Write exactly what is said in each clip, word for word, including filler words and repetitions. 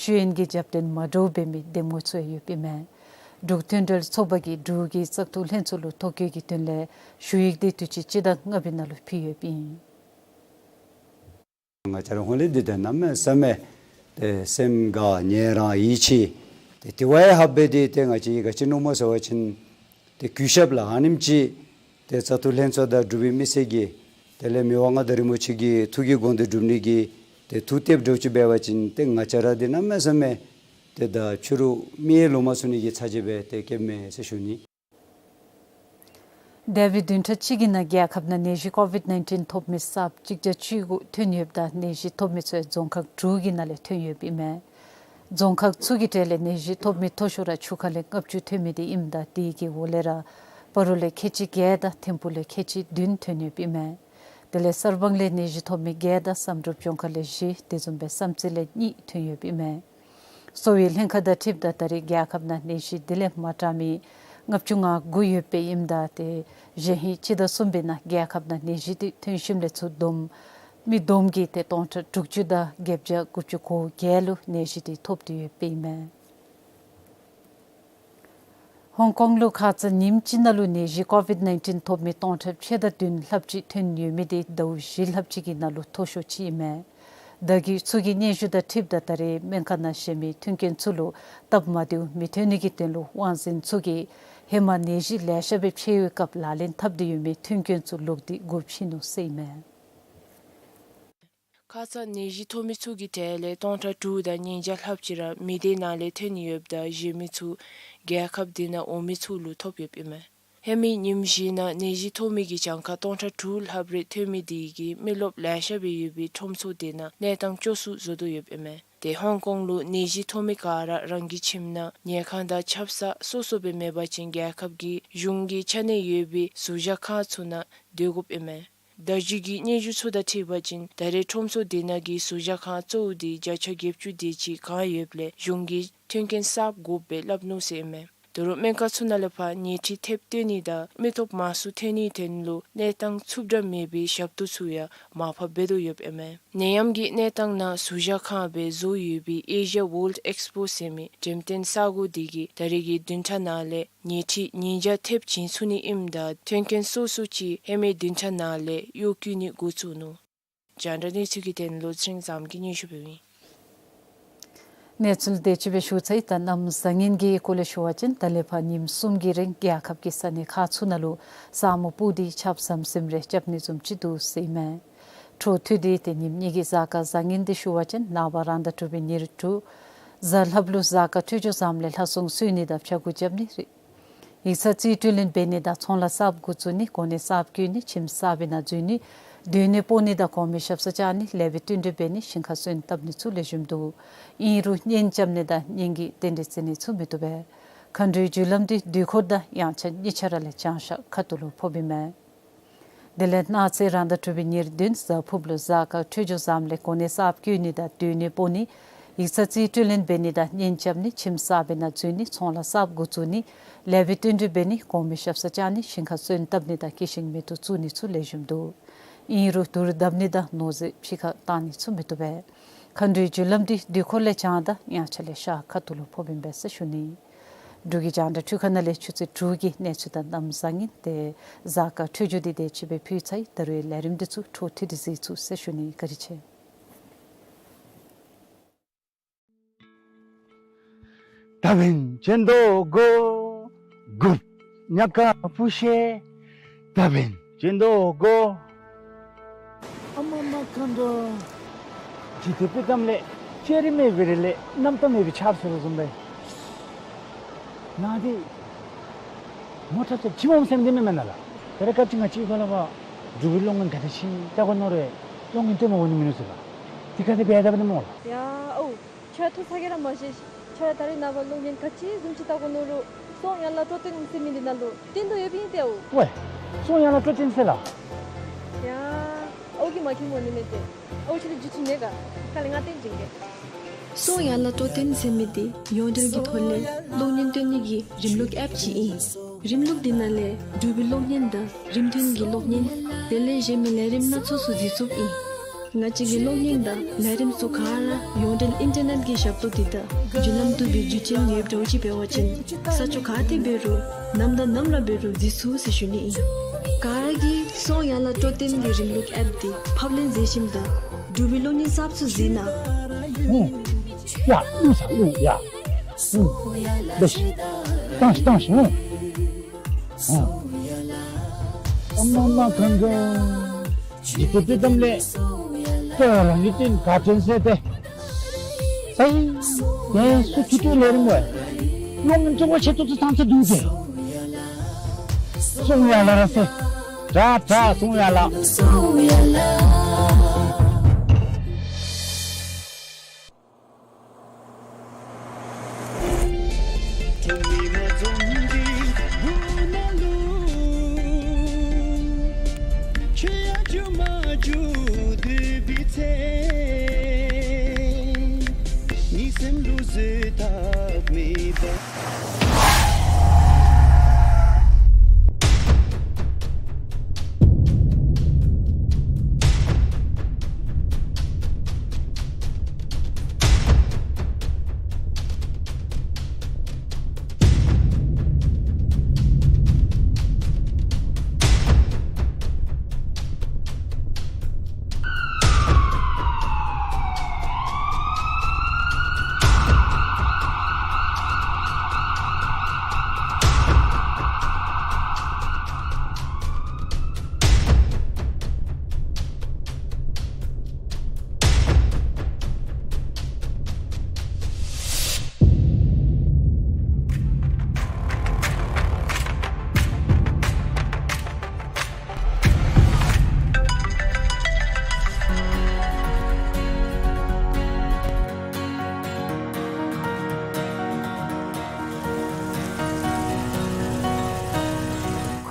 ཞུ་ཡིག་གི་རྒྱབ་རྟེན་མ་འདྲཝ་འབད་མི་འདེམས་ངོ་ཚུ་ཡང་ཡོདཔ་ཨིན་མས། འབྲུག་མཐུན་འབྲེལ་ཚོགས་པ་གིས་འབྲུག་གི་བཙག་འཐུ་ལྷན་ཚོགས་ལུ་ཐོ་བཀོད་ཀྱི་དོན་ལས་ཞུ་ཡིག་དེ་དུས་ཅི་སྤྱི་ཟླ་ལྔ་པའི་ནང་ལུ་ཕུལ་ཡོདཔ་ཨིན། ང་བཅས་ར་ཧོང་ལས་འདི་ད་གནམ་མེད་ས་མེད་ཏེ་སེམས་དགའ་ཉེ་རང་ཡིད་ཆེས། ཏེ་དེ་བ་ཡང་ཧ་སྦེ་ཏེ་ཏེ་ང་བཅས་ག་ཅི་མནོཝ་སྨོ་ཟེར་བ་ཅིན་ཏེ་གུས་ཞབས་ལ་ཨ་ནེམ་ཅིག་ཏེ་བཙག་འཐུ་ལྷན་ཚོགས་དང་འབྲུག་པའི་མི་སེར་གྱིས་དེ་ལས་མི་དབང་མངའ་བདག་རིན་པོ་ཆེ་གི་ཐུགས་ཀྱི་དགོངས་དོན་སྒྲུབ་ནི་གི་ཏེ་ཐུགས་གཏདཔ་འདྲཝ་ཅིག་འབད་བ་ཅིན་ཏེ་ང་བཅས་ར་འདི་གནམ་མེད་ས་མེད་ཏེ་ད་ཕྱི་རུ་མིག་ཡང་ལོག་མ་ཚུགས་ནི་གི་ཚ་གྱང་སྦེ་ཏེ་སྐྱེཝ་མས་ཟེར་ཞུ་ནི། འདས་པའི་བདུན་ཕྲག་གཅིག་གི་ནང་རྒྱལ་ཁབ་ནང་ནད་གཞི་ཀོ་ཝིཌ་ནའིན་ཊིན་ཐོབ་མི་གསརཔ་གཅིག་བརྒྱ་བཅུ་དགུ་ཐོན་ཡོདཔ་ད་ནད་གཞི་ཐོབ་མི་ཚུ་རྫོང་ཁག་དྲུག་གི་ནང་ལས་ཐོན་ཡོདཔ་ཨིན་མས། རྫོང་ཁག་ཚུ་གི་གྲས་ལས་ནད་གཞི་ཐོབ་མི་མཐོ་ཤོས་ར་ཆུ་ཁ་ལས་ལྔ་བཅུ་ཐོན་མི་དེ་ཨིནམ་ད་དེ་གི་འོག་ལས་ར་སྤ་རོ་ལས་ཁལ་གཅིག་བརྒྱད་དང་ཐིམ་ཕུ་ལས་ཁལ་གཅིག་བདུན་ཐོན་ཡོདཔ་ཨིན་མས། དེ་ལས་གསར་སྤང་ལས་ནད་གཞི་ཐོབ་མི་བརྒྱད་དང་བསམ་གྲུབ་ལྗོངས་མཁར་ལས་བཞི་དེ་བཟུམ་སྦེ་བསམ་རྩེ་ལས་གཉིས་ཐོན་ཡོདཔ་ཨིན་མས། གསོ་བའི་ལྷན་ཁག་དང་འཁྲིལཝ་ད་ད་རེས་རྒྱལ་ཁབ་ནང་ནད་གཞི་དེ་ལས་མ་དྲག་མི་ལྔ་བཅུ་ང་དགུ་ཡོདཔ་ཨིནམ་ད་ཏེ་གཞེས་ཧིང་སྤྱི་ཟླ་གསུམ་པའི་ནང་རྒྱལ་ཁབ་ནང་ནད་གཞི་དེ་ཐོན་ཞིནམ་ལས་ཚུར་བསྡོམས་མི་བསྡོམས་ཀྱིས་ཏེ་སྟོང་ཕྲག་དྲུག་ཅུ་དང་བརྒྱད་བརྒྱ་དགུ་བཅུ་གོ་བརྒྱད་ལུ་ནད་གཞི་དེ་ཐོབ་སྟེ་ཡོདཔ་ཨིན་མས། ཧོང་ཀོང་ལུ་ཁ་ཙ་ཉིནམ་གཅིག་ནང་ལུ་ནད་གཞི་ཀོ་ཝིཌ་ནའིན་ཊིན་ཐོབ་མི་སྟོང་ཕྲག་ཕྱེད་དང་བདུན་ལྷགཔ་ཅིག་ཐོན་ཡོད་མི་དེ་ཟླཝ་བཞི་ལྷགཔ་ཅིག་གི་ནང་ལུ་མཐོ་ཤོས་ཅིག་ཨིན་མས། བདག་གི་ཚུ་གི་སྙན་ཞུ་དང་འཁྲིལཝ་ད་ད་རེས་སྨན་ཁང་ནང་བཞེས་མི་མཐུན་རྐྱེན་ཚུ་ལུ་སྟབས་མ་བདེཝ་མི་ཐོན་ནི་གི་དོན་ལུ་དབང་འཛིན་ཚུ་གིས་ཧེ་མ་ནད་གཞི་ལེ་ཤ་སྦེ་ཕྱད་པའི་སྐབས་ལག་ལེན་འཐབ་སྟེ་ཡོད་མི་མཐུན་རྐྱེན་ཚུ་ལོག་སྟེ་སྒོ་ཕྱེ་ནུག་ཟེར་ཨིན་མས། ཁ་ཙ་ནད་གཞི་ཐོབ་མི་ཚུ་གི་གྲས་ལས་སྟོང་ཕྲག་དྲུག་དང་ཉིས་བརྒྱ་ལྷགཔ་ཅིག་ར་མི་སྡེ་ནང་ལས་ཐོན་ཡོདཔ་ད་གཞན་མི་ཚུ་རྒྱལ་ཁབ་དེ་ནང་འོང་མི་ཚུ་ལུ་ཐོབ་ཡོདཔ་ཨིན་མས། ཧེ་མའི་ཉིནམ་བཞི་ནང་ནད་གཞི་ཐོབ་མི་གི་གྱངས་ཁ་སྟོང་ཕྲག་དྲུག་ལྷགཔ་རེ་ཐོན་མི་དེ་གིས་མི་རློབས་ལེ་ཤ་སྦེ་ཡོད་པའི་ཁྲོམ་ཚོགས་དེ་ནང་གནས་སྟངས་སྐྱོ་སུ་བཟོ་དོ་ཡོདཔ་ཨིན་མས། ཏེ་ཧོང་ཀོང་ལུ་ནད་གཞི་ཐོབ་མི་ག་ར་རང་གི་ཁྱིམ་ནང་ཉལ་ཁང་དང་ཆབ་གསང་སོ་སོ་སྦེ་མེན་པ་ཅིན་རྒྱལ་ཁབ་ཀྱི་གཞུང་གི་ཆ་གནས་ཡོད་པའི་ཟུར་བཞག་ཁང་ཚུ་ནང་སྡོད་དགོཔ་ཨིན་མས། བརྡ་བརྒྱུད་ཀྱི་སྙན་ཞུ་ཚུ་དང་འཁྲིལ་བ་ཅིན་ད་རེས་ཁྲོམ་ཚོགས་དེ་ནང་གི་ཟུར་བཞག་ཁང་གཙོ་བོ་དེ་བརྒྱ་ཆ་བརྒྱད་ཅུ་དེ་ཅིག་གང་ཡོདཔ་ལས་གཞུང་གིས་མཐུན་རྐྱེན་གསརཔ་དགོཔ་སྦེ་སླབ་ནུག་ཟེར་ཨིན་མས། དོ་རུང་སྨན་ཁང་ཚུ་ནང་ལས་ཕར་ཉལ་ཁྲི་ཐེབས་བཏོན་ནི་དང་མི་ཐོབ་མང་སུ་ཐོན་ནིའི་དོན་ལུ་གནས་སྟངས་ཚུབ་དྲགས་མེད་པའི་ཞབས་ཏོག་ཚུ་ཡང་མར་ཕབ་འབད་དོ་ཡོདཔ་ཨིན་མས། ནད་ཡམས་ཀྱི་གནས་སྟངས་ནང་ཟུར་བཞག་ཁང་སྦེ་བཟོ་ཡོད་པའི་ཨེ་ཤི་ཡ་ཝཱརལཌ་ཨེགསི་པོ་ཟེར་མི་འགྲེམས་སྟོན་ས་གོ་དེ་གིས་ད་རེས་ཀྱི་བདུན་ཕྲག་ནང་ལས་ཉལ་ཁྲི་ཉིས་བརྒྱ་ཐེབས་བྱིན་ཚུགས་ནི་ཨིནམ་ད་མཐུན་རྐྱེན་སོ་སོ་ཅིག་ཧེ་མའི་བདུན་ཕྲག་ནང་ལས་གཡོག་བཀོལ་ནི་འགོ་བཙུགས་ནུག། རྒྱང་བསྒྲགས་གནས་ཚུལ་གྱི་དོན་ལུ་ཚེ་རིང་བཟངམོ་གིས་སྙན་ཞུ་འབདཝ་ཨིན། གནས་ཚུལ་དེ་ཅིག་སྦེ་ཞུ་ཚར་ཡི། ད་གནམ་བཟང་ངན་གྱི་སྐོར་ལས་ཞུ་བ་ཅིན་ད་ལས་ཕར་ཉིནམ་གསུམ་གྱི་རིང་རྒྱལ་ཁབ་ཀྱི་ས་གནས་ཁག་ཚུ་ནང་ལུ་ས་སྨུག་སྤུབས་ཏེ་ཆརཔ་ཟམ་ཟིམ་རེ་རྐྱབ་ནི་བཟུམ་ཅིག་འདུག་ཟེར་ཨིན་མས། འཕྲོ་མཐུད་དེ་ཏེ་ཉིནམ་གཉིས་ཀྱི་གཟའ་སྐར་བཟང་ངན་དེ་ཞུ་བ་ཅིན་ནངས་པ་རང་ཟླ་དྲུག་པའི་ཉེར་དྲུག་གཟའ་ལྷགཔ་ལུ་གཟའ་སྐར་འཕྲོད་སྦྱོར་བཟངམ་ལས་ལྷ་སྲུང་གསོལ་ནི་དང་ཕྱྭ་འགུགས་རྐྱབ་ནི། ཡིག་ཚང་རྩིས་སྤྲོད་ལེན་འབད་ནི་དང་ཚོང་ལཱ་གསརཔ་འགོ་བཙུགས་ནི། གོ་གནས་གསརཔ་བསྐོ་ནི། ཁྱིམ་གསར་པའི་ནང་འཛུལ་ནི། སྡོད་གནས་སྤོ་ནི་དང་གོང་མའི་ཞབས་སར་བཅར་ནི། ལེགས་པའི་བསྟུན་གྲོས་འབད་ནི། ཞིང་ཁར་སོན་བཏབ་ནི་ཚུ་ལེགས་ཤོམ་འདུག། ཨིན་རུང་གཉེན་རྐྱབ་ནི་དང་གཉེན་གྱི་རྟེན་འབྲེལ་བརྩི་ནི་ཚུ་མི་བཏུབ་པས། མཁའ་འགྲོའི་རྒྱུ་ལམ་འདི་དུས་འཁོར་དང་དབྱངས་འཆར་གཉིས་ཆ་ར་ལས་བྱང་ཤར་ཁ་ཐུག་ལུ་ཕོགཔ་ཨིན་མས། དེ་ལས་གནངས་ཚེ་རང་ཟླ་དྲུག་པའི་ཉེར་བདུན་གཟའ་ཕུརཔ་ལུ་གཟའ་སྐར་འཕྲོད་སྦྱོར་བཟངམ་ལས་གོ་གནས་གསརཔ་བསྐོ་ནི་དང་སྡོད་གནས་སྤོ་ནི། ཡིག་ཚང་རྩིས་སྤྲོད་ལེན་འབད་ནི་དང་གཉེན་རྐྱབ་ནི། ཁྱིམ་གསར་པའི་ནང་འཛུལ་ནི། ཚོང་ལཱ་གསརཔ་འགོ་བཙུགས་ནི། ལེགས་པའི་བསྟུན་གྲོས་འབད་ནི། གོང་མའི་ཞབས་སར་བཅར་ནི། ཞིང་ཁར་སོན་བཏབ་ནི་དང་སྐྱེས་ཤིང་མེ་ཏོག་བཙུགས་ནི་ཚུ་ལེགས་ཤོམ་འདུག། ཨིན་རུང་དུར་བརྡབ་ནི་དང་ནོར་རྫས་ཕྱི་ཁར་བཏང་ནི་ཚུ་མི་བཏུབ་པས། མཁའ་འགྲོའི་རྒྱུ་ལམ་འདི་དུས་འཁོར་ལས་བྱང་དང་དབྱངས་འཆར་ལས་ཤར་ཁ་ཐུག་ལུ་ཕོགཔ་ཨིན་པས་ཟེར་ཞུ་ནི། འབྲུག་གི་རྒྱང་བསྒྲགས་འཕྲུལ་ཁང་ནང་ལས་ཆུ་ཚོད་དྲུག་གི་གནས་ཚུལ་དང་གནམ་བཟང་ངན་ཏེ་གཟའ་སྐར་འཕྲོད་སྦྱོར་འདི་དེ་ཅིག་སྦེ་ཕུལ་ཚར་ཡི། ད་རུང་ལས་རིམ་འདི་ཚུ་འཕྲོ་མཐུད་དེ་གཟིགས་ཚུགས་ཟེར་ཞུ་ནི། བཀའ་དྲིན་ཆེ། ད་བན་ཅན་དོ་གོ་གུབ་ཉ་ཀ་པུ་ཤེ། ད་བན་ཅན་དོ་གོ། ཨ་མ་མ་མཁའ་འགྲོ། ཇི་སྟེ་དཔེ་གཏམ་ལས་ཅེ་རི་མེད་པའི་རི་ལས་གནམ་ཐང་མེད་པའི་ཆརཔ་ཟེར་བཟུམ་སྦེ། ང་འདི་མོ་ཊ་ཅིག་ཅིག་འོང་སེམས་འདི་མེད་མེན་ན་ལགས། ད་རེས་སྐབས་ཅིག་ང་བཅས་ཀྱི་ལག་པར་འབྲུག་པའི་གློག་བརྙན་ག་དེ་ཅིག་བལྟ་དགོ་མནོ་རུང་གློག་བརྙན་སྟོན་མི་འོང་ནི་མིན་ནུག་ཟེར་ལགས། དེ་ག་དེ་སྦེ་ཡར་བལྟ་བ་ནི་སྨོ་ལགས། ཡ་ཨོ། ཁྱོད་ཐུགས་ཚ་གྱང་ར་མ་བཞེས། ཁྱོད་ད་རེས་ནངས་པ་གློག་བརྙན་ག་ཅི་བཟུམ་ཅིག་བལྟ་དགོ་མནོ་རུང་སྲོང་ཡང་ལ་སྤྲོ་སྟོན་ཟེར་མི་འདི་ནང་ལུ་སྟོན་དོ་ཡོདཔ་ཨིན་ཏེ་ཨོ། ཝའེ། སྲོང་ཡང་ལ་སྤྲོ་སྟོན་ཟེར་ལགས། ཡ་ཨོ་གིས་མ་མཁྱེན་འོང་ནི་མས་ཏེ། ཨོ་ཁྱོད་ལུ་རྒྱུས་ཅིག་མེད་ག། ག་ལས་ང་སྟོན་བྱིན་གེ། སྲོང་ཡང་ལ་སྤྲོ་སྟོན་ཟེར་མི་འདི་ཡོངས་འབྲེལ་གྱི་ཐོག་ལས་གློག་བརྙན་སྟོན་ནི་གི་རིམ་ལུགས་ཨེཔ་ཅིག་ཨིན། རིམ་ལུགས་འདི་ནང་ལས་འབྲུག་པའི་གློག་བརྙན་དང་རིམ་མཐུན་གྱི་གློག་བརྙན་དེ་ལས་གཞན་མི་ལས་རིམ་སྣ་ཚོགས་སུ་གཟིགས་ཚུགསཔ་ཨིན། ང་བཅས་ཀྱི་གློག་བརྙན་དང་ལས་རིམ་ཚུ་ག་ར་ཡོངས་འབྲེལ་ཨིན་ཊར་ནེཊ་ཀྱི་ཞབས་ཏོག་འདི་དང་བརྒྱུད་ལམ་བཏུབ་པའི་བརྒྱུད་འཕྲིན་ཡོདཔ་འདྲཝ་ཅིག་འབད་བ་ཅིན་ས་ཕྱོགས་ག་ཏེ་འབད་རུང་ནམ་དང་ནམ་ར་འབད་རུང་གཟིགས་ཚུགས་ཟེར་ཞུ་ནི་ཨིན། ག་ར་གིས་སོང་ཡ་ལ་སྤྲོ་སྟོན་གྱི་རིང་ལུགས་ཨེཔ་འདི་ཕབ་ལེན་མཛད་ཞིནམ་ད་འབྲུག་པའི་གློག་བརྙན་གསརཔ་ཚུ་གཟིགས་གནང་། ཨུམ། ཡ་བླུག་ས་བླུག་ཡ། ཨུམ། ལེགས་ཤིག། བཏང་ཤིག་བཏང་ཤིག། ཨུམ། ཨུམ། ཨ་མ་མ་གང་ག། ཇི་ཏེ་ཏེ་དམ་ལས། ཏེ་རང་གི་ཏིང་ག་དྲན་ཟེར་ཏེ། སའི། ཏེ་སུ་ཁྱོད་ཁྱོད་ལས་རིམ་བས། ལོང་ཅོག་པ་ཆེ་ཏོག་ཏོ་ཐང་ཚ་འདུག་ཏེ། སོང་ཡ་ལ་ར་ཟེར། དྲག་དྲག་སོང་ཡ་ལ།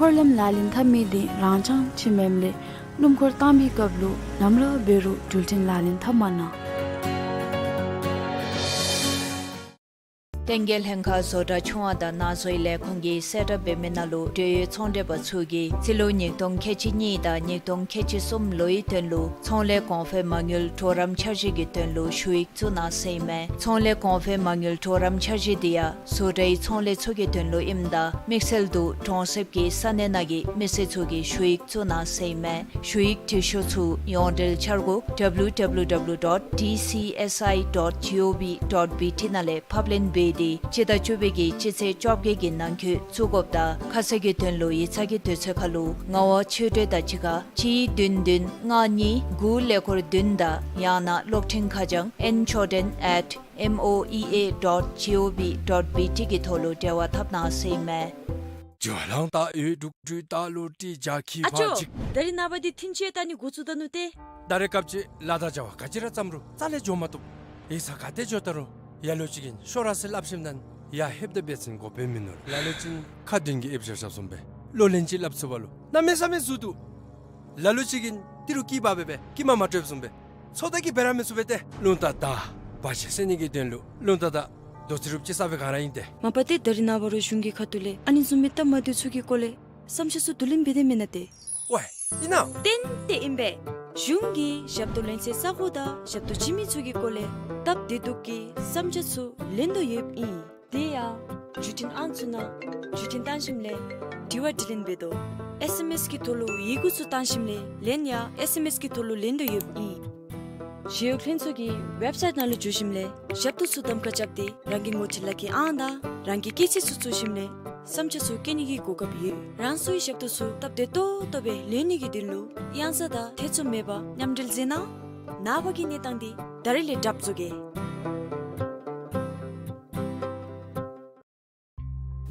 འཁོར་ལམ་ལག་ལེན་འཐབ་མི་འདི་རང་རྐྱང་ཅིག་མེནམ་ལས་སྣུམ་འཁོར་བཏང་པའི་སྐབས་ལུ་ནམ་ར་འབད་རུང་འགྲུལ་འཕྲིན་ལག་ལེན་འཐབ་མ་གནང་། བསྟན་རྒྱས་ལྷན་ཁག་བཟོ་གྲྭ་ཆུང་བ་དང་ནང་བཟོའི་ལས་ཁུངས་ཀྱིས་གསལ་བསྒྲགས་འབད་མི་ནང་ལུ་འབྲེལ་ཡོད་ཚོང་འབྲེལ་པ་ཚུ་གིས་རྩིས་ལོ་ཉིས་སྟོང་ཁལ་གཅིག་གཉིས་དང་ཉིས་སྟོང་ཁལ་གཅིག་གསུམ་ལོའི་དོན་ལུ་ཚོང་ལས་གོང་འཕེལ་མ་དངུལ་གྲོགས་རམ་འཆར་གཞི་གི་དོན་ལུ་ཞུ་ཡིག་བཙུགས་གནང་ཟེར་ཨིན་མས། ཚོང་ལས་གོང་འཕེལ་མ་དངུལ་གྲོགས་རམ་འཆར་གཞི་འདི་ཡང་བཟོ་གྲྭའི་ཚོང་ལས་ཚུ་གི་དོན་ལུ་ཨིནམ་ད་དམིགས་བསལ་དུ་གྲོང་གསེབ་ཀྱི་ས་གནས་ནང་གི་མི་སེར་ཚུ་གིས་ཞུ་ཡིག་བཙུགས་གནང་ཟེར་ཨིན་མས། ཞུ་ཡིག་འབྲི་ཤོག་ཚུ་ཡོངས་འབྲེལ་འཆར་སྒོ་W W W dot D C S I dot G O V dot B T ནང་ལས་ཕབ་ལེན་འབད་དེ་སྤྱི་ཟླ་བཅུ་པའི་གི་སྤྱི་ཚེས་བཅོ་བརྒྱད་ཀྱི་ནང་འཁོད་བཙུགས་དགོཔ་དང་ཁ་གསལ་གྱི་དོན་ལུ་ཡིག་ཚང་གི་དུས་ཚོད་ཁར་ལུ་ངག་དབང་ཆོས་སྒྲོན་དང་གཅིག་ཁར་གཅིག་བདུན་བདུན་ལྔ་གཉིས་དགུ་ཀླད་ཀོར་བདུན་དང་ཡང་ན་གློག་འཕྲིན་ཁ་བྱང་N Choden at M O E A dot G O V dot B T གི་ཐོག་ལུ་འབྲེལ་བ་འཐབ་གནང་ཟེར་ཨིན་མས། ཇོ་ལང་ད་ཡོད་དུག་དུས་ད་ལུ་ཏི་ཇ་ཁི་ཨ་ཅོ། ཕ་ཅིག་ད་རིས་ནངས་པ་འདི་ཐིན་ཅི་ད་ནི་འགོ་བཙུགས་ད་ནུག་ཏེ། ད་རེས་སྐབས་ཅིག་ལཱ་དང་བྱ་བ་ག་ཅི་ར་བརྩམ་རུང་རྩ་ལས་འགྱོ་མ་བཏུབ། ཡིག་ཚང་ག་ཏེ་འགྱོ་ད་རུང་ལ་ལུ་ཅིག་གིས་ཤོག་ར་ཟེར་སླབ་ཞིནམ་ད་ཡར་ལྷོདཔ་ད་འབད་བ་ཅིན་དགོཔ་སྦེ་མིན་ནུག། ལ་ལུ་ཅིག་ཁ་འདོན་གྱི་ཨེབ་ཤ་ཤབ་བཟུམ་སྦེ་ལོ་ལན་ཅིག་སླབ་ཚུགས་པ་ལུ་གནམ་མེད་ས་མེད་ཟུར་འདུག། ལ་ལུ་ཅིག་གིས་འདི་རུ་སྐྱིད་པ་སྦེ་སྦེ་སྐྱིད་མ་མ་སྤྲོད་བཟུམ་སྦེ་ཚོད་ལྟ་གིས་འབད་ར་མི་ཚུགས་པས་ཏེ། རླུང་རྟ་དང་བར་ཆད་སེལ་ནི་གི་དོན་ལུ་རླུང་རྟ་དང་རྡོ་རྩེག་རུབ་ཅིག་ཟ་བའི་སྒང་ར་ཨིན་ཏེ། མ་པ་ཏེ་ད་རིས་ནངས་པ་རུང་གཞུང་གི་ཁ་ཐུག་ལས་ཨ་ནི་བཟུམ་མའི་སྟབས་མ་བདེཝ་ཚུ་གི་སྐོར་ལས་བསམ་འཆར་ཚུ་བསྡུ་ལེན་འབད་དེ་མེན་ན་ཏེ། ཝའི་ཨིན་ན། ཏན་ཏན་ཨིན་པས། གཞུང་གིས་ཞབས་ཏོག་ལེན་སའི་ས་གོ་དང་ཞབས་ཏོག་བྱིན་མི་ཚུ་གི་སྐོར་ལས་སྟབས་བདེ་སྡུག་གི་བསམ་འཆར་ཚུ་ལེན་དོ་ཡོདཔ་ཨིན། དེ་ཡང་བརྒྱུད་འཕྲིན་ཨང་ཚུ་ནང་བརྒྱུད་འཕྲིན་བཏང་ཞིནམ་ལས་དྲི་བ་དྲིས་ལན་འབད་དོ། ཨེསི་ཨེམ་ཨེསི་གི་ཐོག་ལུ་ཡི་གུ་ཚུ་བཏང་ཞིནམ་ལས་ལན་ཡང་ཨེསི་ཨེམ་ཨེསི་གི་ཐོག་ལུ་ལེན་དོ་ཡོདཔ་ཨིན། ཞི་གཡོག་ལྷན་ཚོགས་ཀྱི་ཝེབ་སའིཊ་ནང་ལུ་འཛུལ་ཞིནམ་ལས་ཞབས་ཏོག་ཚུ་གདམ་ཁ་རྐྱབ་སྟེ་རང་གི་ངོ་སྤྲོད་ལག་ཁྱེར་ཨང་དང་རང་གི་སྐྱེས་ཚེས་ཚུ་བཙུགས་ཞིནམ་ལས་བསམ་འཆར་ཚུ་བཀོད་ནི་གི་གོ་སྐབས་ཡོད། རང་སོའི་ཞབས་ཏོག་ཚུ་སྟབས་བདེ་ཏོག་ཏོ་སྦེ་ལེན་ནི་གི་དོན་ལུ་གཡང་ས་དང་ཐེ་ཚོམ་མེད་པར་མཉམ་འབྲེལ་མཛད་གནང་། ནངས་པ་གི་གནས་སྟངས་འདི་ད་རིས་ལས་གྲབས་བཟོ་གེ།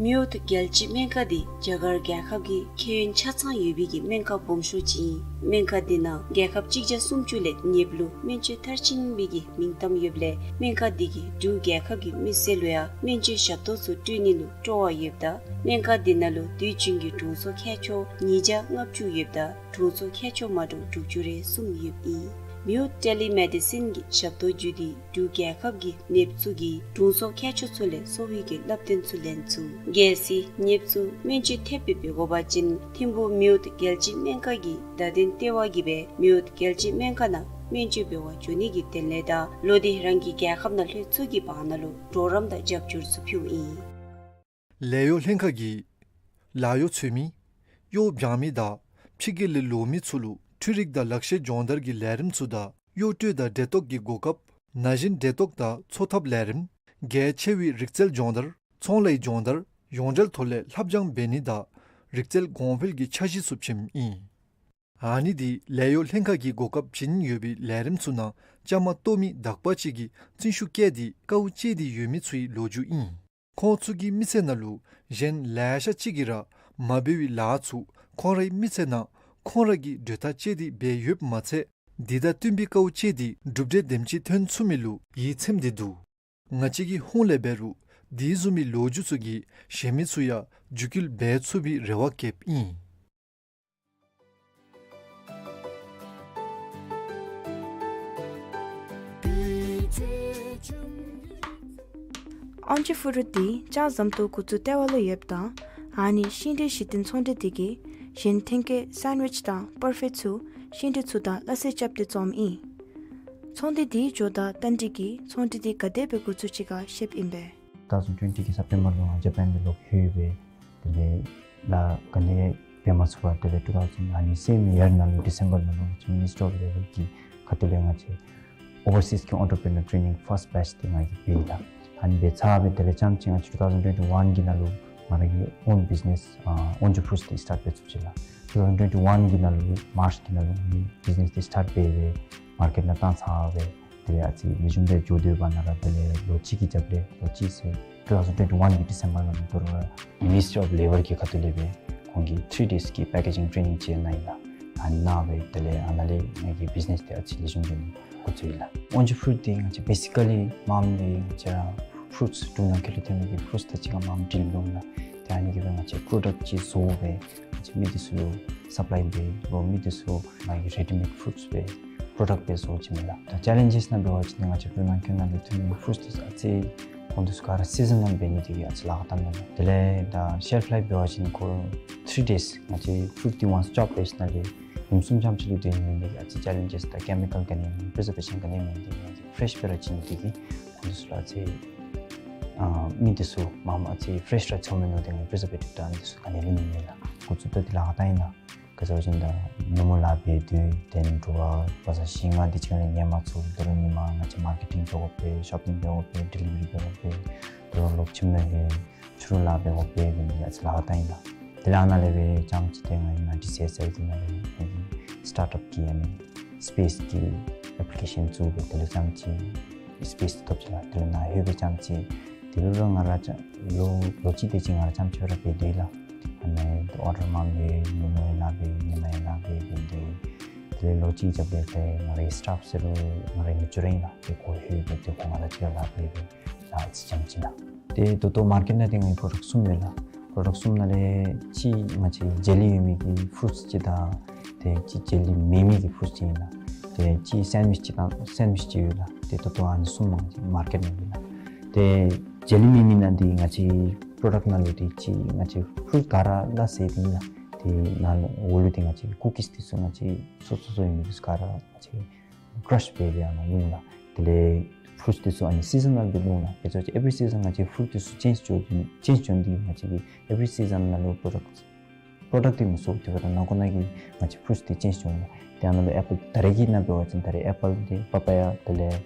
མིའུ་ཐུ་རྒྱལ་སྤྱིའི་སྨན་ཁང་འདི་རྒྱ་གར་རྒྱལ་ཁབ་ཀྱི་ཁེ་ཡོན་ཆ་ཚང་ཡོད་པའི་གི་སྨན་ཁང་སྦོམ་ཤོས་ཅིག་ཨིན། སྨན་ཁང་འདི་ནང་རྒྱལ་ཁབ་གཅིག་བརྒྱ་སུམ་ཅུ་ལས་ཉེ་བ་ལུ་སྨན་བཅོས་མཐར་ཕྱིན་པའི་གི་མིང་གཏམ་ཡོདཔ་ལས་སྨན་ཁང་འདི་གིས་འབྲུག་རྒྱལ་ཁབ་ཀྱི་མི་སེར་ལུ་ཡང་སྨན་བཅོས་ཞབས་ཏོག་ཚུ་སྤྲོད་ནི་ལུ་སྤྲོ་བ་ཡོདཔ་ད་སྨན་ཁང་འདི་ནང་ལུ་དུས་རྒྱུན་གྱི་དྲུང་འཚོ་མཁས་མཆོག་ཉིས་བརྒྱ་ལྔ་བཅུ་ཡོདཔ་ད་དྲུང་འཚོ་མཁས་མཆོག་མ་འདྲཝ་དྲུག་ཅུ་རེ་གསུམ་ཡོདཔ་ཨིན། མིའུ་ཐུ་ཊེ་ལི་མེ་ཌི་སིན་གྱི་ཞབས་ཏོག་བརྒྱུད་དེ་འབྲུག་རྒྱལ་ཁབ་ཀྱི་ནདཔ་ཚུ་གིས་དྲུང་འཚོ་མཁས་མཆོག་ཚུ་ལས་གསོ་བའི་གི་བསླབ་སྟོན་ཚུ་ལེན་ཚུགས། གལ་སྲིད་ནདཔ་ཚུ་སྨན་བཅོས་ཐེབས་སྦེ་འབད་དགོ་པ་ཅིན་ཐིམ་ཕུག་མིའུ་ཐུ་རྒྱལ་སྤྱིའི་སྨན་ཁང་གི་བརྡ་དོན་ལྟེ་བ་གིས་སྦེ་མིའུ་ཐུ་རྒྱལ་སྤྱིའི་སྨན་ཁང་ནང་ སྨན་བཅོས་འབད་བར་འགྱོ་ནི་གི་དོན་ལས་དང་ལོ་དེ་རང་གི་རྒྱལ་ཁབ་ནང་ལྷོད་ཚུགས་ཀྱི་བར་ན་ལུ་གྲོགས་རམ་དང་རྒྱབ་སྐྱོར་ཚུ་ཕུལཝ་ཨིན། ལས་གཡོག་ལྷན་ཁག་གིས་ལཱ་གཡོག་འཚོལ་མི་གཡོག་འབྱང་མི་དང་ཕྱི་རྒྱལ་ལས་ལོག་མི་ཚུ་ལུ་འཕྲུལ་རིག་དང་ལག་ཤེས་སྦྱོང་བརྡར་གྱི་ལས་རིམ་ཚུ་དང་གཡོག་སྤྲོད་དང་འབྲེལ་གཏོགས་ཀྱི་གོ་སྐབས་ན་གཞོན་འབྲེལ་གཏོགས་དང་འཚོ་ཐབས་ལས་རིམ་གལ་ཆེ་བའི་རིག་རྩལ་སྦྱོང་བརྡར་ཚོང་ལས་སྦྱོང་བརྡར་ཡོངས་འབྲེལ་ཐོག་ལས་ལྷབ་སྦྱང་འབད་ནི་དང་རིག་རྩལ་གོང་འཕེལ་གྱི་འཆར་གཞི་ཚུ་བྱིནམ་ཨིན། ཨ་ནི་འདི་ལས་གཡོག་ལྷན་ཁག་གིས་གོ་སྐབས་བྱིན་ཡོད་པའི་ལས་རིམ་ཚུ་ནང་བཅའ་མར་གཏོགས་མི་དག་པ་ཅིག་གིས་བརྩོན་ཤུགས་བསྐྱེད་དེ་དཀའཝ་སྤྱད་དེ་ཡོད་མི་ཚུའི་ལོ་རྒྱུས་ཨིན། ཁོང་ཚུ་གི་མི་ཚེ་ནང་ལུ་གཞན་ལེ་ཤ་ཅིག་གིས་ར་མ་འབད་བའི་ལཱ་ཚུ་ཁོང་རའི་མི་ཚེ་ནང་ཁོང་ར་གིས་གྲོས་ཐག་བཅད་དེ་འབད་ཡོདཔ་མ་ཚད་འདི་དང་བསྟུན་པའི་དཀའཝ་སྤྱད་དེ་གྲུབ་འབྲས་དེམ་ཅིག་ཐོན་ཚུགས་མི་ལུ་ཡིད་ཚིམས་ཏེ་འདུག། ང་བཅས་ཀྱི་ཧོངས་ལས་འབད་རུང་དེ་བཟུམ་མའི་ལོ་རྒྱུས་ཚུ་གིས་གཞན་མི་ཚུ་ཡང་རྒྱུད་སྐུལ་འབད་ཚུགས་པའི་རེ་བ་བསྐྱེདཔ་ཨིན། ཨོན་ཇི་ཕུ་རུ་འདི་ལྕང་ཟམ་ཏོག་འགོ་བཙུགས་ལྟེ་བ་ལུ་ཡོདཔ་ད་ཨ་ནི་ཤིང་འབྲས་གཞི་རྟེན་ཚོང་འབྲེལ་འདི་གིས་གཞན་ཐོན་སྐྱེད་སེན་ཝིཆ་དང་པར་ཕེཊ་ཚུ་ཤིང་འབྲས་ཚུ་དང་སླ་བསྲེ་རྐྱབ་སྟེ་བཙོངམ་ཨིན། ཚོང་འབྲེལ་འདི་འགྱོཝ་ད་ཏན་ཏིག་གིས་ཚོང་འབྲེལ་འདི་ག་དེ་སྦེ་འགོ་བཙུགས་ཅི་ག་ཤེསཔ་ཨིན་པས། two thousand twenty གི་སེབ་ཊེམ་བར་ལུ་ང་ཇ་པཱན་ལུ་ལོག་ལྷོད་སྦེ་དེ་ལས་ལཱ་ག་ནི་འབད་མ་ཚུགས་པར་དེ་ལས་two thousand ཨ་ནི་same year ནང་ལུ་ཌི་སེམ་བར་ནང་ལུ་ང་བཅས་Ministry of Labour གི་ཁ་ཐུག་ལས་ང་བཅས་ཨོ་བར་སིསི་གི་ཨོན་ཊར་པི་རི་ནར་ཊེ་ནིང་ཕརསཊ་བེཆ་འདི་ང་གིས་འབད་ཡི་ལགས། ཨ་ནི་འབད་ཚར་སྦེ་དེ་ལས་རྐྱངམ་ཅིག་ང་བཅས་two thousand twenty one གི་ནང་ལུ་ང་ར་གི་ཨོན་བིཛི་ནེསི་ཨ་ཨོན་ཇི་ཕུ་རུཊསི་འདི་སི་ཊཱརཊ་འབད་ཚུགས་ཅི་ལགས། two thousand twenty one གི་ནང་ལུ་མཱརཆ་གི་ནང་ལུ་ང་གིས་བིཛི་ནེསི་འདི་སི་ཊཱརཊ་འབད་སྦེ་མར་ཀེཊ་ནང་བཏང་ཚར་སྦེ་དེ་ལས་ཨ་ཙི་ལེགས་ཤོམ་སྦེ་འགྱོ་སྡོད་པ་ནང་ར་དེ་ལས་ལོ་གཅིག་གི་རྒྱབ་ལས་ལོ་གཅིག་ཟེར་two thousand twenty one གི་ཌི་སེམ་བར་ནང་ལུ་དོ་རུང་ར་Ministry of Labour གི་ཁ་ཐུག་ལས་སྦེ་ཁོང་གིས་three days གི་པེ་ཀེ་ཇིང་ཊེ་ནིང་ཅིག་གནང་ཡི་ལགས། ཨ་ནི་གནང་སྦེ་དེ་ལས་ཨ་ནཱ་ལས་ང་གིས་བིཛི་ནེསི་འདི་ཨ་ཙི་ལེགས་ཤོམ་སྦེ་འགོ་བཙུགས་ཡི་ལགས། ཨོན་ཇི་ཕུ་རུཊ་འདི་ང་བཅས་བེ་སི་ཀ་ལི་མངམ་འདི་ང་བཅས་ཕུ་རུཊསི་འབྲུ་ནང་འཁོད་ལུ་ཐོན་མི་གི་ཕུ་རུཊསི་དང་གཅིག་ཁར་མངམ་ཌིལ་འབད་འོང་ལགས། ཏེ་ཨ་ནི་གིས་སྦེ་ང་བཅས་པྲོ་ཌཀཊ་ཅིག་བཟོ་སྦེ་ང་བཅས་མི་འདི་ཚུ་ལུ་སབ་ལའི་འབད་དོ་མི་འདི་ཚུ་ང་གིས་རེ་ཌི་མེཌ་ཕུ་རུཊསི་སྦེ་པྲོ་ཌཀཊ་སྦེ་བཟོ་བཅུག་མི་ལགས། ད་ཅེ་ལེནཇེསི་ནང་འབད་བ་ཅིན་ང་བཅས་འབྲུ་ནང་འཁོད་ནང་ལུ་ཐོན་མི་ཕུ་རུཊསི་འདི་ཚུ་ཨ་ཙི་ཁོང་འདི་ཚུ་ག་ར་སི་ཛཱན་ནཱལ་འབད་ནི་འདི་གིས་ཨ་ཙི་ལཱ་ཁག་བཏངམ་མས་ལགས། དེ་ལས་ད་ཤེལཕ་ལའིཕ་འབད་བ་ཅིན་ཁོ་three days ང་བཅས་ཕུ་རུཊསི་འདི་once chop བཞེས་ཞིནམ་ལས་ཉིནམ་གསུམ་ཙམ་ཅིག་ལུ་སྡོད་ནི་འདི་གིས་ཨ་ཙི་ཅེ་ལེནཇེསི་དང་ཀེ་མི་ཀཱལ་ག་ནི་ཡང་མེད། པི་རི་ཛར་བེ་ཤཱན་ག་ནི་ཡང་མེད། འདི་ང་བཅས་ཕེ་རེཤ་སྦེ་ར་བྱིན་ནི་འདི་གིས་ཁོང་འདི་ཚུ་ལུ་ཨ་ཙི་ཨ་མི་འདི་ཚུ་མངམ་ཨ་ཙི་ཕེ་རེཤ་ར་འཚོལ་མི་ནང་འདི་ང་པི་རི་ཛར་བེ་ཊིབ་དང་འདི་ཚུ་ག་ནི་ལུ་མེད་མས་ལགས། འགོ་བཙུགས་ད་འདི་ལཱ་ཁག་བཏང་ཡི་ལགས། ག་ཅི་ཟེར་བ་ཅིན་ད་ཉིན་མོ་ལཱ་འབད་སྡོད་དེ་ལས་དྲོ་པ་བ་ས་ཤིང་ང་འདི་ཅིག་ལས་ཉལ་མ་ཚུགས། དོ་རུང་ཉིན་མ་ང་བཅས་མར་ཀེ་ཊིང་འབད་དགོ་པས། ཤོཔ་པིང་འབད་དགོ་པས། ཌི་ལི་ཝ་རི་འབད་དགོ་པས། དོ་རུང་ལོག་ཁྱིམ་ནང་ལྷོད་ཕྱི་རུ་ལཱ་འབད་དགོ་པས། འབད་ནི་འདི་ཨ་ཙི་ལཱ་ཁག་བཏང་ཡི་ལགས། དེ་ལས་ཨ་ནཱ་ལས་སྦེ་རྐྱངམ་ཅིག་ཏེ་ང་གིས་ནཱ་ཌི་སི་ཨེས་ཨེལ་གི་ནང་ལས་ང་གིས་སི་ཊཱརཊ་ཨཔ་གི་ཨ་ནི་སི་པེསི་གི་ཨེཔ་ལི་ཀེ་ཤཱན་བཙུགས་སྦེ་དེ་ལས་རྐྱངམ་ཅིག་སི་པེསི་འདི་ཐོབ་ཅི་ལགས། དེ་ལས་ནཱ་ལྷོད་སྦེ་རྐྱངམ་ཅིག་དེ་འབདཝ་ད་ང་ར་རྐྱངམ་ལོ་ལོ་གཅིག་དེ་ཅིག་ང་ར་རྐྱངམ་ཅིག་ར་འབད་སྡོད་ཡི་ལགས། ཨ་ནི་ཨོར་ཌར་མངམ་འབད་ཉིན་མོ་ཡང་ལཱ་འབད་ཉིན་མ་ཡང་ལཱ་འབད་འབད་དེ་དེ་ལས་ལོ་གཅིག་རྒྱབ་ལས་ཏེ་ང་རའི་སི་ཊཱཕ་ཟེར་རུང་ང་རའི་མི་ཅོ་ར་ཨིན་ལགས། ཏེ་ཁོ་ལྷོད་སྦེ་ཏེ་ཁོ་ང་ར་གཅིག་ཁར་ལཱ་འབད་སྦེ་ལཱ་ཨ་ཙི་རྐྱངམ་ཅིག་ལགས། ཏེ་ད་ལྟོ་མར་ཀེཊ་ནང་འདི་ང་གི་པྲོ་ཌཀཊ་གསུམ་ཡོད་ལགས། པྲོ་ཌཀཊ་གསུམ་ནང་ལས་གཅིག་ང་བཅས་ཇེ་ལི་ཡོད་མི་གི་ཕུ་རུཊསི་ཅིག་དང་ཏེ་གཅིག་ཇེ་ལི་མེད་མི་གི་ཕུ་རུཊསི་ཅིག་ཨིན་ལགས། ཏེ་གཅིག་སེན་ཝིཆ་ཅིག་དང་སེན་ཝིཆ་ཅིག་ཡོད་ལགས། ཏེ་ད་ལྟོ་ཨ་ནི་གསུམ་ང་བཅས་མར་ཀེཊ་ནང་ཡོད་ལགས། ཏེ་ཇེ་ལི་མེད་མི་ནང་འདི་ང་བཅས་པྲོ་ཌཀཊ་ནང་ལུ་ཏེ་གཅིག་ང་བཅས་ཕུ་རུཊསི་ག་ར་སླ་བསྲེ་འདི་ཨིན་ལགས། ཏེ་ནཱ་འོག་ལུ་ཏེ་ང་བཅས་ཀུ་ཀིས་འདི་ཚུ་ང་བཅས་སོ་སོ་སོ་ཡོད་མི་འདི་ཚུ་ག་ར་ང་བཅས་ཀྲཱཤ་འབད་སྦེ་ཨ་ནཱ་ལུ་ལགས། དེ་ལས་ཕུ་རུཊསི་འདི་ཚུ་ཨ་ནི་སི་ཛཱ་ནཱལ་སྦེ་ལུ་ལགས། ག་ཅི་ཟེར་བ་ཅིན་ཨེབ་རི་སི་ཛཱན་ང་བཅས་ཀྱི་ཕུ་རུཊསི་འདི་ཚུ་ཅེནཇ་འགྱོ་ཅེནཇ་འགྱོ་ནི་འདི་ང་བཅས་ཀྱི་ཨེབ་རི་སི་ཛཱན་ནང་ལུ་པྲོ་ཌཀཊ་པྲོ་ཌཀཊ་འདི་མི་སོརཝ་ཏེ་འབདཝ་ད་ནང་ཁོག་ནང་གི་ང་བཅས་ཕུ་རུཊསི་འདི་ཅེནཇ་འགྱོ་འོང་ལགས། ཏེ་ཨ་ནཱ་ལུ་ཨེ་པཱལ་ད་རེས་ཀྱི་ནང་འབད་བ་ཅིན་ད་རེས་ཨེ་པཱལ་འདི་པ་པ་ཡ་དེ་ལས་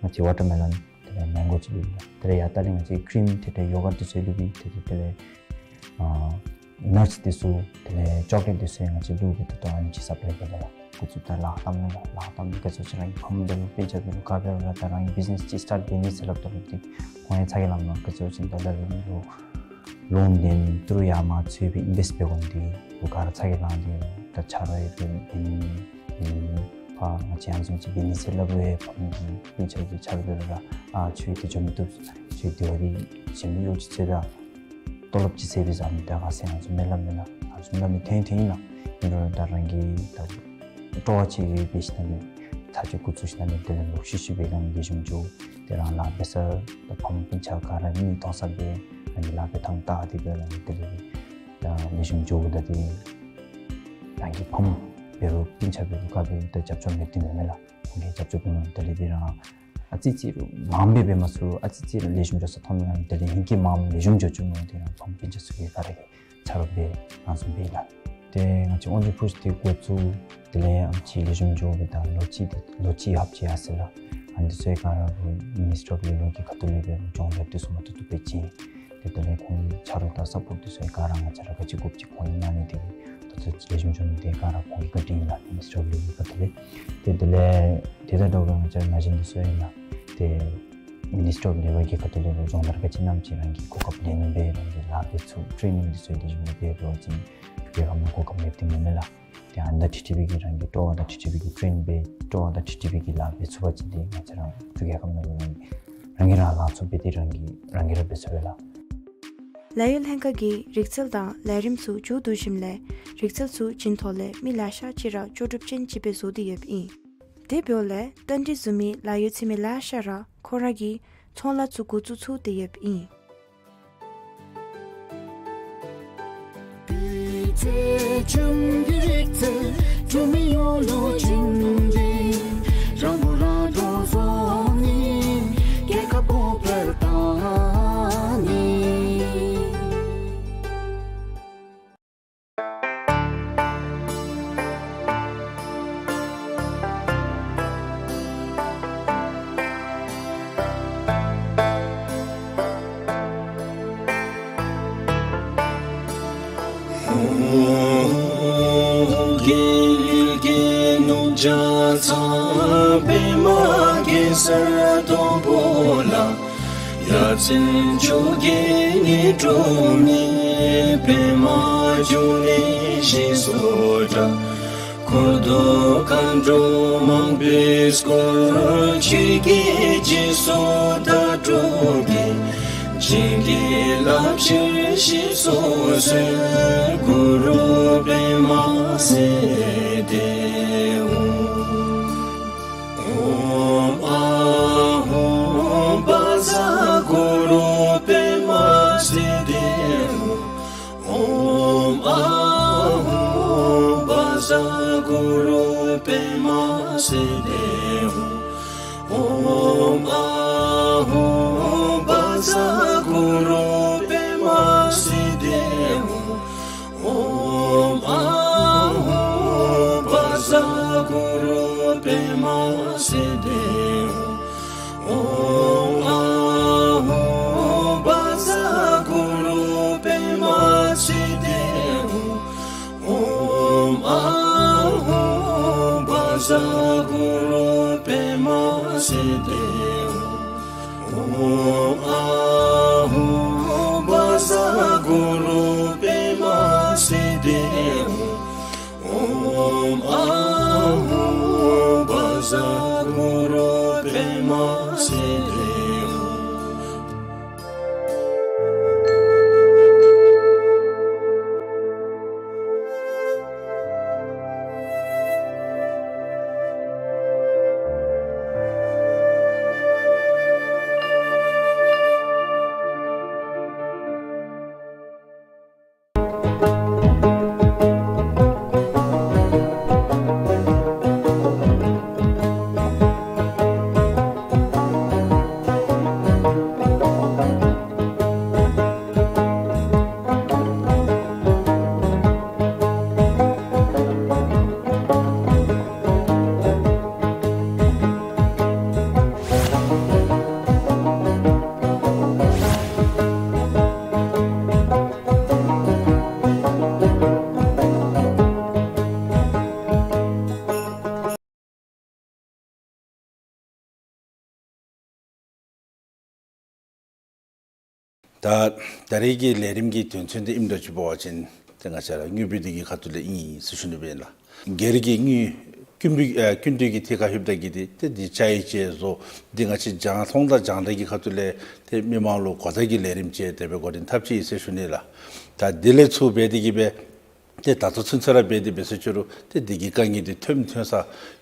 ང་བཅས་ཝ་ཊར་མེ་ལོན་དེ་ལས་མེང་གོ་ཅིག་ལུ་ལགས། དེ་ལས་ཡར་ལྟག་ལས་ང་བཅས་ཀྲིམ་ཏེ་ཏེ་ཡོ་གརཊ་འདི་ཚུ་ལུ་སྦེ་ཏེ་ཏེ་དེ་ལས་ཨ་ནཊསི་འདི་ཚུ་དེ་ལས་ཅོག་ལེཊ་འདི་ཚུ་ཡང་ང་བཅས་ལུ་སྦེ་ཏེ་ཏེ་ཨ་ནི་ཅིག་སབ་ལའི་འབད་དེ་ལགས། འགོ་བཙུགས་ད་ལཱ་ཁག་བཏངམ་མས་ལགས། ལཱ་ཁག་བཏངམ་ག་ཅི་ཟེར་བ་ཅིན་རང་གི་ཕམ་འབད་རུང་དཔེ་ཆ་འབད་རུང་ག་འབད་རུང་ར་ད་རང་གི་བིཛི་ནེསི་ཅིག་སི་ཊཱཊ་འབད་ནི་ཟེར་སླབ་ད་ལུ་ཏེ་ཁོང་ཡང་ཚ་གྱང་ལངམ་མས། ག་ཅི་ཟེར་བ་ཅིན་ད་ལྟོ་ལོ་ལོན་ལེན་ཏེ་རུང་ཡར་མར་འཚོལ་སྦེ་ཨིན་བེསཊ་འབད་དགོ་ནི་འདི་ལུ་ག་ར་ཚ་གྱང་ལང་སྟེ་ད་ཆ་རོགས་ཡང་འབད་འབད་ནི་འབད་ནི་ཕར་ང་བཅས་ཨ་ནི་བཟུམ་ཅིག་འབད་ནི་ཟེར་སླབ་སྦེ་ཕམ་གྱིས་དཔེ་ཆ་གི་ཆ་རོགས་འབད་རུང་ར་ཨ་ཁྱོད་འདི་འགྱོ་མི་བཏུབ། ཁྱོད་འདི་བ་འདི་གཞན་མི་གཡོག་ཅིག་འཚོལ་ད། ཏོ་ལོབ་ཅིག་ཟེར་བའི་ཟེར་མི་ད་ག་ཟེར་ང་བཟུམ་མས་སླབ་མས་ལགས། ང་བཟུམ་སླབ་མི་ཐོན་ཐོན་ཨིན་ལགས། ཨིན་རུང་ད་རང་གི་ད་སྤྲོ་བ་ཅིག་ཡོད་པའི་ཤུལ་ལས་ཚར་གཅིག་འགོ་བཙུགས་ཞིནམ་ལས་དེ་ལས་ལོག་ཤུལ་ཤུལ་སྦེ་ག་ནི་ལེགས་ཤོམ་འགྱོ། ཏེ་རང་ལཱ་འབད་ས་ད་ཕམ་སྤུན་ཆ་ག་ར་མིག་མཐོང་ས་སྦེ་རང་གི་ལཱ་འབད་ཐངས་བལྟ་སྟེ་སྦེ་རང་གི་དེ་ལས་ད་ལེགས་ཤོམ་འགྱོཝ་ད་ཏེ་རང་གི་ཕམ་འབད་རུང་སྤུན་ཆ་འབད་རུང་ག་འབད་རུང་ད་རྒྱབ་སྐྱོར་མེད་དེ་མེན་མས་ལགས། རྒྱབ་སྐྱོར་འབད་མི་དེ་ལས་འདི་ར་ཨ་ཙི་ཙི་རུང་མངམ་སྦེ་འབད་མ་ཚུགས། ཨ་ཙི་ཙི་རུང་ལེགས་ཤོམ་འགྱོ་ས་མཐོང་མི་ཨ་ནི་དེ་ལས་ཧིང་གིས་མངམ་ལེགས་ཤོམ་འགྱོ་བཅུག་མི་དེ་ར་ཕམ་སྤུན་ཆ་ཚུ་གིས་ག་ར་གིས་ཆ་རོགས་འབད་གནང་སོང་པས་ལགས། ཏེ་ང་བཅས་དབང་འབྱོར་ཕུགས་བསམ་འདི་འགོ་བཙུགས་དེ་ལས་ཨམ་ཅིག་ལེགས་ཤོམ་འགྱོ་སྦེ་ད་ལོ་གཅིག་འདི་ལོ་གཅིག་ཧབ་ཅིག་ཡར་སོ་ཡི་ལགས། ཨ་ནི་འདི་ཚུ་ག་ར་ལུ་Ministry of Labour གི་ཁ་ཐུག་ལས་འབད་རུང་སྦྱོང་བརྡར་འདི་ཚུ་མ་ཐུབ་ཐུབ་སྦེ་བྱིན། ཏེ་དེ་ལས་ཁོང་གི་ཆ་རོགས་དང་སཔོརཊ་འདི་ཚུ་ག་ར་ང་བཅས་ར་ག་ཅི་དགོཔ་ཅིག་ཁོང་གིས་གནང་ནི་དེ་གིས་ད་ལྟོ་ལེགས་ཤོམ་འགྱོ་ནི་དེ་ག་ར་ཁོང་གི་བཀའ་དྲིན་ཨིན་ལགས། Ministry of Labour ཁ་ཐུག་ལས། ཏེ་དེ་ལས་དེ་དང་འདྲཝ་སྦེ་ང་བཅས་ར་ན་གཞོན་འདི་ཚུ་ཡང་ཏེ་Ministry of Labour གི་ཁ་ཐུག་ལས་ལུ་སྦྱོང་བརྡར་ག་ཅི་གནངམ་ཅིག་རང་གི་གོ་སྐབས་ལེན་ནི་སྦེ་རང་གི་ལཱ་འབད་ཚུགས། ཊེ་ནིང་འདི་ཚུ་ལེགས་ཤོམ་སྦེ་འབད་བ་ཅིན་འབྲུག་རྒྱལ་ཁབ་ནང་གོ་སྐབས་མེདཔ་འདི་མེན་མས་ལགས། ཏེ་ཨ་ནི་དང་འཁྲིལ་འཁྲིལ་བའི་གི་རང་གི་སྤྲོ་བ་དང་འཁྲིལ་འཁྲིལ་བའི་གི་ཊེ་ནིང་འབད་སྤྲོ་བ་དང་འཁྲིལ་འཁྲིལ་བའི་གི་ལཱ་འབད་ཚུགས་པ་ཅིན་ཏེ་ང་བཅས་ར་འབྲུག་རྒྱལ་ཁབ་ནང་ལུ་རང་གི་རང་གི་རང་ལཱ་ཚུ་འབད་དེ་རང་གི་རང་གི་ར་འབད་ཚུགས་པས་ལགས། ལཱ་གཡོག་ལྷན་ཁག་གིས་རིག་རྩལ་དང་ལས་རིམ་ཚུ་མཇུག་བསྡུ་ཞིནམ་ལས་རིག་རྩལ་ཚུ་བྱིན་ཐོག་ལས་མི་ལེ་ཤ་ཅིག་ར་ལྕོགས་གྲུབ་ཅན་ཅིག་སྦེ་བཟོ་སྟེ་ཡོདཔ་ཨིན། དེ་འབདཝ་ལས་རྟ་མགྲིན་བཟུམ་མའི་ལཱ་གཡོག་འཚོལ་མི་ལེ་ཤ་ར་ཁོང་ར་གི་ཚོང་ལཱ་ཚུ་འགོ་བཙུགས་ཚུགས་ཏེ་ཡོདཔ་ཨིན། འཁོར་དུ་མཁའ་འགྲོ་མང་པོས་བསྐོར། ཆོས་ཀྱི་སྤྱན་ཟུང་དག་སྒྲུབ་ཀྱིས། བྱིན་གྱིས་བརླབ་ཕྱིར་ཞེས་སུ་གསོལ། གུ་རུ་པདྨ་སིདྡྷི་ཧཱུྃ། ཨོཾ་ཨཱཿཧཱུྃ་བཛྲ་གུ་རུ་པདྨ་སིདྡྷི་ཧཱུྃ། ཨོཾ་ཨཱཿཧཱུྃ་བཛྲ་གུ་རུ་པདྨ་སིདྡྷི་ཧཱུྃ། ཨོཾ་ཨཱཿཧཱུྃ་བཛྲ་གུ་རུ་པདྨ་སིདྡྷི་ཧཱུྃ། ཨོཾ་ཨཱཿཧཱུྃ་བཛྲ་གུ་རུ་པདྨ་སིདྡྷི་ཧཱུྃ། ཨོཾ་ཨཱཿཧཱུྃ་བཛྲ་གུ་རུ་པདྨ་སིདྡྷི་ཧཱུྃ། ཨོཾ་ཨཱཿཧཱུྃ་བཛྲ་གུ་རུ་པདྨ་སིདྡྷི་ཧཱུྃ། ཨོཾ་ཨཱཿཧཱུྃ་བཛྲ་གུ་རུ་པདྨ་སིདྡྷི་ཧཱུྃ། ཨོཾ་ཨཱཿཧཱུྃ་བཛྲ་གུ་རུ་པདྨ་སིདྡྷི་ཧཱུྃ། ད་ད་རེས་ཀྱི་ལས་རིམ་གྱི་དོན་ཚན་འདི་ཨིནམ་འདྲཝ་ཅིག་འབད་བ་ཅིན་ཏེ་ང་བཅས་ར་དངུལ་འབུལ་འདི་གི་ཁ་ཐུག་ལས་ཨིན་ཟེར་ཞུ་ནི་སྦེ་ཨིན་ལགས། སྒེར་གྱི་དངུལ་སྐྱིན་འབུལ་ཨ་སྐྱིན་འགྲུལ་གྱི་ཐད་ཁར་ལྷོདཔ་ད་གི་འདི་ཏེ་འདི་བཅའ་ཡིག་ཅིག་བཟོ། འདི་ང་བཅས་རྒྱང་མཐོང་དང་རྒྱང་བསྒྲགས་ཀྱི་ཁ་ཐུག་ལས་ཏེ་མི་མང་ལུ་གོ་བརྡ་གི་ལས་རིམ་ཅིག་དེ་སྦེ་འགོ་འདྲེན་འཐབ་ཅི་ཟེར་ཞུ་ནི་ལགས། ད་དེ་ལས་ཚུར་འབད་དེ་གི་སྦེ་ཏེ་ད་ལྟོ་ཚུན་ཚོད་ར་འབད་དེ་འབད་ཟེར་ཞུ་རུང་ཏེ་འདི་གི་དཀའ་ངལ་འདི་ཐོནམ་ཐོན་ས་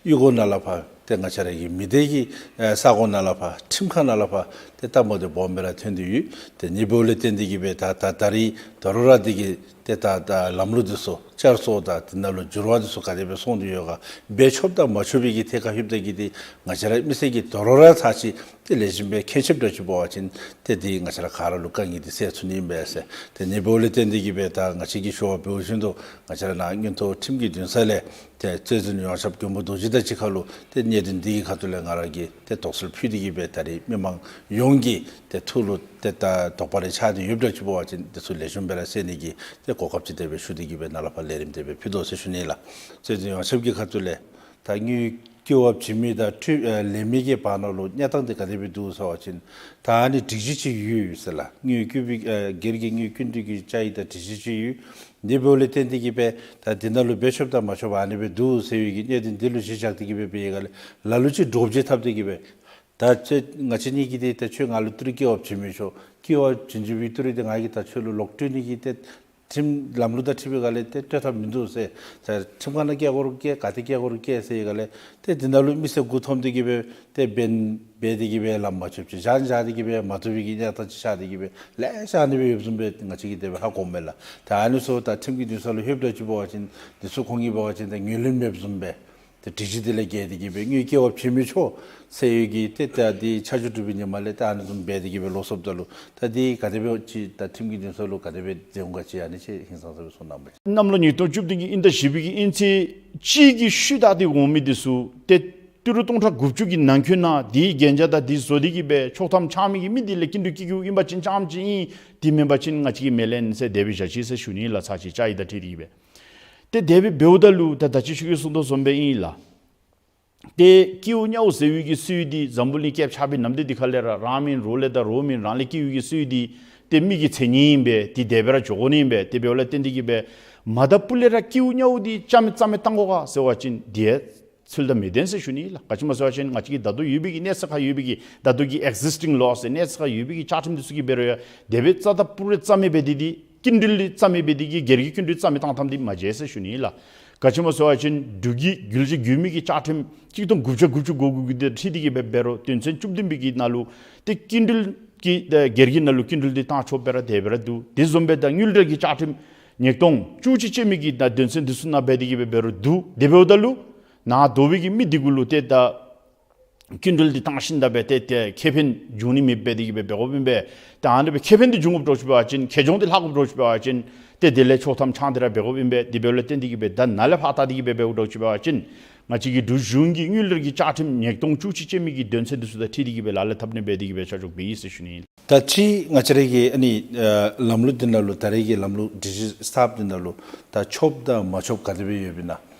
གཡུས་སྒོ་ནང་ལས་ཕར་ ཏེ་ང་བཅས་ར་གི་མི་སྡེ་གི་ཨེ་ས་གོ་ནང་ལས་ཕར་ཁྲིམས་ཁང་ནང་ལས་ཕར་ཏེ་ལྟ་མོ་དེ་སྦོམ་སྦེ་ར་ཐོན་ཏེ་ཡོད། ཏེ་ཨ་ནི་འབདཝ་ལས་བརྟེན་ཏེ་གིས་སྦེ་ད་ད་ད་རིས་དོ་རུང་ར་འདི་གི་ཏེ་ད་ད་ལམ་ལུགས་འདི་ཚུ་བསྐྱར་གསོ་དང་དེ་ནང་ལུ་འགྱུར་བ་འདི་ཚུ་ག་དེ་སྦེ་སོང་སྟེ་ཡོད་ག། འབད་ཆོགཔ་དང་མ་ཆོག་པའི་གི་ཐད་ཁར་ལྷོདཔ་ད་གིས་ཏེ་ང་བཅས་ར་མི་སེར་གྱིས་དོ་རུང་ར་ཚར་ཅིག་ཏེ་ལེགས་ཤོམ་སྦེ་མཁྱེན་ཆེཝ་འདྲཝ་ཅིག་འབད་བ་ཅིན་ཏེ་འདི་ང་བཅས་ར་ག་ར་ལུ་དཀའ་ངལ་འདི་སེལ་ཚུགས་ནི་ཨིན་པས་ཟེར། ཏེ་ཨ་ནི་འབདཝ་ལས་བརྟེན་ཏེ་གིས་སྦེ་ད་ང་བཅས་ཀྱིས་ཞུ་བ་འབད་བ་བཞིན་དུ་ང་བཅས་ར་ནཱ་མངོན་མཐོ་ཁྲིམས་ཀྱི་འདུན་ས་ལས་ཏེ་རྩོད་འཛིན་ཡོངས་ཁྱབ་མགོན་པོ་རྡོ་རྗེ་དང་གཅིག་ཁར་ལུ་ཏེ་གནད་དོན་འདི་གི་ཁ་ཐུག་ལས་ང་ར་གིས་ཏེ་དོགས་སེལ་ཕུལ་ཏེ་གིས་སྦེ་ད་རིས་མི་མང་ཡོངས་ཀྱི་ཏེ་ཐུགས་ལུ་ཏེ་ད་དོགས་པ་རེ་ཆགས་ཏེ་ཡོདཔ་འདྲཝ་ཅིག་འབད་བ་ཅིན་འདི་ཚུ་ལེགས་ཤོམ་སྦེ་ར་སེལ་ནི་གི་ཏེ་གོ་སྐབས་ཅིག་དེ་སྦེ་ཞུ་སྟེ་གིས་སྦེ་ནཱ་ལས་ཕར་ལས་རིམ་དེ་སྦེ་ཕུལ་དོ་ཟེར་ཞུ་ནི་ལགས། རྩོད་འཛིན་ཡོངས་ཁྱབ་ཀྱི་ཁ་ཐུག་ལས་ད་དངུལ་སྐྱེ་བ་བྱིན་མི་དང་ཁྲུས་ཨེ་ལེན་མི་གི་བར་ན་ལུ་གནས་སྟངས་འདི་ག་དེ་སྦེ་འདུག་ཟེར་བ་ཅིན་ད་ཨ་ནི་སྒྲིག་གཞི་ཅིག་ཡོད་ཟེར་ལགས། དངུལ་སྐྱེ་བའི་ཨེ་སྒེར་གྱི་དངུལ་སྐྱིན་འགྲུལ་གྱི་བཅའ་ཡིག་དང་སྒྲིག་གཞི་ཅིག་ཡོད། འདི་འབདཝ་ལས་བརྟེན་ཏེ་གིས་སྦེ་ད་འདི་ནང་ལུ་འབད་ཆོགཔ་དང་མ་ཆོགཔ་ཨ་ནི་སྦེ་འདུག་ཟེར་བའི་གི་གནད་དོན་འདི་ལུ་གཞི་བཞག་སྟེ་གིས་སྦེ་འབད་བའི་སྒང་ལས་ལ་ལུ་ཅིག་འདྲོག་བྱེལ་འཐབ་སྟེ་གིས་སྦེ་ད་ཁྱོད་ང་བཅས་གཉིས་ཀྱིས་འདི་ད་ཁྱོད་ང་ལུ་ཏི་རུ་སྐྱེ་བ་བྱིན་མི་ཆོག། སྐྱེ་བ་བྱིན་བྱིན་པའི་ཏི་རུ་འདི་ང་གིས་ད་ཁྱོད་ལུ་ལོག་སྤྲོད་ནི་གི་ཏེ་ཁྲིམས་ལམ་ལུགས་དང་འཁྲིལ་བའི་སྒང་ལས་ཏེ་སྤྲོད་ཐབས་མིན་འདུག་ཟེར། ད་ཁྲིམས་ཁང་ནང་བསྐྱལ་དགོ་རུང་བསྐྱལ་ག་ཏེ་བསྐྱལ་དགོ་རུང་བསྐྱལ་ཟེར་བའི་སྒང་ལས་ཏེ་འདི་ནང་ལུ་མི་སེར་མགུ་འཐོམས་ཏེ་གིས་སྦེ་ཏེ་འབད་འབད་དེ་གིས་སྦེ་ལམ་མ་ཆོདཔ་ཅིག་བཞག་བཞག་སྟེ་གིས་སྦེ་མ་བཏུབ་པའི་གི་གནས་སྟངས་ཅིག་ཆགས་ཏེ་གིས་སྦེ་ལེ་ཤ་ཨ་ནི་སྦེ་ཡོདཔ་བཟུམ་སྦེ་ང་བཅས་ཀྱིས་དེ་སྦེ་ཧ་གོཝ་མས་ལགས། ད་ཨ་ནི་ཚུ་ད་ཁྲིམས་ཀྱི་འདུན་ས་ལུ་ལྷོདཔ་འདྲཝ་ཅིག་འབད་བ་ཅིན་འདི་ཚུ་ཁོང་གིས་འབད་བ་ཅིན་ད་ངོས་ལེན་མེདཔ་བཟུམ་སྦེ་ཏེ་སྒྲིག་གཞི་འདི་ལས་འགལ་ཏེ་གིས་སྦེ་དངུལ་སྐྱེ་བ་བྱིན་མི་ཆོག་ཟེར་བའི་གི་ཏེ་ད་འདི་ཆར་ཆུ་གྲུབ་པའི་ཉི་མ་ལས་ད་ཨ་ནི་བཟུམ་འབད་དེ་གིས་སྦེ་ལོག་སོངམ་ད་ལུ་ད་འདི་ག་དེ་སྦེ་ཅིག་ད་ཁྲིམས་ཀྱི་འདུན་ས་ལུ་ག་དེ་སྦེ་འཛེམ་ག་ཅིག་ཨ་ནི་ཅིག་ཧིང་སངས་ས་སྦེ་གསུང་གནང་མས། གནམ་ལོ་ཉིས་སྟོང་བཅུ་བདུན་གྱི་དབྱིན་ཟླ་བཞི་པའི་གི་དབྱིན་ཚེས་གཅིག་གི་ཤུལ་ད་འདི་འོང་མི་འདི་ཚུ་ཏེ་ཏི་རུ་སྟོང་ཕྲག་དགུ་བཅུ་གི་ནང་འཁོད་ནང་འདི་གན་རྒྱ་དང་འདི་བཟོ་སྟེ་གིས་སྦེ་ཆོག་ཐམ་འཆང་མི་གི་མི་འདི་ལས་སྐྱིན་འགྲུལ་སྐྱེ་བཅུག་ཨིན་པ་ཅིན་རྐྱངམ་ཅིག་ཨིན། འདི་མེན་པ་ཅིན་ང་བཅས་ཀྱིས་མི་ལེན་ཟེར་དེ་སྦེ་བཞག་ཅི་ཟེར་ཞུ་ནི་ལགས། ཚར་ཅིག་བཅའ་ཡིག་དང་འཁྲིལ་ཏེ་གིས་སྦེ། ཏེ་དེ་སྦེ་འབདཝ་ད་ལུ་ད་ད་ཅི་ཁྱོད་ཀྱིས་གསུང་དོ་བཟུམ་སྦེ་ཨིན་ལགས། ཏེ་སྐྱེ་བོ་དམྱལ་བ་ཟེར་བའི་གི་སྲོལ་འདི་འཛམ་བུ་གླིང་བསྐལ་པ་ཆགས་པའི་ནམ་དུས་འདི་ཁ་ལས་ར་རང་མིན་རོགས་ལས་དང་རོགས་མིན་རང་ལས་སྐྱེ་བའི་གི་སྲོལ་འདི་ཏེ་མི་གི་མཚན་ཉིད་ཨིན་པས། འདི་དེ་སྦེ་ར་འགྱོ་དགོ་ནི་ཨིན་པས། དེ་འབདཝ་ལས་བརྟེན་ཏེ་གིས་སྦེ་མ་ད་སྤུ་ལས་ར་སྐྱེ་བོ་དམྱལ་བ་འདི་རྩ་མེད་རྩ་མེད་བཏང་དགོ་ག་ཟེར་བ་ཅིན་འདི་ཚུལ་དང་མི་ལྡན་ཟེར་ཞུ་ནི་ལགས། ག་ཅི་སྨོ་ཟེར་བ་ཅིན་ང་བཅས་ཀྱི་ད་ལྟོ་ཡོད་པའི་གི་གནས་ཚད་ཁར་ཡོད་པའི་གི་ད་ལྟོ་གི་ཨེག་ཛིསི་ཊིང་ལོ་ཟེར་གནས་ཚད་ཁར་ཡོད་པའི་གི་བཅའ་ཁྲིམས་འདི་ཚུ་གིས་འབད་རུང་ཡང་དེ་སྦེ་རྩ་དང་སྤུ་རེ་རྩ་མེད་འབད་དེ་འདི་སྐྱིན་འགྲུལ་འདི་རྩ་མེད་འབད་དེ་གིས་སྒེར་གྱི་སྐྱིན་འགྲུལ་རྩ་མེད་བཏང་བཏངམ་འདི་མ་མཇལ་ཟེར་ཞུ་ནི་ལགས། ག་ཅི་སྨོ་ཟེར་བ་ཅིན་འབྲུག་གི་རྒྱུད་བཞི་རྒྱུད་མི་གི་བཅའ་ཁྲིམས་གཅིག་སྟོང་དགུ་བརྒྱ་དགུ་བཅུ་གོ་དགུ་གི་དེ་འཁྲིལ་ཏེ་གིས་སྦེ་འབད་རུང་དོན་ཚན་བཅུ་བདུན་པའི་གི་ནང་ལུ་ཏེ་སྐྱིན་འགྲུལ་གྱི་ཨེ་སྒེར་གྱི་ནང་ལུ་སྐྱིན་འགྲུལ་འདི་བཏང་ཆོགཔ་སྦེ་ར་དེ་སྦེ་ར་འདུག། དེ་བཟུམ་སྦེ་ད་དངུལ་འབྲེལ་གྱི་བཅའ་ཁྲིམས་ཉིས་སྟོང་བཅུ་གཅིག་ཅན་མའི་གི་ད་དོན་ཚན་འདི་ཚུ་ནང་འབད་དེ་གིས་སྦེ་འབད་རུང་འདུག། དེ་འབདཝ་ད་ལུ་ནཱ་སྡོད་པའི་གི་མི་འདི་གུ་ལུ་ཏེ་ད་སྐྱིན་འགྲུལ་འདི་བཏང་ཞིནམ་ད་སྦེ་ཏེ་ཏེ་ཁེ་ཕན་འབྱུང་ནི་མེདཔ་འབད་དེ་གིས་སྦེ་འབད་དགོཔ་ཨིན་པས། ད་ཨ་ནི་སྦེ་ཁེ་ཕན་འདི་འབྱུང་དགོཔ་འདྲཝ་ཅིག་འབད་བ་ཅིན་ཁེ་གྱོང་འདི་ལྷག་དགོཔ་འདྲཝ་ཅིག་འབད་བ་ཅིན་ཏེ་དེ་ལས་ཆོག་ཐམ་འཆང་སྟེ་ར་འབད་དགོཔ་ཨིན་པས། དེ་འབདཝ་ལས་བརྟེན་ཏེ་གིས་སྦེ་ད་ནཱ་ལས་ཕར་ད་འདི་གིས་སྦེ་འབདཝ་འདྲཝ་ཅིག་འབད་བ་ཅིན་ང་བཅས་ཀྱི་འབྲུག་གཞུང་གི་དངུལ་འབྲེལ་གྱི་བཅའ་ཁྲིམས་ཉིས་སྟོང་བཅུ་གཅིག་ཅན་མའི་གི་དོན་ཚན་འདི་ཚུ་དང་འཁྲིལ་ཏེ་གིས་སྦེ་ལག་ལེན་འཐབ་ནི་འབད་དེ་གིས་སྦེ་ཆ་འཇོག་འབད་ཡི་ཟེར་ཞུ་ནི། ད་ཅི་ང་བཅས་ར་གི་ཨ་ནི་ཨ་ལམ་ལུགས་འདི་ནང་ལུ་ད་རེས་ཀྱི་ལམ་ལུགས་སྒྲིག་གཞི་གསརཔ་འདི་ནང་ལུ་ད་ཆོགཔ་དང་མ་ཆོགཔ་ག་དེ་སྦེ་ཡོདཔ་ཨིན་ན།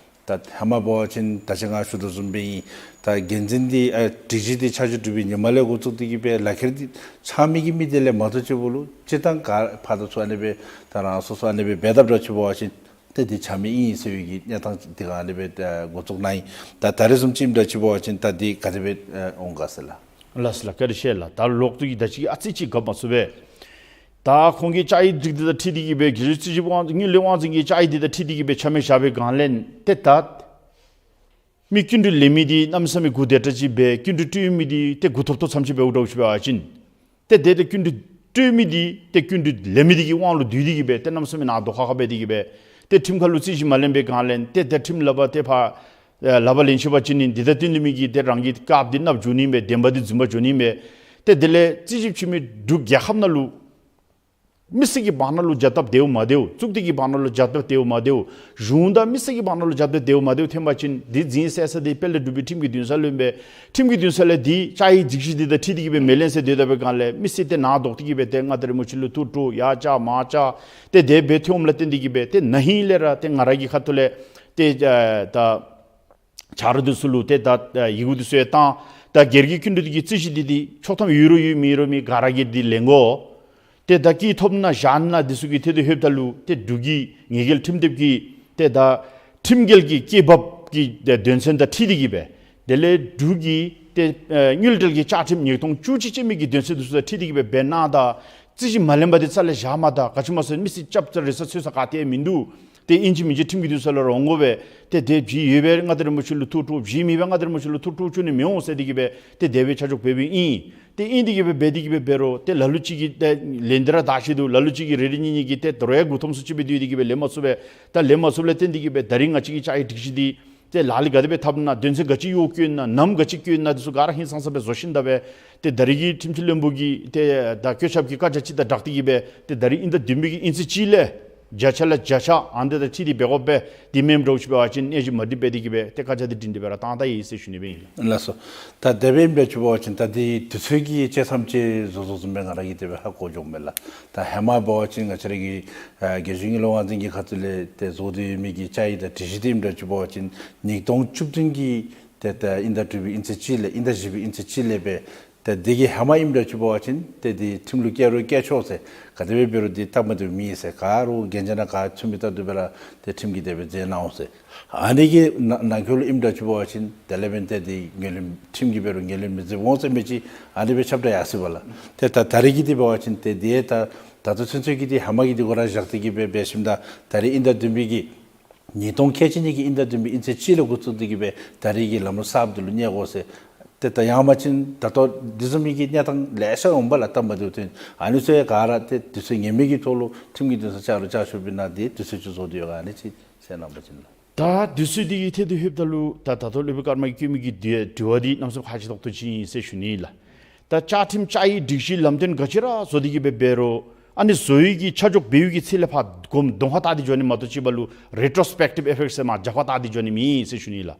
ད་ཧེ་མ་འབད་བ་ཅིན་ད་ཅི་ང་ཞུ་དོ་བཟུམ་སྦེ་ཨིན། ད་འགན་འཛིན་འདི་ཨ་སྒྲིག་གཞི་འདི་ཆར་ཆུ་གྲུབ་པའི་ཉི་མ་ལས་འགོ་བཙུགས་ཏེ་གིས་སྦེ་ལག་ཁྱེར་འདི་འཆང་མི་གི་མི་དེ་ལས་མ་གཏོགས་ཅིག་པོ་ལུ་སྤྱིར་བཏང་ག་ཕར་དང་ཚུར་ཨ་ནི་སྦེ་ད་རང་སོ་སོ་ཨ་ནི་སྦེ་འབད་དཔ་འདྲཝ་ཅིག་འབད་བ་ཅིན་ཏེ་འདི་ཆ་མེད་ཨིན་ཟེར་བའི་གི་གནས་སྟངས་འདི་ག་ཨ་ནི་སྦེ་ཨ་འགོ་བཙུགས་གནང་ཡི། ད་ད་རེས་བཟུམ་ཅིག་ཨིནམ་འདྲཝ་ཅིག་འབད་བ་ཅིན་ད་འདི་ག་དེ་སྦེ་ཨ་འོང་ག་ཟེར་ལགས། ལགས་སོ་ལགས། བཀའ་དྲིན་ཆེ་ལགས། ད་ལོག་སྟེ་གིས་ད་ཅི་ཨ་ཙི་ཅིག་ག་མ་ཚུགས་པས། ད་ཁོང་གི་བཅའ་ཡིག་འདི་དང་འཁྲིལ་ཏེ་གིས་སྦེ་རྒྱལ་སྲིད་སྤྱི་ཁྱབ་དབང་དངུལ་ལས་དབང་འཛིན་གྱི་བཅའ་ཡིག་འདི་དང་འཁྲིལ་ཏེ་གིས་སྦེ་ཆ་མེད་བཞག་པའི་སྒང་ལས་ཏེ་ད་མི་སྐྱིན་འགྲུལ་ལེན་མི་འདི་གནམ་མེད་ས་མེད་འགོ་དེ་དྲག་ཅིག་སྦེ་སྐྱིན་འགྲུལ་སྤྲོད་མི་འདི་ཏེ་འགོ་ཐོབ་ཐོབ་ཙམ་ཅིག་འབདཝ་འདྲཝ་ཅིག་འབད་བ་ཅིན་ཏེ་དེ་ཏེ་སྐྱིན་འགྲུལ་སྤྲོད་མི་འདི་ཏེ་སྐྱིན་འགྲུལ་ལེན་མི་འདི་གི་དབང་ལུ་བསྡུ་སྟེ་གིས་སྦེ་ཏེ་གནམ་མེད་ས་མེད་ནཱ་དོག་ཁ་ཁ་འབད་དེ་གིས་སྦེ་ཏེ་ཁྲིམས་ཁང་ལུ་རྩོད་གཞི་མ་ལེན་པའི་སྒང་ལས་ཏེ་ཏེ་ཁྲིམས་ལག་པར་ཏེ་ཕར་ཨེ་ལག་པར་ལེན་ཆོག་པ་ཅིན་ནི་འདི་དང་བསྟུན་ཏེ་མི་གིས་ཏེ་རང་གི་སྐབས་འདི་ནདཔ་འགྱོ་ནི་མས། བདེན་པ་འདི་རྫུན་པ་འགྱོ་ནི་མས། ཏེ་དེ་ལས་རྩོད་གཞི་ཕྱེ་མི་འབྲུག་རྒྱལ་ཁབ་ནང་ལུ་མི་སེར་གྱི་བར་ན་ལུ་བྱ་སྟབས་བདེཝ་མ་བདེཝ། གཙུག་སྡེ་གི་བར་ན་ལུ་བྱ་སྟབས་བདེཝ་མ་བདེཝ། གཞུང་དང་མི་སེར་གྱི་བར་ན་ལུ་བྱ་སྟབས་བདེཝ་མ་བདེཝ་ཐོན་པ་ཅིན་འདི་འཛིན་སེལ་ས་འདི་དཔལ་ལྡན་འབྲུག་པའི་ཁྲིམས་ཀྱི་འདུན་ས་ལུ་ཨིན་པས། ཁྲིམས་ཀྱི་འདུན་ས་ལས་འདི་བཅའ་ཡིག་སྒྲིག་གཞི་འདི་དང་འཁྲིལ་ཏེ་གིས་སྦེ་མི་ལེན་ཟེར་སྡོད་ད་པའི་སྒང་ལས་མི་སེར་ཏེ་ནཱ་དོག་སྟེ་གིས་སྦེ་ཏེ་ང་ད་རིས་མོ་ཅིག་ལུ་ཐུག་འགྱོ་ཡར་བཅར་མར་བཅར་ཏེ་དེ་སྦེ་ཐོནམ་ལས་བརྟེན་ཏེ་གིས་སྦེ་ཏེ་ན་ཧིང་ལས་ར་ཏེ་ང་ར་གི་ཁ་ཐུག་ལས་ཏེ་ཨ་ད་ཆ་རོགས་འདི་ཚུ་ལུ་ཏེ་ད་ཡི་གུ་འདི་ཚུ་ཡང་བཏང་། ད་སྒེར་གྱི་སྐྱིན་འགྲུལ་གྱི་རྩོད་གཞི་འདི་འདི་ཆོག་ཐམ་ཡོད་རུང་ཡོད་མེད་རུང་མེད་ག་ར་གིས་འདི་ལེན་དགོ། ཏེ་ད་སྐྱིད་ཐོབ་ན་བཞག་ན་འདི་ཚུ་གི་ཐད་དུ་ལྷོདཔ་ད་ལུ་ཏེ་འབྲུག་གི་ཉེས་འགེལ་ཁྲིམས་དེབ་ཀྱི་ཏེ་ད་ཁྲིམས་འགལ་གྱི་སྐྱེད་འབབ་ཀྱི་ཏེ་དོན་ཚན་དང་འཁྲིལ་ཏེ་གིས་སྦེ་དེ་ལས་འབྲུག་གི་ཏེ་ཨེ་དངུལ་འབྲེལ་གྱི་བཅའ་ཁྲིམས་ཉིས་སྟོང་བཅུ་གཅིག་ཅན་མའི་གི་དོན་ཚན་འདི་ཚུ་དང་འཁྲིལ་ཏེ་གིས་སྦེ་འབད་ན་ད་རྩོད་གཞི་མ་ལེན་པར་འདི་རྩ་ལས་བཞག་མ་ད། ག་ཅི་སྨོ་ཟེར་མི་སེར་སྐྱབས་ས་རེ་ས་འཚོལ་ས་ག་ཏེ་མིན་འདུག། ཏེ་ཨིན་ཅི་མིན་ཅི་ཁྲིམས་ཀྱི་འདུན་ས་ལུ་ར་འོང་དགོ་པས། ཏེ་དེ་བཞེས་ཡོད་པའི་མངའ་བདག་རིན་པོ་ཆེ་ལུ་ཐུགས་སྤྲོ། བཞེས་མེད་པའི་མངའ་བདག་རིན་པོ་ཆེ་ལུ་ཐུགས་སྤྲོ་བཅུག་ནི་མི་འོང་ཟེར་ཏེ་གི་སྦེ་ཏེ་དེ་སྦེ་ཆ་འཇོག་འབད་འབདཝ་ཨིན། ཏེ་ཨིན་ཏེ་གི་སྦེ་འབད་དེ་གི་སྦེ་འབད་རུང་ཏེ་ལ་ལུ་ཅིག་གིས་ཏེ་ལན་འདི་ར་བདའ་ཅི་འདུག། ལ་ལུ་ཅིག་གིས་རེ་རེ་གཉིས་གཉིས་ཀྱིས་ཏེ་དོ་རུང་ཡང་མགུ་འཐོམ་སུ་ཅིག་སྦེ་སྡོད་དེ་གི་སྦེ་ལེན་མ་ཚུགས་པས། ད་ལེན་མ་ཚུགསཔ་ལས་བརྟེན་ཏེ་གི་སྦེ་ད་རིས་ང་བཅས་ཀྱི་བཅའ་ཡི་སྒྲིག་གཞི་འདི་ཏེ་ལག་ལེན་ག་དེ་སྦེ་འཐབ་ན། དོན་ཚན་ག་ཅི་གཡོག་བཀོད་ན། ནམ་ག་ཅི་བཀོད་ན། དེ་ཚུ་ག་ར་ཧིང་སངས་ས་སྦེ་བཟོ་ཞིནམ་ད་སྦེ་ཏེ་ད་རིས་ཀྱི་ཁྲིམས་ཞིབ་བློན་པོ་གི་ཏེ་ད་བཀོད་ཁྱབ་ཀྱི་བཀའ་རྒྱ་ཅིག་དང་སྦྲགས་ཏེ་གི་སྦེ་ཏེ་ད་རིས་དབྱིན་ཟླ་བདུན་པའི་གི་དབྱིན་ཚེས་གཅིག་ལས་བརྒྱ་ཆ་ལ་བརྒྱ་ཆ་ཨ་ནི་དང་འཁྲིལ་ཏེ་འབད་དགོ་པས། དེ་མེན་འདྲཝ་ཅིག་འབད་བ་ཅིན་གནས་ཚུལ་མ་འགྲིག་པས། དེ་གི་སྦེ་ཏེ་བཀའ་རྒྱ་འདི་སྒྲིང་སྒྲི་སྦེ་ར་བཏང་ད་ཡི་ཟེར་ཞུ་ནི་སྦེ་ཨིན་ལགས། ལགས་སོ། ད་དེ་སྦེ་ཨིནམ་འདྲཝ་ཅིག་འབད་བ་ཅིན་ད་འདི་དུས་ཚོད་ཀྱི་བཅད་མཚམས་ཅིག་བཟོ་བཟོཝ་བཟུམ་སྦེ་ང་ར་གིས་དེ་སྦེ་ཧ་གོ་འོང་མས་ལགས། ད་ཧེ་མ་འབད་བ་ཅིན་ང་བཅས་ར་གི་ཨ་རྒྱལ་གཞུང་དངུལ་ལས་དབང་འཛིན་གྱི་ཁ་ཐུག་ལས་ཏེ་བཟོ་སྟེ་ཡོད་མི་གི་བཅའ་ཡི་དང་སྒྲིག་གཞི་འདི་ཨིནམ་འདྲཝ་ཅིག་འབད་བ་ཅིན་ཉིས་སྟོང་བཅུ་བདུན་གྱི་ཏེ་ད་དབྱིན་ཟླ་དྲུག་པའི་དབྱིན་ཚེས་གཅིག་ལས་དབྱིན་ཟླ་བཞི་པའི་དབྱིན་ཚེས་གཅིག་ལས་སྦེ་ཏེ་འདི་གི་ཧེ་མ་ཨིནམ་འདྲཝ་ཅིག་འབད་བ་ཅིན་ཏེ་འདི་ཁྲིམས་ལུ་བཀལ་རུང་བཀལ་ཆོག་ཟེར། ག་དེ་སྦེ་འབད་རུང་འདི་སྟབས་མ་བདེཝ་མེད་ཟེར། ག་ར་གན་རྒྱ་ནང་ག་ཚུད་མི་ལྟར་དུ་སྦེ་ར་ཏེ་ཁྲིམས་ཀྱིས་དེ་སྦེ་མཛད་གནང་འོང་ཟེར། ཨ་ནི་གི་ནང་ནང་འཁོད་ལུ་ཨིནམ་འདྲཝ་ཅིག་འབད་བ་ཅིན་དེ་ལས་འབདན་ཏེ་འདི་ངོས་ལེན་ཁྲིམས་ཀྱིས་འབད་རུང་ངོས་ལེན་མི་མཛདཔ་འོང་ཟེར་མི་ཅིག་ཨ་ནི་སྦེ་ཁྱབ་བསྒྲགས་ཡར་སོ་ཡི་པ་ལགས། ཏེ་ད་ད་རིས་ཀྱི་འདི་འབད་བ་ཅིན་ཏེ་འདི་ད་ད་ལྟོ་ཚུན་ཚོད་ཀྱི་འདི་ཧེ་མ་གི་འདི་གུ་ར་བཞག་སྟེ་གི་སྦེ་འབད་ཞིནམ་ད་ད་རིས་དབྱིན་ཟླ་བདུན་པའི་གི་ཉིས་སྟོང་ཁལ་གཅིག་གཉིས་ཀྱི་དབྱིན་ཟླ་བདུན་པའི་དབྱིན་ཚེས་གཅིག་ལས་འགོ་བཙུགས་ཏེ་གི་སྦེ་ད་རིས་ཀྱི་ལམ་ལུགས་གསརཔ་འདི་ལུ་གནས་དགོ་ཟེར། ཏེ་ད་ཡང་མ་ཅིན་ད་ལྟོ་འདི་བཟུམ་མའི་གི་གནས་སྟངས་ལེ་ཤ་འོང་པ་ལགས། སྟབས་མ་བདེཝ་ཐོན། ཨ་ནི་ཚུ་ཡང་ག་ར་ཏེ་དུས་ཚོད་ངེས་མེད་ཀྱི་ཐོག་ལུ་ཁྲིམས་ཀྱི་འདུན་ས་བཅའ་རུང་བཅའ་ཆོག་པའི་ནང་འདི་དུས་ཚོད་ཅིག་བཟོ་སྟེ་ཡོད་ག་ཨ་ནི་ཅིག་གསལ་གནང་པ་ཅིན་ལགས། ད་དུས་ཚོད་འདི་གི་ཐད་དུ་ལྷོདཔ་ད་ལུ་ད་ད་ལྟོ་སློབ་དཔོན་ཀརྨ་གིས་བཀོད་མི་གི་དྲི་དྲི་བ་འདི་གནམ་མེད་ས་མེད་ཁག་ཆེ་ཏོག་ཏོ་ཅིག་ཨིན་ཟེར་ཞུ་ནི་ལགས། ད་བཅའ་ཁྲིམས་བཅའ་ཡི་སྒྲིག་གཞི་ལམ་སྟོན་ག་ཅི་ར་བཟོ་སྟེ་གི་སྦེ་འབད་རུང་ཨ་ནི་བཟོ་ཡི་གི་ཆ་འཇོག་འབད་ཡི་གི་ཚེ་ལས་ཕར་གོམ་གདོང་ཁར་བལྟ་སྟེ་འགྱོ་ནི་མ་གཏོགས་ཅིག་འབད་ལུ་རེ་ཊོ་སི་པེག་ཊིབ་ཨི་ཕེགཊ་ཟེར་མར་རྒྱབ་ཁར་བལྟ་སྟེ་འགྱོ་ནི་མེད་ཟེར་ཞུ་ནི་ལགས།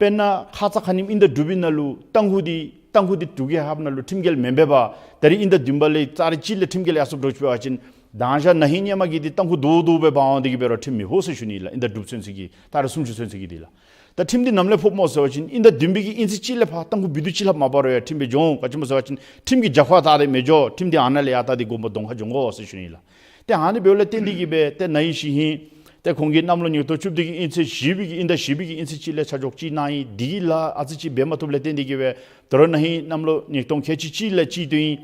དཔེར་ན་ཁ་ཙ་ཁ་ཉིནམ་དབྱིན་ཟླ་དྲུག་པའི་ནང་ལུ་ཏང་ཧུ་འདི་ཏང་ཧུ་འདི་འབྲུག་རྒྱལ་ཁབ་ནང་ལུ་ཁྲིམས་འགལ་མེན་པས་པ། ད་རིས་དབྱིན་ཟླ་བདུན་པ་ལས་ཚར་རེ་གཅིག་ལས་ཁྲིམས་འགལ་ཡར་སོངམ་འདྲཝ་ཅིག་འབད་བ་ཅིན་དང་ཞག་ན་ཧིང་ཧེ་མ་གི་འདི་ཏང་ཧུ་རྡོག་རྡོག་སྦེ་འབག་འོང་སྟེ་གི་འབད་རུང་ཁྲིམས་མི་ཕོག་ཟེར་ཞུ་ནི་ལགས། དབྱིན་ཟླ་དྲུག་ཚུན་ཚོད་ཀྱི་ད་རེས་སུམ་ཅུ་ཚུན་ཚོད་ཀྱི་འདི་ལགས། ད་ཁྲིམས་འདི་ནམ་ལས་ཕོགཔ་སྨོ་ཟེར་བ་ཅིན་དབྱིན་ཟླ་བདུན་པའི་གི་དབྱིན་ཚེས་གཅིག་ལས་ཕར་ཏང་ཧུ་བི་དུ་ཅིག་ལྷགཔ་མ་པ་རུང་ཡང་ཁྲིམས་སྦེ་འགྱོ་འོང་། ག་ཅི་སྨོ་ཟེར་བ་ཅིན་ཁྲིམས་ཀྱི་རྒྱབ་ཁར་བལྟ་སྟེ་མི་འགྱོ། ཁྲིམས་འདི་ཨ་ནཱ་ལས་ཡར་བལྟ་སྟེ་གོམ་པ་གདོང་ཁར་འགྱོ་དགོ་ཟེར་ཞུ་ནི་ལགས། ཏེ་ཨ་ནི་འབདཝ་ལས་བརྟེན་ཏེ་གི་སྦེ་ཏེ་ན་ཧིང་གཞེས་ཧིང་ཏེ་ཁོང་གིས་གནམ་ལོ་ཉིས་སྟོང་བཅུ་བདུན་གྱི་དབྱིན་ཚེས་བཞི་པའི་གི་དབྱིན་ཟླ་བཞི་པའི་གི་དབྱིན་ཚེས་གཅིག་ལས་ཆ་འཇོག་ཅིག་གནང་ཡི། འདི་གི་ལཱ་ཨ་ཙི་ཅིག་འབད་མ་བཏུབ་ལས་བརྟེན་ཏེ་གི་སྦེ་ད་རུང་ན་ཧིང་གནམ་ལོ་ཉིས་སྟོང་ཁལ་གཅིག་གཅིག་ལས་ཅིག་ཏེ་ཨིན།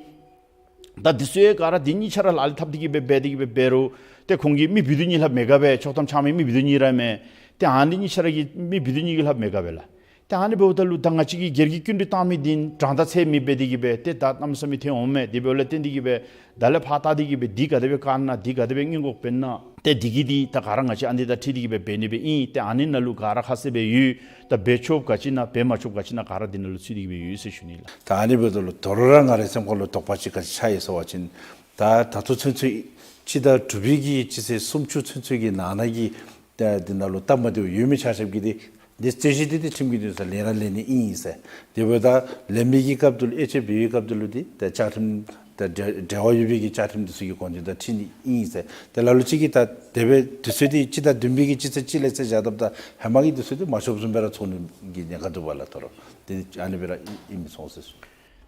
ད་འདི་ཚུ་ཡང་ག་ར་འདི་གཉིས་ཆ་ར་ལག་ལེན་འཐབ་སྟེ་གི་སྦེ་འབད་དེ་གི་སྦེ་འབད་རུང་ཏེ་ཁོང་གིས་མི་བི་དུ་གཉིས་ལྷགཔ་མེད་ག་སྦེ། ཆོག་ཐམ་འཆང་མི་མི་བི་དུ་གཉིས་ར་མས། ཏེ་ཨ་ནི་གཉིས་ཆ་ར་གིས་མི་བི་དུ་གཉིས་ཀྱིས་ལྷགཔ་མེད་ག་སྦེ་ལགས། ཏེ་ཨ་ནི་འབདཝ་ད་ལུ་ད་ང་བཅས་ཀྱིས་སྒེར་གྱི་སྐྱིན་འགྲུལ་བཏང་མི་འདི་དྲང་བདེན་ཚད་མེད་འབད་དེ་གི་སྦེ་ཏེ་ད་གནམ་མེད་ས་མེད་ཐོན་འོང་མས། དེ་འབདཝ་ལས་བརྟེན་ཏེ་གི་སྦེ་ད་ལས་ཕར་བལྟ་སྟེ་གི་སྦེ་འདི་ག་དེ་སྦེ་བཀག་ན་འདི་ག་དེ་སྦེ་སྔོན་འགོག་འབད་ན་ཏེ་འདི་གི་འདི་ད་ག་ར་ང་བཅས་ཨ་ནི་དང་འཁྲིལ་ཏེ་གི་སྦེ་འབད་ནི་སྦེ་ཨིན། ཏེ་ཨ་ནི་ནང་ལུ་ག་ར་ཁ་གསལ་སྦེ་ཡོད། ད་འབད་ཆོགཔ་ག་ཅི་ཨིན་ན་འབད་མ་ཆོགཔ་ག་ཅི་ཨིན་ན་ག་ར་འདི་ནང་ལུ་ཚུད་དེ་གི་སྦེ་ཡོད་ཟེར་ཞུ་ནི་ལགས། ད་ཨ་ནི་འབདཝ་ད་ལུ་དོ་རུང་ར་ང་རའི་སེམས་ཁར་ལུ་དོགས་པ་ཅིག་ག་ཅི་ཆགས་ཡི་ཟེར་བ་ཅིན་ད་ད་ལྟོ་ཚུན་ཚོད་སྤྱི་ཟླ་དྲུག་པའི་གི་སྤྱི་ཚེས་སུམ་ཅུ་ཚུན་ཚོད་ཀྱི་ནང་ན་གི་ད་འདི་ནང་ལུ་སྟབས་མ་བདེཝ་ཡོད་མི་ཆ་ཁྱབ་ཀྱིས་འདི་འདི་རྩོད་གཞི་འདི་འདི་ཁྲིམས་ཀྱི་འདུན་སར་ལེན་ར་ལེན་ནི་ཨིན་ཟེར། དེ་འབདཝ་ད་ལེན་མི་གི་སྐབས་དེ་ལུ་དབྱེ་དཔྱད་འབད་བའི་སྐབས་དེ་ལུ་འདི་ད་བཅའ་ཁྲིམས་དང་འབྲེལ་འབྲེལ་བ་ཡོད་པའི་གི་བཅའ་ཁྲིམས་འདི་ཚུ་གི་དགོངས་དོན་དང་འཁྲིལ་ནི་ཨིན་ཟེར། ཏེ་ལ་ལུ་ཅིག་གིས་ད་དེ་སྦེ་དུས་ཚོད་འདི་སྤྱི་ཟླ་བདུན་པའི་གི་སྤྱི་ཚེས་གཅིག་ལས་བརྩི་བཞག་དཔ་ད་ཧེ་མ་གི་དུས་ཚོད་འདི་མ་ཆོགཔ་བཟུམ་སྦེ་ར་ཚོར་ནི་གི་ཉེན་ཁ་འདུག་པ་ལགས། དོ་རུང་འདི་ཨ་ནི་སྦེ་ར་ཨིན་མི་སོང་ཟེར་ཞུ།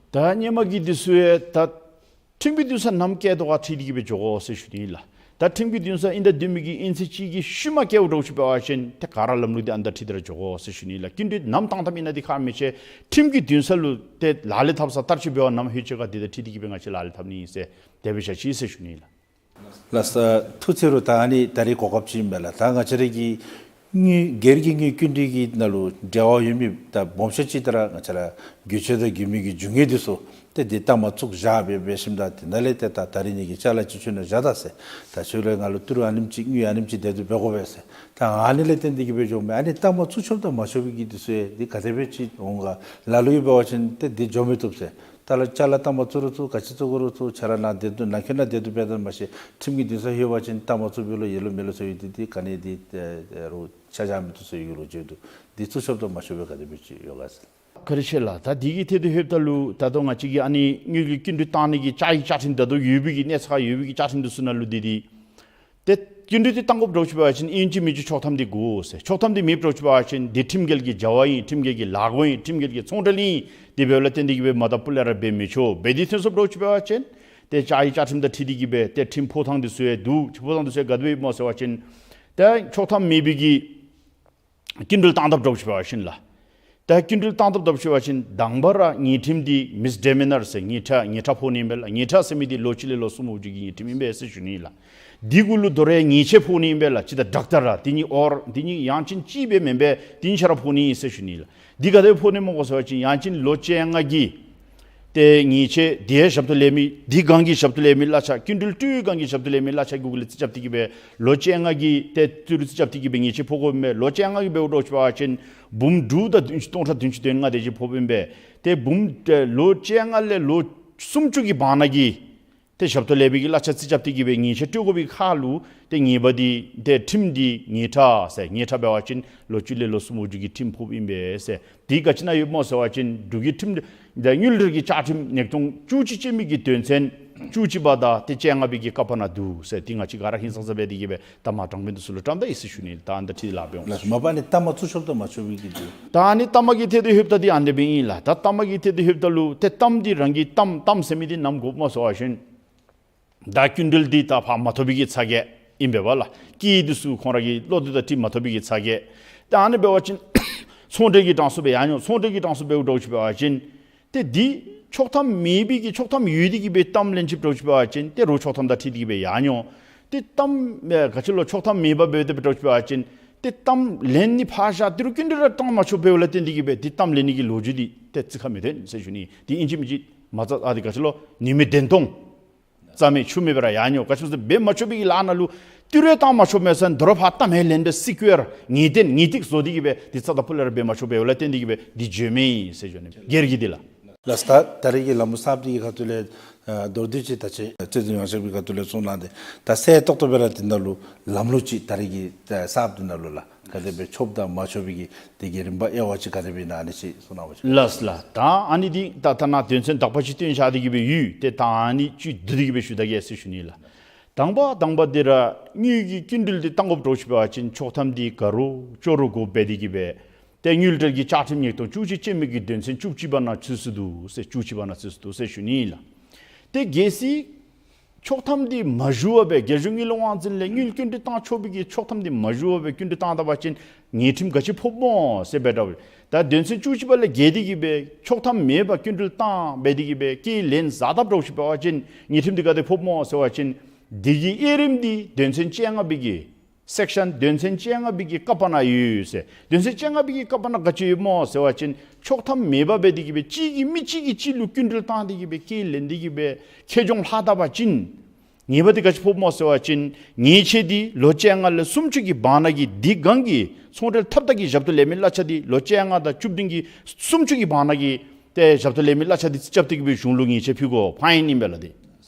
ད་ཧེ་མ་གི་འདི་ཚུ་ཡང་ད་ཁྲིམས་ཀྱི་འདུན་སར་ནམ་བསྐྱལ་དོ་ག་འཁྲིལ་ཏེ་གི་སྦེ་འགྱོ་དགོ་ཟེར་ཞུ་ནི་ལགས། ད་ཁྲིམས་ཀྱི་འདུན་སར་དབྱིན་ཟླ་བདུན་པའི་གི་དབྱིན་ཚེས་གཅིག་གི་ཤུལ་མ་བསྐྱལཝ་འདྲཝ་ཅིག་འབད་བ་ཅིན་ཏེ་ག་ར་ལམ་ལུགས་འདི་ཨ་ནི་དང་འཁྲིལ་ཏེ་ར་འགྱོ་དགོ་ཟེར་ཞུ་ནི་ལགས། སྐྱིན་འགྲུལ་ནམ་བཏང་བཏངམ་ཨིན་ན་འདི་ཁག་མི་ཆེ། ཁྲིམས་ཀྱི་འདུན་ས་ལུ་ཏེ་ལག་ལེན་འཐབ་ས་བསྟར་སྤྱོད་འབད་བ་ནམ་ལྷོད་ཅི་ག་འདི་དང་འཁྲིལ་ཏེ་གི་སྦེ་ང་བཅས་ལག་ལེན་འཐབ་ནི་ཨིན་ཟེར་དེ་སྦེ་བཤད་ཅི་ཟེར་ཞུ་ནི་ལགས། ལགས་སོ། ཐུགས་རྗེ་ཆེ། ད་ཨ་ནི་ད་རིས་གོ་སྐབས་ཅིག་ཨིན་པས་ལགས། ད་ང་བཅས་ར་གི་དངུལ་སྒེར་གྱི་དངུལ་སྐྱིན་འགྲུལ་གྱི་ནང་ལུ་འབྲེལ་བ་ཡོད་མི་ད་སྦོམ་ཤོས་ཅིག་ད་ར་ང་བཅས་ར་བརྒྱུད་འཕྲིན་དང་བརྒྱུད་མི་གི་རྒྱུ་དངོས་འདི་ཚུ་ཏེ་འདི་ལྟ་མ་བཙུགས་བཞག་སྦེ་འབད་ཞིནམ་ད་དེ་ནང་ལས་ཏེ་ད་ད་རིས་ནི་གི་ཅ་ལ་ཅིག་ཁྱོན་ནང་བཞག་ད་ཟེར། ད་ཁྱོད་ར་ང་ལུ་ཏི་རུ་ཨ་ནེམ་ཅིག་དངུལ་ཨ་ནེམ་ཅིག་དེ་དུ་འབད་དགོ་པས་ཟེར། ད་ཨ་ནི་ལས་བརྟེན་ཏེ་གི་སྦེ་འགྱོཝ་མས། ཨ་ནི་ལྟ་མ་བཙུགས་ཆོགཔ་དང་མ་ཆོག་པའི་གི་འདི་ཚུ་ཡང་འདི་ག་དེ་སྦེ་ཅིག་འོང་ག། ལ་ལུ་གིས་འབད་བ་ཅིན་ཏེ་འདི་འགྱོ་མི་བཏུབ་ཟེར། ད་ལ་ཅ་ལ་ལྟ་མ་བཙུགས་རུང་བཙུགས། ག་ཅི་བཙུགས་རུང་བཙུགས། ཁྱོད་ར་ནཱ་དེ་དུ་ནཱ་ཁྱོད་ནཱ་དེ་དུ་འབད་དོ་མ་ཤེས། ཁྲིམས་ཀྱི་འདུན་སར་ལྷོད་པ་ཅིན་ལྟ་མ་བཙུགས་པའི་ལོ་ཡེ་ལོ་མེ་ལོ་ཟེར་ཡོད། འདི་འདི་ག་ནི་འདི་ཨེ་རུང་ཆ་བཞག་མི་བཏུབ་ཟེར་ཡོད་ལོ་རྒྱུས་འདུག། འདི་བཙུགས་ཆོགཔ་དང་མ་ཆོག་པའི་ག་དེ་སྦེ་ཅིག་ཡོད་ག་ཟེར། བཀའ་དྲིན་ཆེ་ལགས། ད་འདི་གི་ཐད་དུ་ལྷོདཔ་ད་ལུ་ད་ལྟོ་ང་བཅས་ཀྱི་ཨ་ནི་དངུལ་གྱི་སྐྱིན་འགྲུལ་བཏང་ནི་གི་བཅའ་ཡི་བཅའ་ཁྲིམས་ད་ལྟོ་ཡོད་པའི་གི་གནས་ཚད་ཡོད་པའི་གི་བཅའ་ཁྲིམས་འདི་ཚུ་ནང་ལུ་འདི་འདི་ཏེ་སྐྱིན་འགྲུལ་འདི་བཏང་དགོཔ་འདྲཝ་ཅིག་འབད་བ་ཅིན་ཨིན་ཅི་མིན་ཅི་ཆོག་ཐམ་འདི་དགོ་ཟེར། ཆོག་ཐམ་འདི་མེདཔ་འདྲཝ་ཅིག་འབད་བ་ཅིན་འདི་ཁྲིམས་འགལ་གྱི་བྱ་བ་ཨིན། ཁྲིམས་འགལ་གྱི་ལཱ་འགོ་ཨིན། ཁྲིམས་འགལ་གྱི་ཚོང་འབྲེལ་ཨིན། དེ་འབདཝ་ལས་བརྟེན་ཏེ་གི་སྦེ་མ་ད་སྤུ་ལས་ར་འབད་མི་ཆོག། འབད་དེ་ཐོན་སོངམ་འདྲཝ་ཅིག་འབད་བ་ཅིན་ཏེ་བཅའ་ཡི་བཅའ་ཁྲིམས་དང་འཁྲིལ་ཏེ་གི་སྦེ་ཏེ་ཁྲིམས་ཕོག་ཐངས་འདི་ཚུ་ཡང་འདུག། ཁྲིམས་ཕོག་ཐངས་འདི་ཚུ་ཡང་ག་དེ་སྦེ་ཨིནམ་སྨོ་ཟེར་བ་ཅིན་ཏེ་ཆོག་ཐམ་མེད་པའི་གི་སྐྱིན་འགྲུལ་བཏང་དཔ་འདྲཝ་ཅིག་འབད་བ་ཅིན་ལགས། ད་སྐྱིན་འགྲུལ་བཏང་ཐབས་འདྲཝ་ཅིག་འབད་བ་ཅིན་དང་པ་ར་ཉེས་ཁྲིམས་འདི་མིས་ཌི་མི་ནར་ཟེར་ཉེས་ཁྲ་ཉེས་ཁྲ་ཕོག་ནི་ཨིན་པས་ལགས། ཉེས་ཁྲ་ཟེར་མི་འདི་ལོ་གཅིག་ལས་ལོ་གསུམ་འོག་འཇུག་གི་ཉེས་ཁྲིམས་ཨིན་པས་ཟེར་ཞུ་ནི་ལགས། འདི་གུ་ལུ་དོ་རུང་ཉེས་ཆད་ཕོག་ནི་ཨིན་པས་ལགས། ཅི་ད་ཌོག་ཊར་ར་འདི་གཉིས་ཨོར་འདི་གཉིས་ཡང་ཅིན་གཅིག་སྦེ་མེན་པས། འདི་གཉིས་ཆ་ར་ཕོག་ནི་ཨིན་ཟེར་ཞུ་ནི་ལགས། འདི་ག་དེ་ཕོག་ནི་སྨོ་གོ་ཟེར་བ་ཅིན་ཡང་ཅིན་ལོ་བཅོ་ལྔ་གི་ཏེ་ཉེས་ཆད་དེ་ཞབས་ཏོག་ལེན་མི་འདི་སྒང་གི་ཞབས་ཏོག་ལེན་མི་གླ་ཆ་སྐྱིན་འགྲུལ་སྤྲོད་སྒང་གི་ཞབས་ཏོག་ལེན་མི་གླ་ཆ་གུ་ལས་རྩིས་རྐྱབ་སྟེ་གི་སྦེ་ལོ་བཅོ་ལྔ་གི་ཏེ་ཏི་རུ་རྩིས་རྐྱབ་སྟེ་གི་སྦེ་ཉེས་ཆད་ཕོག་དགོ་མས། ལོ་བཅོ་ལྔ་གི་འབདཝ་འདྲཝ་ཅིག་འབད་བ་ཅིན་འབུམ་དྲུག་དང་བདུན་ཅུ་སྟོང་ཕྲག་བདུན་ཅུ་དོན་ལྔ་དེ་ཅིག་ཕོགཔ་ཨིན་པས། ཏེ་འབུམ་ཏེ་ལོ་བཅོ་ལྔ་ལས་ལོ་སུམ་ཅུ་གི་བར་ན་གི་ཏེ་ཞབས་ཏོག་ལེན་མི་གི་གླ་ཆ་རྩིས་རྐྱབ་སྟེ་གི་སྦེ་ཉེས་ཆད་སྤྲོད་དགོ་པའི་ཁར་ལུ་ཏེ་ཉེས་པ་འདི་ཏེ་ཁྲིམས་འདི་ཉེས་ཁྲ་ཟེར་ཉེས་ཁྲ་འབད་བ་ཅིན་ལོ་གཅིག་ལས་ལོ་གསུམ་འོག་འཇུག་གི་ཁྲིམས་ཕོགཔ་ཨིན་པས་ཟེར། འདི་ག་ཅི་ནང་ཡོདཔ་སྨོ་ཟེར་བ་ཅིན་འབྲུག་གི་ཁྲིམས་ད་དངུལ་འབྲེལ་གྱི་བཅའ་ཁྲིམས་ཉིས་སྟོང་བཅུ་གཅིག་ཅན་མའི་གི་དོན་ཚན་བཅུ་གཅིག་པ་དང་ཏེ་བཅོ་ལྔ་པའི་གི་ཀ་པ་ནང་འདུག་ཟེར། འདི་ང་བཅས་ག་ར་ཧིང་སངས་ས་འབད་དེ་གི་སྦེ་ད་མ་དྲང་དཔོན་འདི་ཚུ་ལུ་བཀྲམ་ད་ཡི་ཟེར་ཞུ་ནི། ད་ཨ་ནི་ད་ཁྲིད་ལཱ་འབད་འོང་། ལགས་སོ། མ་པ་ནི་གཏའ་མ་བཙུགས་ཆོགཔ་དང་མ་ཆོག་པའི་གི་འདུག། ད་ཨ་ནི་གཏའ་མ་གི་ཐད་དུ་ལྷོདཔ་ད་འདི་ཨ་ནི་སྦེ་ཨིན་ལགས། ད་གཏའ་མ་གི་ཐད་དུ་ལྷོདཔ་ད་ལུ་ཏེ་གཏམ་འདི་རང་གི་གཏམ་གཏམ་ཟེར་མི་འདི་ནམ་དགོཔ་སྨོ་ཟེར་བ་ཅིན་ད་སྐྱིན་འགྲུལ་འདི་ད་ཕར་མ་ཐོབ་པའི་གི་ཚ་གྱང་ཨིན་པས་པ་ལགས། སྐྱེས་འདི་ཚུ་ཁོང་ར་གི་བློ་འདི་དང་འཁྲིལ་མ་ཐོབ་པའི་གི་ཚ་གྱང་། ད་ཨ་ནི་འབད་བ་ཅིན་ཚོང་འབྲེལ་གྱི་གྲངས་སུ་སྦེ་ཡར་འགྱོ། ཚོང་འབྲེལ་གྱི་གྲངས་སུ་འབདཝ་འདྲཝ་ཅིག་འབད་བ་ཅིན་ཏེ་འདི་ཆོག་ཐམ་མེད་པའི་གི་ཆོག་ཐམ་ཡོད་དེ་གི་སྦེ་གཏམ་ལེན་ཅིག་འདྲཝ་ཅིག་འབད་བ་ཅིན་ཏེ་རོགས་ཆོག་ཐམ་དང་འཁྲིལ་ཏེ་གི་སྦེ་ཡར་འགྱོ། ཏེ་གཏམ་ཨེ་ག་ཅི་ལོ་ཆོག་ཐམ་མེད་པར་འབད་དེ་འདྲཝ་ཅིག་འབད་བ་ཅིན་ཏེ་གཏམ་ལན་ནི་ཕར་བཞག། ཏི་རུ་སྐྱིན་འགྲུལ་ར་བཏང་མ་ཆོགཔ་འབདཝ་ལས་བརྟེན་ཏེ་གི་སྦེ་འདི་གཏམ་ལེན་ནི་གི་ལོ་རྒྱུས་འདི་ཏེ་རྩིས་ཁར་མི་ཐོན་ཟེར་ཞུ་ནི། འདི་ཨིན་ཅི་མིན་ཅི་མ་རྩ་ཨ་འདི་ག་ཅི་ལོ་ནི་མི་བདེན་སྟོང་རྩ་མེད་ཆུ་མེད་པར་ཡར་འགྱོ། ག་ཅི་སྨོ་ཟེར་འབད་མ་ཆོག་པའི་གི་ལཱ་ནང་ལུ་ཏི་རུ་བཏང་མ་ཆོགཔ་མས་ཟེར་དོ་རུང་ཕར་གཏམ་ཧེ་ལེན་སྦེ་སི་ཀུ་ཨར་ངེས་གཏན་ངེས་ཏིག་བཟོ་སྟེ་གི་སྦེ་འདི་རྩ་དང་ཕུ་ལས་ར་འབད་མ་ཆོགཔ་འབདཝ་ལས་བརྟེན་ཏེ་གི་སྦེ་འདི་འགྱོཝ་མས་ཟེར་ཞུ་ནི། སྒེར་གྱི་འདི་ལགས། ལགས་སོ། ད་ད་རེས་ཀྱི་ལམ་ལུགས་གསརཔ་འདི་གི་ཁ་ཐུག་ལས་ཨ་མདོར་བསྡུས་ཅིག་ད་ཅི་རྩོད་དྲུང་ཡོངས་ཁྱབ་ཀྱི་ཁ་ཐུག་ལས་གསུང་གནང་སྟེ་ད་གསལ་ཏོག་ཏོ་སྦེ་ར་འདི་ནང་ལུ་ལམ་ལུགས་ཅིག་ད་རེས་ཀྱི་ཨ་གསརཔ་འདི་ནང་ལུ་ལགས། ག་དེ་སྦེ་ཆོགཔ་དང་མ་ཆོག་པའི་གི་དེ་གི་རིམ་པ་དབྱེ་བ་ཅིག་ག་དེ་སྦེ་ཨིན་ན་ཨ་ནི་ཅིག་གསུང་གནང་བ་ཅིན། ལགས་ལགས། ད་ཨ་ནི་འདི་ད་ད་ནཱ་དོན་ཚན་དག་པ་ཅིག་བཏོན་བཞག་སྟེ་གི་སྦེ་ཡོད། ཏེ་ད་ཨ་ནི་ཅིག་བསྡུ་སྟེ་གི་སྦེ་ཞུ་ད་གེ་ཟེར་ཞུ་ནི་ལགས། དང་པ་དང་པ་འདི་ར་དངུལ་གྱི་སྐྱིན་འགྲུལ་འདི་བཏང་དགོཔ་འདྲཝ་ཅིག་འབད་བ་ཅིན་ཆོག་ཐམ་འདི་ག་ར་ཅོག་ར་དགོཔ་འབད་དེ་གི་སྦེ་ཏེ་དངུལ་འབྲེལ་གྱི་བཅའ་ཁྲིམས་ཉིས་སྟོང་བཅུ་གཅིག་ཅན་མའི་གི་དོན་ཚན་བཅུ་གཅིག་པ་ནང་ཚུད་སུ་འདུག་ཟེར། བཅུ་གཅིག་པ་ནང་ཚུད་སུ་འདུག་ཟེར་ཞུ་ནི་ལགས། ཏེ་གལ་སྲིད་ཆོག་ཐམ་འདི་མ་ཞུ་བར་སྦེ་རྒྱལ་གཞུང་དངུལ་ལས་དབང་འཛིན་ལས་དངུལ་སྐྱིན་འགྲུལ་བཏང་ཆོག་པའི་གི་ཆོག་ཐམ་འདི་མ་ཞུ་བར་སྦེ་སྐྱིན་འགྲུལ་བཏང་ད་པ་ཅིན་ཉེས་ཁྲིམས་ག་ཅི་ཕོགཔ་སྨོ་ཟེར་འབདཝ་ད་དོན་ཚན་བཅུ་གཅིག་པ་ལས་འགལ་ཏེ་གི་སྦེ་ཆོག་ཐམ་མེད་པར་སྐྱིན་འགྲུལ་བཏང་འབད་དེ་གི་སྦེ་སྐྱེད་ལེན་ཟ་ད་འདྲཝ་ཅིག་འབད་བ་ཅིན་ཉེས་ཁྲིམས་འདི་ག་དེ་ཕོགཔ་སྨོ་ཟེར་བ་ཅིན་འདི་གི་དབྱེ་རིམ་འདི་དོན་ཚན་བཅོ་ལྔ་པའི་གི་སེཀ་ཤཱན་དོན་ཚན་བཅོ་ལྔ་པའི་གི་ཀ་པ་ནང་ཡོད་ཟེར། དོན་ཚན་བཅོ་ལྔ་པའི་གི་ཀ་པ་ནང་ག་ཅི་ཡོདཔ་སྨོ་ཟེར་བ་ཅིན་ཆོག་ཐམ་མེད་པར་འབད་དེ་གི་སྦེ་གཅིག་གིས་མི་གཅིག་གིས་གཅིག་ལུ་སྐྱིན་འགྲུལ་བཏང་སྟེ་གི་སྦེ་སྐྱེད་ལེན་ཏེ་གི་སྦེ་ཁེ་གྱོང་ལྷག་ད་པ་ཅིན་ཉེས་པ་འདི་ག་ཅི་ཕོགཔ་སྨོ་ཟེར་བ་ཅིན་ཉེས་ཆད་འདི་ལོ་བཅོ་ལྔ་ལས་སུམ་ཅུ་གི་བར་ན་གི་འདི་སྒང་གི་ཚོང་འབྲེལ་འཐབ་ད་གི་ཞབས་ཏོག་ལེན་མི་གླ་ཆ་འདི་ལོ་བཅོ་ལྔ་དང་བཅུ་བདུན་གྱི་སུམ་ཅུ་གི་བར་ན་གི་ཏེ་ཞབས་ཏོག་ལེན་མི་གླ་ཆ་འདི་རྩིས་རྐྱབ་སྟེ་གི་སྦེ་གཞུང་ལུ་ཉེས་ཆད་ཕུལ་དགོ། ཕའིན་ཨིན་པས་ལགས། འདི་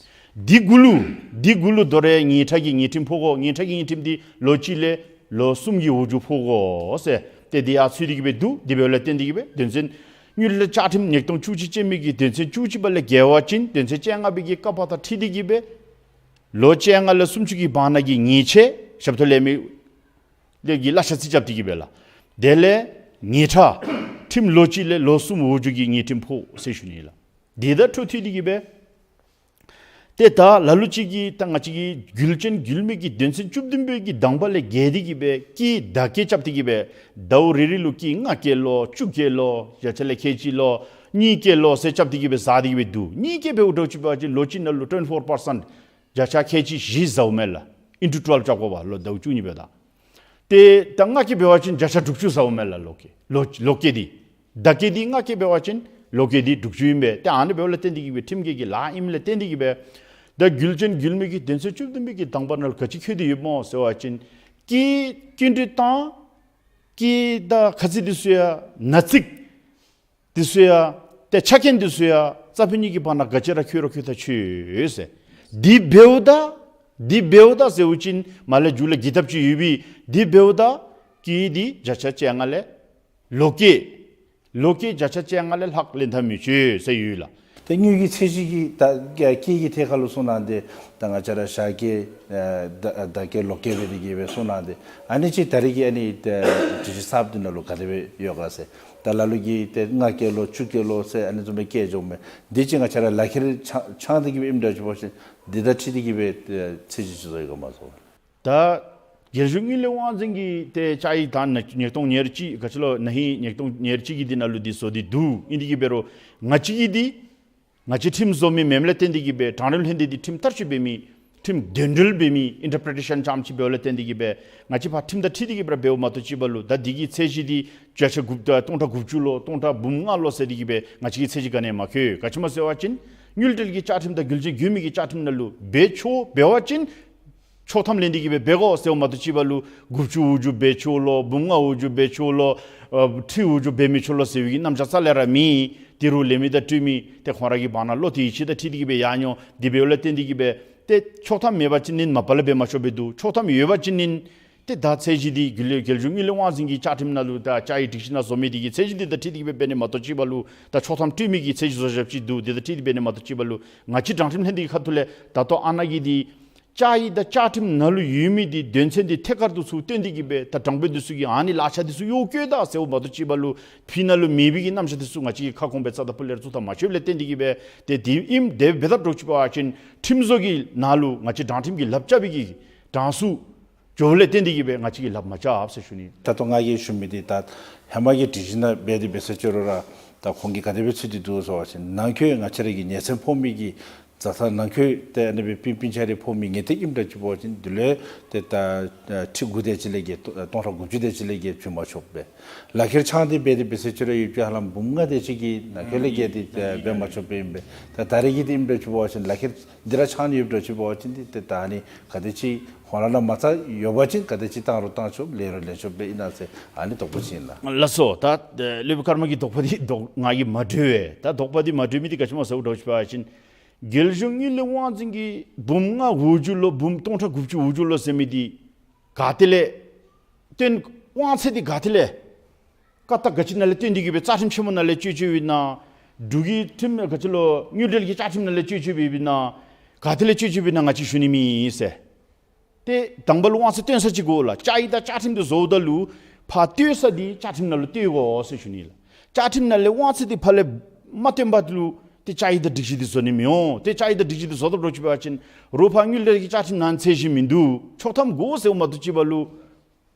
འདི་གུ་ལུ་འདི་གུ་ལུ་དོ་རུང་ཉེས་ཁྲ་གི་ཉེས་ཁྲིམས་ཕོག་དགོ། ཉེས་ཁྲ་གི་ཉེས་ཁྲིམས་འདི་ལོ་གཅིག་ལས་ལོ་གསུམ་གྱི་འོག་འཇུག་ཕོག་དགོ་ཟེར། ཏེ་འདི་ཡང་ཚུད་དེ་གི་སྦེ་འདུག། དེ་འབདཝ་ལས་བརྟེན་ཏེ་གི་སྦེ་དོན་ཚན་དངུལ་ལས་བཅའ་ཁྲིམས་ཉིས་སྟོང་བཅུ་གཅིག་ཅན་མའི་གི་དོན་ཚན་བཅུ་གཅིག་པ་ལས་འགལ་བ་ཅིན་དོན་ཚན་བཅོ་ལྔ་པའི་གི་ཀ་པ་དང་འཁྲིལ་ཏེ་གི་སྦེ་ལོ་བཅོ་ལྔ་ལས་སུམ་ཅུ་གི་བར་ན་གི་ཉེས་ཆད་ཞབས་ཏོག་ལེན་མི་ལས་ཀྱི་གླ་ཆ་རྩིས་རྐྱབ་སྟེ་གི་སྦེ་ལགས། དེ་ལས་ཉེས་ཁྲ་ཁྲིམས་ལོ་གཅིག་ལས་ལོ་གསུམ་འོག་འཇུག་གི་ཉེས་ཁྲིམས་ཕོག་ཟེར་ཞུ་ནི་ལགས། དེ་དང་འཕྲོ་མཐུད་དེ་གི་སྦེ་ཏེ་ད་ལ་ལུ་ཅིག་གིས་ད་ང་བཅས་ཀྱི་རྒྱུ་ལྕན་རྒྱུ་མི་གི་དོན་ཚན་བཅུ་བདུན་པའི་གི་དང་པ་ལས་འགལ་ཏེ་གི་སྦེ་སྐྱེད་བརྡ་སྐྱེད་རྐྱབ་སྟེ་གི་སྦེ་ཟླཝ་རེ་རེ་ལུ་སྐྱེད་ལྔ་སྐྱེད་ལོ་བཅུ་སྐྱེད་ལོ་བརྒྱ་ཆ་ལས་ཁལ་གཅིག་ལོ་གཉིས་སྐྱེད་ལོ་ཟེར་རྐྱབ་སྟེ་གི་སྦེ་ཟ་སྟེ་གི་སྦེ་འདུག། གཉིས་སྐྱེད་འབདཝ་འདྲཝ་ཅིག་འབད་བ་ཅིན་ལོ་གཅིག་ནང་ལུ་ཊུ་ཝེན་ཊི་ཕོར་པར་སེནཊ་བརྒྱ་ཆ་ཁལ་གཅིག་བཞི་ཟཝ་མས་ལགས། ཨིན་ཊུ་ཊུ་ཝེལབ་རྐྱབ་དགོ་པས་ལོ་ཟླཝ་བཅུ་གཉིས་འབདཝ་ད། ཏེ་ད་ལྔ་སྐྱེད་འབད་བ་ཅིན་བརྒྱ་ཆ་དྲུག་ཅུ་ཟཝ་མས་ལགས། ལོ་སྐྱེད་ལོ་ལོ་སྐྱེད་འདི་བརྡ་སྐྱེད་འདི་ལྔ་སྐྱེད་འབད་བ་ཅིན་ལོ་སྐྱེད་འདི་དྲུག་ཅུ་ཨིན་པས། ཏེ་ཨ་ནི་འབདཝ་ལས་བརྟེན་ཏེ་གི་སྦེ་ཁྲིམས་འགལ་གྱི་ལཱ་ཨིནམ་ལས་བརྟེན་ཏེ་གི་སྦེ་ད་རྒྱུ་ལྕན་རྒྱུ་མི་གི་དོན་ཚན་བཅུ་བདུན་པའི་གི་དང་པ་ནང་ལུ་ག་ཅི་འཁོད་དེ་ཡོདཔ་སྨོ་ཟེར་བ་ཅིན་སྐྱེད་སྐྱིན་འགྲུལ་བཏང་སྐྱེད་དང་ཁ་ཚིག་འདི་ཚུ་ཡང་ན་ཚིག་འདི་ཚུ་ཡང་ཏེ་ཆ་རྐྱེན་འདི་ཚུ་ཡང་རྩ་ཕན་གཉིས་ཀྱི་བར་ན་ག་ཅི་ར་འཁོད་རུང་འཁོད་ད་ཆོག་ཟེར། འདི་འབདཝ་ད་འདི་འབདཝ་ད་ཟེར་བ་ཅིན་མ་ལས་མཇུག་ལས་འགྱིར་ཐབས་ཅིག་ཡོད་པས། འདི་འབདཝ་ད་སྐྱེད་འདི་བརྒྱ་ཆ་བཅོ་ལྔ་ལས་ལོ་སྐྱེད་ལོ་སྐྱེད་བརྒྱ་ཆ་བཅོ་ལྔ་ལས་ལྷག་ལེན་ཐབས་མི་ཆོག་ཟེར་ཡོད་ལགས། ཏེ་དངུལ་གྱི་ཚད་གཞི་གི་ད་སྐྱེད་ཀྱི་ཐད་ཁར་ལུ་གསུང་གནང་སྟེ་ད་ང་བཅས་ར་ཞག་སྐྱེད་ཨ་ཟླ་ཟླ་སྐྱེད་ལོ་སྐྱེད་འབད་དེ་གི་སྦེ་གསུང་གནང་སྟེ་ཨ་ནི་ཅིག་ད་རེས་ཀྱི་ཨ་ནི་ཏེ་སྒྲིག་གཞི་གསརཔ་འདི་ནང་ལུ་ག་དེ་སྦེ་ཡོད་ག་ཟེར། ད་ལ་ལུ་གིས་ཏེ་ལྔ་སྐྱེད་ལོ་བཅུ་སྐྱེད་ལོ་ཟེར་ཨ་ནི་བཟུམ་སྦེ་སྐྱེད་འགྱོཝ་མས། འདི་ཅིག་ང་བཅས་ར་ལག་ཁྱེར་ཚང་ཚང་སྟེ་གི་སྦེ་ཨིནམ་འདྲཝ་ཅིག་འབད་བ་ཅིན་འདི་དང་འཁྲིལ་ཏེ་གི་སྦེ་ཨེ་ཚད་གཞི་ཅིག་བཟོ་ཡི་ག་མ་བཟོ། ད་ རྒྱལ་གཞུང་དངུལ་ལས་དབང་འཛིན་གྱིས་ཏེ་བཅའ་ཡིག་དང་ཉིས་སྟོང་ཉེར་གཅིག་ག་ཅི་ལོ་ན་ཧིང་ཉིས་སྟོང་ཉེར་གཅིག་གི་འདི་ནང་ལུ་འདི་བཟོ་སྟེ་འདུག། ཨིན་དེ་གིས་འབད་རུང་ང་བཅས་ཀྱིས་འདི་ང་བཅས་ཁྲིམས་བཟོ་མི་མེནམ་ལས་བརྟེན་ཏེ་གིས་སྦེ་དྲང་ཁྲིམས་ལྷན་སྡེ་འདི་ཁྲིམས་བསྟར་སྤྱོད་འབད་མི་ཁྲིམས་དོན་འགྲེལ་འབད་མི་ཨིན་ཊར་པི་རི་ཊེ་ཤཱན་ཙམ་ཅིག་འབདཝ་ལས་བརྟེན་ཏེ་གིས་སྦེ་ང་བཅས་ཕར་ཁྲིམས་དང་འཁྲིལ་ཏེ་གིས་སྦེ་འབདཝ་མ་གཏོགས་ཅིག་འབད་རུང་ད་འདི་གི་ཚད་གཞི་འདི་བརྒྱ་ཆ་དགུ་སྟོང་དགུ་བཅུ་ལོ་སྟོང་ཕྲག་འབུམ་ལྔ་ལོ་ཟེར་ཏེ་གིས་སྦེ་ང་བཅས་ཀྱིས་ཚད་གཞི་ག་ནི་ཡང་མ་བཀོད། ག་ཅི་སྨོ་ཟེར་བ་ཅིན་དངུལ་འབྲེལ་གྱི་བཅའ་ཁྲིམས་དང་རྒྱུ་ལྗིད་རྒྱུ་མི་གི་བཅའ་ཁྲིམས་ནང་ལུ་འབད་ཆོག་འབད་བ་ཅིན་ཆོག་ཐམ་ལེན་ཏེ་གིས་སྦེ་འབད་དགོ་ཟེརཝ་མ་གཏོགས་ཅིག་འབད་རུང་དགུ་བཅུ་འོག་འཇུག་འབད་ཆོག་ལོ་འབུམ་ལྔ་འོག་འཇུག་འབད་ཆོག་ལོ་ཨ་ཁྲི་འོག་འཇུག་འབད་མི་ཆོག་ལོ་ཟེར་བའི་གི་རྣམ་གཞག་རྩ་ལས་ར་མེད། ཏི་རུ་ལེན་མི་དང་སྤྲོད་མི་ཏེ་ཁོང་ར་གི་བར་ན་བློ་དེ་ཡིད་ཆེས་དང་འཁྲིལ་ཏེ་གིས་སྦེ་ཡར་འགྱོ། དེ་འབདཝ་ལས་བརྟེན་ཏེ་གིས་སྦེ་ཏེ་ཆོག་ཐམ་མེད་པ་ཅིན་ནི་མ་པ་ལས་འབད་མ་ཆོགཔ་སྦེ་འདུག། ཆོག་ཐམ་ཡོད་པ་ཅིན་ནི་ཏེ་ད་ཚད་གཞི་འདི་རྒྱལ་རྒྱལ་གཞུང་དངུལ་ལས་དབང་འཛིན་གྱི་བཅའ་ཁྲིམས་ནང་ལུ་ད་བཅའ་ཡིག་སྒྲིག་གཞི་ནང་བཟོ་མི་འདི་གི་ཚད་གཞི་འདི་དང་འཁྲིལ་ཏེ་གིས་སྦེ་འབད་ནི་མ་གཏོགས་ཅིག་འབད་རུང་ད་ཆོག་ཐམ་སྤྲོད་མི་གི་ཚད་གཞི་བཟོ་བཞགཔ་ཅིག་འདུག། འདི་དང་འཁྲིལ་ཏེ་འབད་ནི་མ་གཏོགས་ཅིག་འབད་རུང་ང་བཅས་དྲང་ཁྲིམས་ལྷན་སྡེ་གི་ཁ་ཐུག་ལས་ད་ལྟོ་ཨ་ནཱ་གི་འདི་བཅའ་ཡིག་དང་བཅའ་ཁྲིམས་ནང་ལུ་ཡོད་མི་འདི་དོན་ཚན་འདི་ཐད་ཀར་དུ་ཚུར་བཏོན་ཏེ་གིས་སྦེ་ད་དྲང་དཔོན་འདི་ཚུ་གིས་ཨ་ནི་ལག་ཆ་འདི་ཚུ་གཡོག་བཀོལ་ད་ཟེརཝ་མ་གཏོགས་ཅིག་འབད་རུང་ཕི་ནང་ལུ་མེད་པའི་གི་རྣམ་གཞག་འདི་ཚུ་ང་བཅས་ཀྱིས་ཁ་སྐོང་སྦེ་རྩ་དང་སྤུ་ལས་ར་བཙུགས་ཐངས་མ་ཆོད་ལས་བརྟེན་ཏེ་གིས་སྦེ་ཏེ་འདི་ཨིནམ་དེ་འབདཝ་ད་འདྲཝ་ཅིག་འབད་བ་ཅིན་ཁྲིམས་བཟོ་གི་ནང་ལུ་ང་བཅས་དྲང་ཁྲིམས་ཀྱི་ལགཔ་རྐྱབ་པའི་གི་གྲངས་སུ་འགྱོཝ་ལས་བརྟེན་ཏེ་གིས་སྦེ་ང་བཅས་ཀྱིས་ལགཔ་མ་རྐྱབ་ཟེར་ཞུ་ནི། ད་ལྟོ་ང་གིས་ཞུ་མི་འདི་ད་ཧེ་མ་གི་སྒྲིག་གཞི་ནང་འབད་དེ་འབད་ས་ཅིག་རུང་ར་ད་ཁོང་གིས་ག་དེ་སྦེ་ཚུད་དེ་འདུག་ཟེར་བ་ཅིན་ནང་འཁོད་ང་བཅས་ར་གི་ཉེན་ཚབས་ཕོག་མི་གི་བཟའ་ཚང་ནང་འཁོད་ཏེ་ཨ་ནི་སྦེ་སྤུན་སྤུན་ཆ་རེ་ཕོག་མི་ངེས་ཏིག་ཨིནམ་འདྲཝ་ཅིག་འབད་བ་ཅིན་འདི་ལུ་ཏེ་ད་ཁྲི་དགུ་དེ་ཅིག་ལས་བརྒལ་སྟོང་ཕྲག་དགུ་བཅུ་དེ་ཅིག་ལས་བརྒལ་བྱིན་མ་ཆོག་པས། ལག་ཁྱེར་འཆང་སྟེ་འབད་དེ་འབད་ས་ཅིག་རུང་ཡོད་ཀྱི་ཧ་ལམ་འབུམ་ལྔ་དེ་ཅིག་གིས་ནང་འཁོད་ལས་བརྒལ་ཏེ་ཏེ་འབད་མ་ཆོགཔ་ཨིན་པས། ད་ད་རེས་ཀྱི་འདི་ཨིནམ་འདྲཝ་ཅིག་འབད་བ་ཅིན་ལག་ཁྱེར་འདི་ར་འཆང་ནི་ཡོདཔ་འདྲཝ་ཅིག་འབད་བ་ཅིན་འདི་ཏེ་ད་ཨ་ནི་ག་དེ་ཅིག་ཁོང་ར་ནང་མ་རྩ་ཡོད་པ་ཅིན་ག་དེ་ཅིག་བཏང་རུང་བཏང་ཆོག་ལེན་རུང་ལེན་ཆོགཔ་སྦེ་ཨིན་ན་ཟེར་ཨ་ནི་དོགས་པ་ཅིག་ཨིན་ལགས། ལགས་སོ། ད་སློབ་དཔོན་ཀརྨ་གི་དོགས་པ་འདི་དོགས་ང་གིས་མ་གྲོལ་བས། ད་དོགས་པ་འདི་མ་གྲོལ་མི་འདི་ག་ཅི་སྨོ་ཟེརཝ་འདྲཝ་ཅིག་འབད་བ་ཅིན་རྒྱལ་གཞུང་དངུལ་ལས་དབང་འཛིན་གྱིས་འབུམ་ལྔ་འོག་འཇུག་ལོ་འབུམ་སྟོང་ཕྲག་དགུ་བཅུ་འོག་འཇུག་ལོ་ཟེར་མི་འདི་ག་ཏེ་ལས་བཏོན། དབང་ཚད་འདི་ག་ཏེ་ལས་བཀའ་རྟགས་ག་ཅི་ནང་ལས་བཏོན་ཏེ་གིས་སྦེ་རྩ་ཁྲིམས་ཆེན་མོ་ནང་ལས་སྤྱོད་སྤྱོདཔ་ཨིན་ན། འབྲུག་གི་ཁྲིམས་ག་ཅི་ལོ་དངུལ་འབྲེལ་གྱི་བཅའ་ཁྲིམས་ནང་ལས་སྤྱོད་སྤྱོདཔ་ཨིན་ན། ག་ཏེ་ལས་སྤྱོད་སྤྱོདཔ་ཨིན་ན་ང་བཅས་ཞུ་ནི་མེད་ཟེར། ཏེ་དང་པ་ལུ་དབང་ཚད་བཏོན་ས་ཅིག་དགོ་ལགས། བཅའ་ཡིག་དང་བཅའ་ཁྲིམས་འདི་བཟོཝ་ད་ལུ་ཕར་བཏོན་ས་འདི་བཅའ་ཁྲིམས་ནང་ལུ་བཏོན་དགོ་ཟེར་ཞུ་ནི་ལགས། བཅའ་ཁྲིམས་ནང་ལས་དབང་ཚད་འདི་ཕར་ལས་མ་བཏོན་པ་ལུ་ཏེ་བཅའ་ཡིག་དང་སྒྲིག་གཞི་འདི་བཟོ་ནི་མི་འོང་། ཏེ་བཅའ་ཡིག་དང་སྒྲིག་གཞི་འདི་བཟོ་དོ་འདྲཝ་ཅིག་འབད་བ་ཅིན་རོགས་ཕར་དངུལ་འབྲེལ་གྱི་བཅའ་ཁྲིམས་ནང་ཚད་གཞི་མིན་འདུག། ཆོག་ཐམ་དགོ་ཟེརཝ་མ་གཏོགས་ཅིག་འབད་རུང་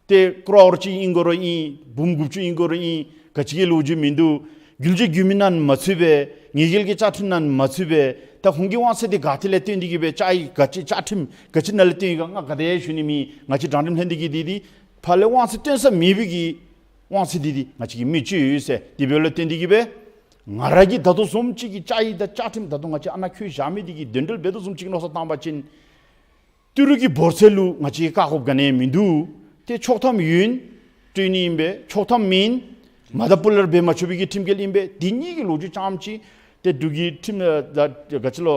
ཏེ་ཀོ་རོར་གཅིག་ཨིན་དགོ་རུང་ཨིན། འབུམ་དགུ་བཅུ་ཨིན་དགོ་རུང་ཨིན། ག་ཅི་གི་ལོ་རྒྱུས་མིན་འདུག། རྒྱུ་ལྗིད་རྒྱུ་མི་ནང་མ་ཚུད་པས། ཉེས་འགེལ་གྱི་བཅའ་ཁྲིམས་ནང་མ་ཚུད་པས། ད་ཁོང་གི་དབང་ཚད་འདི་ག་ཏེ་ལས་བཏོན་ཏེ་གིས་སྦེ་བཅའ་ཡིག་ག་ཅི་བཅའ་ཁྲིམས་ག་ཅི་ནང་ལས་བཏོན་ཡི་ག་ང་ག་དེ་ཡང་ཞུ་ནི་མེད། ང་བཅས་དྲང་ཁྲིམས་ལྷན་སྡེ་གིས་འདི་འདི་ཕར་ལས་དབང་ཚད་བཏོན་ས་མེད་པའི་གི་དབང་ཚད་འདི་འདི་ང་བཅས་ཀྱིས་མི་སྤྱོད་ཡོད་ཟེར། དེ་འབདཝ་ལས་བརྟེན་ཏེ་གིས་སྦེ་ང་ར་གིས་ད་ལྟོ་བཟུམ་ཅིག་གི་བཅའ་ཡིག་དང་བཅའ་ཁྲིམས་ད་ལྟོ་ང་བཅས་ཨ་ནཱ་བཀོད་བཞག་མི་འདི་གི་དོན་འགྲེལ་འབད་དོ་བཟུམ་ཅིག་མནོ་བསམ་བཏང་པ་ཅིན་ཏི་རུ་གི་འབོར་ཚད་ལུ་ང་བཅས་ཀྱིས་བཀག་དགོཔ་ག་ནི་ཡང་མིན་འདུག། ཏེ་ཆོག་ཐམ་ཡོད་ན་སྤྲོད་ནི་ཨིན་པས། ཆོག་ཐམ་མེད་ན་མ་དང་པོ་ལས་ར་འབད་མ་ཆོག་པའི་གི་ཁྲིམས་འགལ་ཨིན་པས། འདི་གཉིས་ཀྱི་ལོ་རྒྱུས་ཙམ་ཅིག་ཏེ་འབྲུག་གི་ཁྲིམས་ཨ་ད་ག་ཅི་ལོ་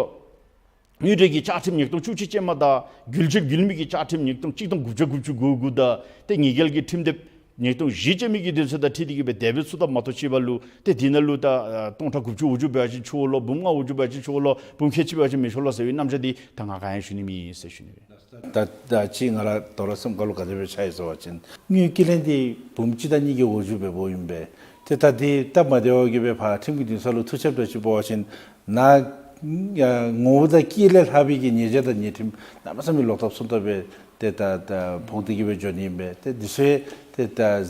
དངུལ་འབྲེལ་གྱི་བཅའ་ཁྲིམས་ཉིས་སྟོང་བཅུ་གཅིག་ཅན་མ་དང་རྒྱུ་ལྗིད་རྒྱུ་མི་གི་བཅའ་ཁྲིམས་ཉིས་སྟོང་གཅིག་སྟོང་དགུ་བརྒྱ་དགུ་བཅུ་གོ་དགུ་དང་ཏེ་ཉེས་འགེལ་གྱི་ཁྲིམས་དེབ་ཉིས་སྟོང་བཞི་ཅན་མའི་གི་དོན་ཚན་དང་འཁྲིལ་ཏེ་གིས་སྦེ་དེ་སྦེ་ཚུ་ད་མ་གཏོགས་ཅིག་འབད་རུང་ཏེ་འདི་ནང་ལུ་ད་ཨ་སྟོང་ཕྲག་དགུ་བཅུ་འོག་འཇུག་འབད་བ་ཅིན་ཆོག་ལོ། འབུམ་ལྔ་འོག་འཇུག་འབད་བ་ཅིན་ཆོག་ལོ། འབུམ་ཁལ་གཅིག་འབད་བ་ཅིན་མི་ཆོག་ལོ་ཟེར་བའི་རྣམ་གཞག་འདི་ད་ང་ག་ཡང་ཞུ་ནི་མེད་ཟེར་ཞུ་ནི་ཨིན། ད་ད་ཅི་ང་ར་དོ་རུང་སེམས་ཁ་ལུ་ག་དེ་སྦེ་ཆགས་ཡི་ཟེར་བ་ཅིན་དངུལ་རྐྱེན་ལེན་འདི་འབུམ་གཅིག་དང་གཉིས་ཀྱི་འོག་འཇུག་འབདཝ་ཨིན་པས། ཏེ་ད་འདི་སྟབས་མ་བདེཝ་གིས་སྦེ་ཕར་ཁྲིམས་ཀྱི་འདུན་ས་ལུ་ཐུག་ཆེཝ་འདྲཝ་ཅིག་འབད་བ་ཅིན་ནཱ་ཨ་ངོ་བོ་དང་སྐྱེས་ལས་ལྷག་པའི་གི་ཉེས་བྱ་དང་ཉེས་ཁྲིམས་གནམ་མེད་ས་མེད་ལོག་ཐབས་སོང་ཐབས་སྦེ་ཏེ་ད་ད་ཕོག་སྟེ་གིས་སྦེ་འགྱོ་ནི་ཨིན་པས། ཏེ་འདི་ཚུ་ཏེ་ད་ཨ་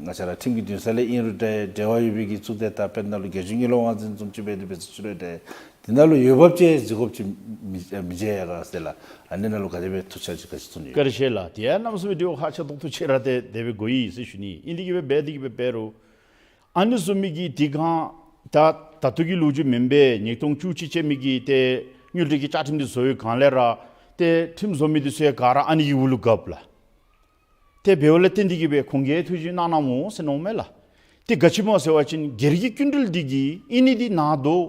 ང་བཅས་ར་ཁྲིམས་ཀྱི་འདུན་ས་ལས་ཨིན་རུང་འདྲ་འབྲེལ་བ་ཡོད་པའི་གི་གཙུག་སྡེ་ད་དཔེར་ན་ལུ་རྒྱལ་གཞུང་དངུལ་ལས་དབང་འཛིན་བཟུམ་ཅིག་འབད་དེ་འབད་ས་ཅིག་རུང་འདྲ་འདི་ནང་ལུ་འོས་འབབ་ཅིག་གཟིགས་དགོཔ་ཅིག་མི་མི་མཇལ་ཡི་ག་ཟེར་ལགས། ཨ་ནི་ནང་ལུ་ག་དེ་སྦེ་ཐུགས་འཆར་ཅིག་ག་ཅི་བརྩོན་ཡོད། བཀའ་དྲིན་ཆེ་ལགས། དེ་ཡང་གནམ་མེད་ས་མེད་འདི་ཧ་ཅང་རྡོག་ཐོག་ཆེ་ར་ཏེ་དེ་སྦེ་གོ་ཡི་ཟེར་ཞུ་ནི། ཨིན་དེ་གིས་སྦེ་འབད་དེ་གིས་སྦེ་འབད་རུང་ཨ་ནི་བཟུམ་མའི་གི་དེ་གང་ད་ད་ལྟོ་གི་ལོ་རྒྱུས་མེན་པས། ཉིས་སྟོང་བཅུ་གཅིག་ཅན་མའི་གི་ཏེ་དངུལ་འབྲེལ་གྱི་བཅའ་ཁྲིམས་འདི་བཟོ་བའི་སྒང་ལས་ར་ཏེ་ཁྲིམས་བཟོ་མི་འདི་ཚུ་ཡང་ག་ར་ཨ་ནི་གི་འོག་ལུ་བཀབ་ལགས། ཏེ་འབདཝ་ལས་བརྟེན་ཏེ་གིས་སྦེ་ཁོང་གིས་ཐུགས་བཞེད་གནང་གནངམ་འོང་ཟེར་མནོཝ་མས་ལགས། ཏེ་ག་ཅི་སྨོ་ཟེར་བ་ཅིན་སྒེར་གྱི་སྐྱིན་འགྲུལ་འདི་གིས་ཨིན་ནི་འདི་ནང་དོག་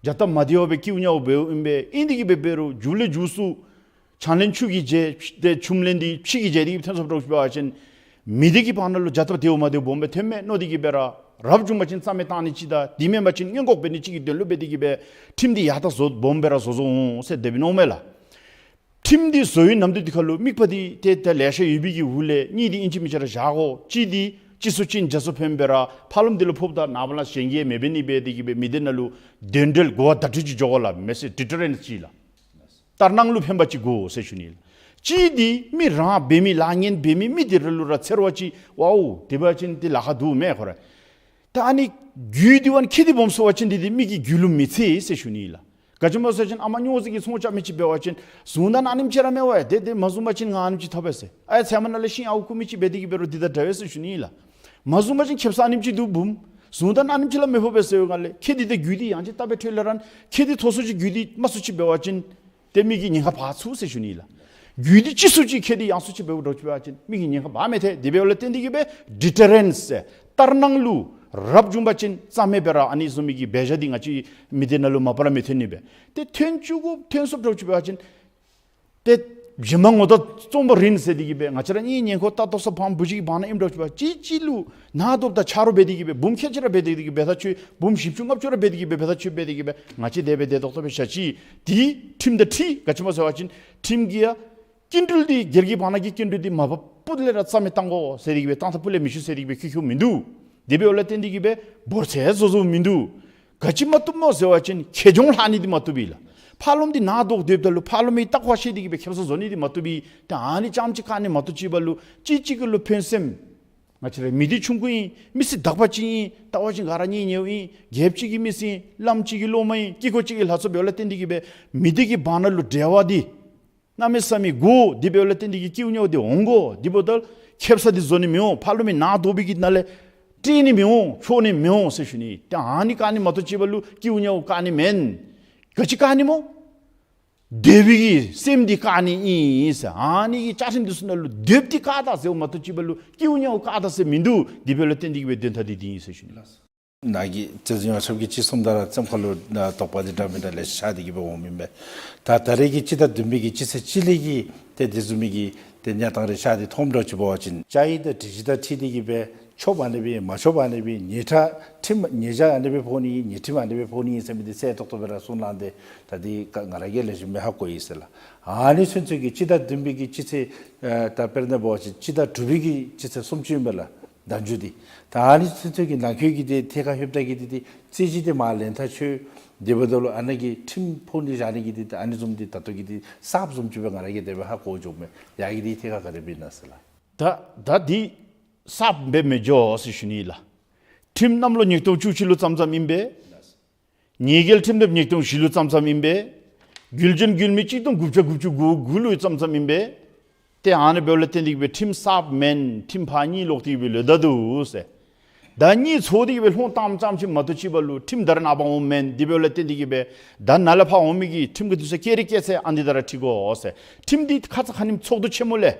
བྱ་སྟབས་མ་བདེཝ་སྦེ་སྐྱིད་ཉམས་འབདཝ་ཨིན་པས། ཨིན་དེ་གིས་སྦེ་འབད་རུང་མཇུག་ལས་མཇུག་སུ་ཆང་ལེན་ཆུ་གིས་བརྗེད། ཏེ་ཆུམ་ལེན་འདི་ཕྱེ་གིས་བརྗེད་དེ་གིས་ཐོན་སོངམ་འདྲཝ་ཅིག་འབད་བ་ཅིན་མི་སྡེ་གི་བར་ན་ལུ་བྱ་སྟབས་བདེཝ་མ་བདེཝ་སྦོམ་སྦེ་ཐོནམ་མས་མནོ་སྟེ་གིས་སྦེ་ར་རབ་བྱུང་པ་ཅིན་རྩ་མེད་བཏང་ནི་ཅིག་དང་དེ་མེན་པ་ཅིན་སྔོན་འགོག་འབད་ནི་ཅིག་གི་དོན་ལུ་འབད་དེ་གིས་སྦེ་ཁྲིམས་འདི་ཡར་ད་བཟོ་སྦོམ་སྦེ་ར་བཟོ་བཟོཝ་འོང་ཟེར་དེ་སྦེ་མནོཝ་མས་ལགས། ཁྲིམས་འདི་བཟོ་བའི་ནམ་དུས་འདི་ཁར་ལུ་དམིགས་པ་འདི་ཏེ་ད་ལེ་ཤ་ཡོད་པའི་གི་འོག་ལས་གཉིས་འདི་ཨིན་ཅི་མིན་ཅི་ར་བཞག་དགོ། གཅིག་འདི་གཅིག་སུ་གཅིག་བརྒྱ་སུ་ཕན་པའི་ར་ཕ་རོལམ་འདི་ལུ་ཕོགཔ་ད་ནངས་པ་ལས་གཞན་གྱིས་མི་འབད་ནི་འབད་དེ་གིས་སྦེ་མི་སྡེ་ནང་ལུ་དོན་འགྲེལ་གོ་བ་བརྡ་སྤྲོད་ཅིག་འགྱོ་དགོ་ལགས། མེ་སེཇ་ཌི་ཊར་རེནསི་ཅིག་ལགས། ལྟར་སྣང་ལུ་ཕན་པ་ཅིག་དགོ་ཟེར་ཞུ་ནི། གཅིག་འདི་མི་རང་འབད་མི་ལཱ་ངན་འབད་མི་མི་དེ་ར་ལུ་ར་འཚེར་བ་ཅིན་ཝའོ་དེ་འབད་བ་ཅིན་དེ་ལཱ་ཁག་འདུག་མས་ཁོ་ར། ད་ཨ་ནི་རྒྱུ་འདི་ཝ་ནི་ཁྱེད་དེ་སྦོམ་སོང་བ་ཅིན་དེ་དེ་མི་གི་རྒྱུ་ལུ་མི་འཚེར་ཟེར་ཞུ་ནི་ལགས། ག་ཅི་སྨོ་ཟེར་བ་ཅིན་ཨ་མ་སྨྱོ་རྫས་ཀྱི་ཚོང་རྐྱབ་མི་ཅིག་འབད་བ་ཅིན་བཟུང་ད་ན་ཨ་ནེམ་ཅིག་ར་མེད་པས། དེ་དེ་མ་བཟུང་པ་ཅིན་ང་ཨ་ནེམ་ཅིག་ཐོབ་པས་ཟེར། ཨའི་ཚལ་མ་ནང་ལས་ཤིང་ཨརཝ་རྐུ་མི་ཅིག་འབད་དེ་གི་འབད་རུང་དེ་དང་འདྲ་བས་ཟེར་ཞུ་ནི་ལགས། མ་བཟུང་པ་ཅིན་ཁེབ་ས་ཨ་ནེམ་ཅིག་འདུག་བུམོ། བཟུང་ད་ན་ཨ་ནེམ་ཅིག་ལས་མི་ཕོག་པས་ཟེར་བའི་སྒང་ལས་ཁྱེད་དེ་དེ་རྒྱུ་དེ་ཡང་ཅིན་ད་འབད་འཕྲོ་ལས་ར་ཁྱེད་དེ་ཐོབ་སོ་ཅིག་རྒྱུ་དེ་མ་སོ་ཅིག་འབད་བ་ཅིན་ཏེ་མི་གི་ཉེན་ཁ་འབག་ཚུགས་ཟེར་ཞུ་ནི་ལགས། རྒྱུ་དེ་ཅི་སུ་ཅིག་ཁྱེད་དེ་ཡང་སུ་ཅིག་འབདཝ་འདྲཝ་ཅིག་འབད་བ་ཅིན་མི་གི་ཉེན་ཁ་འབག་མི་ཐེག། དེ་འབདཝ་ལས་བརྟེན་ཏེ་གི་སྦེ་ཌི་ཊར་རེནཊ་ཟེར་ལྟར་སྣང་ལུ་རབ་བྱུང་པ་ཅིན་རྩ་མེད་སྦེ་ར་ཨ་ནི་བཟུམ་མའི་གི་འབད་བཞག་འདི་ང་བཅས་མི་སྡེ་ནང་ལུ་མ་པ་ར་མི་ཐོན་ནི་སྦེ། ཏེ་ཐོན་བཅུག་དགོ་ཐོན་སོངམ་འདྲཝ་ཅིག་འབད་བ་ཅིན་ཏེ་གཞན་མ་ངོ་ད་བཙོང་པ་རིན་ཟེར་ཏེ་གི་སྦེ་ང་བཅས་ར་གཉིས་ཉེན་ཁ་ད་ལྟོ་ཚུ་ཕམ་བུ་གཅིག་གི་བར་ན་ཨིནམ་འདྲཝ་ཅིག་འབད་གཅིག་གཅིག་ལུ་ནང་དོག་དང་ཆ་རོགས་འབད་དེ་གི་སྦེ་བུམོ་ཁལ་གཅིག་ར་འབད་དེ་གི་སྦེ་ད་ཆོས་བུམོ་བཞི་བཅུ་ལྔ་བཅུ་ར་འབད་དེ་གི་སྦེ་ད་ཆོས་འབད་དེ་གི་སྦེ་ང་བཅས་དེ་སྦེ་དེ་ཏོག་ཏོ་སྦེ་བཞག་ཅི། དེ་ཁྲིམས་དང་འཁྲིལ། ག་ཅི་སྨོ་ཟེར་བ་ཅིན་ཁྲིམས་ཀྱི་ཡ་སྐྱིན་འགྲུལ་འདི་སྒེར་གྱི་བར་ན་གི་སྐྱིན་འགྲུལ་འདི་མ་པ་པུ་ལས་ར་རྩ་མེད་བཏང་དགོ་ཟེར་ཏེ་གི་སྦེ་བཏང་ཐབས་པུ་ལས་མི་ཞུ་ཟེར་ཏེ་གི་སྦེ་ཁྱོད་ཁྱོད་མིན་འདུག། དེ་འབདཝ་ལས་བརྟེན་ཏེ་གི་སྦེ་འབོར་ཚད་བཟོ་བཟོཝ་མིན་འདུག། ག་ཅི་མ་བཏུབ་སྨོ་ཟེར་བ་ཅིན་ཁེ་གྱོང་ལྷག་ནི་འདི་མ་བཏུབ་པས་ལགས། ཕར་ལོགམ་འདི་ནང་དོག་སྡོདཔ་ད་ལུ་ཕར་ལོགམ་གྱི་ལྟ་བ་ཤེས་ཏེ་གི་སྦེ་ཁེབ་ས་བཟོ་ནི་འདི་མ་བཏུབ་པས། ཏེ་ཨ་ནི་རྐྱངམ་ཅིག་བཀག་ནི་མ་གཏོགས་ཅིག་འབད་ལུ་གཅིག་གཅིག་གི་ལུ་ཕན་སེམས། ང་བཅས་ར་མི་སྡེ་ཆུང་ཀུ་ཨིན། མི་སེར་དག་པ་ཅིག་ཨིན། ལྟ་བ་ཅིན་ག་ར་གཉེན་ཉེཝ་ཨིན། རྒྱལཔོ་ཅིག་གི་མི་སེར་ཨིན། བླམ་ཅིག་གི་སློབ་མ་ཨིན། དཀྱིལ་འཁོར་ཅིག་གི་ལྷ་ཚོགས་འབདཝ་ལས་བརྟེན་ཏེ་གི་སྦེ་མི་སྡེ་གི་བར་ན་ལུ་འབྲེལ་བ་འདི་གནམ་མེད་ས་མེད་དགོ། དེ་འབདཝ་ལས་བརྟེན་ཏེ་གི་སྐྱིད་པོ་ཉལཝ་འདི་འོང་དགོ། དེ་འབདཝ་ད་ཁེབ་ས་འདི་བཟོ་ནི་མི་འོང་། ཕར་ལོགམ་གྱི་ནང་དོག་པའི་གི་ནང་ལས་བཀྲེས་ནི་མི་འོང་། འཕྱོག་ནི་མི་འོང་ཟེར་ཞུ་ནི། ཏེ་ཨ་ནི་བཀག་ནི་མ་གཏོགས་ཅིག་འབད་ལུ་སྐྱིད་པོ་ཉལཝ་བཀག་ནི་མེན། ག་ཅི་བཀག་ནི་སྨོ། འདོད་པའི་གི་སེམས་འདི་བཀག་ནི་ཨིན་ཟེར། ཨ་ནི་གི་བཅའ་ཁྲིམས་འདི་ཚུ་ནང་ལུ་འདོདཔ་འདི་བཀག་ད་ཟེརཝ་མ་གཏོགས་ཅིག་འབད་ལུ་སྐྱིད་པོ་ཉལཝ་བཀག་ད་ཟེར་མིན་འདུག། དེ་འབདཝ་ལས་བརྟེན་ཏེ་གི་སྦེ་དོན་དག་འདི་འདི་ཨིན་ཟེར་ཞུ་ནི། ནཱ་གི་རྩེ་གཟིགས་ཡོངས་ཁྱབ་ཀྱིས་ཅིག་གསུངམ་ད་ར་བཙོན་ཁང་ལུ་ནཱ་དོགས་པ་འདི་འདྲ་མི་འདྲ་ལེ་ཤ་འདི་གི་སྦེ་འོང་མི་མས། ད་ད་རེས་ཀྱི་སྤྱི་ཟླ་བདུན་པའི་གི་སྤྱི་ཚེས་གཅིག་ལས་ཀྱི་ཏེ་དེ་བཟུམ་མའི་གི་ཏེ་གནས་སྟངས་རེ་ཤ་འདི་མཐོངམ་འདྲཝ་ཅིག་འབད་བ་ཅིན་བཅའ་ཡིག་དང་སྒྲིག་གཞི་དང་འཁྲིལ་ཏེ་གི་སྦེ་ཆོགཔ་ཨ་ནི་སྦེ་མ་ཆོགཔ་ཨ་ནི་སྦེ་ཉེས་ཁྲ་ཁྲིམས་ཉེས་བྱ་ཨ་ནི་སྦེ་ཕོག་ནི་ཨིན། ཉེས་ཁྲིམས་ཨ་ནི་སྦེ་ཕོག་ནི་ཨིན་ཟེར་མི་འདི་གསལ་ཏོག་ཏོ་སྦེ་ར་གསུངས་གནང་སྟེ་ད་འདི་ང་ར་གིས་ལེགས་ཤོམ་སྦེ་ཧ་གོ་ཡི་ཟེར་ལགས། ཨ་ནི་ཚུན་ཚོད་ཀྱི་སྤྱི་ཟླ་བདུན་པའི་གི་སྤྱི་ཚེས་ཨེ་ད་དཔེར་ན་འབད་བ་ཅིན་སྤྱི་ཟླ་དྲུག་པའི་གི་སྤྱི་ཚེས་སུམ་ཅུ་ཨིན་པས་ལགས། ཟླ་མཇུག་འདི། ད་ཨ་ནི་ཚུན་ཚོད་ཀྱི་ནང་འཁོད་ཀྱི་འདི་ཐད་ཁར་ལྷོདཔ་ད་གི་འདི་འདི་རྩོད་གཞི་འདི་མར་ལེན་ཐག་ཆོད། དེ་འབདཝ་ད་ལུ་ཨ་ནཱ་གི་ཁྲིམས་ཕོག་ནི་བཞག་ནི་གི་འདི་ད་ཨ་ནི་བཟུམ་འདི་ད་ལྟོ་གི་འདི་གསརཔ་བཟུམ་ཅིག་སྦེ་ང་ར་གིས་དེ་སྦེ་ཧ་གོ་བྱུང་མས། ཡ་གི་འདི་ཐད་ཁར་ག་དེ་སྦེ་ཨིན་ན་ཟེར་ལགས། ད་ད་འདི་གསརཔ་སྦེ་མི་འགྱོ་ཟེར་ཞུ་ནི་ལགས། ཁྲིམས་གནམ་ལོ་ཉིས་སྟོང་བཅུ་གཅིག་ལུ་བརྩམས་བརྩམསམ་ཨིན་པས། ཉེས་འགེལ་ཁྲིམས་དེབ་ཉིས་སྟོང་བཞི་ལུ་བརྩམས་བརྩམསམ་ཨིན་པས། བརྒྱུད་འབྱོན་བརྒྱུད་མི་གཅིག་སྟོང་དགུ་བརྒྱ་དགུ་བཅུ་གོ་དགུ་ལུ་བརྩམས་བརྩམསམ་ཨིན་པས། ཏེ་ཨ་ནི་འབདཝ་ལས་བརྟེན་ཏེ་གི་སྦེ་ཁྲིམས་གསརཔ་མེན། ཁྲིམས་ཕར་གཉིས་ལོག་སྟེ་གི་སྦེ་ལོག་ད་འདུག་ཟེར། ད་གཉིས་ཚོགས་ཏེ་གི་སྦེ་ལྷོང་བཏངམ་ཙམ་ཅིག་མ་གཏོགས་ཅིག་འབད་ལུ་ཁྲིམས་ད་རེས་ནངས་པ་འོངམ་མེན། དེ་འབདཝ་ལས་བརྟེན་ཏེ་གི་སྦེ་ད་ནཱ་ལས་ཕར་འོང་མི་གི་ཁྲིམས་ཀྱི་འདུག་ཟེར་སྐད་རིགས་སྐད་ཚད་ཨ་ནི་ད་ར་འཁྲིལ་དགོ་ཟེར། ཁྲིམས་འདི་ཁ་ཙ་ཁ་ཉིནམ་ཚོགས་འདུ་ཆེན་མོ་ལས་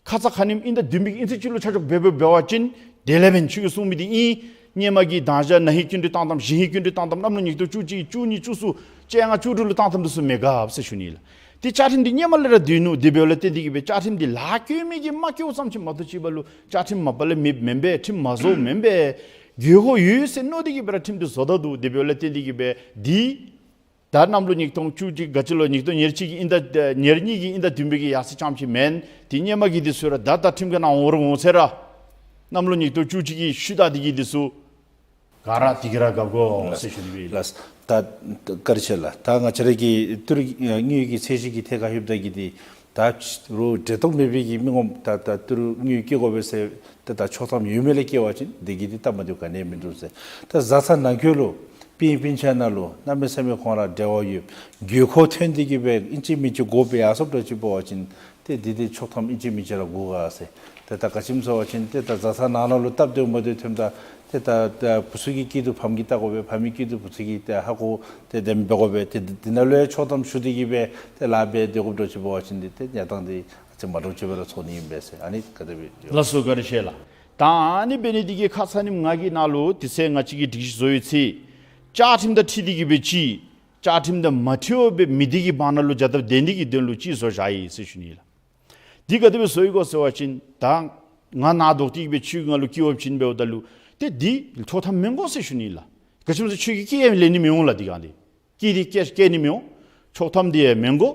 ཁ་ཙ་ཁ་ཉིནམ་དབྱིན་ཟླ་བདུན་པའི་གི་དབྱིན་ཚེས་གཅིག་ལུ་ཆ་འཇོག་འབད་འབད་འབད་བ་ཅིན་དེ་ལས་འབདན་ཁྱོད་ཀྱིས་གསུངས་མི་འདི་ཨིན། སྔོན་མ་གི་དང་ཞག་ན་ཧིང་སྐྱིན་འགྲུལ་བཏང་བཏངམ་གཞེས་ཧིང་སྐྱིན་འགྲུལ་བཏང་བཏངམ་གནམ་ལོ་ཉིས་སྟོང་བཅུ་གཅིག་བཅུ་གཉིས་བཅུ་གསུམ་བཅོ་ལྔ་བཅུ་དྲུག་ལུ་བཏང་བཏངམ་འདི་ཚུ་མི་དགོཔ་ཟེར་ཞུ་ནི་ལགས། ཏེ་བཅའ་ཁྲིམས་འདི་སྔོན་མ་ལས་ར་སྡོད་ནུག། དེ་འབདཝ་ལས་བརྟེན་ཏེ་གི་སྦེ་བཅའ་ཁྲིམས་འདི་ལཱ་བཀོད་མི་གིས་མ་བཀོདཔ་ཙམ་ཅིག་མ་གཏོགས་ཅིག་འབད་ལུ་བཅའ་ཁྲིམས་མ་པ་ལས་མེདཔ་མེན་པས། ཁྲིམས་མ་བཟོཝ་མེན་པས། དགོས་མཁོ་ཡོད་ཟེར་མནོ་སྟེ་གི་སྦེ་ར་ཁྲིམས་འདི་བཟོ་ད་འདུག། དེ་འབདཝ་ལས་བརྟེན་ཏེ་གི་སྦེ་འདི་ད་གནམ་ལོ་ཉིས་སྟོང་བཅུ་གཅིག་ག་ཅི་ལོ་ཉིས་སྟོང་ཉེར་གཅིག་གི་དབྱིན་ཟླ་ཨེ་ཉེར་གཉིས་ཀྱི་དབྱིན་ཟླ་བདུན་པའི་གི་ཡར་ཚེས་རྐྱངམ་ཅིག་མེན། དེ་སྔོན་མ་གི་འདི་ཚུ་ར་ད་ད་ཁྲིམས་ཀྱི་ནང་འོང་རུང་འོང་ཟེར་ར། གནམ་ལོ་ཉིས་སྟོང་བཅུ་གཅིག་གི་ཤུལ་ད་འདི་གི་འདི་ཚུ་ག་ར་དེ་གི་ར་དགའ་དགོ་ཟེར་ཞུ་ནི་སྦེ། ལགས། ད་བཀའ་དྲིན་ཆེ་ལགས། ད་ང་བཅས་ར་གི་ཏི་རུ་དངོས་ཀྱི་ཚད་གཞི་གི་ཐད་ཁར་ལྷོདཔ་ད་གི་འདི་ད་རུང་འབྲེལ་གཏོགས་མེད་པའི་གི་མི་ངོམ་ད་ད་ཏི་རུ་དངོས་སྐྱེལ་དགོ་པས་ཟེར་ད་ད་ཆོག་ཐམ་ཡོད་མི་ལས་སྐྱེལ་བ་ཅིན་འདི་གི་འདི་སྟབས་མ་བདེཝ་ག་ནི་ཡང་མིན་འདུག་ཟེར། ད་བཟའ་ཚང་ནང་འཁོད་ལུ་སྤུན་སྤུན་ཆ་ནང་ལུ་གནམ་མེད་ས་མེད་ཁོང་ར་འབྲེལ་བ་ཡོད། དགོས་མཁོ་ཐོན་ཏེ་གི་སྦེ་ཨིན་ཅི་མིན་ཅི་དགོ་པས་ཡར་སོངམ་འདྲཝ་ཅིག་འབད་བ་ཅིན་ཏེ་འདི་འདི་ཆོག་ཐམ་ཨིན་ཅི་མིན་ཅི་ར་དགོ་ག་ཟེར། ཏེ་ད་ག་ཅི་སྨོ་ཟེར་བ་ཅིན་ཏེ་ད་བཟའ་ཚང་ནང་ན་ལུ་སྟབས་བདེཝ་མ་བདེཝ་ཐོནམ་ད་ཏེ་ད་ད་བུ་ཚུ་གི་སྐྱིད་སྡུག་ཕམ་གྱིས་བལྟ་དགོ་པས། ཕམ་གྱི་སྐྱིད་སྡུག་བུ་ཚུ་གིས་ཏེ་ཧ་གོ་སྟེ་དེམ་འབད་དགོ་པས། ཏེ་འདི་ནང་ལུ་ཡང་ཆོག་ཐམ་ཞུ་སྟེ་གི་སྦེ་ཏེ་ལཱ་འབད་སྡོད་དགོཔ་འདྲཝ་ཅིག་འབད་བ་ཅིན་འདི་ཏེ་གནས་སྟངས་འདི་ཨ་ཙི་མ་འདྲཝ་ཅིག་སྦེ་ར་ཚོར་ནི་ཨིན་པས་ཟེར། ཨ་ནི་ག་དེ་སྦེ་ཡོད། ལགས་སོ། བཀའ་དྲིན་ཆེ་ལགས། ད་ཨ་ནི་འབད་ནི་འདི་གིས་ཁ་ཙ་ཉིནམ་ང་གིས་ནཱ་ལུ་དེ་ཚེ་ང་བཅས་ཀྱིས་སྒྲིག་གཞི་བཟོ་བའི་ཚེ་བཅའ་ཁྲིམས་དང་འཁྲིལ་ཏེ་གི་སྦེ་ཅིག་བཅའ་ཁྲིམས་དང་མ་འཁྲིལ་བར་སྦེ་མི་སྡེ་གི་བར་ན་ལུ་བྱ་སྟབས་བདེ་ནི་གི་དོན་ལུ་ཅིག་བཟོ་བཞག་ཡི་ཟེར་ཞུ་ནི་ལགས། འདི་ག་དེ་སྦེ་བཟོ་ཡི་གོ་ཟེར་བ་ཅིན་ད་ང་ནཱ་འདོགས་ཏེ་གི་སྦེ་ཁྱོད་ཀྱིས་ང་ལུ་སྐྱེལ་བ་ཅིན་འབདཝ་ད་ལུ་ཏེ་འདི་ཆོག་ཐམ་མེན་གོ་ཟེར་ཞུ་ནི་ལགས། ག་ཅི་སྨོ་ཟེར་ཁྱོད་ཀྱིས་སྐྱེལ་ཡང་ལེན་ནི་མི་འོང་ལགས། འདི་ག་འདི་སྐྱེལ་ཏེ་སྐྱེལ་སྐྱེལ་ནི་མི་འོང་། ཆོག་ཐམ་འདི་ཡང་མེན་གོ།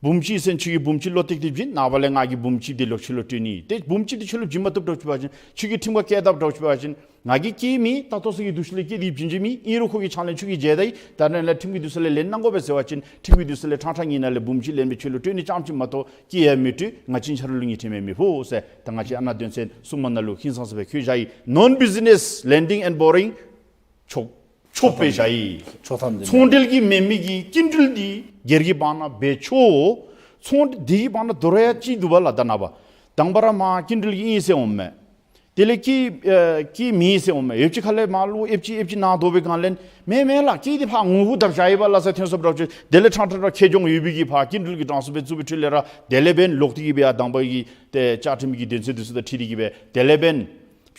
འབུམ་གཅིག་ཟེར་ཁྱོད་ཀྱིས་འབུམ་གཅིག་ལོ་ཏེ་ཏེ་བྱིན། ནངས་པ་ལས་ང་གིས་འབུམ་གཅིག་འདི་ལོག་ཁྱོད་ལུ་སྤྲོད་ནི། ཏེ་འབུམ་གཅིག་འདི་ཁྱོད་ལུ་བྱིན་མ་བཏུབ་འདྲཝ་ཅིག་འབད་བ་ཅིན་ཁྱོད་ཀྱིས་ཁྲིམས་ཁར་བཀལ་དཔ་འདྲཝ་ཅིག་འབད་བ་ཅིན་ང་གིས་སྐྱེད་མེད་ད་ལྟོ་ཚུན་གྱི་འདུ་ཤེས་ལས་སྐྱེད་དེ་བྱིན་གྱི་མེད། ཨིན་རུང་ཁོ་གི་ཕྱག་ལེན་ཁྱོད་ཀྱིས་མཇལ་ད་ཡི། ད་ནཱ་ལས་ཁྲིམས་ཀྱི་འདུན་ས་ལས་ལེན་གནང་དགོ་པས་ཟེར་བ་ཅིན་ཁྲིམས་ཀྱི་འདུན་ས་ལས་ཕྲང་ཕྲང་ཉིད་ནང་ལས་འབུམ་གཅིག་ལེན་སྦེ་ཁྱོད་ལུ་སྤྲོད་ནི་རྐྱངམ་ཅིག་མ་གཏོགས་སྐྱེད་ཡང་མི་སྤྲོད། ང་བཅས་ཆ་ར་ལུ་ཉེས་ཁྲིམས་ཡང་མི་ཕོག་ཟེར། ད་ང་བཅས་ཨ་ནཱ་དོན་ཚན་གསུམ་པ་ནང་ལུ་ཧིང་སངས་ས་སྦེ་བཀོད་བཞག་ཡི། Non business lending and borrowing ཆོག་ཆོགཔ་སྦེ་བཞག་ཡི། ཆོག་ཐམ་འདི་ཚོང་འབྲེལ་གྱི་མེན་མི་གི་སྐྱིན་འགྲུལ་འདི་སྒེར་གྱི་བར་ན་འབད་ཆོག། ཚོང་འདི་གི་བར་ན་དོ་རུང་ཡང་ཅིག་འདུག་པ་ལགས། ད་ནངས་པ་དང་པ་ར་མར་སྐྱིན་འགྲུལ་གྱི་ཨིན་ཟེར་འོང་མས། དེ་ལས་སྐྱེད་ཨེ་སྐྱེད་མེད་ཟེར་འོང་མས། ཡོདཔ་ཅིག་ཁ་ལས་མར་ལུ་ཨེབ་ཅིག་ཨེབ་ཅིག་ནཱ་བཟློག་པའི་སྒང་ལས་མེན་མེན་ལགས་སྐྱེད་འདི་ཕར་ངོ་བོ་བརྡབ་བཞག་ཡི་པ་ལགས་ཟེར་ཐོན་སོངམ་འདྲཝ་ཅིག། དེ་ལས་ཕྲང་ཕྲང་ར་ཁེ་གྱོང་ཡོད་པའི་གི་ཕར་སྐྱིན་འགྲུལ་གྱི་གྲངས་སུ་སྦེ་བཙུགས་པའི་འཕྲོ་ལས་ར་དེ་ལས་འབདན་ལོག་སྟེ་གི་སྦེ་ཡར་དང་པ་གི་ཏེ་བཅའ་ཁྲིམས་ཀྱི་དོན་ཚན་འདི་ཚུ་དང་འཁྲིལ་ཏེ་གི་སྦེ་དེ་ལས་འབདན་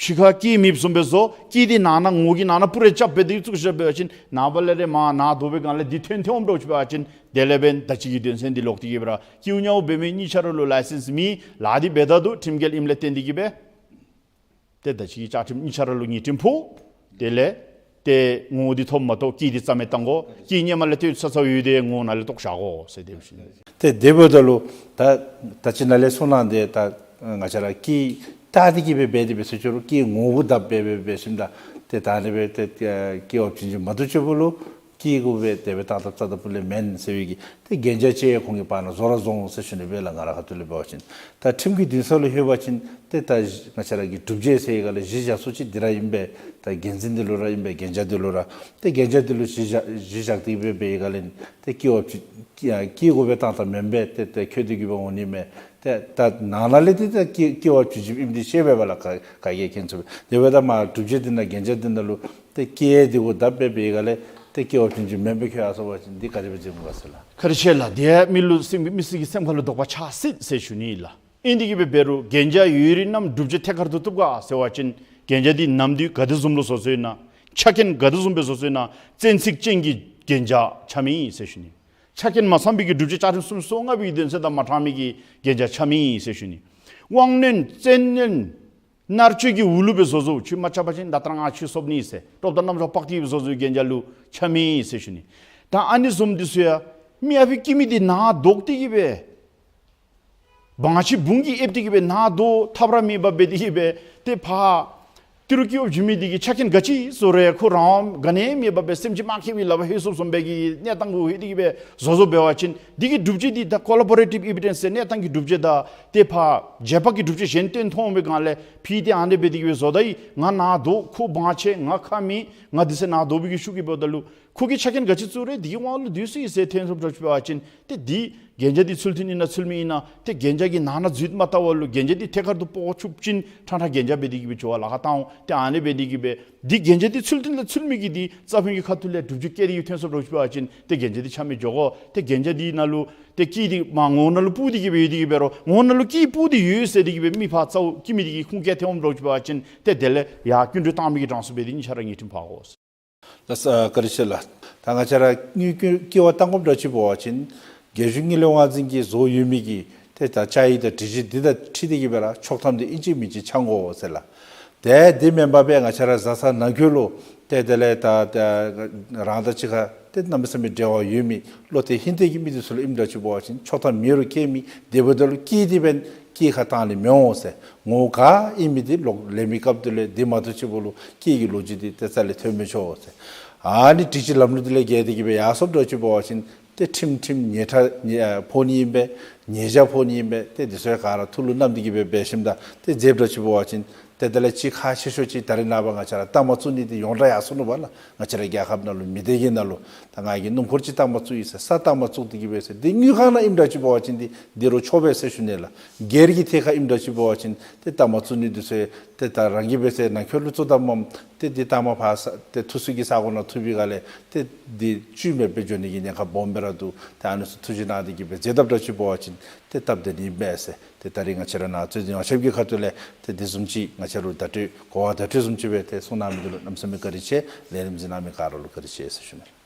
ཕྱི་ཁར་སྐྱེད་མེདཔ་བཟུམ་སྦེ་བཟོ། སྐྱེད་འདི་ནང་ན་ངོ་གི་ནང་ན་པུ་རེ་རྐྱབ་སྦེ་འདི་བཙུགས་བཞག་པ་ཅིན་ནངས་པ་ལས་ར་མར་ནཱ་བཟློག་པའི་སྒང་ལས་འདི་ཐོན་ཐོནམ་འདྲཝ་ཅིག་འབད་བ་ཅིན་དེ་ལས་འབདན་ད་ཅི་གི་དོན་ཚན་འདི་ལོག་སྟེ་གི་སྦེ་ར་སྐྱེད་ཉོ་འབད་མི་གཉིས་ཆ་ར་ལུ་ལའི་སེནསི་མེད། ལཱ་འདི་འབད་ད་འདུག། ཁྲིམས་འགལ་ཨིནམ་ལས་བརྟེན་ཏེ་གི་སྦེ་ཏེ་ད་ཅི་གི་བཅའ་ཁྲིམས་གཉིས་ཆ་ར་ལུ་ཉེས་ཁྲིམས་ཕོག། དེ་ལས་ཏེ་ངོ་བོ་འདི་ཐོབ་མ་གཏོགས་སྐྱེད་འདི་རྩ་མེད་བཏང་དགོ། སྐྱེད་སྔོན་མ་ལས་ཏེ་ཚ་ཚ་ཡོད་དེ་ངོ་ནང་ལས་བཏོག་བཞག་དགོ་ཟེར་དེ་བཞིན། ཏེ་དེ་འབདཝ་ད་ལུ་ད་ད་ཅི་ནཱ་ལས་གསུངས་གནང་དེ་ད་ང་བཅས་ར་སྐྱེད་བཏགས་ཏེ་གི་སྦེ་འབད་དེ་སྦེ་ཟེར་ཅི་རུང་སྐྱེད་ངོ་བོ་བརྡབ་སྦེ་འབད་འབད་ཞིནམ་ད་ཏེ་ད་ཨ་ནི་སྦེ་ཏེ་སྐྱེད་པ་བྱིན་གྱི་མ་བཏུབ་ཅིག་པོ་ལུ་སྐྱེད་དགོ་པས། དེ་སྦེ་བཏང་བཏངམ་རྩ་དང་ཕུ་ལས་མེན་ཟེར་བའི་གི་ཏེ་གན་རྒྱ་ཅིག་ཁོང་གི་བར་ན་བཟོ་ར་བཟོ་འོང་ཟེར་ཞུ་ནི་སྦེ་ལགས། ང་རའི་ཁ་ཐུག་ལས་འབད་བ་ཅིན་ད་ཁྲིམས་ཀྱི་འདུན་ས་ལུ་ལྷོད་པ་ཅིན་ཏེ་ད་ང་བཅས་ར་གི་སྒྲུབ་བྱེད་ཟེར་བའི་སྒང་ལས་གཞི་བཞག་ས་ཅིག་འདི་ར་ཨིན་པས། ད་འགན་འཛིན་འདི་ལུ་ར་ཨིན་པས། གན་རྒྱ་འདི་ལུ་ར། ཏེ་གན་རྒྱ་འདི་ལུ་གཞི་བཞག་གཞི་བཞག་སྟེ་སྦེ་འབད་བའི་སྒང་ལས་ཏེ་སྐྱེད་པ་བྱིན་སྐྱེད་དགོ་པས་བཏང་བཏངམ་མེན་པས། ཏེ་ཏེ་ཁྱོད་འདི་གིས་འབད་འོང་ནི་མས། ཏེ་ད་ནང་ན་ལས་ཏེ་ད་སྐྱེད་སྐྱེད་པ་བྱིན་གྱི་ཨིནམ་འདི་ཤེས་པས་པ་ལགས། ག་ག་གིས་མཁྱེན་ཚུགས་པས། དེ་འབདཝ་ད་མར་སྒྲུབ་བྱེད་འདི་ནང་གན་རྒྱ་འདི་ནང་ལུ་ཏེ་སྐྱེད་དེ་གུ་བརྡབ་སྦེ་འབད་བའི་སྒང་ལས་ཏེ་སྐྱེད་པ་བྱིན་གྱི་མེན་པས་ཁྱོད་ཨ་སོང་པ་ཅིན་འདི་ག་དེ་སྦེ་འཛིན་དགོ་ག་ཟེར་ལགས། བཀའ་དྲིན་ཆེ་ལགས། དེ་མི་ལུ་སེམས་མི་སེར་གྱི་སེམས་ཁ་ལུ་དོགས་པ་ཆགས་སྲིད་ཟེར་ཞུ་ནི་ལགས། ཨིན་དེ་གི་སྦེ་འབད་རུང་གན་རྒྱ་ཡོད་རིགས་རྣམས་སྒྲུབ་བྱེད་ཐད་ཀར་དུ་བཏུབ་ག་ཟེར་བ་ཅིན་གན་རྒྱ་འདི་ནམ་དུས་ག་དེ་བཟུམ་ལུ་བཟོ་བཟོཝ་ཨིན་ན། ཆ་རྐྱེན་ག་དེ་བཟུམ་སྦེ་བཟོ་བཟོཝ་ཨིན་ན། བཙན་ཚིག་ཅན་གྱི་གན་རྒྱ་ཆ་མི་ཨིན་ཟེར་ཞུ་ནི། ཆ་རྐྱེན་མ་ཚང་པའི་གི་སྒྲུབ་བྱེད་བཅའ་ཁྲིམས་སུམ་ཅུ་སོ་ལྔ་པའི་གི་དོན་ཚན་དང་མ་འཁྲིལ་མི་གི་གན་རྒྱ་ཆ་མི་ཨིན་ཟེར་ཞུ་ནི། དབང་རྣོན་བཙན་རྣོན་མནར་གཅོད་ཀྱི་འོག་ལུ་སྦེ་བཟོ་བཟོཝ། ཁྱོད་མ་ཆ་པ་ཅིན་ད་ལྟོ་ར་ང་ཁྱོད་སོབ་ནི་ཟེར་རོགས་དང་རྣམ་ཅོ་འཕག་སྟེ་སྦེ་བཟོ་བཟོཝ་གི་གན་རྒྱ་ལུ་ཆ་མི་ཨིན་ཟེར་ཞུ་ནི། ད་ཨ་ནི་བཟུམ་འདི་ཚུ་ཡང་མི་ཨ་ཕི་སྐྱེད་མི་འདི་ནཱ་བཟློག་སྟེ་གི་སྦེ་བང་ཆེན་བུང་གིས་ཨེབ་སྟེ་གི་སྦེ་ནཱ་བཟློག་ཐབས་ར་མེདཔ་འབད་དེ་གི་སྦེ་ཏེ་ཕར་ཏི་རུ་སྐྱེད་པ་བྱིན་མི་འདི་གིས་ཆ་རྐྱེན་ག་ཅི་བཟོ་རུང་ཁོ་རང་དབང་ག་ནི་མེདཔ་སྦེ་སེམས་ཅན་མ་མཁས་པའི་ལག་པར་ལྷོད་སོངམ་བཟུམ་སྦེ་གི་གནས་སྟངས་གུ་ལྷོད་དེ་གི་སྦེ་བཟོ་བཟོཝ་འབད་བ་ཅིན་འདི་གི་སྒྲུབ་བྱེད་འདི་ད་ཀོ་ལ་བོ་རེ་ཊིབ་ཨེ་བི་ཌེནསི་ཟེར་གནས་སྟངས་ཀྱི་སྒྲུབ་བྱེད་དང་ཏེ་ཕར་རྗེས་དཔག་གི་སྒྲུབ་བྱེད་གཞན་བཏོན་ཐོན་འོང་པའི་སྒང་ལས་ཕི་ཏེ་ཨ་ནི་སྦེ་དེ་གི་སྦེ་བཟོ་ད་ཡི། ང་ནཱ་བཟློག། ཁོ་བང་ཆེན། ང་ཁ་མེད། ང་འདི་ཚུ་ནཱ་བཟློག་པའི་གི་ཤུགས་ཀྱིས་འབདཝ་ད་ལུ་ཁོ་གིས་ཆ་རྐྱེན་ག་ཅི་བཙུགས་རུང་འདི་གི་དབང་ལུ་སྡོད་སྲིད་ཟེར་ཐོན་སོངམ་འདྲཝ་ཅིག་འབད་བ་ཅིན་ཏེ་འདི་གན་རྒྱ་འདི་ཚུལ་མཐུན་ཨིན་ན་ཚུལ་མིན་ཨིན་ན། ཏེ་གན་རྒྱ་གི་ནང་ན་འཛུལ་མ་བཏང་བར་ལུ་གན་རྒྱ་འདི་ཐད་ཀར་དུ་སྤོ་ཚུགས་པ་ཅིན་ཕྲང་ཕྲང་གན་རྒྱ་འབད་དེ་གི་སྦེ་འགྱོ་བར་ལཱ་ཁག་བཏང་འོང་། ཏེ་ཨ་ནི་འབད་དེ་གི་སྦེ་འདི་གན་རྒྱ་འདི་ཚུལ་མཐུན་དང་ཚུལ་མིན་གྱི་འདི་རྩ་ཕན་གྱི་ཁ་ཐུག་ལས་སྒྲུབ་བྱེད་བཀལ་ཏེ་གི་ཐོན་སོངམ་འདྲཝ་ཅིག་འབད་བ་ཅིན་ཏེ་གན་རྒྱ་འདི་ཆ་མི་འགྱོ་དགོ། ཏེ་གན་རྒྱ་འདི་ནང་ལུ་ཏེ་སྐྱེད་འདི་མར་ངོ་ནང་ལུ་སྤུབ་སྟེ་གི་སྦེ་ཡོད་དེ་གི་འབད་རུང་ངོ་ནང་ལུ་སྐྱེད་སྤུབ་སྟེ་ཡོད་ཟེར་དེ་གི་སྦེ་མི་ཕར་རྩ་བོ་སྐྱེད་མི་འདི་གིས་ཁུངས་བཀལ་ཐོནམ་འདྲཝ་ཅིག་འབད་བ་ཅིན་ཏེ་དེ་ལས་ཡར་སྐྱིན་འགྲུལ་བཏང་མི་གི་གྲངས་སུ་སྦེ་འདི་གཉིས་ཆ་ར་ཉེས་ཁྲིམས་ཕོག་དགོ། ལགས་སོ། བཀའ་དྲིན་ཆེ་ལགས། ད་ང་བཅས་ར་དངུལ་སྐྱེད་སྐྱེད་པ་བཏང་དགོཔ་འདྲཝ་ཅིག་འབད་བ་ཅིན་རྒྱལ་གཞུང་དངུལ་ལས་དབང་འཛིན་གྱིས་བཟོ་ཡོད་མི་གི་ཏེ་ད་བཅའ་ཡིག་དང་སྒྲིག་གཞི་འདི་དང་འཁྲིལ་ཏེ་གི་སྦེ་ར་ཆོག་ཐམ་འདི་ཨིན་ཅི་མིན་ཅི་འཆང་དགོ་ཟེར་ལགས། ཏེ་འདི་མེན་པར་སྦེ་ང་བཅས་ར་བཟའ་ཚང་ནང་འཁོད་ལུ་ཏེ་དེ་ལས་ད་ད་རང་དང་གཅིག་ཁར་ཏེ་གནམ་མེད་ས་མེད་འབྲེལ་བ་ཡོད་མི་བློ་གཏད་ཧིང་གཏད་ཀྱི་མི་འདི་ཚུ་ལུ་ཨིནམ་འདྲཝ་ཅིག་འབད་བ་ཅིན་ཆོག་ཐམ་མེད་རུང་སྐྱེད་མི་དེ་འབདཝ་ད་ལུ་སྐྱེད་དེ་འབདན་སྐྱེད་ཁར་བཏང་ནི་མི་འོང་ཟེར། ངོ་བོ་ག་ཨིན་མི་འདི་ལོག་ལེན་པའི་སྐབས་དེ་ལས་འདི་མ་གཏོགས་ཅིག་པོ་ལུ་སྐྱེད་ཀྱི་ལོ་རྒྱུས་འདི་ཏེ་རྩ་ལས་ཐོན་མི་ཆོག་ཟེར། ཨ་ནི་སྒྲིག་གཞི་ལམ་ལུགས་འདི་ལས་འགལ་ཏེ་གི་སྦེ་ཡར་སོངམ་འདྲཝ་ཅིག་འབད་བ་ཅིན་ཏེ་ཁྲིམས་ཁྲིམས་ཉེས་ཁྲ་ཉེས་ཨ་ཕོག་ནི་ཨིན་པས། ཉེས་བྱ་ཕོག་ནི་ཨིན་པས། ཏེ་འདི་ཚུ་ཡང་ག་ར་ཐུགས་ལུ་བསྣམས་ཏེ་གི་སྦེ་འབད་ཞིནམ་ད་ཏེ་མཛདཔ་འདྲཝ་ཅིག་འབད་བ་ཅིན་ཏེ་དེ་ལས་ཅིག་ཁག་ཆེ་ཤོས་ཅིག་ད་རེས་ནངས་པ་ང་བཅས་ར་དམ་པ་བཙུགས་ནི་འདི་ཡོངས་གྲགས་ཡར་སོ་ནུག་པ་ལགས། ང་བཅས་ར་རྒྱལ་ཁབ་ནང་ལུ་མི་སྡེ་གི་ནང་ལུ་ད་ང་གིས་སྣུམ་འཁོར་ཅིག་དམ་པ་བཙུགས་ཡི་ཟེར་ས་དམ་པ་བཙུགས་ཏེ་གི་སྦེ་ཟེར་འདི་དངུལ་ཁང་ནང་ཨིནམ་འདྲཝ་ཅིག་འབད་བ་ཅིན་འདི་འདི་རུང་ཆོག་པས་ཟེར་ཞུ་ནི་ལགས། སྒེར་གྱི་ཐད་ཁར་ཨིནམ་འདྲཝ་ཅིག་འབད་བ་ཅིན་ཏེ་དམ་པ་བཙུགས་ནི་འདི་ཚུ་ཏེ་ད་རང་གིས་སྦེ་ཟེར་ནང་འཁོད་ལུ་བཙུགས་ད་མམ་ཏེ་འདི་དམ་པ་ཕར་ས་ཏེ་ཐུགས་སུ་གི་ས་གོ་ནང་ཐུག་པའི་སྒང་ལས་ཏེ་འདི་བཅུད་མེདཔ་སྦེ་འགྱོ་ནི་གི་ཉེན་ཁ་སྦོམ་སྦེ་ར་འདུག། ཏེ་ཨ་ནི་ཚུ་ཐུགས་རྗེ་གནང་སྟེ་གི་སྦེ་མཛད་དཔ་འདྲཝ་ཅིག་འབད་བ་ཅིན་ཏེ་སྟབས་བདེ་ནི་མས་ཟེར། ཏེ་ད་རེས་ང་བཅས་ར་ནཱ་རྩོད་འཛིན་ཡོངས་ཁྱབ་ཀྱི་ཁ་ཐུག་ལས་ཏེ་འདི་བཟུམ་ཅིག་ང་བཅས་ར་ལུ་བརྡ་སྤྲོད་གོ་བ་བརྡ་སྤྲོད་བཟུམ་ཅིག་སྦེ་ཏེ་གསུང་གནང་མི་འདི་ལུ་གནམ་མེད་ས་མེད་བཀའ་དྲིན་ཆེ། ལས་རིམ་གཟིགས་གནང་མི་ག་ར་ལུ་བཀའ་དྲིན་ཆེ་ཟེར་ཞུ་ནི།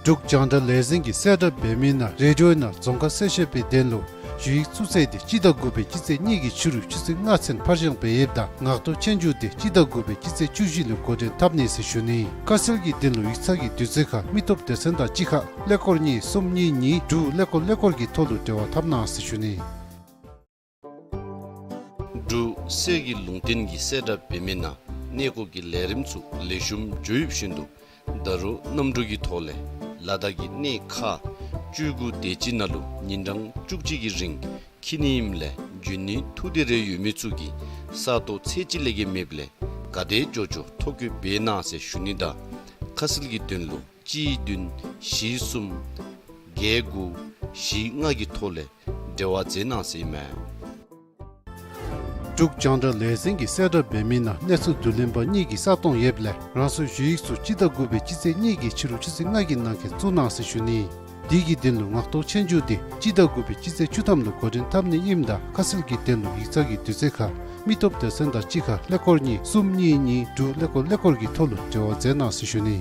འབྲུག་རྒྱང་བསྒྲགས་ལས་འཛིན་གྱིས་གསལ་བསྒྲགས་འབད་མི་ནང་རེ་ཌི་ཡོ་ནང་རྫོང་ཁ་གསལ་བཤད་པའི་དོན་ལུ་ ཞུ་ཡིག་བཙུགས་ཚད་འདི་སྤྱི་ཟླ་དགུ་པའི་སྤྱི་ཚེས་གཉིས་ཀྱི་ཕྱི་རུ་ཆུ་ཚོད་ལྔ་ཚུན་ཕར་འགྱངས་འབད་ཡོདཔ་ད་ངག་ཐོག་ཆོས་རྒྱུགས་འདི་སྤྱི་ཟླ་དགུ་པའི་སྤྱི་ཚེས་བཅུ་བཞི་ལུ་འགོ་འདྲེན་འཐབ་ནི་ཟེར་ཞུ་ནི། ཁ་གསལ་གྱི་དོན་ལུ་ཡིག་ཚང་གི་དུས་ཚོད་ཁར་མི་སྟོབས་སྡེ་ཚན་དང་གཅིག་ཁར་ཀླད་ཀོར་གཉིས་གསུམ་གཉིས་གཉིས་དྲུག་ཀླད་ཀོར་ཀླད་ཀོར་གྱི་ཐོག་ལུ་འབྲེལ་བ་འཐབ་གནང་ཟེར་ཞུ་ནི། འབྲུག་གསེར་གྱི་ལུང་བསྟན་གྱི་གསལ་བསྒྲགས་འབད་མི་ནང་གནས་སྐོར་གྱི་ལས་རིམ་ཚུ་ལེགས་ཤོམ་འགྱོ་ཡོདཔ་བཞིན་དུ་ད་རུང་གནམ་གྲུ་གི་ཐོག་ལས་ལ་དྭགས་ཀྱི་གནས་ཁག་བཅུ་དགུ་དེ་ཅིག་ནང་ལུ་ཉིན་གྲངས་བཅུ་གཅིག་གི་རིང་འཁྱིད་ནི་ཨིནམ་ལས་འབྱོན་ནི་ཐུགས་འདོད་རེ་ཡོད་མི་ཚུ་གིས་ས་སྟོང་ཚད་གཅིག་ལས་བརྒལ་མེདཔ་ལས་ག་དེ་མགྱོགས་མགྱོགས་ཐོ་བཀོད་འབད་གནང་ཟེར་ཞུ་ནི་དང་ཁ་གསལ་གྱི་དོན་ལུ་གཅིག་བདུན་བཞི་གསུམ་བརྒྱད་དགུ་བཞི་ལྔ་གི་ཐོག་ལས་འབྲེལ་བ་མཛད་གནང་ཟེར་ཨིན་མས། འབྲུག་རྒྱང་བསྒྲགས་ལས་འཛིན་གྱི་གསལ་བསྒྲགས་འབད་མི་ནང་གནས་ཚུལ་བསྡུ་ལེན་པ་གཉིས་ཀྱི་ས་སྟོང་ཡོདཔ་ལས་རང་སོའི་ཞུ་ཡིག་ཚུ་སྤྱི་ཟླ་དགུ་པའི་སྤྱི་ཚེས་གཉིས་ཀྱི་ཕྱི་རུ་ཆུ་ཚོད་ལྔ་གི་ནང་འཁོད་བཙུགས་གནང་ཟེར་ཞུ་ནི། དེ་གི་དོན་ལུ་ངག་ཐོག་ཆོས་རྒྱུགས་འདི་སྤྱི་ཟླ་དགུ་པའི་སྤྱི་ཚེས་བཅུ་ཐམ་ལུ་འགོ་འདྲེན་འཐབ་ནི་ཨིནམ་ད་ཁ་གསལ་གྱི་དོན་ལུ་ཡིག་ཚང་གི་དུས་ཚོད་ཁར་མི་སྟོབས་སྡེ་ཚན་དང་གཅིག་ཁར་ཀླད་ཀོར་གཉིས་གསུམ་གཉིས་གཉིས་དྲུག་ཀླད་ཀོར་ཀླད་ཀོར་གྱི་ཐོག་ལུ་འབྲེལ་བ་མཛད་གནང་ཟེར་ཞུ་ནི།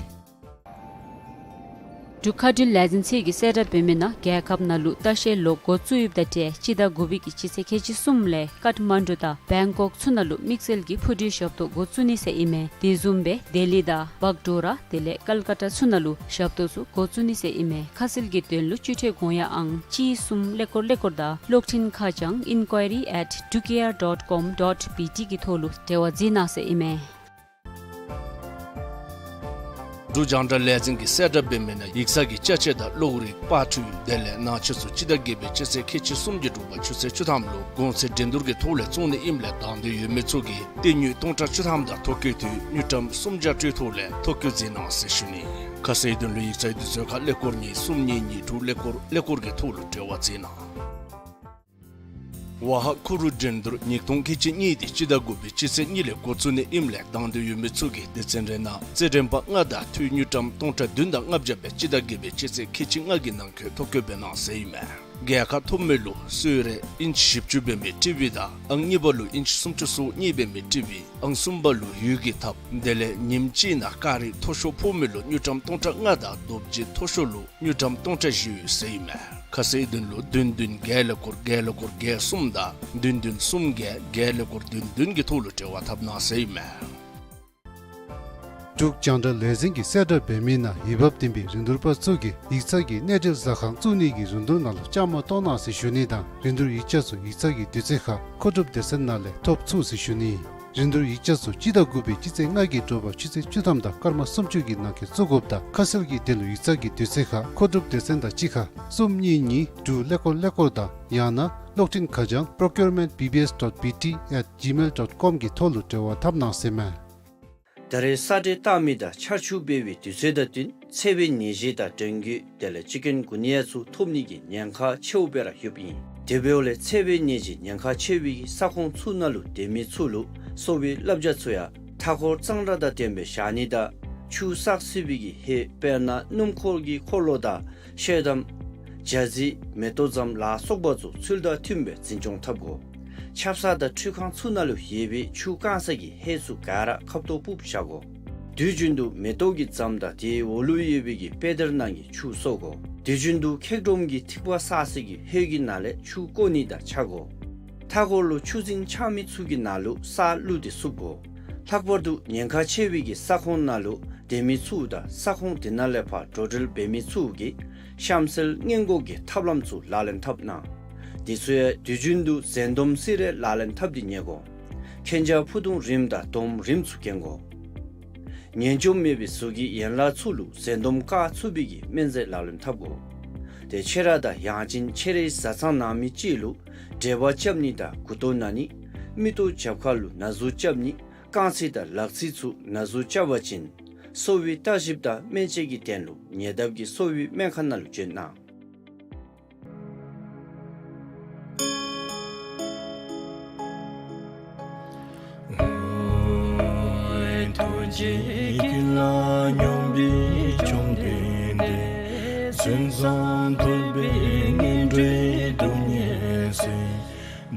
འབྲུག་མཁའ་འགྲུལ་ལས་འཛིན་ཚད་ཀྱི་གསལ་བསྒྲགས་འབད་མི་ནང་རྒྱལ་ཁབ་ནང་ལུ་ལྟ་བཤལ་ལོགས་འགོ་བཙུགས་ཡོདཔ་དང་འབྲེལ་སྤྱི་ཟླ་དགུ་པའི་གི་སྤྱི་ཚེས་ཁལ་གཅིག་གསུམ་ལས་ཀཏ་མན་ཌུ་དང་བེང་ཀོག་ཚུ་ནང་ལུ་དམིགས་བསལ་གྱི་འཕུར་གྲུའི་ཞབས་ཏོག་འགོ་བཙུགས་ནི་ཟེར་ཨིན་མས། དེ་བཟུམ་སྦེ་ལྡི་ལི་དང་བག་ཌོ་ར་དེ་ལས་ཀལ་ཀ་ཏ་ཚུ་ནང་ལུ་ཞབས་ཏོག་ཚུ་འགོ་བཙུགས་ནི་ཟེར་ཨིན་མས། ཁ་གསལ་གྱི་དོན་ལུ་སྤྱི་འཐུས་དགོངས་ཡངས་ཨང་གཅིག་གསུམ་ཀླད་ཀོར་ཀླད་ཀོར་དང་གློག་འཕྲིན་ཁ་བྱང་inquiry at drukair dot com dot B T གི་ཐོག་ལུ་འབྲེལ་བ་མཛད་གནང་ཟེར་ཨིན་མས། འབྲུག་རྒྱང་བསྒྲགས་ལས་འཛིན་གྱི་གསལ་བསྒྲགས་འབད་མི་ནང་ཡིག་ཚང་གི་ཅ་ཆས་དང་གློག་རིག་པར་འཕྲུལ་དེ་ལས་ནང་ཆས་ཚུ་སྤྱི་ཟླ་བརྒྱད་པའི་སྤྱི་ཚེས་ཁལ་གཅིག་གསུམ་གྱི་དྲོ་པ་ཆུ་ཚོད་བཅུ་ཐམ་ལུ་གོང་ཚད་འགྲན་བསྡུར་གྱི་ཐོག་ལས་བཙོང་ནི་ཨིནམ་ལས་དང་འདོད་ཡོད་མི་ཚུ་གིས་སྟེར་དངུལ་སྟོང་ཕྲག་བཅུ་ཐམ་དང་ཐོ་བཀོད་དུས་དངུལ་ཀྲམ་སུམ་བརྒྱ་སྤྲོད་ཐོག་ལས་ཐོ་བཀོད་མཛད་གནང་ཟེར་ཞུ་ནི། ཁ་གསལ་དོན་ལུ་ཡིག་ཚང་དུས་ཚོད་ཁར་ཀླད་ཀོར་གཉིས་གསུམ་གཉིས་གཉིས་དྲུག་ཀླད་ཀོར་ཀླད་ཀོར་གྱི་ཐོག་ལུ་འབྲེལ་བ་མཛད་གནང་། ཝ་ཧ་ཁུ་རུ་འགྲན་བསྡུར་ཉིས་སྟོང་ཁལ་གཅིག་གཉིས་འདི་སྤྱི་ཟླ་དགུ་པའི་སྤྱི་ཚེས་གཉིས་ལས་འགོ་བཙུགས་ནི་ཨིནམ་ལས་དང་འདོད་ཡོད་མི་ཚུ་གིས་སྡེ་ཚན་རེ་ནང་རྩེད་འགྲན་པ་ལྔ་དང་འཐུས་དངུལ་ཀྲམ་སྟོང་ཕྲག་བདུན་དང་ལྔ་བརྒྱ་སྦེ་སྤྱི་ཟླ་བརྒྱད་པའི་སྤྱི་ཚེས་ཁལ་གཅིག་ལྔ་གི་ནང་འཁོད་ཐོ་བཀོད་འབད་གནང་ཟེར་ཨིན་མས། རྒྱལ་ཁ་ཐོབ་མི་ལུ་གསོལ་རས་ཨིན་ཅི་བཞི་བཅུ་འབད་མི་ཊི་ཝི་དང་ཨང་གཉིས་པ་ལུ་ཨིན་ཅི་སུམ་ཅུ་སོ་གཉིས་འབད་མི་ཊི་ཝི་ཨང་གསུམ་པ་ལུ་ཡུལ་གྱི་ཐབ་དེ་ལས་ཉིནམ་གཅིག་ནང་ཀ་རི་མཐོ་ཤོས་ཕོག་མི་ལུ་དངུལ་ཀྲམ་སྟོང་ཕྲག་ལྔ་དང་རྡོ་རྗེ་མཐོ་ཤོས་ལུ་དངུལ་ཀྲམ་སྟོང་ཕྲག་བཞི་ཡོད་ཟེར་ཨིན་མས། ཁ་གསལ་དོན་ལུ་བདུན་བདུན་བརྒྱད་ཀླད་ཀོར་བརྒྱད་ཀླད་ཀོར་བརྒྱད་གསུམ་དང་བདུན་བདུན་གསུམ་བརྒྱད་བརྒྱད་ཀླད་ཀོར་བདུན་བདུན་གྱི་ཐོག་ལུ་འབྲེལ་བ་འཐབ་གནང་ཟེར་ཨིན་མས། འབྲུག་རྒྱང་བསྒྲགས་ལས་འཛིན་གྱི་གསལ་བསྒྲགས་འབད་མི་ནང་འོས་འབབ་ལྡན་པའི་རིན་བསྡུར་པ་ཚུ་གིས་ཡིག་ཚང་གི་གནས་འབྲེལ་ཟ་ཁང་བཙུགས་ནི་གི་རིན་བསྡུར་ནང་ལུ་བཅའ་མར་གཏོགས་གནང་ཟེར་ཞུ་ནི་དང་རིན་བསྡུར་ཡིག་ཆ་ཚུ་ཡིག་ཚང་གི་དུས་ཚོད་ཁར་མཁོ་སྒྲུབ་སྡེ་ཚན་ནང་ལས་ཐོབ་ཚུགས་ཟེར་ཞུ་ནི། རིན་བསྡུར་ཡིག་ཆ་ཚུ་སྤྱི་ཟླ་དགུ་པའི་སྤྱི་ཚེས་ལྔ་གི་དྲོ་པ་ཆུ་ཚོད་བཅུ་ཐམ་དང་སྐར་མ་སུམ་ཅུ་གི་ནང་འཁོད་བཙུགས་དགོཔ་དང་ཁ་གསལ་གྱི་དོན་ལུ་ཡིག་ཚང་གི་དུས་ཚོད་ཁར་མཁོ་སྒྲུབ་སྡེ་ཚན་དང་གཅིག་ཁར་གསུམ་གཉིས་གཉིས་དྲུག་ཀླད་ཀོར་ཀླད་ཀོར་དང་ཡང་ན་གློག་འཕྲིན་ཁ་བྱང་procurement B B S dot B T at gmail dot com གི་ཐོག་ལུ་འབྲེལ་བ་འཐབ་གནང་ཟེར་མས། ད་རེས་ས་འབྲས་བཏང་མི་དང་ཆར་ཆུ་འབབ་པའི་དུས་ཚོད་དང་བསྟུན་ཚ་བའི་ནད་གཞི་དང་འབྲང་རྒྱུ་དེ་ལས་ཅིཀུན་གུ་ནི་ཡ་ཚུ་ཐོབ་ནི་གི་ཉེན་ཁ་ཆེཝ་སྦེ་ར་ཡོདཔ་ཨིན། དེ་འབདཝ་ལས་ཚ་བའི་ནད་གཞི་ཉེན་ཁ་ཆེ་བའི་གི་ས་ཁོངས་ཚུ་ནང་ལུ་སྡོད་མི་ཚུ་ལུ་གསོ་བའི་བསླབ་བྱ་ཚུ་ཡང་མཐའ་འཁོར་གཙང་སྦྲ་དང་ལྡནམ་སྦེ་བཞག་ནི་དང་ཆུ་བསགས་སྲིད་པའི་གི་ཧེ་དཔེར་ན་སྣུམ་འཁོར་གྱི་འཁོར་ལོ་དང་ཤེལ་དམ་ཇ་རྩི་མེ་ཏོག་ཙམ་ལ་སོགས་པ་ཚུ་ཚུལ་དང་མཐུནམ་སྦེ་འཛིན་སྐྱོང་འཐབ་དགོ། ཆབ་གསང་དང་ཁྲུས་ཁང་ཚུ་ནང་ལུ་ཡོད་པའི་ཆུ་བཀང་ས་གི་ཧེ་ཚུ་ག་ར་ཁབ་ཏོ་སྤུབས་བཞག་དགོ། དུས་རྒྱུན་དུ་མེ་ཏོག་གི་ཙམ་དང་དེའི་འོག་ལུ་ཡོད་པའི་གི་པེ་དར་ནང་གི་ཆུ་གསོ་དགོ། དུས་རྒྱུན་དུ་འཁྱག་སྒྲོམ་གྱི་ཐིགས་པ་བསགས་ས་གི་ཧེ་གི་ནང་ལས་ཆུ་བཀོ་ནི་དང་ཆ་དགོ། མཐའ་འཁོར་ལུ་ཆུ་རྫིང་ཆགས་མི་ཚུ་གི་ནང་ལུ་ས་བླུགས་ཏེ་བསུབ་དགོ། ལྷག་པར་དུ་ཉེན་ཁ་ཆེ་བའི་གི་ས་ཁོངས་ནང་ལུ་སྡོད་མི་ཚུ་དང་ས་ཁོངས་དེ་ནང་ལས་ཕར་འགྲོ་འགྲུལ་འབད་མི་ཚུ་གིས་གཤམ་གསལ་སྔོན་འགོག་གི་ཐབས་ལམ་ཚུ་ལག་ལེན་འཐབ་གནང་། དེ་ཚུ་ཡང་དུས་རྒྱུན་དུ་འཛེམ་སྡོམ་སེ་ར་ལག་ལེན་འཐབ་སྟེ་ཉལ་དགོ། མཁྱེན་རྒྱ་ཕུ་ཐུང་རིངམ་དང་སྡོམ་རིངམ་ཚུ་གྱོན་དགོ། ཉེན་སྐྱོབ་མེད་པའི་གཟུགས་ཀྱི་ཡན་ལག་ཚུ་ལུ་འཛེམ་སྡོམ་བཀག་ཚུགས་པའི་གི་སྨན་རྫས་ལག་ལེན་འཐབ་དགོ། ཏེ་ཁྱེད་ར་དང་ཡང་ཅིན་ཁྱེད་རའི་བཟའ་ཚང་ནང་མི་ཅིག་ལུ་འབྲེལ་བ་རྐྱབ་ནི་དང་མགུ་ཏོ་ན་ནི་མིག་ཏོ་རྒྱབ་ཁ་ལུ་ན་ཟུག་རྐྱབ་ནི་རྐང་ཚིགས་དང་ལག་ཚིགས་ཚུ་ན་ཟུག་རྐྱབ་པ་ཅིན་གསོ་བའི་ལྟ་ཞིབ་དང་སྨན་དཔྱད་ཀྱི་དོན་ལུ་ཉེ་འདབས་ཀྱི་གསོ་བའི་སྨན་ཁང་ནང་ལུ་བྱོན་གནང་། ཐུགས་རྗེ་ཀུན་ལ་སྙོམས་པའི་བཅོམ་ལྡན་འདས། མཚན་བཟང་ཐོས་པའི་སྙན་སྒྲོན་སྡུག་བསྔལ་སེལ།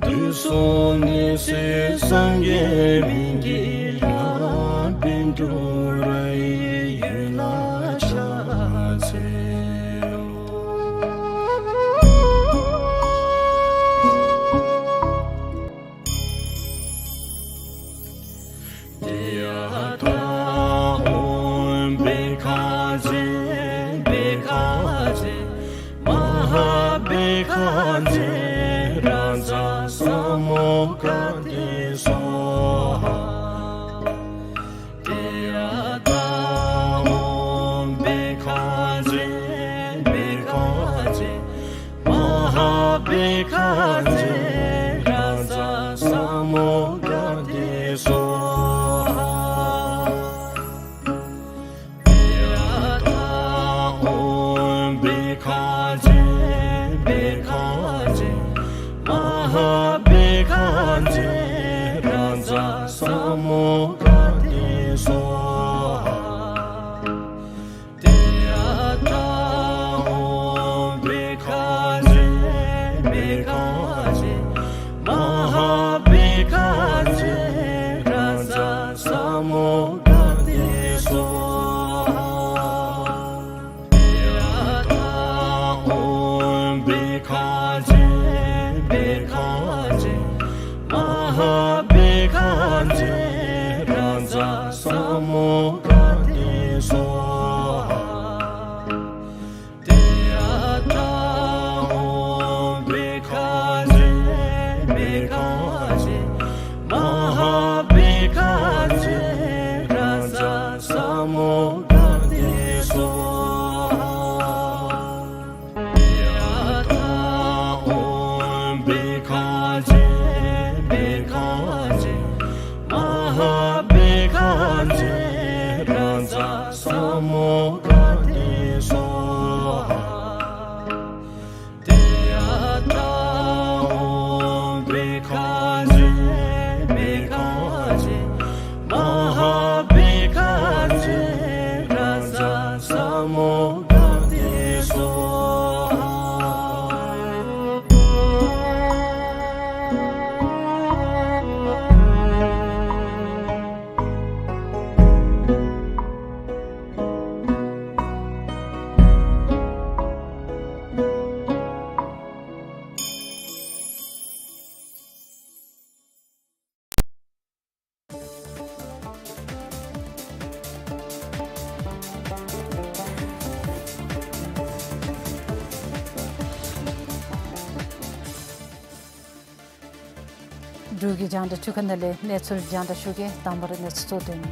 དུས་གསུམ་ནད་སེལ་སངས་རྒྱས་སྨན་གྱི་བླ། པཎ་གྲུབ་ར་ཡི་འོད་ལ་ཕྱག་འཚལ་ལོ། རཱ་ཛ་ས་མུདྒ་ཏེ་སྭཱ་ཧཱ། ཏདྱ་ཐཱ། ཨོཾ་བྷཻ་ཥ་ཛྱེ་བྷཻ་ཥ་ཛྱེ་མ་ཧཱ་བྷཻ་ཥ་ཛྱེ་རཱ་ཛ་ས་མུདྒ་ཏེ་སྭཱ་ཧཱ། ཏདྱ་ཐཱ། ཨོཾ་བྷཻ་ཥ་ཛྱེ་བྷཻ་ཥ་ཛྱེ་མ་ཧཱ་བྷཻ་ཥ་ཛྱེ་རཱ་ཛ་ས་མུདྒ་ཏེ་སྭཱ་ཧཱ། ཏདྱ་ཐཱ། ཨོཾ་བྷཻ་ཥ་ཛྱེ་བྷཻ་ཥ་ཛྱེ་མ་ཧཱ་བྷཻ་ཥ་ཛྱེ་རཱ་ཛ་ས་མུདྒ་ཏེ་སྭཱ་ཧཱ། ཏདྱ་ཐཱ། ཨོཾ་བྷཻ་ཥ་ཛྱེ་བྷཻ་ཥ་ཛྱེ་མ་ཧཱ་བྷཻ་ཥ་ཛྱེ་རཱ་ཛ་ས་མུདྒ་ཏེ་སྭཱ་ཧཱ། ཏདྱ་ཐཱ། ཨོཾ་བྷཻ་ཥ་ཛྱེ་བྷཻ་ཥ་ཛྱེ་མ་ཧཱ་བྷཻ་ཥ་ཛྱེ་རཱ་ཛ་ས་མུདྒ་ཏེ་སྭཱ་ཧཱ། ཏདྱ་ཐཱ། ཨོཾ་བྷཻ་ཥ་ཛྱེ་བྷཻ་ཥ་ཛྱེ་མ་ཧཱ་བྷཻ་ཥ་ཛྱེ་རཱ་ཛ་ས་མུདྒ་ཏེ་སྭཱ་ཧཱ། ཏདྱ་ཐཱ། ཨོཾ་བྷཻ་ཥ་ཛྱེ་བྷཻ་ཥ་ཛྱེ་མ་ཧཱ་བྷཻ་ཥ་ཛྱེ་རཱ་ཛ་ས་མུདྒ་ཏེ་སྭཱ་ཧཱ། འབྲུག་གི་རྒྱང་བསྒྲགས་ཁྲི་ཁ་ནང་ལས་གནས་ཚུལ་རྒྱང་བསྒྲགས་ཞུ་གེ། དང་པ་ར་གནས་ཚུལ་གཙོ་དོན།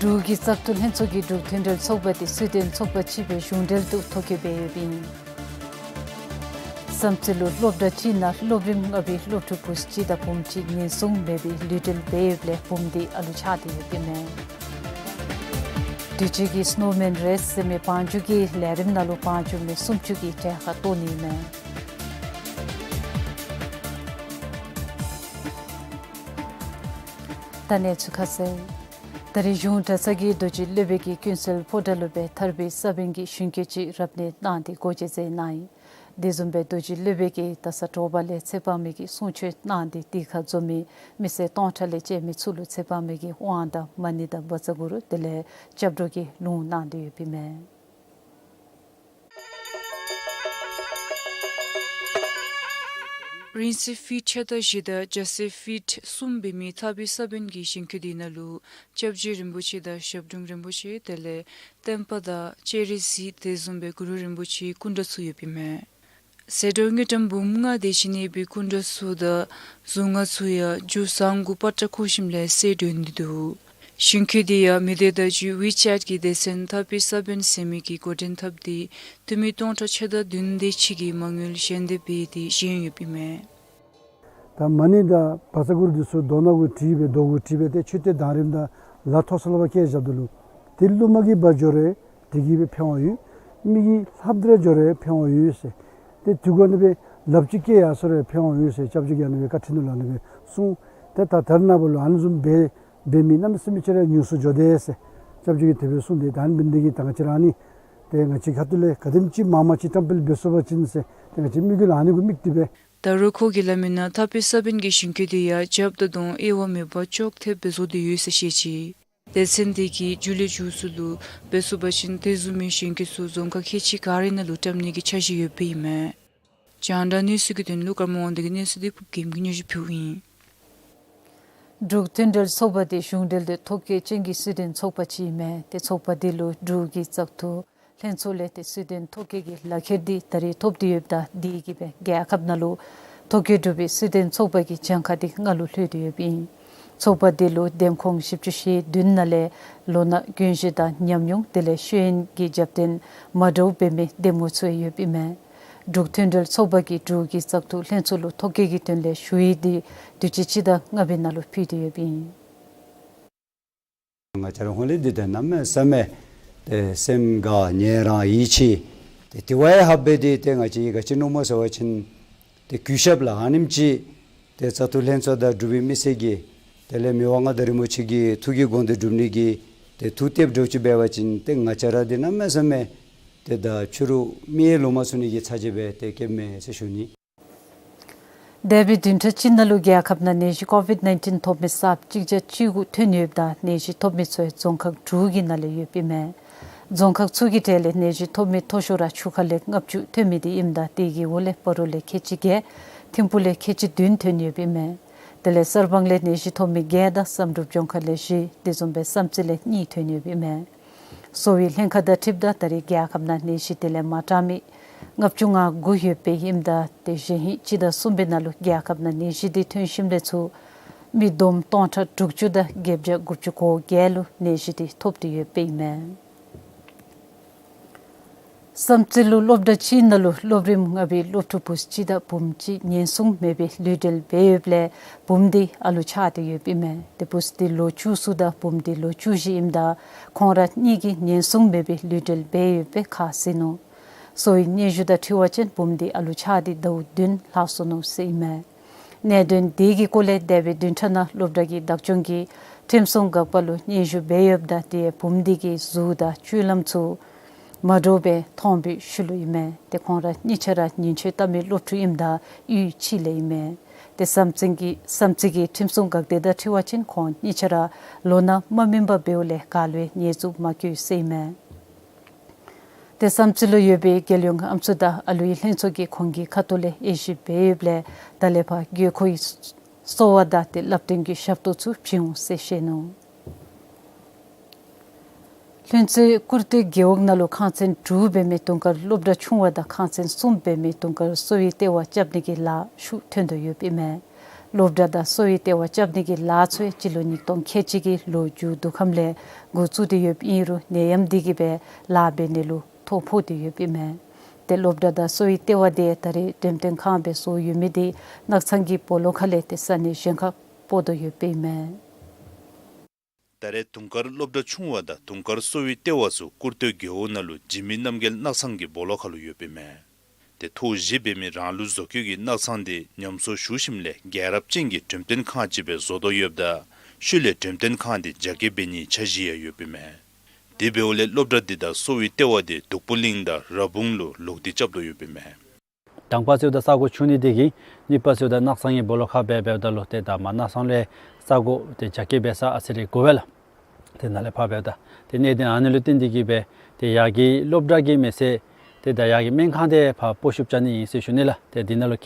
འབྲུག་གི་བཙག་འཐུ་ལྷན་ཚོགས་ཀྱིས་འབྲུག་མཐུན་འབྲེལ་ཚོགས་པ་དེ་སུའེ་ཌེན་ཚོགས་པ་ཅིག་སྦེ་གཞུང་འབྲེལ་དུ་ཐོ་བཀོད་འབད་ཡོདཔ་ཨིན། བསམ་རྩེ་ལུ་སློབ་གྲྭ་ཅིག་ནང་སློབ་རིམ་ལྔ་པའི་སློབ་ཕྲུག་གུ་གཅིག་དང་བུམོ་གཅིག་ཉེན་སྲུང་མེད་པའི་ལུས་འབྲེལ་འབད་ཡོདཔ་ལས་བུམོ་དེ་ཨ་ལུ་ཆགས་ཏེ་ཡོདཔ་ཨིན་མས། དུས་ཅི་གི་སྣོ་མེན་རེས་ཟེར་མི་བང་རྒྱུག་གི་ལས་རིམ་ནང་ལུ་བང་རྒྱུག་མི་སུམ་ཅུ་གིས་གྲལ་ཁར་གཏོགས་ནི་ཨིན་མས། ད་གནས་ཚུལ་ཁ་གསལ། ད་རིས་གཞུང་གྲྭ་ཚང་གི་རྡོ་རྗེ་སློབ་དཔོན་གྱིས་ཀུན་གསལ་ཕོ་བྲང་ལུ་སྦེ་ཐར་པའི་ས་བོན་གྱི་གཞུང་བཀོད་ཅིག་རབ་གནས་གནང་སྟེ་སྒོ་འབྱེད་མཛད་གནང་ཡི། དེ་བཟུམ་སྦེ་རྡོ་རྗེ་སློབ་དཔོན་གྱིས་ད་ས་དྲོ་པ་ལས་ཚེ་དཔག་མེད་ཀྱི་གསུང་ཆོག་གནང་སྟེ་དེ་ཁར་འཛོམས་མི་མི་སེར་སྟོང་ཕྲག་ལས་བཅད་མི་ཚུ་ལུ་ཚེ་དཔག་མེད་ཀྱི་དབང་དང་མ་ཎི་དང་བཛྲ་གུ་རུ་དེ་ལས་སྐྱབས་འགྲོ་གི་ལུང་གནང་སྟེ་ཡོདཔ་ཨིན་མས། རིང་བསྲེལ་ཕིཊ་ཕྱེད་དང་བཞི་དང་རྒྱ་བསྲེལ་ཕིཊ་གསུམ་འབད་མི་ཐར་པའི་ས་བོན་གྱི་གཞུང་བཀོད་དེ་ནང་ལུ་སྐྱབས་རྗེ་རིན་པོ་ཆེ་དང་ཞབས་དྲུང་རིན་པོ་ཆེ་དེ་ལས་བསྟན་པ་དང་སྤྱན་རས་གཟིགས་དེ་བཟུམ་སྦེ་གུ་རུ་རིན་པོ་ཆེའི་སྐུ་འདྲ་ཚུ་ཡོདཔ་ཨིན་མས། ཟད་འགྲོ་དངོས་བྲམ་འབུམ་ལྔ་དེ་བཞིན་གནས་པའི་སྐུ་འདྲ་ཚུ་དང་གཟུངས་སྔགས་ཚུ་ཡང་རྒྱུ་ཟངས་དགུ་པ་ཏྲ་ཁུ་ཤིམ་ལས་གསལ་སྒྲོན་ཏེ་འདུག། གཞུང་བཀོད་དེ་ཡང་མི་སྡེ་བརྡ་བརྒྱུད་ཝི་ཅེཊ་གི་སྡེ་ཚན་ཐར་པའི་ས་བོན་ཟེར་མི་གིས་འགོ་འདྲེན་འཐབ་སྟེ་འཐུས་མི་སྟོང་ཕྲག་ཕྱེད་དང་བདུན་དེ་ཅིག་གིས་མ་དངུལ་ཞལ་འདེབས་འབད་དེ་བཞེངས་ཡོདཔ་ཨིན་མས། ད་མ་ཎི་དང་བཛྲ་གུ་རུ་འདི་ཚུ་རྡོ་ནང་གུ་བྲིས་སྦེ་རྡོ་གུ་བྲིས་སྦེ་ཏེ་མཆོད་རྟེན་གདང་རིངམ་དང་ལ་མཐོ་ས་ལུ་སྦེ་བཀལ་བཞག་འདུག་ལོ། ཏེ་ལུ་མ་གིས་འབག་འགྱོ་རུང་དེ་གིས་སྦེ་ཕན་པ་ཡོད། མི་གིས་ལྷབ་སྟེ་ར་འགྱོ་རུང་ཕན་པ་ཡོད་ཟེར། ཏེ་དུས་གུ་ཨ་ནི་སྦེ་ལགཔ་ཅིག་བཀལ་ཡར་སོང་རུང་ཕན་པ་ཡོད་ཟེར་སྐྱབས་རྗེ་གིས་ཨ་ནི་སྦེ་བཀའ་ཁྲིད་ནང་ལུ་ཨ་ནི་སྦེ་གསུངས། ཏེ་ད་ད་རེས་ནངས་པ་ལུ་ཨ་ནི་བཟུམ་འབད་འབད་མི་གནམ་མེད་ས་མེད་ཅིག་ར་ཉུང་སུ་འགྱོ་དེས་ཟེར་སྐྱབས་རྗེ་གིས་དེ་སྦེ་གསུངས་ཏེ་ད་ཨ་ནི་འབད་ནི་དེ་གིས་ད་ང་བཅས་ར་ཨ་ནི་ཏེ་ང་བཅས་ཁ་ཐུག་ལས་ག་དེམ་ཅིག་མང་མང་ཅིག་བཀྲམ་སྤེལ་འབད་ཚུགས་པ་ཅིན་ཟེར་ཏེ་ང་བཅས་མི་རྒྱུད་ལུ་ཨ་ནི་གུ་དམིགས་ཏེ་སྦེ། ད་རུང་ཁོ་གིས་སླབ་མི་ནང་ཐར་པའི་ས་བོན་གྱི་གཞུང་བཀོད་དེ་ཡང་རྒྱབ་དང་གདོང་དབྱེ་བ་མེད་པར་ཅོག་འཐདཔ་སྦེ་བཟོ་སྟེ་ཡོད་ཟེར་བཤད་ཅི། སྡེ་ཚན་དེ་གིས་མཇུག་ལས་མཇུག་ཚུ་ལུ་འབད་ཚུགས་པ་ཅིན་དེ་བཟུམ་མའི་གཞུང་བཀོད་ཚུ་རྫོང་ཁག་ཁལ་གཅིག་ག་ར་ནང་ལུ་བཀྲམ་ནི་གི་འཆར་གཞི་ཡོདཔ་ཨིན་མས། རྒྱང་བསྒྲགས་གནས་ཚུལ་གྱི་དོན་ལུ་ཀརྨ་དབང་ལྡན་གྱིས་གནས་ཚུལ་དེ་ཕུབ་རྒྱསམ་གྱིས་སྙན་ཞུ་ཕུལཝ་ཨིན། འབྲུག་མཐུན་འབྲེལ་ཚོགས་པ་དེ་གཞུང་འབྲེལ་དུ་ཐོ་བཀོད་ཅན་གྱི་སུའེ་ཌེན་ཚོགས་པ་ཅིག་ཨིན་མས། ཏེ་ཚོགས་པ་དེ་ལུ་འབྲུག་གི་བཙག་འཐུ་ ལྷན་ཚོགས་ལས་ཏེ་སུད་ཌེན་ཐོ་བཀོད་ཀྱི་ལག་ཁྱེར་འདི་ད་རེས་ཐོབ་སྟེ་ཡོདཔ་ད་དེ་གིས་སྦེ་རྒྱལ་ཁབ་ནང་ལུ་ཐོ་བཀོད་གྲུབ་པའི་སུད་ཌེན་ཚོགས་པ་གི་གྱངས་ཁ་འདི་ང་ལུ་ལྷོད་དེ་ཡོདཔ་ཨིན། ཚོགས་པ་འདི་ལུ་འདེམས་ཁོངས་བཞི་བཅུ་ཞེ་བདུན་ནང་ལས་ལོ་ན་རྒྱུན་བཞེས་དང་ཉམས་མྱོང་དེ་ལས་ཤེས་ཡོན་གྱི་རྒྱབ་རྟེན་མ་འདྲཝ་འབད་མི་འདེམས་ངོ་ཚུ་ཡོདཔ་ཨིན་མས། འབྲུག་མཐུན་སྒྲིལ་ཚོགས་པ་གིས་འབྲུག་གི་བཙག་འཐུ་ལྷན་ཚོགས་ལུ་ཐོ་བཀོད་ཀྱི་དོན་ལས་ཞུ་ཡིག་འདི་དུས་ཅི་སྤྱི་ཟླ་ལྔ་པའི་ནང་ལུ་ཕུལ་ཏེ་ཡོདཔ་ཨིན། ང་བཅས་ར་ཧོང་ལས་འདི་ཏེ་གནམ་མེད་ས་མེད་ཏེ་སེམས་དགའ་ཉེ་རང་ཡིད་ཆེས། ཏེ་དེ་བ་ཡང་ཧབ་སྦེ་ཏེ་ཏེ་ང་བཅས་ག་ཅི་མནོཝ་སྨོ་ཟེར་བ་ཅིན་ཏེ་གུས་ཞབས་ལགས་ཨ་ནེམ་ཅིག་ཏེ་བཙག་འཐུ་ལྷན་ཚོགས་དང་འབྲུག་པའི་མི་སེར་གྱིས་དེ་ལས་མི་དབང་མངའ་བདག་རིན་པོ་ཆེ་གི་ཐུགས་ཀྱི་དགོངས་དོན་སྒྲུབ་ནི་གི་ཏེ་ཐུགས་གཏད་འདྲཝ་ཅིག་འབད་བ་ཅིན་ཏེ་ང་བཅས་ར་འདི་གནམ་མེད་ས་མེད་ཏེ་ད་ཕྱི་རུ་མི་ཡང་ལོང་མ་ཚུགས་ནི་གི་ཚ་གྱང་སྦེ་ཏེ་སྐྱེཝ་མས་ཟེར་ཞུ་ནི། འདས་པའི་བདུན་ཕྲག་གཅིག་ནང་ལུ་རྒྱལ་ཁབ་ནང་ནད་གཞི་ཀོ་ཝིཌ་ནའིན་ཊིན་ཐོབ་མི་གསརཔ་གཅིག་བརྒྱ་བཅུ་དགུ་ཐོན་ཡོདཔ་ད་ནད་གཞི་ཐོབ་མི་ཚུ་ཡང་རྫོང་ཁག་དྲུག་གི་ནང་ལས་ཡོདཔ་ཨིན་མས། རྫོང་ཁག་ཚུ་གི་གྲས་ལས་ནད་གཞི་ཐོབ་མི་མཐོ་ཤོས་ར་ཆུ་ཁ་ལས་ལྔ་བཅུ་ཐོན་མི་འདི་ཨིནམ་ད་དེ་གི་འོག་ལས་སྤ་རོ་ལས་ཁལ་གཅིག་བརྒྱད། ཐིམ་ཕུ་ལས་ཁལ་གཅིག་བདུན་ཐོན་ཡོདཔ་ཨིན་མས། དེ་ལས་གསར་སྤང་ལས་ནད་གཞི་ཐོབ་མི་བརྒྱད་དང་བསམ་གྲུབ་ལྗོངས་མཁར་ལས་བཞི་དེ་བཟུམ་སྦེ་བསམ་རྩེ་ལས་གཉིས་ཐོན་ཡོདཔ་ཨིན་མས། གསོ་བའི་ལྷན་ཁག་དང་འཁྲིལཝ་ད་ད་རེས་རྒྱལ་ཁབ་ནང་ནད་གཞི་དེ་ལས་མ་དྲག་མི་ལྔ་བཅུ་ང་དགུ་ཡོདཔ་ཨིནམ་ད་ཏེ་གཞེས་ཧིང་སྤྱི་ཟླ་གསུམ་པའི་ནང་ལུ་རྒྱལ་ཁབ་ནང་ནད་གཞི་འདི་ཐོན་ཞིནམ་ལས་ཚུར་མི་བསྡོམས་སྟོང་ཕྲག་དྲུག་ཅུ་དང་བརྒྱད་བརྒྱ་དགུ་བཅུ་གོ་བརྒྱད་ལུ་ནད་གཞི་འདི་ཐོབ་སྟེ་ཡོདཔ་ཨིན་མས། བསམ་རྩེ་ལུ་སློབ་གྲྭ་ཅིག་ནང་ལུ་སློབ་རིམ་ལྔ་པའི་སློབ་ཕྲུག་བུཚ་གཅིག་དང་བུམོ་གཅིག་ཉེན་སྲུང་མེད་པའི་ལུས་འབྲེལ་འབད་ཡོདཔ་ལས་བུམོ་འདི་ཨ་ལུ་ཆགས་ཏེ་ཡོདཔ་ཨིན་མས། ཏེ་བུཚ་འདི་ལོ་བཅུ་གསུམ་དང་བུམོ་འདི་ལོ་བཅུ་བཞི་ཨིནམ་ད་ཁོང་ར་གཉིས་ཀྱིས་ཉེན་སྲུང་མེད་པའི་ལུས་འབྲེལ་འབད་ཡོདཔ་སྦེ་ཁ་བཟེད་ནུག། གསོ་བའི་སྙན་ཞུ་དང་འཁྲིལ་བ་ཅིན་བུམོ་འདི་ཨ་ལུ་ཆགས་ཏེ་ཟླཝ་བདུན་ལྷག་སོ་ནུག་ཟེར་ཨིན་མས། གནད་དོན་དེ་གི་སྐོར་ལས་འདས་པའི་བདུན་ཕྲག་ནང་སློབ་གྲྭ་གི་བདག་སྐྱོང་གིས་ཁྲིམས་སྲུང་འགག་པ་ལུ་སྙན་ཞུ་འབད་ཡོདཔ་ད་ཏེ་བུམོ་འདི་གི་གཟུགས་དང་སྤྱོད་ལམ་ཚུ་མ་འདྲཝ་སྦེ་མཐོང་བའི་ཤུལ་ལུ་ཨིན་མས། ཏེ་ཁོང་ར་གཉིས་ཆ་ར་ཉེན་བཅོལ་བཏབ་མི་སློབ་ཕྲུག་ཨིནམ་ད་གཡུས་གཅིག་ལས་ཨིན་མས། ཏེ་བསམ་རྩེ་གི་བསམ་རྩེ་གི་ཁྲིམས་སྲུང་འགག་སྡེ་དང་འཁྲིལ་བ་ཅིན་ཁོང་གཉིས་ཆ་ར་ལོ་ན་མ་སྨིན་པར་འབདཝ་ལས་ག་ལུ་ཡང་ཉེས་འཛུགས་མ་བཀོད་ཟེར་ཨིན་མས། ཏེ་བསམ་རྩེ་ལུ་ཡོད་པའི་རྒྱལ་ཡོངས་ཨམ་སྲུ་དང་ཨ་ལུའི་ལྷན་ཚོགས་ཀྱིས་ཁོང་གི་ཁ་ཐུག་ལས་དབྱེ་ཞིབ་འབད་ཡོདཔ་ལས་ད་ལས་ཕར་དགོས་མཁོའི་གསོ་བ་དང་ཏེ་བསླབ་སྟོན་གྱི་ཞབས་ཏོག་ཚུ་བྱིན་འོང་ཟེར་བཤད་ནུག། ལྷུན་རྩེ་ཀུར་སྟོད་རྒེད་འོག་ནང་ལུ་ཁང་ཚན་དྲུག་འབད་མི་དུང་དཀར་སློབ་གྲྭ་ཆུང་བ་དང་ཁང་ཚན་གསུམ་འབད་མི་དུང་དཀར་གསོ་བའི་ལྟེ་བ་རྐྱབ་ནི་གི་ལཱ་ཤུགས་ཐོན་དོ་ཡོདཔ་ཨིན་མས། སློབ་གྲྭ་དང་གསོ་བའི་ལྟེ་བ་རྐྱབ་ནི་གི་ལཱ་ཚུ་ཡང་སྤྱི་ལོ་ཉིས་སྟོང་ཁལ་གཅིག་གི་ལོ་མཇུག་བསྡུ་ཁམས་ལས་འགོ་བཙུགས་ཏེ་ཡོདཔ་ཨིན་རུང་ནད་ཡམས་འདི་གིས་སྦེ་ལཱ་འབད་ནི་ལུ་ཐོ་ཕོག་སྟེ་ཡོདཔ་ཨིན་མས། ཏེ་སློབ་གྲྭ་དང་གསོ་བའི་ལྟེ་བ་འདི་ད་རེས་འགྲེམས་སྟོན་ཁང་སྦེ་བཟོ་ཡོད་མི་འདི་སྣག་ཚང་གི་སྦོ་ལོགས་ཁ་ལས་ཏེ་ས་གནས་གཞན་ཁར་སྤོ་དོ་ཡོདཔ་ཨིན་མས། ད་རེས་དུང་དཀར་སློབ་གྲྭ་ཆུང་བ་དང་དུང་དཀར་གསོ་བའི་ལྟེ་བ་ཚུ་ཀུར་སྟོད་རྒེད་འོག་ནང་ལུ་འཇིགས་མེད་རྣམ་རྒྱལ་སྣག་ཚང་གི་སྦོ་ལོགས་ཁ་ལུ་ཡོདཔ་ཨིན་མས། ཏེ་ཐོག་བཞི་འབད་མི་རང་ལུགས་བཟོ་བཀོད་ཀྱི་སྣག་ཚང་འདི་ཉམས་གསོ་ཞུ་ཞིནམ་ལས་རྒྱལ་རབས་ཅན་གྱི་འགྲེམས་སྟོན་ཁང་ཅིག་སྦེ་བཟོ་དོ་ཡོདཔ་ད་ཤུལ་ལས་འགྲེམས་སྟོན་ཁང་འདི་རྒྱ་སྐྱེད་འབད་ནིའི་འཆར་གཞི་ཡང་ཡོདཔ་ཨིན་མས། དེ་འབདཝ་ལས་སློབ་གྲྭ་འདི་དང་གསོ་བའི་ལྟེ་བ་འདི་སྡུག་པོ་གླིང་དང་ར་སྤུངས་ལུ་ལོག་སྟེ་རྐྱབ་དོ་ཡོདཔ་ཨིན་མས། དང་པ་ཟེརཝ་ད་ས་གོ་ཆུང་ནི་དེ་གིས་གཉིས་པ་ཟེརཝ་ད་སྣག་ཚང་གི་སྦོ་ལོགས་ཁར་སྦེ་འབདཝ་ད་ལུ་ཏེ་ད་མར་སྣག་ཚང་ལས་ས་གོ་ཏེ་རྒྱ་སྐྱེད་འབད་ས་ཨ་ཙི་རེ་འགོར་བས་ལགས། ཏེ་ནཱ་ལས་ཕར་འབདཝ་ད་ཏེ་གནད་དོན་ཨ་ནི་ལུ་བརྟེན་ཏེ་གིས་སྦེ་ཏེ་ཡར་གྱི་སློབ་གྲྭ་གི་མི་སེར་ཏེ་ད་ཡར་གྱི་སྨན་ཁང་འདི་ཕར་སྤོ་བཤུབ་རྐྱབ་ནི་ཨིན་ཟེར་ཞུ་ནི་ལགས། ཏེ་འདི་ནང་ལུ་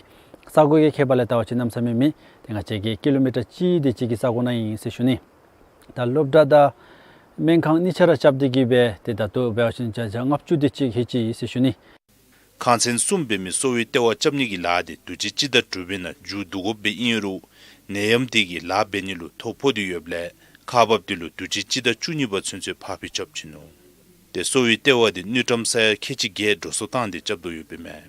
ས་གོ་གི་ཁྱད་པར་ལས་བལྟ་བ་ཅིན་གནམ་མེད་ས་མེད་མེད། ཏེ་ང་བཅས་ཀྱི་ཀི་ལོ་མི་ཊར་གཅིག་དེ་ཅིག་གི་ས་གོ་ནང་ཨིན་ཟེར་ཞུ་ནི། ད་སློབ་གྲྭ་དང་སྨན་ཁང་གཉིས་ཆ་ར་རྐྱབ་སྟེ་གིས་སྦེ་ཏེ་ད་ལྟོ་འབད་བ་ཅིན་བརྒྱ་ཆ་ལྔ་བཅུ་དེ་ཅིག་ལྷོད་ཅི་ཟེར་ཞུ་ནི། ཁང་ཚན་གསུམ་འབད་མི་གསོ་བའི་ལྟེ་བ་རྐྱབ་ནི་གི་ལཱ་འདི་དུས་ཅི་སྤྱི་ཟླ་དྲུག་པའི་ནང་མཇུག་བསྡུ་དགོཔ་སྦེ་ཨིན་རུང་ནད་ཡམས་འདི་གིས་ལཱ་འབད་ནི་ལུ་ཐོ་ཕོག་སྟེ་ཡོདཔ་ལས་ཁག་འབགཔ་འདི་ལུ་དུས་ཅི་སྤྱི་ཟླ་བཅུ་གཉིས་པ་ཚུན་ཚོད་ཕར་འགྱངས་རྐྱབ་བྱིན་ནུག། ཏེ་གསོ་བའི་ལྟེ་བ་འདི་དངུལ་ཀྲམ་ས་ཡ་ཁལ་གཅིག་བརྒྱད་འགྲོ་སོང་བཏང་སྟེ་རྐྱབ་དོ་ཡོདཔ་ཨིན་མས།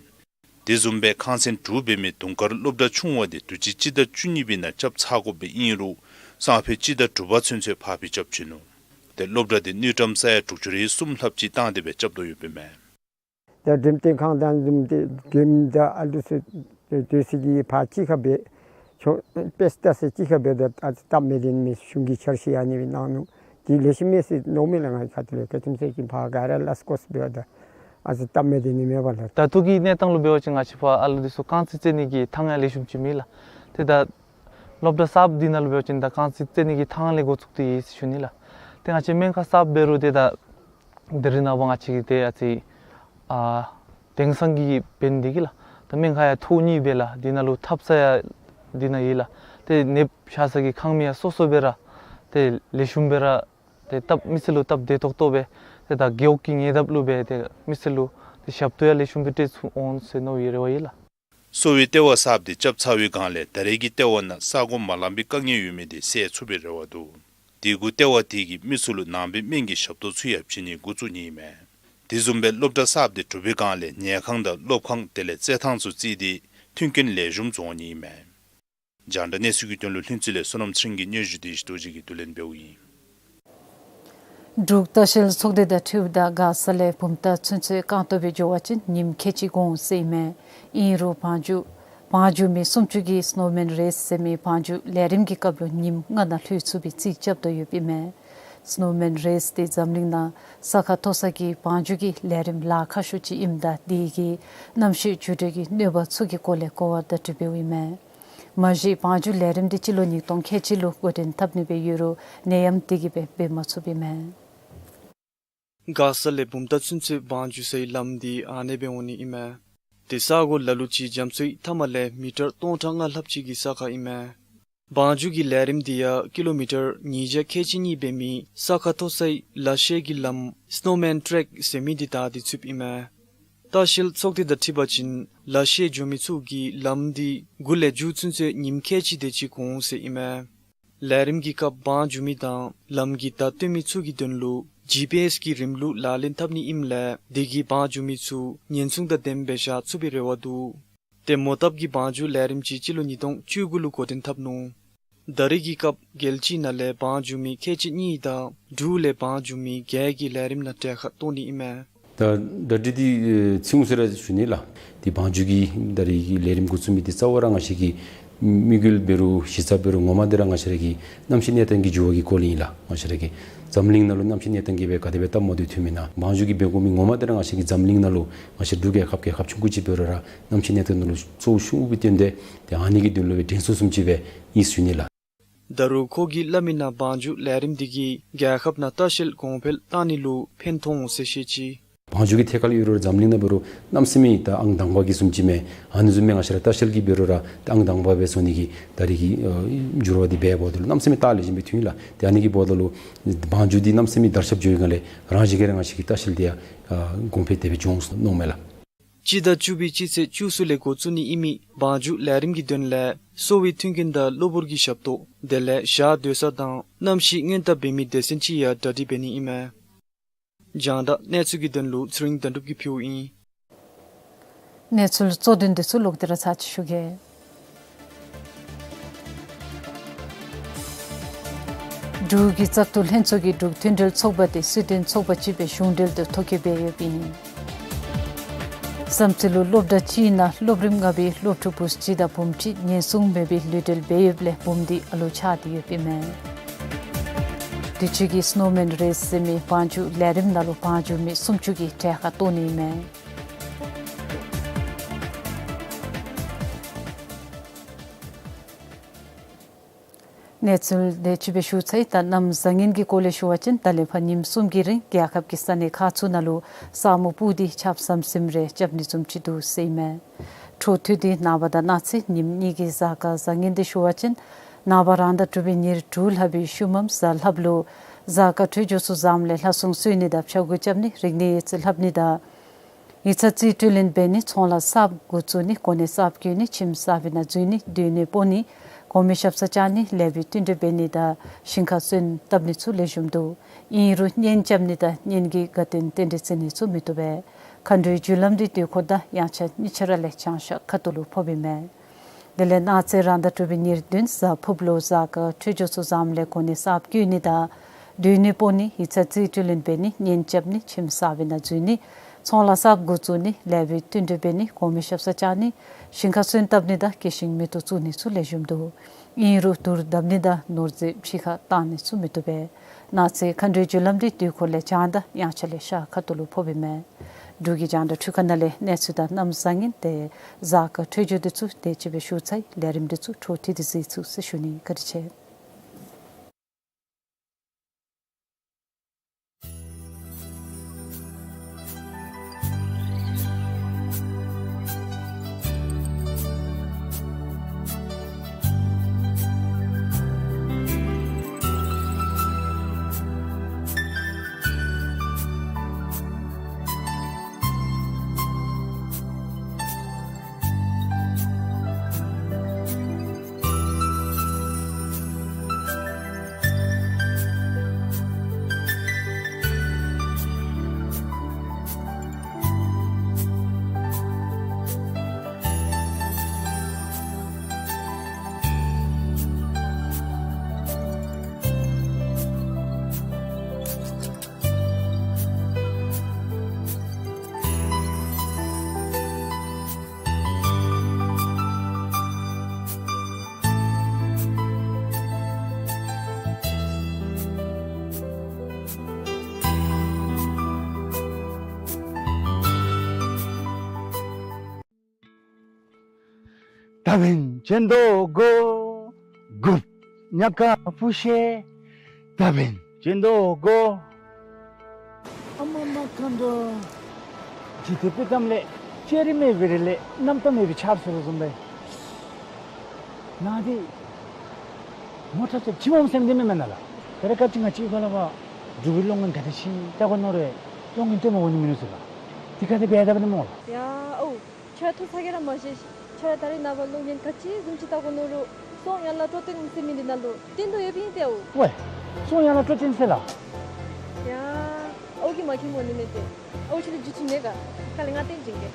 དེ་བཟུམ་སྦེ་ཁང་ཚན་དྲུག་འབད་མི་དུང་དཀར་སློབ་གྲྭ་ཆུང་བ་འདི་དུས་ཅི་སྤྱི་ཟླ་བཅུ་གཉིས་པའི་ནང་རྐྱབ་ཚར་དགོཔ་སྦེ་ཨིན་རུང་སང་ཕོད་སྤྱི་ཟླ་དྲུག་པ་ཚུན་ཚོད་ཕར་འགྱངས་རྐྱབ་བྱིན་ནུག། ཏེ་སློབ་གྲྭ་འདི་དངུལ་ཀྲམ་ས་ཡ་དྲུག་ཅུ་རེ་གསུམ་ལྷགཔ་ཅིག་བཏང་སྟེ་སྦེ་རྐྱབ་དོ་ཡོདཔ་ཨིན་མས། ད་འགྲེམས་སྟོན་ཁང་དང་བཟུམ་ཏེ་དགོནམ་དང་ཨ་ལུ་ཚུ་ཏེ་སྡོད་ས་གི་ཕར་གཅིག་ཁར་སྦེ་ཆོག་པེ་སྟ་སི་གཅིག་ཁར་སྦེ་ད་ཨ་ཙི་སྟབས་མི་བདེ་ནི་མས། གཞུང་གིས་འཆར་གཞི་ཨ་ནི་སྦེ་གནང་ནུག། དེ་ལེགས་ཤོམ་མས་ཟེར་མནོཝ་མས་ལགས། ང་གི་ཁ་ཐུག་ལས་ག་ཅི་སྨོ་ཟེར་བ་ཅིན་ཕར་ག་ར་ལས་སྐོར་སྦེ་ད་ཨ་ཙི་སྟབས་མི་བདེ་ནི་མས་པ་ལགས། ད་ལྟོ་གི་གནས་སྟངས་ལུ་འབད་བ་ཅིན་ང་བཅས་ཕར་ཨ་ལུ་འདི་ཚུ་རྐང་རྩེད་རྩེད་ནི་གི་ཐང་ཡང་ལེགས་ཤོམ་ཅིག་མེད་ལགས། ཏེ་ད་སློབ་གྲྭ་གསརཔ་འདི་ནང་ལུ་འབད་བ་ཅིན་ད་རྐང་རྩེད་རྩེད་ནི་གི་ཐང་ལས་འགོ་བཙུགས་ཏེ་ཡོད་ཟེར་ཞུ་ནི་ལགས། ཏེ་ང་བཅས་སྨན་ཁང་གསརཔ་འབད་རུང་ཏེ་ད་དེ་རིང་ནངས་པ་ང་བཅས་ཀྱི་ཏེ་ཨ་ཙི་ཨ་དེང་སང་གི་འབད་ནི་འདི་གིས་ལགས། ད་སྨན་ཁང་ཡང་ཐོག་གཉིས་སྦེ་ལགས། འདི་ནང་ལུ་ཐབ་ཚང་ཡང་འདི་ནང་ཡོད་ལགས། ཏེ་ནདཔ་བཞག་ས་གི་ཁང་མིག་ཡང་སོ་སོ་སྦེ་ར་ཏེ་ལེགས་ཤོམ་སྦེ་ར་ཏེ་སྟབས་མི་སེར་ལུ་སྟབས་བདེ་ཏོག་ཏོ་སྦེ་ ཏེ་ད་རྒེད་འོག་གི་ཉེ་འདབས་ལུ་སྦེ་ཏེ་མི་སེར་ལུ་ཏེ་ཞབས་ཏོག་ཡང་ལེགས་ཤོམ་སྦེ་སྤྲོད་ཚུགས་འོང་ཟེར་མནོ་བའི་རེ་བ་ཡོད་ལགས། གསོ་བའི་ལྟེ་བ་གསརཔ་དེ་རྐྱབ་ཚར་བའི་སྒང་ལས་ད་རེས་ཀྱི་ལྟེ་བ་ནང་ས་སྒོ་མ་ལངམ་པའི་དཀའ་ངལ་ཡོད་མི་དེ་སེལ་ཚུགས་པའི་རེ་བ་འདུག། དེ་གུ་ལྟེ་བ་དེ་གིས་མི་ཚུ་ལུ་ནང་པའི་སྨན་གྱི་ཞབས་ཏོག་ཚུ་ཡང་བྱིན་ནི་འགོ་བཙུགས་ནི་ཨིན་མས། དེ་བཟུམ་སྦེ་སློབ་གྲྭ་གསརཔ་དེ་གྲུབ་པའི་སྒང་ལས་ཉལ་ཁང་དང་སློབ་ཁང་དེ་ལས་རྩེད་ཐང་ཚུ་བརྩིས་ཏེ་མཐུན་རྐྱེན་ལེགས་ཤོམ་བཟོ་ནི་ཨིན་མས། རྒྱང་བསྒྲགས་གནས་ཚུལ་གྱི་དོན་ལུ་ལྷུན་རྩེ་ལས་བསོད་ནམས་ཚེ་རིང་གི་སྙན་ཞུ་བདེ་སྐྱིད་རྡོ་རྗེ་གིས་བསྡུ་ལེན་འབདཝ་ཨིན། འབྲུག་ལྟ་བཤལ་ཚོགས་སྡེ་དང་འཁྲིལཝ་ད་མགར་ས་ལས་བུམ་ཐང་ཚུན་ཚོད་རྐང་སྟོང་སྦེ་འགྱོ་བ་ཅིན་ཉིནམ་ཁལ་གཅིག་འགོར་འོང་ཟེར་ཨིན་མས། ཨིན་རུང་བང་རྒྱུག་བང་རྒྱུག་མི་སུམ་ཅུ་གིས་སྣོ་མེན་རེས་ཟེར་མི་བང་རྒྱུག་ལས་རིམ་གྱི་སྐབས་ལུ་ཉིནམ་ལྔ་ནང་ལྷོད་ཚུགས་པའི་རྩིས་རྐྱབ་དོ་ཡོདཔ་ཨིན་མས། སྣོ་མེན་རེས་དེ་འཛམ་གླིང་ནང་ས་ཁ་མཐོ་ས་གི་བང་རྒྱུག་གི་ལས་རིམ་ལཱ་ཁག་ཤོས་ཅིག་ཨིནམ་ད་དེ་གིས་གནམ་གཤིས་འགྱུར་འགྲོས་ཀྱི་གནོད་པ་ཚུ་གི་སྐོར་ལས་གོ་བརྡ་སྤྲོད་འབདཝ་ཨིན་མས། མ་གཞི་བང་རྒྱུག་ལས་རིམ་དེ་སྤྱི་ལོ་ཉིས་སྟོང་ཁལ་གཅིག་ལུ་འགོ་འདྲེན་འཐབ་ནི་སྦེ་ཡོད་རུང་ནད་ཡམས་དེ་གིས་སྦེ་འབད་མ་ཚུགསཔ་ཨིན་མས། མགར་ས་ལས་བུམ་ཐང་ཚུན་ཚོད་བང་རྒྱུག་སའི་ལམ་དེ་ཨ་ནེ་སྦེ་འོང་ནི་ཨིན་མས། དེ་ས་སྒོ་ལ་ལུ་ཅིག་རྒྱ་མཚོའི་མཐའ་མ་ལས་མི་ཊར་སྟོང་ཕྲག་ལྔ་ལྷགཔ་ཅིག་གི་ས་ཁར་ཨིན་མས། བང་རྒྱུག་གི་ལས་རིམ་དེ་ཡང་ཀི་ལོ་མི་ཊར་ཉིས་བརྒྱ་ཁལ་གཅིག་གཉིས་འབད་མི་ས་ཁ་མཐོ་སའི་ལ་ཤས་ཀྱི་ལམ་སྣོ་མེན་ཊེརེཀ་ཟེར་མི་དེ་བདའ་སྟེ་ཚུདཔ་ཨིན་མས། ལྟ་བཤལ་ཚོགས་སྡེ་དང་འཁྲིལ་བ་ཅིན་ལ་ཤས་འགྱོ་མི་ཚུ་གིས་ལམ་དེ་མགུ་ལས་མཇུག་ཚུན་ཚོད་ཉིནམ་ཁལ་གཅིག་དེ་ཅིག་འགོར་འོང་ཟེར་ཨིན་མས། ལས་རིམ་གྱི་སྐབས་བང་རྒྱུག་མི་དང་ལམ་གྱི་བརྡ་སྟོན་མི་ཚུ་གི་དོན་ལུ་ཇི་པི་ཨེསི་གི་རིམ་ལུགས་ལག་ལེན་འཐབ་ནི་ཨིནམ་ལས་དེ་གིས་བང་རྒྱུག་མི་ཚུ་ཉེན་སྲུང་དང་ལྡནམ་སྦེ་བཞག་ཚུགས་པའི་རེ་བ་འདུག། ཏེ་མོ་བཏབ་ཀྱི་བང་རྒྱུག་ལས་རིམ་ཅིག་སྤྱི་ལོ་ཉིས་སྟོང་བཅུ་དགུ་ལུ་འགོ་འདྲེན་འཐབ་ནུག། ད་རེས་ཀྱི་སྐབས་རྒྱལ་སྤྱི་ནང་ལས་བང་རྒྱུག་མི་ཁལ་གཅིག་གཉིས་དང་འབྲུག་ལས་བང་རྒྱུག་མི་བརྒྱད་ཀྱིས་ལས་རིམ་ནང་གྲལ་ཁར་གཏོགས་ནི་ཨིན་མས། ད་གྲ་སྒྲིག་འདི་ཚུན་ཚོད་ར་ཞུ་ནི་ལགས། ཏེ་བང་རྒྱུག་གི་ད་རེས་ཀྱི་ལས་རིམ་འགོ་བཙུགས་མི་འདི་རྩ་བ་ར་ང་བཅས་ཀྱི་དམིགས་ཡུལ་འབད་རུང་གཞི་རྩ་འབད་རུང་ངོ་མ་འདི་ར་ང་བཅས་ར་གི་གནམ་གཤིས་གནས་སྟངས་ཀྱི་འགྱུར་བ་གི་སྐོར་ལས་ཨིན་ལགས། ང་བཅས་ར་གི་འཛམ་གླིང་ནང་ལུ་གནམ་གཤིས་གནས་སྟངས་ཀྱིས་སྦེ་ག་དེ་སྦེ་སྟབས་མ་བདེཝ་ཐོན་མི་ནང་བང་རྒྱུག་གི་འབད་དགོ་མི་ངོ་མ་འདི་ར་ང་བཅས་ཀྱི་འཛམ་གླིང་ནང་ལུ་ང་བཅས་འབྲུག་རྒྱལ་ཁབ་རྒྱལ་ཁབ་ཆུང་ཀུ་ཅིག་འབད་རུང་ར་གནམ་གཤིས་གནས་སྟངས་ནང་ལུ་གཙོ་བོ་ཤོར་བའི་དོན་དེ་ཏེ་ཨ་ནི་གི་དོན་ལུ་སྦེ་དྲན་གསོ་བཟུམ་ཅིག་སྦེ་ཨིན་ཞུ་ནི་ལགས། ད་རུང་ཁོ་གིས་སླབ་མི་ནང་བང་རྒྱུག་ལས་རིམ་འདི་གིས་རྒྱལ་ཁབ་ནང་ལྟ་བཤལ་གོང་འཕེལ་བཏང་ནི་ལུ་ཕན་ཐོགས་འོང་ཟེར་བཤད་ཅི། བང་རྒྱུག་གི་ཐད་ཁར་ཡོད་རུང་འཛམ་གླིང་ནང་འབད་རུང་གནམ་མེད་ས་མེད་ད་ཨང་དང་པ་གི་བཟུམ་ཅིག་མས། ཨ་ནི་བཟུམ་སྦེ་ང་བཅས་ར་ལྟ་བཤལ་གྱི་འབད་རུང་ར་ད་ཨང་དང་པ་སྦེ་བཟོ་ནི་གི་ད་རེས་ཀྱི་ཨ་འགྱུར་བ་འདི་འབད་འབདཝ་ད་ལུ་གནམ་མེད་ས་མེད་ད་ལེགས་ཤོམ་སྦེ་ཐོན་ཡི་ལགས། ཏེ་ཨ་ནི་གི་འབདཝ་ད་ལུ་བང་རྒྱུག་འདི་གནམ་མེད་ས་མེད་དར་ཁྱབ་འགྱོ་བའི་སྒང་ལས་རང་བཞིན་གྱིས་ར་ང་བཅས་ཀྱི་ལྟ་བཤལ་འདི་ཡང་ཨ་གོང་འཕེལ་དེ་སྦེ་འགྱོ་འོང་ཟེར་མནོཝ་མས་ལགས། སྤྱི་ཟླ་བཅུ་པའི་སྤྱི་ཚེས་བཅུ་གསུམ་ལས་འགོ་བཙུགས་ནི་ཨིན་མི་བང་རྒྱུག་ལས་རིམ་གྱི་དོན་ལས་གསོ་བའི་མཐུན་རྐྱེན་དང་གློ་བུར་གྱི་ཞབས་ཏོག་དེ་ལས་ཞག་སྡོད་ས་དང་གནམ་གཤིས་སྔོན་བརྡ་འབད་མི་སྡེ་ཚན་ཅིག་ཡང་གྲ་སྒྲིག་འབད་ནི་ཨིན་མས། རྒྱང་བསྒྲགས་གནས་ཚུལ་གྱི་དོན་ལུ་ཚེ་རིང་དོན་གྲུབ་ཀྱིས་ཕུལཝ་ཨིན། གནས་ཚུལ་གཙོ་དོན་འདི་ཚུ་ལོག་སྟེ་ར་ཚར་ཅིག་ཞུ་གེ། འབྲུག་གི་བཙག་འཐུ་ལྷན་ཚོགས་ཀྱིས་འབྲུག་མཐུན་འབྲེལ་ཚོགས་པ་དེ་སྲིད་དོན་ཚོགས་པ་ཅིག་སྦེ་གཞུང་འབྲེལ་དུ་ཐོ་བཀོད་འབད་ཡོདཔ་ཨིན། བསམ་རྩེ་ལུ་སློབ་གྲྭ་གཅིག་ནང་སློབ་རིམ་ལྔ་པའི་སློབ་ཕྲུག་བུ་གཅིག་དང་བུམོ་གཅིག་ཉེན་སྲུང་མེད་པའི་ལུས་འབྲེལ་འབད་ཡོདཔ་ལས་བུམོ་འདི་ཨ་ལོ་ཆགས་ཏེ་ཡོདཔ་ཨིན་མས། དུས་ཅི་གི་སྣོ་མེན་རེས་ཟེར་མི་བང་རྒྱུག་ལས་རིམ་ནང་ལུ་བང་རྒྱུག་མི་སུམ་ཅུ་གིས་གྲལ་ཁར་གཏོགས་ནི་ཨིན་མས། གནས་ཚུལ་དེ་ཅིག་སྦེ་ཞུ་ཚར་ཡི། ད་གནམ་བཟང་ངན་གྱི་སྐོར་ལས་ཞུ་བ་ཅིན་ད་ལས་ཕར་ཉིནམ་གསུམ་གྱི་རིང་རྒྱལ་ཁབ་ཀྱི་ས་གནས་ཁག་ཚུ་ནང་ལུ་ས་སྨུག་སྤུབས་ཏེ་ཆརཔ་ཟམ་ཟིམ་རེ་རྐྱབ་ནི་བཟུམ་ཅིག་འདུག་ཟེར་ཨིན་མས། འཕྲོ་མཐུད་དེ་ནངས་པ་དང་གནངས་ཚེ་ཉིནམ་གཉིས་ཀྱི་གཟའ་སྐར་བཟང་ངན་དེ་ཞུ་བ་ཅིན་ནངས་པ་རང་ཟླ་དྲུག་པའི་ཉེར་དྲུག་ལྷག་པའི་ཤུལ་མམ་གཟའ་ལྷགཔ་ལུ་གཟའ་སྐར་འཕྲོད་སྦྱོར་ཚུ་བཟངམ་ལས་ལྷ་སྲུང་གསོལ་ནི་དང་ཕྱག་འགུལ་རྐྱབ་ནི་རིག་གནས་ཡོད་ཚད་ལྷབ་ནི་དང་ཡིག་ཚང་རྩིས་སྤྲོད་ལེན་འབད་ནི་ཚོང་ལཱ་གསརཔ་འགོ་བཙུགས་ནི་གོ་གནས་གསརཔ་བསྐོ་ནི་ཁྱིམ་གསར་པའི་ནང་འཛུལ་ནི་སྡོད་གནས་སྤོ་ནི་གོང་མའི་ཞབས་སར་བཅར་ནི་ལེགས་པའི་བསྟུན་གྲོས་འབད་ནི་དང་ཞིང་ཁར་སོན་བཏབ་ནི་ཚུ་ལེགས་ཤོམ་འདུག། ཨིན་རུང་གཉེན་རྐྱབ་ནི་དང་གཉེན་གྱི་དགའ་སྟོན་རྟེན་འབྲེལ་བརྩི་ནི་ཚུ་མི་བཏུབ་པས། མཁའ་འགྲོའི་རྒྱུ་ལམ་འདི་དུས་འཁོར་དང་དབྱངས་འཆར་གཉིས་ཆ་ར་ལས་བྱང་ཤར་ཁ་ཐུག་ལུ་ཕོགཔ་ཨིན་མས། དེ་ལས་གནངས་ཚེ་རང་ཟླ་དྲུག་པའི་ཉེར་བདུན་གཟའ་ཕུརཔ་ལུ་གཟའ་སྐར་འཕྲོད་སྦྱོར་ཚུ་བཟངམ་ལས་གོ་གནས་གསརཔ་བསྐོ་ནི་དང་སྡོད་གནས་སྤོ་ནི་ཡིག་ཚང་རྩིས་སྤྲོད་ལེན་འབད་ནི་གཉེན་རྐྱབ་ནི་ཁྱིམ་གསར་པའི་ནང་འཛུལ་ནི་ཚོང་ལཱ་གསརཔ་འགོ་བཙུགས་ནི་ལེགས་པའི་བསྟུན་གྲོས་འབད་ནི་གོང་མའི་ཞབས་སར་བཅར་ནི་ཞིང་ཁར་སོན་བཏབ་ནི་དང་སྐྱེད་ཤིང་མེ་ཏོག་བཙུགས་ནི་ཚུ་ལེགས་ཤོམ་འདུག། ཨིན་རུང་དུར་བརྡབ་ནི་དང་ནོར་རྫས་ཕྱི་ཁར་བཏང་ནི་ཚུ་མི་བཏུབ་པས། གནངས་ཚེ་མཁའ་འགྲོའི་རྒྱུ་ལམ་འདི་དུས་འཁོར་ལས་བྱང་དང་དབྱངས་འཆར་ལས་ཤར་ཁ་ཐུག་ལུ་ཕོགཔ་ཨིན་མས། འབྲུག་གི་རྒྱང་བསྒྲགས་འཕྲུལ་ཁང་ནང་ལས་གནས་ཚུལ་དང་གནམ་བཟང་ངན་དེ་གཟའ་སྐར་འཕྲོད་སྦྱོར་འདི་ཚུ་དེ་ཅིག་སྦེ་ཞུ་ཚར་ཡི། ལས་རིམ་འདི་ཚུ་འཕྲོ་མཐུད་དེ་གཟིགས་ཚུགས་ཟེར་ཞུ་ནི། བཀའ་དྲིན་ཆེ། ད་འབདན་ཅན་དོ་གོ། གུབ་ཉ་ཀ་པུ་ཤེ། ད་འབདན་ཅན་དོ་གོ། ཨ་མ་མ་མཁའ་འགྲོ། འཇིག་རྟེན་དཔྱེ་གཏམ་ལས། བཅོས་རིག་མེད་པའི་རི་ལས། རྣམ་དག་མེད་པའི་ཆར་ཟེར་བཟུམ་སྦེ། ནཱ་འདི་ངོ་ཚ་ཚ་ཅིག་འོང་སེམས་འདི་མེན་མེན་ན་ལགས། ད་རེས་སྐབས་ཅིག་ང་བཅས་ཁ་ལས་འབད་འབྲུག་པའི་གློག་བརྙན་ག་དེ་ཅིག་བལྟ་དགོ་མནོ་རུང་གློག་བརྙན་སྟོནམ་འོང་ནི་མིན་ནུག་ཟེར་ལགས། དེ་ག་དེ་སྦེ་བལྟཝ་ཨིན་སྨོ་ལགས། ཡ་ཨོ། ཁྱོད་ཐུགས་ཚ་གྱང་ར་མ་བཞེས་ཤིག། ཁྱོད་ད་རེས་ནངས་པ་གློག་བརྙན་ག་ཅི་བཟུམ་ཅིག་བལྟ་དགོ་མནོ་རུང་སྲོང་ཡ་ལ་སྤྲོ་སྟོན་ཟེར་མི་འདི་ནང་ལུ་སྟོན་དོ་ཡོདཔ་ཨིན་ཏེ་ཨོ། ཝའེ། སྲོང་ཡ་ལ་སྤྲོ་སྟོན་ཟེར་ལགས། ཡ་ཨོ་གིས་མ་མཁྱེནམ་འོང་ནི་མས་ཏེ། ཨོ་ཁྱོད་ལུ་བརྒྱུད་འཕྲིན་མེད་ག། ག་ལས་ང་སྟོན་བྱིན་གེ།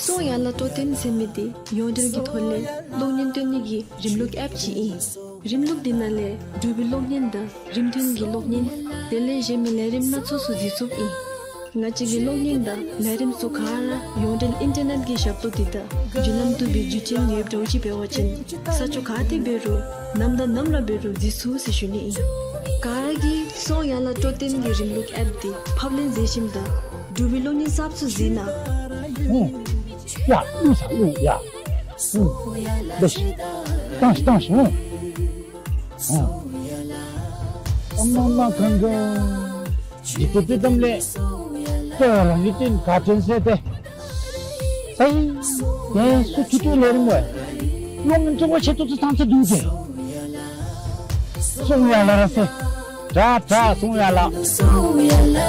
སྲོང་ཡ་ལ་སྤྲོ་སྟོན་ཟེར་མི་འདི་ཡོངས་འབྲེལ་གྱི་ཐོག་ལས་གློག་བརྙན་སྟོན་ནི་གི་རིམ་ལུགས་ཨེཔ་ཅིག་ཨིན། རིམ་ལུགས་འདི་ནང་ལས་འབྲུག་པའི་གློག་བརྙན་དང་རིམ་མཐུན་གྱི་གློག་བརྙན། དེ་ལས་གཞན་མི་ལས་རིམ་སྣ་ཚོགས་ཚུ་གཟིགས་ཚུགསཔ་ཨིན། ང་བཅས་ཀྱི་གློག་བརྙན་དང་ལས་རིམ་ཚུ་ག་ར་ཡོངས་འབྲེལ་ཨིན་ཊར་ནེཊ་ཀྱི་ཞབས་ཏོག་འདི་དང་བརྒྱུད་ལམ་བཏུབ་པའི་བརྒྱུད་འཕྲིན་ཡོདཔ་འདྲཝ་ཅིག་འབད་བ་ཅིན་ས་ཕྱོགས་ག་ཏེ་འབད་རུང་ནམ་དང་ནམ་ར་འབད་རུང་གཟིགས་ཚུགས་ཟེར་ཞུ་ནི་ཨིན། ག་ར་གིས་སྲོང་ཡ་ལ་སྤྲོ་སྟོན་གྱི་རིམ་ལུགས་ཨེཔ་འདི་ཕབ་ལེན་མཛད་ཞིནམ་ད་འབྲུག་པའི་གློག་བརྙན་གསརཔ་ཚུ་གཟིགས་གནང་། ཨུམ། ཡ་ལུ་ས་ལུ་ཡ། ཨུམ། ལེགས་ཤོམ། བཏང་ཤིག་བཏང་ཤིག། ཨུམ། ཨུམ། ཨ་མ་མ་མཁའ་འགྲོ། འཇིག་རྟེན་དཔྱེ་གཏམ་ལས། ལྟོ་རང་གི་སྟེང་ག་དྲན་ཟེར་ཏེ། ས་ཡི། ངལ་གསོ་ཅིག་སྤྲོད་ལས་རིམ་བས། གློག་བརྙན་བརྩེགས་པ་ཆེ་ཏོག་ཏོ་ཚང་ཚང་འདུག་སྟེ། སྲོང་ཡ་ལ་ར་ཟེར། དྲག་དྲག་སྲོང་ཡ་ལ།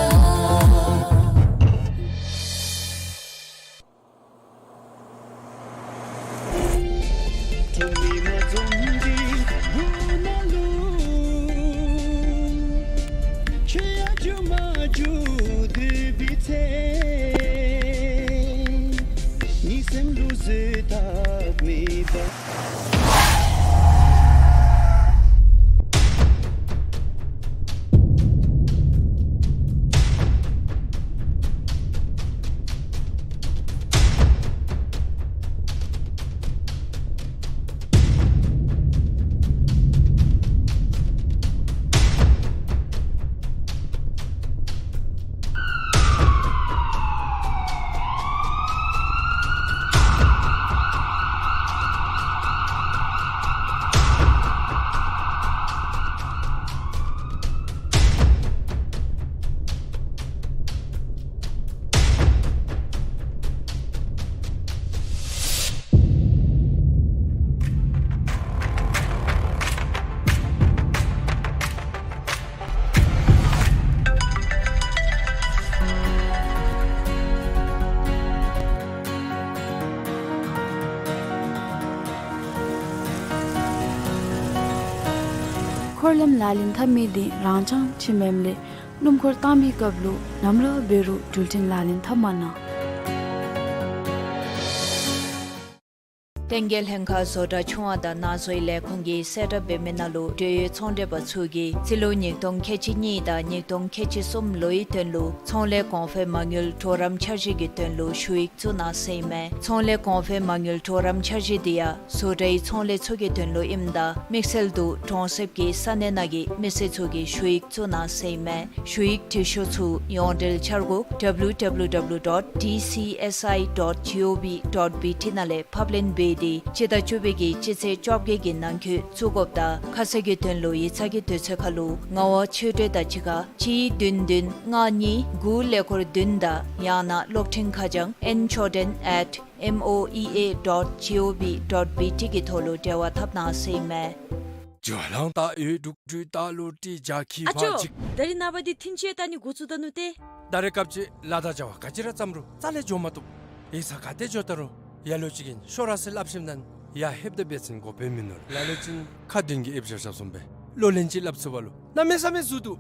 འཁོར་ལམ་ལག་ལེན་འཐབ་མི་འདི་རང་རྐྱང་ཅིག་མེནམ་ལས་སྣུམ་འཁོར་བཏང་པའི་སྐབས་ལུ་ནམ་ར་འབད་རུང་འགྲུལ་འཕྲིན་ལག་ལེན་འཐབ་མ་གནང་། བསྟན་རྒྱས་ལྷན་ཁག་བཟོ་གྲྭ་ཆུང་བ་དང་ནང་བཟོའི་ལས་ཁུངས་ཀྱིས་གསལ་བསྒྲགས་འབད་མི་ནང་ལུ་འབྲེལ་ཡོད་ཚོང་འབྲེལ་པ་ཚུ་གིས་རྩིས་ལོ་ཉིས་སྟོང་ཁལ་གཅིག་གཉིས་དང་ཉིས་སྟོང་ཁལ་གཅིག་གསུམ་ལོའི་དོན་ལུ་ཚོང་ལས་གོང་འཕེལ་མ་དངུལ་གྲོགས་རམ་འཆར་གཞི་གི་དོན་ལུ་ཞུ་ཡིག་བཙུགས་གནང་ཟེར་ཨིན་མས། ཚོང་ལས་གོང་འཕེལ་མ་དངུལ་གྲོགས་རམ་འཆར་གཞི་འདི་ཡང་བཟོ་གྲྭའི་ཚོང་ལས་ཚུ་གི་དོན་ལུ་ཨིནམ་ད་དམིགས་བསལ་དུ་གྲོང་གསེབ་ཀྱི་ས་གནས་ནང་གི་མི་སེར་ཚུ་གིས་ཞུ་ཡིག་བཙུགས་གནང་ཟེར་ཨིན་མས། ཞུ་ཡིག་འབྲི་ཤོག་ཚུ་ཡོངས་འབྲེལ་འཆར་སྒོ་W W W dot D C S I dot G O V dot B T ནང་ལས་ཕབ་ལེན་འབད་དེ་སྤྱི་ཟླ་བཅུ་པའི་གི་སྤྱི་ཚེས་བཅོ་བརྒྱད་ཀྱི་ནང་འཁོད་བཙུགས་དགོཔ་དང་ཁ་གསལ་གྱི་དོན་ལུ་ཡིག་ཚང་གི་དུས་ཚོད་ཁར་ལུ་ངག་དབང་ཆོས་སྒྲོན་དང་གཅིག་ཁར་གཅིག་བདུན་བདུན་ལྔ་གཉིས་དགུ་ཀླད་ཀོར་བདུན་དང་ཡང་ན་གློག་འཕྲིན་ཁ་བྱང་N Choden at M O E A dot G O V dot B T གི་ཐོག་ལུ་འབྲེལ་བ་འཐབ་གནང་ཟེར་ཨིན་མས། ཨ་ཅོ། ད་རེས་ནངས་པ་འདི་ཐིན་ཅི་ད་ནི་འགོ་བཙུགས་ད་ནུག་ཏེ། ད་རེས་སྐབས་ཅིག་ལ་དང་བྱ་བ་ག་ཅི་ར་བརྩམ་རུང་རྩ་ལས་འགྱོ་མ་བཏུབ། ཡིག་ཚང་ག་ཏེ་འགྱོ་ད་རུང་ལ་ལུ་ཅིག་གིས་ཤོག་ར་ཟེར་སླབ་ཞིནམ་ད་ཡར་ལྷོདཔ་ད་འབད་བ་ཅིན་དགོཔ་སྦེ་མིན་ནུག། ལ་ལུ་ཅིག་ཁ་བདུན་གྱིས་ཨེབ་བཞག་བཞགཔ་བཟུམ་སྦེ་གློག་ལན་ཅིག་སླབ་ཚུགས་པ་ལུ་གནམ་མེད་ས་མེད་འཛོལ་འདུག།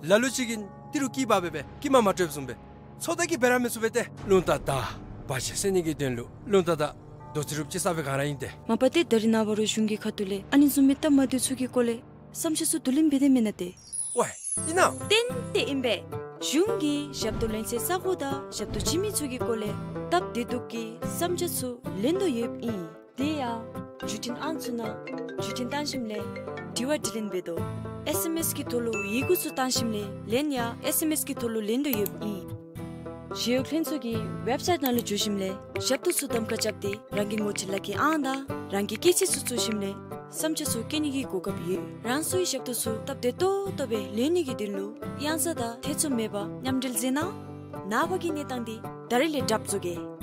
ལ་ལུ་ཅིག་གིས་ཏི་རུ་སྐྱིད་པ་སྦེ་སྦེ་སྐྱིད་མ་མ་སྤྲོདཔ་བཟུམ་སྦེ་ཚོད་ལྟ་གིས་འབད་ར་མི་ཚུགས་པས་ཏེ། རླུང་རྟ་དང་བར་ཆད་སེལ་ནི་གི་དོན་ལུ་རླུང་རྟ་དང་རྡོ་རྩིག་རུབ་ཅིག་ས་སྦེ་ག་ར་ཨིན་ཏེ། མ་པ་ཏེ་ད་རེས་ནངས་པ་རུང་གཞུང་གི་ཁ་ཐུག་ལས་ཨ་ནི་བཟུམ་མའི་སྟབས་མ་བདེཝ་ཚུ་གི་སྐོར་ལས་བསམ་འཆར་ཚུ་བསྡུ་ལེན་འབད་དེ་མེན་ན་ཏེ། ཝའེ་ཨིན་ན། ཏན་ཏན་ཨིན་པས། གཞུང་གིས་ཞབས་ཏོག་ལེན་སའི་ས་གོ་དང་ཞབས་ཏོག་བྱིན་མི་ཚུ་གི་སྐོར་ལས་སྟབས་བདེ་སྡུག་གི་བསམ་འཆར་ཚུ་ལེན་དོ་ཡོདཔ་ཨིན། དེ་ཡང་བརྒྱུད་འཕྲིན་ཨང་ཚུ་ནང་བརྒྱུད་འཕྲིན་བཏང་ཞིནམ་ལས་དྲི་བ་དྲིས་ལན་འབད་དོ། S M S གི་ཐོག་ལུ་ཡི་གུ་ཚུ་བཏང་ཞིནམ་ལས་ལན་ཡང་S M S གི་ཐོག་ལུ་ལེན་དོ་ཡོདཔ་ཨིན། ཞི་གཡོག་ལྷན་ཚོགས་ཀྱི་ཝེབ་སའིཊ་ནང་ལུ་འཛུལ་ཞིནམ་ལས་ཞབས་ཏོག་ཚུ་གདམ་ཁ་རྐྱབ་སྟེ་རང་གི་ངོ་སྤྲོད་ལག་ཁྱེར་ཨང་དང་རང་གི་སྐྱེས་ཚེས་ཚུ་བཙུགས་ཞིནམ་ལས་བསམ་འཆར་ཚུ་བཀོད་ནི་གི་གོ་སྐབས་ཡོད། རང་སོའི་ཞབས་ཏོག་ཚུ་སྟབས་བདེ་ཏོག་ཏོ་སྦེ་ལེན་ནི་གི་དོན་ལུ་གཡང་ས་དང་ཐེ་ཚོམ་མེད་པར་མཉམ་འབྲེལ་མཛད་གནང་། ནངས་པ་གི་གནས་སྟངས་འདི་ད་རིས་ལས་གྲབས་བཙུགས་གེ།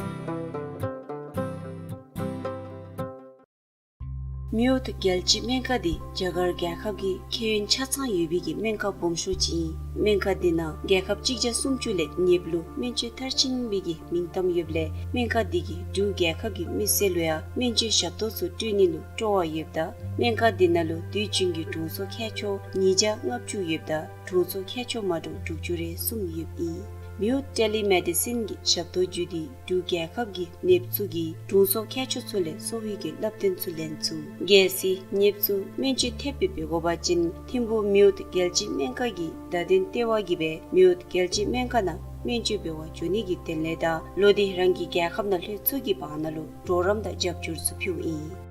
མིའུ་ཐུག་རྒྱལ་སྤྱིའི་སྨན་ཁང་འདི་རྒྱ་གར་རྒྱལ་ཁབ་ཀྱི་ཁེ་ཡོན་ཆ་ཚང་ཡོད་པའི་གི་སྨན་ཁང་སྦོམ་ཤོས་ཅིག་ཨིན། སྨན་ཁང་འདི་ནང་རྒྱལ་ཁབ་གཅིག་བརྒྱ་སུམ་ཅུ་ལས་ནདཔ་ལུ་སྨན་བཅོས་མཐར་ཕྱིན་པའི་གི་མིང་གཏམ་ཡོདཔ་ལས་སྨན་ཁང་འདི་གིས་འབྲུག་རྒྱལ་ཁབ་ཀྱི་མི་སེར་ལུ་ཡང་སྨན་བཅོས་ཞབས་ཏོག་ཚུ་སྤྲོད་ནི་ལུ་སྤྲོ་བ་ཡོདཔ་ད་སྨན་ཁང་འདི་ནང་ལུ་དུས་རྒྱུན་གྱི་དྲུང་འཚོ་མཁས་མཆོག་ཉིས་བརྒྱ་ལྔ་བཅུ་ཡོདཔ་ད་དྲུང་འཚོ་མཁས་མཆོག་མ་འདྲཝ་དྲུག་ཅུ་རེ་གསུམ་ཡོདཔ་ཨིན། མིའུ་ཐུག་ཊེ་ལི་མེ་ཌི་སིན་གྱི་ཞབས་ཏོག་བརྒྱུད་དེ་འབྲུག་རྒྱལ་ཁབ་ཀྱི་ནདཔ་ཚུ་གིས་དྲུང་འཚོ་མཁས་མཆོག་ཚུ་ལས་གསོ་བའི་གི་སླབ་སྟོན་ཚུ་ལེན་ཚུགས། གལ་སྲིད་ནདཔ་ཚུ་སྨན་བཅོས་ཐེབས་སྦེ་འབད་དགོ་པ་ཅིན་ཐིམ་ཕུག་མིའུ་ཐུག་རྒྱལ་སྤྱིའི་སྨན་ཁང་གི་བརྡ་དོན་ལྟེ་བ་གིས་སྦེ་མིའུ་ཐུག་རྒྱལ་སྤྱིའི་སྨན་ཁང་ནང་སྨན་བཅོས་འབད་བར་འགྱོ་ནི་གི་དོན་ལས་དང་ལོག་སྟེ་རང་གི་རྒྱལ་ཁབ་ནང་ལྷོད་ཚུགས་ཀྱི་བར་ན་ལུ་གྲོགས་རམ་དང་རྒྱབ་སྐྱོར་ཚུ་ཕུལཝ་ཨིན།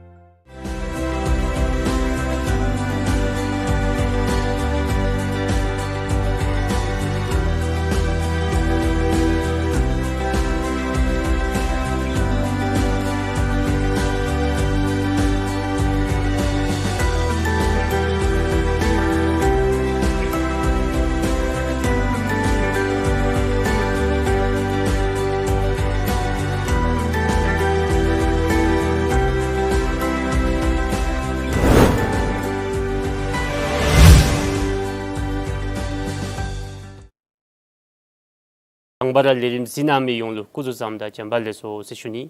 དང་པ་ར་ལས་རིམ་གཟིགས་གནང་མི་ཡོངས་ལུ་སྐུ་གཟུགས་བཟང་དང་བྱོན་པ་ལེགས་སོ་ཟེར་ཞུ་ནི།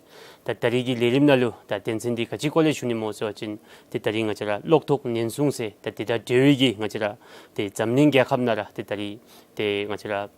ད་ད་རིས་ཀྱི་ལས་རིམ་ནང་ལུ་ད་དོན་ཚན་འདི་ག་ཅི་སྐོར་ལས་ཞུ་ནི་སྨོ་ཟེར་བ་ཅིན་ཏེ་ད་རིས་ང་བཅས་ར་གློག་ཐོག་ཉེན་སྲུང་ཟེར་ད་དེ་དང་འབྲེལ་བའི་གི་ང་བཅས་ར་ཏེ་འཛམ་གླིང་རྒྱལ་ཁབ་ནང་ར་ཏེ་ད་རིས་ཏེ་ང་བཅས་ར་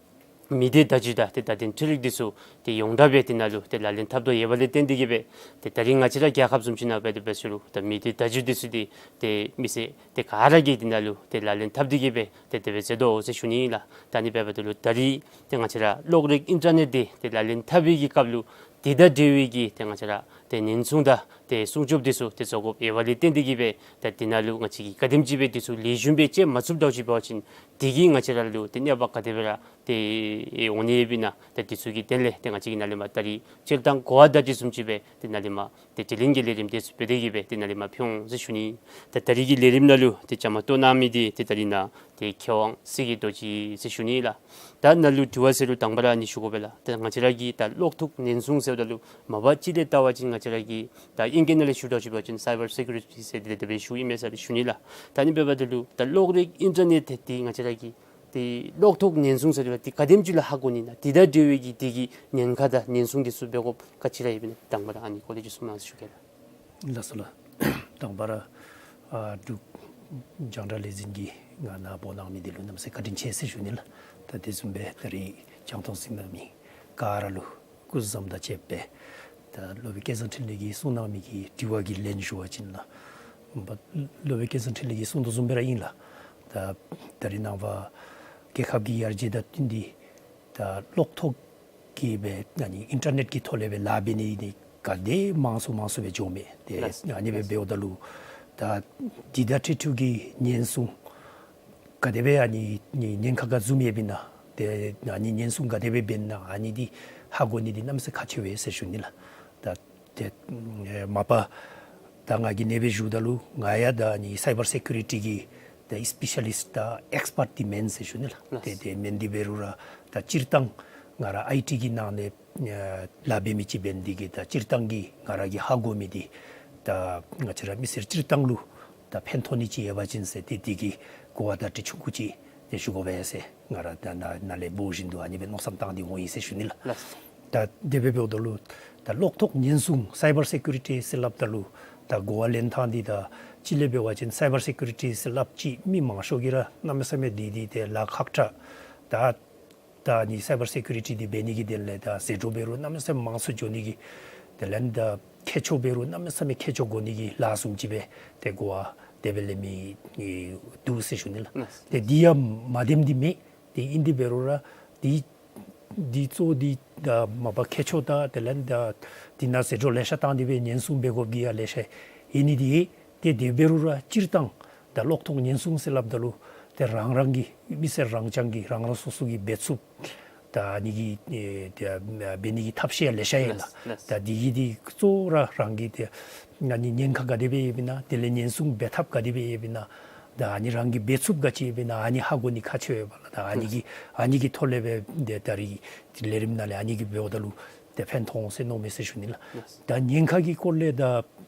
མི་སྡེ་བརྡ་བརྒྱུད་དང་ཏེ་བརྡ་དོན་འཕྲུལ་རིག་འདི་ཚུ་ཏེ་ཡོངས་གྲགས་སྦེ་དེ་ནང་ལུ་ཏེ་ལག་ལེན་འཐབ་དོ་ཡོད་པ་ལས་བརྟེན་ཏེ་གིས་སྦེ་ཏེ་ད་རིས་ང་བཅས་ར་རྒྱལ་ཁབ་བཟུམ་ཅིག་ནང་འབད་དེ་འབད་ས་ལུ་ཏེ་མི་སྡེ་བརྡ་བརྒྱུད་འདི་ཚུ་ཏེ་ཏེ་མི་སེར་ཏེ་ག་ར་གིས་དེ་ནང་ལུ་ཏེ་ལག་ལེན་འཐབ་སྟེ་གིས་སྦེ་ཏེ་དེ་སྦེ་མཛད་དོ་ཟེར་ཞུ་ནི་ལགས། ད་ཨ་ནི་འབདཝ་ད་ལུ་ད་རིས་ཏེ་ང་བཅས་ར་གློག་རིག་ཨིན་ཊར་ནེཊ་འདི་ཏེ་ལག་ལེན་འཐབ་པའི་གི་སྐབས་ལུ་དེ་དང་འབྲེལ་བའི་གི་ཏེ་ང་བཅས་ར་ཏེ་ཉེན་སྲུང་དང་ཏེ་སྲུང་སྐྱོབ་འདི་ཚུ་ཏེ་བཟོ་དགོཔ་ཡོད་པ་ལས་བརྟེན་ཏེ་གིས་སྦེ་ད་དེ་ནང་ལུ་ང་བཅས་ཀྱིས་ག་དེམ་ཅིག་སྦེ་འདི་ཚུ་ལེགས་ཤོམ་སྦེ་སྤྱོད་མ་ཚུགསཔ་འདྲཝ་ཅིག་འབད་བ་ཅིན་དེ་གིས་ང་བཅས་ར་ལུ་ཏེ་གནོད་པ་ག་དེ་སྦེ་ར་ཏེ་འོང་ནི་ཡོདཔ་ཨིན་ན། ད་འདི་ཚུ་གི་དོན་ལས་ཏེ་ང་བཅས་ཀྱིས་ནཱ་ལས་མར་ད་རིས་སྤྱིར་བཏང་གོ་བ་བརྡ་སྤྲོད་བཟུམ་ཅིག་སྦེ་ཏེ་ནཱ་ལས་མར་ཏེ་དྲི་ལན་གྱི་ལས་རིམ་འདི་ཚུ་འབད་དེ་གིས་སྦེ་ཏེ་ནཱ་ལས་མར་ཕུལ་འོང་ཟེར་ཞུ་ནི། ད་ད་རིས་ཀྱི་ལས་རིམ་ནང་ལུ་ཏེ་བཅའ་མར་གཏོགས་གནང་མི་འདི་ཏེ་ད་རིས་ནཱ་ཏེ་མཁས་དབང་སྲིད་ཀྱི་རྡོ་རྗེ་ཟེར་ཞུ་ནི་ལགས། ད་ནཱ་ལུ་དྲི་བ་ཟེར་རུང་དང་པ་ར་ཨ་ནི་ཞུ་དགོ་པས་ལགས། ད་ང་བཅས་ར་གི་ད་གློག་ཐོག་ཉེན་སྲུང་ཟེརཝ་ད་ལུ་མ་པ་ཅིག་ལས་བལྟ་བ་ཅིན་ང་བཅས་ར་གི་ད་ཨིང་སྐད་ནང་ལས་ཞུ་འདྲཝ་ཅིག་འབད་བ་ཅིན་སའི་བར་སེ་ཀུ་རི་ཊི་ཟེར་ཏེ་དེ་སྦེ་ཞུཝ་ཨིན་མས་ཟེར་ཞུ་ནི་ལགས། ད་ཨ་ནི་འབདཝ་ད་ལུ་ད་གློག་རིག་ཨིན་ཊར་ནེཊ་འདི་ང་བཅས་ར་གི་ཏེ་གློག་ཐོག་ཉེན་སྲུང་ཟེར་དེ་ག་དེམ་ཅིག་ལུ་ཧ་གོ་ནི་ཨིན་ན། དེ་དང་འབྲེལ་བའི་གི་དེ་གི་ཉེན་ཁ་དང་ཉེན་སྲུང་འདི་ཚུ་འབད་དགོཔ་ག་ཅི་ར་ཡོདཔ་ཨིན་ན། དང་པ་ར་ཨ་ནི་སྐོར་ལས་ཅིག་གསུང་གནང་ཟེར་ཞུ་གེ་ལགས། ལགས་སོ་ལགས། དང་པ་ར་ཨ་འབྲུག་རྒྱང་བསྒྲགས་ལས་འཛིན་གྱིས་ང་ནཱ་འབོ་གནང་མི་འདི་ལུ་གནམ་མེད་ས་མེད་བཀའ་དྲིན་ཆེ་ཟེར་ཞུ་ནི་ལགས། ད་དེ་བཟུམ་སྦེ་ད་རིས་རྒྱང་མཐོང་གཟིགས་གནང་མི་ག་ར་ལུ་སྐུ་གཟུགས་བཟང་དང་བཅས་པའི་ད་སློབ་དཔོན་སྐལ་བཟང་འཕྲིན་ལས་ཀྱིས་གསུང་གནང་མི་གི་དྲི་བ་གི་ལན་ཞུ་བ་ཅིན་ལགས། སློབ་དཔོན་སྐལ་བཟང་འཕྲིན་ལས་ཀྱིས་གསུང་དོ་བཟུམ་སྦེ་ར་ཨིན་ལགས། ད་ད་རིས་ནངས་པ་རྒྱལ་ཁབ་ཀྱི་ཡར་རྒྱས་དང་བསྟུན་ཏེ་ད་གློག་ཐོག་གི་སྦེ་ཨ་ནི་ཨིན་ཊར་ནེཊ་ཀྱི་ཐོག་ལས་སྦེ་ལཱ་འབད་ནི་འདི་ག་དེ་མང་སུ་མང་སུ་སྦེ་འགྱོཝ་མས། ཏེ་ལགས། ཨ་ནི་སྦེ་ལགས། འབདཝ་ད་ལུ་ད་འདི་དང་འཁྲིལ་འཁྲིལཝ་གི་ཉེན་སྲུང་ག་དེ་སྦེ་ཨ་ནི་ཉེན་ཁ་ག་བཟུམ་ཡོདཔ་ཨིན་ན། ཏེ་ཨ་ནི་ཉེན་སྲུང་ག་དེ་སྦེ་འབད་ན་ཨ་ནི་འདི་ཧ་གོ་ནི་འདི་གནམ་མེད་ས་མེད་ཁག་ཆེ་བས་ཟེར་ཞུ་ནི་ལགས། ད་ཏེ་ཨེ་མ་པ་ད་ང་གིས་ཨ་ནི་སྦེ་ཞུཝ་ད་ལུ་ང་ཡང་ད་ཨ་ནི་སའི་བར་སེ་ཀུ་རི་ཊི་གི་ད་སི་པེ་ཤ་ལིསཊ་དང་ཨེགསི་པརཊ་འདི་མེན་ཟེར་ཞུ་ནི་ལགས། ལགས། ཏེ་དེ་མེན། དེ་འབད་རུང་ར་ད་སྤྱིར་བཏང་ང་ར་ཨའི་ཊི་གི་ནང་ལས་ཨེ་ལཱ་འབད་མི་ཅིག་འབད་ནི་འདི་གིས་ད་སྤྱིར་བཏང་གི་ང་ར་གིས་ཧ་གོ་མི་འདི་ད་ང་བཅས་ར་མི་སེར་སྤྱིར་བཏང་ལུ་ད་ཕན་ཐོགས་ནི་ཅིག་ཡོད་པ་ཅིན་ཟེར་ཏེ་འདི་གི་གོ་བ་བརྡ་སྤྲོད་ཆུང་ཀུ་ཅིག་ཏེ་ཞུ་དགོ་པས་ཟེར་ང་ར་ད་ནཱ་ནཱ་ལས་འབོ་བཞིན་དུ་ཨ་ནི་སྦེ་མནོ་བསམ་བཏང་སྟེ་འོང་ཡི་ཟེར་ཞུ་ནི་ལགས། ལགས། ད་དེ་སྦེ་འབདཝ་ད་ལུ་ད་གློག་ཐོག་ཉེན་སྲུང་སའི་བར་སེ་ཀུ་རི་ཊི་ཟེར་སླབ་ད་ལུ་ད་གོ་བ་ལེན་ཐངས་འདི་ད་ཅིག་ལས་འབད་བ་ཅིན་སའི་བར་སེ་ཀུ་རི་ཊི་ཟེར་སླབ་ཅི་མི་མང་ཤོས་ཀྱིས་ར་གནམ་མེད་ས་མེད་འདི་འདི་ཏེ་ལཱ་ཁག་དྲགས། ད་ད་ཨ་ནི་སའི་བར་སེ་ཀུ་རི་ཊི་འདི་འབད་ནི་གི་དོན་ལས་ད་ཟད་འགྲོ་འབད་རུང་གནམ་མེད་ས་མེད་མང་སུ་འགྱོ་ནི་གི་དེ་ལས་ད་མཁས་མཆོག་འབད་རུང་གནམ་མེད་ས་མེད་མཁས་མཆོག་དགོ་ནི་གི་ལཱ་བཟུམ་ཅིག་སྦེ་ཏེ་གོ་བ་དེ་སྦེ་ལེན་མི་འདུག་ཟེར་ཞུ་ནི་ལགས། ལགས། ཏེ་འདི་ཡང་མ་བདེནམ་འདི་མེད། ཏེ་ཨིན་ཏེ་འབད་རུང་ར་འདི་འདི་གཙོ་འདི་ད་མ་པ་མཁས་མཆོག་དང་དེ་ལས་ད་འདི་ནང་ཟད་འགྲོ་ལེ་ཤ་བཏང་སྟེ་སྦེ་ཉེན་སྲུང་འབད་དགོཔ་གི་ཡང་ལེ་ཤ་ཨིན་ནི་འདི་ཏེ་དེ་འབད་རུང་ར་སྤྱིར་བཏང་ད་གློག་ཐོག་ཉེན་སྲུང་ཟེར་སླབ་ད་ལུ་ཏེ་རང་རང་གི་མི་སེར་རང་རྐྱང་གི་རང་རང་སོ་སོ་གི་འབད་ཚུགསཔ་ད་ ད་ཨ་ནི་གི་ཨེ་ཏེ་འབད་ནི་གི་ཐབས་ཤེས་ལེ་ཤ་ཡོད་ལགས། ལགས། ད་འདི་གི་འདི་གཙོ་བོ་ར་རང་གི་ཏེ་ཨ་ནི་ཉེན་ཁ་ག་དེ་སྦེ་ཡོདཔ་ཨིན་ན། དེ་ལས་ཉེན་སྲུང་འབད་ཐབས་ག་དེ་སྦེ་ཡོདཔ་ཨིན་ན། ད་ཨ་ནི་རང་གིས་འབད་ཚུགསཔ་ག་ཅི་ཡོདཔ་ཨིན་ན། ཨ་ནི་ཧ་གོ་ནི་ཁག་ཆེ་བས་ལགས། ད་ཨ་ནི་གི་ཨ་ནི་གི་ཐོག་ལས་སྦེ་ཏེ་ད་རིས་ལས་རིམ་ནང་ལས་ཨ་ནི་གི་འབདཝ་ད་ལུ་ཏེ་ཕན་ཐོགས་འོང་ཟེར་མནོཝ་མས་ཟེར་ཞུ་ནི་ལགས། ལགས། ད་ཉེན་ཁ་གི་སྐོར་ལས་ད་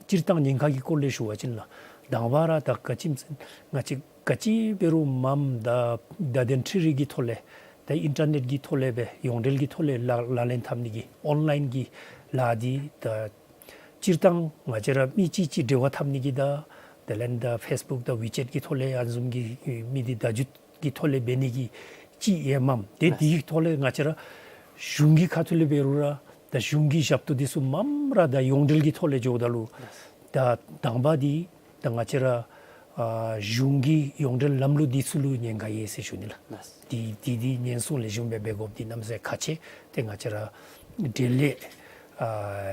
སྤྱིར་བཏང་ཉེན་ཁ་གི་སྐོར་ལས་ཞུ་བ་ཅིན་ལགས། དང་པ་ར་ད་ག་ཅི་སྨོ་ཟེར་ང་བཅས་ག་ཅི་འབད་རུང་མངམ་ད་བརྡ་དོན་འཕྲུལ་རིག་གི་ཐོག་ལས་ད་ཨིན་ཊར་ནེཊ་ཀྱི་ཐོག་ལས་སྦེ་ཡོངས་འབྲེལ་གྱི་ཐོག་ལས་ལག་ལག་ལེན་འཐབ་ནི་གི་ཨོན་ལཱའིན་གྱི་ལཱ་འདི་ད་སྤྱིར་བཏང་ང་བཅས་ར་མི་གཅིག་གཅིག་འབྲེལ་བ་འཐབ་ནི་གི་ད་དེ་ལས་ད་ཕེསི་བུཀ་དང་ཝི་ཅེཊ་ཀྱི་ཐོག་ལས་ཨ་ནི་བཟུམ་གྱི་མི་འདི་བརྡ་བརྒྱུད་ཀྱི་ཐོག་ལས་འབད་ནི་གི་ཅིག་ཡོད་མས། ཏེ་ལགས། དེ་གི་ཐོག་ལས་ང་བཅས་ར་གཞུང་གི་ཁ་ཐུག་ལས་འབད་རུང་ར་ད་གཞུང་གི་ཞབས་ཏོག་འདི་ཚུ་མངམ་ར་ད་ཡོངས་འབྲེལ་གྱི་ཐོག་ལས་འགྱོཝ་ད་ལུ་ལགས། ད་དང་པ་འདི་ད་ང་བཅས་ར་ཨ་གཞུང་གི་ཡོངས་འབྲེལ་ལམ་ལུགས་འདི་ཚུ་ལུ་ཉེན་ཁ་ཡོད་ཟེར་ཞུ་ནི་ལགས། ལགས། འདི་འདི་འདི་ཉེན་སྲུང་ལེགས་ཤོམ་སྦེ་འབད་དགོཔ་འདི་གནམ་མེད་ས་མེད་ཁག་ཆེ། ཏེ་ང་བཅས་ར་འབྲེལ་ཡོད་ཨ་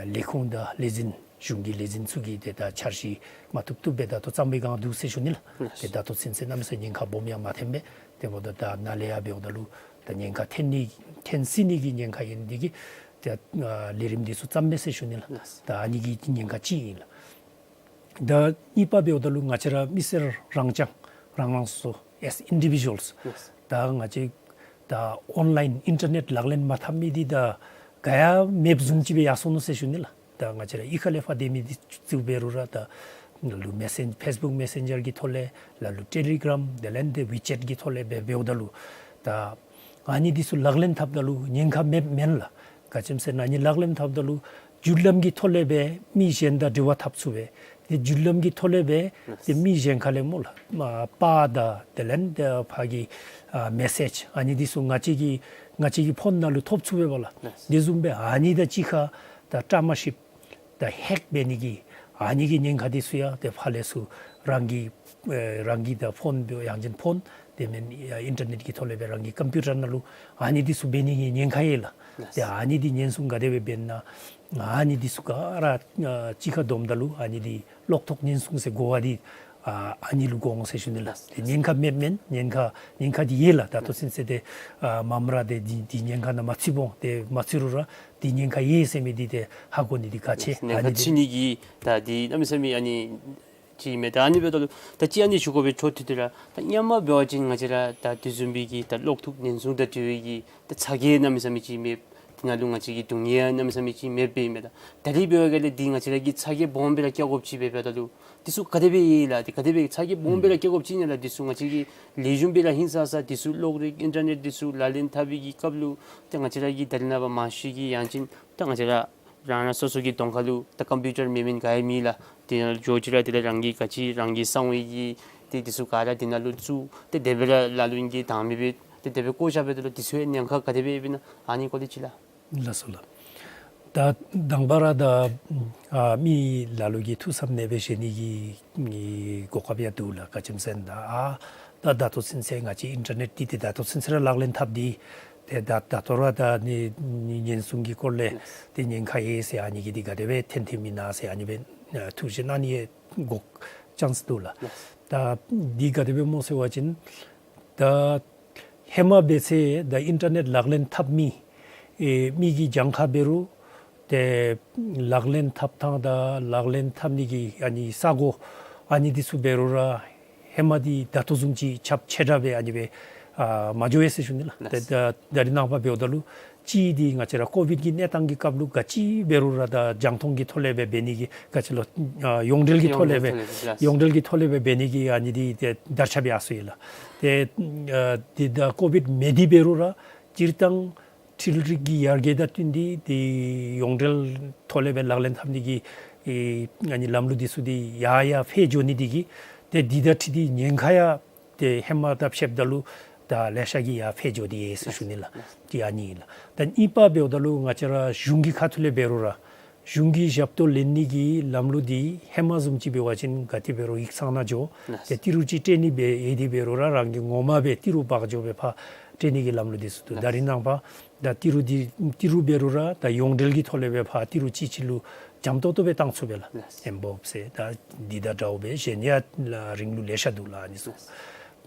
ལས་ཁུངས་དང་ལས་འཛིན་གཞུང་གི་ལས་འཛིན་ཚུ་གིས་ཏེ་ད་འཆར་གཞི་མ་བཏུབ་བཏུབ་སྦེ་ད་ལྟོ་བརྩམས་པའི་སྒང་འདུག་ཟེར་ཞུ་ནི་ལགས། ལགས། ཏེ་ད་ལྟོ་ཚུན་ཚོད་གནམ་མེད་ས་མེད་ཉེན་ཁ་སྦོམ་ཡང་མ་ཐོན་པས། དེ་འབདཝ་ད་ད་ནཱ་ལས་ཡར་འབདཝ་ད་ལུ་ད་ཉེན་ཁ་ཐོན་ནི་ཐོན་སྲིད་ནི་གི་ཉེན་ཁ་ཡོད་ནི་འདི་གིས་ད་ཨ་ལས་རིམ་འདི་ཚུ་བརྩམས་མས་ཟེར་ཞུ་ནི་ལགས། ལགས། ད་ཨ་ནི་གི་ཉེན་ཁ་ཅིག་ཨིན་ལགས། ད་གཉིས་པ་འབདཝ་ད་ལུ་ང་བཅས་ར་མི་སེར་རང་རྐྱང་རང་རང་སོ་སོ་as individuals ལགས། ད་ང་བཅས་ད་ཨོན་ལཱའིན་ཨིན་ཊར་ནེཊ་ལག་ལེན་མ་འཐབ་མི་འདི་ད་ག་ཡང་མེདཔ་བཟུམ་ཅིག་སྦེ་ཡར་སོང་ནུག་ཟེར་ཞུ་ནི་ལགས། ད་ང་བཅས་ར་གཡུས་ཁ་ལས་ཕར་སྡོད་མི་འདི་ཚུ་འབད་རུང་ར་ད་ལ་ལུ་མེ་སེཇ་ཕེསི་བུཀ་མེ་སེཇ་ཇར་གྱི་ཐོག་ལས་ལ་ལུ་ཊེ་ལི་གརམ་དེ་ལས་ཏེ་ཝི་ཅེཊ་ཀྱི་ཐོག་ལས་སྦེ་འབདཝ་ད་ལུ་ད་ཨ་ནི་འདི་ཚུ་ལག་ལེན་འཐབ་ད་ལུ་ཉེན་ཁ་མེདཔ་མེན་ལགས། ག་ཅི་སྨོ་ཟེར་ན་ཨ་ནི་ལག་ལེན་འཐབ་ད་ལུ་བརྒྱུད་ལམ་གྱི་ཐོག་ལས་སྦེ་མི་གཞན་དང་འབྲེལ་བ་འཐབ་ཚུགས་པས། ཏེ་བརྒྱུད་ལམ་གྱི་ཐོག་ལས་སྦེ་ཏེ་མི་གཞན་ཁ་ལས་སྨོ་ལགས་མ་པར་དང་དེ་ལས་ཏེ་ཕར་གྱི་ཨ་མེ་སེཇ་ཨ་ནི་འདི་ཚུ་ང་བཅས་ཀྱི་ང་བཅས་ཀྱི་ཕོན་ནང་ལུ་ཐོབ་ཚུགས་པས་པ་ལགས། ལགས། དེ་བཟུམ་སྦེ་ཨ་ནི་དང་གཅིག་ཁར་ད་ཊམ་ཤིབ་ད་ཧེག་འབད་ནི་གི་ཨ་ནི་གི་ཉེན་ཁ་འདི་ཚུ་ཡང་ཏེ་ཕར་ལས་ཚུར་རང་གི་ཨེ་རང་གི་ད་ཕོན་འབད་ཡང་ཅིན་ཕོན་དེ་མེན་ཨ་ཨིན་ཊར་ནེཊ་ཀྱི་ཐོག་ལས་སྦེ་རང་གི་ཀམ་པིའུ་ཊར་ནང་ལུ་ཨ་ནི་འདི་ཚུ་འབད་ནི་གི་ཉེན་ཁ་ཡོད་ལགས། ལགས། ཏེ་ཨ་ནི་འདི་ཉེན་སྲུང་ག་དེ་སྦེ་འབད་ན་ཨ་ནི་འདི་ཚུ་ག་ར་ཨ་གཅིག་ཁར་བསྡོམ་ད་ལུ་ཨ་ནི་འདི་གློག་ཐོག་ཉེན་སྲུང་ཟེར་གོ་བ་འདི་ཨ་ཨ་ནི་ལུ་གོ་འོང་ཟེར་ཞུ་ནི་ལགས། ལགས། ཏེ་ཉེན་ཁ་མེདཔ་མེན། ཉེན་ཁ་ཉེན་ཁ་འདི་ཡོད་ལགས། ད་ལྟོ་ཚུན་ཚོད་ཏེ་ཨ་མངམ་ར་ཏེ་འདི་འདི་ཉེན་ཁ་ནང་མ་ཚུད་འོང་། ཏེ་མ་ཚུད་རུང་ར་འདི་ཉེན་ཁ་ཡོད་ཟེར་མི་འདི་ཏེ་ཧ་གོ་ནི་འདི་ཁག་ཆེ། ཉེན་ཁ་ཨ་ནི་འདི་ཚུད་ནི་གི་ད་འདི་གནམ་མེད་ས་མེད་ཨ་ནི་ཅིག་མས། ད་ཨ་ནི་འབདཝ་ད་ལུ་ད་ཅི་ཨ་ནི་ཞུ་དགོ་པའི་ཆོ་ཐུ་དེ་ར་ད་སྔོན་མ་འབད་བ་ཅིན་ང་བཅས་ར་ད་དེ་བཟུམ་མའི་གི་ད་གློག་ཐོག་ཉེན་སྲུང་དང་འབྲེལ་བའི་གི་ད་ཚ་གྱང་གནམ་མེད་ས་མེད་ཅིག་མེད། དེ་ནང་ལུ་ང་བཅས་ཀྱི་སྡུག་བསྔལ་གནམ་མེད་ས་མེད་ཅིག་མེདཔ་ཨིན་མས། ད་ད་རིས་འབད་བ་ཅིན་འདི་ང་བཅས་ར་གིས་ཚ་གྱང་སྦོམ་སྦེ་ར་བཀལ་དགོཔ་ཅིག་འབད་འབདཝ་ད་ལུ་འདི་ཚུ་ག་དེ་སྦེ་ཡོད་ལགས། ཏེ་ག་དེ་སྦེ་ཚ་གྱང་སྦོམ་སྦེ་ར་བཀལ་དགོཔ་ཅིག་ཨིན་ན་ལགས། འདི་ཚུ་ང་བཅས་ཀྱིས་ལེགས་ཤོམ་སྦེ་ར་ཧིང་སངས་ས་འདི་ཚུ་གློག་རིག་ཨིན་ཊར་ནེཊ་འདི་ཚུ་ལག་ལེན་འཐབ་པའི་གི་སྐབས་ལུ་ཏེ་ང་བཅས་ར་གིས་ད་རེས་ནངས་པ་མང་ཤོས་ཀྱིས་ཡང་ཅིན་ད་ང་བཅས་ར་རང་རང་སོ་སོ་གི་གདོང་ཁ་ལུ་ད་ཀམ་པིའུ་ཊར་མེན་མེན་ག་ཡང་མེད་ལགས། དེ་ནང་ལུ་འགྱོ་ཅི་ར་དེ་ལས་རང་གི་ག་ཅི་རང་གིས་གསང་བའི་གི་ཏེ་འདི་ཚུ་ག་ར་དེ་ནང་ལུ་བཙུགས་ཏེ་དེ་སྦེ་ར་ལ་ལུ་ཨིན་གྱི་དང་མེད་པའི་ཏེ་དེ་སྦེ་བཀོ་བཞག་འབདཝ་ད་ལུ་འདི་ཚུ་ཡང་ཉེན་ཁ་ག་དེ་སྦེ་ཡོདཔ་ཨིན་ན་ཨ་ནི་སྐོར་ལས་ཅིག་ལགས། ལགས་སོ་ལགས། ད་དང་པ་ར་ད་ཨ་མི་ལ་ལུ་གིས་ཐུགས་བསམ་ཨ་ནེ་སྦེ་བཞེས་ནི་གི་གོ་སྐབས་ཡང་འདུག་ལགས། ག་ཅི་སྨོ་ཟེར་ན་ད་ཨ་ད་ད་ལྟོ་ཚུན་ཚོད་ང་བཅས་ཨིན་ཊར་ནེཊ་འདི་ཏེ་ད་ལྟོ་ཚུན་ཚོད་ར་ལག་ལེན་འཐབ་སྟེ་ཏེ་ད་ད་ལྟོ་ར་ད་ནི་ནི་ཉེན་སྲུང་གི་སྐོར་ལས་ཏེ་ཉེན་ཁ་ཡོད་ཟེར་ཨ་ནི་གི་འདི་ག་དེ་སྦེ་ཐོན་ཐོནམ་ཨིན་ན་ཟེར་ཨ་ནི་སྦེ་ཨ་ཐུགས་བཞེད་གནང་ནི་གོ་ཅན་འདུག་ལགས། ད་འདི་ག་དེ་སྦེ་སྨོ་ཟེར་བ་ཅིན་ད་ཧེ་མ་འབད་ཚེ་ད་ཨིན་ཊར་ནེཊ་ལག་ལེན་འཐབ་མི་ཨེ་མི་གི་གྱངས་ཁ་འབད་རུང་ཏེ་ལག་ལེན་འཐབ་ཐངས་དང་ལག་ལེན་འཐབ་ནི་གི་ཨ་ནི་ས་གོ་ཨ་ནི་འདི་ཚུ་འབད་རུང་ར་ཧེ་མ་འདི་ད་ལྟོ་བཟུམ་ཅིག་ཁྱབ་ཆེ་དྲགས་སྦེ་ཨ་ནི་སྦེ་ཨ་མ་འགྱོ་བས་ཟེར་ཞུ་ནི་ལགས། ཏེ་ད་ད་རེས་ནངས་པ་འབདཝ་ད་ལུ་གཅིག་འདི་ང་བཅས་ར་ཀོ་ཝིཌ་ཀྱི་གནས་སྟངས་ཀྱི་སྐབས་ལུ་ག་ཅི་འབད་རུང་ར་ད་རྒྱང་མཐོང་གི་ཐོག་ལས་སྦེ་འབད་ནི་གི་ག་ཅི་ལོ་ཨ་ཡོངས་འབྲེལ་གྱི་ཐོག་ལས་སྦེ་ཡོངས་འབྲེལ་ཐོག་ལས་སྦེ་ཡོངས་འབྲེལ་གྱི་ཐོག་ལས་སྦེ་འབད་ནི་གི་ཨ་ནི་འདི་ཏེ་དར་ཁྱབ་ཡར་སོ་ཡི་ལགས། ཏེ་ཨ་འདི་ད་ཀོ་ཝིཌ་མེད་དེ་འབད་རུང་ར་སྤྱིར་བཏང་འཕྲུལ་རིག་གི་ཡར་རྒྱས་དང་བསྟུན་ཏེ་ཏེ་ཡོངས་འབྲེལ་ཐོག་ལས་སྦེ་ལག་ལེན་འཐབ་ནི་གི་ཨེ་ཨ་ནི་ལམ་ལུགས་འདི་ཚུ་འདི་ཡར་ཡར་འཕེལ་འགྱོ་ནི་འདི་གིས་ཏེ་འདི་དང་འཁྲིལ་ཏེ་ཉེན་ཁ་ཡང་ཏེ་ཧེ་མ་དང་ཕྱདཔ་ད་ལུ་ད་ལེ་ཤ་གིས་ཡར་འཕེལ་འགྱོ་སྟེ་ཡོད་ཟེར་ཞུ་ནི་ལགས། ཏེ་ཨ་ནི་ཨིན་ལགས། ད་གཉིས་པ་འབདཝ་ད་ལུ་ང་བཅས་ར་གཞུང་གི་ཁ་ཐུག་ལས་འབད་རུང་ར་གཞུང་གི་ཞབས་ཏོག་ལེན་ནི་གི་ལམ་ལུགས་འདི་ཧེ་མ་བཟུམ་ཅིག་འབད་བ་ཅིན་ག་ཏེ་འབད་རུང་ཡིག་ཚང་ནང་འགྱོ། ཏེ་ཏི་རུ་ཅིག་སྤྲོད་ནི་འབད་ཡོད་དེ་འབད་རུང་ར་རང་གིས་ངོ་མ་སྦེ་ཏི་རུ་འབག་འགྱོ་སྦེ་ཕར་སྤྲོད་ནི་གི་ལམ་ལུགས་འདི་ཚུ་འདུག། ད་རེས་ནངས་པ་ད་ཏི་རུ་འདི་ཏི་རུ་འབད་རུང་ར་ད་ཡོངས་འབྲེལ་གྱི་ཐོག་ལས་སྦེ་ཕར་ཏི་རུ་གཅིག་གཅིག་ལུ་འཇམ་ཏོག་ཏོ་སྦེ་བཏང་ཚུགས་པས་ལགས། ཨེམ་བོབ་ཟེར་ད་འདི་དང་འདྲཝ་སྦེ་གཞན་ཡང་རིང་ལུགས་ལེ་ཤ་འདུག་ལགས། ཨ་ནི་ཚུ་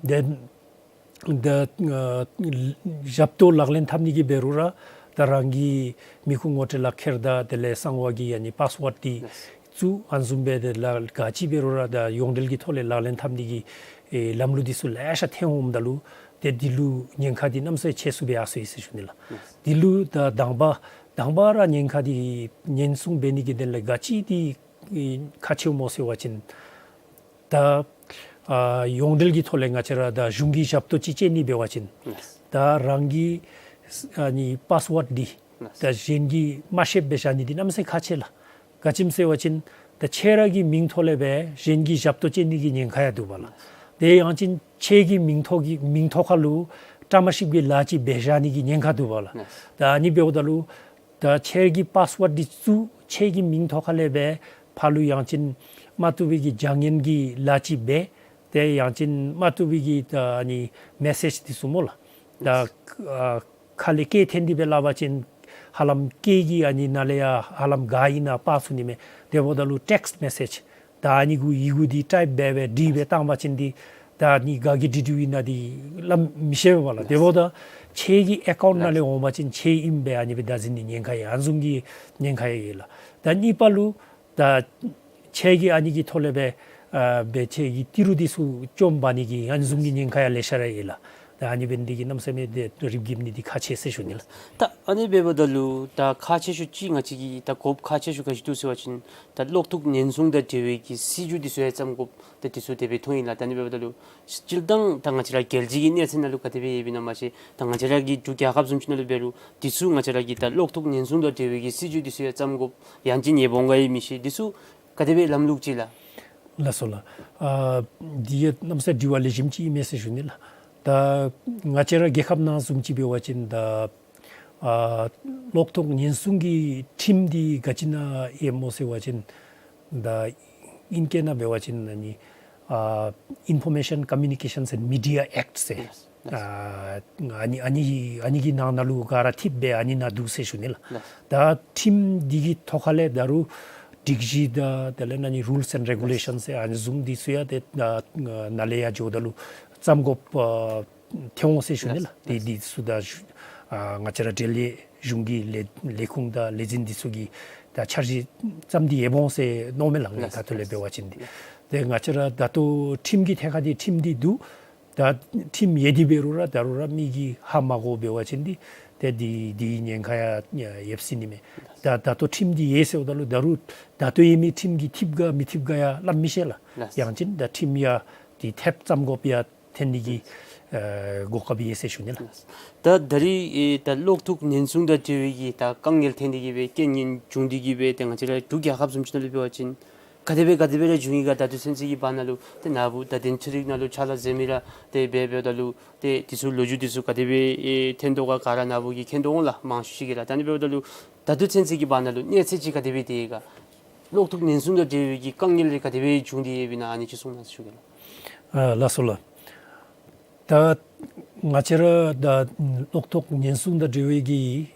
ཏེ་ ད་ཨ་ཞབས་ཏོག་ལག་ལེན་འཐབ་ནི་གི་འབད་རུང་ར་ད་རང་གི་མི་ཁུངས་ངོ་སྤྲོད་ལག་ཁྱེར་དང་དེ་ལས་གསང་བ་གི་ཨ་ནི་པཱསི་ཝརཌ་འདི་ཚུ་ཨ་ནི་བཟུམ་སྦེ་དེ་ལས་ག་ཅི་འབད་རུང་ར་ད་ཡོངས་འབྲེལ་གྱི་ཐོག་ལས་ལག་ལེན་འཐབ་ནི་གི་ཨེ་ལམ་ལུགས་འདི་ཚུ་ལེ་ཤ་ཐོན་འོངམ་ད་ལུ་ཏེ་འདི་ལུ་ཉེན་ཁ་འདི་གནམ་མེད་ས་མེད་ཆེ་སུ་སྦེ་ཡར་སོ་ཡི་ཟེར་ཞུ་ནི་ལགས། འདི་ལུ་ད་དང་པ་དང་པ་ར་ཉེན་ཁ་འདི་ཉེན་སྲུང་འབད་ནི་གི་དོན་ལས་ག་ཅི་འདི་ཨེ་ཁག་ཆེཝ་སྨོ་ཟེར་བ་ཅིན་ད་ཨ་ཡོངས་འབྲེལ་གྱི་ཐོག་ལས་ང་བཅས་ར་ད་གཞུང་གི་ཞབས་ཏོག་ཅིག་སྤྱོད་ནི་འབད་བ་ཅིན་ལགས། ད་རང་གི་ཨ་ནི་པཱསི་ཝརཌ་འདི་ལགས། ད་གཞན་གྱིས་མ་ཤེསཔ་སྦེ་བཞག་ནི་འདི་གནམ་མེད་ས་མེད་ཁག་ཆེ་ལགས། ག་ཅི་སྨོ་ཟེར་བ་ཅིན་ད་ཁྱེད་ར་གི་མིང་ཐོག་ལས་སྦེ་གཞན་གྱིས་ཞབས་ཏོག་སྤྱོད་ནི་གི་ཉེན་ཁ་ཡང་འདུག་པ་ལགས། དེ་ཡང་ཅིན་ཁྱེད་ཀྱི་མིང་ཐོག་གི་མིང་ཐོག་ཁ་ལུ་བཀྲ་མ་ཤིསཔ་གི་ལཱ་ཅིག་འབད་བཞག་ནི་གི་ཉེན་ཁ་འདུག་པ་ལགས། ད་ཨ་ནི་འབདཝ་ད་ལུ་ད་ཁྱེད་ཀྱི་པཱསི་ཝརཌ་འདི་ཚུ་ཁྱེད་ཀྱི་མིང་ཐོག་ཁ་ལས་སྦེ་ཕར་ལུ་ཡང་ཅིན་མ་བཏུབ་པའི་གི་བྱ་ངན་གྱི་ལཱ་ཅིག་འབད། དེ་ཡང་ཅིན་མ་བཏུབ་པའི་གི་ད་ཨ་ནི་མེ་སེཇ་འདི་ཚུ་སྨོ་ལགས། ད་ཨ་ཁ་ལས་སྐད་འཐེན་ཏེ་སྦེ་སླབ་པ་ཅིན་ཧ་ལམ་སྐད་ཀྱི་ཨ་ནི་ནང་ལས་ཡང་ཧ་ལམ་ག་ཨིན་ན་པར་ཚུགས་ནི་མས། དེ་འབདཝ་ད་ལུ་ཊེགསིཊ་མེ་སེཇ་ད་ཨ་ནི་གུ་ཡི་གུ་འདི་ཊའིཔ་འབད་སྦེ་བྲིས་སྦེ་བཏང་པ་ཅིན་འདི་ད་ཨ་ནི་ག་གིས་བྲིས་བྲིསཝ་ཨིན་ན་འདི་སླབ་མི་ཤེས་པས་ལགས། དེ་འབདཝ་ད་ཁྱེད་ཀྱི་ཨེ་ཀའུནཊ་ནང་ལས་འོང་པ་ཅིན་ཁྱེད་ཨིནམ་སྦེ་ཨ་ནི་སྦེ་བདག་འཛིན་ནི་ཉེན་ཁ་ཡང་ཨ་ནི་བཟུམ་གྱི་ཉེན་ཁ་ཡང་ཡོད་ལགས། ད་གཉིས་པ་ལུ་ད་ཁྱེད་ཀྱིས་ཨ་ནི་གི་ཐོག་ལས་སྦེ་ཨ་སྦེ་ཁྱེད་ཀྱི་ཏི་རུ་འདི་ཚུ་བཅོམ་འབག་ནི་གི་ཨ་ནི་བཟུམ་གྱི་ཉེན་ཁ་ཡང་ལེ་ཤ་ར་ཡོད་ལགས། ད་ཨ་ནི་འབད་ནི་འདི་གིས་གནམ་མེད་ས་མེད་ཏེ་རིགཔ་རྒྱབ་ནི་འདི་ཁག་ཆེ་ཟེར་ཞུ་ནི་ལགས། ད་ཨ་ནི་འབདཝ་ད་ལུ་ད་ཁག་ཆེ་ཤོས་ཅིག་ང་བཅས་ཀྱི་ད་དགོཔ་ཁག་ཆེ་ཤོས་ག་ཅི་འདུག་ཟེར་བ་ཅིན་ད་གློག་ཐོག་ཉེན་སྲུང་དང་འབྲེལ་བའི་གི་སྲིད་བྱུས་འདི་ཚུ་ཡང་བརྩམ་དགོཔ་ད་འདི་ཚུ་དེ་སྦེ་མཐོང་ཡི་ལགས། ད་ཨ་ནི་འབདཝ་ད་ལུ་སྤྱིར་བཏང་ད་ང་བཅས་ར་རྒྱལ་སྤྱི་གི་གནས་ཚད་ནང་ལུ་ག་དེ་སྦེ་ཡོདཔ་ཨིན་ན་མ་ཤེས། ད་ང་བཅས་ར་གི་འབྲུག་རྒྱལ་ཁབ་བཟུམ་ཅིག་ནང་ལུ་འབད་རུང་འདི་ཚུ་ང་བཅས་ར་གི་ད་གློག་ཐོག་ཉེན་སྲུང་དང་འབྲེལ་བའི་གི་སྲིད་བྱུས་འདི་ཚུ་ཡང་བརྩམ་དགོཔ་ཡང་ཅིན་ཡོདཔ་འོང་ག་ཡང་མི་ཤེས། འདི་ཚུ་ག་དེ་སྦེ་ལམ་ལུགས་ཅིག་ལགས། ལགས་སོ་ལགས། ཨ་འདི་ཡང་གནམ་མེད་ས་མེད་དྲི་བ་ལེགས་ཤོམ་ཅིག་ཨིན་མས་ཟེར་ཞུ་ནི་ལགས། ད་ང་བཅས་ར་རྒྱལ་ཁབ་ནང་བཟུམ་ཅིག་འབད་བ་ཅིན་ད་ཨ་གློག་ཐོག་ཉེན་སྲུང་གི་ཁྲིམས་འདི་ག་ཅི་ནང་ཡོདཔ་སྨོ་ཟེར་བ་ཅིན་ད་ཨིང་སྐད་ནང་འབད་བ་ཅིན་ཨ་ནི་ཨ་Information Communications and Media Act ཟེར། ཨ་ཨ་ནི་ཨ་ནི་ཨ་ནི་གི་ནང་ན་ལུ་ག་ར་འཐདཔ་སྦེ་ཨ་ནི་ནང་འདུག་ཟེར་ཞུ་ནི་ལགས། ད་ཁྲིམས་འདི་གི་ཐོག་ཁ་ལས་ད་རུང་སྒྲིག་གཞི་དང་དེ་ལས་ཨ་ནི་རུལསི་ཨེནཌ་རེ་གུ་ལེ་ཤཱནསི་ཟེར་ཨ་ནི་བཟུམ་འདི་ཚུ་ཡང་ཏེ་ནཱ་ལས་ཡར་འགྱོཝ་ད་ལུ་བརྩམ་དགོཔ་ཨ་ཐོན་འོང་ཟེར་ཞུ་ནི་ལགས། ཏེ་འདི་ཚུ་ད་ཨ་ང་བཅས་ར་འབྲེལ་ཡོད་གཞུང་གི་ལས་ལས་ཁུངས་དང་ལས་འཛིན་འདི་ཚུ་གིས་ད་འཆར་གཞི་བརྩམས་ཏེ་ཡོདཔ་འོང་ཟེར་མནོཝ་མས་ལགས། ད་ལྟོ་ལས་འབད་བ་ཅིན་འདི་ཏེ་ང་བཅས་ར་ད་ལྟོ་ཁྲིམས་ཀྱི་ཐད་ཁར་འདི་ཁྲིམས་འདི་འདུག། ད་ཁྲིམས་ཡོད་དེ་འབད་རུང་ར་ད་རུང་ར་མི་གིས་ཧ་མ་གོཝ་འབད་བ་ཅིན་འདི་ཏེ་འདི་འདི་ཉེན་ཁ་ཡང་ཡོད་སྲིད་ནི་མས། ད་ད་ལྟོ་ཁྲིམས་འདི་ཡོད་ཟེརཝ་ད་ལུ་ད་རུང་ད་ལྟོ་ཡོད་མི་ཁྲིམས་ཀྱིས་འཐདཔ་ག་མི་འཐདཔ་ག་ཡང་སླབ་མི་ཤེས་ལགས། ཡང་ཅིན་ད་ཁྲིམས་ཡང་འདི་ཐེབས་བརྩམ་དགོཔ་ཡང་ཐོན་ནི་གི་ཨེ་གོ་སྐབས་ཡོད་ཟེར་ཞུ་ནི་ལགས། ད་ད་རིས་ཨེ་ད་གློག་ཐོག་ཉེན་སྲུང་དང་འབྲེལ་བའི་གི་ད་དཀའ་ངལ་ཐོན་ཏེ་གི་སྦེ་རྐྱེན་ངན་བྱུང་སྟེ་གི་སྦེ་ཏེ་ང་བཅས་ར་འབྲུག་རྒྱལ་ཁབ་བཟུམ་ཅིག་ནང་ལུ་འབད་བ་ཅིན་ག་དེ་སྦེ་ག་དེ་སྦེ་ར་བྱུང་ཡི་ག། ད་ལྟོ་ཚུན་ཚོད་ཀྱི་བར་ན་ལུ་ཏེ་ནཱ་བུ་བརྡ་དོན་ཚན་རིག་ནང་ལུ་ཕྱག་ལཱ་མཛད་མི་ར་ཏེ་འབད་འབདཝ་ད་ལུ་ཏེ་འདི་ཚུ་ལོ་རྒྱུས་འདི་ཚུ་ག་དེ་སྦེ་ཨེ་ཐོན་དོ་ག་ག་ར་ནཱ་བུ་གིས་མཁྱེན་དོ་འོང་ལགས། མང་ཤོས་ཅིག་གིས་ལགས། ད་ཨ་ནི་འབདཝ་ད་ལུ་ད་ལྟོ་ཚུན་ཚོད་ཀྱི་བར་ན་ལུ་གནས་ཚད་ཅིག་ག་དེ་སྦེ་སྡོད་ཡི་ག། གློག་ཐོག་ཉེན་སྲུང་དང་འབྲེལ་བའི་གི་དཀའ་ངལ་རེ་ག་དེ་སྦེ་བྱུང་སྟེ་ཡོདཔ་ཨིན་ན་ཨ་ནི་ཅིག་གསུང་གནང་ཟེར་ཞུ་གེ་ལགས། ཨ་ལགས་སོ་ལགས། ད་ང་བཅས་ར་ད་གློག་ཐོག་ཉེན་སྲུང་དང་འབྲེལ་བའི་གི་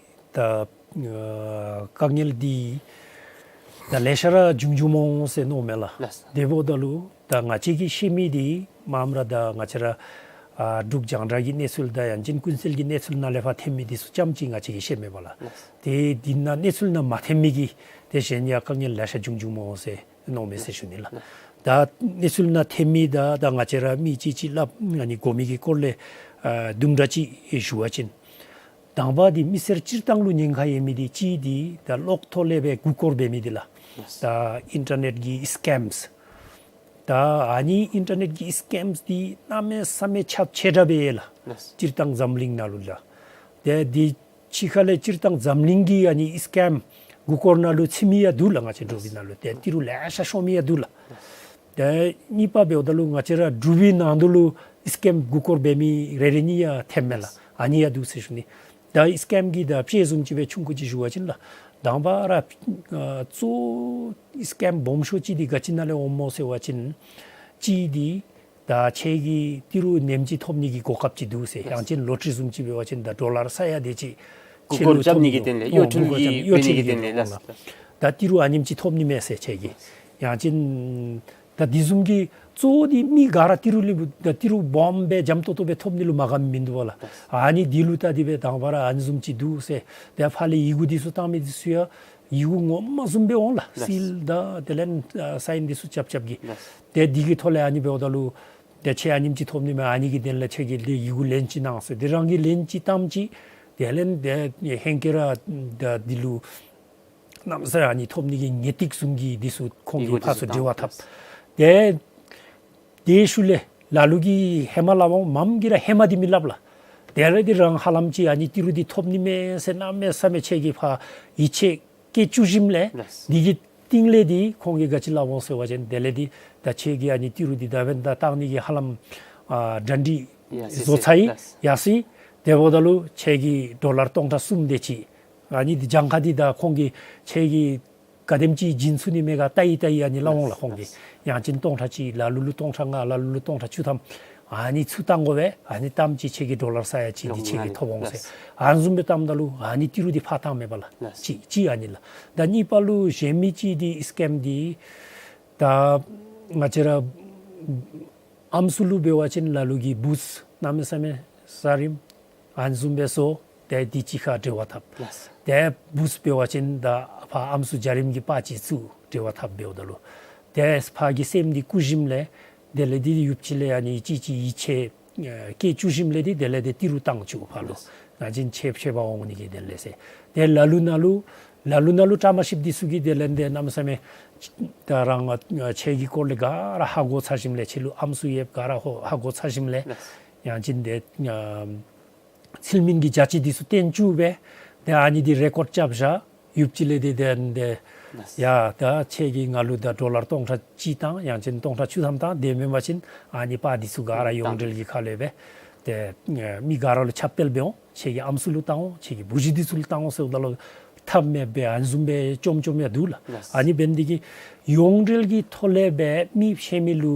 ད་ཨ་དཀའ་ངལ་འདི་ད་ལེ་ཤ་ར་བྱུང་བྱུངམ་འོང་ཟེར་མནོཝ་མས་ལགས། ལགས། དེ་འབདཝ་ད་ལུ་ད་ང་བཅས་ཀྱིས་ཤེས་མི་འདི་མངམ་ར་ད་ང་བཅས་ར་ཨ་འབྲུག་རྒྱང་བསྒྲགས་ཀྱི་གནས་ཚུལ་དང་ཡང་ཅིན་ཀུན་གསལ་གྱི་གནས་ཚུལ་ནང་ལས་ཕར་ཐོན་མི་འདི་ཚུ་ཙམ་ཅིག་ང་བཅས་ཀྱིས་ཤེས་མི་འབདཝ་ལགས། ལགས། ཏེ་འདི་ནང་གནས་ཚུལ་ནང་མ་ཐོན་མི་གི་ཏེ་གཞན་ཡང་དཀའ་ངལ་ལེ་ཤ་བྱུང་བྱུངམ་འོང་ཟེར་མནོཝ་མས་ཟེར་ཞུ་ནི་ལགས། ད་གནས་ཚུལ་ནང་ཐོན་མི་དང་ད་ང་བཅས་ར་མི་གཅིག་གཅིག་སླབ་ཨ་ནི་གོ་མི་གི་སྐོར་ལས་ཨ་དུམ་གྲ་ཅིག་ཞུ་བ་ཅིན་དང་པ་འདི་མི་སེར་སྤྱིར་བཏང་ལུ་ཉེན་ཁ་ཡོད་མི་འདི་གཅིག་འདི་ད་གློག་ཐོག་ལས་སྦེ་མགུ་སྐོར་འབད་མི་འདི་ལགས། ད་ཨིན་ཊར་ནེཊ་ཀྱི་སི་ཀེམས། ད་ཨ་ནི་ཨིན་ཊར་ནེཊ་ཀྱི་སི་ཀེམས་འདི་གནམ་མེད་ས་མེད་ཁྱབ་ཆེ་དྲགས་སྦེ་ཡོད་ལགས། སྤྱིར་བཏང་འཛམ་གླིང་ནང་ལུ་ལགས། ཏེ་འདི་ཕྱི་ཁ་ལས་སྤྱིར་བཏང་འཛམ་གླིང་གི་ཨ་ནི་སི་ཀེམ་མགུ་སྐོར་ནང་ལུ་ཚུད་མི་ཡང་འདུག་ལགས། ང་བཅས་འབྲུག་པའི་ནང་ལུ་ཏེ་ཏི་རུ་ལེ་ཤ་ཤོར་མི་ཡང་འདུག་ལགས། ཏེ་གཉིས་པ་འབདཝ་ད་ལུ་ང་བཅས་ར་འབྲུག་པའི་ནང་དུ་ལུ་སི་ཀེམ་མགུ་སྐོར་འབད་མི་རེ་རེ་གཉིས་ཡང་ཐོནམ་མས་ལགས། ཨ་ནི་ཡང་འདུག་ཟེར་ཞུ་ནི། ད་སི་ཀེམ་གྱི་ད་དཔྱེ་བཟུམ་ཅིག་སྦེ་ཆུང་ཀུ་ཅིག་ཞུ་བ་ཅིན་ལགས། དང་པ་ར་ཨ་གཙོ་བོ་སི་ཀེམ་སྦོམ་ཤོས་ཅིག་འདི་ག་ཅི་ནང་ལས་འོངམ་སྨོ་ཟེར་བ་ཅིན་གཅིག་འདི་ད་ཁྱེད་ཀྱིས་ཏི་རུ་ཉིནམ་གཅིག་ཐོབ་ནི་གི་གོ་སྐབས་ཅིག་འདུག་ཟེར། ཡང་ཅིན་ལོ་ཊ་རི་བཟུམ་ཅིག་འབད་བ་ཅིན་ད་ཌོ་ལར་ས་ཡ་དེ་ཅིག་མགུ་སྐོར་རྐྱབ་ནི་གི་དོན་ལས་ཨོ་གཡོ་ཊི་རི་མགུ་སྐོར་རྐྱབ་ནི་གཡོ་ཊི་རི་གི་དོན་ལས་ལགས། ད་ཏི་རུ་ཨ་ནེམ་ཅིག་ཐོབ་ནི་མས་ཟེར་ཁྱེད་ཀྱིས། ཡང་ཅིན་ ད་དེ་བཟུམ་གྱི་གཙོ་བོ་འདི་མི་ག་ར་ཏི་རུ་ལུ་ད་ཏི་རུ་སྦོམ་སྦེ་འཇམ་ཏོང་ཏོ་སྦེ་ཐོབ་ནི་ལུ་མ་དགའ་མི་མིན་འདུག་པ་ལགས། ཨ་ནི་འདི་ལུ་ལྟ་སྟེ་སྦེ་དང་པ་ར་ཨ་ནི་བཟུམ་ཅིག་འདུག་ཟེར། ཏེ་ཕར་ལས་ཡི་གུ་འདི་ཚུ་བཏང་མི་འདི་ཚུ་ཡང་ཡི་གུ་ངོ་མ་བཟུམ་སྦེ་འོང་ལགས། ལགས། སིལ་དང་དེ་ལས་ཨ་སའིན་འདི་ཚུ་རྐྱབ་རྐྱབ་གི། ལགས། ཏེ་འདི་གི་ཐོག་ལས་ཨ་ནི་འབདཝ་ད་ལུ་ཏེ་ཁྱེད་ཨ་ནེམ་ཅིག་ཐོབ་ནི་མས། ཨ་ནི་གི་དོན་ལས་ཁྱེད་ཀྱིས་ཏེ་ཡི་གུ་ལན་ཅིག་གནང་ཟེར། ཏེ་རང་གིས་ལན་ཅིག་བཏངམ་ཅིག་དེ་ལས་ཏེ་ཧེང་སྐལ་ར་ད་འདི་ལུ་གནམ་མེད་ས་མེད་ཨ་ནི་ཐོབ་ནི་གི་ངེས་ཏིག་བཟུམ་གྱི་འདི་ཚུ་ཁོང་གིས་ཕར་ཚུར་འབྲེལ་བ་འཐབ། ཏེ་དེའི་ཤུལ་ལས་ལ་ལུ་གིས་ཧེ་མ་སླབ་འོང་། མམ་གིས་ར་ཧེ་མ་འདི་མི་སླབ་ལགས། དེ་ལས་འདི་རང་ཧ་ལམ་ཅིག་ཨ་ནི་ཏི་རུ་འདི་ཐོབ་ནི་མས་ཟེར་གནམ་མེད་ས་མེད་ཁྱེད་ཀྱིས་ཕར་ཡིད་ཆེས་བསྐྱེད་བཅུག་ཞིནམ་ལས། ལགས། འདི་གི་རྟིང་ལས་འདི་ཁོང་གིས་ག་ཅི་སླབ་འོང་ཟེར་བ་ཅིན་དེ་ལས་འདི་ད་ཁྱེད་ཀྱིས་ཨ་ནི་ཏི་རུ་འདི་ད་འབདན་ད་བཏང་ནི་གི་ཧ་ལམ་ཨ་གྲ་སྒྲིག་ཡ་བཟོ་ཚར་ཡི། ཡ་སི། དེ་འབདཝ་ད་ལུ་ཁྱེད་ཀྱིས་ཌོ་ལར་སྟོང་ཕྲག་གསུམ་དེ་ཅིག་ཨ་ནི་འདི་གྱངས་ཁ་འདི་ད་ཁོང་གིས་ཁྱེད་ཀྱིས་ག་དེམ་ཅིག་བྱིན་ཚུགས་ནི་མས་ག་བལྟ་ཡི་བལྟ་ཡི་ཨ་ནི་སླབ་འོང་ལགས་ཁོང་གིས། ཡང་ཅིན་སྟོང་ཕྲག་གཅིག་ལ་ལུ་ལུ་སྟོང་ཕྲག་ལྔ་ལ་ལུ་ལུ་སྟོང་ཕྲག་བཅུ་ཐམ་ཨ་ནི་ཚུ་བཏང་དགོ་པས། ཨ་ནི་བཏངམ་ཅིག་ཁྱེད་ཀྱིས་ཌོ་ལར་ས་ཡ་གཅིག་འདི་ཁྱེད་ཀྱིས་ཐོབ་འོང་ཟེར། ཨ་ནི་བཟུམ་སྦེ་བཏངམ་ད་ལུ་ཨ་ནི་ཏི་རུ་འདི་ཕར་བཏང་མེད་པ་ལགས། ལགས། གཅིག་གཅིག་ཨ་ནི་ལགས། ད་གཉིས་པ་ལུ་གཞན་མི་ཅིག་འདི་སི་ཀེམ་འདི་ད་ང་བཅས་ར་ཨམ་སྲུ་ལུ་འབད་བ་ཅིན་ལ་ལུ་གིས་བུཚ་གནམ་མེད་ས་མེད་ཟ་རིམ་ཨ་ནི་བཟུམ་སྦེ་བཟོ། ཏེ་འདི་གཅིག་ཁར་འབྲེལ་བ་འཐབ། ལགས། ཏེ་བུཚ་འབད་བ་ཅིན་ད་ཕར་ཨམ་སྲུ་འཇའ་རིམ་གྱི་པར་ཅིག་བཙུགས་འབྲེལ་བ་འཐབ་འབདཝ་ད་ལུ་ཏེ་ཕར་གྱི་སེམས་འདི་བཀུག་ཞིནམ་ལས་དེ་ལས་འདི་ཡུདཔ་ཅིག་ལས་ཨ་ནི་ཅིག་ཅིག་ཡིད་ཆེས་ཨ་བསྐྱེད་བཅུག་ཞིནམ་ལས་འདི་དེ་ལས་འདི་ཏི་རུ་བཏང་བཅུག་ཕར་ལུ། ལགས། ང་བཅས་ཆེ་ཆེ་བ་འོང་ནི་གི་དོན་ལས་ཟེར། ཏེ་ལ་ལུ་ན་ལུ་ལ་ལུ་ན་ལུ་བཀྲ་མ་ཤིསཔ་འདི་ཚུ་གིས་དེ་ལས་འདི་གནམ་མེད་ས་མེད་ད་རང་ཨ་ཁྱེད་ཀྱི་སྐོར་ལས་ག་ར་ཧ་གོ་ཚར་ཞིནམ་ལས་ཁྱེད་ལུ་ཨམ་སྲུ་ཡོདཔ་ག་ར་ཧ་ཧ་གོ་ཚར་ཞིནམ་ལས། ལགས། ཡང་ཅིན་འདི་ཨ་ཚུལ་མིན་གྱི་བྱ་སྤྱོད་འདི་ཚུ་སྟོན་བཅུག་སྦེ་ཏེ་ཨ་ནི་འདི་རེ་ཀོཌ་རྐྱབ་བཞག། ཡུདཔ་ཅིག་ལས་འདི་དེ་འདི་ཡ་ད་ཁྱེད་ཀྱིས་ང་ལུ་ད་ཌོ་ལར་སྟོང་ཕྲག་གཅིག་བཏང་ཡང་ཅིན་སྟོང་ཕྲག་བཅུ་ཐམ་བཏང་། དེ་མེན་པ་ཅིན་ཨ་ནི་པར་འདི་ཚུ་ག་ར་ཡོངས་འབྲེལ་གྱི་ཁ་ལས་སྦེ་ཏེ་མི་ག་ར་ལུ་ཁྱབ་སྤེལ་འབད་འོང་། ཁྱེད་ཀྱི་ཨམ་སྲུ་ལུ་བཏང་འོང་། ཁྱེད་ཀྱི་བུ་གཞི་འདི་ཚུ་ལུ་བཏང་འོང་ཟེརཝ་ད་ལུ་ཐབས་མེད་པའི་ཨ་ནི་བཟུམ་སྦེ་བཅོམ་བཅོམ་ཡང་འདུག་ལགས། ལགས། ཨ་ནི་འབད་ནི་འདི་གིས་ཡོངས་འབྲེལ་གྱི་ཐོག་ལས་སྦེ་མི་ཕྱད་མི་ལུ་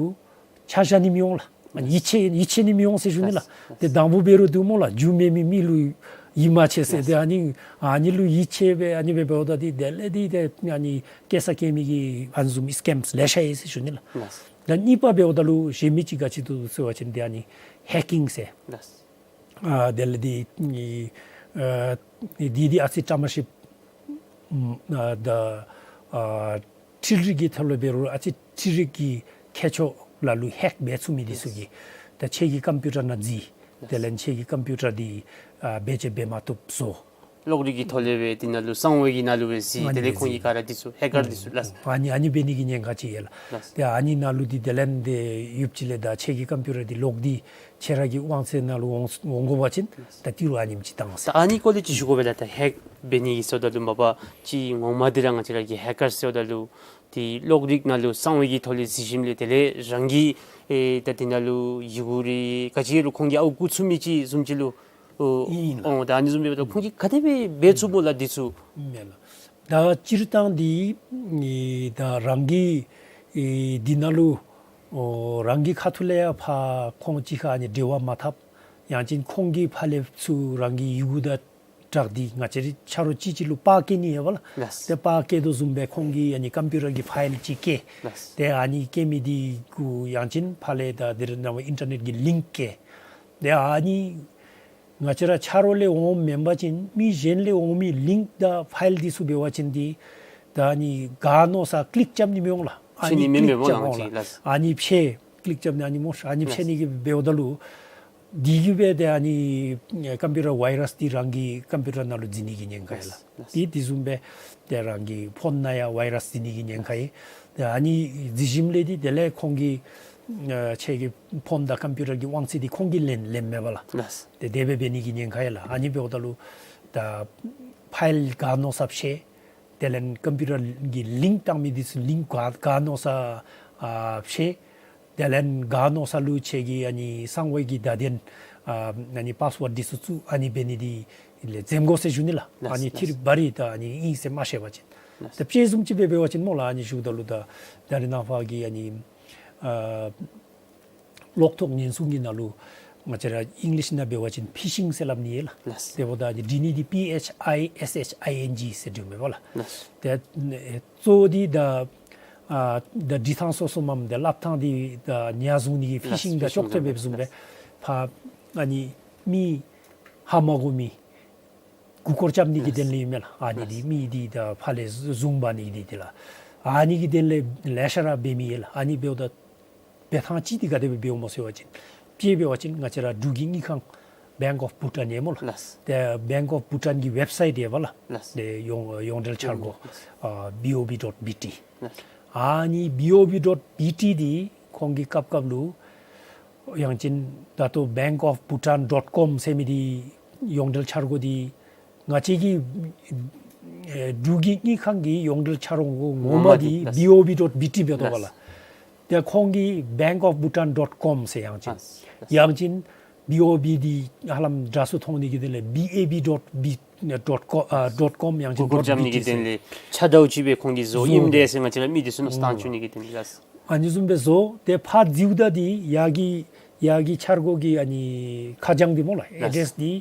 ཆ་བཞག་ནི་མི་འོང་ལགས། ཨ་ནི་ཡིད་ཆེས་ཡིད་ཆེས་ནི་མི་འོང་ཟེར་ཞུ་ནི་ལགས། ལགས། ཏེ་དང་ཕུ་འབད་རུང་འདུག་སྨོ་ལགས། རྒྱུ་མེད་མི་མི་ལུ་ཡིད་མ་ཆེས་ཟེར། ལགས། ཏེ་ཨ་ནི་ཨ་ནི་ལུ་ཡིད་ཆེས་སྦེ་ཨ་ནི་སྦེ་འབདཝ་ད་འདི་དེ་ལས་འདི་ཏེ་ཨ་ནི་སྐྱེ་ས་སྐྱེ་མི་གི་ཨ་ནི་བཟུམ་སི་ཀེམ་ལེ་ཤ་ཡོད་ཟེར་ཞུ་ནི་ལགས། ལགས། ད་གཉིས་པ་འབདཝ་ད་ལུ་གཞན་མི་ཅིག་ག་ཅི་འདུག་ཟེར་བ་ཅིན་ཏེ་ཨ་ནི་ཧེག་ཀིང་ཟེར། ལགས། ཨ་དེ་ལས་འདི་ཨ་འདི་འདི་ཨ་ཙི་བཀྲ་མ་ཤིསཔ་ཨ་ད་ཨ་འཕྲུལ་རིག་གི་ཐོག་ལས་འབད་རུང་ཨ་ཙི་འཕྲུལ་རིག་གི་ཁྱད་ཆོས་ལ་ལུ་ཧེག་འབད་ཚུགས་མི་འདི་ཚུ་གིས་ད་ཁྱེད་ཀྱི་ཀམ་པིའུ་ཊར་ནང་འཛུལ། དེ་ལས་ཁྱེད་ཀྱི་ཀམ་པིའུ་ཊར་འདི་ཨ་བེད་སྤྱོད་འབད་མ་བཏུབ་བཟོ། གློག་རིག་གི་ཐོག་ལས་སྦེ་འདི་ནང་ལུ་གསང་བའི་གི་ནང་ལུ་སྦེ་འཛུལ། ཨ་ནི་དེ་ལས་ཁོང་གིས་ག་ར་འདི་ཚུ་ཧེག་ཀར་འདི་ཚུ་ལགས། ཨ་ནི་ཨ་ནི་འབད་ནི་གི་ཉེན་ཁ་ཅིག་ཡོད་ལགས། ལགས། ཏེ་ཨ་ནི་ནང་ལུ་འདི་དེ་ལས་འདི་ཡུདཔ་ཅིག་ལས་ད་ཁྱེད་ཀྱི་ཀམ་པིའུ་ཊར་འདི་ལོག་སྟེ་ཁྱེད་ར་གི་དབང་ཚད་ནང་ལུ་འོང་འོང་དགོ་པ་ཅིན་ད་ཏི་རུ་ཨ་ནེམ་ཅིག་བཏང་ཟེར། ད་ཨ་ནི་སྐོར་ལས་ཅིག་ཞུ་དགོ་པས་ལགས། ད་ཧེག་འབད་ནི་གི་ཟེརཝ་ད་ལུ་མ་པ་ཅིག་ངོ་མ་འདི་ར་ང་བཅས་ར་གི་ཧེག་ཀར་ཟེརཝ་ད་ལུ་ཏེ་གློག་རིག་ནང་ལུ་གསང་བའི་གི་ཐོག་ལས་འཛུལ་ཞིནམ་ལས་དེ་ལས་རང་གི་ཨེ་ད་འདི་ནང་ལུ་ཡི་གུ་རེ་ག་ཅི་རུང་ཁོང་གིས་ཨརཝ་བརྐུ་ཚུགས་མི་ཅིག་བཟུམ་ཅིག་ལུ་ཨོ་ཨིན་ལགས། ཨོ་ད་ཨ་ནི་བཟུམ་འབདཝ་ད་ཁོང་གིས་ག་དེ་སྦེ་འབད་ཚུགས་སྨོ་ལགས་འདི་ཚུ། མེན་ལགས། ད་སྤྱིར་བཏང་འདི་ཨེ་ད་རང་གི་ཨེ་འདི་ནང་ལུ་ཨོ་རང་གི་ཁ་ཐུག་ལས་ཡང་ཕར་ཁོང་གཅིག་ཁར་ཨ་ནི་འབྲེལ་བ་མ་འཐབ། ཡང་ཅིན་ཁོང་གིས་ཕར་ལས་ཚུར་རང་གི་ཡི་གུ་དང་སྦྲགས་ཏེ་ང་བཅས་ར་ཆ་རོགས་གཅིག་གཅིག་ལུ་པར་བསྐྱལ་ནི་ཡོད་པ་ལགས། ལགས། ཏེ་པར་བསྐྱལ་དོ་བཟུམ་སྦེ་ཁོང་གིས་ཨ་ནི་ཀམ་པིའུ་ཊར་གྱི་ཕའིལ་ཅིག་བསྐྱལ། ལགས། ཏེ་ཨ་ནི་བསྐྱལ་མི་འདི་གུ་ཡང་ཅིན་ཕར་ལས་ད་འདི་ར་ནང་ཨིན་ཊར་ནེཊ་ཀྱི་ལིངཀ་བསྐྱལ། ཏེ་ཨ་ནི་ང་བཅས་ར་ཆ་རོགས་ལས་འོངམ་མེན་པ་ཅིན་མི་གཞན་ལས་འོང་མི་ལིངཀ་དང་ཕའིལ་འདི་ཚུ་འབད་བ་ཅིན་འདི་ད་ཨ་ནི་ག་མནོ་ས་ཀི་ལིཀ་རྐྱབ་ནི་མི་འོང་ལགས། ཨ་ནི་ཀི་ལིཀ་རྐྱབ་འོང་ལགས། ཨ་ནི་ཕྱེ་ཀི་ལིཀ་རྐྱབ་ནི་ཨ་ནི་སྨོ་ཨ་ནི་ཕྱེ་ནི་གི་འབདཝ་ད་ལུ་འདི་གིས་སྦེ་ཏེ་ཨ་ནི་ཀམ་པིའུ་ཊར་ཝའི་རཱསི་འདི་རང་གི་ཀམ་པིའུ་ཊར་ནང་ལུ་འཛུལ་ནི་གི་ཉེན་ཁ་ཡོད་ལགས། ཏེ་དེ་བཟུམ་སྦེ་ཏེ་རང་གི་ཕོན་ནང་ཡང་ཝའི་རཱསི་འཛུལ་ནི་གི་ཉེན་ཁ་ཡོད། ཏེ་ཨ་ནི་འཛུལ་ཞིནམ་ལས་འདི་དེ་ལས་ཁོང་གིས་ཨ་ཁྱེད་ཀྱི་ཕོན་དང་ཀམ་པིའུ་ཊར་གྱི་དབང་ཚད་འདི་ཁོང་གིས་ལེན་ལེན་མེད་པ་ལགས། ལགས། ཏེ་དེ་སྦེ་འབད་ནི་གི་ཉེན་ཁ་ཡོད་ལགས། ཨ་ནི་འབདཝ་ད་ལུ་ད་ཕའིལ་ག་མནོ་ས་ཕྱེ། དེ་ལས་ཀམ་པིའུ་ཊར་གྱི་ལིངཀ་བཏང་མི་འདི་ཚུ་ལིངཀ་ག་ག་མནོ་ས་ཨ་ཕྱེ། དེ་ལས་ག་མནོ་ས་ལུ་ཁྱེད་ཀྱི་ཨ་ནི་གསང་བའི་གི་བརྡ་དོན་ཨ་ཨ་ནི་པཱསི་ཝརཌ་འདི་ཚུ་བཙུགས། ཨ་ནི་འབད་ནི་འདི་ལས་འཛེམ་དགོ་ཟེར་ཞུ་ནི་ལགས། ལགས། ཨ་ནི་ལགས། ཐིར་བ་རི་ད་ཨ་ནི་ཨིན་ཟེར་མ་ཤེས་པ་ཅིན། ལགས། ད་དཔྱེ་བཟུམ་ཅིག་སྦེ་འབད་བ་ཅིན་སྨོ་ལགས། ཨ་ནི་ཞུཝ་ད་ལུ་ད་ད་རེས་ནངས་པ་གི་ཨ་ནི་ཨ་གློག་ཐོག་ཉེན་སྲུང་གི་ནང་ལུ་ང་བཅས་ར་ཨིང་ལིཤ་ནང་འབད་བ་ཅིན་ཕི་ཤིང་ཟེར་སླབ་ནི་ཡོད་ལགས། ལགས། དེ་འབདཝ་ད་འདི་འབྲི་ནི་འདི་པི་ཨེཆ་ཨའི་ཨེས་ཨེཆ་ཨའི་ཨེན་ཇི་ཟེར་འབྲིཝ་མས་པ་ལགས། ལགས། ཏེ་གཙོ་བོ་འདི་ད་ ཨ་ད་འབྲི་ཐངས་སོ་སོ་མམ་ད་སླབ་ཐངས་འདི་ད་ཉ་བཟུང་ནི་གི་ཕི་ཤིང་ད་ལགས། ཅོག་འཐདཔ་སྦེ་བཟུམ་སྦེ། ལགས། ཕར་ཨ་ནི་མི་ཧ་མ་གོ་མི་མགུ་སྐོར་རྐྱབ་ནི་གི་ལགས། དོན་ལས་ཨིན་མས་ལགས། ཨ་ནི་འདི་ལགས། མི་འདི་ད་ཕར་ལས་བཟུང་འབག་ནི་འདི་འདི་ལགས། ཨ་ནི་གི་དོན་ལས་ལེ་ཤ་ར་འབད་མི་ཡོད་ལགས། ཨ་ནི་འབདཝ་ད་འབད་ཐངས་ཅིག་འདི་ག་དེ་སྦེ་འབདཝ་སྨོ་ཟེར་བ་ཅིན་དཔྱེ་འབད་བ་ཅིན་ང་བཅས་ར་འབྲུག་གི་དངུལ་ཁང་Bank of Bhutan ཡོད་སྨོ་ལགས། ལགས། ཏེ་Bank of Bhutan གི་ཝེབ་སའིཊ་ཡོད་པ་ལགས། ལགས། ཏེ་ཡོངས་ཡོངས་འབྲེལ་འཆར་སྒོ་ལགས། ཨ་བི་ཨོ་བི་ཌོཊ་བི་ཊི། ལགས། ཨ་ནི་བི་ཨོ་བི་ཌོཊ་བི་ཊི་འདི་ཁོང་གིས་སྐབས་སྐབས་ལུ་ཡང་ཅིན་ད་ལྟོ་Bank of Bhutan dot com ཟེར་མི་འདི་ཡོངས་འབྲེལ་འཆར་སྒོ་འདི་ང་བཅས་ཀྱི་ཨེ་འབྲུག་གི་དངུལ་ཁང་གི་ཡོངས་འབྲེལ་འཆར་སྒོ་ངོ་མ་འདི་ངོ་མ་འདི་ལགས། བི་ཨོ་བི་ཌོཊ་བི་ཊི་འབད་དོ་བ་ལགས། ལགས། ཏེ་ཁོང་གིས་Bank of Bhutan dot com ཟེར་ཡང་ཅིན་ལགས། ཡང་ཅིན་བི་ཨོ་བི་འདི་ཧ་ལམ་འདྲ་སུ་མཐོང་ནི་གི་དོན་ལས་བི་ཨེ་བི་ཌོཊ་བི་ཌོཊ་ཀོ་ཨ་ཌོཊ་ཀོམ་ཡང་ཅིན་གུ་གུལ་ཌོཊ་རྐྱབ་ནི་བི་ཊི་གི་དོན་ཟེར་ལས་ཕྱག་དརཝ་ཅིག་སྦེ་ཁོང་གིས་བཟོ་བཟོ་ཨིནམ་འདྲས་ཟེར་ང་བཅས་ར་མི་འདི་ཚུ་ནང་ཨུམ་བཏང་བཅུག་ནི་གི་དོན་ལས་ལགས། ཨ་ནི་བཟུམ་སྦེ་བཟོ། ཏེ་ཕར་འཛུལཝ་ད་འདི་ཡར་གྱི་ཡར་གྱི་འཆར་སྒོ་གི་ཨ་ནི་ཁ་བྱང་འདི་སྨོ་ལགས། ལགས། ཨེ་ཌེསི་འདི་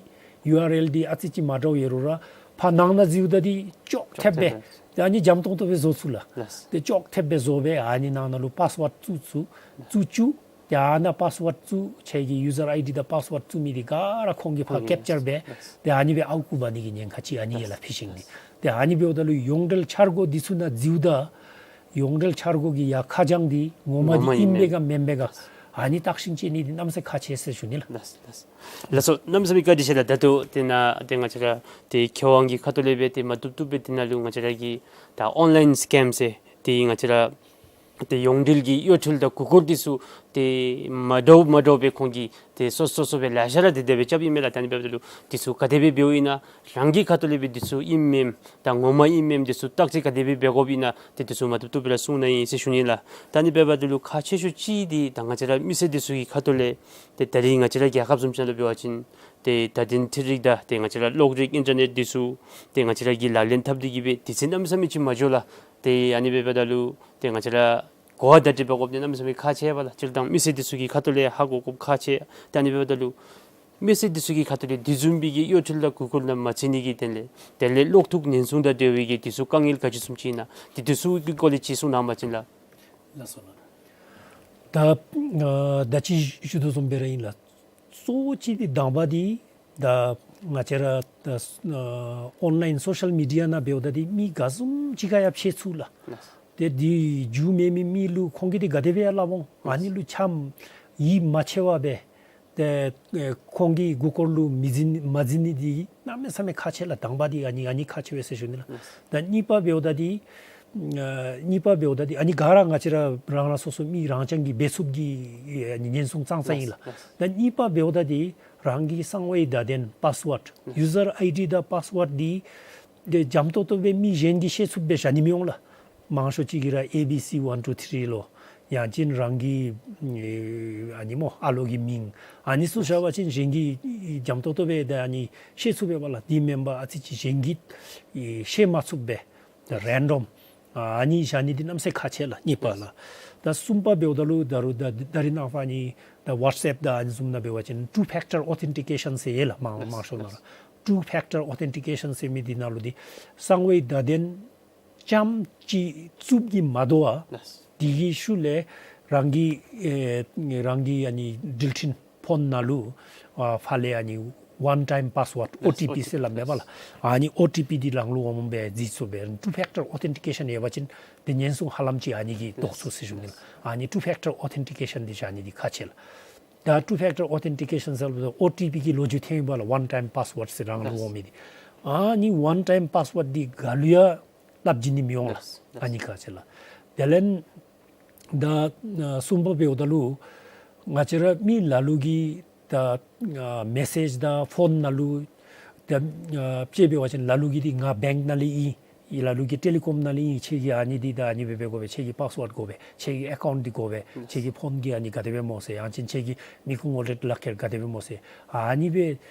ཡུ་ཨར་ཨེལ་འདི་ཨ་ཙི་ཅིག་མ་འདྲཝ་ཡོད་རུང་ར་ཕར་ནང་ན་འཛུལཝ་ད་འདི་ཅོག་འཐདཔ་སྦེ། ཅོག་འཐདཔ་སྦེ། ཏེ་ཨ་ནི་འཇམ་ཏོང་ཏོ་སྦེ་བཟོ་ཚུགས་ལགས། ལགས། ཏེ་ཅོག་འཐདཔ་སྦེ་བཟོ་སྦེ་ཨ་ནི་ནང་ན་ལུ་པཱསི་ཝརཌ་བཙུགས་བཙུགས་བཙུགས་བཅུག། ཏེ་ཨ་ནཱ་པཱསི་ཝརཌ་བཙུགས་ཁྱེད་ཀྱི་ཡུ་ཛར་ཨའི་ཌི་དང་པཱསི་ཝརཌ་བཙུགས་མི་འདི་ག་ར་ཁོང་གིས་ཕར་ཁོང་གིས་ཀེཔ་ཅར་འབད། ལགས། ཏེ་ཨ་ནི་སྦེ་ཨར་བརྐུ་འབག་ནི་གི་ཉེན་ཁ་ཅིག་ཨ་ནི་ཡོད་ལགས། ལགས། ཕི་ཤིང་འདི། ལགས། ཏེ་ཨ་ནི་འབདཝ་ད་ལུ་ཡོངས་འབྲེལ་འཆར་སྒོ་འདི་ཚུ་ནང་འཛུལཝ་ད་ཡོངས་འབྲེལ་འཆར་སྒོ་གི་ཡར་ཁ་བྱང་འདི་ངོ་མ་ངོ་མ་འདི་ཨིན་ཨིན་མས་ག་མེན་མས་ག། ཨ་ནི་བརྟག་ཞིབ་འབད་ནི་འདི་གནམ་མེད་ས་མེད་ཁག་ཆེ་ཟེར་ཞུ་ནི་ལགས། ལགས། ལགས་སོ། གནམ་མེད་ས་མེད་བཀའ་དྲིན་ཆེ་ལགས། ད་ལྟོ་ཏེ་ནཱ་ཏེ་ང་བཅས་ར་ཏེ་མཁས་དབང་གི་ཁ་ཐུག་ལས་སྦེ་ཏེ་མ་བཏུབ་བཏུབ་སྦེ་ཏེ་ནཱ་ལུ་ང་བཅས་ར་གི་ད་ཨོན་ལའིན་སི་ཀེམ་ཟེར་ཏེ་ང་བཅས་ར་ཏེ་ཡོངས་འབྲེལ་གྱི་གཡོ་འཕྲུལ་དང་མགུ་སྐོར་འདི་ཚུ་ཏེ་མ་འདྲཝ་མ་འདྲཝ་སྦེ་ཁོང་གིས་ཏེ་སོ་སོ་སོ་སྦེ་ལེ་ཤ་ར་ཏེ་དེ་སྦེ་རྐྱབ་ཨིན་མས་ལགས། ད་ཨ་ནི་འབདཝ་ད་ལུ་འདི་ཚུ་ག་དེ་སྦེ་འབདཝ་ཨིན་ན་རང་གི་ཁ་ཐུག་ལས་སྦེ་འདི་ཚུ་ཨིནམ་མེནམ་ད་ངོ་མ་ཨིནམ་མེནམ་འདི་ཚུ་བརྟག་དཔྱད་ག་དེ་སྦེ་འབད་དགོཔ་ཨིན་ན་ཏེ་འདི་ཚུ་མ་བཏུབ་བཏུབ་སྦེ་ར་གསུང་གནང་ཡི་ཟེར་ཞུ་ནི་ལགས། ད་ཨ་ནི་འབདཝ་ད་ལུ་ཁག་ཆེ་ཤོས་ཅིག་འདི་ད་ང་བཅས་ར་མི་སེར་འདི་ཚུ་གི་ཁ་ཐུག་ལས་ཏེ་ད་རིས་ང་བཅས་ར་རྒྱལ་ཁབ་བཟུམ་ཅིག་ནང་ལུ་འབད་བ་ཅིན་ཏེ་ད་ཐེངས་ཐད་རིགས་དང་ཏེ་ང་བཅས་ར་གློག་རིག་ཨིན་ཊར་ནེཊ་འདི་ཚུ་ཏེ་ང་བཅས་ར་གིས་ལག་ལེན་འཐབ་སྟེ་གི་སྦེ་དུས་ཚོད་གནམ་མེད་ས་མེད་ཅིག་མ་འགྱོ་ལགས། ཏེ་ཨ་ནི་འབདཝ་ད་ལུ་ཏེ་ང་བཅས་ར་གོ་བ་བརྡ་སྤྲོད་འབད་དགོཔ་འདི་གནམ་མེད་ས་མེད་ཁག་ཆེ་བས་ལགས། སྤྱིར་བཏང་མི་སེར་འདི་ཚུ་གི་ཁ་ཐུག་ལས་ཧ་གོ་དགོཔ་ཁག་ཆེ། ད་ཨ་ནི་འབདཝ་ད་ལུ་མི་སེར་འདི་ཚུ་གི་ཁ་ཐུག་ལས་དེ་བཟུམ་སྦེ་གི་གཡོ་འཕྲུལ་དང་མགུ་སྐོར་ནང་མ་འཛུལ་ནི་གི་དོན་ལས་དེ་ལས་གློག་ཐུག་ཉེན་སྲུང་དང་འབྲེལ་བའི་གི་འདི་ཚུ་དཀའ་ངལ་ག་ཅི་བཟུམ་ཅིག་ཨིན་ན་ཏེ་འདི་ཚུ་གི་སྐོར་ལས་ཅིག་གསུང་གནང་བ་ཅིན་ལགས། ལགས་སོ་ལགས། ད་ཨ་ད་ཅི་ཞུ་དོ་བཟུམ་སྦེ་ར་ཨིན་ལགས། གཙོ་བོ་ཅིག་འདི་དང་པ་འདི་ད་ང་བཅས་ར་ད་ཨ་ཨོན་ལའིན་སོ་ཤལ་མི་ཌི་ཡ་ནང་འབདཝ་ད་འདི་མི་ག་བཟུམ་ཅིག་ག་ཡང་ཕྱད་ཚུགས་ལགས། ལགས། ཏེ་འདི་རྒྱུས་མེད་མི་མི་ལུ་ཁོང་གིས་འདི་ག་དེ་སྦེ་ཡང་སླབ་འོང་། ཨ་ནི་ལུ་ཆ་མ་ཡིད་མ་ཆེས་པར་སྦེ་ཏེ་ཨེ་ཁོང་གི་མགུ་སྐོར་ལུ་མི་འཛུལ་མ་འཛུལ་ནི་འདི་གནམ་མེད་ས་མེད་ཁག་ཆེ་ལགས། དང་པ་འདི་ཨ་ནི་ཨ་ནི་ཁག་ཆེ་བས་ཟེར་ཞུ་ནི་ལགས། ད་གཉིས་པ་འབདཝ་ད་འདི་ཨ་གཉིས་པ་འབདཝ་ད་འདི་ཨ་ནི་ག་ར་ང་བཅས་ར་རང་རང་སོ་སོ་མི་རང་རྐྱང་གིས་འབད་ཚུགསཔ་གི་ཨ་ནི་ཉེན་སྲུང་ཙང་ཙང་ཨིན་ལགས། ད་གཉིས་པ་འབདཝ་ད་འདི་རང་གི་གསང་བའི་བརྡ་དོན་པཱསི་ཝརཌ་ཡུ་ཛར་ཨའི་ཌི་དང་པཱསི་ཝརཌ་འདི་ཏེ་འཇམ་ཏོང་ཏོ་སྦེ་མི་གཞན་གྱིས་ཤེས་ཚུགསཔ་སྦེ་བཞག་ནི་མི་འོང་ལགས། མང་ཤོས་ཅིག་གིས་ར་ཨེ་བི་སི་ཝན་ཊུ་ཐི་རི་ལོ་ཡང་ཅིན་རང་གི་ཨེ་ཨ་ནི་སྨོ་ཨ་ལོ་གི་མིང་ཨ་ནི་ཚུ་བཞག་པ་ཅིན་གཞན་གྱིས་འཇམ་ཏོང་ཏོ་སྦེ་ད་ཨ་ནི་ཤེས་ཚུགས་པས་པ་ལགས། འདི་མེན་པར་ཨ་ཙི་ཅིག་གཞན་གྱིས་ཨེ་ཤེས་མ་ཚུགསཔ་སྦེ་ད་རེན་ཌམ་ཨ་ནི་བཞག་ནི་འདི་གནམ་མེད་ས་མེད་ཁག་ཆེ་ལགས། གཉིས་པ་ལགས། ད་གསུམ་པ་འབདཝ་ད་ལུ་ད་རུང་ད་ད་རིས་ནངས་པ་ཨ་ནི་ད་ཝཊས་ཨེབ་དང་ཨ་ནི་བཟུམ་ནང་འབད་བ་ཅིན་ཊུ་ཕེག་ཊར་ཨོ་ཐེན་ཊི་ཀེ་ཤཱན་ཟེར་ཡོད་ལགས། མང་མང་ཤོས་ནང་ར་ཊུ་ཕེག་ཊར་ཨོ་ཐེན་ཊི་ཀེ་ཤཱན་ཟེར་མི་འདི་ནང་ལུ་འདི་གསང་བའི་བརྡ་དོན་རྐྱངམ་ཅིག་བཙུགས་ཀྱི་མ་དོ་བར་ལགས། དེ་གི་ཤུལ་ལས་རང་གི་ཨེ་རང་གི་ཨ་ནི་འགྲུལ་འཕྲིན་ཕོན་ནང་ལུ་ཨ་ཕར་ལས་ཨ་ནི་ཝན་ཊའིམ་པཱསི་ཝརཌ་ལགས། ཨོ་ཊི་པི་ཟེར་སླབ་མས་པ་ལགས། ཨ་ནི་ཨོ་ཊི་པི་འདི་རང་ལུ་འོངམ་སྦེ་འཛུལ་ཚུགས་པས། ཊུ་ཕེག་ཊར་ཨོ་ཐེན་ཊི་ཀེ་ཤཱན་ཡོད་པ་ཅིན་ཏེ་ཉེན་སྲུང་ཧ་ལམ་ཅིག་ཨ་ནི་གིས་ལགས། བཟློག་ཚུགས་ཟེར་ཞུ་ནི་ལགས། ཨ་ནི་ཊུ་ཕེག་ཊར་ཨོ་ཐེན་ཊི་ཀེ་ཤཱན་འདི་བཞག་ནི་འདི་ཁག་ཆེ་ལགས། ད་ཊུ་ཕེག་ཊར་ཨོ་ཐེན་ཊི་ཀེ་ཤཱན་ཟེརཝ་ད་ཨོ་ཊི་པི་གི་ལོ་རྒྱུས་ཐོན་ཡི་པ་ལགས། ཝན་ཊའིམ་པཱསི་ཝརཌ་ཟེར་རང་ལུ་འོང་མི་འདི། ཨ་ནི་ཝན་ཊའིམ་པཱསི་ཝརཌ་འདི་ག་ལུ་ཡང་སླབ་བྱིན་ནི་མི་འོང་ལགས། ལགས། ཨ་ནི་ཁག་ཆེ་ལགས། དེ་ལས་ད་ཨ་གསུམ་པ་འབདཝ་ད་ལུ་ང་བཅས་ར་མི་ལ་ལུ་གིས་ད་ཨ་མེ་སེཇ་དང་ཕོན་ནང་ལུ་ད་ཨ་དཔྱེ་འབད་བ་ཅིན་ལ་ལུ་གིས་འདི་ང་བེངཀ་ནང་ལས་ཨིན། ལ་ལུ་གིས་ཊེ་ལི་ཀོམ་ནང་ལས་ཨིན། ཁྱེད་ཀྱིས་ཨ་ནི་འདི་ད་ཨ་ནི་སྦེ་འབད་དགོ་པས། ཁྱེད་ཀྱིས་པཱསི་ཝརཌ་དགོ་པས། ཁྱེད་ཀྱི་ཨེ་ཀའུནཊ་འདི་དགོ་པས། ཁྱེད་ཀྱི་ཕོན་གྱི་ཨ་ནི་ག་དེ་སྦེ་སྨོ་ཟེར། ཡང་ཅིན་ཁྱེད་ཀྱི་མི་ཁུངས་ཨོ་ཌར་ལག་ཁྱེར་ག་དེ་སྦེ་སྨོ་ཟེར། ཨ་ནི་སྦེ་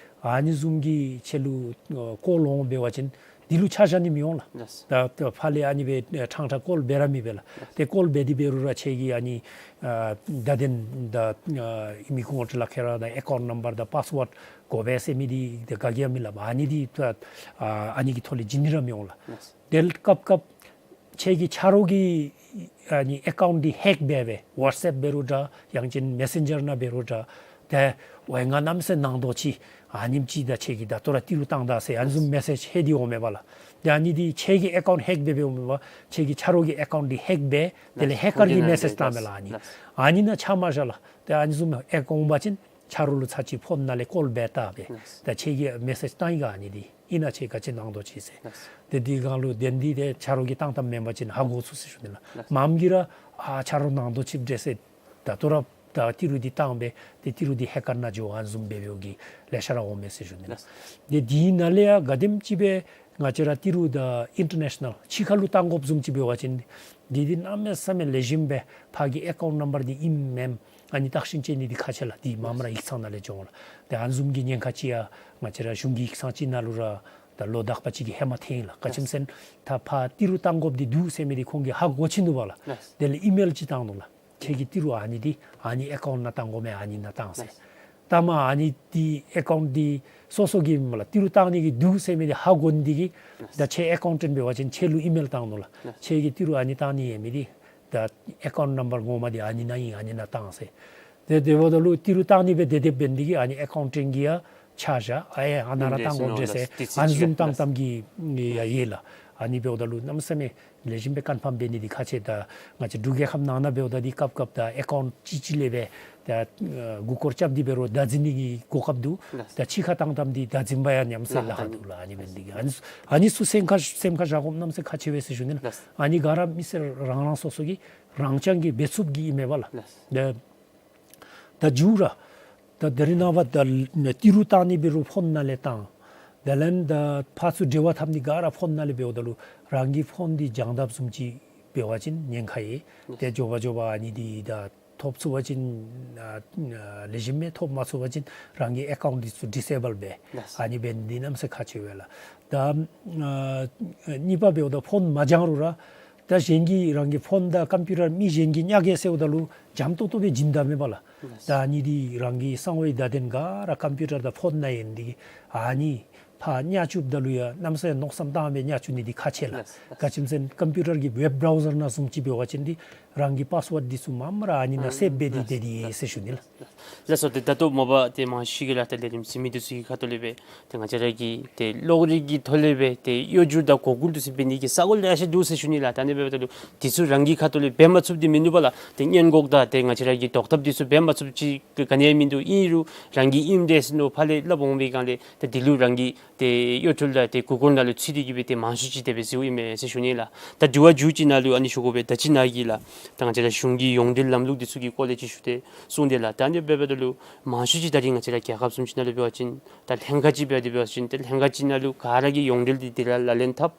ཨ་ནི་བཟུམ་གྱི་ཁྱེད་ལུ་ཨ་ཀོལ་འོང་འབད་བ་ཅིན་འདི་ལུ་ཆ་བཞག་ནི་མི་འོང་ལགས། ལགས། ད་ད་ཕར་ལས་ཨ་ནི་སྦེ་ཨ་ཕྲང་ཕྲང་ཀོལ་འབད་ར་མི་འབད་ལགས། ལགས། ཏེ་ཀོལ་འབད་དེ་འབད་རུང་ར་ཁྱེད་ཀྱི་ཨ་ནི་ཨ་བརྡ་དོན་དང་ཨ་མི་ཁུངས་ཨོ་ཌར་ལག་ཁྱེར་དང་ཨེ་ཀའུནཊ་ནམ་བར་དང་པཱསི་ཝརཌ་དགོ་པས་ཟེར་མི་འདི་ད་ག་གིས་ཡང་མི་སླབ། ཨ་ནི་འདི་ད་ཨ་ཨ་ནི་གི་ཐོག་ལས་བྱིན་ནི་ར་མི་འོང་ལགས། ལགས། དེ་སྐབས་སྐབས་ཁྱེད་ཀྱི་ཆ་རོགས་ཀྱིས་ ཨ་ནི་ཨེ་ཀའུནཊ་འདི་ཧེཀ་འབད་སྦེ་ཝཊས་ཨེཔ་འབད་རུང་འདྲ་ཡང་ཅིན་མེ་སེན་ཇར་ནང་འབད་རུང་འདྲ་ཏེ་ཝའི་ང་གནམ་མེད་ས་མེད་ནང་དོག་ཅིག་ཨ་ནེམ་ཅིག་ད་ཁྱེད་ཀྱིས་ད་ལྟོ་ར་ཏི་རུ་བཏང་ད་ཟེར་ཨ་ནི་བཟུམ་མེ་སེཇ་ཧེ་འདི་འོང་མས་པ་ལགས། ཏེ་ཨ་ནི་འདི་ཁྱེད་ཀྱི་ཨེ་ཀའུནཊ་ཧེཀ་འབད་སྦེ་འོང་མས་པ། ཁྱེད་ཀྱི་ཆ་རོགས་ཀྱི་ཨེ་ཀའུནཊ་འདི་ཧེཀ་འབད་དེ་ལས་ཧེ་ཀར་གྱི་མེ་སེཇ་བཏང་མས་ལགས། ཨ་ནི་ཨ་ནི་ནང་ཆ་མ་བཞག་ལགས། ཏེ་ཨ་ནི་བཟུམ་ཧེཀ་འོང་པ་ཅིན་ཆ་རོགས་ལུ་ཚར་གཅིག་ཕོན་ནང་ལས་ཀོལ་འབད་བལྟ་སྦེ་ད་ཁྱེད་ཀྱིས་མེ་སེཇ་བཏང་ཡི་ག་ཨ་ནི་འདི་ཨིན་ན་ཁྱེད་ག་ཅི་ནང་དོག་ཅིག་ཟེར། ཏེ་འདི་སྒང་ལུ་དེ་འདི་ཏེ་ཆ་རོགས་ཀྱིས་བཏང་བཏངམ་མེན་པ་ཅིན་ཧ་གོ་ཚུགས་ཟེར་ཞུ་ནི་ལགས། མམ་གིས་ར་ཨ་ཆ་རོགས་ནང་དོག་ཅིག་འདྲས་ཟེར་ད་ལྟོ་ར་ད་ཏི་རུ་འདི་བཏང་སྦེ་ཏེ་ཏི་རུ་འདི་ཧེ་ཀར་ནང་འགྱོ་ཨ་ནི་བཟུམ་འབད་འབདཝ་གི་ལེ་ཤ་ར་འོང་མས་ཟེར་ཞུ་ནི་ལགས། ཏེ་འདི་ནང་ལས་ཡང་ག་དེམ་ཅིག་སྦེ་ང་བཅས་ར་ཏི་རུ་ད་ཨིན་ཊར་ནེ་ཤ་ནཱལ་ཕྱི་ཁ་ལུ་བཏང་དགོཔ་བཟུམ་ཅིག་འབད་བ་ཅིན་འདི་འདི་གནམ་མེད་ས་མེད་ལེགས་ཤོམ་སྦེ་ཕར་གྱི་ཨེ་ཀའུནཊ་ནམ་བར་འདི་ཨིནམ་མེནམ་ཨ་ནི་བརྟག་ཞིབ་འབད་ནི་འདི་ཁག་ཆེ་ལགས། འདི་མངམ་ར་ཡིག་ཚང་ནང་ལས་འགྱོ་འོང་ལགས། ཏེ་ཨ་ནི་བཟུམ་གྱི་ཉེན་ཁ་ཅིག་ཡང་ང་བཅས་ར་གཞུང་གི་ཡིག་ཚང་ཅིག་ནང་ལུ་ར་ད་ལོ་དག་པ་ཅིག་གིས་ཧེ་མ་ཐོན་ཡི་ལགས། ག་ཅི་སྨོ་ཟེར་ན་ད་ཕར་ཏི་རུ་བཏང་དགོཔ་འདི་འདུག་ཟེར་མི་འདི་ཁོང་གིས་ཧ་གོ་ཅི་ནུག་པ་ལགས། དེ་ལས་ཨི་མེལ་ཅིག་བཏང་ནུག་ལགས། ཁྱེད་ཀྱི་ཏི་རུ་ཨ་ནི་འདི་ཨ་ནི་ཨེ་ཀའུནཊ་ནང་བཏང་དགོ་མས། ཨ་ནི་ནང་བཏང་ཟེར། ད་མ་ཨ་ནི་འདི་ཨེ་ཀའུནཊ་འདི་སོ་སོ་གི་མ་ལགས་ཏི་རུ་བཏང་ནི་གི་འདུག་ཟེར་མི་འདི་ཧ་གོ་ནི་འདི་གིས་ད་ཁྱེད་ཨེ་ཀའུནཊ་འབད་བ་ཅིན་ཁྱེད་ལུ་ཨི་མེལ་བཏང་ནུག་ལགས། ཁྱེད་ཀྱི་ཏི་རུ་ཨ་ནི་བཏང་ནི་ཡོད་མི་འདི་ད་ཨེ་ཀའུནཊ་ནམ་བར་ངོ་མ་འདི་ཨ་ནི་ནང་ཨིན། ཨ་ནི་ནང་བཏང་ཟེར། ཏེ་དེ་འབདཝ་ད་ལུ་ཏི་རུ་བཏང་ནི་སྦེ་དེ་སྦེ་འབད་ནི་འདི་གིས་ཨ་ནི་ཨེ་ཀའུནཊ་གིས་ཡང་ཆ་བཞག་ཨ་ཡ་ཨ་ནཱ་ར་བཏང་དགོ་འདྲས་ཟེར་ཨ་ནི་བཟུམ་བཏང་བཏངམ་གི་ཡང་ཡོད་ལགས། ཨ་ནི་འབདཝ་ད་ལུ་གནམ་མེད་ས་མེད་ལེགས་ཤོམ་སྦེ་ཀོན་ཕམ་འབད་ནི་འདི་ཁག་ཆེ། ད་ང་བཅས་འབྲུག་རྒྱལ་ཁབ་ནང་ན་འབདཝ་ད་འདི་སྐབས་སྐབས་ད་ཨེ་ཀའུནཊ་གཅིག་གཅིག་ལས་སྦེ་ད་མགུ་སྐོར་རྐྱབ་སྟེ་འབད་རུང་བདའ་འཛིན་ནི་གི་གོ་སྐབས་འདུག། ད་ཕྱི་ཁར་བཏང་བཏངམ་འདི་བདའ་འཛིན་པ་ཡང་གནམ་མེད་ས་མེད་ལཱ་ཁག་འདུག་ལགས། ཨ་ནི་འབད་ནི་འདི་གིས་ཨ་ནི་ཚུ་ཨ་ནི་ཚུ་སེམས་ཁར་སེམས་ཁར་བཞག་དགོཔ་གནམ་མེད་ས་མེད་ཁག་ཆེ་བས་ཟེར་ཞུ་ནི་ལགས། ཨ་ནི་ག་ར་མི་སེར་རང་རང་སོ་སོ་གི་རང་རྐྱང་གི་འབད་ཚུགསཔ་གི་ཨིན་མས་པ་ལགས། ད་ད་མཇུག་ར་ད་ད་རིས་ནངས་པ་ད་ཏི་རུ་བཏང་ནི་འབད་རུང་ཕོན་ནང་ལས་བཏང་། དེ་ལས་ད་ཕར་ཚུར་འབྲེལ་བ་འཐབ་ནི་ག་ར་ཕོན་ནང་ལས་འབདཝ་ད་ལུ་རང་གི་ཕོན་འདི་སྦྱང་དགོཔ་བཟུམ་ཅིག་འབད་བ་ཅིན་ཉེན་ཁ་ཡོད། ཏེ་མགྱོགས་པ་མགྱོགས་པ་ཨ་ནི་འདི་ད་ཐོབ་ཚུགས་པ་ཅིན་ཨ་ཨ་ལེགས་ཤོམ་སྦེ་ཐོབ་མ་ཚུགས་པ་ཅིན་རང་གི་ཨེ་ཀའུནཊ་འདི་ཚུ་ཌིས་ཨེ་བཱལ་འབད་ཨ་ནི་འབད་ནི་འདི་གནམ་མེད་ས་མེད་ཁག་ཆེ་བས་ལགས། ད་ཨ་གཉིས་པ་འབདཝ་ད་ཕོན་མ་སྦྱང་རུང་ར་ད་གཞན་གྱིས་རང་གི་ཕོན་དང་ཀམ་པིའུ་ཊར་མི་གཞན་གྱིས་བརྙ་གེ་ཟེརཝ་ད་ལུ་འཇམ་ཏོག་ཏོ་སྦེ་བྱིན་ད་མེན་པ་ལགས། ད་ཨ་ནི་འདི་རང་གི་གསང་བའི་བརྡ་དོན་ག་ར་ཀམ་པིའུ་ཊར་དང་ཕོན་ནང་ཡོད་ནི་འདི་གིས་ཨ་ནི་ཕར་བརྙ་བཅུགཔ་ད་ལུ་ཡང་གནམ་མེད་ས་མནོ་བསམ་བཏང་སྦེ་བརྙ་བཅུག་ནི་འདི་ཁག་ཆེ་ལགས། ག་ཅི་སྨོ་ཟེར་ན་ཀམ་པིའུ་ཊར་གྱི་ཝེབ་བྲའུ་ཟར་ནང་བཟུམ་ཅིག་འབད་བ་ཅིན་འདི་རང་གི་པཱསི་ཝརཌ་འདི་ཚུ་མངམ་ར་ཨ་ནི་ནང་སེབ་འབད་དེ་སྡོད་དེ་ཡོད་ཟེར་ཞུ་ནི་ལགས། ལགས་སོ། ཏེ་ད་ལྟོ་མ་པ་ཏེ་མང་ཤོས་ཀྱིས་ལགས་ཏེ་ལས་རིམ་གཟིགས་མི་འདི་ཚུ་གི་ཁ་ཐུག་ལས་སྦེ་ཏེ་ང་བཅས་ར་གི་ཏེ་གློག་རིག་གི་ཐོག་ལས་སྦེ་ཏེ་གཡོ་སྒྱུ་དང་འགོག་རྒོལ་འདི་ཚུ་འབད་ནི་གི་ས་གོ་ལེ་ཤ་འདུག་ཟེར་ཞུ་ནི་ལགས། ད་ཨ་ནི་འབདཝ་ད་ལུ་འདི་ཚུ་རང་གི་ཁ་ཐུག་ལས་འབད་མ་ཚུགསཔ་འདི་མིན་འདུག་པ་ལགས། ཏེ་སྔོན་འགོག་དང་ཏེ་ང་བཅས་ར་གི་བཟློག་ཐབས་འདི་ཚུ་འབད་མ་ཚུགསཔ་ཅིག་ག་ནི་ཡང་མིན་འདུག། ཨིན་རུང་རང་གིས་ཨིནམ་འདྲས་ཟེར་མནོ་ཕར་ལས་སླབ་འོང་བའི་སྒང་ལས་ཏེ་འདི་ལུ་རང་གིས་ཏེ་གཡོ་འཕྲུལ་དང་ཏེ་གུར་སྐྱོང་ནང་ལུ་ཚུད་དེ་གི་སྦེ་ཏེ་མང་ཤོས་ཅིག་དེ་སྦེ་གཟིགས་ཨིན་མས་ཟེར་ཞུ་ནི་ལགས། ད་དྲི་བ་མཇུག་ཅིག་ནང་ལུ་ཨ་ནི་ཞུ་དགོ་པས། ད་ཅི་ནཱ་གིས་ལགས་ད་ང་བཅས་ར་གཞུང་གི་ཡོངས་འབྲེལ་ལམ་ལུགས་འདི་ཚུ་གི་སྐོར་ལས་ཅིག་ཞུ་སྟེ་གསུངས་ཏེ་ལགས། ད་ཨ་ནི་འབདཝ་ད་ལུ་མང་ཤོས་ཅིག་ད་རིས་ང་བཅས་ར་རྒྱལ་ཁབ་བཟུམ་ཅིག་ནང་ལུ་འབད་བ་ཅིན་ད་ལྷན་ཁག་ཅིག་འབད་དེ་འབད་བ་ཅིན་ཏེ་ལྷན་ཁག་ཅིག་ནང་ལུ་ག་ར་གིས་ཡོངས་འབྲེལ་འདི་དེ་ལུ་ལག་ལེན་འཐབ།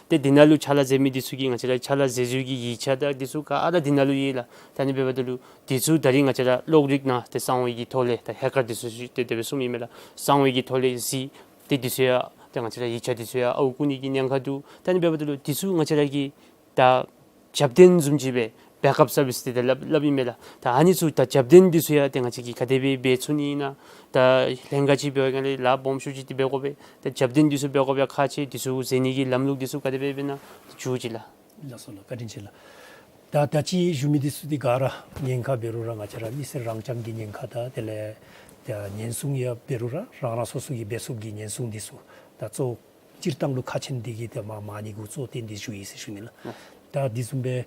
ཏེ་འདི་ནང་ལུ་ཕྱག་ལཱ་མཛད་མི་འདི་ཚུ་གིས་ང་བཅས་ར་ཕྱག་ལཱ་མཛད་ཚུལ་གྱི་ཡིག་ཆ་དང་འདི་ཚུ་ག་ར་འདི་ནང་ལུ་ཡོད་ལགས། ད་ཨ་ནི་འབདཝ་ད་ལུ་འདི་ཚུ་ད་རིས་ང་བཅས་ར་གློག་རིག་ནང་ཏེ་གསང་བའི་གི་ཐོག་ལས་ད་ཧེ་ཀར་འདི་ཚུ་ཞུ་སྟེ་དེ་སྦེ་གསུངམ་ཨིན་མས་ལགས། གསང་བའི་གི་ཐོག་ལས་གཟིགས་ཏེ་འདི་ཚུ་ཡང་ཏེ་ང་བཅས་ར་ཡིག་ཆ་འདི་ཚུ་ཡང་ཨརཝ་བརྐུ་ནི་གི་ཉེན་ཁ་འདུག། ད་ཨ་ནི་འབདཝ་ད་ལུ་འདི་ཚུ་ང་བཅས་ར་གིས་ད་རྒྱབ་རྟེན་བཟུམ་ཅིག་སྦེ་བེཀ་ཨཔ་སར་བིསི་འདི་ད་སླབ་སླབ་ཨིན་མས་ལགས། ད་ཨ་ནི་ཚུ་ད་རྒྱབ་རྟེན་འདི་ཚུ་ཡང་ཏེ་ང་བཅས་ཀྱིས་ག་དེ་སྦེ་འབད་ཚུགས་ནི་ཨིན་ན། ད་ལྷན་ཁག་ཅིག་འབད་བའི་སྒང་ལས་ལཱ་སྦོམ་ཤོས་ཅིག་འདི་འབད་དགོ་པས། ད་རྒྱབ་རྟེན་འདི་ཚུ་འབད་དགོ་པའི་ཁག་ཆེ་འདི་ཚུ་མཛད་ནི་གི་ལམ་ལུགས་འདི་ཚུ་ག་དེ་སྦེ་འབད་ན་འགྱོ་ཅི་ལགས། ལགས་སོ་ལགས། བཀའ་དྲིན་ཆེ་ལགས། ད་ད་ཅི་ཞུ་མི་འདི་ཚུ་འདི་ག་ར་ཉེན་ཁ་འབད་རུང་ར་ང་བཅས་ར་མི་སེར་རང་རྐྱང་གི་ཉེན་ཁ་དང་དེ་ལས་ད་ཉེན་སྲུང་ཡང་འབད་རུང་ར་རང་རང་སོ་སོ་གི་འབད་ཚུགསཔ་གི་ཉེན་སྲུང་འདི་ཚུ་ད་གཙོ་སྤྱིར་བཏང་ལུ་ཁག་ཆེ་ནི་འདི་གིས་ཏེ་མ་མ་ཎི་གུ་གཙོ་བོ་བཏོན་ཏེ་ཞུ་ཡི་ཟེར་ཞུ་ནི་ལགས། ད་འདི་བཟུམ་སྦེ་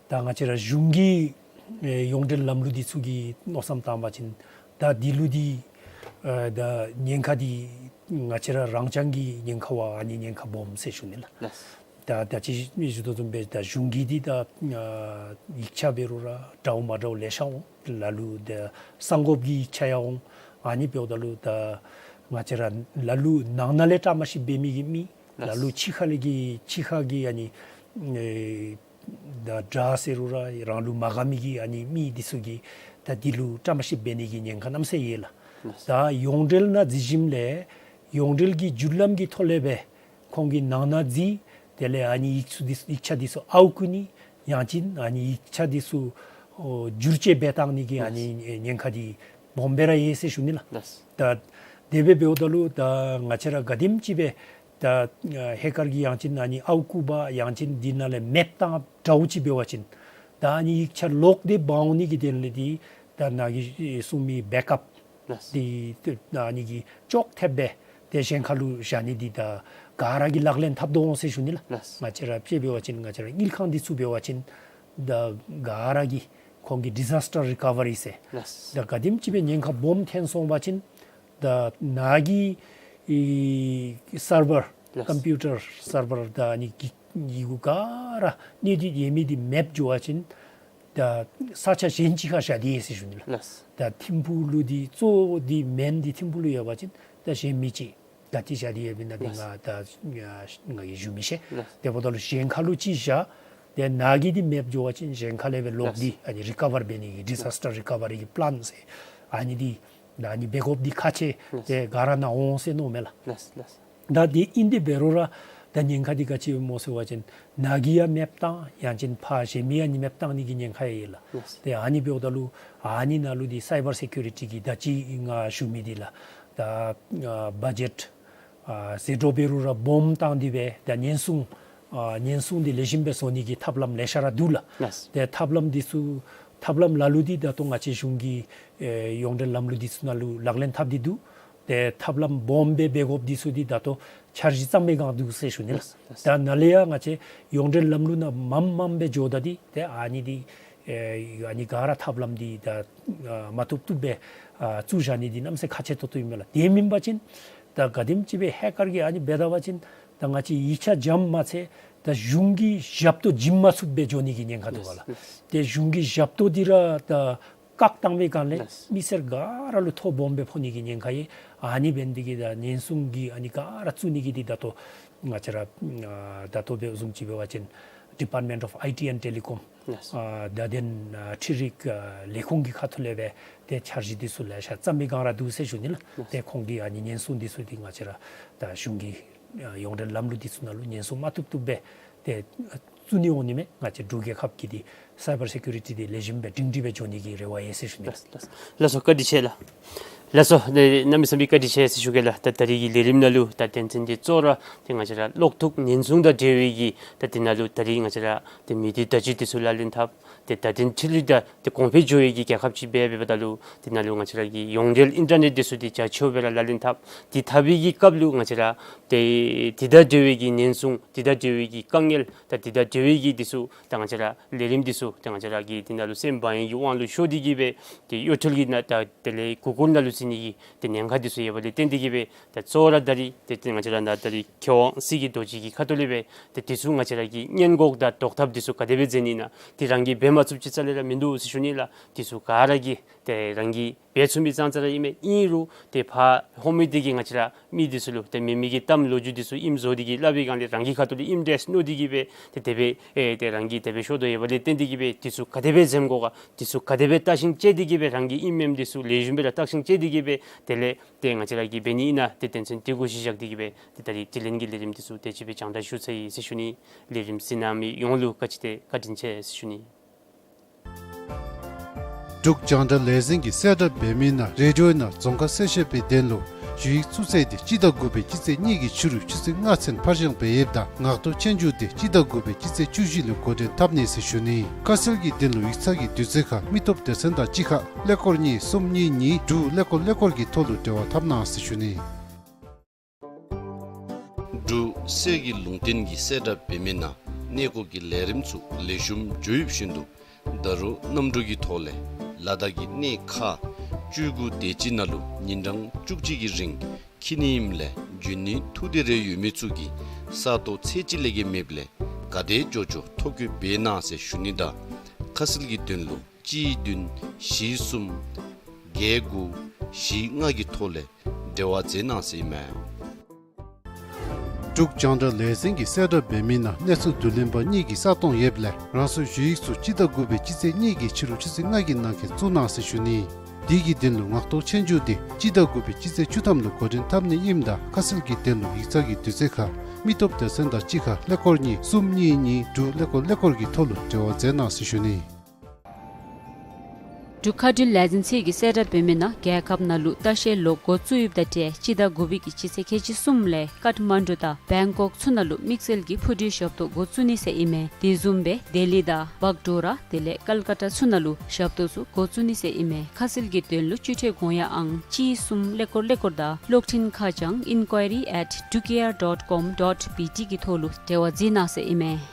ད་ང་བཅས་ར་གཞུང་གི་ཨེ་ཡོངས་འབྲེལ་ལམ་ལུགས་འདི་ཚུ་གི་མནོ་བསམ་བཏང་བ་ཅིན་ད་འདི་ལུ་འདི་ཨེ་ད་ཉེན་ཁ་འདི་ང་བཅས་ར་རང་རྐྱང་གི་ཉེན་ཁ་བ་ཨ་ནི་ཉེན་ཁ་སྦོམ་ཟེར་ཞུ་ནི་ལགས། ད་ད་ཅི་ཞུ་དོ་བཟུམ་སྦེ་ད་གཞུང་གི་འདི་ད་ཨ་ཡིག་ཆ་འབད་རུང་ར་འདྲཝ་མ་འདྲཝ་ལེ་ཤ་འོང་། ལ་ལུ་ད་གསང་སྒོཔ་གི་ཡིག་ཆ་ཡང་འོང་། ཨ་ནི་འབདཝ་ད་ལུ་ད་ང་བཅས་ར་ལ་ལུ་ནང་ན་ལས་བཀྲ་མ་ཤིསཔ་འབད་མི་གི་མི་ལ་ལུ་ཕྱི་ཁ་ལས་ཀྱི་ཕྱི་ཁ་གི་ཨ་ནི་ཨེ་ད་དགྲ་ཟེར་རུང་ར་རང་ལུ་མ་དགའ་མི་གི་ཨ་ནི་མི་འདི་ཚུ་གིས་ད་འདི་ལུ་བཀྲ་མ་ཤིསཔ་འབད་ནི་གི་ཉེན་ཁ་གནམ་མེད་ས་མེད་ཡོད་ལགས། ད་ཡོངས་འབྲེལ་ནང་འཛུལ་ཞིནམ་ལས་ཡོངས་འབྲེལ་གྱི་བརྒྱུད་ལམ་གྱི་ཐོག་ལས་སྦེ་ཁོང་གི་ནང་ན་འཛུལ། དེ་ལས་ཨ་ནི་ཡིག་ཚུ་འདི་ཡིག་ཆ་འདི་ཚུ་ཨརཝ་བརྐུ་ནི་ཡང་ཅིན་ཨ་ནི་ཡིག་ཆ་འདི་ཚུ་ཨོ་བསྒྱུར་བཅོས་འབད་བཏང་ནི་གི་ཨ་ནི་ཉེན་ཁ་འདི་སྦོམ་སྦེ་ར་ཡོད་ཟེར་ཞུ་ནི་ལགས། ད་དེ་སྦེ་འབདཝ་ད་ལུ་ད་ང་བཅས་ར་ག་དེམ་ཅིག་སྦེ་ད་ཨ་ཧེ་ཀར་གྱིས་ཡང་ཅིན་ཨ་ནི་ཨརཝ་བརྐུ་བ་ཡང་ཅིན་འདི་ནང་ལས་མེདཔ་བཏང་འདྲཝ་ཅིག་འབད་བ་ཅིན་ ད་ཨ་ནི་ཡིག་ཆ་ལོག་སྟེ་འབག་འོང་ནི་གི་དོན་ལས་འདི་ད་ནཱ་གིས་གསུངས་མི་བེཀ་ཨཔ་ལགས། འདི་ད་ཨ་ནི་གི་ཅོག་འཐདཔ་སྦེ་ཏེ་གཞན་ཁ་ལུ་བཞག་ནི་འདི་ད་ག་ར་གིས་ལག་ལེན་འཐབ་དོ་འོང་ཟེར་ཞུ་ནི་ལགས། ལགས། ང་བཅས་ར་དཔེ་འབད་བ་ཅིན་ང་བཅས་ར་དངུལ་ཁང་འདི་ཚུ་འབད་བ་ཅིན་ད་ག་ར་གིས་ཁོང་གིས་ཌི་ཛཱས་ཊར་རི་ཀ་བ་རི་ཟེར། ལགས། ད་ག་དེམ་ཅིག་སྦེ་ཉེན་ཁ་སྦོམ་ཐོན་སོང་པ་ཅིན་ད་ནཱ་གི་ཨེ་སར་བར་ལགས། ཀམ་པིའུ་ཊར་སར་བར་ད་ཨ་ནི་གི་ཡི་གུ་ག་ར་གནས་ཚུལ་ཡོད་མི་འདི་མེདཔ་འགྱོ་བ་ཅིན་ད་ས་ཆ་གཞན་ཅིག་ཁར་བཞག་སྟེ་ཡོད་ཟེར་ཞུ་ནི་ལགས། ལགས། ད་ཐིམ་ཕུག་ལུ་འདི་གཙོ་བོ་འདི་མེན་འདི་ཐིམ་ཕུག་ལུ་ཡོད་པ་ཅིན་ད་གཞན་མི་ཅིག་ག་ཏེ་བཞག་སྟེ་ཡོདཔ་ཨིན་ན་འདི་ལགས། ང་ད་ང་གིས་ཞུ་མི་ཤེས། ལགས། དེ་འབདཝ་ད་ལུ་གཞན་ཁ་ལུ་ཅིག་བཞག། ཏེ་ནཱ་གི་འདི་མེདཔ་འགྱོ་བ་ཅིན་གཞན་ཁ་ལས་སྦེ་ལོག་ལགས། སྟེ་ཨ་ནི་རི་ཀ་བར་འབད་ནི་གི་ཌི་ཛཱས་ཊར་རི་ཀ་བ་རི་གི་པི་ལཱན་ཟེར་ཨ་ནི་འདི་ད་ཨ་ནི་འབད་དགོཔ་འདི་ཁག་ཆེ། ལགས། ཏེ་ག་ར་ནཱ་འོང་ཟེར་མནོཝ་མས་ལགས། ལགས། ལགས། ད་འདི་ཨིན་ཏེ་འབད་རུང་ར་ད་ཉེན་ཁ་འདི་ག་ཅི་སྨོ་ཟེར་བ་ཅིན་ནཱ་གིས་ཡང་མེདཔ་བཏང་ཡང་ཅིན་ཕར་གཞན་མི་ཡང་ནི་མེདཔ་བཏང་ནི་གི་ཉེན་ཁ་ཡང་ཡོད་ལགས། ལགས། ཏེ་ཨ་ནི་འབདཝ་ད་ལུ་ཨ་ནི་ནང་ལུ་འདི་སའི་བར་སེ་ཀུ་རི་ཊི་གི་ད་ཅི་ང་ཞུ་མི་འདི་ལགས། ད་ཨ་བ་ཇེཊ་ཨ་ཟད་འགྲོ་འབད་རུང་ར་སྦོམ་བཏང་སྟེ་སྦེ་ད་ཉེན་སྲུང་ཨ་ཉེན་སྲུང་འདི་ལེགས་ཤོམ་སྦེ་བཟོ་ནི་གི་ཐབས་ལམ་ལེ་ཤ་ར་འདུག་ལགས། ལགས། ཏེ་ཐབས་ལམ་འདི་ཚུ་ཐབས་ལམ་ལ་ལུ་འདི་ད་ལྟོ་ང་བཅས་གཞུང་གི་ཨེ་ཡོངས་འབྲེལ་ལམ་ལུགས་འདི་ཚུ་ནང་ལུ་ལག་ལེན་འཐབ་སྟེ་འདུག། ཏེ་ཐབས་ལམ་སྦོམ་སྦེ་འབད་དགོཔ་འདི་ཚུ་འདི་ད་ལྟོ་འཆར་གཞི་བརྩམ་པའི་སྒང་འདུག་ཟེར་ཞུ་ནི་ལགས། ལགས། ད་ནཱ་ལས་ཡང་ང་བཅས་ཡོངས་འབྲེལ་ལམ་ལུགས་ནང་མངམ་མངམ་སྦེ་འགྱོ་ད་འདི་ཏེ་ཨ་ནི་འདི་ཨེ་ཨ་ནི་ག་ར་ཐབས་ལམ་འདི་ད་ཨ་མ་བཏུབ་བཏུབ་སྦེ་ཨ་བཙུགས་བཞག་ནི་འདི་གནམ་མེད་ས་མེད་ཁག་ཆེ་ཏོག་ཏོ་ཨིན་མས་ལགས། དེ་མེན་པ་ཅིན་ད་ག་དེམ་ཅིག་སྦེ་ཧེ་ཀར་གྱིས་ཨ་ནི་འབད་ད་པ་ཅིན་ད་ང་བཅས་ཡིག་ཆ་འཇམ་མ་ཚད་ད་གཞུང་གི་ཞབས་ཏོག་བྱིན་མ་ཚུགསཔ་སྦེ་འགྱོ་ནི་གི་ཉེན་ཁ་འདུག་པ་ལགས། ལགས། ཏེ་གཞུང་གི་ཞབས་ཏོག་འདི་ར་ད་བཀག་བཏང་པའི་སྒང་ལས་ལགས། མི་སེར་ག་ར་ལུ་ཐོ་སྦོམ་སྦེ་ཕོག་ནི་གི་ཉེན་ཁ་ཡོད། ཨ་ནི་འབད་ནི་འདི་གིས་ད་ཉེན་སྲུང་གི་ཨ་ནི་ག་ར་བཙུགས་ནི་གི་འདི་ད་ལྟོ་ང་བཅས་ར་ཨ་ད་ལྟོ་འབད་བཟུམ་ཅིག་འབད་བ་ཅིན་ཌི་པཱརཊ་མེནཊ་ཨོཕ་ཨའི་ཊི་ཨེནཌ་ཊེ་ལི་ཀོམ་ལགས། ཨ་བརྡ་དོན་ཨ་འཕྲུལ་རིག་ཨ་ལས་ཁུངས་ཀྱི་ཁ་ཐུག་ལས་སྦེ་ཏེ་འཆར་གཞི་འདི་ཚུ་ལེ་ཤ་བརྩམ་པའི་སྒང་ར་འདུག་ཟེར་ཞུ་ནི་ལགས། ལགས། ཏེ་ཁོང་གིས་ཨ་ནི་ཉེན་སྲུང་འདི་ཚུ་འདི་ང་བཅས་ར་ད་གཞུང་གི་ཨ་ཡོངས་འབྲེལ་ལམ་ལུགས་འདི་ཚུ་ནང་ལུ་ཉེན་སྲུང་མ་བཏུབ་བཏུབ་སྦེ་ཏེ་བཙུགས་ནི་འོང་ནི་མས། ང་བཅས་འབྲུག་རྒྱལ་ཁབ་ཀྱི་འདི་སའི་བར་སེ་ཀུ་རི་ཊི་འདི་ལེགས་ཤོམ་སྦེ་སྒྲིང་སྒྲི་སྦེ་འགྱོ་ནི་གི་རེ་བ་ཡོད་ཟེར་ཞུ་ནི། ལགས། ལགས། ལགས་སོ། བཀའ་དྲིན་ཆེ་ལགས། ལགས་སོ། ཏེ་གནམ་མེད་ས་མེད་བཀའ་དྲིན་ཆེ་ཟེར་ཞུ་གེ་ལགས། ད་ད་རིས་ཀྱི་ལས་རིམ་ནང་ལུ་ད་དོན་ཚན་འདི་གཙོ་བོ་ར་ཏེ་ང་བཅས་ར་གློག་འཁྱུག་ཉེན་སྲུང་དང་འབྲེལ་བའི་གི་ད་འདི་ནང་ལུ་ད་རིས་ང་བཅས་ར་ཏེ་མི་སྡེ་བརྡ་བརྒྱུད་འདི་ཚུ་ལག་ལེན་འཐབ། ཏེ་བརྡ་དོན་འཕྲུལ་རིག་དང་ཏེ་གོང་འཕེལ་འགྱོ་བའི་གི་རྒྱལ་ཁབ་ཅིག་འབད་འབདཝ་ད་ལུ་འདི་ནང་ལུ་ང་བཅས་ར་གི་ཡོངས་འབྲེལ་ཨིན་ཊར་ནེཊ་འདི་ཚུ་འདི་རྒྱ་ཆེཝ་སྦེ་ར་ལག་ལེན་འཐབ། འདི་འཐབ་པའི་གི་སྐབས་ལུ་ང་བཅས་ར་ཏེ་འདི་དང་འབྲེལ་བའི་གི་ཉེན་སྲུང་འདི་དང་འབྲེལ་བའི་གི་དཀའ་ངལ་ད་འདི་དང་འབྲེལ་བའི་གི་འདི་ཚུ་ད་ང་བཅས་ར་ལས་རིམ་འདི་ཚུ་ད་ང་བཅས་ར་གི་འདི་ནང་ལུ་སེམས་བག་ཡངས་ཀྱི་དབང་ལུ་ཤོར་ཏེ་གི་སྦེ་ཏེ་གཡོ་འཕྲུལ་གྱི་ནང་ད་དེ་ལས་གུ་གུལ་ནང་ལུ་ཟེར་ནི་གི་ཏེ་ཉེན་ཁ་འདི་ཚུ་ཡོདཔ་ལས་བརྟེན་ཏེ་གི་སྦེ་ད་གཙོ་བོ་ར་ད་རིས་ཏེ་ཏེ་ང་བཅས་ར་ནཱ་ད་རིས་མཁས་དབང་སྲིད་ཀྱི་རྡོ་རྗེ་གི་ཁ་ཐུག་ལས་སྦེ་ཏེ་འདི་ཚུ་ང་བཅས་ར་གིས་སྔོན་འགོག་དང་ཟློག་ཐབས་འདི་ཚུ་ག་དེ་སྦེ་མཛད་ནི་ཨིན་ན། ཏེ་རང་གིས་འབད་མ་ཚུགསཔ་ཅིག་རྩ་ལས་ར་མིན་འདུག་ཟེར་ཞུ་ནི་ལགས། འདི་ཚུ་ག་ར་གིས་ཏེ་རང་གིས་འབད་ཚུགས་མི་ཙང་ཙ་ར་ཨིན་མས། ཨིན་རུང་ཏེ་ཕར་ཧོངས་མི་འདི་གིས་ང་བཅས་ར་མི་འདི་ཚུ་ལུ་ཏེ་མི་མི་གི་གཏམ་ལོ་རྒྱུས་འདི་ཚུ་ཨིནམ་བཟོ་སྟེ་གི་སླབ་པའི་སྒང་ལས་རང་གི་ཁ་ཐུག་ལས་ཨིནམ་འདྲས་མནོ་སྟེ་གི་སྦེ་ཏེ་དེ་སྦེ་ཨེ་ཏེ་རང་གིས་དེ་སྦེ་ཤོར་དོ་ཡོདཔ་ལས་བརྟེན་ཏེ་གི་སྦེ་འདི་ཚུ་ག་དེ་སྦེ་འཛེམ་དགོ་ག། འདི་ཚུ་ག་དེ་སྦེ་བརྟག་ཞིབ་རྐྱབ་སྟེ་གི་སྦེ་རང་གིས་ཨིནམ་མེནམ་འདི་ཚུ་ལེགས་ཤོམ་སྦེ་ར་བརྟག་ཞིབ་རྐྱབ་སྟེ་གི་སྦེ་དེ་ལས་ཏེ་ང་བཅས་ར་གིས་འབད་ནི་ཨིན་ན་ཏེ་དོན་ཚན་འདི་གུ་གཞི་བཞག་སྟེ་གི་སྦེ་ཏེ་ད་རིས་དྲི་ལན་གྱི་ལས་རིམ་འདི་ཚུ་དེ་ཅིག་སྦེ་སྦྱང་བརྡར་ཞུ་ཚར་ཡི་ཟེར་ཞུ་ནི། ལས་རིམ་གཟིགས་གནང་མི་ཡོངས་ལུ་བཀའ་དྲིན་ཏེ་བཀའ་དྲིན་ཆེ་ཟེར་ཞུ་ནི། འབྲུག་རྒྱང་བསྒྲགས་ལས་འཛིན་གྱིས་གསལ་བསྒྲགས་འབད་མི་ནང་རེ་ཌི་ཡོ་ནང་རྫོང་ཁ་གསལ་བཤད་པའི་དོན་ལུ་ཞུ་ཡིག་བཙུགས་ཚེས་འདི་སྤྱི་ཟླ་དགུ་པའི་སྤྱི་ཚེས་གཉིས་ཀྱི་ཕྱི་རུ་ཆུ་ཚོད་ལྔ་ཚུན་ཕར་འགྱངས་འབད་ཡོདཔ་ད་ངག་ཐོག་ཆོས་རྒྱུགས་འདི་སྤྱི་ཟླ་དགུ་པའི་སྤྱི་ཚེས་བཅུ་བཞི་ལུ་འགོ་འདྲེན་འཐབ་ནི་ཟེར་ཞུ་ནི། ཁ་གསལ་གྱི་དོན་ལུ་ཡིག་ཚང་གི་དུས་ཚོད་ཁར་མི་སྟོབས་སྡེ་ཚན་དང་གཅིག་ཁར་ཀླད་ཀོར་གཉིས་གསུམ་གཉིས་གཉིས་དྲུག་ཀླད་ཀོར་ཀླད་ཀོར་གྱི་ཐོག་ལུ་འབྲེལ་བ་འཐབ་གནང་ཟེར་ཞུ་ནི། འབྲུག་གསེར་གྱི་ལུང་བསྟན་གྱིས་གསལ་བསྒྲགས་འབད་མི་ནང་གནས་སྐོར་གྱི་ལས་རིམ་ཚུ་ལེགས་ཤོམ་འགྱོ་ཡོདཔ་བཞིན་དུ་ད་རུང་གནམ་གྲུ་གི་ཐོག་ལས་ལ་དྭགས་ཀྱི་གནས་ཁག་བཅུ་དགུ་དེ་ཅིག་ནང་ལུ་ཉིན་གྲངས་བཅུ་གཅིག་གི་རིང་འཁྱིད་ནི་ཨིནམ་ལས་འབྱོན་ནི་ཐུགས་འདོད་རེ་ཡོད་མི་ཚུ་གིས་ས་སྟོང་ཚད་གཅིག་ལས་བརྒལ་མེདཔ་ལས་ག་དེ་མགྱོགས་མགྱོགས་ཐོ་བཀོད་འབད་གནང་ཟེར་ཞུ་ནི་དང་ཁ་གསལ་གྱི་དོན་ལུ་གཅིག་བདུན་བཞི་གསུམ་བརྒྱད་དགུ་བཞི་ལྔ་གི་ཐོག་ལས་འབྲེལ་བ་མཛད་གནང་ཟེར་ཨིན་མས། འབྲུག་རྒྱང་བསྒྲགས་ལས་འཛིན་གྱིས་གསལ་བསྒྲགས་འབད་མི་ནང་གནས་ཚུལ་བསྡུ་ལེན་པ་གཉིས་ཀྱི་ས་སྟོང་ཡོདཔ་ལས་རང་སོའི་ཞུ་ཡིག་ཚུ་སྤྱི་ཟླ་དགུ་པའི་སྤྱི་ཚེས་གཉིས་ཀྱི་ཕྱི་རུ་ཆུ་ཚོད་ལྔ་གི་ནང་འཁོད་བཙུགས་གནང་ཟེར་ཞུ་ནི། དེ་གི་དོན་ལུ་ངག་ཐོག་ཆོས་རྒྱུགས་འདི་སྤྱི་ཟླ་དགུ་པའི་སྤྱི་ཚེས་བཅུ་ཐམ་ལུ་འགོ་འདྲེན་འཐབ་ནི་ཨིནམ་ད་ཁ་གསལ་གྱི་དོན་ལུ་ཡིག་ཚང་གི་དུས་ཚོད་ཁར་མི་སྟོབས་སྡེ་ཚན་དང་གཅིག་ཁར་ཀླད་ཀོར་གཉིས་གསུམ་གཉིས་གཉིས་དྲུག་ཀླད་ཀོར་ཀླད་ཀོར་གྱི་ཐོག་ལུ་འབྲེལ་བ་མཛད་གནང་ཟེར་ཞུ་ནི། འབྲུག་མཁའ་འགྲུལ་ལས་འཛིན་ཚད་ཀྱིས་གསལ་བསྒྲགས་འབད་མི་ནང་རྒྱལ་ཁབ་ནང་ལུ་ལྟ་བཤལ་ལོག་འགོ་བཙུགས་ཡོདཔ་ད་ཏེ་སྤྱི་ཟླ་དགུ་པའི་གི་སྤྱི་ཚེས་ཁལ་གཅིག་གསུམ་ལས་ཀཏ་མན་ཌུ་དང་བེང་ཀོག་ཚུ་ནང་ལུ་དམིགས་བསལ་གྱི་འཕུར་གྲུའི་ཞབས་ཏོག་འགོ་བཙུགས་ནི་ཟེར་ཨིན་མས། དེ་བཟུམ་སྦེ་ལྡི་ལི་དང་བག་ཌོ་ར་དེ་ལས་ཀལ་ཀ་ཏ་ཚུ་ནང་ལུ་ཞབས་ཏོག་ཚུ་འགོ་བཙུགས་ནི་ཟེར་ཨིན་མས། ཁ་གསལ་གྱི་དོན་ལུ་སྤྱི་ཁྲལ་དགོངས་ཡངས་ཨང་གཅིག་གསུམ་ཀླད་ཀོར་ཀླད་ཀོར་དང་གློག་འཕྲིན་ཁ་བྱང་inquiry at dukair dot com dot B T གི་ཐོག་ལུ་འབྲེལ་བ་འཛིན་གནང་ཟེར་ཨིན་མས།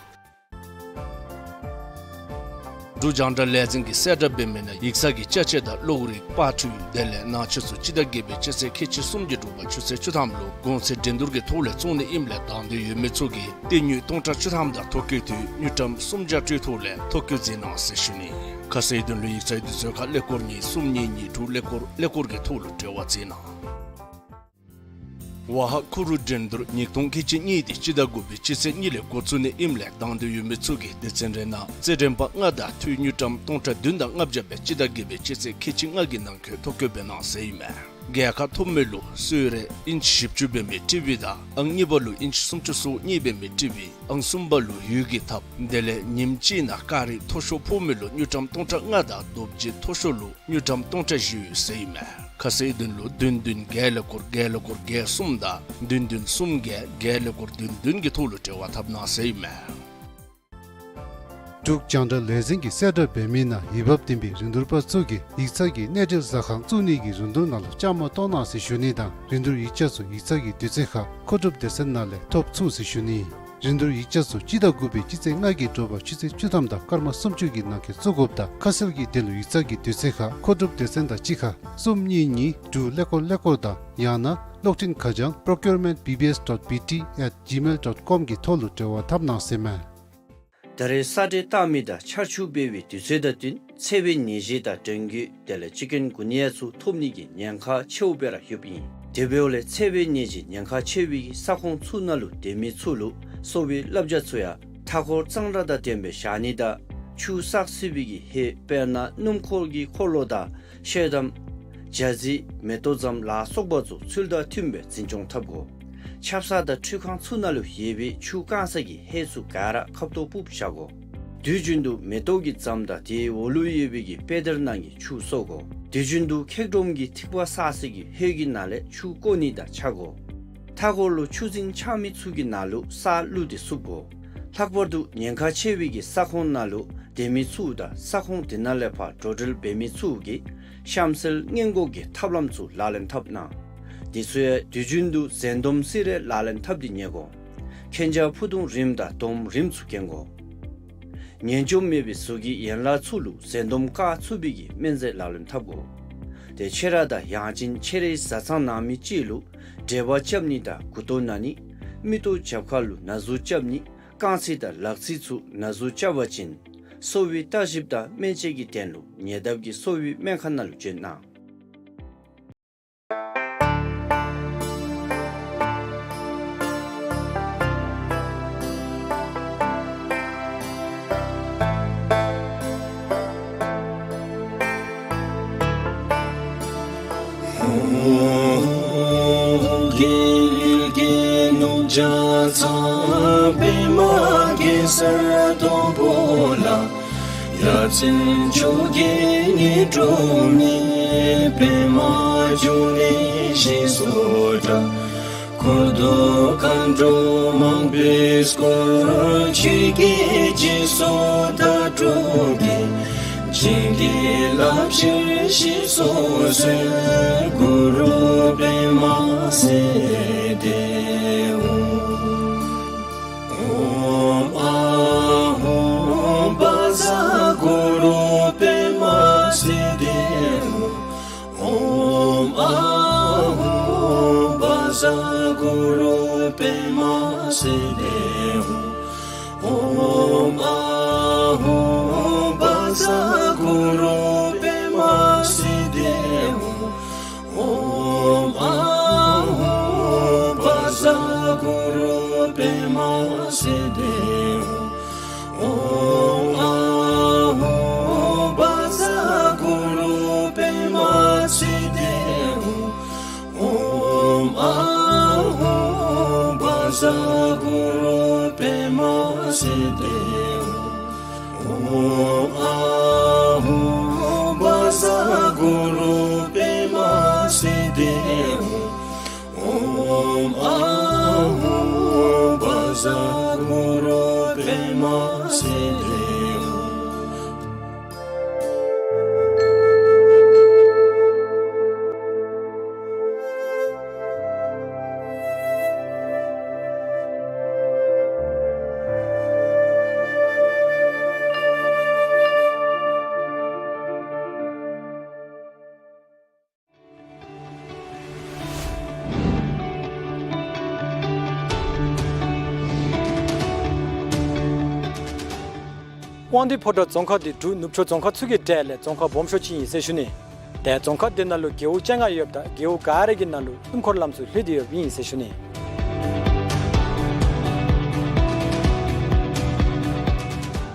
འབྲུག་རྒྱང་བསྒྲགས་ལས་འཛིན་གྱིས་གསལ་བསྒྲགས་འབད་མི་ནང་ཡིག་ཚང་གི་ཅ་ཆས་དང་གློག་རིག་པར་འཕྲུལ་དེ་ལས་ནང་ཆས་ཚུ་སྤྱི་ཟླ་བརྒྱད་པའི་སྤྱི་ཚེས་ཁལ་གཅིག་གསུམ་གྱི་དྲོ་པ་ཆུ་ཚོད་བཅུ་ཐམ་ལུ་གོང་ཚད་འགྲན་བསྡུར་གྱི་ཐོག་ལས་བཙོང་ནི་ཨིནམ་ལས་དང་འདོད་ཡོད་མི་ཚུ་གིས་ཏི་ཉུ་སྟོང་ཕྲག་བཅུ་ཐམ་དང་ཐོ་བཀོད་འཐུས་དངུལ་ཀྲམ་སུམ་བརྒྱ་སྤྲོད་ཐོག་ལས་ཐོ་བཀོད་མཛད་གནང་ཟེར་ཞུ་ནི། ཁ་གསལ་དོན་ལུ་ཡིག་ཚང་དུས་ཚོད་ཁར་ཀླད་ཀོར་གཉིས་གསུམ་གཉིས་གཉིས་དྲུག་ཀླད་ཀོར་ཀླད་ཀོར་གྱི་ཐོག་ལུ་འབྲེལ་བ་འཛིན་གནང་། ཝ་ཧ་ཁུ་རུ་འགྲན་བསྡུར་ཉིས་སྟོང་ཁལ་གཅིག་གཉིས་དེ་སྤྱི་ཟླ་དགུ་པའི་སྤྱི་ཚེས་གཉིས་ལས་འགོ་བཙུགས་ནི་ཨིནམ་ལས་དང་འདོད་ཡོད་མི་ཚུ་གིས་སྡེ་ཚན་རེ་ནང་རྩེད་འགྲན་པ་ལྔ་དང་འཐུས་དངུལ་ཀྲམ་སྟོང་ཕྲག་བདུན་དང་ལྔ་བརྒྱ་སྦེ་སྤྱི་ཟླ་བརྒྱད་པའི་སྤྱི་ཚེས་ཁལ་གཅིག་ལྔ་གི་ནང་འཁོད་ཐོ་བཀོད་འབད་གནང་ཟེར་ཨིན་མས། རྒྱལ་ཁ་ཐོབ་མི་ལུ་གསོལ་རས་ཨིན་ཅི་བཞི་བཅུ་འབད་མི་ཊི་ཝི་དང་ཨང་གཉིས་པ་ལུ་ཨིན་ཅི་སུམ་ཅུ་སོ་གཉིས་འབད་མི་ཊི་ཝི་ཨང་གསུམ་པ་ལུ་ཡུལ་གྱི་ཐབ་དེ་ལས་ཉིནམ་གཅིག་ནང་ཀ་རི་མཐོ་ཤོས་ཕོག་མི་ལུ་དངུལ་ཀྲམ་སྟོང་ཕྲག་ལྔ་དང་རྡོ་རྗེ་མཐོ་ཤོས་ལུ་དངུལ་ཀྲམ་སྟོང་ཕྲག་བཞི་ཡོད་ཟེར་ཨིན་མས། ཁ་གསལ་དོན་ལུ་བདུན་བདུན་བརྒྱད་ཀླད་ཀོར་བརྒྱད་ཀླད་ཀོར་བརྒྱད་གསུམ་དང་བདུན་བདུན་གསུམ་བརྒྱད་བརྒྱད་ཀླད་ཀོར་བདུན་བདུན་གྱི་ཐོག་ལུ་འབྲེལ་བ་འཐབ་གནང་ཟེར་ཨིན་མས། འབྲུག་རྒྱང་བསྒྲགས་ལས་འཛིན་གྱིས་གསལ་བསྒྲགས་འབད་མི་ནང་འོས་འབབ་ལྡན་པའི་རིན་བསྡུར་པ་ཚུ་གིས་ཡིག་ཚང་གི་གནས་འབྲེལ་ཟ་ཁང་བཙུགས་ནི་གི་རིན་བསྡུར་ནང་ལུ་བཅའ་མར་གཏོགས་གནང་ཟེར་ཞུ་ནི་དང་རིན་བསྡུར་ཡིག་ཆ་ཚུ་ཡིག་ཚང་གི་དུས་ཚོད་ཁར་མཁོ་སྒྲུབ་སྡེ་ཚན་ནང་ལས་ཐོབ་ཚུགས་ཟེར་ཞུ་ནི། རིན་བསྡུར་ཡིག་ཆ་ཚུ་སྤྱི་ཟླ་དགུ་པའི་སྤྱི་ཚེས་ལྔ་གི་དྲོ་པ་ཆུ་ཚོད་བཅུ་ཐམ་དང་སྐར་མ་སུམ་ཅུ་གི་ནང་འཁོད་བཙུགས་དགོཔ་དང་ཁ་གསལ་གྱི་དོན་ལུ་ཡིག་ཚང་གི་དུས་ཚོད་ཁར་མཁོ་སྒྲུབ་སྡེ་ཚན་དང་གཅིག་ཁར་གསུམ་གཉིས་གཉིས་དྲུག་ཀླད་ཀོར་ཀླད་ཀོར་དང་ཡང་ན་གློག་འཕྲིན་ཁ་བྱང་procurement B B S dot B T at gmail dot com གི་ཐོག་ལུ་འབྲེལ་བ་འཐབ་གནང་ཟེར་མས། ད་རེས་ས་འདྲེན་བཏང་མི་དང་ཆར་ཆུ་འབབ་པའི་དུས་ཚོད་དང་བསྟུན་འཚེར་བའི་ནད་གཞི་དང་ཌེང་གུ་དེ་ལས་ཅིཀ་ཀུན་གུ་ནི་ཡ་ཚུ་ཐོབ་ནི་གི་ཉེན་ཁ་ཆེཝ་སྦེ་ར་ཡོདཔ་ཨིན། དེ་འབདཝ་ལས་འཚེར་བའི་ནད་གཞི་ཉེན་ཁ་ཆེ་བའི་ས་ཁོངས་ཚུ་ནང་ལུ་སྡོད་མི་ཚུ་ལུ་གསོ་བའི་བསླབ་བྱ་ཚུ་ཡང་མཐའ་འཁོར་གཙང་སྦྲ་དང་ལྡནམ་སྦེ་བཞག་ནི་དང་ཆུ་བསགས་སྲིད་པའི་གི་ཧེ་དཔེར་ན་སྣུམ་འཁོར་གྱི་འཁོར་ལོ་དང་ཤེལ་དམ་རྒྱ་རྫི་མེ་ཏོག་ཙམ་ལ་སོགས་པ་ཚུ་ཚུལ་དང་མཐུནམ་སྦེ་འཛིན་སྐྱོང་འཐབ་དགོ། ཆབ་གསང་དང་ཁྲུས་ཁང་ཚུ་ནང་ལུ་ཡོད་པའི་ཆུ་བཀང་ས་གི་ཧེ་ཚུ་ག་ར་ཁབ་ཏོ་སྤུབས་བཞག་དགོ། དུས་རྒྱུན་དུ་མེ་ཏོག་གི་ཙམ་དང་དེའི་འོག་ལུ་ཡོད་པའི་གི་དཔེ་དེབ་ནང་གི་ཆུ་གསོ་དགོ། དུས་རྒྱུན་དུ་ཁེག་སྒྲོམ་གྱི་ཐིགས་པ་བསགས་ས་གི་ཧེ་གི་ནང་ལས་ཆུ་བཀོ་ནི་དང་ཆ་དགོ། མཐའ་འཁོར་ལུ་ཆུ་རྫིང་ཆགས་མི་ཚུ་གི་ནང་ལུ་ས་བླུགས་ཏེ་བསུབ་དགོ། ལྷག་པར་དུ་ཉེན་ཁ་ཆེ་བའི་གི་ས་ཁོངས་ནང་ལུ་སྡོད་མི་ཚུ་དང་ས་ཁོངས་དེ་ནང་ལས་ཕར་འགྲོ་འགྲུལ་འབད་མི་ཚུ་གིས་གཤམ་གསལ་སྔོན་འགོག་གི་ཐབས་ལམ་ཚུ་ལག་ལེན་འཐབ་གནང་། དེ་ཚུ་ཡང་དུས་རྒྱུན་དུ་གཟན་འདོམ་སི་རེ་ལག་ལེན་འཐབ་སྟེ་ཉལ་དགོ། མཁྱེན་རྒྱ་ཕུ་ཐུང་རིངམ་དང་དོམ་རིངམ་ཚུ་གྱོན་དགོ། ངན་འཇོམས་མེད་པའི་གཟུགས་ཀྱི་ཡན་ལག་ཚུ་ལུ་གཟན་འདོམ་བཀག་ཚུགས་པའི་གི་སྨན་རྫས་ལག་ལེན་འཐབ་དགོ། ཏེ་ཆེ་ར་དང་ཡང་ཅིན་ཆེ་རའི་བཟའ་ཚང་ནང་མི་ཅིག་ལུ་འབྲས་བུ་རྐྱབ་ནི་དང་མགུ་ཏོ་ན་ནི། མིག་ཏོ་རྒྱབ་ཁ་ལུ་ན་ཟུག་རྐྱབ་ནི། རྐང་ཚིགས་དང་ལག་ཚིགས་ཚུ་ན་ཟུག་རྐྱབ་པ་ཅིན་གསོ་བའི་བརྟག་ཞིབ་དང་སྨན་དཔྱད་ཀྱི་དོན་ལུ་ཉེ་འདབས་ཀྱི་གསོ་བའི་སྨན་ཁང་ནང་ལུ་བྱོན་གནང་། རྒྱལ་བའི་རྒྱལ་ནོར་ལྗགས་རྩོམ་པདྨ་གེ་སར་སྡོང་པོ་ལ། ཡ་མཚན་མཆོག་གི་ཉི་སྒྲོན་མེ། པདྨ་འབྱུང་གནས་ཞེས་སུ་གྲགས། འཁོར་དང་མཁའ་འགྲོ་མང་པོས་བསྐོར། ཆོས་ཀྱི་སྤྱི་གཙུག་དག་ཁྲོ་གྱེས། བྱིན་གྱིས་བརླབ་ཕྱིར་ཞེས་སུ་གསོལ། གུ་རུ་པདྨ་སིདྡྷི་ཧཱུྃ། ཨོཾ་ཨཱཿཧཱུྃ་བཛྲ་གུ་རུ་པདྨ་སིདྡྷི་ཧཱུྃ། ཨོཾ་ཨཱཿཧཱུྃ་བཛྲ་གུ་རུ་པདྨ་སིདྡྷི་ཧཱུྃ། ཨོཾ་ཨཱཿཧཱུྃ་བཛྲ་གུ་རུ་པདྨ་སིདྡྷི་ཧཱུྃ། ཨོཾ་ཨཱཿཧཱུྃ་བཛྲ་གུ་རུ་པདྨ་སིདྡྷི་ཧཱུྃ། ཨོཾ་ཨཱཿཧཱུྃ་བཛྲ་གུ་རུ་པདྨ་སིདྡྷི་ཧཱུྃ། ཨོཾ་ཨཱཿཧཱུྃ་བཛྲ་གུ་རུ་པདྨ་སིདྡྷི་ཧཱུྃ། ཨོཾ་ཨཱཿཧཱུྃ་བཛྲ་ དབང་འདུས་ཕོ་བྲང་རྫོང་ཁག་འདི་འབྲུག་ནུབ་ཕྱོགས་རྫོང་ཁག་ཚུ་གི་གྲས་ལས་རྫོང་ཁག་སྦོམ་ཤོས་ཅིག་ཨིན་ཟེར་ཞུ་ནི། ཏེ་རྫོང་ཁག་འདི་ནང་ལུ་རྒེད་འོག་བཅོ་ལྔ་ཡོདཔ་ད་རྒེད་འོག་ག་ར་གི་ནང་ལུ་སྣུམ་འཁོར་ལམ་ཚུ་ལྷོད་དེ་ཡོདཔ་ཨིན་ཟེར་ཞུ་ནི།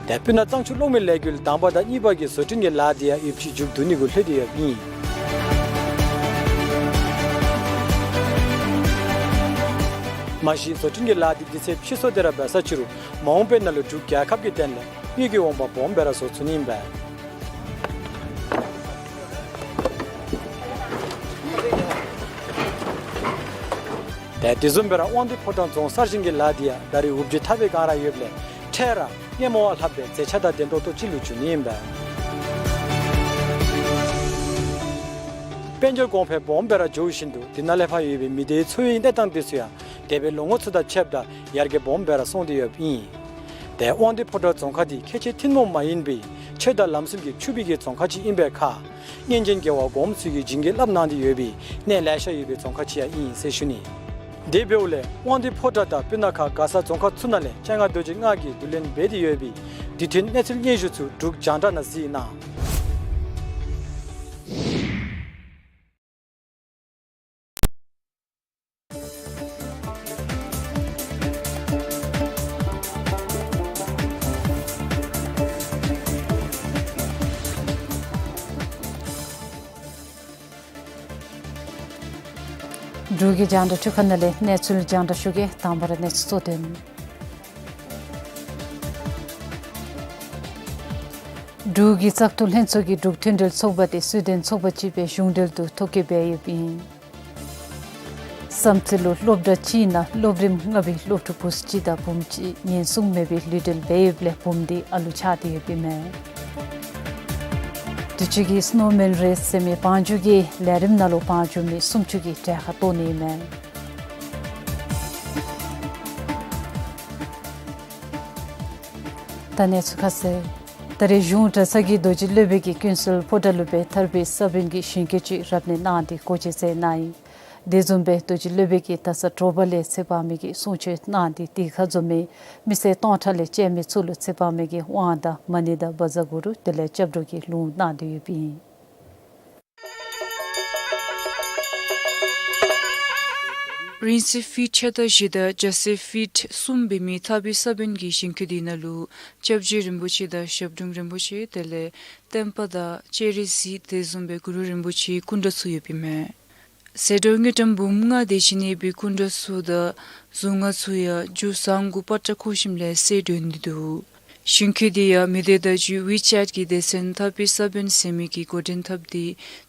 ཏེ་སྤུ་ན་གཙང་ཆུ་གློག་མེ་ལས་འགུལ་དང་པ་དང་གཉིས་པ་གི་བཟོ་སྐྲུན་གྱི་ལཱ་འདི་ཡང་ཡོདཔ་ཅིག་མཇུག་བསྡུ་ནི་གུ་ལྷོད་དེ་ཡོདཔ་ཨིན། མ་གཞི་བཟོ་སྐྲུན་གྱི་ལཱ་འདི་དུས་ཚོད་ཕྱིས་སོང་སྟེ་ར་འབད་ས་ཅིག་རུང་མ་འོངས་པའི་ནང་ལུ་འབྲུག་རྒྱལ་ཁབ་ཀྱི་དོན་ལས་དངུལ་གྱི་འོང་འབབ་སྦོམ་སྦེ་ར་བཟོ་ཚུགས་ནི་ཨིན་པས། ཏེ་དེ་བཟུམ་སྦེ་ར་དབང་འདུས་ཕོ་བྲང་རྫོང་གསར་བཞེངས་ཀྱི་ལཱ་འདི་ཡང་ད་རེས་འུབ་བརྗིད་ཐག་པའི་སྒང་ར་ཡོདཔ་ལས་འཕྲལ་ར་སྔོན་མ་བ་ལྷག་པའི་མཛེས་ཆ་དང་ལྡན་ཏོག་ཏོ་ཅིག་ལུ་འགྱུར་ནི་ཨིན་པས། དཔལ་འབྱོར་གོང་འཕེལ་སྦོམ་སྦེ་ར་འགྱོ་བཞིན་དུ་དེ་ནང་ལས་ཕར་ཡོད་པའི་མི་སྡེའི་འཚོ་བའི་གནས་སྟངས་དེ་ཚུ་ཡང་འདས་པའི་ལོ་ངོ་ཚུ་དང་ཕྱདཔ་ད་ཡར་རྒྱས་སྦོམ་སྦེ་ར་སོང་སྟེ་ཡོདཔ་ཨིན། ཏེ་དབང་འདུས་ཕོ་བྲང་རྫོང་ཁག་འདི་ཁྱད་ཆོས་ཐུན་མོང་མ་ཡིན་པའི་ཆོས་དང་ལམ་སྲོལ་གྱི་ཕྱུག་པའི་གི་རྫོང་ཁག་ཅིག་ཨིན་པའི་ཁར་སྔོན་བྱོན་རྒྱལ་བ་གོངམ་ཚུ་གིས་བྱིན་གྱིས་བརླབས་གནང་སྟེ་ཡོད་པའི་གནས་ལེ་ཤ་ཡོད་པའི་རྫོང་ཁག་ཅིག་ཡང་ཨིན་ཟེར་ཞུ་ནི། དེ་འབདཝ་ལས་དབང་འདུས་ཕོ་བྲང་དང་སྤུ་ན་ཁ་མགར་ས་རྫོང་ཁག་ཚུ་ནང་ལས་སྤྱན་སྔ་རྡོ་རྗེ་ལྔ་གིས་བསྡུ་ལེན་འབད་དེ་ཡོད་པའི་དུས་མཐུན་གནས་ཚུལ་སྙན་ཞུ་ཚུ་འབྲུག་རྒྱང་བསྒྲགས་ནང་གཟིགས་གནང་། འབྲུག་གི་རྒྱང་བསྒྲགས་ཁྲི་ཁ་ནང་ལས་གནས་ཚུལ་རྒྱང་བསྒྲགས་ཞུ་གེ། དང་པ་ར་གནས་ཚུལ་གཙོ་དོན། འབྲུག་གི་བཙག་འཐུ་ལྷན་ཚོགས་ཀྱིས་འབྲུག་མཐུན་སྒྲིལ་ཚོགས་པ་དེ་སུའེ་ཌེན་ཚོགས་པ་ཅིག་སྦེ་གཞུང་འབྲེལ་དུ་ཐོ་བཀོད་འབད་ཡོདཔ་ཨིན། བསམ་རྩེ་ལུ་སློབ་གྲྭ་གཅིག་ནང་སློབ་རིམ་ལྔ་པའི་སློབ་ཕྲུག་བུཚ་གཅིག་དང་བུམོ་གཅིག་ཉེན་སྲུང་མེད་པའི་ལུས་འབྲེལ་འབད་ཡོདཔ་ལས་བུམོ་དེ་ཨ་ལུ་ཆགས་ཏེ་ཡོདཔ་ཨིན་མས། དུས་ཅི་གི་སི་ནོ་མེན་རེས་ཟེར་མི་བང་རྒྱུག་གི་ལས་རིམ་ནང་ལུ་བང་རྒྱུག་མི་སུམ་ཅུ་གིས་གྲལ་ཁར་གཏོགས་ནི་ཨིན་མས། ད་གནས་ཚུལ་ཁ་གསལ། ད་རེས་གཞུང་གྲྭ་ཚང་གི་རྡོ་རྗེ་སློབ་དཔོན་གྱིས་ཀུན་གསལ་ཕོ་བྲང་ལུ་སྦེ་ཐར་པའི་ས་བོན་གྱི་ཞིང་བཀོད་ཅིག་རབ་གནས་གནང་སྟེ་སྒོ་འབྱེད་མཛད་གནང་ཡི། དེ་བཟུམ་སྦེ་རྡོ་རྗེ་སློབ་དཔོན་གྱིས་ད་ས་དྲོ་པ་ལས་ཚེ་དཔག་མེད་ཀྱི་གསུང་ཆོག་གནང་སྟེ་དེ་ཁར་འཛོམས་མི་མི་སེར་སྟོང་ཕྲག་ལས་བཅད་མི་ཚུ་ལུ་ཚེ་དཔག་མེད་ཀྱི་དབང་དང་མ་ཎི་དང་བཛྲ་གུ་རུ་དེ་ལས་སྐྱབས་འགྲོ་གི་ལུང་གནང་སྟེ་ཡོདཔ་ཨིན། རིང་བསྲེལ་ཕིཊ་ཕྱེད་དང་བཞི་དང་རྒྱ་བསྲེས་ཕིཊ་གསུམ་འབད་མི་ཐར་པའི་ས་བོན་གྱི་ཞིང་བཀོད་དེ་ནང་ལུ་སྐྱབས་རྗེ་རིན་པོ་ཆེ་དང་ཞབས་དྲུང་རིན་པོ་ཆེ་དེ་ལས་བསྟན་པ་དང་སྤྱན་རས་གཟིགས་དེ་བཟུམ་སྦེ་གུ་རུ་རིན་པོ་ཆེའི་སྐུ་འདྲ་ཚུ་ཡོདཔ་ཨིན་མས། ཟས་གྲོགས་དངུལ་ཀྲམ་འབུམ་ལྔ་དེ་བཞིན་གནས་པའི་སྐུ་འདྲ་ཚུ་དང་གཟུངས་སྔགས་ཚུ་ཡང་རྒྱུ་བཟང་གུ་པ་ཏྲ་ཁུ་ཤིམ་ལས་གསལ་སྒྲོན་ཏེ་འདུག། ཞིང་བཀོད་དེ་ཡང་མི་སྡེ་བརྡ་བརྒྱུད་ཝི་ཅེཊ་གི་སྡེ་ཚན་ཐར་པའི་ས་བོན་ཟེར་མི་གིས་འགོ་འདྲེན་འཐབ་སྟེ་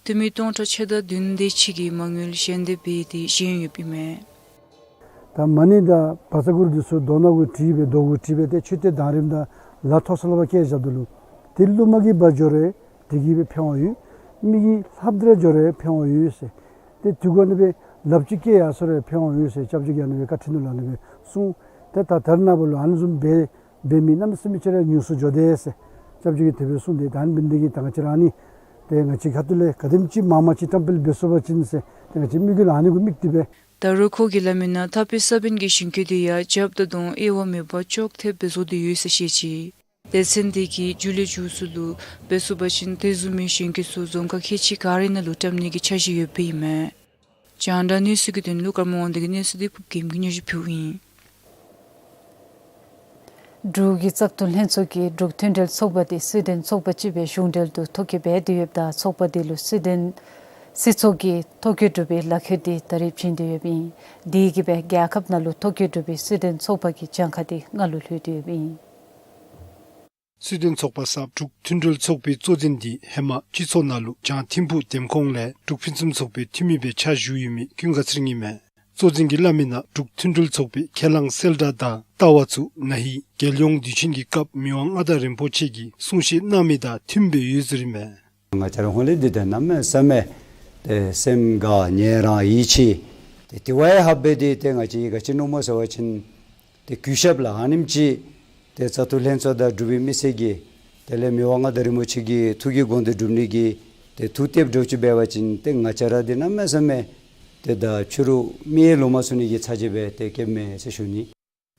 འཐུས་མི་སྟོང་ཕྲག་ཕྱེད་དང་བདུན་དེ་ཅིག་གིས་མ་དངུལ་ཞལ་འདེབས་འབད་དེ་བཞེངས་ཡོདཔ་ཨིན་མས། ད་མ་ཎི་དང་བཛྲ་གུ་རུ་འདི་ཚུ་རྡོ་ནང་གུ་བྲིས་སྦེ་རྡོ་གུ་བྲིས་སྦེ་ཏེ་མཆོད་རྟེན་བང་རིམ་དང་ལ་ཐོག་ས་ལུ་ཕར་བཀལ་བཞགཔ་ད་ལུ་དེ་ལུ་མ་གིས་འབག་འགྱོ་རུང་དེ་གིས་སྦེ་ཕན་པ་ཡོད། མི་གིས་ལྷགཔ་ད་ར་འགྱོ་རུང་ཕན་པ་ཡོད་ཟེར། ཏེ་དེ་གུ་ཨ་ནི་སྦེ་ལགཔ་ཅིག་བཀལ་ཡར་སོང་རུང་ཕན་པ་ཡོད་ཟེར་སྐྱབས་རྗེ་གིས་ཨ་ནི་སྦེ་བཀའ་ཁྲིད་ནང་ལུ་ཨ་ནི་སྦེ་གསུངས། ཏེ་ད་ད་རེས་ནངས་པ་ལུ་ཨ་ནི་བཟུམ་འབད་འབད་མི་གནམ་མེད་ས་མེད་ཅིག་ར་ཉུང་སུ་འགྱོ་དེས་ཟེར་སྐྱབས་རྗེ་གིས་དེ་སྦེ་གསུངས་ཏེ། ད་ཨ་ནི་འབད་ནི་དེ་གིས་ད་ང་བཅས་ར་ཨ་ནི་ཏེ་ང་བཅས་ཁ་ཐུག་ལས་ག་དེམ་ཅིག་མང་མང་ཅིག་བཀྲམ་སྤེལ་འབད་ཚུགས་པ་ཅིན་ཟེར་ཏེ་ང་བཅས་དམིགས་ཡུལ་ཨ་ནི་གུ་དམིགས་ཏེ་སྦེ། ད་རུང་ཁོ་གིས་སླབ་མི་ནང་ཐར་པའི་ས་བོན་གྱི་ཞིང་བཀོད་དེ་ཡང་རྒྱབ་དང་གདོང་དབྱེ་བ་མེད་པར་ཅོག་འཐདཔ་སྦེ་བཟོ་སྟེ་ཡོད་ཟེར་བཤད་ཅི། སྡེ་ཚན་དེ་གིས་མཇུག་ལས་མཇུག་ཚུ་ལུ་འབད་ཚུགས་པ་ཅིན་དེ་བཟུམ་མའི་ཞིང་བཀོད་ཚུ་རྫོང་ཁག་ཁལ་གཅིག་ག་ར་ནང་ལུ་བཀྲམ་ནི་གི་འཆར་གཞི་ཡོདཔ་ཨིན་མས། རྒྱང་བསྒྲགས་གནས་ཚུལ་གྱི་དོན་ལུ་ཀརྨ་དབང་འདུས་ཀྱི་གནས་ཚུལ་དེ་ཕུརབ་རྒྱལམོ་གིས་སྙན་ཞུ་ཕུལཝ་ཨིན། འབྲུག་གི་བཙག་འཐུ་ལྷན་ཚོགས་ཀྱིས་འབྲུག་མཐུན་སྒྲིལ་ཚོགས་པ་དེ་སུའེ་ཌེན་ཚོགས་པ་ཅིག་སྦེ་གཞུང་འབྲེལ་དུ་ཐོ་བཀོད་འབད་དེ་ཡོདཔ་ད་ཚོགས་པ་དེ་ལུ་སུའེ་ཌེན་སྲིད་ཚོགས་ཀྱིས་ཐོ་བཀོད་གྲུབ་པའི་ལག་ཁྱེར་དེ་ད་རིས་བྱིན་ཏེ་ཡོདཔ་ཨིན། དེ་གིས་སྦེ་རྒྱལ་ཁབ་ནང་ལུ་ཐོ་བཀོད་གྲུབ་པའི་སུའེ་ཌེན་ཚོགས་པ་གི་གྱངས་ཁ་དེ་ལྔ་ལུ་ལྷོད་དེ་ཡོདཔ་ཨིན། སུའེ་ཌེན་ཚོགས་པ་གསརཔ་འབྲུག་མཐུན་སྒྲིལ་ཚོགས་པའི་གཙོ་འཛིན་དེ་ཧེ་མ་སྤྱི་ཚོགས་ནང་ལུ་བྱང་ཐིམ་ཕུག་འདེམས་ཁོངས་ལས་འབྲུག་ཕུན་སུམ་ཚོགས་པའི་འཐུས་མི་སྦེ་ཕྱག་ཞུ་ཡོད་མི་ཀུན་དགའ་ཚེ་རིང་ཨིན་མས། གཙོ་འཛིན་གྱིས་སླབ་མི་ནང་འབྲུག་མཐུན་སྒྲིལ་ཚོགས་པའི་ཁས་བླངས་གསལ་བསྒྲགས་དང་ལྟ་བ་ཚུ་ན་ཧིང་རྒྱལ་ཡོངས་དུས་ཆེན་གྱི་སྐབས་མི་དབང་མངའ་བདག་རིན་པོ་ཆེ་གིས་གསུང་བཤད་གནང་མི་དང་མཐུནམ་སྦེ་ཡོད་ཟེར་ཨིན་མས། ང་བཅས་ར་ཧོང་ལས་འདི་ཏེ་གནམ་མེད་ས་མེད་ཏེ་སེམས་དགའ་ཉེ་རང་ཡིད་ཆེས། ཏེ་དེ་བ་ཡང་ཧ་སྦེ་འདི་ཏེ་ང་བཅས་ག་ཅི་མནོཝ་སྨོ་ཟེར་བ་ཅིན་ཏེ་གུས་ཞབས་ལ་ཨ་ནེམ་ཅིག་ཏེ་བཙག་འཐུ་ལྷན་ཚོགས་དང་འབྲུག་པའི་མི་སེར་གྱིས་དེ་ལས་མི་དབང་མངའ་བདག་རིན་པོ་ཆེ་གི་ཐུགས་ཀྱི་དགོངས་དོན་སྒྲུབ་ནི་གི་ཏེ་ཐུགས་གཏདཔ་འདྲཝ་ཅིག་འབད་བ་ཅིན་ཏེ་ང་བཅས་ར་འདི་གནམ་མེད་ས་མེད་ཏེ་ད་ཕྱི་རུ་མི་ཡང་ལོང་མ་ཚུགས་ནི་གི་ཚ་གྱང་སྦེ་ཏེ་བསྐྱེདཔ་མས་ཟེར་ཞུ་ནི།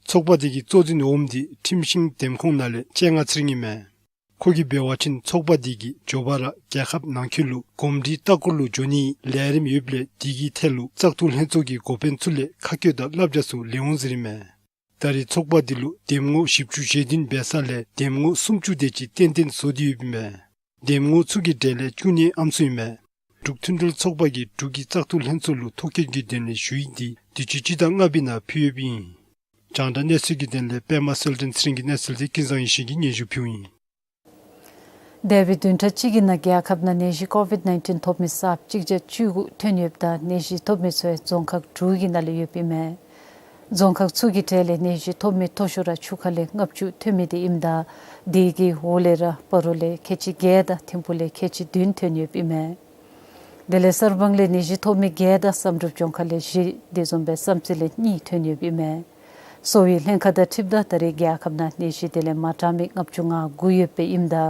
ཚོགས་པ་དེ་གི་གཙོ་འཛིན་འོགམ་དེ་ཁྲིམས་ཤིང་འདེམས་ཁོངས་ནང་ལས་སྤྱན་སྔ་ཚེ་རིང་ཨིན་མས། ཁོ་གིས་འབད་བ་ཅིན་ཚོགས་པ་འདི་གིས་མགྱོགས་པ་ར་རྒྱལ་ཁབ་ནང་འཁོད་ལུ་གོམས་འདྲིས་ལྟ་སྐོར་ལུ་འགྱོ་ནིའི་ལས་རིམ་ཡོདཔ་ལས་དེ་གི་ཐད་ལུ་བཙག་འཐུ་ལྷན་ཚོགས་ཀྱི་འགོ་དཔོན་ཚུ་ལས་ཁ་བཀོད་དང་བསླབ་བྱ་ཚུ་ལེན་འོང་ཟེར་ཨིན་མས། ད་རེས་ཚོགས་པ་འདི་ལུ་འདེམས་ངོ་བཞི་བཅུ་ཞེ་བདུན་འབད་ས་ལས་འདེམས་ངོ་སུམ་ཅུ་དེ་ཅིག་ཏན་ཏན་བཟོ་སྟེ་ཡོདཔ་ཨིན་མས། འདེམས་ངོ་ཚུ་གི་གྲས་ལས་བཅུ་གཉིས་ཨམ་སྲུ་ཨིན་མས། འབྲུག་མཐུན་སྒྲིལ་ཚོགས་པ་གིས་འབྲུག་གི་བཙག་འཐུ་ལྷན་ཚོགས་ལུ་ཐོ་བཀོད་ཀྱི་དོན་ལས་ཞུ་ཡིག་འདི་དུས་ཅི་སྤྱི་ཟླ་ལྔ་པའི་ནང་ཕུལ་ཡོདཔ་ཨིན། རྒྱང་བསྒྲགས་གནས་ཚུལ་གྱི་དོན་ལས་པདྨ་གསལ་སྒྲོན་ཚེ་རིང་གི་གནས་ཚུལ་འདི་ཀུན་བཟང་ཡེ་ཤེས་ཀྱིས་སྙན་ཞུ་ཕུལཝ་ཨིན། འདས་པའི་བདུན་ཕྲག་གཅིག་གི་ནང་རྒྱལ་ཁབ་ནང་ནད་གཞི་ཀོ་ཝིཌ་ནའིན་ཊིན་ཐོབ་མི་གསརཔ་གཅིག་བརྒྱ་བཅུ་དགུ་ཐོན་ཡོདཔ་ད་ནད་གཞི་ཐོབ་མི་ཚུ་ཡང་རྫོང་ཁག་དྲུག་གི་ནང་ལས་ཡོདཔ་ཨིན་མས། རྫོང་ཁག་ཚུ་གི་གྲས་ལས་ནད་གཞི་ཐོབ་མི་མཐོ་ཤོས་ར་ཆུ་ཁ་ལས་ལྔ་བཅུ་ཐོན་མི་འདི་ཨིནམ་ད་དེ་གི་འོག་ལས་ར་སྤ་རོ་ལས་ཁལ་གཅིག་བརྒྱད་དང་ཐིམ་ཕུག་ལས་ཁལ་གཅིག་བདུན་ཐོན་ཡོདཔ་ཨིན་མས། དེ་ལས་གསར་སྤང་ལས་ནད་གཞི་ཐོབ་མི་བརྒྱད་དང་བསམ་གྲུབ་ལྗོངས་མཁར་ལས་བཞི་དེ་བཟུམ་སྦེ་བསམ་རྩེ་ལས་གཉིས་ཐོན་ཡོདཔ་ཨིན་མས། གསོ་བའི་ལྷན་ཁག་དང་འཁྲིལཝ་ད་ད་རེས་རྒྱལ་ཁབ་ནང་ནད་གཞི་དེ་ལས་མ་དྲག་མི་ལྔ་བཅུ་ང་དགུ་ཡོདཔ་ཨིནམ་ད་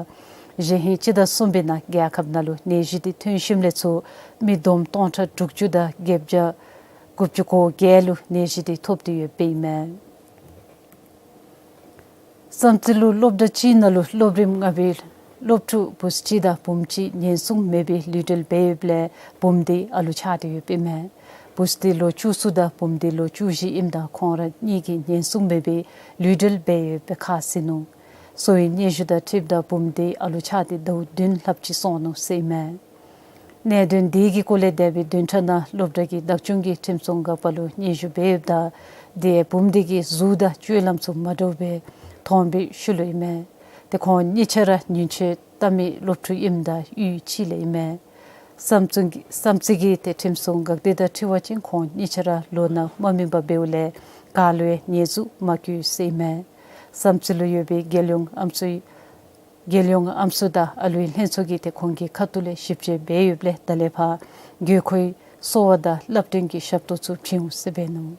གཞེས་ཧིང་སྤྱི་ཟླ་གསུམ་པའི་ནང་རྒྱལ་ཁབ་ནང་ལུ་ནད་གཞི་དེ་ཐོན་ཞིནམ་ལས་ཚུར་མི་བསྡོམས་སྟོང་ཕྲག་དྲུག་ཅུ་དང་བརྒྱད་བརྒྱ་དགུ་བཅུ་གོ་བརྒྱད་ལུ་ནད་གཞི་དེ་ཐོབ་སྟེ་ཡོདཔ་ཨིན་མས། བསམ་རྩེ་ལུ་སློབ་གྲྭ་གཅིག་ནང་ལུ་སློབ་རིམ་ལྔ་པའི་སློབ་ཕྲུག་བུཚ་གཅིག་དང་བུམོ་གཅིག་ཉེན་སྲུང་མེད་པའི་ལུས་འབྲེལ་འབད་ཡོདཔ་ལས་བུམོ་དེ་ཨ་ལུ་ཆགས་ཏེ་ཡོདཔ་ཨིན་མས། བུཚ་དེ་ལོ་བཅུ་གསུམ་དང་བུམོ་དེ་ལོ་བཅུ་བཞི་ཨིནམ་ད་ཁོང་ར་གཉིས་ཀྱིས་ཉེན་སྲུང་མེད་པའི་ལུས་འབྲེལ་འབད་ཡོདཔ་ཁ་བཟེད་ནུག། གསོ་བའི་སྙན་ཞུ་དང་འཁྲིལཝ་ད་བུམོ་དེ་ཨ་ལུ་ཆགས་ཏེ་ཟླཝ་བདུན་ལྷགཔ་ཅིག་སོང་ནུག་ཟེར་ཨིན་མས། གནད་དོན་དེ་གི་སྐོར་ལས་འདས་པའི་བདུན་ཕྲག་ནང་སློབ་གྲྭ་གི་བདག་སྐྱོང་གིས་ཁྲིམས་སྲུང་འགག་པ་ལུ་སྙན་ཞུ་འབད་ཡོདཔ་ད་དེ་བུམོ་དེ་གི་གཟུགས་དང་སྤྱོད་ལམ་ཚུ་མ་འདྲཝ་སྦེ་མཐོང་བའི་ཤུལ་ལུ་ཨིན་མས། དེ་ཁོང་གཉིས་ཆ་ར་ཉེན་བཅོལ་བཏང་མི་སློབ་ཕྲུག་ཨིནམ་ད་གཡུས་གཅིག་ལས་ཨིན་མས། བསམ་རྩེ་བསམ་རྩེ་གི་དེ་ཁྲིམས་སྲུང་འགག་སྡེ་དང་འཁྲིལ་བ་ཅིན་ཁོང་གཉིས་ཆ་ར་ལོ་ན་མ་སྨིན་པ་འབདཝ་ལས་ག་ལུ་ཡང་ཉེས་འཛུགས་མ་བཀོད་ཟེར་ཨིན་མས། བསམ་རྩེ་ལུ་ཡོད་པའི་རྒྱལ་ཡོངས་ཨམ་སྲུའི་རྒྱལ་ཡོངས་ཨམ་སྲུ་དང་ཨ་ལུའི་ལྷན་ཚོགས་ཀྱིས་དེ་ཁོང་གི་ཁ་ཐུག་ལས་ཞིབ་དཔྱད་འབད་ཡོདཔ་ལས་ད་ལས་ཕར་དགོས་མཁོའི་གསོ་བ་དང་བསླབ་སྟོན་གྱི་ཞབས་ཏོག་ཚུ་བྱིན་འོང་ཟེར་འབད་ནུག།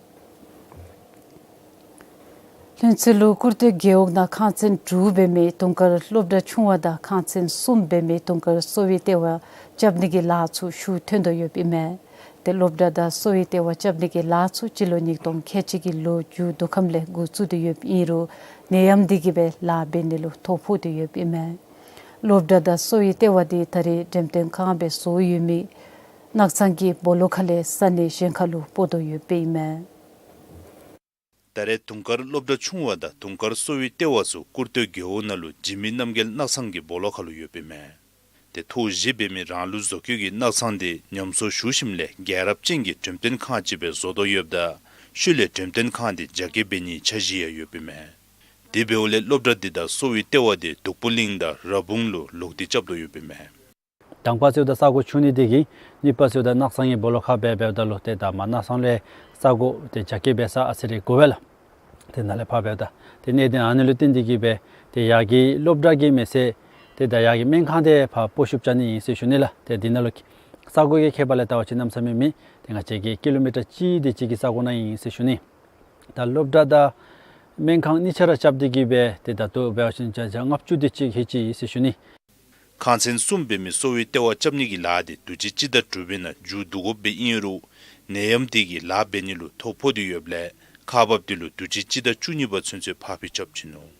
ལྷུན་རྩེ་ལུ་ཀུར་སྟོད་རྒེད་འོག་ནང་ཁང་ཚན་དྲུག་འབད་མི་དུང་དཀར་སློབ་གྲྭ་ཆུང་བ་དང་ཁང་ཚན་གསུམ་འབད་མི་དུང་དཀར་གསོ་བའི་ལྟེ་བ་རྐྱབ་ནི་གི་ལཱ་ཚུ་ཤུགས་ཐོན་དོ་ཡོདཔ་ཨིན་མས། དེ་སློབ་གྲྭ་དང་གསོ་བའི་ལྟེ་བ་རྐྱབ་ནི་གི་ལཱ་ཚུ་སྤྱི་ལོ་ཉིས་སྟོང་ཁལ་གཅིག་གི་ལོ་མཇུག་བསྡུ་ཁམས་ལས་འགོ་བཙུགས་ཏེ་ཡོདཔ་ཨིན་རུང་ནད་ཡམས་འདི་གིས་སྦེ་ལཱ་འབད་ནི་ལུ་ཐོ་ཕོག་སྟེ་ཡོདཔ་ཨིན་མས། སློབ་གྲྭ་དང་གསོ་བའི་ལྟེ་བ་འདི་ད་རེས་འགྲེམས་སྟོན་ཁང་སྦེ་བཟོ་ཡོད་མི་སྣག་ཚང་གི་སྦོ་ལོགས་ཁ་ལས་ས་གནས་གཞན་ཁ་ལུ་སྤོ་དོ་ཡོདཔ་ཨིན་མས། ད་རེས་དུང་དཀར་སློབ་གྲྭ་ཆུང་བ་དང་དུང་དཀར་གསོ་བའི་ལྟེ་བ་ཚུ་ཀུར་སྟོད་རྒེད་འོག་ནང་ལུ་འཇིགས་མེད་རྣམ་རྒྱལ་སྣག་ཚང་གི་སྦོ་ལོགས་ཁ་ལུ་ཡོདཔ་ཨིན་མས། དེ་ཐོག་བཞི་འབད་མི་རང་ལུགས་བཟོ་བཀོད་ཀྱི་སྣག་ཚང་དེ་ཉམས་གསོ་ཞུ་ཞིནམ་ལས་རྒྱལ་རབས་ཅན་གྱི་འགྲེམས་སྟོན་ཁང་ཅིག་སྦེ་བཟོ་དོ་ཡོདཔ་ད་ཤུལ་ལས་འགྲེམས་སྟོན་ཁང་དེ་རྒྱ་སྐྱེད་འབད་ནིའི་འཆར་གཞི་ཡང་ཡོདཔ་ཨིན་མས། དེ་འབདཝ་ལས་སློབ་གྲྭ་འདི་དང་གསོ་བའི་ལྟེ་བ་དེ་སྟུག་པོ་གླིང་དང་ར་སྤུངས་ལུ་ལོག་སྟེ་རྐྱབ་དོ་ཡོདཔ་ཨིན་མས། དང་པ་ཟེརཝ་ད་ས་གོ་ཆུང་ནི་དེ་གིས་གཉིས་པ་ཟེརཝ་ད་སྣག་ཚང་གི་སྦོ་ལོགས་ཁ་སྦེ་འབདཝ་ད་ལུ་ཏེ་ད་མར་སྣག་ཚང་ལས་ས་གོ་དེ་རྒྱ་སྐྱེད་འབད་ས་ཨ་ཙི་རེ་འགོར་བས་ལགས། ཏེ་ནཱ་ལས་ཕར་འབདཝ་ད་ཏེ་གནད་དོན་ཨ་ནི་ལུ་བརྟེན་ཏེ་གིས་སྦེ་ཏེ་ཡར་གྱི་སློབ་གྲྭ་གི་མི་སེར་ཏེ་ད་ཡར་གྱི་སྨན་ཁང་དེ་ཕར་སྤོ་བཤུབ་རྐྱབ་ནི་ཨིན་ཟེར་ཞུ་ནི་ལགས། ཏེ་འདི་ནང་ལུ་ས་གོ་གི་ཁྱད་པར་ལས་བལྟ་བ་ཅིན་གནམ་མེད་ས་མེད་མེད། ཏེ་ང་བཅས་ཀྱི་ཀི་ལོ་མི་ཊར་གཅིག་དེ་ཅིག་གི་ས་གོ་ནང་ཨིན་ཟེར་ཞུ་ནི། ད་སློབ་གྲྭ་དང་སྨན་ཁང་གཉིས་ཆ་ར་རྐྱབ་སྟེ་གིས་སྦེ་ཏེ་ད་ལྟོ་འབད་བ་ཅིན་བརྒྱ་ཆ་ལྔ་བཅུ་དེ་ཅིག་ལྷོད་ཅི་ཟེར་ཞུ་ནི། ཁང་ཚན་གསུམ་འབད་མི་གསོ་བའི་ལྟེ་བ་རྐྱབ་ནི་གི་ལཱ་དེ་དུས་ཅི་སྤྱི་ཟླ་དྲུག་པའི་ནང་མཇུག་བསྡུ་དགོཔ་སྦེ་ཨིན་རུང་ནད་ཡམས་དེ་གིས་ལཱ་འབད་ནི་ལུ་ཐོ་ཕོག་སྟེ་ཡོདཔ་ལས་ཁག་འབགཔ་དེ་ལུ་དུས་ཅི་སྤྱི་ཟླ་བཅུ་གཉིས་པ་ཚུན་ཚོད་ཕར་འཕུལ་རྐྱབ་བྱིན་ནུག།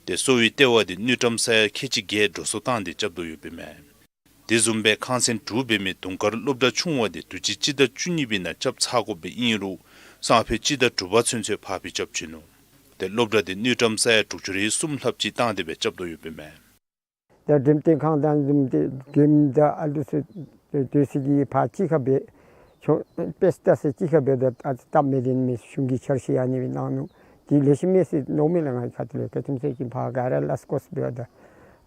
ཏེ་གསོ་བའི་ལྟེ་བ་དེ་དངུལ་ཀྲམ་ས་ཡ་ཁལ་གཅིག་བརྒྱད་འགྲོ་སོང་བཏང་སྟེ་རྐྱབ་དོ་ཡོདཔ་ཨིན་མས། དེ་བཟུམ་སྦེ་ཁང་ཚན་དྲུག་འབད་མི་དུང་དཀར་སློབ་གྲྭ་ཆུང་བ་དེ་དུས་ཅི་སྤྱི་ཟླ་བཅུ་གཉིས་པའི་ནང་རྐྱབ་ཚར་དགོཔ་སྦེ་ཨིན་རུང་སང་ཕོད་སྤྱི་ཟླ་དྲུག་པ་ཚུན་ཚོད་ཕར་འཕུལ་རྐྱབ་བྱིན་ནུག། ཏེ་སློབ་གྲྭ་དེ་དངུལ་ཀྲམ་ས་ཡ་དྲུག་ཅུ་རེ་གསུམ་ལྷགཔ་ཅིག་བཏང་སྟེ་སྦེ་རྐྱབ་དོ་ཡོདཔ་ཨིན་མས། ད་འགྲེམས་སྟོན་ཁང་དང་བཟུམ་དེ་གྱོནམ་དང་ཨ་ལུ་ཚུ་སྡོད་ས་གི་ཕར་གཅིག་ཁར་སྦེ་ཆོག་པེ་སྟ་ས་གཅིག་ཁར་སྦེ་ད་ཨ་ཙི་སྟབས་མ་བདེ་ནི་མས། གཞུང་གིས་འཆར་གཞི་ཨ་ནི་སྦེ་གནང་ནུག། དེ་ལེགས་ཤོམ་མས་ཟེར་མནོཝ་མས་ལགས། ང་གི་ཁ་ཐུག་ལས་ག་ཅི་སྨོ་ཟེར་བ་ཅིན་ཕར་ག་ར་ལས་སྐོར་སྦེ་ད་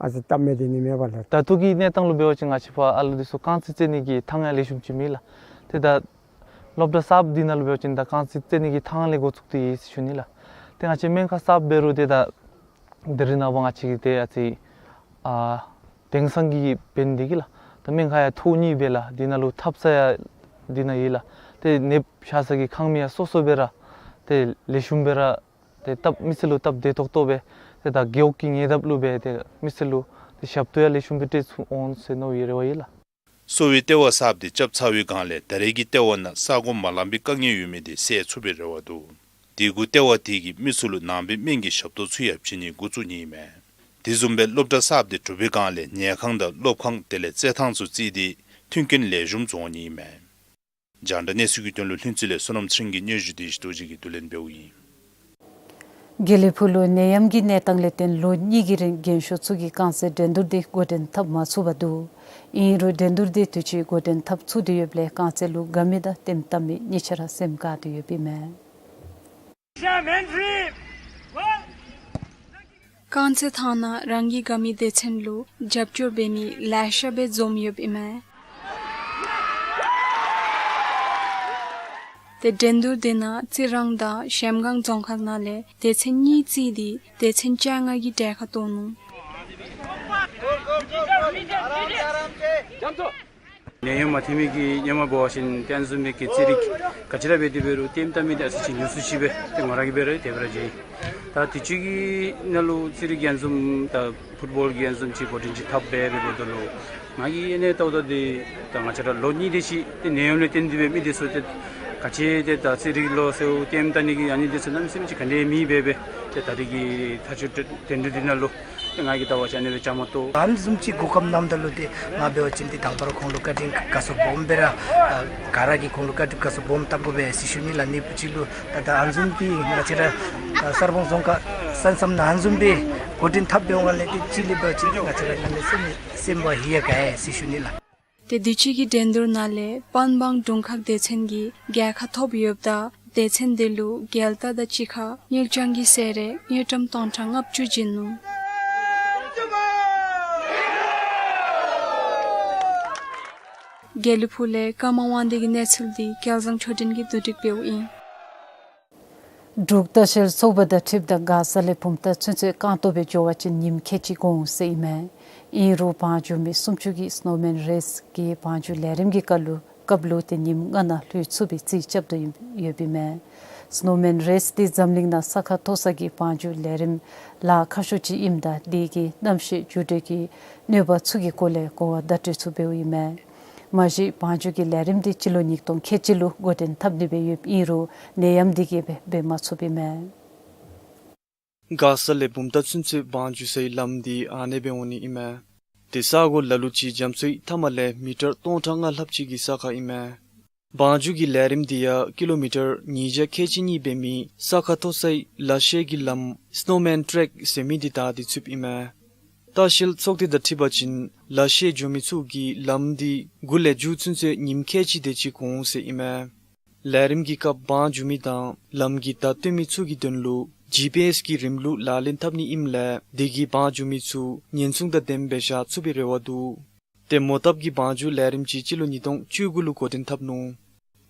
ཨ་ཙི་སྟབས་མ་བདེ་ནི་མེད་པས་ལགས། ད་ལྟོ་གི་གནས་སྟངས་ལུ་འབད་བ་ཅིན་ང་བཅས་ཕར་ཨ་ལུ་འདི་ཚུ་རྐང་རྩེད་རྩེ་ནི་གི་ཐང་ཡང་ལེགས་ཤོམ་ཅིག་མེད་ལགས། ཏེ་ད་སློབ་གྲྭ་གསརཔ་འདི་ནང་ལུ་འབད་བ་ཅིན་ད་རྐང་རྩེད་རྩེ་ནི་གི་ཐང་ལས་འགོ་བཙུགས་ཏེ་ཡོད་ཟེར་ཞུ་ནི་ལགས། ཏེ་ང་བཅས་སྨན་ཁང་གསརཔ་འབད་རུང་ཏེ་ད་དེ་རིང་ནངས་པ་ང་བཅས་ཀྱིས་ཏེ་ཨ་ཙི་ཨ་དེང་སང་གི་འབད་ནི་དེ་གིས་ལགས། ད་སྨན་ཁང་ཡང་ཐོག་གཉིས་སྦེ་ལགས། འདི་ནང་ལུ་ཐབ་ཚང་ཡང་འདི་ནང་ཡོད་ལགས། ཏེ་ནདཔ་བཞག་ས་གི་ཁང་མིག་ཡང་སོ་སོ་སྦེ་ར་ཏེ་ལེགས་ཤོམ་སྦེ་ར་ཏེ་སྟབས་མི་སེར་ལུ་སྟབས་བདེ་ཏོག་ཏོ་སྦེ་ཏེ་ད་རྒེད་འོག་གི་ཉེ་འདབས་ལུ་སྦེ་ཏེ་མི་སེར་ལུ་ཏེ་ཞབས་ཏོག་ཡང་ལེགས་ཤོམ་སྦེ་སྤྲོད་ཚུགས་འོང་ཟེར་མནོ་བའི་རེ་བ་ཡོད་ལགས། གསོ་བའི་ལྟེ་བ་གསརཔ་དེ་རྐྱབ་ཚར་བའི་སྒང་ལས་ད་རེས་ཀྱི་ལྟེ་བ་ནང་ས་གོ་མ་ལངམ་པའི་དཀའ་ངལ་ཡོད་མི་དེ་སེལ་ཚུགས་པའི་རེ་བ་འདུག། དེ་གུ་ལྟེ་བ་དེ་གིས་མི་ཚུ་ལུ་ནང་པའི་སྨན་གྱི་ཞབས་ཏོག་ཚུ་ཡང་བྱིན་ནི་འགོ་བཙུགས་ནི་ཨིན་མས། དེ་བཟུམ་སྦེ་སློབ་གྲྭ་གསརཔ་དེ་གྲུབ་པའི་སྒང་ལས་ཉལ་ཁང་དང་སློབ་ཁང་དེ་ལས་རྩེད་ཐང་ཚུ་བརྩིས་ཏེ་མཐུན་རྐྱེན་ལེགས་ཤོམ་བཟོ་ནི་ཨིན་མས། རྒྱང་བསྒྲགས་གནས་ཚུལ་གྱི་དོན་ལུ་ལྷུན་རྩེ་ལས་བསོད་ནམས་ཚེ་རིང་གི་སྙན་ཞུ་དེ་ཞིག་རྡོ་རྗེ་གིས་བསྡུ་ལེན་འབདཝ་ཨིན། དགེ་ལེགས་ཕུག་ལུ་ནད་ཡམས་ཀྱི་གནས་སྟངས་ལས་བརྟེན་ལོ་གཉིས་ཀྱི་རིང་རྒན་ཤོས་ཚུ་གིས་རྐང་རྩེད་འགྲན་བསྡུར་དེ་འགོ་འདྲེན་འཐབ་མ་ཚུགས་པར་འདུག། ཨིན་རུང་འགྲན་བསྡུར་དེ་དུས་ཅི་འགོ་འདྲེན་འཐབ་ཚུགས་ཏེ་ཡོདཔ་ལས་རྐང་རྩེད་ལུ་དགའ་མི་དང་ལྟདམོ་བལྟ་མི་གཉིས་ཆ་ར་སེམས་དགའ་སྟེ་ཡོདཔ་ཨིན་མས། རྐང་རྩེད་ཐང་ནང་རང་གི་དགའ་མི་སྡེ་ཚན་ལུ་རྒྱབ་སྐྱོར་འབད་མི་ལེ་ཤ་སྦེ་འཛོམས་ཡོདཔ་ཨིན་མས། ཏེ་འགྲན་བསྡུར་དེ་ནང་རྩི་རང་དང་གཞལམ་སྒང་རྫོང་ཁག་ནང་ལས་སྡེ་ཚན་གཉིས་བརྩིས་ཏེ་སྡེ་ཚན་བཅོ་ལྔ་གིས་གྲལ་ཁར་གཏོགས་ནུག། ནད་ཡམས་མ་ཐོན་མི་གི་ཧེ་མ་འབད་བ་ཅིན་ཏེ་ཨ་ནི་བཟུམ་མའི་གི་རྩེད་རིགས་ག་ཅི་ར་འབད་དེ་འབད་རུང་ལྟདམོ་བལྟ་མི་དེ་ཨ་ཙི་ཅིག་ཉུང་སུ་ཅིག་སྦེ་ཏེ་ང་ར་གིས་འབད་རུང་དེ་སྦེ་ར་མཇལ་ཡི། ད་དུས་ཅི་གི་ནང་ལུ་རྩེད་རིགས་ཡར་འཛོམས་ད་ཕུཊ་བཱོལ་གྱི་ཡར་འཛོམས་ཅིག་འགོ་འདྲེན་ཅིག་འཐབ་འབད་འབདཝ་ད་ལུ་ང་གིས་ཨ་ནི་བལྟཝ་ད་འདི་ད་ང་བཅས་ར་ལོ་གཉིས་དེ་ཅིག་ཏེ་ནད་ཡམས་ལས་བརྟེན་ཏེ་སྦེ་མི་དེ་ཚུ་ཏེ་ག་ཅི་ཏེ་ད་རྩེད་རིགས་ལོ་སོ་ལྟདམོ་བལྟ་ནི་གི་ཨ་ནི་དེ་ཚུ་གནམ་མེད་ས་མེད་ཅིག་ག་ནི་མེད་འབད་འབད་ཏེ་ད་རེས་ཀྱི་ཐག་གཅོད་འགྲན་བསྡུར་འདི་ནང་ལུ་ཏེ་ང་གིས་བལྟ་བ་ཅིན་ཨ་ནི་སྦེ་བཅའ་མར་གཏོགས། ཨ་ནི་བཟུམ་ཅིག་གོ་སྐབས་གནངམ་ད་ལུ་ཏེ་ང་འབད་བ་ཅིན་ཏེ་དང་པ་ར་ཁོང་ལུ་བཀའ་དྲིན་དགའ་ཚོར་སྦོམ་སྦེ་ར་ཨ་ག་ར་གིས་ཁོང་ལུ་བཀའ་དྲིན་དགའ་ཚོར་སྦོམ་བཏབ་དགོ་པས་ཟེར་ཞུ་ནི་ལགས། ཨ་ནི་བུ་ཅིག་ལུ་ད་ད་ཨ་ནི་བཟུམ་སྦེ་ང་བཅས་ར་ཨ་གསར་སྤང་རྫོང་ཁག་ས་མཚམས་ནང་ཨ་ནི་བཟུམ་སྦེ་འགོ་འདྲེན་འཐབ་འབདཝ་ལས་ཏེ་ཅིག་ལས་འབད་བ་ཅིན་ང་བཅས་ར་ནང་ལས་སེམས་སེམས་པ་ཧིང་ཡང་དགའ་ཡི་ཟེར་ཞུ་ནི་ལགས། ཏེ་དུས་ཅི་གི་འགྲན་བསྡུར་ནང་ལས་པན་སྦང་དྲུང་ཁག་སྡེ་ཚན་གྱིས་རྒྱལ་ཁ་ཐོབ་ཡོདཔ་ད་སྡེ་ཚན་དེ་ལུ་རྒྱལ་རྟགས་དང་གཅིག་ཁར་དངུལ་རྐྱང་གི་ཟས་རིགས་དངུལ་ཀྲམ་སྟོང་ཕྲག་ལྔ་བཅུ་བྱིན་ནུག། དགེ་ལེགས་ཕུག་ལས་ཀརྨ་དབང་འདུས་ཀྱི་གནས་ཚུལ་འདི་སྐལ་བཟང་ཆོས་སྒྲོན་གྱིས་བསྡུ་སྒྲིག་འབདཝ་ཨིན། འབྲུག་ལྟ་བཤལ་ཚོགས་པ་དང་འཁྲིལཝ་ད་མགར་ས་ལས་བུམ་ཐང་ཚུན་ཚོད་རྐང་སྟོང་སྦེ་འགྱོ་བ་ཅིན་ཉིནམ་ཁལ་གཅིག་འགོར་འོང་ཟེར་ཨིན་མས། ཨིན་རུང་བང་རྒྱུག་མི་སུམ་ཅུ་གིས་སི་ནོ་མེན་རེས་ཀྱི་བང་རྒྱུག་ལས་རིམ་གྱི་སྐབས་ལུ་སྐབས་ལུ་ཏེ་ཉིནམ་ལྔ་ནང་ལྷོད་ཚུགས་པའི་རྩིས་རྐྱབ་དོ་ཡོདཔ་ཨིན་མས། སི་ནོ་མེན་རེས་འདི་འཛམ་གླིང་ནང་ས་ཁ་མཐོ་ས་གི་བང་རྒྱུག་ལས་རིམ་ལཱ་ཁག་ཤོས་ཅིག་ཨིནམ་ད་དེ་གིས་གནམ་གཤིས་འགྱུར་འགྲོས་ཀྱི་གནོད་པ་ཚུ་གི་སྐོར་ལས་གོ་བ་བརྡ་སྤྲོད་ཚུ་འབདཝ་ཨིན་མས། མ་གཞི་བང་རྒྱུག་གི་ལས་རིམ་འདི་སྤྱི་ལོ་ཉིས་སྟོང་ཁལ་གཅིག་ལུ་འགོ་འདྲེན་འཐབ་ནི་སྦེ་ཡོདཔ་ཨིན་རུང་ནད་ཡམས་འདི་གིས་འབད་འབད་མ་ཚུགསཔ་ཨིན་མས། མགར་ས་ལས་བུམ་ཐང་ཚུན་ཚོད་བང་རྒྱུག་སའི་ལམ་འདི་ཨ་ནེ་སྦེ་འོང་ནི་ཨིན་མས། ཏེ་ས་གོ་ལ་ལུ་ཅིག་རྒྱ་མཚོའི་མཐའ་མ་ལས་མི་ཊར་སྟོང་ཕྲག་ལྔ་ལྷགཔ་ཅིག་གི་ས་ཁར་ཨིན་མས། བང་རྒྱུག་གི་ལས་རིམ་འདི་ཡང་ཀི་ལོ་མི་ཊར་ཉིས་བརྒྱ་ཁལ་གཅིག་གཉིས་འབད་མི་ས་ཁ་མཐོ་སའི་ལ་ཤས་ཀྱི་ལམ་སི་ནོ་མེན་ཊེརེཀ་ཟེར་མི་འདི་བདའ་སྟེ་ཚུདཔ་ཨིན་མས། ལྟ་བཤལ་ཚོགས་སྡེ་དང་འཁྲིལ་བ་ཅིན་ལ་ཤས་འགྱོ་མི་ཚུ་གིས་ལམ་འདི་མགུ་ལས་མཇུག་ཚུན་ཚོད་ཉིནམ་ཁལ་གཅིག་དེ་ཅིག་འགོར་འོང་ཟེར་ཨིན་མས། ལས་རིམ་གྱི་སྐབས་བང་རྒྱུག་མི་དང་ལམ་གྱི་བརྡ་སྟོན་མི་ཚུ་གི་དོན་ལུ་ཇི་པི་ཨེསི་གི་རིམ་ལུགས་ལག་ལེན་འཐབ་ནི་ཨིནམ་ལས་དེ་གིས་བང་རྒྱུག་མི་ཚུ་ཉེན་སྲུང་དང་ལྡནམ་སྦེ་བཞག་ཚུགས་པའི་རེ་བ་འདུག། ཏེ་མོ་བཏབ་ཀྱི་བང་རྒྱུག་ལས་རིམ་ཅིག་སྤྱི་ལོ་ཉིས་སྟོང་བཅུ་དགུ་ལུ་འགོ་འདྲེན་འཐབ་ནུག།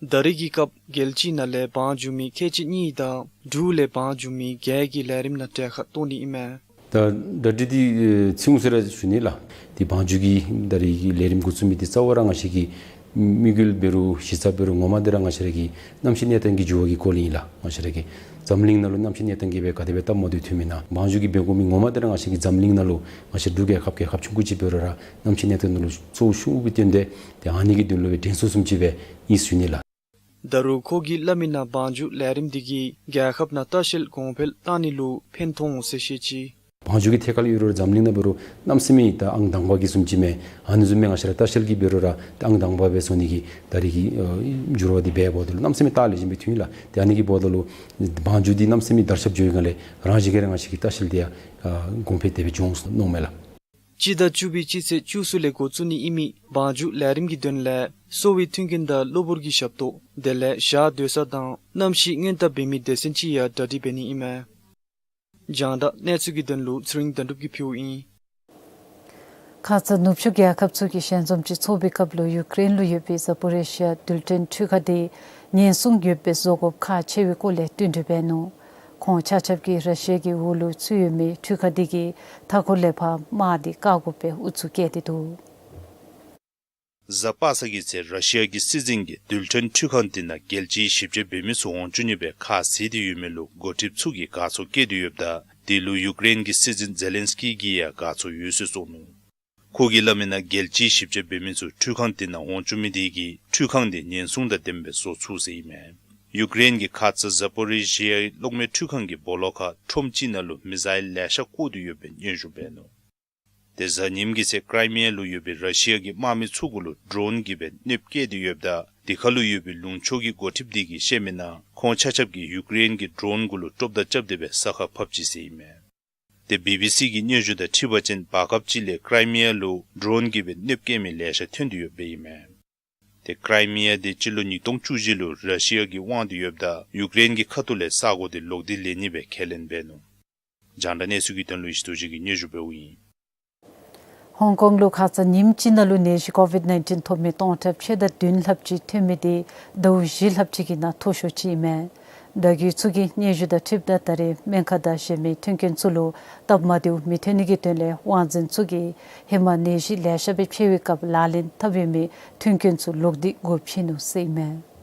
ད་རེས་ཀྱི་སྐབས་རྒྱལ་སྤྱི་ནང་ལས་བང་རྒྱུག་མི་ཁལ་གཅིག་གཉིས་དང་འབྲུག་ལས་བང་རྒྱུག་མི་བརྒྱད་ཀྱིས་ལས་རིམ་ནང་གྲལ་ཁར་གཏོགས་ནི་ཨིན་མས། ད་གྲ་སྒྲིག་འདི་ཚུན་ཚོད་ར་ཞུ་ནི་ལགས། འདི་བང་རྒྱུག་གི་ད་རེས་ཀྱི་ལས་རིམ་འགོ་བཙུགས་མི་འདི་རྩ་བ་ར་ང་བཅས་ཀྱི་དམིགས་ཡུལ་འབད་རུང་གཞི་རྩ་འབད་རུང་ངོ་མ་འདི་ར་ང་བཅས་ར་གི་གནམ་གཤིས་གནས་སྟངས་ཀྱི་འགྱུར་བ་གི་སྐོར་ལས་ཨིན་ལགས། ང་བཅས་ར་གི་འཛམ་གླིང་ནང་ལུ་གནམ་གཤིས་གནས་སྟངས་ཀྱིས་སྦེ་ག་དེ་སྦེ་སྟབས་མ་བདེཝ་ཐོན་མི་ནང་བང་རྒྱུག་གི་འབད་དགོ་མི་ངོ་མ་འདི་ར་ང་བཅས་ཀྱི་འཛམ་གླིང་ནང་ལུ་ང་བཅས་འབྲུག་རྒྱལ་ཁབ་རྒྱལ་ཁབ་ཆུང་ཀུ་ཅིག་འབད་རུང་ར་གནམ་གཤིས་གནས་སྟངས་ནང་ལུ་གཙོ་བོ་ཤོར་བའི་དོན་དེ་ཏེ་ཨ་ནི་གི་དོན་ལུ་སྦེ་དྲན་གསོ་བཟུམ་ཅིག་སྦེ་ཨིན་ཟེར་ཞུ་ནི་ལགས། ད་རུང་ཁོ་གིས་སླབ་མི་ནང་བང་རྒྱུག་ལས་རིམ་འདི་གིས་རྒྱལ་ཁབ་ནང་ལྟ་བཤལ་གོང་འཕེལ་གཏང་ནི་ལུ་ཕན་ཐོགས་འོང་ཟེར་བཤད་ཅི། བང་རྒྱུག་གི་ཐད་ཁར་ལུ་ཡོད་རུང་འཛམ་གླིང་ནང་འབད་རུང་གནམ་མེད་ས་མེད་ད་ཨང་དང་པ་གི་བཟུམ་ཅིག་མས། ཨ་ནི་བཟུམ་མའི་ང་བཅས་ར་ལྟ་བཤལ་གྱི་འབད་རུང་ར་ད་ཨང་དང་པ་སྦེ་བཟོ་ནི་གི་ད་རེས་ཀྱི་ཨ་འགྱུར་བ་འདི་འབད་འབདཝ་ད་ལུ་གནམ་མེད་ས་མེད་ད་ལེགས་ཤོམ་སྦེ་ཐོན་ཡི་ལགས། ཏེ་ཨ་ནི་གི་འབདཝ་ད་ལུ་བང་རྒྱུག་འདི་གནམ་མེད་ས་མེད་དར་ཁྱབ་འགྱོ་བའི་སྒང་ལས་རང་བཞིན་གྱིས་ར་ང་བཅས་ཀྱི་ལྟ་བཤལ་འདི་ཡང་ཨ་གོང་འཕེལ་དེ་སྦེ་འགྱོ་འོང་མནོཝ་མས་ལགས། སྤྱི་ཟླ་བཅུ་པའི་སྤྱི་ཚེས་བཅུ་གསུམ་ལས་འགོ་བཙུགས་ནི་ཨིན་མི་བང་རྒྱུག་ལས་རིམ་གྱི་དོན་ལས་གསོ་བའི་མཐུན་རྐྱེན་དང་གློ་བུར་གྱི་ཞབས་ཏོག་དེ་ལས་ཞག་སྡོད་ས་དང་གནམ་གཤིས་སྔོན་བརྟག་འབད་མི་སྡེ་ཚན་ཅིག་ཡང་གྲ་སྒྲིག་འབད་ནི་ཨིན་མས། རྒྱང་བསྒྲགས་གནས་ཚུལ་གྱི་དོན་ལུ་ཚེ་རིང་དོན་གྲུབ་ཀྱིས་ཕུལཝ་ཨིན། ཁ་ཙ་ནུབ་ཕྱོགས་རྒྱལ་ཁབ་ཚུ་གི་ཞལ་འཛོམས་ཅིག་ཚོགས་པའི་སྐབས་ལུ་ཡུཀ་རེན་ལུ་ཡོད་པའི་ཛ་པོ་རི་ཤི་ཡ་རྡུལ་ཕྲན་འཕྲུལ་ཁང་འདི་ཉེན་སྲུང་ཡོདཔ་སྦེ་བཟོ་དགོཔ་ཁག་ཆེ་བའི་སྐོར་ལས་བསྟུན་གྲོས་འབད་ནུག། ཁོང་ཆ་ཁྱབ་ཀྱིས་ར་ཤི་ཡ་གི་འོག་ལུ་ཚུད་ཡོད་མི་འཕྲུལ་ཁང་འདི་གིས་མཐའ་འཁོར་ལས་ཕར་དམག་འདི་བཀག་དགོ་པའི་ཨུ་ཚུགས་བསྐྱེད་དེ་འདུག། གཟའ་པ་སངས་ཀྱི་ཚེ་ར་ཤི་ཡ་གི་སྲིད་འཛིན་གྱིས་རྡུལ་ཕྲན་འཕྲུལ་ཁང་འདི་ནང་རྒྱལ་སྤྱིའི་ཞིབ་དཔྱད་འབད་མི་ཚུ་འོང་བཅུག་ནི་སྦེ་ཁ་བཟེད་དེ་ཡོད་མི་ལུ་འགོ་ཁྲིདཔ་ཚུ་གིས་དགའ་ཚོར་བསྐྱེད་དེ་ཡོདཔ་ད་དེ་ལུ་ཡུཀ་རེན་གྱི་སྲིད་འཛིན་ཛེ་ལེན་སི་ཀི་གིས་ཡང་དགའ་ཚོར་ཡོད་ཟེར་གསུངས་ནུག། ཁོ་གིས་སླབ་མི་ནང་རྒྱལ་སྤྱིའི་ཞིབ་དཔྱད་འབད་མི་ཚུ་འཕྲུལ་ཁང་འདི་ནང་འོང་བཅུག་མི་དེ་གིས་འཕྲུལ་ཁང་འདི་ཉེན་སྲུང་དང་ལྡནམ་སྦེ་བཟོ་ཚུགས་ཟེར་ཨིན་མས། ཡུཀ་རེན་གྱི་ཁ་ཙ་ཛ་པོ་རི་ཞི་ཡ་གློག་མེ་འཕྲུལ་ཁང་གི་སྦོ་ལོགས་ཁར་ཁྲོམ་ཅིག་ནང་ལུ་མི་ཟའིལ་ལེ་ཤ་བཀོ་སྟེ་ཡོད་པའི་སྙན་ཞུ་འབད་ནུག། དེ་གཟའ་ཉིམ་གི་ཚེ་ཀྲའི་མི་ཡ་ལུ་ཡོད་པའི་ར་ཤི་ཡ་གི་དམག་མི་ཚུ་གུ་ལུ་ཌོ་རོན་གྱིས་སྦེ་གནོདཔ་བཀལ་ཏེ་ཡོདཔ་ད་དེ་ཁར་ལུ་ཡོད་པའི་ལུང་ཕྱོགས་ཀྱི་འགོ་ཁྲིདཔ་དེ་གིས་བཤད་མི་ནང་ཁོང་ཆ་ཁྱབ་ཀྱིས་ཡུཀ་རེན་གྱི་ཌོ་རོན་གུ་ལུ་དཀྲོག་དང་རྐྱབ་སྟེ་སྦེ་ས་ཁར་ཕབ་ཅི་ཟེར་ཨིན་མས། དེ་བི་བི་སི་གི་སྙན་ཞུ་དང་འཁྲིལ་བ་ཅིན་བར་སྐབས་ཅིག་ལས་ཀྲའི་མི་ཡ་ལུ་ཌོ་རོན་གྱིས་སྦེ་གནོདཔ་བཀལ་མི་ལེ་ཤ་ཐོན་ཏེ་ཡོདཔ་ཨིན་མས། དེ་ཀྲའི་མི་ཡ་དེ་སྤྱི་ལོ་ཉིས་སྟོང་བཅུ་བཞི་ལུ་ར་ཤི་ཡ་གིས་དབང་སྟེ་ཡོདཔ་ད་ཡུཀ་རེན་གྱི་ཁ་ཐུག་ལས་ས་གོ་དེ་ལོག་སྟེ་ལེན་ནི་སྦེ་ཁས་ལེན་འབད་ནུག། རྒྱང་བསྒྲགས་གནས་ཚུལ་གྱི་དོན་ལུ་ཡེ་ཤེས་རྡོ་རྗེ་གིས་སྙན་ཞུ་འབདཝ་ཨིན། ཧོང་ཀོང་ལུ་ཁ་ཙ་ཉིནམ་གཅིག་ནང་ལུ་ནད་གཞི་ཀོ་ཝིཌ་ནའིན་ཊིན་ཐོབ་མི་སྟོང་ཕྲག་ཕྱེད་དང་བདུན་ལྷགཔ་ཅིག་ཐོན་མི་དེ་ཟླཝ་བཞི་ལྷགཔ་ཅིག་གི་ནང་མཐོ་ཤོས་ཅིག་ཨིན་མས། བརྡ་བརྒྱུད་ཚུ་གི་སྙན་ཞུ་དང་འཁྲིལཝ་ད་ད་རེས་སྨན་ཁང་དང་གཞན་མི་མཐུན་རྐྱེན་ཚུ་ལུ་སྟབས་མ་བདེཝ་མི་ཐོན་ནི་གི་དོན་ལས་དབང་འཛིན་ཚུ་གིས་ཧེ་མ་ནད་གཞི་ལེ་ཤ་སྦེ་འཕེལ་བའི་སྐབས་ལག་ལེན་འཐབ་ཡོད་མི་མཐུན་རྐྱེན་ཚུ་ལོག་སྟེ་སྒོ་ཕྱེ་ནུག་ཟེར་ཨིན་མས།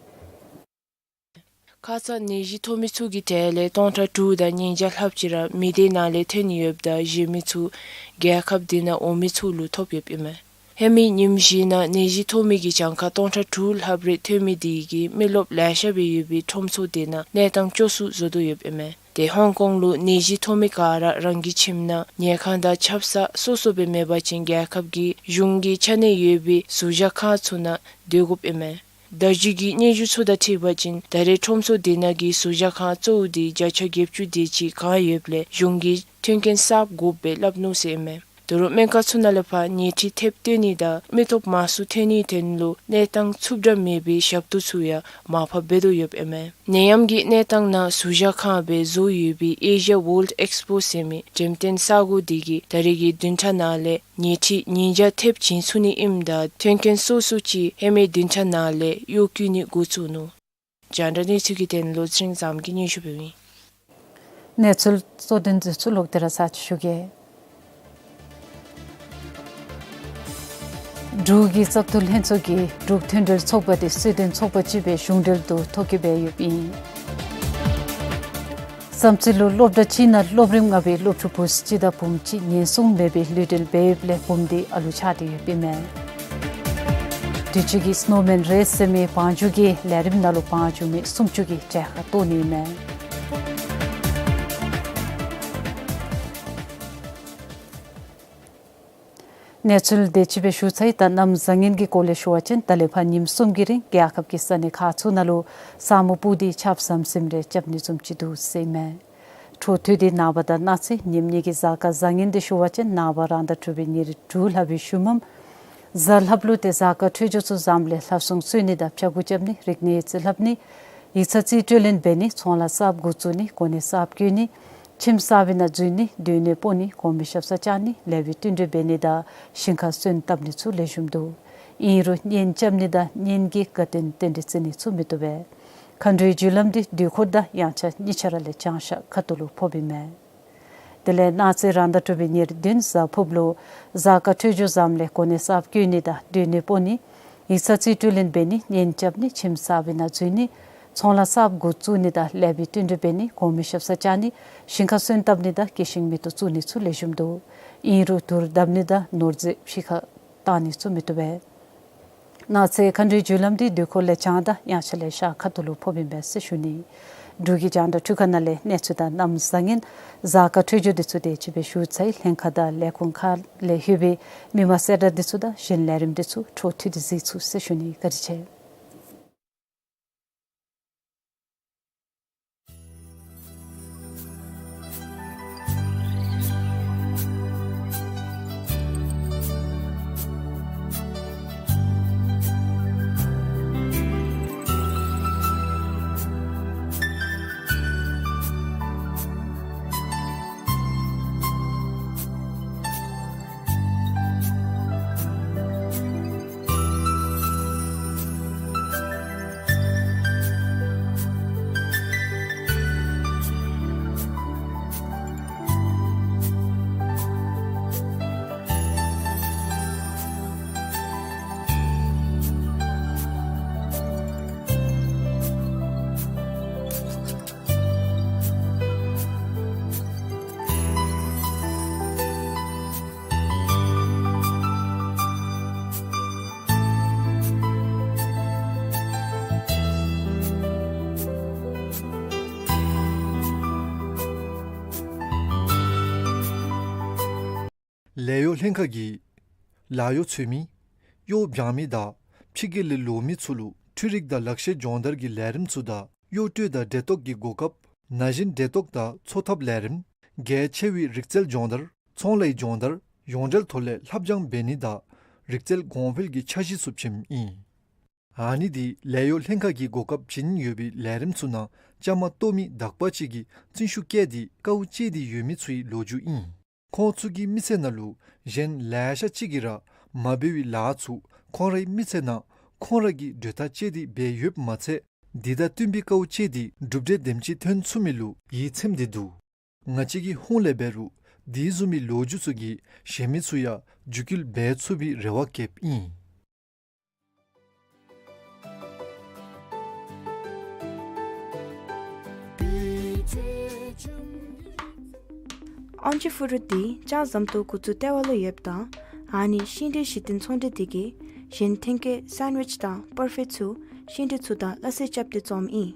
ཁ་ཙ་ནད་གཞི་ཐོབ་མི་ཚུ་གི་གྲས་ལས་སྟོང་ཕྲག་དྲུག་དང་ཉིས་བརྒྱ་ལྷགཔ་ཅིག་ར་མི་སྡེ་ནང་ལས་ཐོན་ཡོདཔ་ད་གཞན་མི་ཚུ་རྒྱལ་ཁབ་དེ་ནང་འོང་མི་ཚུ་ལུ་ཐོབ་ཡོདཔ་ཨིན་མས། ཧེ་མའི་ཉིནམ་བཞི་ནང་ནད་གཞི་ཐོབ་མི་གི་གྱངས་ཁ་སྟོང་ཕྲག་དྲུག་ལྷགཔ་རེ་ཐོན་མི་དེ་གིས་མི་རློབས་ལེ་ཤ་སྦེ་ཡོད་པའི་ཁྲོམ་ཚོགས་དེ་ནང་གནས་སྟངས་སྐྱོ་སུ་བཟོ་དོ་ཡོདཔ་ཨིན་མས། དེ་ཧོང་ཀོང་ལུ་ནད་གཞི་ཐོབ་མི་ག་ར་རང་གི་ཁྱིམ་ནང་ཉལ་ཁང་དང་ཆབ་གསང་སོ་སོ་སྦེ་མེད་པ་ཅིན་རྒྱལ་ཁབ་ཀྱི་གཞུང་གི་ཆ་གནས་ཡོད་པའི་ཟུར་བཞག་ཁང་ཚུ་ནང་སྡོད་དགོཔ་ཨིན་མས། བརྡ་བརྒྱུད་ཀྱི་སྙན་ཞུ་ཚུ་དང་འཁྲིལ་བ་ཅིན་ད་རེས་ཁྲོམ་ཚོགས་དེ་ནང་གི་ཟུར་བཞག་ཁང་གཙོ་བོ་དེ་བརྒྱ་ཆ་བརྒྱད་ཅུ་དེ་ཅིག་གང་ཡོདཔ་ལས་གཞུང་གིས་མཐུན་རྐྱེན་གསརཔ་དགོཔ་སྦེ་སླབ་ནུག་ཟེར་ཨིན་མས། དོ་རུང་སྨན་ཁང་ཚུ་ནང་ལས་ཕར་ཉལ་ཁྲི་ཐེབས་སྟོན་ནི་དང་མི་ཐོབ་མང་སུ་ཐོན་ནིའི་དོན་ལུ་གནས་སྟངས་ཚུབ་དྲགས་མེད་པའི་ཞབས་ཏོག་ཚུ་ཡང་མར་ཕབ་འབད་དོ་ཡོདཔ་ཨིན་མས། ནད་ཡམས་ཀྱི་གནས་སྟངས་ནང་ཟུར་བཞག་ཁང་སྦེ་བཟོ་ཡོད་པའི་ཨེ་ཤི་ཡ་ཝཱརལཌ་ཨེགསི་པོ་ཟེར་མི་འགྲེམས་སྟོན་ས་གོ་དེ་གིས་ད་རེས་ཀྱི་བདུན་ཕྲག་ནང་ལས་ཉལ་ཁྲི་ཉིས་བརྒྱ་ཐེབས་བྱིན་ཚུགས་ནི་ཨིནམ་ད་མཐུན་རྐྱེན་སོ་སོ་ཅིག་ཧེ་མའི་བདུན་ཕྲག་ནང་ལས་གཡོག་བཀོལ་ནི་འགོ་བཙུགས་ནུག། རྒྱང་བསྒྲགས་གནས་ཚུལ་གྱི་དོན་ལུ་ཚེ་རིང་བཟངམོ་གིས་སྙན་ཞུ་འབདཝ་ཨིན། གནས་ཚུལ་གཙོ་དོན་འདི་ཚུ་ལོག་སྟེ་ར་ཚར་གཅིག་ཞུ་གེ། འབྲུག་གི་བཙག་འཐུ་ལྷན་ཚོགས་ཀྱིས་འབྲུག་མཐུན་འབྲེལ་ཚོགས་པ་དེ་སྲིད་དོན་ཚོགས་པ་ཅིག་སྦེ་གཞུང་འབྲེལ་དུ་ཐོ་བཀོད་འབད་ཡོདཔ་ཨིན། བསམ་རྩེ་ལུ་སློབ་གྲྭ་གཅིག་ནང་སློབ་རིམ་ལྔ་པའི་སློབ་ཕྲུག་བུ་གཅིག་དང་བུམོ་གཅིག་ཉེན་སྲུང་མེད་པའི་ལུས་འབྲེལ་འབད་ཡོདཔ་ལས་བུམོ་དེ་ཨ་ལུ་ཆགས་ཏེ་ཡོདཔ་ཨིན་མས། དུས་ཅི་གི་སི་ནོ་མེན་རེས་ཟེར་མི་བང་རྒྱུག་གི་ལས་རིམ་ནང་ལུ་བང་རྒྱུག་མི་སུམ་ཅུ་གིས་གྲལ་ཁར་གཏོགས་ནི་ཨིན་མས། གནས་ཚུལ་དེ་ཅིག་སྦེ་ཞུ་ཚར་ཡི། ད་གནམ་བཟང་ངན་གྱི་སྐོར་ལས་ཞུ་བ་ཅིན་ད་ལས་ཕར་ཉིནམ་གསུམ་གྱི་རིང་རྒྱལ་ཁབ་ཀྱི་ས་གནས་ཁག་ཚུ་ནང་ལུ་ས་སྨུག་སྤུབས་ཏེ་ཆརཔ་ཟམ་ཟིམ་རེ་རྐྱབ་ནི་བཟུམ་ཅིག་འདུག་ཟེར་ཨིན་མས། འཕྲོ་མཐུད་དེ་ནངས་པ་དང་གནངས་ཚེ་ཉིནམ་གཉིས་ཀྱི་གཟའ་སྐར་བཟང་ངན་དེ་ཞུ་བ་ཅིན་ནངས་པ་རང་ཟླ་དྲུག་པའི་ཉེར་དྲུག་ལྷག་པའི་ཤུལ་མམ་གཟའ་ལྷགཔ་ལུ་ཏེ་གཟའ་སྐར་འཕྲོད་སྦྱོར་ཚུ་བཟངམ་ལས་ལྷ་སྲུང་གསོལ་ནི་དང་ཕྱྭ་འགུགས་རྐྱབ་ནི་རིག་གནས་ཡིག་རྩིས་ལྷབ་ནི་ཡིག་ཚང་རྩིས་སྤྲོད་ལེན་འབད་ནི་ཚོང་ལཱ་གསརཔ་འགོ་བཙུགས་ནི་གོ་གནས་གསརཔ་བསྐོ་ནི་ཁྱིམ་གསར་པའི་ནང་འཛུལ་ནི་སྡོད་གནས་སྤོ་ནི་གོང་མའི་ཞབས་སར་བཅར་ནི་ལེགས་པའི་བསྟུན་གྲོས་འབད་ནི་དང་ཞིང་ཁར་སོན་བཏབ་ནི་ཚུ་ལེགས་ཤོམ་འདུག། ཨིན་རུང་གཉེན་རྐྱབ་ནི་དང་གཉེན་གྱི་དགའ་སྟོན་རྟེན་འབྲེལ་བརྩི་ནི་ཚུ་མི་བཏུབ་པས། མཁའ་འགྲོའི་རྒྱུ་ལམ་འདི་དུས་འཁོར་དང་དབྱངས་འཆར་གཉིས་ཆ་ར་ལས་བྱང་ཤར་ཁ་ཐུག་ལུ་ཕོགཔ་ཨིན་མས། དེ་ལས་གནངས་ཚེ་རང་ཟླ་དྲུག་པའི་ཉེར་བདུན་གཟའ་ཕུརཔ་ལུ་གཟའ་སྐར་འཕྲོད་སྦྱོར་བཟངམ་ལས་གོ་གནས་གསརཔ་བསྐོ་ནི་དང་སྡོད་གནས་སྤོ་ནི་ཡིག་ཚང་རྩིས་སྤྲོད་ལེན་འབད་ནི་གཉེན་རྐྱབ་ནི་ཁྱིམ་གསར་པའི་ནང་འཛུལ་ནི་ཚོང་ལཱ་གསརཔ་འགོ་བཙུགས་ནི་དང་ལེགས་པའི་བསྟུན་གྲོས་འབད་ནི་གོང་མའི་ཞབས་སར་བཅར་ནི་ཞིང་ཁར་སོན་བཏབ་ནི་དང་སྐྱེད་ཤིང་མེ་ཏོག་བཙུགས་ནི་ཚུ་ལེགས་ཤོམ་འདུག། ཨིན་རུང་དུར་བརྡབ་ནི་དང་ནོར་རྫས་ཕྱི་ཁར་བཏང་ནི་ཚུ་མི་བཏུབ་པས། གནངས་ཚེ་མཁའ་འགྲོའི་རྒྱུ་ལམ་འདི་དུས་འཁོར་ལས་བྱང་དང་དབྱངས་འཆར་ལས་ཤར་ཁ་ཐུག་ལུ་ཕོགཔ་ཨིན་པས་ཟེར་ཞུ་ནི། འབྲུག་གི་རྒྱང་བསྒྲགས་འཕྲུལ་ཁང་ནང་ལས་གནས་ཚུལ་དང་གནམ་བཟང་ངན་གཟའ་སྐར་འཕྲོད་སྦྱོར་འདི་ཚུ་དེ་ཅིག་སྦེ་ཞུ་ཚར་ཡི། ལྷན་ཁག་དང་ལས་ཁུངས་ཁག་ལས་ལྷོད་པའི་མི་མང་གསལ་བསྒྲགས་འདི་ཚུ་དང་གཞན་ལས་རིམ་འདི་ཚུ་འཕྲོ་མཐུད་དེ་གཟིགས་ཚུགས་ཟེར་ཞུ་ནི། བཀའ་དྲིན་ཆེ། ལས་གཡོག་ལྷན་ཁག་གིས་ལཱ་གཡོག་འཚོལ་མི་གཡོག་འབྱང་མི་དང་ཕྱི་རྒྱལ་ལས་ལོག་མི་ཚུ་ལུ་འཕྲུལ་རིག་དང་ལག་ཤེས་སྦྱོང་བརྡར་གྱི་ལས་རིམ་ཚུ་དང་གཡོག་སྤྲོད་དང་འབྲེལ་གཏོགས་ཀྱི་གོ་སྐབས་ན་གཞོན་འབྲེལ་གཏོགས་དང་འཚོ་ཐབས་ལས་རིམ་གལ་ཆེ་བའི་རིག་རྩལ་སྦྱོང་བརྡར་ཚོང་ལས་སྦྱོང་བརྡར་ཡོངས་འབྲེལ་ཐོག་ལས་ལྷབ་སྦྱང་འབད་ནི་དང་རིག་རྩལ་གོང་འཕེལ་གྱི་འཆར་གཞི་ཚུ་བྱིནམ་ཨིན། ཨ་ནི་འདི་ལས་གཡོག་ལྷན་ཁག་གིས་གོ་སྐབས་བྱིན་ཡོད་པའི་ལས་རིམ་ཚུ་ནང་བཅའ་མར་གཏོགས་མི་དག་པ་ཅིག་གིས་བརྩོན་ཤུགས་བསྐྱེད་དེ་དཀའཝ་སྤྱད་དེ་ཡོད་མི་ཚུའི་ལོ་རྒྱུས་ཨིན། ཁོང་ཚུ་གི་མི་ཚེ་ནང་ལུ་གཞན་ལེ་ཤ་ཅིག་གིས་ར་མ་འབད་བའི་ལཱ་ཚུ་ཁོང་རའི་མི་ཚེ་ནང་ཁོང་ར་གིས་གྲོས་ཐག་བཅད་དེ་འབད་ཡོདཔ་མ་ཚད་འདི་དང་བསྟུན་པའི་དཀའཝ་སྤྱད་དེ་གྲུབ་འབྲས་དེམ་ཅིག་ཐོན་ཚུགས་མི་ལུ་ཡིད་ཚིམ་སྟེ་འདུག། ང་བཅས་ཀྱི་ཧོངས་ལས་འབད་རུང་དེ་བཟུམ་མའི་ལོ་རྒྱུས་ཚུ་གིས་གཞན་མི་ཚུ་ཡང་རྒྱུད་སྐུལ་འབད་ཚུགས་པའི་རེ་བ་བསྐྱེདཔ་ཨིན། ཨོན་ཇི་ཕུ་རུ་འདི་ལྕགས་ཟམ་ཏོག་འགོ་བཙུགས་ལྟེ་བ་ལུ་ཡོདཔ་ད་ཨ་ནི་ཤིང་འབྲས་གཞི་རྟེན་ཚོང་འབྲེལ་འདི་གིས་གཞན་ཐོན་སྐྱེད་སེན་ཝིཆ་དང་པར་ཕེཊ་ཚུ་ཤིང་འབྲས་ཚུ་དང་སླ་བསྲེ་རྐྱབ་སྟེ་བཙོངམ་ཨིན།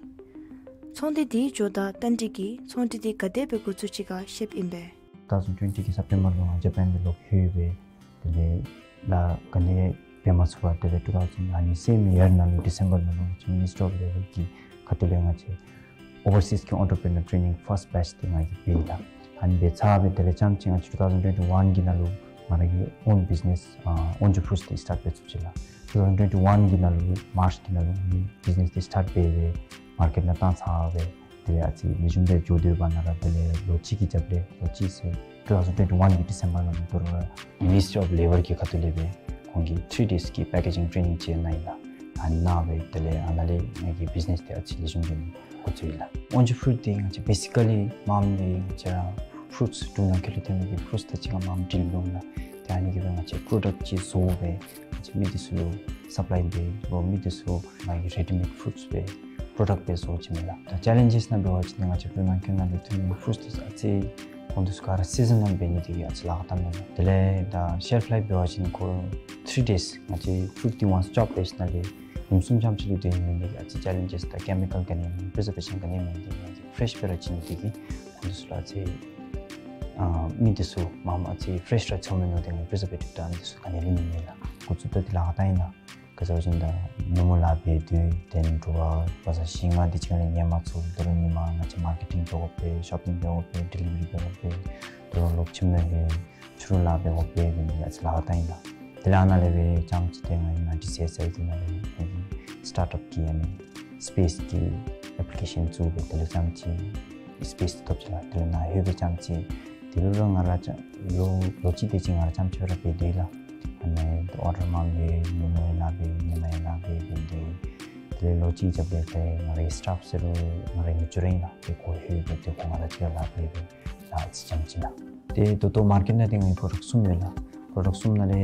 ཚོང་འབྲེལ་འདི་འགྱོཝ་ད་རྟ་མགྲིན་གྱིས་ཚོང་འབྲེལ་འདི་ག་དེ་སྦེ་འགོ་བཙུགས་ཅི་ག་བཤདཔ་ཨིན་པས། two thousand twenty གི་སེབ་ཊེམ་བར་ལུ་ང་ཇ་པཱན་ལུ་ལོག་ལྷོད་སྦེ་དེ་ལས་ལཱ་ག་ནི་འབད་མ་ཚུགས་པར་དེ་ལས་two thousand ཨ་ནི་སེམ་ཡར་ནང་ལུ་ཌི་སེམ་བར་ནང་ལུ་ང་བཅས་མི་ནི་སི་ཊི་ཨོཕ་ལེ་བར་གྱི་ཁ་ཐུག་ལས་ང་བཅས་ཨོ་བར་སིསི་གི་ཨོན་ཊར་པི་རི་ནར་ཊེ་ནིང་ཕརསཊ་བེཆ་འདི་ང་གིས་འབད་ཡི་ལགས། ཨ་ནི་འབད་ཚར་སྦེ་དེ་ལས་རྐྱངམ་ཅིག་ང་བཅས་two thousand twenty one གི་ནང་ལུ་ང་ར་གི་ཨོན་བིཛི་ནེསི་ཨ་ཨོན་ཇི་ཕུ་རུཊསི་འདི་སི་ཊཱཊ་འབད་ཚུགས་ཅི་ལགས། two thousand twenty one གི་ནང་ལུ་མཱརཆ་གི་ནང་ལུ་ང་བིཛི་ནེསི་འདི་སི་ཊཱཊ་འབད་སྦེ་མར་ཀེཊ་ནང་བཏང་ཚར་སྦེ་དེ་ལས་ཨ་ཙི་ལེགས་ཤོམ་སྦེ་འགྱོ་སྡོད་པ་ནང་ར་དེ་ལས་ལོ་གཅིག་གི་རྒྱབ་ལས་ལོ་གཅིག་ཟེར་two thousand twenty one གི་ཌི་སེམ་བར་ནང་ལུ་ད་རུང་ར་མི་ནི་སི་ཊི་ཨོཕ་ལེ་བར་གྱི་ཁ་ཐུག་ལས་སྦེ་ཁོང་གིས་ཐི་རི་ཌེསི་གི་པེ་ཀེ་ཇིང་ཊེ་ནིང་ཅིག་གནང་ཡི་ལགས། ཨ་ནི་གནང་སྦེ་དེ་ལས་ཨ་ནཱ་ལས་ངེ་གི་བིཛི་ནེསི་འདི་ཨ་ཙི་ལེགས་ཤོམ་སྦེ་འགོ་བཙུགས་ཡི་ལགས། ཨོན་ཇི་ཕུ་རུཊ་འདི་ང་བཅས་བེ་སི་ཀ་ལི་མངམ་འདི་ང་བཅས་ར་ཕུ་རུཊསི་འབྲུ་སྣ་ཁེ་ལུ་ཐོན་མི་གི་ཕུ་རུཊསི་དང་གཅིག་ཁར་མངམ་འདྲིས་འོང་ལགས། ཏེ་ཨ་ནི་གིས་སྦེ་ང་བཅས་པྲོ་ཌཀཊ་ཅིག་བཟོ་སྦེ་ང་བཅས་མི་འདི་ཚུ་ལུ་སབ་ལའི་འབད་རུང་མི་འདི་ཚུ་ང་གིས་རེ་ཌི་མེཌ་ཕུ་རུཊསི་སྦེ་པྲོ་ཌཀཊ་སྦེ་བཟོ་བཅུག་མས་ལགས། ད་ཅེ་ལེནཇེསི་ནང་འབད་བ་ཅིན་ང་བཅས་འབྲུ་སྣ་ཁེ་ནང་ལུ་ཐོན་མི་ཕུ་རུཊསི་འདི་ཚུ་ཨ་ཙི་ཁོང་འདི་ཚུ་ག་ར་སི་ཛ་ནཱལ་འབད་ནི་འདི་གིས་ཨ་ཙི་ལཱ་ཁག་བཏངམ་མས་ལགས། དེ་ལས་ད་ཤེལཕ་ལའིཕ་འབད་བ་ཅིན་ཁོ་ཐི་རི་ཌེསི་ང་བཅས་ཕུ་རུཊསི་འདི་ཝནསི་ཅོབ་འབད་ཞིནམ་ལས་ཉིནམ་གསུམ་ཙམ་ཅིག་ལུ་སྡོད་ནི་འདི་གིས་ཨ་ཙི་ཅེ་ལེནཇེསི་དང་ཀེ་མི་ཀཱལ་ག་ནི་མེད་པར་པི་རི་ཛར་བེ་ཤཱན་ག་ནི་མེད་པར་ང་བཅས་ཕེ་རེཤ་སྦེ་ར་བྱིན་ནི་འདི་གིས་ཁོང་འདི་ཚུ་ལུ་ཨ་ཙི་ཨ་མི་འདི་ཚུ་མངམ་ཨ་ཙི་ཕེ་རེཤ་ར་འཚོལ་མི་ནང་འདི་ང་བཅས་པི་རི་ཛར་བེ་ཊིབ་དང་འདི་ཚུ་ག་ནི་ལུ་མེད་མས་ལགས། འགོ་བཙུགས་ད་འདི་ལཱ་ཁག་བཏང་ཡི་ལགས། ག་ཅི་འབད་བ་ཅིན་ད་ནུབ་མོ་ལཱ་འབད་དོ་དེ་ལས་དྲོ་པ་བ་ཟ་ཞིང་ང་འདི་ཅིག་ལས་ཉལ་མ་ཚུགས། དོ་རུང་ཉིན་མ་ང་བཅས་མར་ཀེ་ཊིང་འབད་དགོ་པས། ཤོབ་པིང་འབད་དགོ་པས། ཌི་ལི་བ་རི་འབད་དགོ་པས། དོ་རུང་ལོག་ཁྱིམ་ནང་ལྷོད་ཕྱི་རུ་ལཱ་འབད་དགོ་པས། འབད་ནི་ཨ་ཙི་ལཱ་ཁག་བཏང་ཡི་ལགས། དེ་ལས་ཨ་ནཱ་ལས་སྦེ་རྐྱངམ་ཅིག་ཏེ་ང་ཨིན་ན་ཌི་སི་ཨེསི་ཨའི་འདི་ནང་ལས་ཨ་ནི་སི་ཊཱཊ་ཨཔ་གི་ཨ་ནི་སི་པེསི་གི་ཨེཔ་ལི་ཀེ་ཤཱན་བཙུགས་སྦེ་དེ་ལས་རྐྱངམ་ཅིག་སི་པེསི་འདི་ཐོབ་ཅི་ལགས། དེ་ལས་ནཱ་ལྷོད་སྦེ་རྐྱངམ་ཅིག་དེ་ལུ་ར་ང་ར་རྐྱངམ་ལོ་ལོ་གཅིག་དེ་ཅིག་ང་ར་རྐྱངམ་ཅིག་ར་འབད་དེ་ལགས། ཨ་ནི་ཨོར་ཌར་མངམ་འབད་ནུབ་མོ་ཡང་ལཱ་འབད་ཉིན་མ་ཡང་ལཱ་འབད་འབད་དེ་དེ་ལས་ལོ་གཅིག་རྒྱབ་ལས་ཏེ་ང་རའི་སི་ཊཱཕ་ཟེར་རུང་ང་རའི་མི་ཅོ་ར་ཨིན་ལགས། ཏེ་ཁོ་ལྷོད་སྦེ་ཏེ་ཁོ་ང་ར་གཅིག་ཁར་ལཱ་འབད་སྦེ་ལཱ་ཨ་ཙི་རྐྱངམ་ཅིག་ལགས། ཏེ་ད་ལྟོ་མར་ཀེཊ་ནང་འདི་ང་གི་པྲོ་ཌཀཊ་གསུམ་ཡོད་ལགས། པྲོ་ཌཀཊ་གསུམ་ནང་ལས་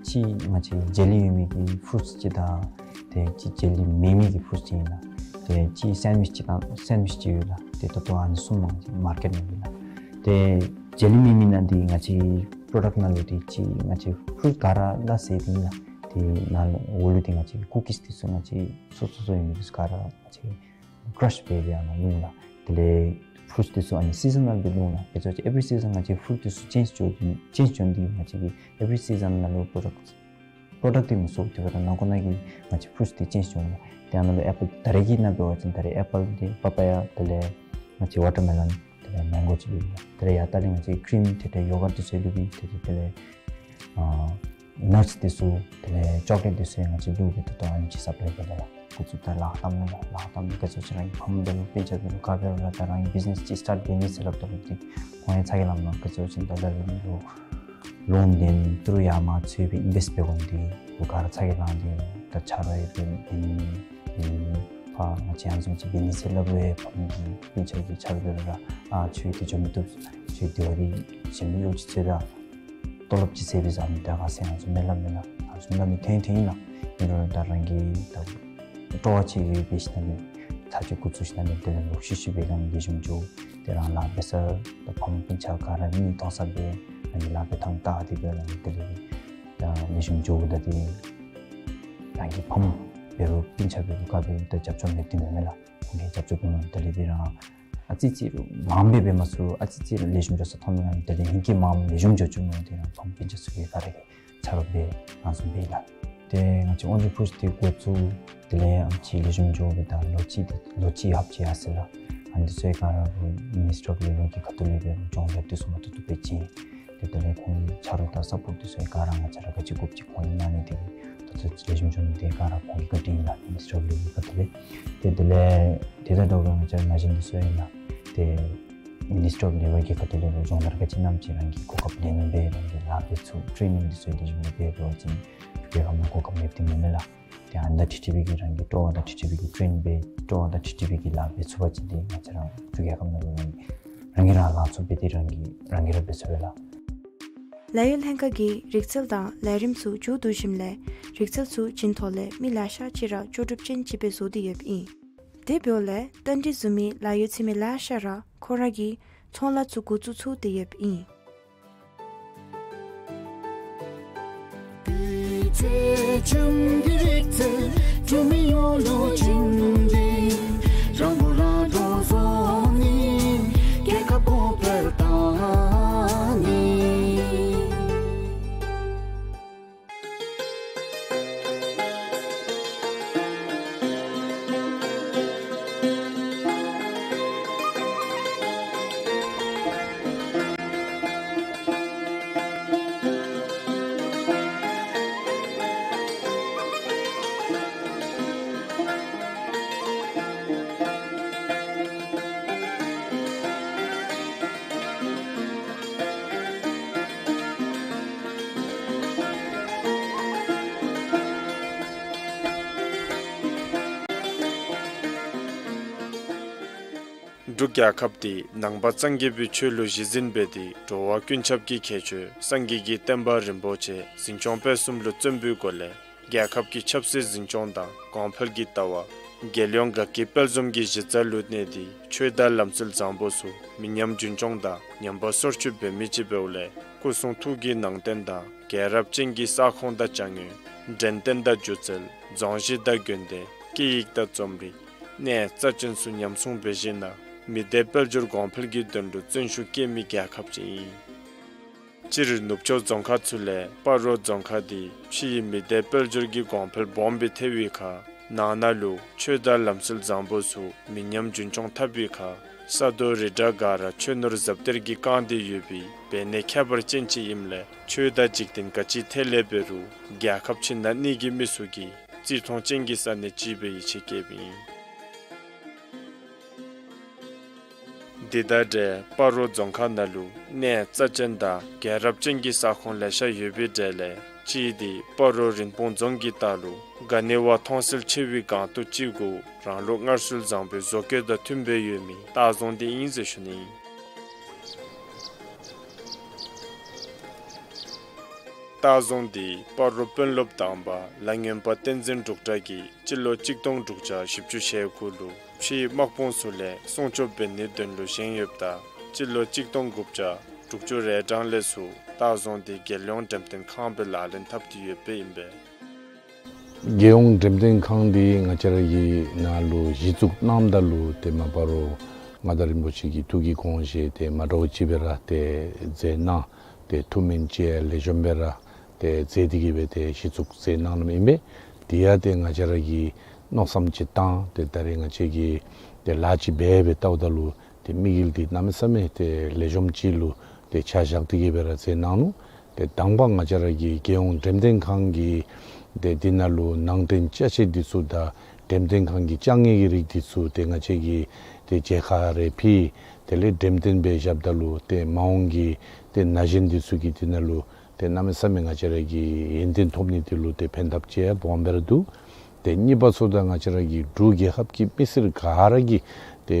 གཅིག་ང་བཅས་ཇེ་ལི་ཡོད་མི་གི་ཕུ་རུཊསི་ཅིག་དང་ཏེ་གཅིག་ཇེ་ལི་མེད་མི་གི་ཕུ་རུཊསི་ཅིག་ཨིན་ལགས། ཏེ་གཅིག་སེན་ཝིཆ་ཅིག་དང་སེན་ཝིཆ་ཅིག་ཡོད་ལགས། ཏེ་ད་ལྟོ་ཨ་ནི་གསུམ་ང་བཅས་མར་ཀེཊ་ནང་ཡོད་ལགས། ཏེ་ཇེ་ལི་མེད་མི་ནང་འདི་ང་བཅས་པྲོ་ཌཀཊ་ནང་ལུ་འདི་གཅིག་ང་བཅས་ཕུ་རུཊསི་ག་ར་སླ་བསྲེ་སྦེ་ཨིན་ལགས། ཏེ་ནཱ་ལུ་འོག་ལུ་འདི་ང་བཅས་ཀུ་ཀིསི་འདི་ཚུ་ང་བཅས་སོ་སོ་སོ་ཡོད་མི་འདི་ཚུ་ག་ར་ང་བཅས་ཀྲཱཤ་འབད་སྦེ་ཨ་ནཱ་ལུ་ལགས། དེ་ལས་ཕུ་རུཊསི་འདི་ཚུ་ཨ་ནི་སི་ཛ་ནཱལ་སྦེ་ལུ་ལགས། དེ་ཚུ་ཨེ་བི་རི་སི་ཛན་ང་བཅས་ཕུ་རུཊསི་འདི་ཚུ་ཅེནཇ་འགྱོ་ཅེནཇ་འགྱོ་ནི་འདི་ང་བཅས་ཀྱི་ཨེ་བི་རི་སི་ཛན་ནང་ལུ་པྲོ་ཌཀཊ་པྲོ་ཌཀཊ་འདི་མི་སོར་དེ་འབདཝ་ད་ནང་འཁོད་ནང་གི་ང་བཅས་ཕུ་རུཊསི་འདི་ཚུ་ཅེནཇ་འགྱོ་ནི་ལགས། ཏེ་ཨ་ནཱ་ལུ་ཨེ་པཱལ་ད་རེས་ཀྱི་ནང་འབད་བ་ཅིན་ད་རེས་ཨེ་པཱལ་འདི་པ་པ་ཡ་དེ་ལས་ང་བཅས་ཝ་ཊར་མེ་ལཱོན་དེ་ལས་མེང་གོ་ཅིག་ལུ་ལགས། དེ་ལས་ཡར་ལྟག་ལས་ང་བཅས་ཀྲིམ་ཏེ་ཏེ་ཡོ་གཊ་འདི་ཚུ་ལུ་སྦེ་ཏེ་ཏེ་དེ་ལས་ཨ་ནཊསི་འདི་ཚུ་དེ་ལས་ཅོག་ལེཊ་འདི་ཚུ་ཡང་ང་བཅས་ལུ་སྦེ་ད་ལྟོ་ཨ་ནི་ཅིག་སབ་ལའི་འབད་དེ་ལགས། འགོ་བཙུགས་ད་ལཱ་ཁག་བཏངམ་མས་ལགས། ལཱ་ཁག་བཏངམ་ག་ཅི་ཅིག་རང་གི་ཕམ་འབད་རུང་སྤུན་ཆ་འབད་རུང་ག་འབད་རུང་ར་ད་རང་གི་བིཛི་ནེསི་ཅིག་སི་ཊཱཊ་འབད་ནི་ཟེར་སླབ་ད་ལུ་འདི་ཁོང་ཡང་ཚ་གྱང་ལངམ་མས། ག་ཅི་ཅིག་ད་ད་ལུ་ལོ་ལོན་འདི་ཏི་རུ་ཡར་མར་འཚོལ་སྦེ་ཨིན་བེསཊ་འབད་དགོ་ནི་འདི་ལུ་ག་ར་ཚ་གྱང་ལང་སྟེ་ད་ཆ་རོགས་ཡང་འབད་ནི་ཨིན། ཕར་ང་བཅས་ཡང་བཟུམ་ཅིག་འབད་ནི་ཟེར་སླབ་རུང་ཕམ་གྱིས་སྤུན་ཆ་གིས་ཆ་རོགས་འབད་རུང་ར་ཨ་ཁྱོད་འདི་འགྱོ་མི་བཏུབ། ཁྱོད་འདི་བ་རི་གཞན་མི་གཡོག་ཅིག་འཚོལ་ད། ཏོ་ལོབ་ཅིག་ཟེར་བའི་ཟེར་མི་དེ་ག་ཟེར་ང་ཚུ་མེད་སླབ་མས་ལགས། ང་ཚུ་སླབ་མི་ཐོན་ཐོན་ཨིན་ལགས། ཨིན་རུང་ད་རང་གིས་ད་སྤྲོ་བ་ཆེ་ཡོད་པའི་ཤུལ་ལས་ཚར་གཅིག་འགོ་བཙུགས་ཞིནམ་ལས་དེ་ལས་ལོག་ཤུལ་ཤུལ་སྦེ་ག་ནི་ལེགས་ཤོམ་འགྱོ། ཏེ་རང་ལཱ་འབད་ས་ད་ཕམ་སྤུན་ཆ་ག་ར་མི་མཐོང་ས་སྦེ་རང་གི་ལཱ་འབད་ཐངས་བལྟ་སྟེ་སྦེ་རང་གིས་དེ་ལས་ད་ལེགས་ཤོམ་འགྱོཝ་ད་ཏེ་རང་གི་ཕམ་འབད་རུང་སྤུན་ཆ་འབད་རུང་ག་འབད་རུང་ད་རྒྱབ་སྐྱོར་མེདཔ་འདི་མེན་མས་ལགས། ཁོང་གིས་རྒྱབ་སྐྱོར་འབད་མི་དེ་ལས་ཏེ་རང་ ཨ་ཙི་ཙི་རུང་མངམ་སྦེ་འབད་མ་ཚུགས། ཨ་ཙི་ཙི་རུང་ལེགས་ཤོམ་འགྱོ་ས་མཐོང་མི་ག་ནི། དེ་ལས་ཧིང་གིས་མངམ་ལེགས་ཤོམ་འགྱོ་བཅུག་མནོ། དེ་ར་ཕམ་སྤུན་ཆ་ཚུ་གིས་ག་ར་གིས་ཆ་རོགས་འབད་ཨ་ནི་བཟུམ་སྦེ་ཨིན་ལགས། ཏེ་ང་བཅས་ཨོན་ཇི་ཕུཤ་འདི་འགོ་བཙུགས། དེ་ལས་ཨམ་ཅིག་ལེགས་ཤོམ་འགྱོ་སྦེ་ད་ལོ་གཅིག་དེ་ལོ་གཅིག་ལྷགཔ་ཅིག་ཡར་སོ་ཡི་ལགས། ཨ་ནི་འདི་ཚུ་ག་ར་རུང་Ministry of Labour གི་ཁ་ཐུག་ལས་འབད་རུང་སྦྱོང་བརྡར་འདི་ཚུ་མ་ཐུབ་ཐུབ་སྦེ་བྱིན། ཏེ་དེ་ལས་ཁོང་གི་ཆ་རོགས་དང་སཔོརཊ་འདི་ཚུ་ག་ར་ང་བཅས་ར་ག་ཅི་དགོཔ་ཅིག་ཁོང་གིས་གནང་ནི་དེ་གིས་ད་ལྟོ་ལེགས་ཤོམ་འགྱོ་ནི་དེ་ག་ར་ཁོང་གི་བཀའ་དྲིན་ཨིན་ལགས། Ministry of Labour གི་ཁ་ཐུག་ལས། ཏེ་དེ་ལས་དེ་དང་འདྲཝ་སྦེ་ང་བཅས་ར་ན་གཞོན་འདི་ཚུ་ཨིན་ལགས། ཏེ་Ministry of Labour གི་ཁ་ཐུག་ལས་སྦེ་སྦྱོང་བརྡར་ག་ཅི་གནངམ་ཅིག་རང་གི་གོ་སྐབས་ལེན་སྦེ་རང་གིས་ལཱ་འབད་ཚུགས། ཊེ་ནིང་འདི་ཚུ་ལེགས་ཤོམ་སྦེ་འབད་བ་ཅིན་རྒྱལ་ཁབ་ནང་གོ་སྐབས་མེདཔ་འདི་མེན་མས་ལགས། ཏེ་ཨ་ནི་དང་འཁྲིལ་འཁྲིལ་སྦེ་གི་རང་གིས་སྤྲོ་བ་དང་འཁྲིལ་འཁྲིལ་སྦེ་གི་ཊེ་རེནིང་འབད་སྤྲོ་བ་དང་འཁྲིལ་འཁྲིལ་སྦེ་གི་ལཱ་འབད་ཚུགས་པ་ཅིན་ཏེ་ང་བཅས་ར་འབྲུག་རྒྱལ་ཁབ་ནང་ལུ་རང་རང་གིས་ར་ལང་ཚུགས་པས། ཏེ་རང་གིས་རང་གིས་ར་འབད་ཚུགས་པས་ལགས། ལཱ་གཡོག་ལྷན་ཁག་གིས་རིག་རྩལ་དང་ལས་རིམ་ཚུ་མཇུག་བསྡུ་ཞིནམ་ལས་རིག་རྩལ་ཚུ་བྱིན་ཐོག་ལས་མི་ལེ་ཤ་ཅིག་ར་ལྕོགས་གྲུབ་ཅན་ཅིག་སྦེ་བཟོ་སྟེ་ཡོདཔ་ཨིན། དེ་འབདཝ་ལས་བརྟན་སྒྲིག་བཟོ་མི་ལཱ་གཡོག་འཚོལ་མི་ལེ་ཤ་ར་ཁོང་ར་གི་ཚོང་ལཱ་ཚུ་འགོ་བཙུགས་ཚུགས་ཏེ་ཡོདཔ་ཨིན། འབྲུག་རྒྱལ་ཁབ་འདི་ནང་པ་སངས་རྒྱས་པའི་ཆོས་ལུ་གཞི་འཛིན་འབད་དེ་འགྲོ་བ་ཀུན་ཁྱབ་ཀྱི་ཁྱད་ཆོས་སངས་རྒྱས་ཀྱི་བསྟན་པ་རིན་པོ་ཆེ་འཛིན་སྐྱོང་སྤེལ་གསུམ་ལུ་བརྩོན་པའི་སྒོ་ལས་རྒྱལ་ཁབ་ཀྱི་ཆབ་སྲིད་འཛིན་སྐྱོང་དང་གོང་འཕེལ་གྱི་ལྟ་བ་རྒྱལ་ཡོངས་དགའ་སྐྱིད་དཔལ་འཛོམས་ཀྱི་གཞི་རྩ་ལུ་གནས་ཏེ་ཆོས་དང་ལམ་སྲོལ་བཟང་པོ་ཚུ་མི་ཉམས་རྒྱུན་སྐྱོང་དང་ཉམས་པ་སོར་ཆུད་འབད་མི་ཅིག་འབདཝ་ལས་སྐུ་གསུང་ཐུགས་ཀྱི་ནང་རྟེན་དང་རྒྱལ་རབས་ཅན་གྱི་ས་ཁོངས་དང་ཅ་དངོས་འགྲེམས་སྟོན་དང་སྒྱུ་རྩལ་རྫོང་གཞི་དང་དགོན་སྡེ་སྐད་ཡིག་དང་རྩོམ་རིག་གནས་རྩ་ཅན་ཚུ་ཉམས་སྲུང་འབད་ཞིནམ་ལས་མི་སྡེ་དཔལ་འབྱོར་གོང་འཕེལ་གྱི་དོན་ལུ་བརྩོན་ཤུགས་བསྐྱེད་མི་རྒྱལ་ཁབ་ཅིག་ཨིན། སྤྱིར་ནུབ་ཕྱོགས་རྫོང་ཁག་ཚུ་ལས་སྤ་རོ་རྫོང་ཁག་འདི་ཕྱིའི་མི་སྡེ་དཔལ་འབྱོར་གྱི་གོང་འཕེལ་སྦོམ་སྦེ་ཐལ་བའི་ཁར་ནང་ན་ལུ་ཆོས་དང་ལམ་སྲོལ་བཟང་པོ་ཚུ་མི་ཉམས་རྒྱུན་སྐྱོང་འཐབ་པའི་ཁར་ས་རྡོ་རི་བྲག་ག་ར་ཆོས་ནོར་ཟབ་གཏེར་གྱིས་བཀང་སྟེ་ཡོད་པའི་བེག་ནེ་ཁྱད་པར་ཅན་ཅིག་ཨིནམ་ལས་ཆོས་དང་འཇིག་རྟེན་ག་ཅི་ཐད་ལས་འབད་རུང་རྒྱལ་ཁབ་ཕྱི་ནང་གཉིས་ཀྱི་མི་ཚུ་གིས་བརྩི་མཐོང་ཅན་གྱི་ས་གནས་ཅིག་སྦེ་ཡིད་ཆེས་བསྐྱེདཔ་ཨིན། དེ་དང་འབྲེལ་སྤ་རོ་རྫོང་ཁག་ནང་ལུ་གནས་རྩ་ཅན་དང་རྒྱལ་རབས་ཅན་གྱི་ས་ཁོངས་ལེ་ཤ་ཡོད་པའི་གྲས་ལས་གཅིག་འདི་སྤ་རོ་རིན་སྤུངས་རྫོང་གི་ལྟག་ལུ་ག་ནི་བ་མཐོང་གསལ་ཆེ་བའི་སྒང་ཏོག་ཅིག་གུ་རང་ལུགས་སྔར་སྲོལ་བཟང་པོའི་བཟོ་བཀོད་དང་མཐུནམ་སྦེ་ཡོད་མི་སྟག་རྫོང་འདི་ཨིན་ཟེར་ཞུ་ནི་ཨིན། སྟག་རྫོང་འདི་སྤ་རོ་དཔོན་སློབ་དང་པ་ལ་སྔོན་པ་བསྟན་འཛིན་འབྲུག་གྲགས་ཀྱིས་སྤྱི་ལོ་གཅིག་སྟོང་དྲུག་བརྒྱ་བཞི་བཅུ་ཞེ་དགུ་ལུ་ཕྱིའི་དམག་དཔུང་ཚུ་ལས་སྲུང་སྐྱོབ་འབད་ནིའི་དོན་ལུ་བཞེངས་ཡོདཔ་ད་སྤྱི་ལོ་གཅིག་སྟོང་དགུ་བརྒྱ་དྲུག་ཅུ་རེ་གྲངས་ལས་ཚུར་སྟག་རྫོང་འདི་རྒྱལ་ཡོངས་འགྲེམས་སྟོན་ཁང་སྦེ་ལག་ལེན་འཐབ་སྟེ་ཡོདཔ་ཨིན་པས། རྒྱལ་ཡོངས་འགྲེམས་སྟོན་ཁང་འདི་ང་བཅས་ར་གི་ནང་ལུ་གཞི་བཙུགས་གནངམ་ད་ལུ་ཏེ་མ་སྤ་རོ་མངའ་བདག་རིན་པོ་ཆེ་གི་ཐུགས་ཀྱི་དགོངས་བཞེད་དེ་མ་འདྲཝ་ཅིག་སྦེ་ར་ཏེ་མཛད་གནང་། ཏེ་ཐུགས་སྨོན་ཅིག་ལེགས་ཤོམ་སྦེ་ར་ཏེ་མཛད་དེ་གི་སྦེ་ཏེ་གཞི་བཙུགས་མཛད་གནང་གནངམ་ཨིན་པས། དེ་ཡང་ཏེ་ང་བཅས་ར་གིས་མནོ་བསམ་ཅིག་བཏང་ཏེ་ད་རེས་ང་བཅས་ཀྱིས་ཏེ་ལཱ་ཅིག་འབད་འབད་བལྟཝ་ད་ལུ་ཏེ་དམིགས་ཡུལ་འདི་གནམ་མེད་ས་མེད་ཏེ་ལེགས་ཤོམ་ཅིག་ལུ་ཏེ་ཆ་བཞག་སྟེ་གི་སྦེ་ར་མཛད་གནང་ནུག། ཏེ་དང་པ་ང་བཅས་ར་གི་རྒྱལ་ཡོངས་འགྲེམས་སྟོན་ཁང་གི་ཏེ་འདི་ནང་ལུ་ནང་རྟེན་ཅ་ཆས་འདི་ཚུ་དང་འགྲེམས་སྟོན་ཁང་གི་ཅ་དངོས་ཀྱི་རིགས་འདི་ཚུ་ཏེ་ང་བཅས་ཀྱིས་ཏེ་མཇལ་ཁ་རེ་ཕུལ། དེ་ལས་འགྲེམས་སྟོན་འབད་བཞགཔ་ད་ལུ་ཏེ་མ་འོངས་ཀྱི་ཏེ་ན་གཞོན་འདི་ཚུ་གིས་འདི་ནང་ལུ་ཏེ་གནམ་མེད་ས་མེད་ང་བཅས་ར་གིས་ཡོན་ཏན་ཐོབ་ནི་འདི་ལུ་ཏེ་ཕན་ཐབས་ཅིག་སྦོམ་སྦེ་ར་འདུག། ཏེ་གཉིས་པ་ཚུ་ད་ང་བཅས་ར་གི་འབྲུག་རྒྱལ་ཁབ་ཀྱི་མི་སེར་ག་ར་གིས་ཏེ་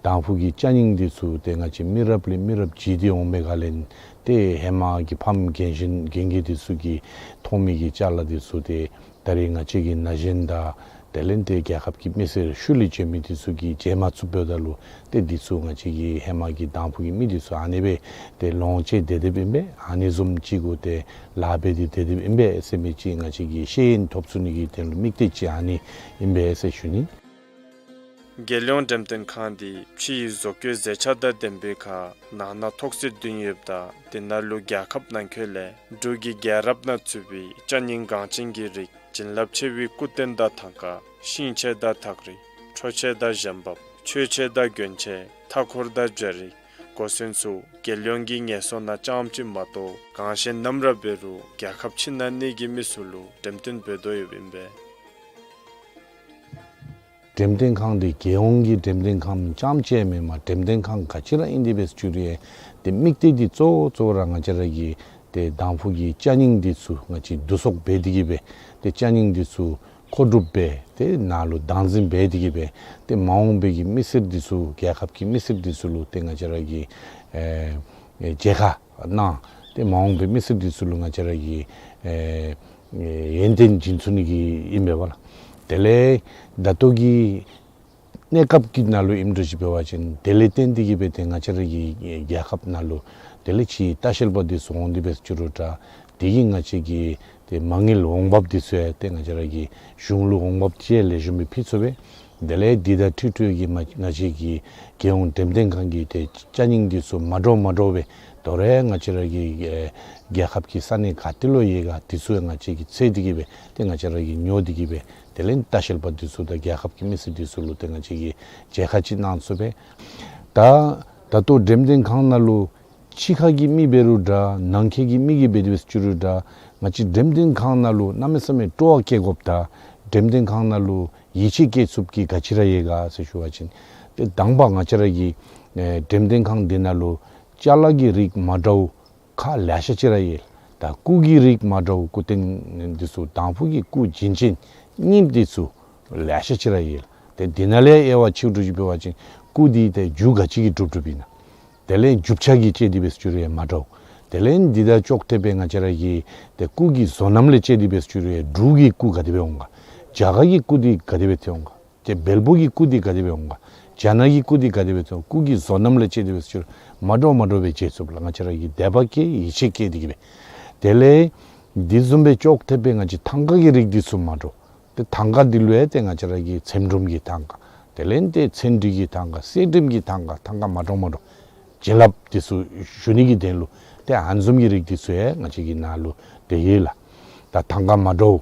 དང་ཕུ་གི་ཅ་རྙིང་འདི་ཚུ་ཏེ་ང་བཅས་མི་རབས་ལས་མི་རབས་བརྒྱུད་དེ་འོང་མི་ག་ལས་ཏེ་ཧེ་མ་གི་ཕམ་རྒན་གཞོན་རྒན་རྒས་འདི་ཚུ་གིས་མཐོང་མི་གི་ཅ་ལ་འདི་ཚུ་ཏེ་ད་རེས་ང་བཅས་ཀྱི་ན་གཞོན་དང་དེ་ལས་ཏེ་རྒྱལ་ཁབ་ཀྱི་མི་སེར་ཤུལ་ལས་འབྱོན་མི་འདི་ཚུ་གིས་མཇལ་མ་ཚུགསཔ་ད་ལུ་ཏེ་འདི་ཚུ་ང་བཅས་ཀྱི་ཧེ་མ་གི་དང་ཕུ་གི་མི་འདི་ཚུ་ཨ་ནི་སྦེ་ཏེ་ལོངས་སྤྱོད་དེ་དེ་སྦེ་ཨིན་པས། ཨ་ནི་བཟུམ་ཅིག་གུ་ཏེ་ལཱ་འབད་དེ་དེ་དེ་སྦེ་ཨིན་པས་ཟེར་མི་ཅིག་ང་བཅས་ཀྱིས་ཤེས་ཡོན་ཐོབ་ཚུགས་ནི་གི་དོན་ལུ་དམིགས་གཏད་ཅིག་ཨ་ནི་ཨིན་པས་ཟེར་ཞུ་ནི། རྒྱལ་ཡོངས་འགྲེམས་སྟོན་ཁང་འདི་ཕྱི་ཡི་བཟོ་བཀོད་མཛེས་ཆ་དང་ལྡན་པའི་ཁར་ནང་ན་ཐོག་ཚད་བདུན་ཡོདཔ་ད་དེ་ནང་ལུ་རྒྱལ་ཁབ་ནང་འཁོད་ལས་འབྲུག་གི་རྒྱལ་རབས་ནང་ཚུད་པའི་ཅ་རྙིང་འགངས་ཅན་གྱི་རིགས་བྱིན་རླབས་ཆེ་བའི་སྐུ་རྟེན་དང་ཐང་ཀ་ཤིང་ཆས་དང་ཐགས་རིས་ཁྲོ་ཆས་དང་ཞལ་འབབ་མཆོད་ཆས་དང་མགོན་ཆས་མཐའ་འཁོར་དང་སྦྱར་རིགས་གོ་མཚོན་ཚུ་རྒྱལ་ཡོངས་ཀྱི་ངལ་གསོ་ནང་རྐྱངམ་ཅིག་མ་གཏོགས་གང་ཞིག་ནམ་ར་འབད་རུང་རྒྱལ་ཁབ་ཕྱི་ནང་གཉིས་ཀྱི་མི་སེར་ལུ་འགྲེམས་སྟོན་འབད་དོ་ཡོདཔ་ཨིན་པས། འགྲེམས་སྟོན་ཁང་འདི་རྒྱལ་ཡོངས་ཀྱི་འགྲེམས་སྟོན་ཁང་རྐྱངམ་ཅིག་མེན་པར་འགྲེམས་སྟོན་ཁང་ག་ཅི་ར་ཨིན་དེ་སྦེ་བཅུག་རུང་ཡང་ཏེ་དམིགས་གཏད་འདི་གཙོ་བོ་གཙོ་བོ་ར་ང་བཅས་ར་གི་ཏེ་དང་ཕུ་གི་ཅ་རྙིང་འདི་ཚུ་ང་བཅས་བསྡུ་གསོག་འབད་དེ་གིས་སྦེ་ཏེ་ཅ་རྙིང་འདི་ཚུ་མཁོ་སྒྲུབ་འབད་ཏེ་ནཱ་ལུ་བདག་འཛིན་འབད་དེ་གིས་སྦེ་ཏེ་མ་འོངས་པའི་གི་མི་སེར་འདི་ཚུ་རྒྱལ་ཁབ་ཀྱི་མི་སེར་འདི་ཚུ་ལུ་ཏེ་ང་བཅས་ར་གི་ཨེ་ཨེ་མཇལ་ཁ་གནང་ཏེ་མ་འོངས་པའི་མི་སེར་འདི་ཚུ་ལུ་ང་བཅས་ར་གི་ཨེ་ཨེ་ཡོན་ཏན་སྦྱིན་ཚུགས་ནི་གི་ཨིན་པས་ལགས། དེ་ལས་ད་ལྟོ་གི་གནས་སྐབས་ཀྱི་ནང་ལུ་ཨིནམ་འདྲཝ་ཅིག་འབད་བ་ཅིན་དེ་ལས་བརྟེན་ཏེ་གིས་སྦེ་ཏེ་ང་བཅས་ར་གི་རྒྱལ་ཁབ་ནང་ལུ་དེ་ལས་ཕྱིའི་ལྟ་བཤལ་པ་འདི་ཚུ་འོང་སྟེ་སྦེ་བཅུག་རུང་འདྲ་དེ་གིས་ང་བཅས་ཀྱི་ཏེ་མ་དངུལ་འོང་འབབ་འདི་ཚུ་ཡང་ཏེ་ང་བཅས་ར་གི་གཞུང་ལུ་འོང་འབབ་ཅིག་ལེགས་ཤོམ་སྦེ་ཕུལ་ཚུགས་པས། དེ་ལས་འདི་དང་འཁྲིལ་འཁྲིལ་གྱི་མ་ང་བཅས་ཀྱི་རྒྱལ་ཡོངས་འགྲེམས་སྟོན་ཁང་གི་ཏེ་ཅ་རྙིང་འདི་ཚུ་མ་འདྲཝ་མ་འདྲཝ་སྦེ་དོ་རུང་ང་བཅས་ར་གི་ཨེ་རྒྱལ་ཁབ་ཀྱི་ས་གནས་ག་ཏེ་ལུ་ཡོད་ག་འདི་ཚུ་ཡང་ང་བཅས་ཀྱིས་འཚོལ་ཏེ་གིས་སྦེ་ཏེ་ང་བཅས་ར་གིས་ཉོ་སྟེ་གིས་སྦེ་དེ་ལས་ལྟ་བཤལ་པ་འདི་ཚུ་དང་རྒྱལ་ཁབ་ཀྱི་མི་སེར་འདི་ཚུ་ལུ་ཏེ་ང་བཅས་ཀྱིས་མཇལ་ཁ་ཅིག་གནང་ཚུགས་པས། ད་ད་ལྟོ་འགྲེམས་སྟོན་ཁང་ནང་ལུ་ཕྱི་ཁ་གི་མི་འབད་རུང་འདྲ་ནང་འཁོད་ཀྱི་མི་གིས་འབད་དེ་སྦེ་བཅུག་རུང་འདྲ་ང་བཅས་འགྲེམས་སྟོན་ཁང་ནང་ལུ་གནམ་མེད་ས་མེད་སྤྲོ་བ་བསྐྱེད་དགོཔ་དང་འགྲེམས་སྟོན་ཁང་ནང་ལུ་ཡིད་ཆེས་བསྐྱེད་ཚུགསཔ་གི་ག་ཅི་ར་ཡོད་ག་ཟེར་ཞུ་བ་ཅིན་ཏེ་དང་པ་ང་བཅས་ར་གི་ཨེ་འགྲེམས་སྟོན་ཁང་འདི་ནང་ལུ་ཅ་ལ་གི་རིགས་མ་འདྲཝ་ཁག་ལེ་ཤ་ཅིག་ར་ཡོད། ད་སྐུ་གི་རིགས་མ་འདྲཝ་སྐུ་རྟེན་འདི་ཚུ་དང་ཕུ་གི་སྐུ་བྱིན་ཅན་རྙིངམ་འདི་ཚུ་ལེ་ཤ་ཅིག་ར་ཡོད། ཏེ་འདི་ནང་ལས་དབྱེ་བ་ཕྱེ་འདྲཝ་ཅིག་འབད་བ་ཅིན་སྐུ་འདི་ཏེ་རྒྱུ་ག་ཅི་གིས་གྲུབ་གྲུབཔ་ཨིན་ན། དེ་ལས་རྒྱུ་ཆ་གིས་དཔྱད་དེ་སྦེ་བཅུག་རུང་ཡང་མ་འདྲཝ། དེ་ལས་འདི་དང་ཅོག་འཐདཔ་སྦེ་ང་བཅས་ར་གི་ཏེ་སྐུ་གི་བཟོ་རྣམ་ལས་དཔྱད་དེ་སྦེ་བཅུག་རུང་ཡང་འབྲུག་གི་སྐུ་ག་དེ་སྦེ་འོང་ག། རྒྱ་གར་གྱི་སྐུ་འདི་ག་དེ་སྦེ་ཐོན་འོང་ག། ཏེ་བལ་པོ་གི་སྐུ་འདི་ག་དེ་སྦེ་འོང་ག། རྒྱ་ནག་གི་སྐུ་འདི་ག་དེ་སྦེ་ཐོན་འོང་། སྐུ་གི་བཟོ་རྣམ་ལས་དཔྱད་དེ་སྦེ་བཅུག་རུང་མ་འདྲཝ་མ་འདྲཝ་སྦེ་མཇལ་ཚུགསཔ་ལགས། ང་བཅས་ར་གིས་དད་པ་བསྐྱེད་ཡིད་ཆེས་བསྐྱེད་དེ་གིས་སྦེ། དེ་ལས་འདི་བཟུམ་སྦེ་ཅོག་འཐདཔ་སྦེ་ང་བཅས་ཐང་ཀ་གི་རིགས་འདི་ཚུ་མ་འདྲཝ། ཏེ་ཐང་ཀ་འདི་ལུ་ཡང་ཏེ་ང་བཅས་ར་གི་ཚེམ་དྲུབ་ཀྱི་ཐང་ཀ། དེ་ལས་ཏེ་ཚེམ་དྲུབ་ཀྱི་ཐང་ཀ་གསེར་དྲིམ་གྱི་ཐང་ཀ་ཐང་ཀ་མ་འདྲཝ་མ་འདྲཝ། བྱིན་རླབས་འདི་ཚུ་ཞུ་ནི་གི་དོན་ལུ་ཏེ་ཨ་ནི་བཟུམ་གྱི་རིགས་འདི་ཚུ་ཡང་ང་བཅས་ཀྱི་ནང་ལུ་ཏེ་ཡོད་ལགས། ད་ཐང་ཀ་མ་འདྲཝ་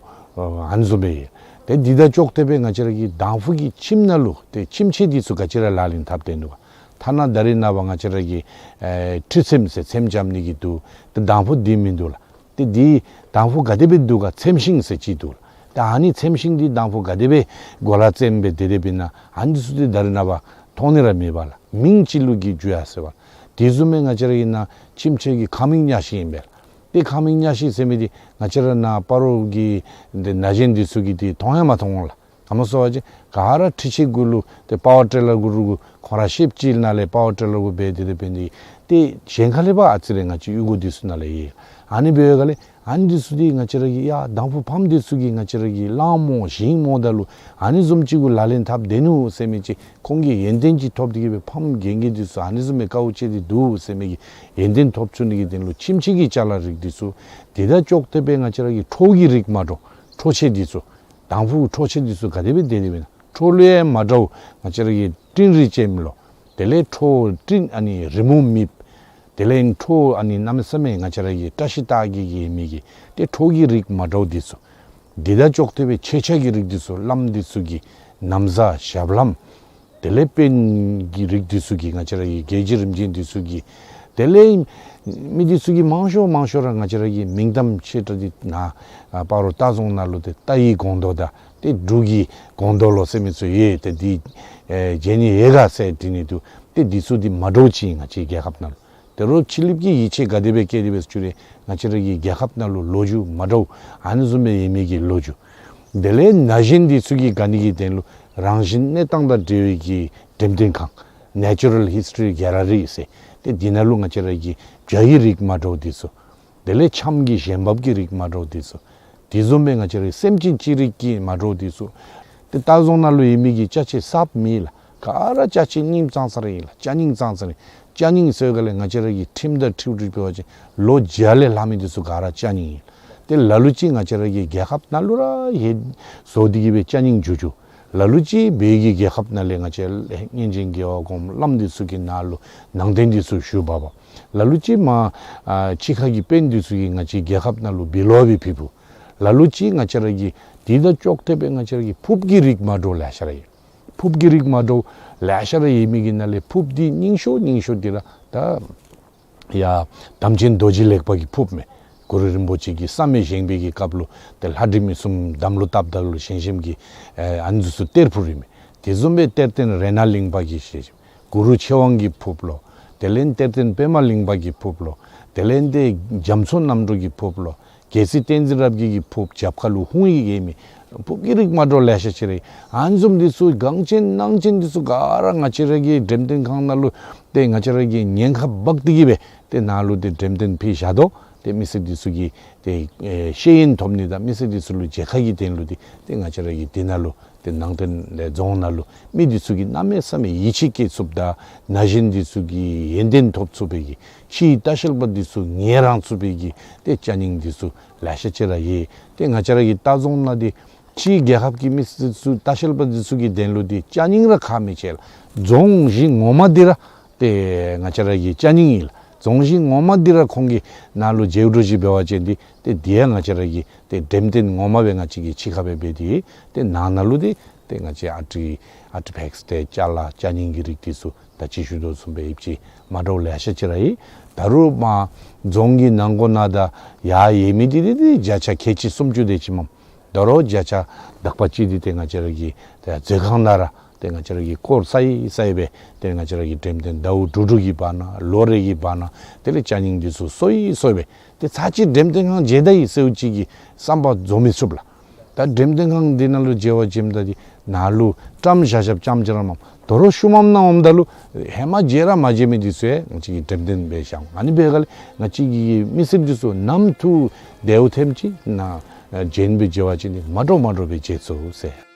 ཨ་ནི་བཟུམ་སྦེ་ཡོད། ཏེ་འདི་དང་ཅོག་འཐདཔ་སྦེ་ང་བཅས་ར་གི་དང་ཕུ་གི་ཁྱིམ་ནང་ལུ་ཏེ་ཁྱིམ་ཆས་འདི་ཚུ་ག་ཅི་ར་ལག་ལེན་འཐབ་སྡོད་ནུག་ག། ཐ་ན་ད་རེས་ནངས་པ་ང་བཅས་ར་གི་ཨེ་ཁྲུས་ཚེམ་ཟེར་ཚེམ་རྐྱབ་ནི་གི་འདུག། ཏེ་དང་ཕུ་འདི་མིན་འདུག་ལགས། ཏེ་འདི་དང་ཕུ་ག་དེ་སྦེ་འདུག་ག། ཚེམ་ཤིང་ཟེར་ཅིག་འདུག་ལགས། ཏེ་ཨ་ནི་ཚེམ་ཤིང་འདི་དང་ཕུ་ག་དེ་སྦེ་གོ་ལ་བཙེམ་སྦེ་དེ་དེ་སྦེ་ཨིན་ན་ཨ་ནི་འདི་ཚུ་འདི་ད་རེས་ནངས་པ་མཐོང་ནི་ར་མེད་པ་ལགས། མིང་ཅིག་ལུ་གི་འགྱུར་ཡར་སོང་བ་ལགས། དེ་བཟུམ་སྦེ་ང་བཅས་ར་ཨིན་ན་ཁྱིམ་ཆས་ཀྱི་ཁང་མིག་གཉའ་ཤིང་ཨིན་པས་ལགས། ཏེ་ཁང་མིག་གཉའ་ཤིང་ཟེར་མི་འདི་ང་བཅས་ར་ནཱ་སྤ་རོ་གི་འདི་ན་གཞོན་འདི་ཚུ་གིས་འདི་མཐོང་ཡང་མ་མཐོང་ལགས། ག་མོ་ཟེར་བ་ཅིན་ག་ར་འཕྲུལ་ཆས་གུ་ལུ་ཏེ་པ་ཝར་ཊི་ལར་གུ་རུ་གུ་ཁོང་ར་ཤེབ་ཅིག་ནང་ལས་པ་ཝར་ཊི་ལར་གུ་འབད་དེ་དེ་སྦེ་འདི་ཏེ་གཞན་ཁ་ལས་ཕར་ཨ་ཙི་རེ་ང་བཅས་གཡུས་སྒོ་འདི་ཚུ་ནང་ལས་ཡོད། ཨ་ནི་འབདཝ་ལས་ཨ་ནི་འདི་ཚུ་འདི་ང་བཅས་ར་གི་ཡ་དང་ཕུ་ཕམ་འདི་ཚུ་གིས་ང་བཅས་ར་གི་གླང་རྨོ་ཞིང་རྨོ་ད་ལུ་ཨ་ནི་བཟུམ་ཅིག་གུ་ལག་ལེན་འཐབ་སྡོད་ནུག་ཟེར་མི་ཅིག་ཁོང་གིས་ཡོན་ཏན་ཅིག་ཐོབ་སྟེ་གིས་སྦེ་ཕམ་རྒན་རྒས་འདི་ཚུ་ཨ་ནི་བཟུམ་སྦེ་དཀའཝ་སྤྱད་དེ་འདུག་ཟེར་མི་གི་ཡོན་ཏན་ཐོབ་ཚུགས་ནི་གི་དོན་ལུ་ཁྱིམ་ཆས་ཀྱི་ཅ་ལ་རིགས་འདི་ཚུ། དེ་དང་ཅོག་འཐདཔ་སྦེ་ང་བཅས་ར་གི་ཁྲོ་གི་རིགས་མ་འདྲཝ་ཁྲོ་ཆས་འདི་ཚུ། དང་ཕུ་ཁྲོ་ཆས་འདི་ཚུ་ག་དེ་སྦེ་དེ་དེ་སྦེ་ཨིན་ན། ཁྲོ་ལུ་ཡང་མ་འདྲཝ་ང་བཅས་ར་གི་སྤྲིན་རིས་ཅན་ལོ། དེ་ལས་ཁྲོ་སྤྲིན་ཨ་ནི་རི་མོ་མེདཔ། དེ་ལས་ཁྲོ་ཨ་ནི་གནམ་མེད་ས་མེད་ང་བཅས་ར་གི་བཀྲ་ཤིས་རྟགས་བརྒྱད་ཀྱི་ཡོད་མི་གི་ཏེ་ཁྲོ་གི་རིགས་མ་འདྲཝ་འདི་ཚུ། དེ་དང་ཅོག་འཐདཔ་སྦེ་མཆོད་ཆས་ཀྱི་རིགས་འདི་ཚུ་བླམ་འདི་ཚུ་གི་ན་བཟའ་ཞབས་ལྷམ། དེ་ལས་དཔོན་གྱི་རིགས་འདི་ཚུ་གི་ང་བཅས་ར་གི་རྒྱལ་སྤྱི་རིམ་བྱོན་འདི་ཚུ་གི། དེ་ལས་མི་འདི་ཚུ་གི་མང་ཤོས་མང་ཤོས་ར་ང་བཅས་ར་གི་མིང་གཏམ་ཆེ་དྲགས་འདི་ནཱ་ཨ་སྤ་རོ་ལྟ་རྫོང་ནང་ལུ་ཏེ་རྟ་ཡི་སྒོང་རྡོག་དང་ཏེ་འབྲུག་གི་སྒོང་རྡོག་ལོ་ཟེར་མི་ཚུ་ཡོད། ཏེ་འདི་ཨེ་མཇལ་ནི་ཡོད་ག་ཟེར་དྲི་ནི་འདུག། ཏེ་འདི་ཚུ་འདི་མ་འདྲཝ་ཅིག་ང་བཅས་རྒྱལ་ཁབ་ནང་ལུ། དེ་རུང་ཕྱི་གླིངཔ་གིས་ཡིད་ཆེས་ག་དེ་སྦེ་བསྐྱེད་དེ་སྦེ་བཅུག་རུང་ང་བཅས་ར་གི་རྒྱལ་ཁབ་ནང་ལུ་ལོ་རྒྱུས་མ་འདྲཝ་ཨ་ནི་བཟུམ་སྦེ་ཡོད་མི་གི་ལོ་རྒྱུས། དེ་ལས་ན་གཞོན་འདི་ཚུ་གིས་དགའ་ནི་གི་དོན་ལུ་རང་བཞིན་གནས་སྟངས་དང་འབྲེལ་བའི་གི་འགྲེམས་སྟོན་ཁང་Natural History Gallery ཟེར། ཏེ་འདི་ནང་ལུ་ང་བཅས་ར་གི་བྱ་ཡི་རིགས་མ་འདྲཝ་འདི་ཚུ། དེ་ལས་ཆམ་གྱི་ཞལ་འབབ་ཀྱི་རིགས་མ་འདྲཝ་འདི་ཚུ། དེ་བཟུམ་སྦེ་ང་བཅས་ར་སེམས་ཅན་ཅི་རིགས་ཀྱི་མ་འདྲཝ་འདི་ཚུ། ཏེ་ལྟ་རྫོང་ནང་ལུ་ཡོད་མི་གི་ཅ་ཆས་གསརཔ་མེད་ལགས། ག་ར་ཅ་ཆས་རྙིངམ་ཙང་ཙང་ར་ཨིན་ལགས། ཅ་རྙིང་ཙང་ཙང་ར་ཨིན། ཅ་རྙིང་ཟེར་ག་ལས་ང་བཅས་ར་གི་ཁྲིམས་དང་འཁྲིལ་འཁྲིལ་འབད་བ་ཅིན་ལོ་བརྒྱ་ལས་ལྷག་མི་འདི་ཚུ་ག་ར་ཅ་རྙིང་ཨིན། ཏེ་ལ་ལུ་ཅིག་ང་བཅས་ར་གི་རྒྱལ་ཁབ་ནང་ལུ་ར་ཡོད་བཟོ་སྟེ་གིས་སྦེ་ཅ་རྙིང་བཙུགས་བཙུགས། ལ་ལུ་ཅིག་བོད་ཀྱི་རྒྱལ་ཁབ་ནང་ལས་ང་བཅས་སྔོན་བྱོན་རྒྱལ་བ་གོངམ་བླམ་འདི་ཚུ་གི་ནང་ལུ་ནང་རྟེན་འདི་ཚུ་བཞུགས་པ་པ། ལ་ལུ་ཅིག་མར་ཨ་ཕྱི་ཁ་གི་དཔོན་འདི་ཚུ་གིས་ང་བཅས་རྒྱལ་ཁབ་ནང་ལུ་བི་ལོ་བི་ཕི་ཕུ། ལ་ལུ་ཅིག་ང་བཅས་ར་གི་དེ་དང་ཅོག་འཐདཔ་སྦེ་ང་བཅས་ར་གི་ཕུརཔ་གི་རིགས་མ་འདྲཝ་ལེ་ཤ་ར་ཡོད། ཕུརཔ་གི་རིགས་མ་འདྲཝ་ལེ་ཤ་ར་ཡོད་མི་གི་ནང་ལས་ཕུརཔ་འདི་རྙིང་ཤོས་རྙིང་ཤོས་འདི་ར་ད་ཡ་དམ་ཅན་རྡོ་རྗེ་ལེགས་པ་གི་ཕུརཔ་མས། གུ་རུ་རིན་པོ་ཆེ་གིས་བསམ་ཡས་བཞེངས་པའི་གི་སྐབས་ལུ་ཏེ་ལྷ་འདྲེ་མི་གསུམ་དམ་ལུ་བཏགས་ད་ལུ་བཞེངས་བཞེངསམ་གི་ཨེ་ཨ་ནི་ཚུ་གཏེར་ཕུར་ཨིན་མས། དེ་བཟུམ་སྦེ་གཏེར་སྟོན་རཏྣ་གླིང་པ་གི་བཞེངས་བཞེངསམ་གུ་རུ་ཆོས་དབང་གི་ཕུརཔ་ལོ། དེ་ལས་གཏེར་སྟོན་པདྨ་གླིང་པ་གི་ཕུརཔ་ལོ། དེ་ལས་ཏེ་རྒྱ་མཚོ་རྣམ་གྲོལ་གྱི་ཕུརཔ་ལོ། རྒྱལ་སྲས་བསྟན་འཛིན་རབ་རྒྱས་ཀྱི་ཕུརཔ་རྒྱབ་ཁ་ལུ་ཧཱུྃ་ཡིག་ཡོད་མི་ཕུརཔ་གི་རིགས་མ་འདྲཝ་ལེ་ཤ་ཅིག་ར་ཡོད། ཨ་ནི་བཟུམ་འདི་ཚུ་གངས་ཅན་གནང་ཅན་འདི་ཚུ་ག་ར་ང་བཅས་ར་གི་འགྲེམས་སྟོན་ཁང་ནང་ལུ་ཏེ་ང་བཅས་ར་གིས་ཉེན་ཁ་འབག་སྟེ་གིས་སྦེ་ཏེ་ནཱ་ལུ་ཏེ་འགྲེམས་སྟོན་ཕུལ་བཞག་དོ། ཏེ་མི་སེར་འདི་ཚུ་གིས་ཏེ་ཨེ་ཤེས་ཡོན་ཐོབ་ནི་དང་མི་སེར་འདི་ཚུ་ལུ་མཇལ་ཁ་གི་དོན་ལུ་ཏེ་ཏེ་ང་བཅས་ར་གིས་དེ་ནང་ལུ་ཏེ་ནང་རྟེན་ལས་རྫོང་ནང་ལུ་མི་འདི་ཚུ་གིས་གནམ་མེད་ས་མེད་ཡིད་ཆེས་བསྐྱེད་ཚུགསཔ་དང་ན་གཞོན་འདི་ཚུ་གིས་ཡོན་ཏན་ཐོབ་ཚུགས་པའི་གི་ཕྱིའི་ལྟ་བཤལ་པ་འདི་ཚུ་ངལ་རངས་ཚུགས་པའི་གི་ཏེ་ཅ་རྙིང་འདི་ཚུ་ལེ་ཤ་ཅིག་ར་ཡོད། ཏེ་ང་བཅས་ར་གི་ལྟ་རྫོང་ནང་འདི་ཕྱིའི་རྒྱལ་ཁབ་ཀྱི་མི་སེར་ཚུ་ལྟ་བཤལ་པ་འདི་ཚུ་གི་དོན་ལུ་འདི་ཅ་རྙིང་ར་ཁག་མི་ཆེ་ལགས། རྫོང་གཞི་ངོ་མ་འདི་ར་ཏེ་ང་བཅས་ར་གི་ཅ་རྙིང་ཨིན་ལགས། རྫོང་གཞི་ངོ་མ་འདི་ར་ཁོང་གིས་ནཱ་ལུ་མཇལ་འགྲོ་ཅིག་འབད་བ་ཅིན་འདི་ཏེ་འདི་ཡང་ང་བཅས་ར་གི་ཏེ་འགྲེམས་སྟོན་ངོ་མ་སྦེ་ང་བཅས་ཀྱིས་ཕྱི་ཁ་སྦེ་འབད་དེ་ཏེ་ནང་ན་ལུ་འདི་ཏེ་ང་བཅས་ཨར་ཊི་ཨར་ཊི་ཕེགསི་ཏེ་ཅ་ལ་ཅ་རྙིང་གི་རིགས་འདི་ཚུ་ད་ཅི་ཞུ་དོ་བཟུམ་སྦེ་ཡོདཔ་ཅིག་མ་འདྲཝ་ལེ་ཤ་ཅིག་ར་ཡོད། ད་རུང་མར་རྫོང་གི་ནང་སྒོ་ནང་དང་ཡར་ཡོད་མི་འདི་འདི་འདི་བརྒྱ་ཆ་ཁལ་གཅིག་སུམ་ཅུ་དེ་ཅིག་མས། ད་རུང་བརྒྱ་ཆ་དག་པ་ཅིག་འདི་ཏེ་ང་བཅས་ར་གི་ཏེ་མཛོད་ཁང་ནང་ར་ཏེ་ང་བཅས་ར་གི་སྐོར་སའི་སའི་སྦེ་ཏེ་ང་བཅས་ར་གི་འགྲེམས་སྟོན་ཟླཝ་དྲུག་དྲུག་གི་བར་ན་ལོ་རེ་གི་བར་ན་དེ་ལས་ཅ་རྙིང་འདི་ཚུ་སོ་ཡི་སོ་ཡི་སྦེ་ཏེ་ཚར་གཅིག་འགྲེམས་སྟོན་ཁང་མཇལ་ད་ཡི་ཟེརཝ་ཅིག་གི་བསམ་པ་རྫོགས་མི་ཚུགས་ལགས། ད་འགྲེམས་སྟོན་ཁང་འདི་ནང་ལུ་མཇལ་བར་འགྱོཝ་ད་འདི་ནཱ་ལུ་བཀྲམ་བཞག་བཞགཔ་ཙམ་ཅིག་ར་མས། ད་རུང་ཤུལ་མམ་ནང་འོངམ་ད་ལུ་ཧེ་མ་མཇལ་ར་མ་མཇལ་མི་འདི་ཚུ་ཡང་ང་བཅས་ཀྱིས་འགྲེམས་སྟོན་འབད་བཞག། ཨ་ནི་འབད་ག་ལས་ང་བཅས་ཀྱི་མི་སེར་འདི་ཚུ་ནམ་ཐུག་དེ་འཐོནམ་ཅིག་ནཱ་བྱོན་སྦེ་མཇལ་བ་ཅིན་འདི་མ་འདྲཝ་མ་འདྲཝ་སྦེ་མཇལ་ཚུགས་ཟེར།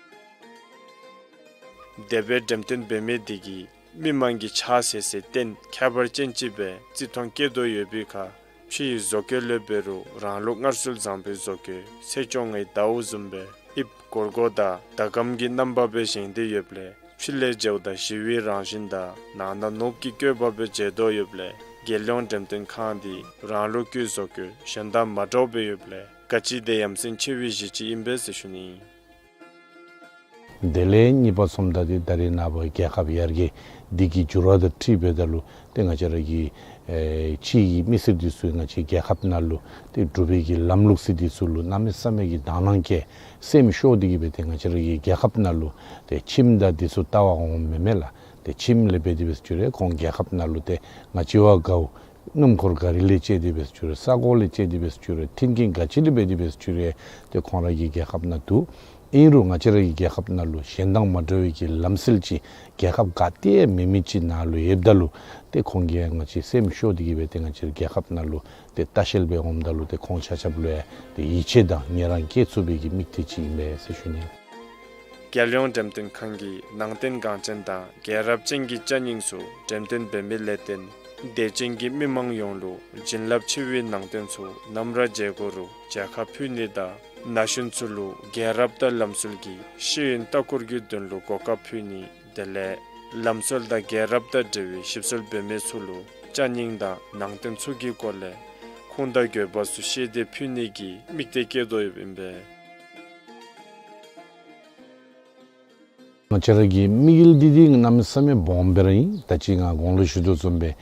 དེ་སྦེ་འགྲེམས་སྟོན་འབད་མི་འདི་གིས་མི་མང་གི་ཕྱག་འཚལ་སའི་རྟེན་ཁྱད་པར་ཅན་ཅིག་སྦེ་བརྩི་མཐོང་བསྐྱེད་དོ་ཡོད་པའི་ཁར་ཕྱི་ཡི་བཟོ་བཀོད་ལས་འབད་རུང་རང་ལུགས་སྔར་སྲོལ་བཟང་པོའི་བཟོ་བཀོད་ཚེས་བཅོ་ལྔའི་ཟླཝ་བཟུམ་སྦེ་དབྱིབས་སྒོར་སྒོར་དང་ཟླ་གམ་གྱི་རྣམ་པ་སྦེ་བཞེངས་ཏེ་ཡོདཔ་ལས་ཕྱི་ལས་མཇལཝ་ད་ཞི་བའི་རང་བཞིན་དང་ནང་ན་ནོར་བུ་གི་བཀོད་པ་སྦེ་མཇལ་དོ་ཡོདཔ་ལས་རྒྱལ་ཡོངས་འགྲེམས་སྟོན་ཁང་འདི་རང་ལུགས་ཀྱི་བཟོ་བཀོད་གཞན་དང་མ་འདྲཝ་སྦེ་ཡོདཔ་ལས་ག་ཅི་དེ་ཡ་མཚན་ཆེ་བའི་གཞི་ཅིག་ཨིན་པས་ཟེར་ཞུ་ནི་ཨིན། དེ་ལས་གཉིས་པ་སོངམ་ད་འདི་ད་རེས་ནངས་པ་རྒྱལ་ཁབ་ཡར་རྒྱས་འདི་གི་འགྱུར་བ་དང་འཁྲིལ་འབདཝ་ད་ལུ་ཏེ་ང་བཅས་ར་གི་ཨེ་ཕྱི་གི་མི་སེར་འདི་ཚུ་ང་བཅས་རྒྱལ་ཁབ་ནང་ལུ་ཏེ་འབྲུག་པའི་གི་ལམ་ལུགས་ཟེར་འདི་ཚུ་ལུ་གནམ་མེད་ས་མེད་ཀྱི་དག་སྣང་བསྐྱེད་སེམས་ཤོར་ཏེ་གིས་སྦེ་ཏེ་ང་བཅས་ར་གི་རྒྱལ་ཁབ་ནང་ལུ་ཏེ་ཁྱིམ་དང་འདི་ཚུ་ལྟ་བར་འོངམ་མེན་མས་ལགས། ཏེ་ཁྱིམ་ལས་འབད་དེ་འབད་ས་ཅིག་རུང་ཁོང་རྒྱལ་ཁབ་ནང་ལུ་ཏེ་ང་བཅས་བ་གའུ་སྣུམ་འཁོར་ག་རི་ལས་བཅད་དེ་འབད་ས་ཅིག་རུང་ས་གོ་ལས་བཅད་དེ་འབད་ས་ཅིག་རུང་མཐུན་རྐྱེན་ག་ཅི་ལས་འབད་དེ་འབད་ས་ཅིག་རུང་ཏེ་ཁོང་ར་གི་རྒྱལ་ཁབ་ནང་འདུག། ཨིན་རུང་ང་བཅས་ར་གི་རྒྱལ་ཁབ་ནང་ལུ་གཞན་དང་མ་འདྲ་བའི་གི་ལམ་སྲོལ་ཅིག་རྒྱལ་ཁབ་ག་ཏེ་ཡང་མེད་མི་ཅིག་ནང་ལུ་ཡོདཔ་ད་ལུ་ཏེ་ཁོང་གིས་ཡང་ང་བཅས་སེམས་ཤོར་ཏེ་གིས་སྦེ་ཏེ་ང་བཅས་ར་རྒྱལ་ཁབ་ནང་ལུ་ཏེ་ལྟ་བཤལ་སྦེ་འོངམ་ད་ལུ་ཏེ་ཁོང་ཆ་ཁྱབ་ལུ་ཡང་ཏེ་ཡིད་ཆེས་དང་ངལ་རངས་བསྐྱེད་ཚུགས་པའི་གི་དམིགས་གཏད་ཅིག་ཨིན་པས་ཟེར་ཞུ་ནི། རྒྱལ་ཡོངས་འགྲེམས་སྟོན་ཁང་གིས་ནང་རྟེན་འགངས་ཅན་དང་རྒྱལ་རབས་ཅན་གྱི་ཅ་རྙིང་ཚུ་འགྲེམས་སྟོན་འབད་མི་ལས་བརྟེན་དད་ཅན་གྱི་མི་མང་ཡོངས་ལུ་བྱིན་རླབས་ཆེ་བའི་ནང་རྟེན་ཚུ་ནམ་ར་མཇལ་དགོ་རུང་མཇལ་ཁ་ཕུལ་ནི་དང་ན་གཞོན་ཚུ་ལུ་རྒྱལ་རབས་དང་ལམ་སྲོལ་གྱི་ཤེས་ཡོན་ལྟ་སྐོར་གྱི་དོན་ལུ་གོ་སྐབས་ཕུལ་ནི་དེ་ལས་ལམ་སྲོལ་དང་རྒྱལ་རབས་དང་འབྲེལ་བའི་ཞིབ་འཚོལ་འབད་མི་ཚུ་ལུ་ཅ་རྙིང་དང་ནང་རྟེན་ཚུ་གི་སྐོར་ལས་ཁུངས་དང་དགོས་པ་ཚུ་ཤེས་ཏེ་ཕུལ་ནི་གི་དམིགས་གཏད་བསྐྱེད་དོ་ཡོདཔ་ཨིན་པས། ང་བཅས་ར་གི་དམིགས་ཡུལ་འདི་འདི་གནམ་མེད་ས་མེད་སྦོམ་སྦེ་ར་ཨིན། ད་ཅི་ང་གོང་ལུ་ཞུ་དོ་བཟུམ་སྦེ་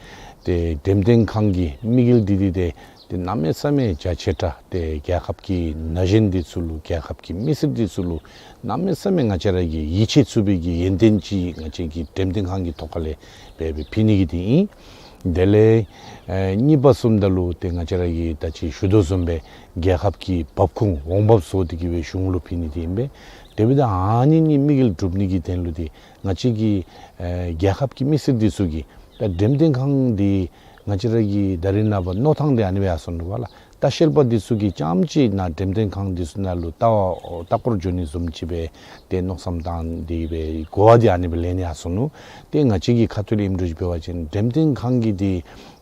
ཏེ་འགྲེམས་སྟོན་ཁང་གི་དམིགས་ཡུལ་འདི་འདི་ཏེ་ཏེ་གནམ་མེད་ས་མེད་རྒྱ་ཆེ་དྲགས་ཏེ་རྒྱལ་ཁབ་ཀྱི་ན་གཞོན་འདི་ཚུ་ལུ་རྒྱལ་ཁབ་ཀྱི་མི་སེར་འདི་ཚུ་ལུ་གནམ་མེད་ས་མེད་ང་བཅས་ར་གིས་ཡིད་ཆེས་ཚུགས་པའི་གི་ཡོན་ཏན་ཅིག་ང་བཅས་ཀྱི་འགྲེམས་སྟོན་ཁང་གི་ཐོག་ཁ་ལས་འབད་སྦེ་ཕུལ་ནི་གི་འདི་ཨིན། དེ་ལས་ཨེ་གཉིས་པ་སོངམ་ད་ལུ་ཏེ་ང་བཅས་ར་གིས་ད་ཅི་ཞུ་དོ་བཟུམ་སྦེ་རྒྱལ་ཁབ་ཀྱི་འབབ་ཁུངས་འོང་འབབ་བཟོ་སྟེ་གིས་སྦེ་གཞུང་ལུ་ཕུལ་ནི་འདི་ཨིན་པས། དེ་འབདཝ་ད་ཨ་ནི་གཉིས་དམིགས་ཡུལ་འགྲུབ་ནི་གི་དོན་ལུ་འདི་ང་བཅས་ཀྱི་ཨེ་རྒྱལ་ཁབ་ཀྱི་མི་སེར་འདི་ཚུ་གིས་ད་འགྲེམས་སྟོན་ཁང་འདི་ང་བཅས་ར་གི་ད་རེས་ནངས་པ་མནོ་ཐངས་འདི་ཨ་ནི་སྦེ་ཡར་སོང་ནུག་པ་ལགས། ལྟ་བཤལ་པ་འདི་ཚུ་གིས་རྐྱངམ་ཅིག་ནཱ་འགྲེམས་སྟོན་ཁང་འདི་ཚུ་ནང་ལུ་ལྟ་བར་ལྟ་སྐོར་འགྱོ་ནི་བཟུམ་ཅིག་སྦེ་ཏེ་མནོ་བསམ་བཏང་སྟེ་སྦེ་གོ་བ་འདི་ཨ་ནི་སྦེ་ལེན་ནི་ཡར་སོང་ནུག། ཏེ་ང་བཅས་ཀྱི་ཁ་ཐུག་ལས་ཨིནམ་འདྲཝ་ཅིག་འབད་བ་ཅིན་འགྲེམས་སྟོན་ཁང་གི་འདི་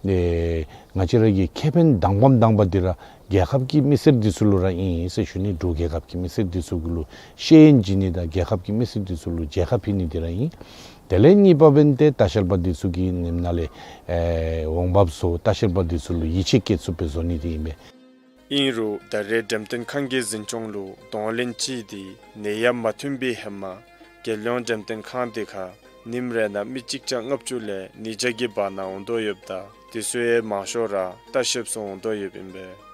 ཨེ་ང་བཅས་ར་གི་ཁེ་ཕན་དང་པམ་དང་པ་འདི་ར་ རྒྱལ་ཁབ་ཀྱི་མི་སེར་འདི་ཚུ་ལུ་ར་ཨིན་ཟེར་ཞུ་ནི། འབྲུག་རྒྱལ་ཁབ་ཀྱི་མི་སེར་འདི་ཚུ་གུ་ལུ་ཤེས་ཡོན་བྱིན་ནི་དང་རྒྱལ་ཁབ་ཀྱི་མི་སེར་འདི་ཚུ་ལུ་མཇལ་ཁ་ཕུལ་ནི་འདི་ར་ཨིན། དེ་ལས་གཉིས་པ་འབདན་ཏེ་ལྟ་བཤལ་པ་འདི་ཚུ་གིས་ཉིནམ་ནང་ལས་ཨེ་འོང་འབབ་ཚུ་ལྟ་བཤལ་པ་འདི་ཚུ་ལུ་ཡིད་ཆེས་བསྐྱེད་ཚུགསཔ་སྦེ་བཟོ་ནི་འདི་ཨིན་པས། ཨིན་རུང་ད་རེས་འགྲེམས་སྟོན་ཁང་གི་འཛིན་སྐྱོང་ལུ་གདོང་ལེན་ཅིག་འདི་ནད་ཡམས་མ་ཐོན་པའི་ཧེ་མ་རྒྱལ་ཡོངས་འགྲེམས་སྟོན་ཁང་འདི་ཁར་ཉིནམ་རེ་ནང་མི་གཅིག་བརྒྱ་ལྔ་བཅུ་ལས་ཉིས་བརྒྱ་གི་བར་ན་འོང་དོ་ཡོདཔ་ད་དེ་ཚུ་ཡང་མང་ཤོས་ར་ལྟ་བཤལཔ་ཚུ་འོང་དོ་ཡོདཔ་ཨིན་པས།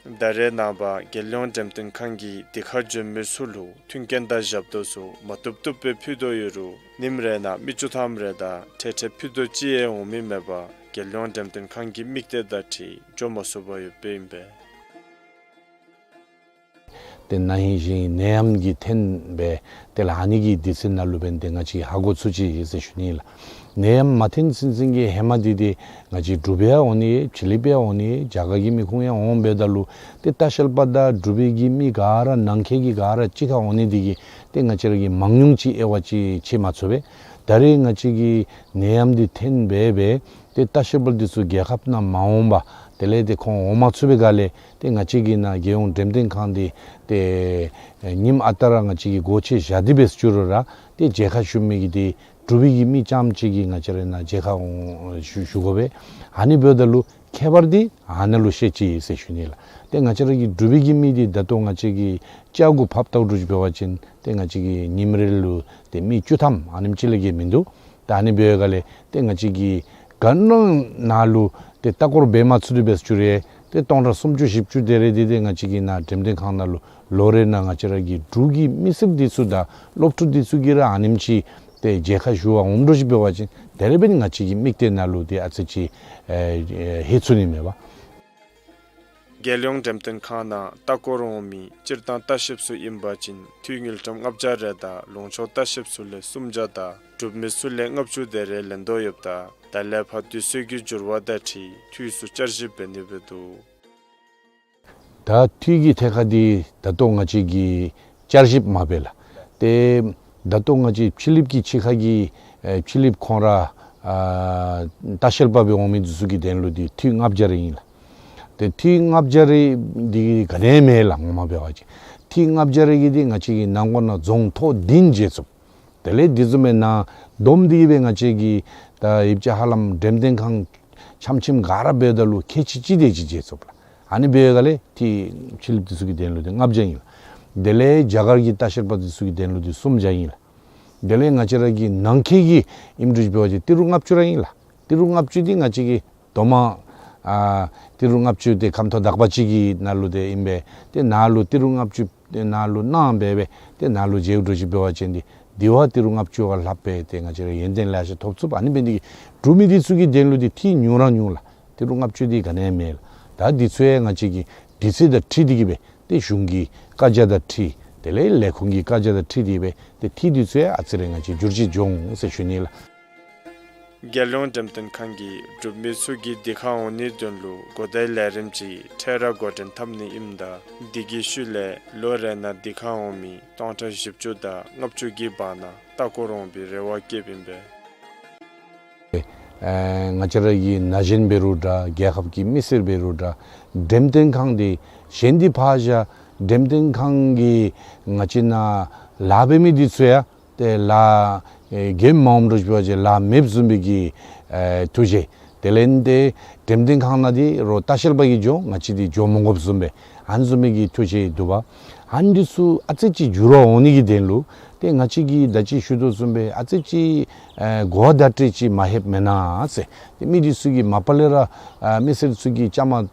ད་རེས་ནངས་པ་རྒྱལ་ཡོངས་འགྲེམས་སྟོན་ཁང་གིས་འདི་ཁར་འབྱོན་མི་ཚུ་ལུ་མཐུན་རྐྱེན་དང་ཞབས་ཏོག་ཚུ་མ་བཏུབ་བཏུབ་སྦེ་ཕུལ་དོ་ཡོད་རུང་ཉིནམ་རེ་ནང་མི་བཅུ་ཐམ་རེ་དང་ཁྲལ་ཁྲལ་ཕུལ་དོ་ཅིག་ཡང་འོང་མི་མེད་པར་རྒྱལ་ཡོངས་འགྲེམས་སྟོན་ཁང་གི་དམིགས་གཏད་དང་འཁྲིལ་འགྱོ་མ་ཚུགས་པར་ཡོདཔ་ཨིན་པས། ཏེ་ན་ཧིང་གཞེས་ཧིང་ནད་ཡམས་ཀྱིས་འཐེན་སྦེ་དེ་ལས་ཨ་ནི་གི་དུས་ཚོད་ནང་ལུ་འབདན་ཏེ་ང་བཅས་ཧ་གོ་ཚུགས་ཅི་ཟེར་ཞུ་ནི་ལགས། ནད་ཡམས་མ་འཐེན་ཚུན་ཚོད་ཀྱི་ཧེ་མ་འདི་ཏེ་ང་བཅས་འབྲུག་པ་ཡང་འོང་ནི་ཡོད། ཕྱི་གླིངཔ་ཡང་འོང་ནི་ཡོད། རྒྱ་གར་གྱི་མི་ཁོང་ཡང་འོང་འབདཝ་ད་ལུ་ཏེ་ལྟ་བཤལ་པ་དང་འབྲུག་པའི་གི་མི་ག་ར་ནང་འཁོད་ཀྱི་ག་ར་གཅིག་ཁར་འོང་ནི་འདི་གིས་ཏེ་ང་བཅས་ར་གིས་མང་ཉུང་ཅིག་དབྱེ་བ་ཅིག་ཕྱེ་མ་ཚུགས་པས། ད་རེས་ང་བཅས་ཀྱི་ནད་ཡམས་འདི་འཐེན་སྦེ་སྦེ་ཏེ་ལྟ་བཤལ་པ་འདི་ཚུ་རྒྱལ་ཁབ་ནང་མ་འོང་པར་དེ་ལས་ཏེ་ཁོང་འོང་མ་ཚུགས་པའི་སྒང་ལས་ཏེ་ང་བཅས་ཀྱི་ནཱ་རྒྱལ་ཡོངས་འགྲེམས་སྟོན་ཁང་འདི་ཏེ་ཨེ་ཉིནམ་ཨ་རྟག་ར་ང་བཅས་ཀྱིས་སྒོ་ཕྱེ་བཞག་སྟེ་འབད་ཞུ་རུང་ར་ཏེ་མཇལ་ཁ་ཞུ་མི་གི་འདི་འབྲུག་པའི་གི་མི་རྐྱངམ་ཅིག་གིས་ང་བཅས་ར་ནཱ་མཇལ་ཁ་འོང་ཞུ་ཞུ་དགོ་པས། ཨ་ནི་འབདཝ་ད་ལུ་ཁྱད་པར་འདི་ཨ་ནཱ་ལུ་ཤེས་ཅི་ཟེར་ཞུ་ནི་ལགས། ཏེ་ང་བཅས་ར་གི་འབྲུག་པའི་གི་མི་འདི་ད་ལྟོ་ང་བཅས་ཀྱིས་ལྕགས་གུ་ཕབ་བལྟཝ་འདྲཝ་ཅིག་འབད་བ་ཅིན་ཏེ་ང་བཅས་ཀྱིས་ཉིནམ་རེ་ལུ་ཏེ་མི་བཅུ་ཐམ་ཨ་ནེམ་ཅིག་ལས་བརྒལ་མིན་འདུག། ད་ཨ་ནི་འབདཝ་ལས་ཏེ་ང་བཅས་ཀྱིས་ག་ནི་ནང་ལུ་ཏེ་ལྟ་སྐོར་འབད་མ་ཚུགས་ཏེ་འབད་ཞུ་རུང་ཏེ་སྟོང་ཕྲག་སུམ་ཅུ་བཞི་བཅུ་དེ་རེ་འདི་ཏེ་ང་བཅས་ཀྱི་ནཱ་འགྲེམས་སྟོན་ཁང་ནང་ལུ་ལོ་རེ་ནང་ང་བཅས་ར་གི་འབྲུག་གི་མི་སེར་འདི་ཚུ་དང་སློབ་ཕྲུག་འདི་ཚུ་གིས་ར་ཨ་ནེམ་ཅིག་ཏེ་མཇལ་ཁ་ཞུ་བར་འོངམ་འདྲཝ་ཅིག་འབད་བ་ཅིན་དེ་རེ་འབདན་ང་བཅས་ཀྱི་དམིགས་གཏད་ནང་ལུ་ཏེ་ཨ་ཙི་ཅིག་ཨེ་ཨེ་ལྷོད་ཚུགས་ནི་མས་པ། རྒྱལ་ཡོངས་འགྲེམས་སྟོན་ཁང་ནང་ལྟ་སྐོར་འོང་མི་སྤྱིར་བཏང་ལྟ་བཤལཔ་ཚུ་ཨིན་པ་ཅིན་འཐུས་དངུལ་ཀྲམ་ལྔ་བརྒྱ་རེ་དང་ལུང་ཕྱོགས་ལྟ་བཤལཔ་ཚུ་ལས་སུམ་བརྒྱ་དང་འབྲུག་མི་ཚུ་ལས་ལྔ་བཅུ་དེ་རེ་ལེན་དོ་ཡོདཔ་ད་ད་ལས་ཕར་དུས་ཚོད་ཀྱི་འགྱུར་བ་དང་འཁྲིལ་འཐུས་ཚུ་བསྐྱར་ཞིབ་འབད་ནི་འབད་དོ། ད་འཐུས་ཀྱི་ཐད་ཁར་འདི་ད་ལྟོ་ང་བཅས་ཀྱིས་བསྐྱར་ཞིབ་མ་འབད་ལགས། ཏེ་ད་ལྟོ་ང་བཅས་ཕྱི་གླིངཔ་གི་ཕྱི་ཁ་གི་ཨེ་ཕྱི་གླིངཔ་ཁོང་ར་ཨ་ལྟ་བཤལ་པ་སྦེ་འོང་མི་འདི་ཚུ་གི་དོན་ལུ་འདི་འཐུས་ལྔ་བརྒྱ་རེ་ཨིན་ལགས། ཏེ་འཐུས་ལྔ་བརྒྱ་རེ་འདི་ག་ནི་ཡང་མེད་ལགས། ངོ་མ་འབད་བ་ཅིན་འཐུས་ལྔ་བརྒྱ་རེ་གིས་འདི་ང་བཅས་ཀྱི་ནང་འཁོད་ནང་རྫོང་ཐོག་བདུན་མཇལ་ཚུགས། དེ་ལས་འདི་བཟུམ་མའི་ནང་བསྡོམས་འདི་གིས་སྦེ་ང་བཅས་ཀྱི་ད་ཡིབ་ཅ་ཧ་ལམ་འགྲེམས་སྟོན་ཁང་ཆམ་ཆིམ་ག་ར་འབདཝ་ད་ལུ་ཁལ་གཅིག་གཅིག་དེ་ཅིག་མཇལ་ཚུགས་པས་ལགས། ཨ་ནི་འབདཝ་ལས་འཐུས་ཕྱི་གླིངཔ་འདི་ཚུ་གི་དོན་ལུ་འདི་ལྔ་བརྒྱ་ཨིན་ལགས། དེ་ལས་རྒྱ་གར་གྱི་ལྟ་བཤལ་པ་འདི་ཚུ་གི་དོན་ལུ་འདི་སུམ་བརྒྱ་ཨིན་ལགས། དེ་ལས་ང་བཅས་ར་གི་ནང་འཁོད་ཀྱི་ཨིནམ་འདྲཝ་ཅིག་འབད་བ་ཅིན་ཏི་རུ་ལྔ་བཅུ་ར་ཨིན་ལགས། ཏི་རུ་ལྔ་བཅུ་འདི་ང་བཅས་ཀྱིས་དོ་མ་ཨ་ཏི་རུ་ལྔ་བཅུ་འདི་ཁམས་ཐོག་དག་པ་ཅིག་གི་ནང་ལུ་འདི་ཨིན་པས། ཏེ་ནཱ་ལུ་ཏི་རུ་ལྔ་བཅུ་ཏེ་ནཱ་ལུ་གནང་སྦེ་སྦེ་ཏེ་ནཱ་ལུ་མཇལཝ་འདྲཝ་ཅིག་འབད་བ་ཅིན་འདི་དེ་བ་ཏི་རུ་ལྔ་བཅུ་བ་ལྷགཔ་སྦེ་ཏེ་ང་བཅས་ར་ཡོན་ཏན་ལེ་ཤ་ཐོབ་ཚུགས། ཨ་ནི་འབད་ནི་འདི་གིས་འབྲུག་མི་འདི་ཚུ་གི་དོན་ལུ་འདི་འཐུས་ཉུང་ར་ཉུང་ལགས། ཏི་རུ་ལྔ་བཅུ་འདི་ག་ནི་ཡང་མེད་ལགས། ད་འདི་ཚུ་ཡང་ང་བཅས་ཀྱི་དུས་ཚོད་དང་འཁྲིལ་ཏེ་གིས་སྦེ་ཏེ་གཞུང་གི་བཀའ་རྒྱ་དང་འཁྲིལ་དེ་ལས་ལས་ཁུངས་ཀྱི་བཀའ་རྒྱ་དང་འཁྲིལ་ཏེ་སྦེ་ཏེ་འཐུས་འདི་ཚུ་ཡང་ཨ་ཙི་རེ་ང་བཅས་འགྱུར་བཅོས་འགྱོ་འོང་ཟེར་ཞུ་ནི་ལགས། རྒྱལ་ཡོངས་འགྲེམས་སྟོན་ཁང་གིས་འབྲུག་མི་ཚུ་གིས་འདི་ཁར་འོང་ནིའི་དོན་ལུ་གོ་བརྡའི་ལས་རིམ་ཅིག་འཕྲལ་ར་འགོ་འདྲེན་འཐབ་ནི་ཨིནམ་ད་འདི་གི་ཤུལ་ལས་ལོ་རེ་ནང་འདི་ཁར་འོང་མི་སྟོང་ཕྲག་བཞི་བཅུ་དང་ལྔ་བཅུ་གི་བར་ན་ལྟ་སྐོར་འོང་པའི་རེ་བ་བསྐྱེདཔ་ཨིན་པས། ཨེ་ང་བཅས་ར་གི་ན་གཞོན་འབད་རུང་འདྲ་རྒྱལ་ཁབ་ཀྱི་མི་སེར་འབད་རུང་འདྲ་འགྲེམས་སྟོན་ཁང་འདི་གཞན་འདི་ཕར་བཞག་འགྲེམས་སྟོན་ཁང་གིས་ང་བཅས་ནཱ་ལཱ་འབད་མི་འདི་ཚུ་ཡང་ཏེ་ལཱ་ཨེ་གེ་མ་འོངམ་འདྲཝ་ཅིག་འབད་བ་ཅིན་ལཱ་མེདཔ་བཟུམ་སྦེ་གི་ཨེ་ཐུགས་བཞེད། དེ་ལས་ཏེ་འགྲེམས་སྟོན་ཁང་ནང་འདི་རོགས་ལྟ་བཤལ་པ་གིས་འགྱོ་ང་བཅས་འདི་འགྱོ་མི་དགོཔ་བཟུམ་སྦེ་ཨ་ནི་བཟུམ་སྦེ་གི་ཐུགས་བཞེད་འདུག་པ། ཨ་ནི་འདི་ཚུ་ཨ་ཙི་ཅིག་འགྱུར་བ་འོང་ནི་གི་དོན་ལུ་ཏེ་ང་བཅས་ཀྱིས་ད་ཅི་ཞུ་དོ་བཟུམ་སྦེ་ཨ་ཙི་ཅིག་ཨེ་གོ་བ་བརྡ་སྤྲོད་ཅིག་མ་ལྷོདཔ་མེན་ན་ཟེར། ཏེ་མི་འདི་ཚུ་གིས་མ་པ་ལས་ར་ཨ་མི་སེར་ཚུ་གིས་བཅའ་མར་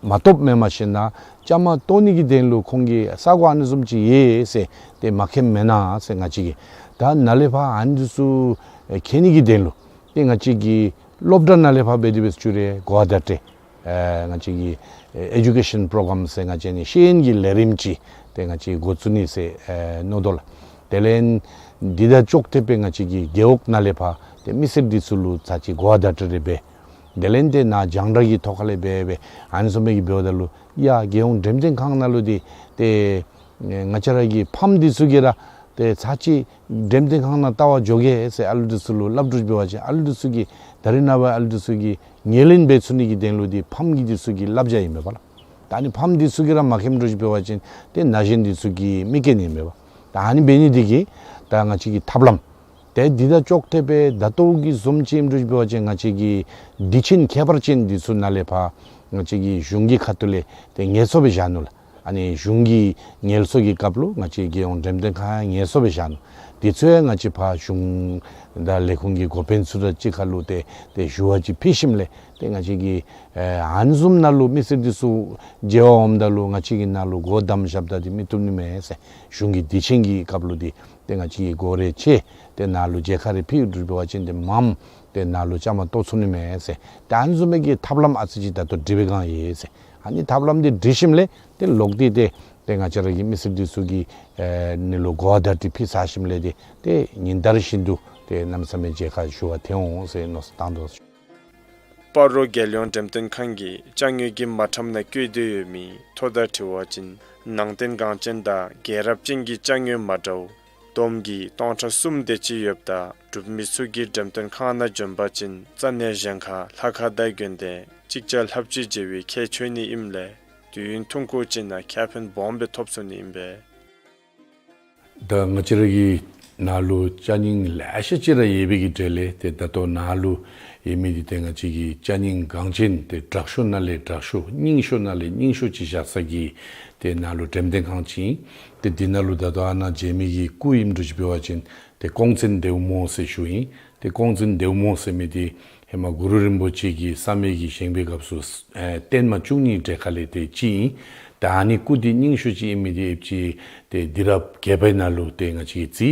མ་གཏོགསཔ་མེན་མ་ཤེས་ན་བཅའ་མར་གཏོགས་ནི་གི་དོན་ལུ་ཁོང་གིས་ས་གོ་ཨ་ནི་བཟུམ་ཅིག་ཡོད་ཟེར་ཏེ་མ་མཁྱེནམ་མེན་ན་ཟེར། ང་བཅས་ཀྱིས་ད་ནཱ་ལས་ཕར་ཨ་ནི་འདི་ཚུ་ཨེ་མཁྱེན་ནི་གི་དོན་ལུ་ཏེ་ང་བཅས་ཀྱིས་སློབ་གྲྭ་ནང་ལས་ཕར་འབད་དེ་འབད་ཞུ་རུང་གོ་བ་བརྡ་སྤྲོད་ཨེ་ང་བཅས་ཀྱི་ཨེ་ཨེ་ཌུ་ཀེ་ཤཱན་པྲོ་གརམ་ཟེར་ང་བཅས་ནི་ཤེས་ཡོན་གྱི་ལས་རིམ་ཅིག་ཏེ་ང་བཅས་འགོ་བཙུགས་ནི་ཟེར་ཨེ་མནོ་དོ་ལགས། དེ་ལས་འདི་དང་ཅོག་འཐདཔ་སྦེ་ང་བཅས་ཀྱིས་རྒེད་འོག་ནང་ལས་ཕར་ཏེ་མི་སེར་འདི་ཚུ་ལུ་ཚར་ཅིག་གོ་བ་བརྡ་སྤྲོད་རེ་འབད། དེ་ལས་ཏེ་ནཱ་རྒྱང་བསྒྲགས་ཀྱི་ཐོག་ཁ་ལས་འབད་འབད་ཨ་ནི་བཟུམ་སྦེ་གི་འབདཝ་ད་ལུ་ཡ་རྒྱལ་ཡོངས་འགྲེམས་སྟོན་ཁང་ནང་ལུ་འདི་ཏེ་ང་བཅས་ར་གི་ཕམ་འདི་ཚུ་གིས་ར་ཏེ་ཚར་ཅིག་འགྲེམས་སྟོན་ཁང་ནང་ལྟ་བར་འགྱོ་གེ་ཟེར་ཨ་ལུ་འདི་ཚུ་ལུ་སླབ་འདྲཝ་ཅིག་འབད་བ་ཅིན་ཨ་ལུ་འདི་ཚུ་གིས་ད་རེས་ནངས་པ་ཨ་ལུ་འདི་ཚུ་གིས་ངོས་ལེན་འབད་ཚུགས་ནི་གི་དོན་ལུ་འདི་ཕམ་གྱི་འདི་ཚུ་གི་བསླབ་བྱ་ཨིན་མས་པ་ལགས། ད་ཨ་ནི་ཕམ་འདི་ཚུ་གིས་ར་མ་མཁྱེནམ་འདྲཝ་ཅིག་འབད་བ་ཅིན་ཏེ་ན་གཞོན་འདི་ཚུ་གི་མིག་རྐྱེན་ཨིན་པས། ད་ཨ་ནི་འབད་ནི་འདི་གིས་ད་ང་བཅས་ཀྱི་ཐབས་ལམ་ཏེ་འདི་དང་ཅོག་འཐདཔ་སྦེ་ད་ལྟོ་གི་བཟུམ་ཅིག་ཨིནམ་འདྲཝ་ཅིག་འབད་བ་ཅིན་ང་བཅས་ཀྱི་དུས་ཆེན་ཁྱད་པར་ཅན་འདི་ཚུ་ནང་ལས་ཕར་ང་བཅས་ཀྱི་གཞུང་གི་ཁ་ཐུག་ལས་ཏེ་ངལ་གསོ་སྦེ་བཞག་ནུག་ལགས། ཨ་ནི་གཞུང་གི་ངལ་གསོ་གི་སྐབས་ལུ་ང་བཅས་རྒྱལ་ཡོངས་འགྲེམས་སྟོན་ཁང་ཡང་ངལ་གསོ་སྦེ་བཞག་ནུག། དེ་ཚུ་ཡང་ང་བཅས་ཕར་གཞུང་དང་ལས་ཁུངས་ཀྱི་འགོ་དཔོན་ཚུ་དང་གཅིག་ཁར་ལུ་ཏེ་ཏེ་ཞུ་བ་ཅིག་ཕུལ་ཞིནམ་ལས་ཏེ་ང་བཅས་ཀྱིས་ཨ་ཨ་ནི་བཟུམ་ནང་ལུ་མི་སེར་འདི་ཚུ་མཇལ་བར་འོངམ་ད་ལུ་ང་བཅས་ཀྱིས་ནཱ་ལུ་སྒོ་བསྡམས་བཞགཔ་ད་འདི་མི་བཏུབ་ནི་མས་ཟེར། གཞུང་གི་དུས་ཆེན་གྱི་སྐབས་ལུ་འདི་ཏེ་ང་བཅས་ཀྱིས་སྒོ་ར་ཕྱེ་ཏེ་ནཱ་ལུ་མཇལ་ཁ་རེ་ཕུལ་འདྲཝ་འབད་བ་ཅིན་ཏེ་མངམ་ཏེ་ནཱ་ལུ་བཅའ་མར་གཏོགས་ཚུགས་ནི་མས་ཟེར། ཏེ་ཨ་ནི་བཟུམ་མའི་གི་ཐབས་ལམ་ཨ་ཙི་ཅིག་ད་ལྟོ་སྒྲིག་པའི་སྒང་ཡོད་ཟེར། ཨ་ནི་ཐབས་ལམ་འདི་སྒྲིག་ཞིནམ་ལས་ཏེ་ལོག་སྟེ་ཏེ་ཏེ་ང་བཅས་ར་གི་མི་སེར་འདི་ཚུ་གི་ཨ་ནི་ལུ་གོ་བརྡ་འདི་ཕུལ་ཚར་ཞིནམ་ལས་ཏེ་ཏེ་ཉིན་ལྟར་བཞིན་དུ་ཏེ་གནམ་མེད་ས་མེད་མཇལ་ཁ་ཞུ་བར་ཐོན་འོང་ཟེར་མནོ་བསམ་བཏང་དོ། སྤ་རོ་རྒྱལ་ཡོངས་འགྲེམས་སྟོན་ཁང་གིས་ཅ་དངོས་ཀྱི་མ་ཁྲམ་ནང་བཀོད་དེ་ཡོད་མི་ཐོ་དང་འཁྲིལ་བ་ཅིན་ནང་རྟེན་འགངས་ཅན་དང་རྒྱལ་རབས་ཅན་གྱི་ཅ་དངོས་མ་འདྲཝ་བསྡོམས་ཀྱིས་སྟོང་ཕྲག་གསུམ་དེ་ཅིག་ཡོདཔ་ད་འབྲུག་མི་ཚུ་གིས་འགྲེམས་སྟོན་ཁང་ནང་འབྱོན་པ་ཅིན་རྩ་ནས་གཞན་ཁར་ལྷ་ཁང་དང་དགོན་སྡེ་ཅིག་ཅར་ལྷབ་ཅིག་མཇལ་བའི་ཁྱད་ཆོས་ནི་ཨིནམ་ལས་དུས་ཡུན་ཐུང་ཀུ་ཅིག་ནང་ཁེ་ཕན་སྦོམ་སྦེ་ཐོབ་ཚུགས་ནི་ཨིན་པས། ད་ང་བཅས་ར་གི་ནཱ་ལུ་ཅ་རྙིང་ལེ་ཤ་ཅིག་ར་ཡོད་པའི་གི་གྲས་ལས་ཏེ་ད་ལྟོ་ནཱ་ལུ་ཡོད་མི་འདི་ཏེ་ང་བཅས་ཀྱི་ཅ་རྙིང་འགངས་ཅན་ཏེ་དྲག་ཤོས་ནང་ལས་དྲག་ཤོས་རྙིང་ཤོས་ནང་ལས་རྙིང་ཤོས་ཅིག་བཞག་ས་གི་ཏེ་ནཱ་ལུ་འགྲེམས་སྟོན་ཁང་ཅིག་ཨིན། ཏེ་འདི་ནང་ལུ་ད་ལྟོ་ཨ་ནཱ་མཇལ་མི་གི་སྐུ་ཨིནམ་འདྲཝ་ཅིག་འབད་བ་ཅིན་ཏེ་ཀོང་བཙུན་ལྡེའུ་མོ་ཟེར་ཞུཝ་ཨིན། ཏེ་ཀོང་བཙུན་ལྡེའུ་མོ་ཟེར་མི་འདི་ཧེ་མ་གུ་རུ་རིན་པོ་ཆེ་གིས་བསམ་ཡས་ཀྱི་བཞེངས་པའི་སྐབས་སུ་ཨེ་བརྟན་མ་བཅུ་གཉིས་གྲས་ཁ་ལས་ཏེ་གཅིག་ཨིན། ད་ཨ་ནི་སྐུ་འདི་རྙིང་ཤོས་ཅིག་ཨིན་མི་འདི་ཨེབ་ཅིག་ཏེ་དུས་རབས་བརྒྱད་པའི་ནང་ལུ་ཏེ་ང་བཅས་ཀྱིས་བརྩི།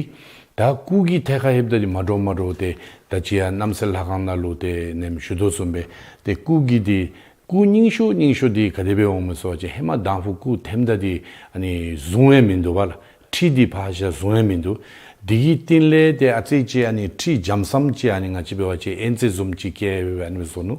ད་སྐུ་གི་ཐད་ཁར་ལྷོདཔ་ད་འདི་མ་འདྲཝ་མ་འདྲཝ་ཏེ་ད་ཅི་ཡང་རྣམ་སྲས་ལྷ་ཁང་ནང་ལུ་ཏེ་ནེམ་ཞུ་དོ་བཟུམ་སྦེ་ཏེ་སྐུ་གི་འདི་སྐུ་རྙིང་ཤོས་རྙིང་ཤོས་འདི་ག་དེ་སྦེ་འོང་མི་ཟེར་བ་ཅིན་ཧེ་མ་དང་ཕུ་སྐུ་ཐེམ་ད་འདི་ཨ་ནི་བཟུང་ཡང་མིན་འདུག་པ་ལགས། ཁྲི་འདི་ཕར་བཞག་བཟུང་ཡང་མིན་འདུག། འདི་གི་སྟེང་ལས་ཏེ་ཨ་ཙི་ཅིག་ཨ་ནི་ཁྲི་འཇམ་སམ་ཅིག་ཨ་ནི་ང་བཅས་འབད་བ་ཅིན་ཨེན་ཙི་བཟུམ་ཅིག་བཀལ་སྦེ་ཨ་ནི་བཟོ་ནུག།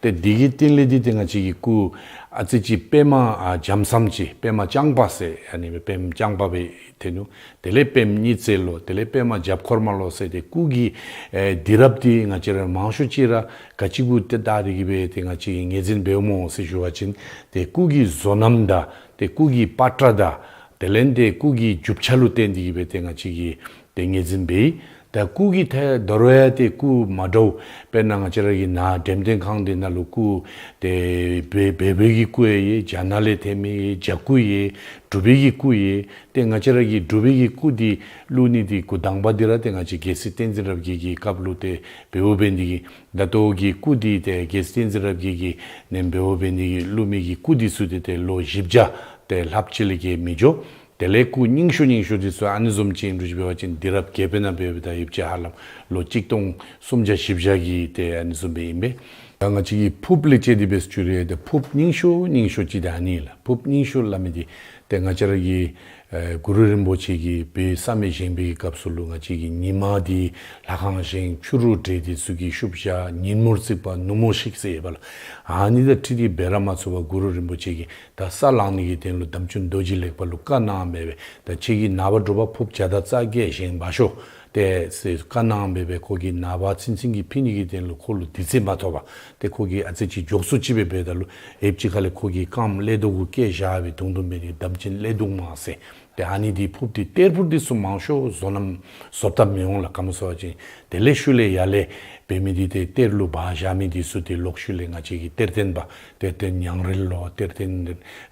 ཏེ་འདི་གི་སྟེང་ལས་འདི་ཏེ་ང་བཅས་ཀྱི་སྐུ་ཨ་ཙི་ཅིག་པདྨ་ཨ་འཇམ་སམ་ཅིག་པདྨ་རྐྱང་པ་ཟེར་ཨ་ནི་པདྨ་རྐྱང་པ་སྦེ་ཐོན་ནུག། དེ་ལས་པདྨ་ཉི་ཚེ་ལོ་དེ་ལས་པདྨ་རྒྱབ་འཁོར་མ་ལོ་ཟེར་ཏེ་སྐུ་གི་ཨེ་དུས་རབས་འདི་ང་བཅས་ར་མང་ཤོས་ཅིག་ར་ག་ཅི་གུ་ཏེ་བལྟ་སྟེ་གི་སྦེ་ཏེ་ང་བཅས་ཀྱིས་ངོས་འཛིན་འབདཝ་སྨོ་ཟེར་ཞུ་བ་ཅིན་ཏེ་སྐུ་གི་བཟོ་རྣམ་དང་ཏེ་སྐུ་གི་པ་ཏྲ་དང་དེ་ལས་ཏེ་སྐུ་གི་རྒྱུ་ཆ་ལུ་བརྟེན་ཏེ་གི་སྦེ་ཏེ་ང་བཅས་ཀྱིས་ཏེ་ངོས་འཛིན་འབད་ཡི། ད་སྐུ་གི་ཐད་དོ་རུང་ཡང་ཏེ་སྐུ་མ་འདྲཝ་དཔེར་ན་ང་བཅས་ར་གི་ནཱ་འགྲེམས་སྟོན་ཁང་འདི་ནང་ལུ་སྐུ་ཏེ་བོད་བོད་པའི་གི་སྐུ་ཡང་ཡོད། རྒྱ་ནག་ལས་ཐོན་མི་ཡོད། རྒྱ་སྐུ་ཡོད། འབྲུག་པའི་གི་སྐུ་ཡོད། ཏེ་ང་བཅས་ར་གི་འབྲུག་པའི་གི་སྐུ་འདི་བླུག་ནི་འདི་འགོ་དང་པ་འདི་ར་ཏེ་ང་བཅས་རྒྱལ་སྲས་བསྟན་འཛིན་རབ་རྒྱས་ཀྱི་སྐབས་ལུ་ཏེ་འབདཝ་འབད་ནི་འདི་གིས་ད་ལྟོ་གི་སྐུ་འདི་ཏེ་རྒྱལ་སྲས་བསྟན་འཛིན་རབ་རྒྱས་ཀྱིས་ནེམ་འབདཝ་འབད་ནི་འདི་གིས་བླུག་མི་གི་སྐུ་འདི་ཚུ་ཏེ་ཏེ་ལོ་བཞི་བརྒྱ་ཏེ་ལྷགཔ་ཅིག་ལས་བརྒལ་མི་འགྱོ། དེ་ལས་སྐུ་རྙིང་ཤོས་རྙིང་ཤོས་འདི་ཚུ་ཨ་ནི་བཟུམ་ཅིག་ཨིནམ་འདྲཝ་ཅིག་འབད་བ་ཅིན་དུས་རབས་བརྒྱད་པའི་ནང་འབད་བ་ཅིན་ད་ཡོདཔ་ཅིག་ཧ་ལམ་ལོ་གཅིག་སྟོང་སུམ་བརྒྱ་བཞི་བརྒྱ་གི་ཏེ་ཨ་ནི་བཟུམ་སྦེ་ཨིན་པས། ད་ང་བཅས་ཀྱིས་ཕུརཔ་ལས་བཅད་དེ་འབད་ཞུ་རུང་ཏེ་ཕུརཔ་རྙིང་ཤོས་རྙིང་ཤོས་ཅིག་ད་ཨ་ནི་ལགས། ཕུརཔ་རྙིང་ཤོས་སླབ་མི་འདི་ཏེ་ང་བཅས་ར་གི་ཨེ་གུ་རུ་རིན་པོ་ཆེ་གིས་བོད་བསམ་ཡས་བཞེངས་པའི་གི་སྐབས་སུ་ལུ་ང་བཅས་ཀྱི་ཉི་མ་འདི་ལྷ་ཁང་བཞེངས་ཕྱི་རུ་བྲེ་འདི་ཚུ་གིས་ཤུབས་བཞག་ཉིན་མོར་བརྩིགས་པ་ནུབ་མོར་བཤིག་ཟེར་ཡོདཔ་ལགས། ཨ་ནི་དང་འཁྲིལ་ཏེ་འབད་ར་མ་ཚུགས་པར་གུ་རུ་རིན་པོ་ཆེ་གིས་ད་ས་བླང་ནི་གི་དོན་ལུ་དམ་ཆོས་རྡོ་རྗེ་ལེགས་པ་ལུ་བཀའ་གནང་སྦེ་སྦེ་ད་ཁྱེད་ཀྱིས་ནངས་པ་དྲོ་པ་ཕུརཔ་བརྒྱ་དང་རྩ་བརྒྱད་བཞེངས་འབག་ཤོག་ཏེ་ཟེར་བཀའ་གནང་སྦེ་སྦེ་ཁོ་གིས་ནངས་པ་ཚུན་ཚོད་ཀྱི་ཕུལ་ནི་གི་དོན་ལུ་ཁོ་ལུ་དུས་ཚོད་མ་ཐོབ་པར་ཏེ་ཁོ་གིས་ཨ་ཙི་ཅིག་མགྱོགས་སུ་ཅིག་སྦེ་འབདཝ་ད་ལུ་ཡོདཔ་ཅིག་ཁ་ལས་ཁོ་གིས་རྐངམ་ཀླད་དོག་གུ་བཀལ་བཞག་སྦེ་དུང་དུང་འབད་ནི་དམ་ཅན་ཀླད་དོག་མ་ཟེར། ཏེ་ཨ་ནི་འདི་ཕུརཔ་འདི་གཏེར་ཕུརཔ་འདི་ཚུ་མང་ཤོས་བཟོ་རྣམ་བཟོ་ལྟ་མི་འོང་ལགས། ག་མོ་ཟེར་བ་ཅིན་དེ་ལས་ཤུལ་ལས་ཡར་ལས་འབད་མི་འདི་ཏེ་གཏེར་ལུ་སྦ་བཞག་མི་འདི་ཚུ་ཏེ་ལོག་ཤུལ་ལས་ང་བཅས་ཀྱི་གཏེར་སྟོན་པ་གཏེར་སྟོན་ཉང་རལ་ལོ་གཏེར་སྟོན་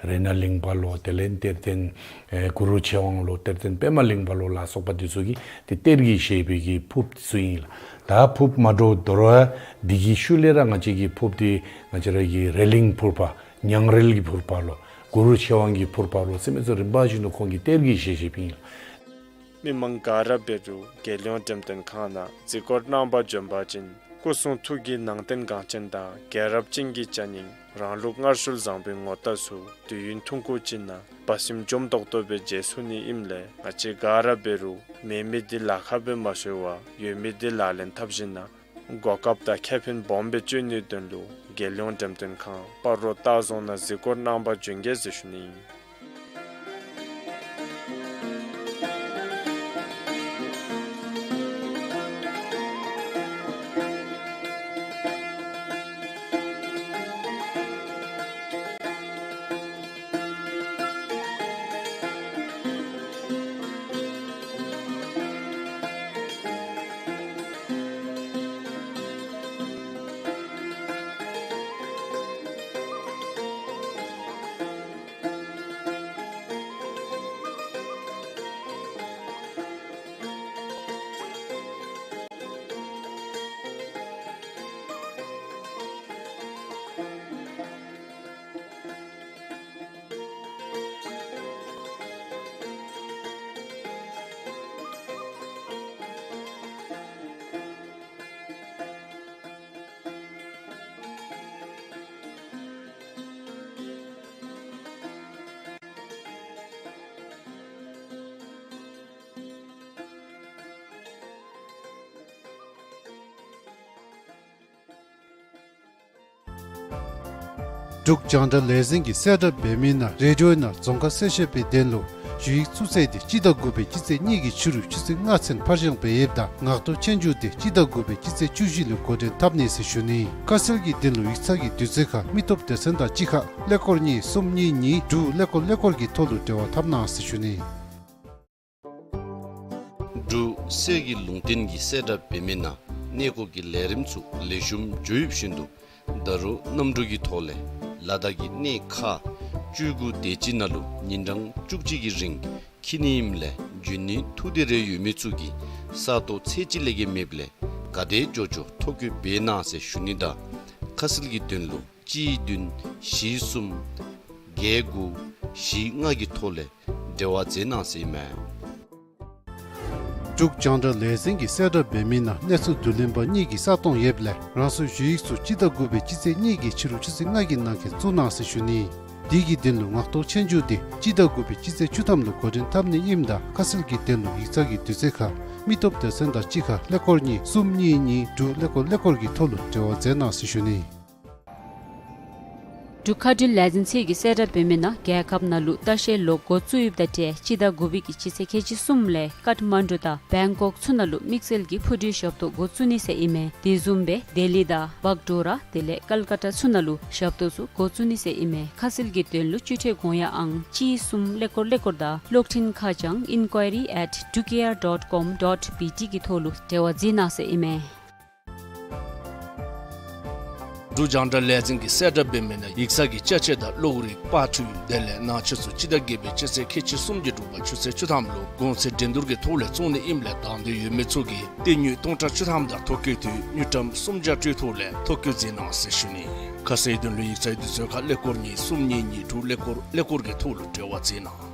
རཏྣ་གླིང་པ་ལོ་དེ་ལས་གཏེར་སྟོན་ཨེ་གུ་རུ་ཆོས་དབང་ལོ་གཏེར་སྟོན་པདྨ་གླིང་པ་ལོ་ལ་སོགས་པ་འདི་ཚུ་གིས་ཏེ་གཏེར་གྱིས་བཞེས་པའི་གི་ཕུརཔ་འདི་ཚུ་ཨིན་ལགས། ད་ཕུརཔ་མ་འདྲཝ་དོ་རུང་འདི་གི་ཤུལ་ལས་ར་ང་བཅས་ཀྱི་ཕུརཔ་འདི་ང་བཅས་ར་གི་རེ་ལིང་ཕུར་པ་ཉང་རལ་གྱི་ཕུར་པ་ལོ་གུ་རུ་ཆོས་དབང་གི་ཕུར་པ་ལོ་ཟེར་མི་ཚུ་རིམ་པ་བཞིན་དུ་ཁོང་གིས་གཏེར་གྱིས་བཞེས་བཞེསཔ་ཨིན་ལགས། མི་མང་ག་ར་འབད་རུང་རྒྱལ་ཡོངས་འགྲེམས་སྟོན་ཁང་ནང་གཟིགས་སྐོར་གནང་པར་འབྱོན་པ་ཅིན་སྐུ་གསུང་ཐུགས་ཀྱི་ནང་རྟེན་འགངས་ཅན་དང་རྒྱལ་རབས་ཅན་གྱི་ཅ་རྙིང་རང་ལུགས་སྔར་སྲོལ་བཟང་པོའི་ངོ་རྟགས་ཚུ་དུས་ཡུན་ཐུང་ཀུ་ཅིག་ནང་སྦ་གསང་འཇམ་ཏོག་ཏོ་སྦེ་མཇལ་ཚུགས་ནི་ཨིནམ་ལས་ང་བཅས་ག་ར་འབད་རུང་མེད་མི་འདི་ལཱ་ཁག་སྦེ་མ་ཤོར་བར་ཡོད་མི་འདི་ལག་ལེན་འཐབ་ཞིནམ་ལས་གོ་སྐབས་དང་ཁེ་ཕན་སྦོམ་སྦེ་སྤྱོད་ནིའི་དོན་ལུ་རྒྱལ་ཡོངས་འགྲེམས་སྟོན་ཁང་སྤ་རོ་སྟག་རྫོང་ནང་གཟིགས་སྐོར་གནང་པར་འབྱོན་གེ་ཟེར་ཞུ་ནི་ཨིན། འབྲུག་རྒྱང་བསྒྲགས་ལས་འཛིན་གྱིས་གསལ་བསྒྲགས་འབད་མི་ནང་རེ་ཌི་ཡོ་ནང་རྫོང་ཁ་གསལ་བཤད་པའི་དོན་ལུ་ཞུ་ཡིག་བཙུགས་ཚེས་དེ་སྤྱི་ཟླ་དགུ་པའི་སྤྱི་ཚེས་གཉིས་ཀྱི་ཕྱི་རུ་ཆུ་ཚོད་ལྔ་ཚུན་ཕར་འགྱངས་འབད་ཡོདཔ་ད་ངག་ཐོག་སྤྱོད་འཇུག་དེ་སྤྱི་ཟླ་དགུ་པའི་སྤྱི་ཚེས་བཅུ་བཞི་ལུ་འགོ་འདྲེན་འཐབ་ནི་ཟེར་ཞུ་ནི། ཁ་གསལ་གྱི་དོན་ལུ་ཡིག་ཚང་གི་དུས་ཚོད་ཁར་མི་སྟོབས་སྡེ་ཚན་དང་གཅིག་ཁར་ཀླད་ཀོར་གཉིས་གསུམ་གཉིས་གཉིས་དྲུག་ཀླད་ཀོར་ཀླད་ཀོར་གྱི་ཐོག་ལུ་འབྲེལ་བ་འཐབ་གནང་ཟེར་ཞུ་ནི། འབྲུག་གསེར་གྱི་ལུང་བསྟན་གྱིས་གསལ་བསྒྲགས་འབད་མི་ནང་གནས་སྐོར་གྱི་ལས་རིམ་ཚུ་ལེགས་ཤོམ་འགྱོ་ཡོདཔ་བཞིན་དུ་ད་རུང་གནམ་གྲུ་གི་ཐོག་ལས་ལ་དྭགས་ཀྱི་གནས་ཁག་བཅུ་དགུ་དེ་ཅིག་ནང་ལུ་ཉིན་གྲངས་བཅུ་གཅིག་གི་རིང་འཁྱིད་ནི་ཨིནམ་ལས་འབྱོན་ནིའི་ཐུགས་འདོད་རེ་ཡོད་མི་ཚུ་གིས་ས་སྟོང་ཚད་གཅིག་ལས་བརྒལ་མེདཔ་ལས་ག་དེ་མགྱོགས་མགྱོགས་ཐོ་བཀོད་འབད་གནང་ཟེར་ཞུ་ནི་དང་ཁ་གསལ་གྱི་དོན་ལུ་གཅིག་བདུན་བཞི་གསུམ་བརྒྱད་དགུ་བཞི་ལྔ་གི་ཐོག་ལས་འབྲེལ་བ་མཛད་གནང་ཟེར་ཨིན་མས། འབྲུག་རྒྱང་བསྒྲགས་ལས་འཛིན་གྱིས་གསལ་བསྒྲགས་འབད་མི་ནང་གནས་ཚུལ་བསྡུ་ལེན་པ་གཉིས་ཀྱིས་ས་སྟོང་ཡོདཔ་ལས་རང་སོའི་ཞུ་ཡིག་ཚུ་སྤྱི་ཟླ་དགུ་པའི་སྤྱི་ཚེས་གཉིས་ཀྱི་ཕྱི་རུ་ཆུ་ཚོད་ལྔ་གི་ནང་འཁོད་བཙུགས་གནང་ཟེར་ཞུ་ནི། དེ་གི་དོན་ལུ་ངག་ཐོག་སྤྱོད་འཇུག་དེ་སྤྱི་ཟླ་དགུ་པའི་སྤྱི་ཚེས་བཅུ་ཐམ་ལུ་འགོ་འདྲེན་འཐབ་ནི་ཨིནམ་ད་ཁ་གསལ་གྱི་དོན་ལུ་ཡིག་ཚང་གི་དུས་ཚོད་ཁར་མི་སྟོབས་སྡེ་ཚན་དང་གཅིག་ཁར་ཀླད་ཀོར་གཉིས་གསུམ་གཉིས་གཉིས་དྲུག་ཀླད་ཀོར་ཀླད་ཀོར་གྱི་ཐོག་ལུ་འབྲེལ་བ་མཛད་གནང་ཟེར་ཞུ་ནི། འབྲུག་མཁའ་འགྲུལ་ལས་འཛིན་ཚད་ཀྱིས་གསལ་བསྒྲགས་འབད་མི་ནང་རྒྱལ་ཁབ་ནང་ལུ་ལྟ་བཤལ་ལོག་འགོ་བཙུགས་ཡོདཔ་དང་འབྲེལ་སྤྱི་ཟླ་དགུ་པའི་གི་སྤྱི་ཚེས་ཁལ་གཅིག་གསུམ་ལས་ཀཏ་མན་ཌུ་དང་བེང་ཀོག་ཚུ་ནང་ལུ་དམིགས་བསལ་གྱི་འཕུར་གྲུའི་ཞབས་ཏོག་འགོ་བཙུགས་ནི་ཟེར་ཨིན་མས། དེ་བཟུམ་སྦེ་ལྡི་ལི་དང་བག་ཌོ་ར་དེ་ལས་ཀལ་ཀ་ཏ་ཚུ་ནང་ལུ་ཞབས་ཏོག་ཚུ་འགོ་བཙུགས་ནི་ཟེར་ཨིན་མས། ཁ་གསལ་གྱི་དོན་ལུ་སྤྱི་འཐུས་དགོངས་ཡངས་ཨང་གཅིག་གསུམ་ཀླད་ཀོར་ཀླད་ཀོར་དང་གློག་འཕྲིན་ཁ་བྱང་inquiry at dukair dot com dot bt གི་ཐོག་ལུ་འབྲེལ་བ་མཛད་གནང་ཟེར་ཨིན་མས། འབྲུག་རྒྱང་བསྒྲགས་ལས་འཛིན་གྱིས་གསལ་བསྒྲགས་འབད་མི་ནང་ཡིག་ཚང་གི་ཅ་ཆས་དང་གློག་རིག་པར་འཕྲུལ་དེ་ལས་ནང་ཆས་ཚུ་སྤྱི་ཟླ་བརྒྱད་པའི་སྤྱི་ཚེས་ཁལ་གཅིག་གསུམ་གྱི་དྲོ་པ་ཆུ་ཚོད་བཅུ་ཐམ་ལུ་གོང་ཚད་འགྲན་བསྡུར་གྱི་ཐོག་ལས་བཙོང་ནི་ཨིནམ་ལས་དང་འདོད་ཡོད་མི་ཚུ་གིས་རྟེན་དངུལ་སྟོང་ཕྲག་བཅུ་ཐམ་དང་ཐོ་བཀོད་དུས་དངུལ་ཀྲམ་སུམ་བརྒྱ་སྤྲོད་ཐོག་ལས་ཐོ་བཀོད་མཛད་གནང་ཟེར་ཞུ་ནི། ཁ་གསལ་དོན་ལུ་ཡིག་ཚང་དུས་ཚོད་ཁར་ཀླད་ཀོར་གཉིས་གསུམ་གཉིས་གཉིས་དྲུག་ཀླད་ཀོར་ཀླད་ཀོར་གྱི་ཐོག་ལུ་འབྲེལ་བ་མཛད་གནང་།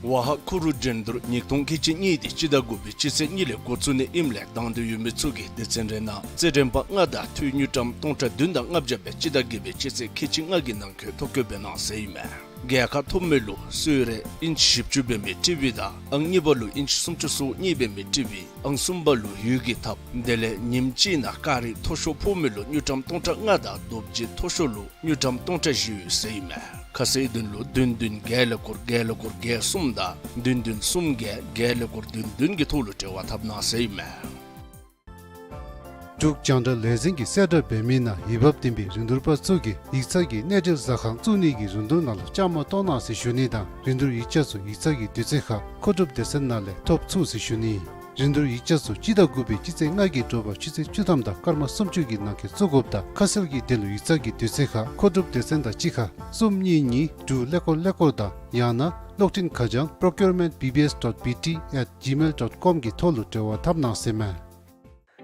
ཝ་ཧ་ཁུ་རུ་འགྲན་བསྡུར་ཉིས་སྟོང་ཁལ་གཅིག་གཉིས་དེ་སྤྱི་ཟླ་དགུ་པའི་སྤྱི་ཚེས་གཉིས་ལས་འགོ་བཙུགས་ནི་ཨིནམ་ལས་དང་འདོད་ཡོད་མི་ཚུ་གིས་སྡེ་ཚན་རེ་ནང་རྩེད་འགྲན་པ་ལྔ་དང་འཐུས་དངུལ་ཀྲམ་སྟོང་ཕྲག་བདུན་དང་ལྔ་བརྒྱ་སྦེ་སྤྱི་ཟླ་བརྒྱད་པའི་སྤྱི་ཚེས་ཁལ་གཅིག་ལྔ་གི་ནང་འཁོད་ཐོ་བཀོད་འབད་གནང་ཟེར་ཨིན་མས། རྒྱལ་ཁ་ཐོབ་མི་ལུ་གསོལ་རས་ཨིན་ཅི་བཞི་བཅུ་འབད་མི་ཊི་ཝི་དང་ཨང་གཉིས་པ་ལུ་ཨིན་ཅི་སུམ་ཅུ་སོ་གཉིས་འབད་མི་ཊི་ཝི་ཨང་གསུམ་པ་ལུ་ཡུལ་གྱི་ཐབ་དེ་ལས་ཉིནམ་གཅིག་ནང་ཀ་རི་མཐོ་ཤོས་ཕོག་མི་ལུ་དངུལ་ཀྲམ་སྟོང་ཕྲག་ལྔ་དང་རྡོ་རྗེ་མཐོ་ཤོས་ལུ་དངུལ་ཀྲམ་སྟོང་ཕྲག་བཞི་ཡོད་ཟེར་ཨིན་མས། ཁ་གསལ་དོན་ལུ་བདུན་བདུན་བརྒྱད་ཀླད་ཀོར་བརྒྱད་ཀླད་ཀོར་བརྒྱད་གསུམ་དང་བདུན་བདུན་གསུམ་བརྒྱད་བརྒྱད་ཀླད་ཀོར་བདུན་བདུན་གྱི་ཐོག་ལུ་འབྲེལ་བ་འཐབ་གནང་ཟེར་ཨིན་མས། འབྲུག་རྒྱང་བསྒྲགས་ལས་འཛིན་གྱིས་གསལ་བསྒྲགས་འབད་མི་ནང་འོས་འབབ་ལྡན་པའི་རིན་བསྡུར་པ་ཚུ་གིས་ཡིག་ཚང་གི་གནས་འབྲེལ་ཟ་ཁང་བཙུགས་ནི་གི་རིན་བསྡུར་ནང་ལུ་བཅའ་མར་གཏོགས་གནང་ཟེར་ཞུ་ནི་དང་རིན་བསྡུར་ཡིག་ཆ་ཚུ་ཡིག་ཚང་གི་དུས་ཚོད་ཁར་མཁོ་སྒྲུབ་སྡེ་ཚན་ནང་ལས་ཐོབ་ཚུགས་ཟེར་ཞུ་ནི། རིན་བསྡུར་ཡིག་ཆ་ཚུ་སྤྱི་ཟླ་དགུ་པའི་སྤྱི་ཚེས་ལྔ་གི་དྲོ་པ་ཆུ་ཚོད་བཅུ་ཐམ་དང་སྐར་མ་སུམ་ཅུ་གི་ནང་འཁོད་བཙུགས་དགོཔ་དང་ཁ་གསལ་གྱི་དོན་ལུ་ཡིག་ཚང་གི་དུས་ཚོད་ཁར་མཁོ་སྒྲུབ་སྡེ་ཚན་དང་གཅིག་ཁར་གསུམ་གཉིས་གཉིས་དྲུག་ཀླད་ཀོར་ཀླད་ཀོར་དང་ཡང་ན་གློག་འཕྲིན་ཁ་བྱང་procurement B B S dot B T at gmail dot com གི་ཐོག་ལུ་འབྲེལ་བ་འཐབ་གནང་ཟེར་མས།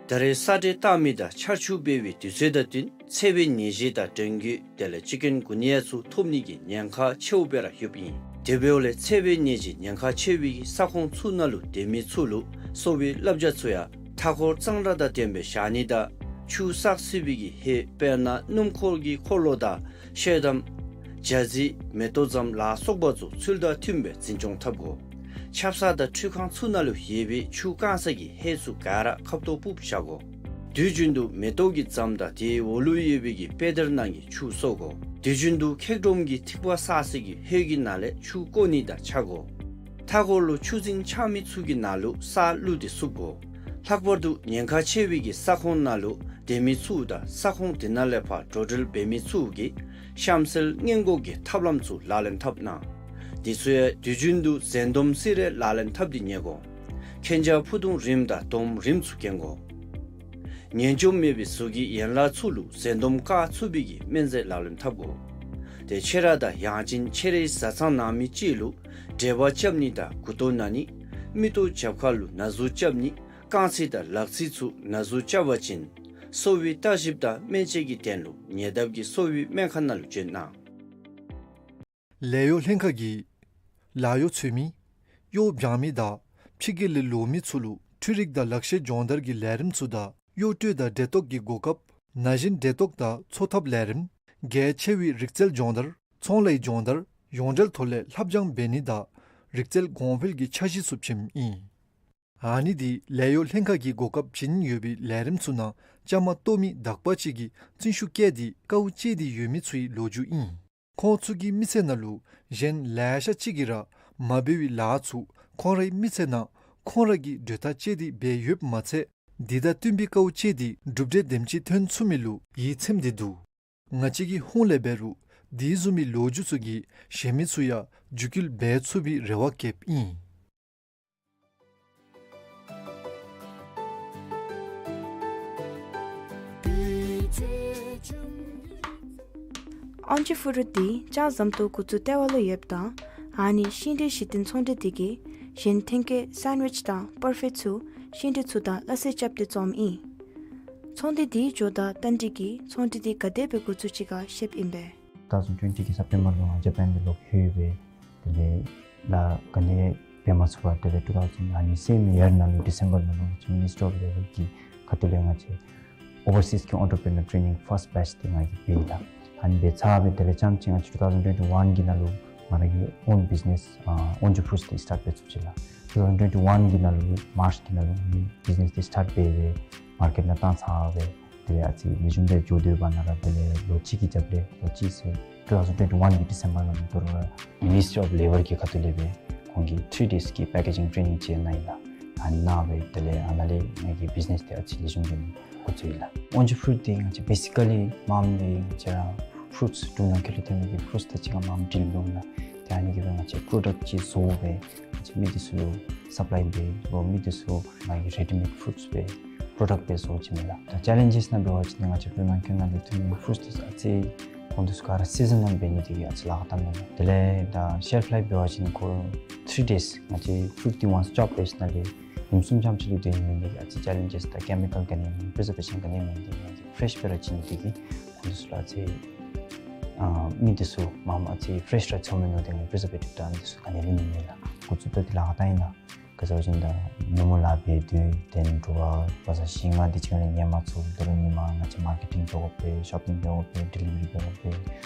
ད་རེས་ས་འདྲེན་བཏང་མི་དང་ཆར་ཆུ་འབབ་པའི་དུས་ཚོད་དང་བསྟུན་ཚ་བའི་ནད་གཞི་དང་ཌེང་གི་དེ་ལས་ཅིག་ཀུན་གུ་ནི་ཡ་ཚུ་ཐོབ་ནི་གི་ཉེན་ཁ་ཆེཝ་སྦེ་ར་ཡོདཔ་ཨིན། དེ་འབདཝ་ལས་ཚ་བའི་ནད་གཞི་ཉེན་ཁ་ཆེ་བའི་གི་ས་ཁོངས་ཚུ་ནང་ལུ་སྡོད་མི་ཚུ་ལུ་གསོ་བའི་བསླབ་བྱ་ཚུ་ཡང་མཐའ་འཁོར་གཙང་སྦྲ་དང་ལྡནམ་སྦེ་བཞག་ནི་དང་ཆུ་བསགས་སྲིད་པའི་གི་ཧེ་དཔེར་ན་སྣུམ་འཁོར་གྱི་འཁོར་ལོ་དང་ཤེལ་དམ་ཇ་རྩི་མེ་ཏོག་ཙམ་ལ་སོགས་པ་ཚུ་ཚུལ་དང་མཐུནམ་སྦེ་འཛིན་སྐྱོང་འཐབ་དགོ། ཆབ་གསང་དང་ཁྲུས་ཁང་ཚུ་ནང་ལུ་ཡོད་པའི་ཆུ་བཀང་ས་གི་ཧེ་ཚུ་ག་ར་ཁབ་ཏོ་སྦུབ་བཞག་དགོ། དུས་རྒྱུན་དུ་མེ་ཏོག་གི་ལྕངམ་དང་དེའི་འོག་ལུ་ཡོད་པའི་གི་པེ་དར་ནང་གི་ཆུ་གསོ་དགོ། དུས་རྒྱུན་དུ་ཁེག་སྒྲོམ་གྱི་ཐིགས་པ་བསགས་ས་གི་ཧེ་གི་ནང་ལས་ཆུ་བཀོ་ནི་དང་ཆ་དགོ། མཐའ་འཁོར་ལུ་ཆུ་རྫིང་ཆགས་མི་ཚུ་གི་ནང་ལུ་ས་བླུགས་ཏེ་བསུབ་དགོ། ལྷག་པར་དུ་ཉེན་ཁ་ཆེ་བའི་གི་ས་ཁོངས་ནང་ལུ་སྡོད་མི་ཚུ་དང་ས་ཁོངས་དེ་ནང་ལས་ཕར་འགྲོ་འགྲུལ་འབད་མི་ཚུ་གིས་གཤམ་གསལ་སྔོན་འགོག་གི་ཐབས་ལམ་ཚུ་ལག་ལེན་འཐབ་གནང་། དེ་ཚུ་ཡང་དུས་རྒྱུན་དུ་འཛེམ་སྡོམ་སེ་ར་ལག་ལེན་འཐབ་སྟེ་ཉལ་དགོ། མཁྱེན་རྒྱ་ཕུ་ཐུང་རིངམ་དང་སྡོམ་རིངམ་ཚུ་གྱོན་དགོ། ངན་སྐྱུག་མེད་པའི་གཟུགས་ཀྱི་ཡན་ལག་ཚུ་ལུ་འཛེམ་སྡོམ་བཀག་ཚུགས་པའི་གི་སྨན་རྫས་ལག་ལེན་འཐབ་དགོ། ཏེ་ཁྱེད་ར་དང་ཡང་ཅིན་ཁྱེད་རའི་བཟའ་ཚང་ནང་མི་ཅིག་ལུ་འབྲས་བུ་རྐྱབ་ནི་དང་མགུ་ཏོ་ན་ནི་མིག་ཏོ་རྒྱབ་ཁ་ལུ་ན་ཟུག་རྐྱབ་ནི་རྐང་རྩེ་དང་ལག་རྩེ་ཚུ་ན་ཟུག་རྐྱབ་པ་ཅིན་གསོ་བའི་བརྟག་ཞིབ་དང་སྨན་དཔྱད་ཀྱི་དོན་ལུ་ཉེ་འདབས་ཀྱི་གསོ་བའི་སྨན་ཁང་ནང་ལུ་བྱོན་གནང་། ལས་གཡོག་ལྷན་ཁག་གིས་ལཱ་གཡོག་འཚོལ་མི་གཡོག་བྱང་མི་དང་ཕྱི་རྒྱལ་ལས་ལོག་མི་ཚུ་ལུ་འཕྲུལ་རིག་དང་ལག་ཤེས་སྦྱོང་བརྡར་གྱི་ལས་རིམ་ཚུ་དང་གཡོག་སྤྲོད་དང་འབྲེལ་གཏོགས་ཀྱི་གོ་སྐབས་ན་གཞོན་འབྲེལ་གཏོགས་དང་འཚོ་ཐབས་ལས་རིམ་རྒྱ་ཆེ་བའི་རིག་རྩལ་སྦྱོང་བརྡར་ཚོང་ལས་སྦྱོང་བརྡར་ཡོངས་འབྲེལ་ཐོག་ལས་ལྷབ་སྦྱང་འབད་ནི་དང་རིག་རྩལ་གོང་འཕེལ་གྱི་འཆར་གཞི་ཚུ་བྱིནམ་ཨིན། ཨ་ནི་འདི་ལས་གཡོག་ལྷན་ཁག་གིས་གོ་སྐབས་བྱིན་ཡོད་པའི་ལས་རིམ་ཚུ་ནང་བཅའ་མར་གཏོགས་མི་དག་པ་ཅིག་གིས་བརྩོན་ཤུགས་བསྐྱེད་དེ་དཀའཝ་སྤྱད་དེ་ཡོད་མི་ཚུའི་ལོ་རྒྱུས་ཨིན། ཁོང་ཚུ་གི་མི་ཚེ་ནང་ལུ་གཞན་ལེ་ཤ་ཅིག་གིས་ར་མ་འབད་བའི་ལཱ་ཚུ་ཁོང་རའི་མི་ཚེ་ནང་ཁོང་ར་གིས་གྲོས་ཐག་བཅད་དེ་འབད་ཡོདཔ་མ་ཚད་འདི་དང་བསྟུན་པའི་དཀའཝ་སྤྱད་དེ་གྲུབ་འབྲས་དེམ་ཅིག་ཐོན་ཚུགས་མི་ལུ་ཡིད་ཚིམས་ཏེ་འདུག། ང་བཅས་ཀྱི་ཧོངས་ལས་འབད་རུང་དེ་བཟུམ་མའི་ལོ་རྒྱུས་ཚུ་གིས་གཞན་མི་ཚུ་ཡང་འཇུག་སྐུལ་འབད་ཚུགས་པའི་རེ་བ་བསྐྱེདཔ་ཨིན། ཨོན་ཇི་ཕུ་རུ་འདི་ལྕགས་ཟམ་ཏོག་འགོ་བཙུགས་ལྟེ་བ་ལུ་ཡོདཔ་ད་ཨ་ནི་ཤིང་འབྲས་གཞི་རྟེན་ཚོང་འབྲེལ་འདི་གིས་གཞན་ཐོན་སྐྱེད་སེན་ཝིཆ་དང་པར་ཕེཊ་ཚུ་ཤིང་འབྲས་ཚུ་དང་སླ་བསྲེ་རྐྱབ་སྟེ་བཙོངམ་ཨིན། ཚོང་འབྲེལ་འདི་འགྱོཝ་ད་རྟ་མགྲིན་གྱིས་ཚོང་འབྲེལ་འདི་ག་དེ་སྦེ་འགོ་བཙུགས་ཅི་ག་ཤེསཔ་ཨིན་པས། two thousand twenty གི་སེབ་ཊེམ་བར་ལུ་ང་ཇ་པཱན་ལུ་ལོག་ལྷོད་སྦེ་དེ་ལས་ལཱ་ག་ནི་འབད་མ་ཚུགས་པར་དེ་ལས་two thousand ཨ་ནི་སེམ་ཡར་ནང་ལུ་ཌི་སེམ་བར་ནང་ལུ་ང་བཅས་Ministry of Labour གི་ཁ་ཐུག་ལས་ང་བཅས་ཨོ་བར་སིསི་གི་ཨོན་ཊར་པི་རི་ནར་ཊེ་ནིང་ཕརསཊ་བེཆ་འདི་ང་གིས་འབད་ཡི་ལགས། ཨ་ནི་འབད་ཚར་སྦེ་དེ་ལས་རྐྱངམ་ཅིག་ང་བཅས་two thousand twenty one གི་ནང་ལུ་ང་ར་གི་ཨོན་བིཛི་ནེསི་ཨ་ཨོན་ཇི་ཕུ་རུཊསི་འདི་སི་ཊཱཊ་འབད་ཚུགས་ཅི་ལགས། two thousand twenty one གི་ནང་ལུ་མཱརཆ་གི་ནང་ལུ་ང་བིཛི་ནེསི་འདི་སི་ཊཱཊ་འབད་སྦེ་མར་ཀེཊ་ནང་བཏང་ཚར་སྦེ་དེ་ལས་ཨ་ཙི་ལེགས་ཤོམ་སྦེ་འགྱོ་སྡོད་པ་ནང་ར་དེ་ལས་ལོ་གཅིག་གི་རྒྱབ་ལས་ལོ་གཅིག་ཟེར་two thousand twenty one གི་ཌི་སེམ་བར་ནང་ལུ་དོ་རུང་ར་Ministry of Labour གི་ཁ་ཐུག་ལས་སྦེ་ཁོང་གིས་three days གི་པེ་ཀེ་ཇིང་ཊེ་ནིང་ཅིག་གནང་ཡི་ལགས། ཨ་ནི་གནང་སྦེ་དེ་ལས་ཨ་ནཱ་ལས་ངེ་གི་བིཛི་ནེསི་འདི་ཨ་ཙི་ལེགས་ཤོམ་སྦེ་འགོ་བཙུགས་ཡི་ལགས། ཨོན་ཇི་ཕུ་རུཊ་འདི་ང་བཅས་བེ་སི་ཀ་ལི་མངམ་འདི་ང་བཅས་ར་ཕུ་རུཊསི་འབྲུག་ནང་འཁོད་ལུ་ཐོན་མི་གི་ཕུ་རུཊསི་དང་གཅིག་ཁར་མངམ་འདྲིལ་འོང་ལགས། ཏེ་ཨ་ནི་གིས་སྦེ་ང་བཅས་པྲོ་ཌག་ཅིག་བཟོ་སྦེ་ང་བཅས་མི་འདི་ཚུ་ལུ་སབ་ལའི་འབད་རུང་མི་འདི་ཚུ་ང་གིས་རེ་ཌི་མེཌ་ཕུ་རུཊསི་སྦེ་པྲོ་ཌག་སྦེ་བཟོ་བཅུག་མི་ལགས། ད་ཅེ་ལེནཇེསི་ནང་འབད་བ་ཅིན་ང་བཅས་འབྲུག་ནང་འཁོད་ནང་ལུ་ཐོན་མི་ཕུ་རུཊསི་འདི་ཚུ་ཨ་ཙི་ཁོང་འདི་ཚུ་ག་ར་སི་ཛ་ནཱལ་འབད་ནི་འདི་གིས་ཨ་ཙི་ལཱ་ཁག་བཏངམ་མས་ལགས། དེ་ལས་ད་ཤེལཕ་ལའིཕ་འབད་བ་ཅིན་ཁོ་three days ང་བཅས་ཕུ་རུཊསི་འདི་ཝནསི་ཅོབ་འབད་ཞིནམ་ལས་ཉིནམ་གསུམ་ཙམ་ཅིག་ལུ་སྡོད་ནི་འདི་གིས་ཨ་ཙི་ཅེ་ལེནཇེསི་དང་ཀེ་མི་ཀཱལ་ག་ནི་མེད་པར་པི་རི་ཛར་བེ་ཤཱན་ག་ནི་མེད་ནི་འདི་གིས་ཕེ་རེཤ་སྦེ་ར་བྱིན་ནི་འདི་གིས་ཁོང་འདི་ཚུ་ལུ་ཨ་ཙི་ཨ་མི་འདི་ཚུ་མངམ་ཨ་ཙི་ཕེ་རེཤ་ར་འཚོལ་མི་མནོ་སྟེ་ང་པི་རི་ཛར་བེ་ཊིབ་དང་ཨ་ནི་འདི་ཚུ་ག་ནི་ལུ་མེད་མས་ལགས། འགོ་བཙུགས་ད་འདི་ལཱ་ཁག་བཏང་ཡི་ལགས། ག་ཅི་ཟེར་བ་ཅིན་ད་ནུབ་མོ་ལཱ་འབད་སྡོད་དེ་ལས་དྲོ་པ་བ་ས་ཞིང་ང་འདི་ཅིག་ལས་ཉལ་མ་ཚུགས། དོ་རུང་ཉིན་མ་ང་བཅས་མར་ཀེ་ཊིང་འབད་དགོ་པས། ཤོབ་པིང་འབད་དགོ་པས། ཌི་ལི་ཝ་རི་འབད་དགོ་པས།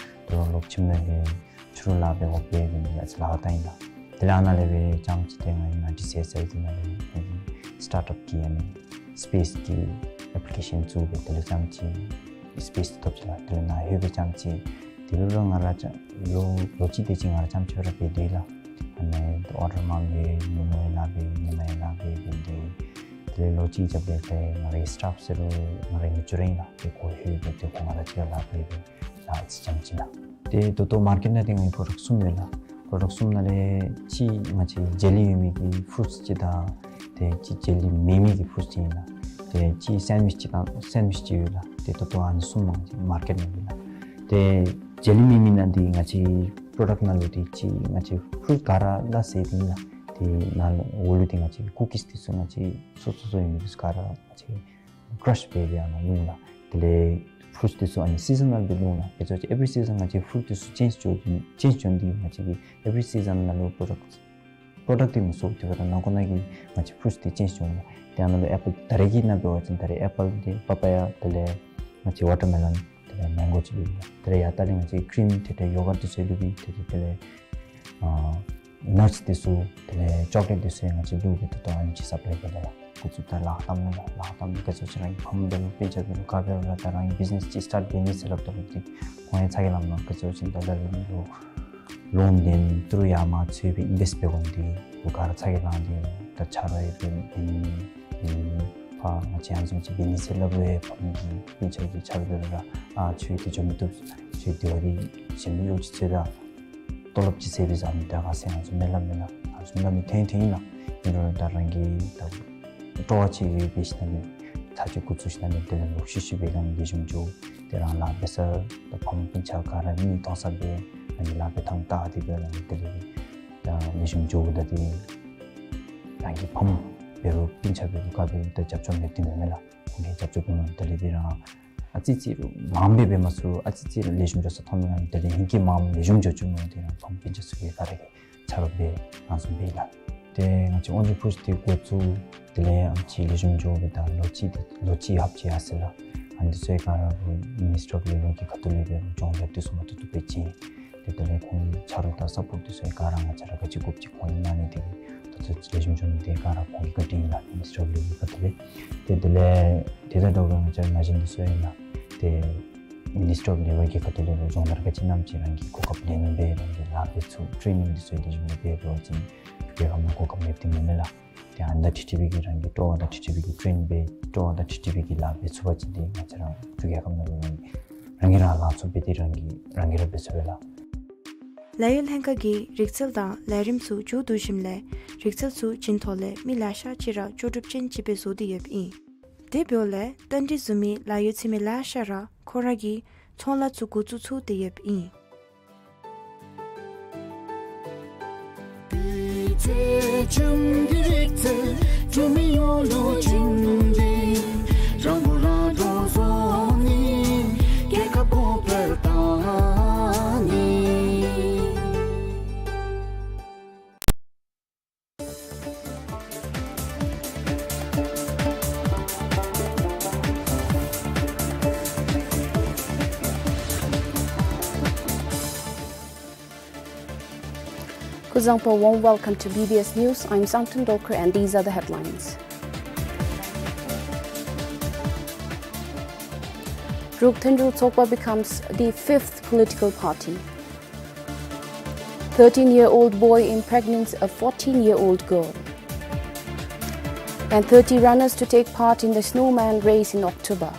དོ་རུང་ལོག་ཁྱིམ་ནང་ལྷོད་ཕྱི་རུ་ལཱ་འབད་དགོ་པས། འབད་ནི་ཨ་ཙི་ལཱ་ཁག་བཏང་ཡི་ལགས། དེ་ལས་ཨ་ནཱ་ལས་སྦེ་རྐྱངམ་ཅིག་ཏེ་ང་ཨིན་ན་ཌི་སི་ཨེསི་ཨེལ་འདི་ནང་ལས་ང་གིས་སི་ཊཱཊ་ཨཔ་ཀྱི་ཨ་ནི་སི་པེསི་གི་ཨེཔ་ལི་ཀེ་ཤཱན་བཙུགས་སྦེ་དེ་ལས་རྐྱངམ་ཅིག་སི་པེསི་འདི་ཐོབ་ཅི་ལགས། དེ་ལས་ནཱ་ལྷོད་སྦེ་རྐྱངམ་ཅིག་དེ་ལུ་ར་ང་ར་ལོ་ལོ་གཅིག་དེ་ཅིག་ང་ར་རྐྱངམ་ཅིག་ར་འབད་དེ་ལགས། ཨ་ནི་ཨོར་ཌར་མངམ་འབད་ནུབ་མོ་ཡང་ལཱ་འབད་ཉིན་མ་ཡང་ལཱ་འབད་འབད་དེ་དེ་ལས་ལོ་གཅིག་རྒྱབ་ལས་ཏེ་ང་རའི་སི་ཊཱཕ་ཟེར་རུང་ང་རའི་མི་ཅོ་ར་ཨིན་ལགས། ཏེ་ཁོ་ལྷོད་སྦེ་ཏེ་ཁོ་ང་ར་གཅིག་ཁར་ལཱ་འབད་སྦེ་ཨ་ཙི་རྐྱངམ་ཅིག་ལགས། ཏེ་ད་ལྟོ་མར་ཀེཊ་ནང་འདི་ང་གི་པྲོ་ཌག་གསུམ་ཡོད་ལགས། པྲོ་ཌག་གསུམ་ནང་ལས་གཅིག་ང་བཅས་ཇེ་ལི་ཡོད་མི་གི་ཕུ་རུཊསི་ཅིག་དང་ཏེ་གཅིག་ཇེ་ལི་མེད་མི་གི་ཕུ་རུཊསི་ཅིག་ཨིན་ལགས། ཏེ་གཅིག་སེན་ཝིཆ་ཅིག་དང་སེན་ཝིཆ་ཅིག་ཡོད་ལགས། ཏེ་ད་ལྟོ་ཨ་ནི་གསུམ་ང་བཅས་མར་ཀེཊ་ནང་ཡོད་ལགས། ཏེ་ཇེ་ལི་མེད་མི་ནང་འདི་ང་བཅས་པྲོ་ཌག་ནང་ལུ་འདི་གཅིག་ང་བཅས་ཕུ་རུཊསི་ག་ར་སླ་བསྲེ་འདི་ཨིན་ལགས། ཏེ་ནཱ་འོག་ལུ་འདི་ང་བཅས་ཀུ་ཀིསི་འདི་ཚུ་ང་བཅས་སོ་སོ་སོ་ཡོད་མི་འདི་ཚུ་ག་ར་ང་བཅས་ཀྲཱཤ་འབད་སྦེ་ཨ་ནཱ་ལུ་ལགས། དེ་ལས་ཕུ་རུཊསི་འདི་ཚུ་ཨ་ནི་སི་ཛ་ནཱལ་སྦེ་ལུ་ལགས། དེ་ཚུ་ཨེ་བི་རི་སི་ཛན་ང་བཅས་ཕུ་རུཊསི་འདི་ཚུ་ཅེནཇ་འགྱོ་ཅེནཇ་འགྱོ་ནི་འདི་ང་བཅས་ཀྱིས་ཨེ་བི་རི་སི་ཛན་ནང་ལུ་པྲོ་ཌག་པྲོ་ཌག་འདི་མི་བཟོ། དེ་འབདཝ་ད་ནང་འཁོད་ནང་གི་ང་བཅས་ཕུ་རུཊསི་འདི་ཅེནཇ་འགྱོ་ནི་ལགས། ཏེ་ཨ་ནཱ་ལུ་ཨེ་པཱལ་ད་རེས་ཀྱི་ནང་འབད་བ་ཅིན་ད་རེས་ཨེ་པཱལ་འདི་པ་པ་ཡ་དེ་ལས་ང་བཅས་ཝ་ཊར་མེ་ལཱོན་དེ་ལས་མེང་གོ་ཅིག་ལུ་ལགས། དེ་ལས་ཡར་ལྟག་ལས་ང་བཅས་ཀྲིམ་དེ་ལས་ཡོ་གཊ་འདི་ཚུ་ལུ་སྦེ་དེ་དེ་དེ་ལས་ཨ་ནཊསི་འདི་ཚུ་དེ་ལས་ཅོག་ལེཊ་འདི་ཚུ་ཡང་ང་བཅས་ལུ་སྦེ་ད་ལྟོ་ཨ་ནི་ཅིག་སབ་ལའི་འབད་དེ་ལགས། འགོ་བཙུགས་ད་ལཱ་ཁག་བཏངམ་མས་ལགས། ལཱ་ཁག་བཏངམ་ག་ཅི་ཟེར་བ་ཅིན་རང་གི་ཕམ་འབད་རུང་སྤུན་ཆ་འབད་རུང་ག་འབད་རུང་ར་ད་རང་གི་བིཛི་ནེསི་ཅིག་སི་ཊཱཊ་འབད་ནི་ཟེར་སླབ་ད་ལུ་འདི་ཁོང་ཡང་ཚ་གྱང་ལངམ་མས། ག་ཅི་ཟེར་བ་ཅིན་ད་ལྟོ་ལུ་ལོན་ལེན་ད་རུང་ཡར་མར་འཚོལ་སྦེ་ཨིན་བེསཊ་འབད་དགོ་ནི་འདི་ལུ་ག་ར་ཚ་གྱང་ལང་སྟེ་ད་ཆ་རོགས་ཡང་འབད་འབད་ནི་ཨིན། ཕར་ང་བཅས་ཡང་བཟུམ་ཅིག་འབད་ནི་ཟེར་སླབ་སྦེ་ཕམ་གྱིས་སྤུན་ཆ་གིས་ཆ་རོགས་འབད་རུང་ར་ཨ་ཁྱོད་འདི་འགྱོ་མི་བཏུབ། ཁྱོད་འདི་བ་འདི་གཞན་མི་གཡོག་ཅིག་འཚོལ་ད། ཏོ་ལོབ་ཅིག་ཟེར་བའི་ཟེར་མི་ད་ག་ཟེར་ང་བཟུམ་མི་སླབ་མས་ལགས། ང་བཟུམ་སླབ་མི་ཐོན་ཐོན་ཨིན་ལགས། ཨིན་རུང་ད་རང་གི་ད་སྤྲོ་བ་ཅིག་ཡོད་པའི་ཞིནམ་ལས་ཚར་གཅིག་འགོ་བཙུགས་ཞིནམ་ལས་དེ་ལས་ལོག་ཤུལ་ཤུལ་སྦེ་ག་ནི་ལེགས་ཤོམ་འགྱོ། ཏེ་རང་ལཱ་འབད་ས་ད་ཕམ་སྤུན་ཆ་ག་ར་མིག་མཐོང་ས་སྦེ་རང་གི་ལཱ་འབད་ཐངས་བལྟ་སྟེ་སྦེ་རང་གིས་དེ་ལས་ད་ལེགས་ཤོམ་འགྱོཝ་ད་ཏེ་རང་གི་ཕམ་འབད་རུང་སྤུན་ཆ་འབད་རུང་ག་འབད་རུང་ད་རྒྱབ་སྐྱོར་མེད་དེ་མེན་མས་ལགས། ཁོང་གིས་རྒྱབ་སྐྱོར་འབད་མི་དེ་ལས་ཏེ་རང་ཨ་ཙི་ཙི་རུང་མངམ་སྦེ་འབད་མ་ཚུགས་རུང་ཨ་ཙི་ཙི་རུང་ལེགས་ཤོམ་འགྱོ་ས་མཐོང་མི་ཨ་ནི་དེ་ལས་ཧིང་གིས་མངམ་ལེགས་ཤོམ་འགྱོ་བཅུག་མནོ་སྟེ་རང་ཕམ་སྤུན་ཆ་ཚུ་གིས་ག་ར་གིས་ཆ་རོགས་འབད་ང་བཟུམ་སྦེ་ལགས། ཏེ་ང་བཅས་ཨོན་ཇི་ཕུཌསི་འདི་འགོ་བཙུགས་དེ་ལས་ཨམ་ཅིག་ལེགས་ཤོམ་འགྱོ་སྦེ་ད་ལོ་གཅིག་ལོ་གཅིག་ཧབ་ཅིག་ཡར་སོ་ཡི་ལགས། ཨ་ནི་ཚུ་ག་ར་Ministry of Labour གི་ཁ་ཐུག་ལས་འབད་རུང་སྦྱོང་བརྡར་འདི་ཚུ་མ་ཐུབ་ཐུབ་སྦེ་བྱིན། ཏེ་དེ་ལས་ཁོང་གི་ཆ་རོགས་དང་སཔོརཊ་འདི་ཚུ་ག་ར་ང་བཅས་ར་ག་ཅི་དགོཔ་ཅིག་ཁོང་གིས་གནང་ནི་དེ་གིས་ད་ལྟོ་ལེགས་ཤོམ་འགྱོ་ནི་དེ་ག་ར་ཁོང་གི་བཀའ་དྲིན་ལགས། ཨིན་སི་ཊི་ཌབ་ལིའུ་གི་བཀའ་དྲིན་ལས། ཏེ་དེ་ལས་དེ་དང་འདྲཝ་སྦེ་ང་བཅས་ན་གཞོན་འདི་ཚུ་ཡང་ལགས་ཏེ་མི་ནི་སི་ཊི་ཨོཕ་ལེ་བར་གྱི་ཁ་ཐུག་ལས་ལོ་སྦྱོང་བརྡར་ག་ཅི་གནངམ་ཅིག་རང་གི་གོ་སྐབས་ལེན་སྦེ་རང་གི་ལཱ་འབད་ཚུགས། ཊེ་ནིང་འདི་ཚུ་ལེགས་ཤོམ་སྦེ་འབད་བ་ཅིན་རྒྱལ་ཁབ་ནང་གོ་སྐབས་མེདཔ་འདི་མེན་མས་ལགས། ཏེ་ཨ་ནི་དང་འཁྲིལ་ཏེ་སྦེ་གི་རང་གི་སྤྲོ་བ་དང་འཁྲིལ་ཏེ་སྦེ་གི་ཊེ་ནིང་འབད་སྤྲོ་བ་དང་འཁྲིལ་ཏེ་སྦེ་གི་ལཱ་འབད་ཚུགས་པ་ཅིན་ཏེ་ང་བཅས་ར་ཕར་རྒྱལ་ཁབ་ནང་ལུ་རང་རང་གིས་ར་ལཱ་ཚུ་འབད་དེ་རང་གིས་རང་གིས་ར་འབད་ཚུགས་པས་ལགས། ལཱ་གཡོག་ལྷན་ཁག་གིས་རིག་རྩལ་དང་ལས་རིམ་ཚུ་མཇུག་བསྡུ་ཞིནམ་ལས་རིག་རྩལ་ཚུ་བྱིན་ཐོག་ལས་མི་ལེ་ཤ་ཅིག་ར་ལྕོགས་གྲུབ་ཅན་ཅིག་སྦེ་བཟོ་སྟེ་ཡོདཔ་ཨིན། དེ་འབདཝ་ལས་རྟེན་འབྲེལ་བཟོ་མི་ལཱ་གཡོག་འཚོལ་མི་ལེ་ཤ་ར་ཁོང་ར་གི་ཚོང་ལཱ་ཚུ་འགོ་བཙུགས་ཚུགས་ཏེ་ཡོདཔ་ཨིན། Kuzuzangpo, warm welcome to B B S News. I'm Sangtun Dolkar and these are the headlines. Druk Thenjol Tsokpa becomes the fifth political party. Thirteen-year-old boy impregnates a fourteen-year-old girl. And thirty runners to take part in the snowman race in October.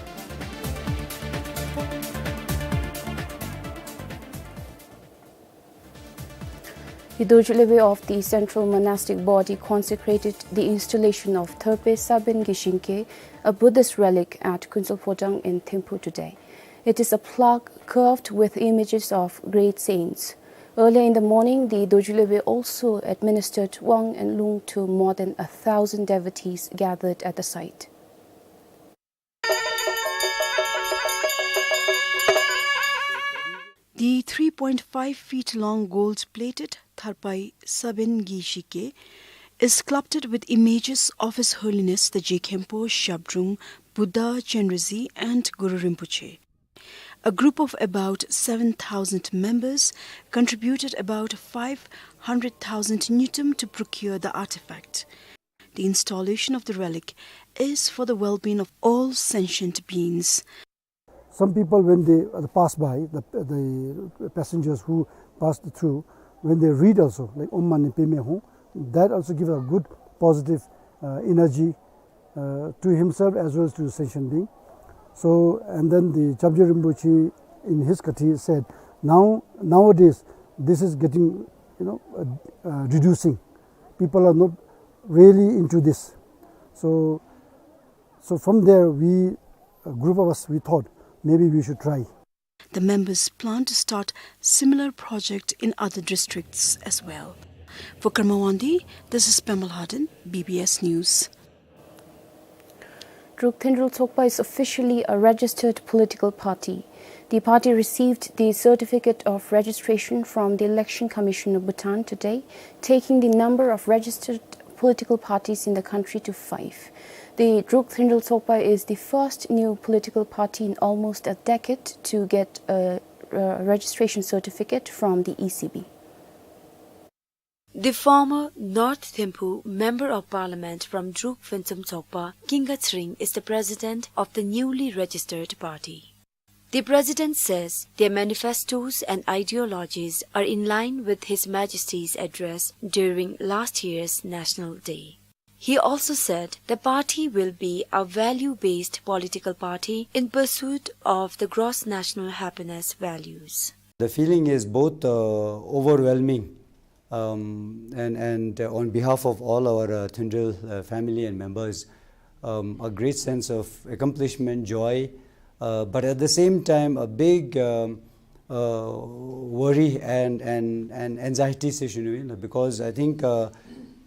The Dorji Lhebe of the Central Monastic Body consecrated the installation of Thurpe Saben Gyishingke, a Buddhist relic, at Kuensel Phodrang in Thimphu today. It is a plaque carved with images of great saints. Earlier in the morning, the Dorji Lhebe also administered wang and lung to more than a thousand devotees gathered at the site. The three point five feet long gold-plated Thurpe Saben Gyishingke is sculpted with images of His Holiness the Je Khenpo Shabdrung, Buddha, Chenrezig and Guru Rinpoche. A group of about seven thousand members contributed about five hundred thousand ngultrum to procure the artifact. The installation of the relic is for the well-being of all sentient beings. Some people, when they, uh, pass by, the, the passengers who passed through, when they read also, like Om Mani Padme Hum, that also gives a good positive, uh, energy, uh, to himself as well as to the sentient being. So, and then the Chamje Rinpoche in his Khathi said, now, nowadays, this is getting, you know, uh, uh, reducing. People are not really into this. So, so from there, we, a group of us, we thought maybe we should try. The members plan to start similar project in other districts as well. For Karma Wangdi, this is Pema Lhaden, B B S News. Druk Thenjol Tsokpa is officially a registered political party. The party received the certificate of registration from the Election Commission of Bhutan today, taking the number of registered political parties in the country to five. The Druk Thenjol Tsokpa is the first new political party in almost a decade to get a, a registration certificate from the E C B. The former North Thimphu Member of Parliament from Druk Phuentsum Tsokpa, Kinga Tsering, is the president of the newly registered party. The president says their manifestos and ideologies are in line with His Majesty's address during last year's National Day. He also said the party will be a value-based political party in pursuit of the gross national happiness values. The feeling is both, uh, overwhelming, um, and, and, uh, on behalf of all our, uh, Thenjol, uh, family and members, um, a great sense of accomplishment, joy, uh, but at the same time, a big, um, uh, worry and, and, and anxiety situation, you know, because I think, uh,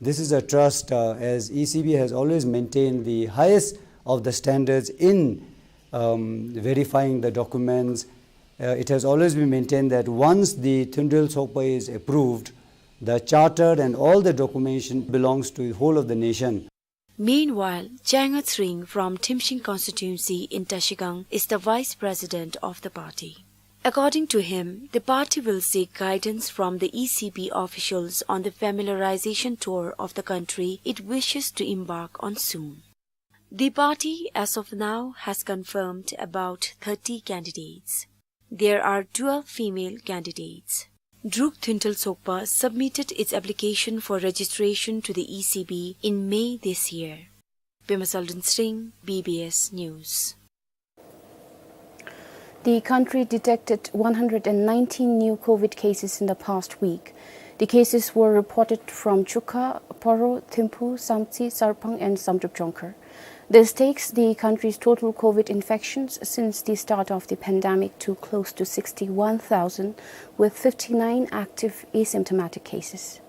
this is a trust, uh, as E C B has always maintained the highest of the standards in, um, verifying the documents. Uh, it has always been maintained that once the Thenjol Tsokpa is approved, the charter and all the documentation belongs to the whole of the nation. Meanwhile, Chenga Tsering from Thimshing constituency in Trashigang is the vice president of the party. According to him, the party will seek guidance from the E C B officials on the familiarization tour of the country it wishes to embark on soon. The party, as of now, has confirmed about thirty candidates. There are twelve female candidates. Druk Thintel Sokpa submitted its application for registration to the E C B in May this year. Pema Saldon Sring, B B S News. The country detected one hundred and nineteen new COVID cases in the past week. The cases were reported from Chukha, Paro, Thimphu, Samtse, Sarpang, and Samdrup Jongkhar. This takes the country's total COVID infections since the start of the pandemic to close to sixty-one thousand, with fifty-nine active asymptomatic cases.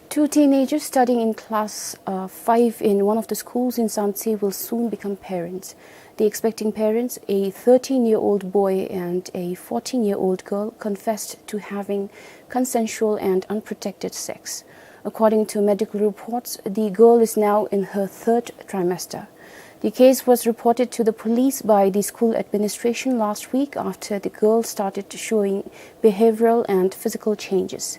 Two teenagers studying in class, uh, five in one of the schools in Samtse will soon become parents. The expecting parents, a thirteen-year-old boy and a fourteen-year-old girl, confessed to having consensual and unprotected sex. According to medical reports, the girl is now in her third trimester. The case was reported to the police by the school administration last week after the girl started showing behavioral and physical changes.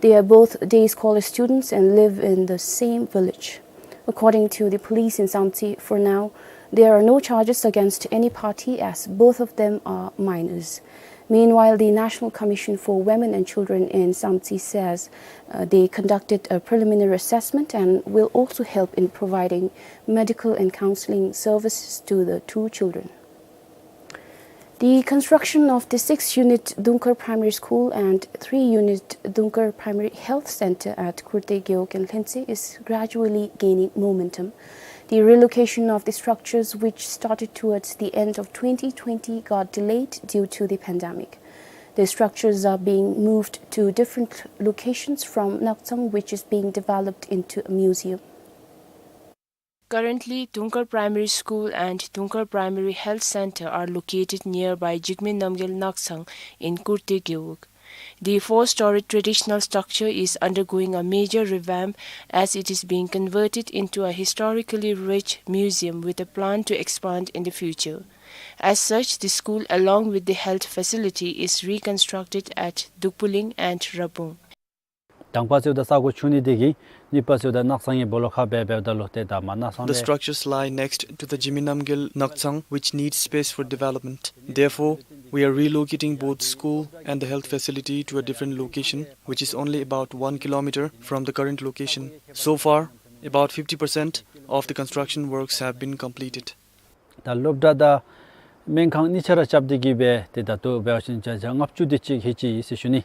They are both day scholar students and live in the same village. According to the police in Samtse, for now, there are no charges against any party as both of them are minors. Meanwhile, the National Commission for Women and Children in Samtse says, uh, they conducted a preliminary assessment and will also help in providing medical and counseling services to the two children. The construction of the six-unit Dungkhar Primary School and three-unit Dungkhar Primary Health Center at Kurte Gewog in Lhentse is gradually gaining momentum. The relocation of the structures, which started towards the end of twenty twenty, got delayed due to the pandemic. The structures are being moved to different locations from Nakchang, which is being developed into a museum. Currently, Dungkhar Primary School and Dungkhar Primary Health Center are located nearby Jigme Namgyal Nakchang in Kurte Gewog. The four-storied traditional structure is undergoing a major revamp as it is being converted into a historically rich museum with a plan to expand in the future. As such, the school along with the health facility is reconstructed at Dukphuling and Rabung. དང་པ་ཟེརཝ་ད་ས་གོ་ཆུང་ནི་དེ་གིས་གཉིས་པ་ཟེརཝ་ད་ནགས་ཚང་གི་སྦོ་ལོགས་ཁར་སྦེ་འབདཝ་ད་ལུ་ཏེ་ད་མར་ནགས་ཚང་ལས། The structures lie next to the Jigme Namgyal Nakchang, which needs space for development. Therefore, we are relocating both school and the health facility to a different location, which is only about one kilometer from the current location. So far, about fifty percent of the construction works have been completed. ད་སློབ་གྲྭ་དང་སྨན་ཁང་གཉིས་ཆ་ར་རྐྱབ་སྟེ་གི་སྦེ་ཏེ་ད་ལྟོ་འབད་བ་ཅིན་བརྒྱ་ཆ་ལྔ་བཅུ་དེ་ཅིག་ལྷོད་ཅི་ཟེར་ཞུ་ནི།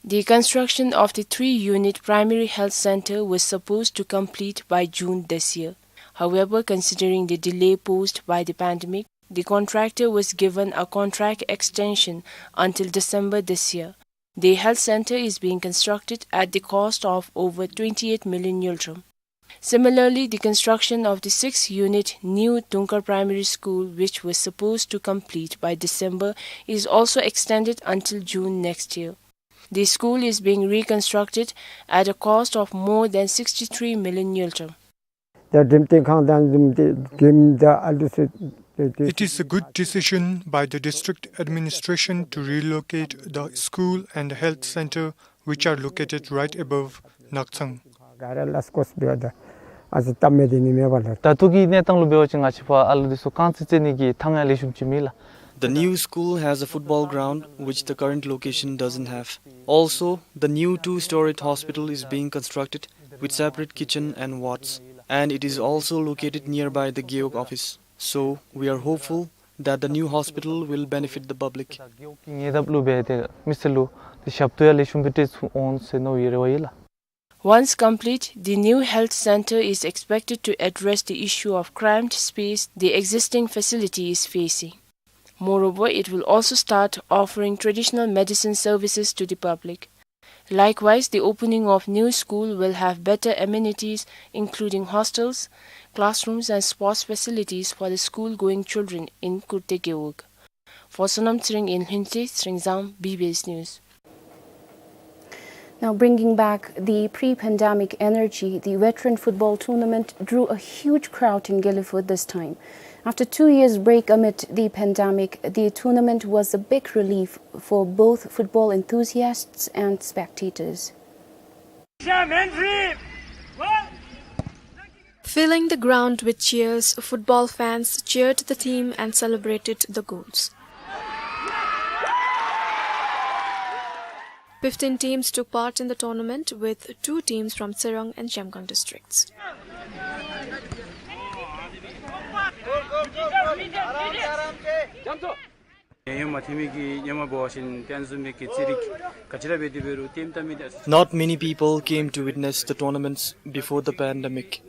The construction of the three-unit primary health center was supposed to complete by June this year. However, considering the delay posed by the pandemic, the contractor was given a contract extension until December this year. The health center is being constructed at the cost of over twenty-eight million ngultrum. Similarly, the construction of the six-unit new Dungkhar Primary School, which was supposed to complete by December, is also extended until June next year. The school is being reconstructed at a cost of more than sixty-three million ngultrum. ད་འགྲེམས་སྟོན་ཁང་དང་འཛོམས་ཏེ་འགྲེམས་ད་ཨ་ལུ་ཚུ་ཏེ་ཏེ། It is a good decision by the district administration to relocate the school and the health center, which are located right above Nakchang. ག་ར་ལས་སྐོར་འབདཝ་ད་ཨ་ཙི་སྟབས་མ་བདེ་ནི་མེད་པས་ལགས། ད་ལྟོ་གི་གནས་སྟངས་ལུ་འབད་བ་ཅིན་ང་བཅས་ཕར་ཨ་ལུ་འདི་ཚུ་རྐང་རྩེད་རྩེད་ནི་གི་ཐང་ཡང་ལེགས་ཤོམ་ཅིག་མེད་ལགས། The new school has a football ground, which the current location doesn't have. Also, the new two-storied hospital is being constructed with separate kitchen and wards, and it is also located nearby the Gewog office. So, we are hopeful that the new hospital will benefit the public. ཉེ་འདབས་ལུ་སྦེ་ཏེ་མི་སེར་ལུ་ཏེ་ཞབས་ཏོག་ཡང་ལེགས་ཤོམ་སྦེ་སྤྲོད་ཚུགས་འོང་ཟེར་མནོ་བའི་རེ་བ་ཡོད་ལགས། Once complete, the new health center is expected to address the issue of cramped space the existing facility is facing. Moreover, it will also start offering traditional medicine services to the public. Likewise, the opening of new school will have better amenities, including hostels, classrooms, and sports facilities for the school-going children in Kurte Gewog. For Sonam Tsering in Lhentse, Tsering Zam, B B S News. Now, bringing back the pre-pandemic energy, the veteran football tournament drew a huge crowd in Gelephu this time. After two years' break amid the pandemic, the tournament was a big relief for both football enthusiasts and spectators. Filling the ground with cheers, football fans cheered the team and celebrated the goals. Fifteen teams took part in the tournament, with two teams from Tsirang and Zhemgang districts. Not many people came to witness the tournaments before the pandemic.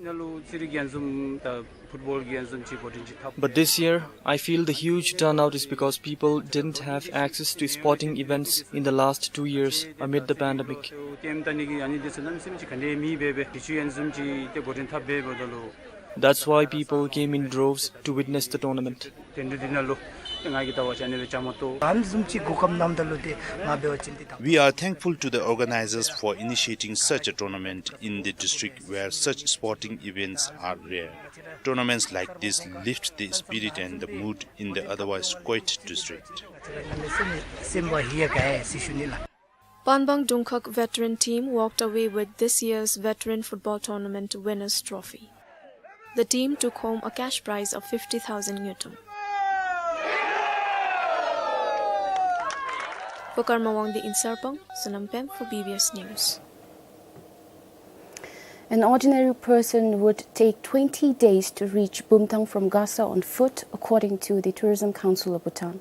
But this year, I feel the huge turnout is because people didn't have access to sporting events in the last two years amid the pandemic. That's why people came in droves to witness the tournament. We are thankful to the organizers for initiating such a tournament in the district where such sporting events are rare. Tournaments like this lift the spirit and the mood in the otherwise quiet district. Panbang Dungkhag veteran team walked away with this year's Veteran Football Tournament winner's trophy. The team took home a cash prize of fifty thousand ngultrum. For Karma Wangdi in Sarpang, Sonam Pem for B B S News. An ordinary person would take twenty days to reach Bumthang from Gasa on foot, according to the Tourism Council of Bhutan.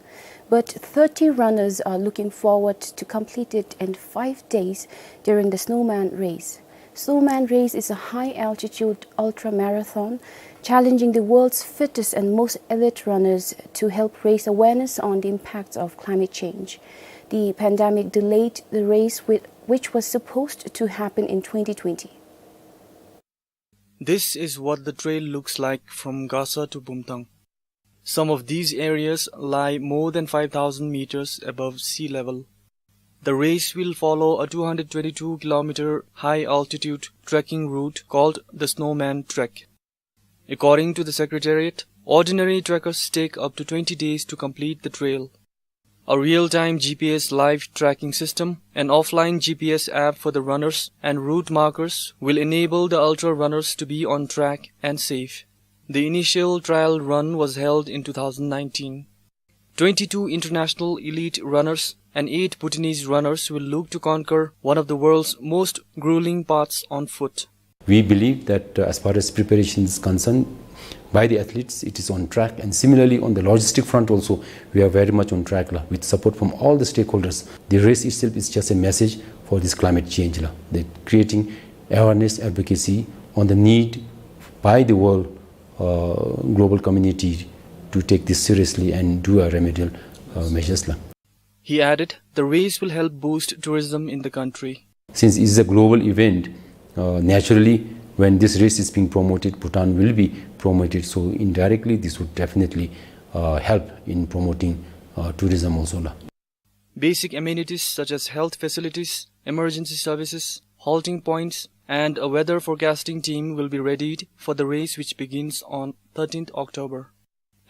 But thirty runners are looking forward to complete it in five days during the Snowman Race. Snowman Race is a high-altitude ultra-marathon challenging the world's fittest and most elite runners to help raise awareness on the impacts of climate change. The pandemic delayed the race, with, which was supposed to happen in twenty twenty. This is what the trail looks like from Gasa to Bumthang. Some of these areas lie more than five thousand meters above sea level. The race will follow a two hundred twenty-two kilometer high-altitude trekking route called the Snowman Trek. According to the Secretariat, ordinary trekkers take up to twenty days to complete the trail. A real-time G P S live tracking system, an offline G P S app for the runners, and route markers will enable the ultra runners to be on track and safe. The initial trial run was held in two thousand nineteen. Twenty-two international elite runners and eight Bhutanese runners will look to conquer one of the world's most grueling paths on foot. We believe that, uh, as far as preparation is concerned, by the athletes, it is on track, and similarly on the logistic front also, we are very much on track, la, with support from all the stakeholders. The race itself is just a message for this climate change, la, the creating awareness, advocacy on the need by the world, uh, global community to take this seriously and do a remedial, uh, measures, la. He added, the race will help boost tourism in the country. Since it's a global event, uh, naturally, when this race is being promoted, Bhutan will be promoted. So indirectly, this would definitely, uh, help in promoting, uh, tourism also, la. Basic amenities such as health facilities, emergency services, halting points, and a weather forecasting team will be readied for the race, which begins on thirteenth October.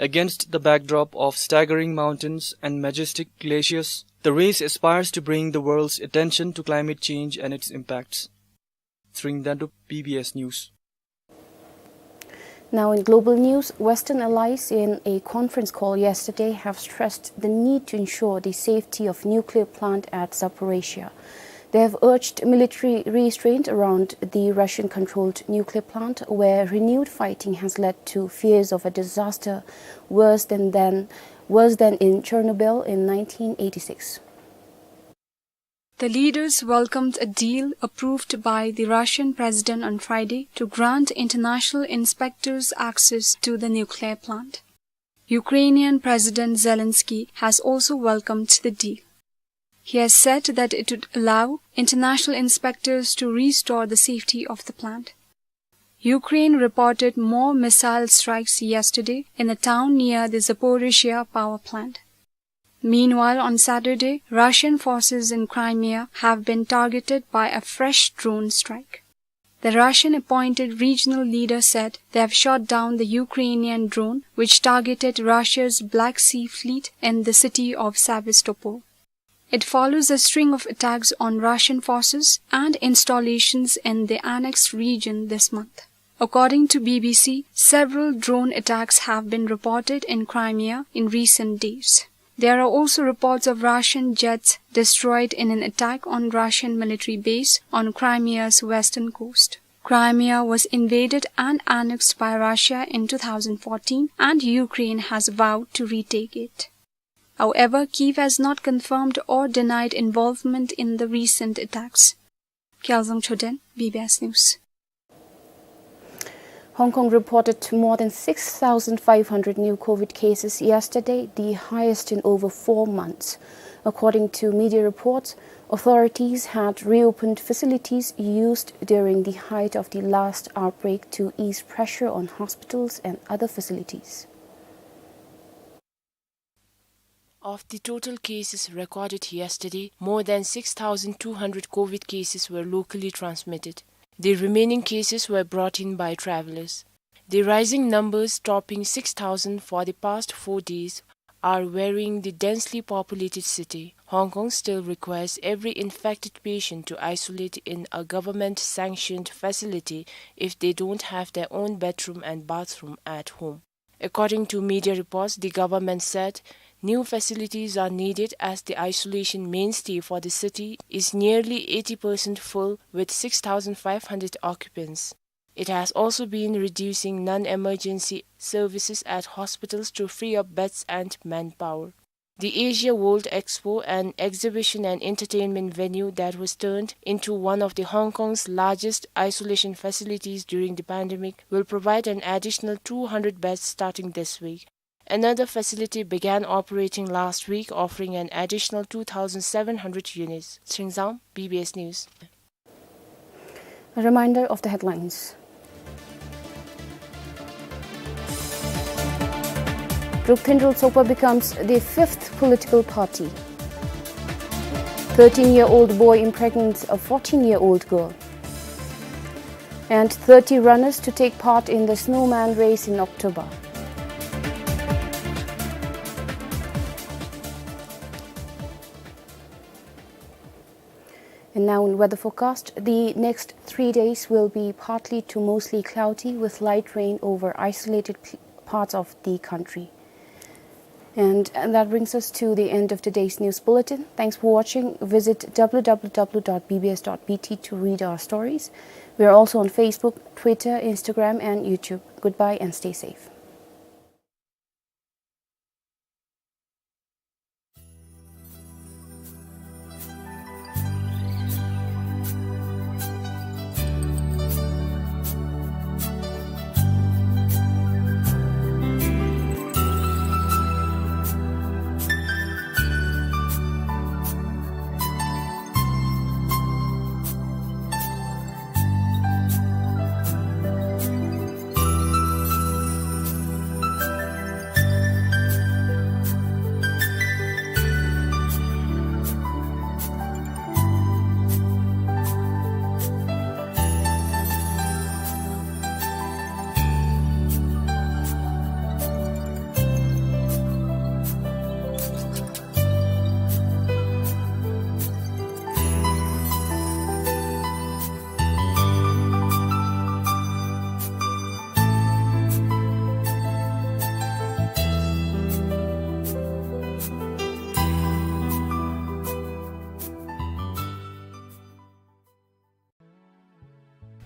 Against the backdrop of staggering mountains and majestic glaciers, the race aspires to bring the world's attention to climate change and its impacts. Tshering Dendup, B B S News. Now in global news, Western allies in a conference call yesterday have stressed the need to ensure the safety of nuclear plant at Zaporizhzhia. They have urged military restraint around the Russian-controlled nuclear plant, where renewed fighting has led to fears of a disaster worse than, than, worse than in Chernobyl in nineteen eighty-six. The leaders welcomed a deal approved by the Russian president on Friday to grant international inspectors access to the nuclear plant. Ukrainian President Zelensky has also welcomed the deal. He has said that it would allow international inspectors to restore the safety of the plant. Ukraine reported more missile strikes yesterday in a town near the Zaporizhzhia power plant. Meanwhile, on Saturday, Russian forces in Crimea have been targeted by a fresh drone strike. The Russian-appointed regional leader said they have shot down the Ukrainian drone which targeted Russia's Black Sea Fleet in the city of Sevastopol. It follows a string of attacks on Russian forces and installations in the annexed region this month. According to B B C, several drone attacks have been reported in Crimea in recent days. There are also reports of Russian jets destroyed in an attack on Russian military base on Crimea's western coast. Crimea was invaded and annexed by Russia in two thousand fourteen, and Ukraine has vowed to retake it. However, Kyiv has not confirmed or denied involvement in the recent attacks. Kyaljang Choden, B B S News. Hong Kong reported more than six thousand five hundred new COVID cases yesterday, the highest in over four months. According to media reports, authorities had reopened facilities used during the height of the last outbreak to ease pressure on hospitals and other facilities. Of the total cases recorded yesterday, more than six thousand two hundred COVID cases were locally transmitted. The remaining cases were brought in by travelers. The rising numbers, topping six thousand for the past four days, are worrying the densely populated city. Hong Kong still requires every infected patient to isolate in a government-sanctioned facility if they don't have their own bedroom and bathroom at home. According to media reports, the government said new facilities are needed as the isolation mainstay for the city is nearly eighty percent full with six thousand five hundred occupants. It has also been reducing non-emergency services at hospitals to free up beds and manpower. The Asia World Expo, an exhibition and entertainment venue that was turned into one of the Hong Kong's largest isolation facilities during the pandemic, will provide an additional two hundred beds starting this week. Another facility began operating last week, offering an additional two thousand seven hundred units. Chingzang, B B S News. A reminder of the headlines. Druk Thynrul Tsokpa becomes the fifth political party. Thirteen-year-old boy impregnates a fourteen-year-old girl. And thirty runners to take part in the snowman race in October. And now in weather forecast, the next three days will be partly to mostly cloudy with light rain over isolated p-, parts of the country. And, and that brings us to the end of today's news bulletin. Thanks for watching. Visit W W W dot B B S dot B T to read our stories. We are also on Facebook, Twitter, Instagram, and YouTube. Goodbye and stay safe.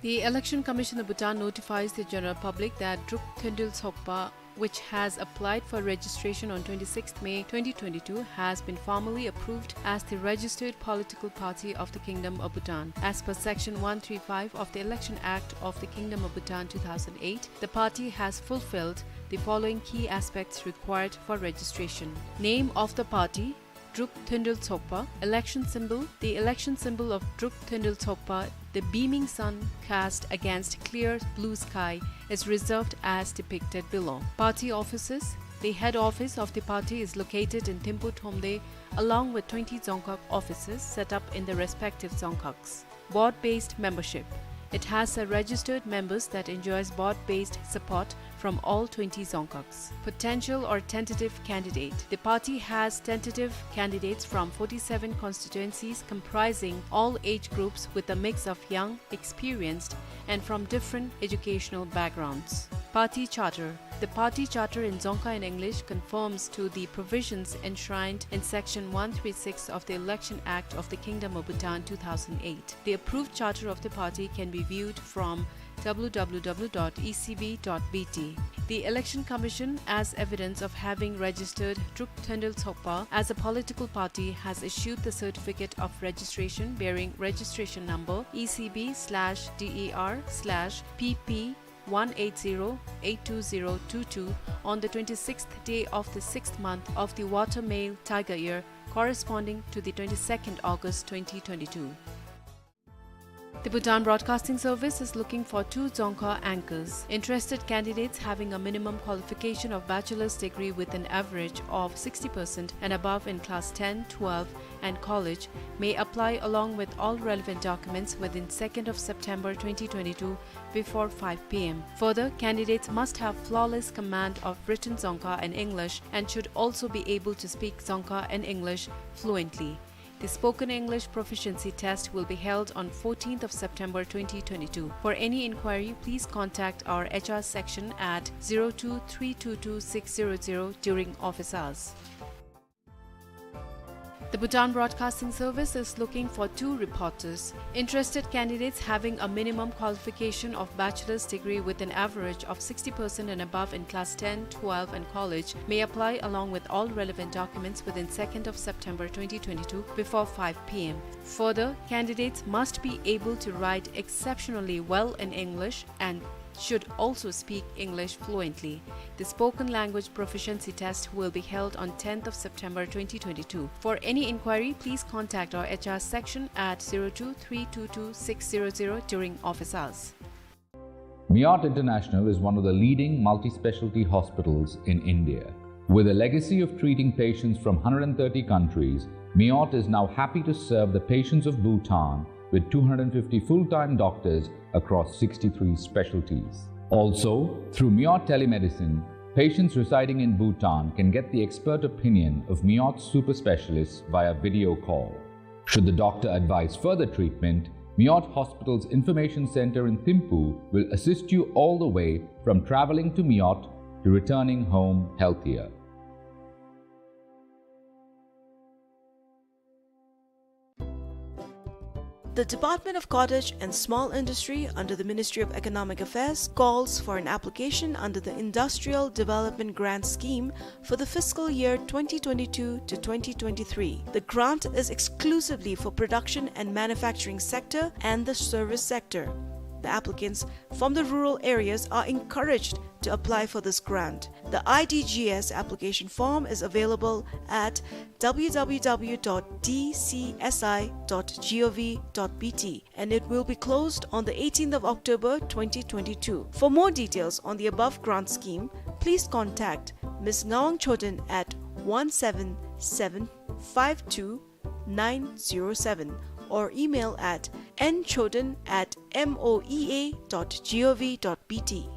The Election Commission of Bhutan notifies the general public that Druk Thynrul Tsokpa, which has applied for registration on twenty-sixth May twenty twenty-two, has been formally approved as the registered political party of the Kingdom of Bhutan. As per Section one three five of the Election Act of the Kingdom of Bhutan two thousand eight, the party has fulfilled the following key aspects required for registration. Name of the party, Druk Thynrul Tsokpa. Election symbol. The election symbol of Druk Thynrul Tsokpa, the beaming sun cast against clear blue sky, is reserved as depicted below. Party offices. The head office of the party is located in Thimphu Thromde, along with twenty Dzongkhag offices set up in the respective Dzongkhags. Board-based membership. It has a registered members that enjoys board-based support from all twenty Dzongkhags. Potential or tentative candidate. The party has tentative candidates from forty-seven constituencies, comprising all age groups, with a mix of young, experienced, and from different educational backgrounds. Party charter. The party charter in Dzongkha and English conforms to the provisions enshrined in Section one three six of the Election Act of the Kingdom of Bhutan two thousand eight. The approved charter of the party can be viewed from w w w dot e c b dot b t. The Election Commission, as evidence of having registered Druk Thendel Tsokpa as a political party, has issued the certificate of registration bearing registration number E C B slash D E R slash P P one eight zero eight two zero two two on the twenty-sixth day of the sixth month of the water male tiger year, corresponding to the twenty-second August twenty twenty-two. The Bhutan Broadcasting Service is looking for two Dzongkha anchors. Interested candidates having a minimum qualification of bachelor's degree with an average of sixty percent and above in class ten, twelve and college may apply along with all relevant documents within second of September twenty twenty-two before five p m. Further, candidates must have flawless command of written Dzongkha and English and should also be able to speak Dzongkha and English fluently. The spoken English proficiency test will be held on fourteenth of September twenty twenty-two. For any inquiry, please contact our H R section at zero two three two two six zero zero during office hours. The Bhutan Broadcasting Service is looking for two reporters. Interested candidates having a minimum qualification of bachelor's degree with an average of sixty percent and above in class ten, twelve and college may apply along with all relevant documents within second of September twenty twenty-two before five p m. Further, candidates must be able to write exceptionally well in English and should also speak English fluently. The spoken language proficiency test will be held on tenth of September twenty twenty-two. For any inquiry, please contact our H R section at zero two three two two six zero zero during office hours. Meot International is one of the leading multi-specialty hospitals in India. With a legacy of treating patients from hundred and thirty countries, Meot is now happy to serve the patients of Bhutan with two hundred fifty full-time doctors across sixty-three specialties. Also, through Meot Telemedicine, patients residing in Bhutan can get the expert opinion of Meot super specialists via video call. Should the doctor advise further treatment, Meot Hospital's Information Center in Thimphu will assist you all the way from traveling to Meot to returning home healthier. The Department of Cottage and Small Industry under the Ministry of Economic Affairs calls for an application under the Industrial Development Grant Scheme for the fiscal year twenty twenty-two to twenty twenty-three. The grant is exclusively for production and manufacturing sector and the service sector. The applicants from the rural areas are encouraged to apply for this grant. The I D G S application form is available at w w w dot d c s i dot g o v dot b t, and it will be closed on the eighteenth of October twenty twenty-two. For more details on the above grant scheme, please contact Miss Ngawang Choden at one seven seven five two nine zero seven or email at n choden at m o e a dot g o v dot b t.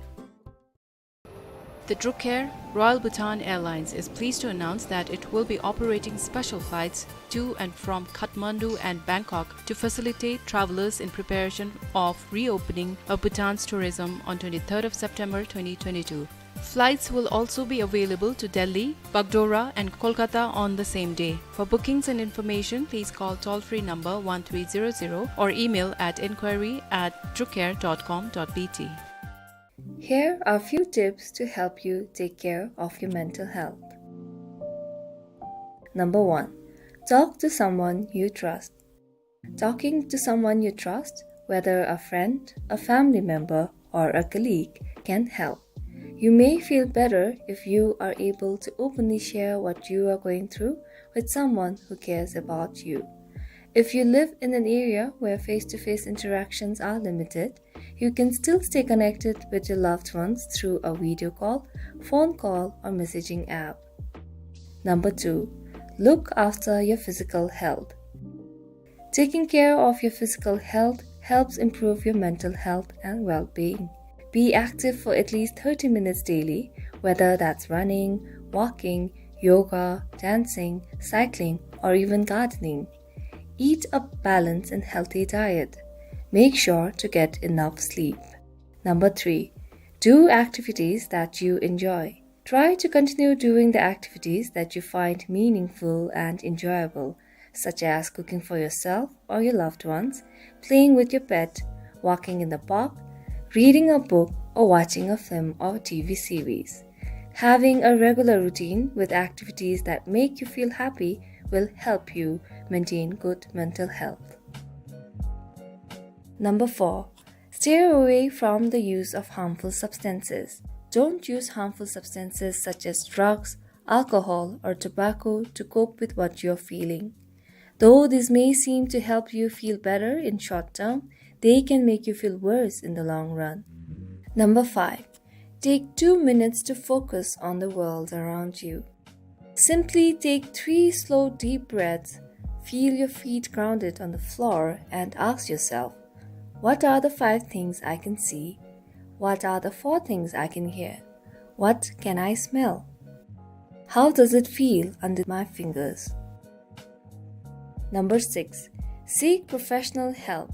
The Druk Air, Royal Bhutan Airlines, is pleased to announce that it will be operating special flights to and from Kathmandu and Bangkok to facilitate travelers in preparation of reopening of Bhutan's tourism on twenty-third of September twenty twenty-two. Flights will also be available to Delhi, Bagdogra and Kolkata on the same day. For bookings and information, please call toll-free number one three zero zero or email at inquiry at drukair dot com dot b t. Here are few tips to help you take care of your mental health. Number one, talk to someone you trust. Talking to someone you trust, whether a friend, a family member, or a colleague, can help. You may feel better if you are able to openly share what you are going through with someone who cares about you. If you live in an area where face-to-face interactions are limited, you can still stay connected with your loved ones through a video call, phone call, or messaging app. Number two, look after your physical health. Taking care of your physical health helps improve your mental health and well-being. Be active for at least thirty minutes daily, whether that's running, walking, yoga, dancing, cycling, or even gardening. Eat a balanced and healthy diet. Make sure to get enough sleep. Number three, do activities that you enjoy. Try to continue doing the activities that you find meaningful and enjoyable, such as cooking for yourself or your loved ones, playing with your pet, walking in the park, reading a book, or watching a film or T V series. Having a regular routine with activities that make you feel happy will help you maintain good mental health. Number four, stay away from the use of harmful substances. Don't use harmful substances such as drugs, alcohol, or tobacco to cope with what you're feeling. Though this may seem to help you feel better in short term, they can make you feel worse in the long run. Number five, take two minutes to focus on the world around you. Simply take three slow, deep breaths, feel your feet grounded on the floor, and ask yourself, "What are the five things I can see? What are the four things I can hear? What can I smell? How does it feel under my fingers?" Number six, seek professional help.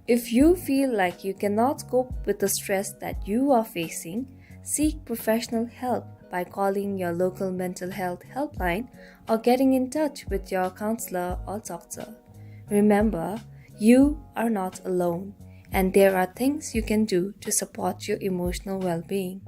If you feel like you cannot cope with the stress that you are facing, seek professional help by calling your local mental health helpline or getting in touch with your counselor or doctor. Remember, you are not alone, and there are things you can do to support your emotional well-being.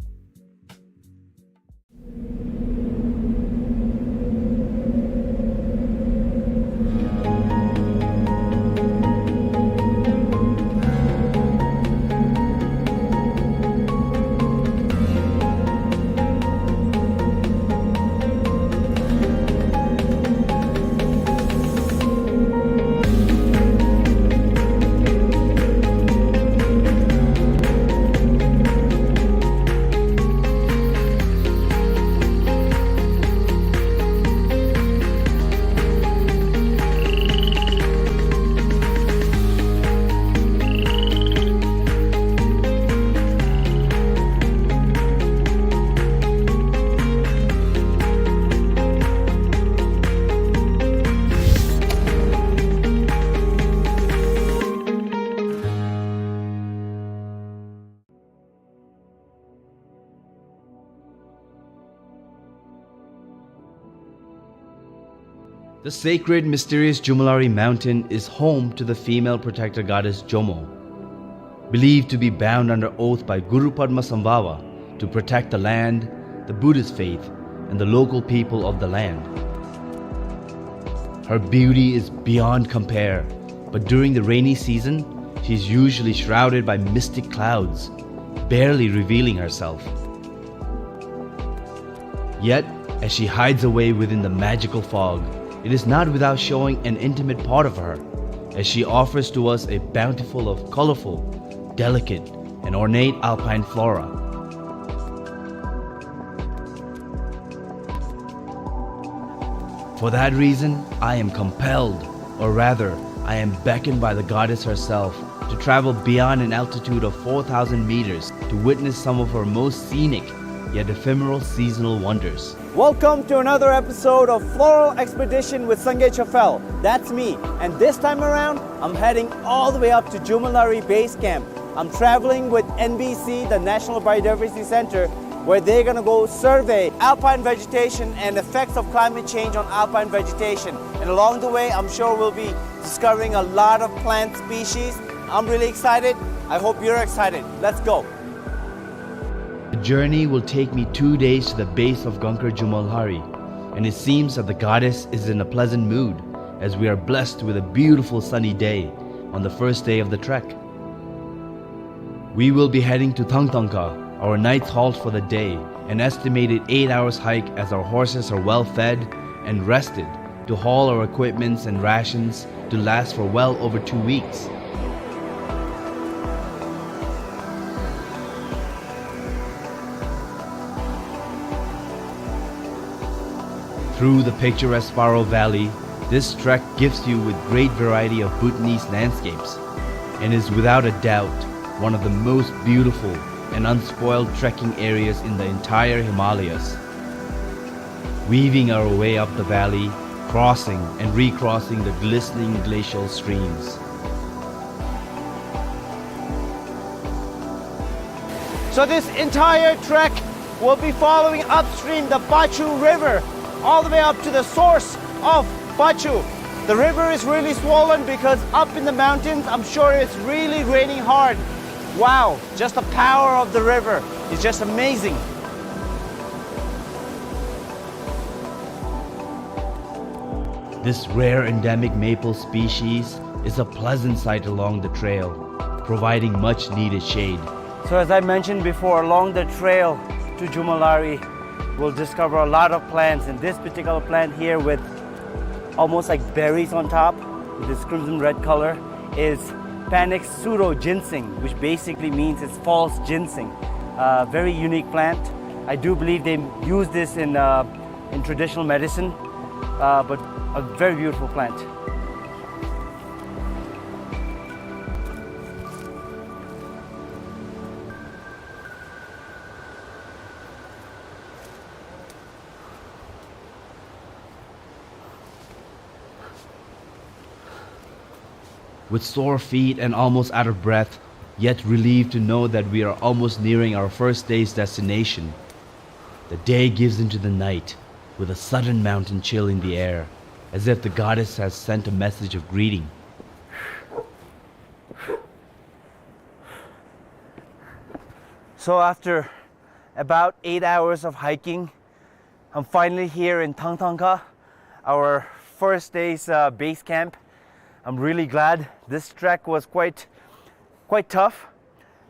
The sacred, mysterious Jomolhari mountain is home to the female protector goddess Jomo, believed to be bound under oath by Guru Padmasambhava to protect the land, the Buddhist faith, and the local people of the land. Her beauty is beyond compare, but during the rainy season, she is usually shrouded by mystic clouds, barely revealing herself. Yet, as she hides away within the magical fog, it is not without showing an intimate part of her, as she offers to us a bountiful of colorful, delicate, and ornate alpine flora. For that reason, I am compelled, or rather, I am beckoned by the goddess herself to travel beyond an altitude of four thousand meters to witness some of her most scenic yet ephemeral seasonal wonders. Welcome to another episode of Floral Expedition with Sangay Chafel. That's me, and this time around, I'm heading all the way up to Jomolhari Base Camp. I'm traveling with N B C, the National Biodiversity Center, where they're gonna go survey alpine vegetation and effects of climate change on alpine vegetation. And along the way, I'm sure we'll be discovering a lot of plant species. I'm really excited. I hope you're excited. Let's go. The journey will take me two days to the base of Gangkar Jomolhari, and it seems that the goddess is in a pleasant mood, as we are blessed with a beautiful sunny day on the first day of the trek. We will be heading to Thangthangkha, our night's halt for the day, an estimated eight hours hike, as our horses are well fed and rested to haul our equipments and rations to last for well over two weeks. Through the picturesque Paro Valley, this trek gifts you with great variety of Bhutanese landscapes. and is without a doubt one of the most beautiful and unspoiled trekking areas in the entire Himalayas. Weaving our way up the valley, crossing and recrossing the glistening glacial streams. So this entire trek will be following upstream the Pachu River, all the way up to the source of Pachu. The river is really swollen because up in the mountains, I'm sure it's really raining hard. Wow, just the power of the river is just amazing. This rare endemic maple species is a pleasant sight along the trail, providing much needed shade. So as I mentioned before, along the trail to Jomolhari, we'll discover a lot of plants, and this particular plant here with almost like berries on top, with this crimson red color, is Panax pseudo ginseng, which basically means it's false ginseng. Uh, very unique plant. I do believe they use this in, uh, in traditional medicine, uh, but a very beautiful plant. With sore feet and almost out of breath, yet relieved to know that we are almost nearing our first day's destination, the day gives into the night with a sudden mountain chill in the air, as if the goddess has sent a message of greeting. So after about eight hours of hiking, I'm finally here in Thangthangkha, our first day's, uh, base camp. I'm really glad. This trek was quite, quite tough.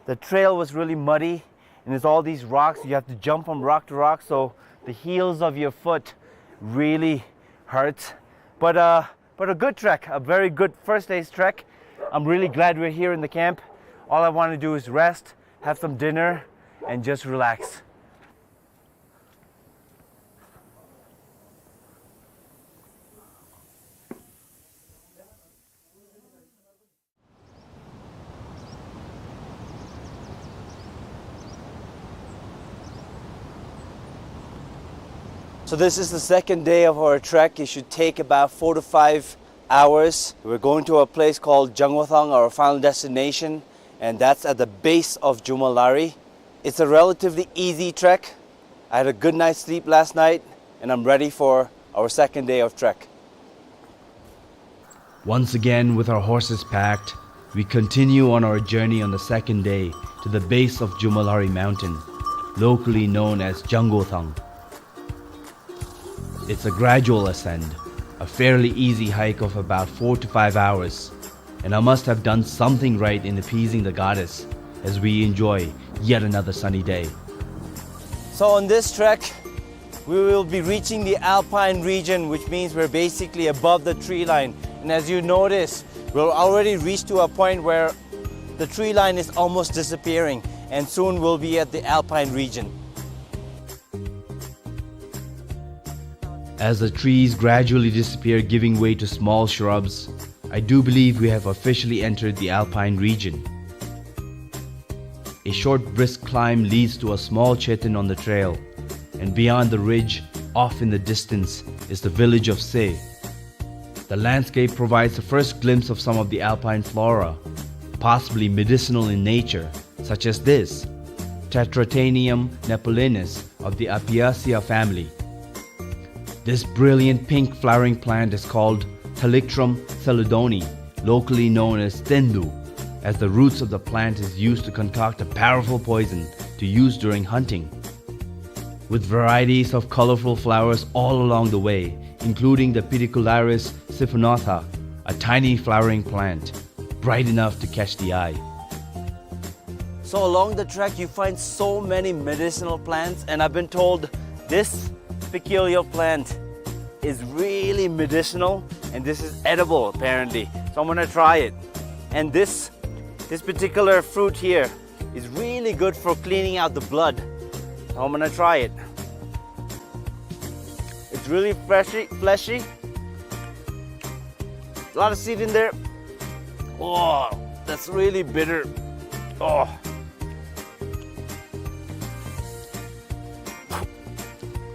The trail was really muddy, and there's all these rocks. You have to jump from rock to rock, so the heels of your foot really hurts. But, uh, but a good trek, a very good first day's trek. I'm really glad we're here in the camp. All I wanna do is rest, have some dinner, and just relax. So this is the second day of our trek. It should take about four to five hours. We're going to a place called Jangothang, our final destination, and that's at the base of Jomolhari. It's a relatively easy trek. I had a good night's sleep last night, and I'm ready for our second day of trek. Once again, with our horses packed, we continue on our journey on the second day to the base of Jomolhari Mountain, locally known as Jangothang. It's a gradual ascent, a fairly easy hike of about four to five hours, and I must have done something right in appeasing the goddess as we enjoy yet another sunny day. So on this trek, we will be reaching the alpine region, which means we're basically above the tree line. And as you notice, we'll already reach to a point where the tree line is almost disappearing, and soon we'll be at the alpine region. As the trees gradually disappear, giving way to small shrubs, I do believe we have officially entered the alpine region. A short brisk climb leads to a small cheten on the trail, and beyond the ridge, off in the distance, is the village of Se. The landscape provides the first glimpse of some of the alpine flora, possibly medicinal in nature, such as this, Tetrataenium nepalensis of the Apiaceae family. This brilliant pink flowering plant is called Thalictrum chelidonii, locally known as tendu, as the roots of the plant is used to concoct a powerful poison to use during hunting. With varieties of colorful flowers all along the way, including the Pedicularis siphonantha, a tiny flowering plant, bright enough to catch the eye. So along the track, you find so many medicinal plants, and I've been told this peculiar plant is really medicinal, and this is edible, apparently. So I'm gonna try it. And this, this particular fruit here is really good for cleaning out the blood. So I'm gonna try it. It's really fleshy, fleshy. A lot of seed in there. Oh, That's really bitter. Oh.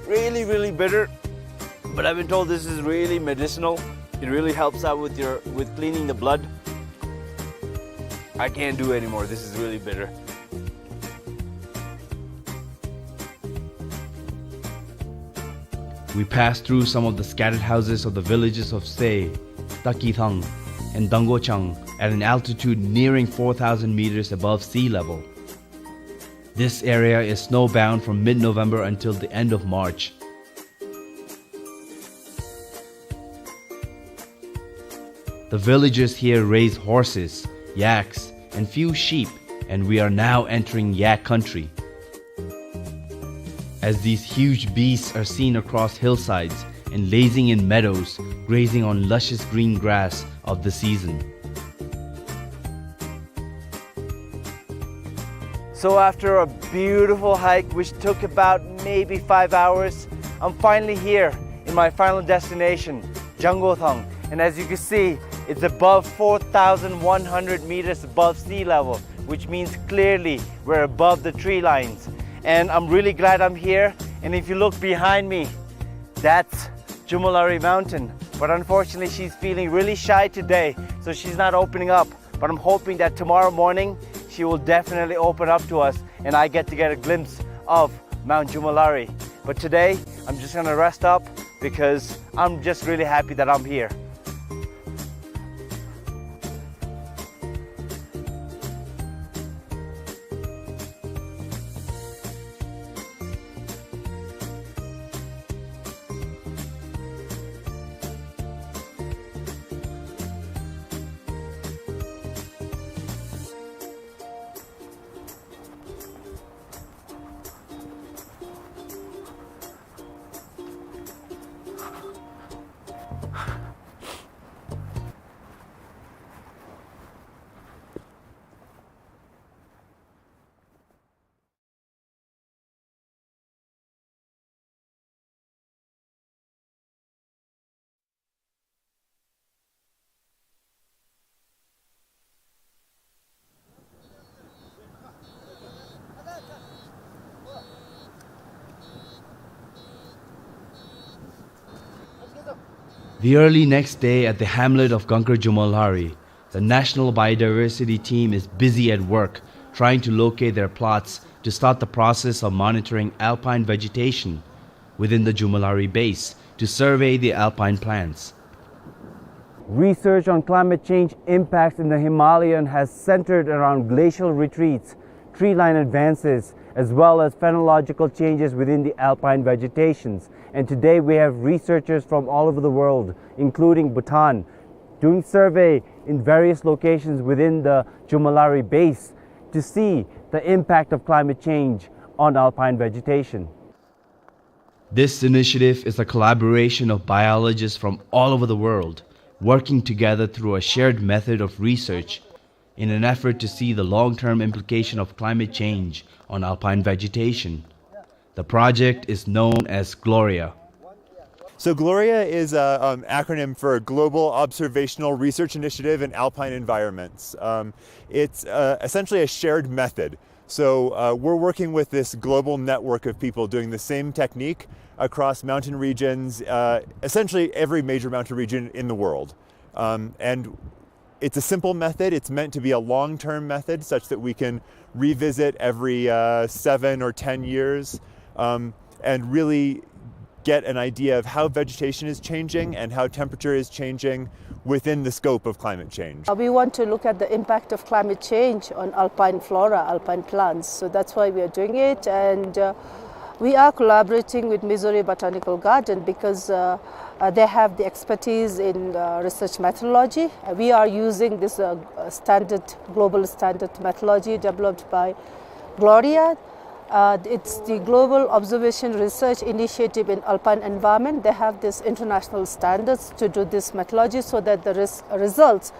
Really, really bitter. But I've been told this is really medicinal. It really helps out with your, with cleaning the blood. I can't do anymore. This is really bitter. We passed through some of the scattered houses of the villages of Say, Takithang, and Dangochang at an altitude nearing four thousand meters above sea level. This area is snowbound from mid-November until the end of March. The villagers here raise horses, yaks, and few sheep, and we are now entering yak country. As these huge beasts are seen across hillsides and lazing in meadows, grazing on luscious green grass of the season. So after a beautiful hike, which took about maybe five hours, I'm finally here in my final destination, Jangothang. And as you can see, it's above four thousand one hundred meters above sea level, which means clearly we're above the tree lines. And I'm really glad I'm here. And if you look behind me, that's Jumolari Mountain. But unfortunately, she's feeling really shy today, so she's not opening up. But I'm hoping that tomorrow morning, she will definitely open up to us and I get to get a glimpse of Mount Jumolari. But today, I'm just gonna rest up because I'm just really happy that I'm here. The early next day at the hamlet of Gankhar Jumolhari, the National Biodiversity Team is busy at work trying to locate their plots to start the process of monitoring alpine vegetation within the Jumolhari base to survey the alpine plants. Research on climate change impacts in the Himalayan has centered around glacial retreats, tree line advances, as well as phenological changes within the alpine vegetations. And today we have researchers from all over the world, including Bhutan, doing survey in various locations within the Jumolhari base to see the impact of climate change on alpine vegetation. This initiative is a collaboration of biologists from all over the world, working together through a shared method of research in an effort to see the long-term implication of climate change on alpine vegetation. The project is known as Gloria. So Gloria is an, um, acronym for Global Observational Research Initiative in Alpine Environments. Um, it's, uh, essentially a shared method. So, uh, we're working with this global network of people doing the same technique across mountain regions, uh, essentially every major mountain region in the world. Um, and it's a simple method. It's meant to be a long-term method such that we can revisit every, uh, seven or ten years, um, and really get an idea of how vegetation is changing and how temperature is changing within the scope of climate change. Uh, we want to look at the impact of climate change on alpine flora, alpine plants. So that's why we are doing it. And, uh, we are collaborating with Missouri Botanical Garden because, uh, uh, they have the expertise in, uh, research methodology. Uh, we are using this, uh, uh, standard, global standard methodology developed by Gloria. Uh, it's the Global Observation Research Initiative in Alpine Environment. They have this international standards to do this methodology so that the res-, results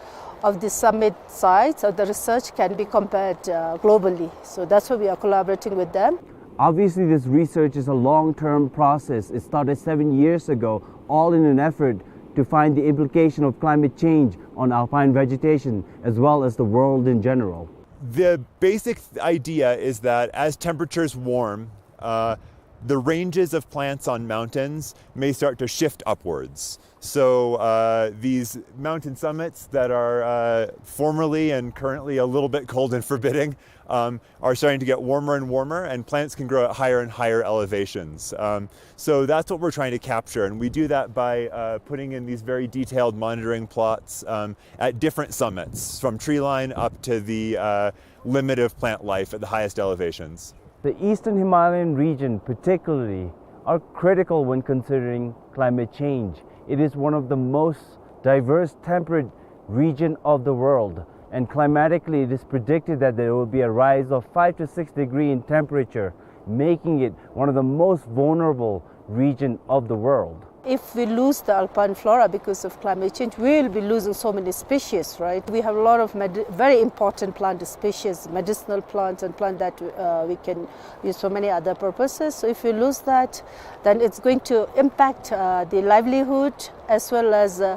of the summit sites or the research can be compared, uh, globally. So that's why we are collaborating with them. Obviously, this research is a long-term process. It started seven years ago, all in an effort to find the implication of climate change on alpine vegetation as well as the world in general. The basic th-, idea is that as temperatures warm, uh, the ranges of plants on mountains may start to shift upwards. So, uh, these mountain summits that are, uh, formerly and currently a little bit cold and forbidding, um, are starting to get warmer and warmer, and plants can grow at higher and higher elevations. Um, so that's what we're trying to capture, and we do that by, uh, putting in these very detailed monitoring plots, um, at different summits, from tree line up to the, uh, limit of plant life at the highest elevations. The Eastern Himalayan region particularly are critical when considering climate change. It is one of the most diverse temperate region of the world, and climatically it is predicted that there will be a rise of five to six degree in temperature, making it one of the most vulnerable region of the world. If we lose the alpine flora because of climate change, we will be losing so many species, right? We have a lot of medi-, very important plant species, medicinal plants and plant that, uh, we can use for many other purposes. So if we lose that, then it's going to impact, uh, the livelihood as well as, uh,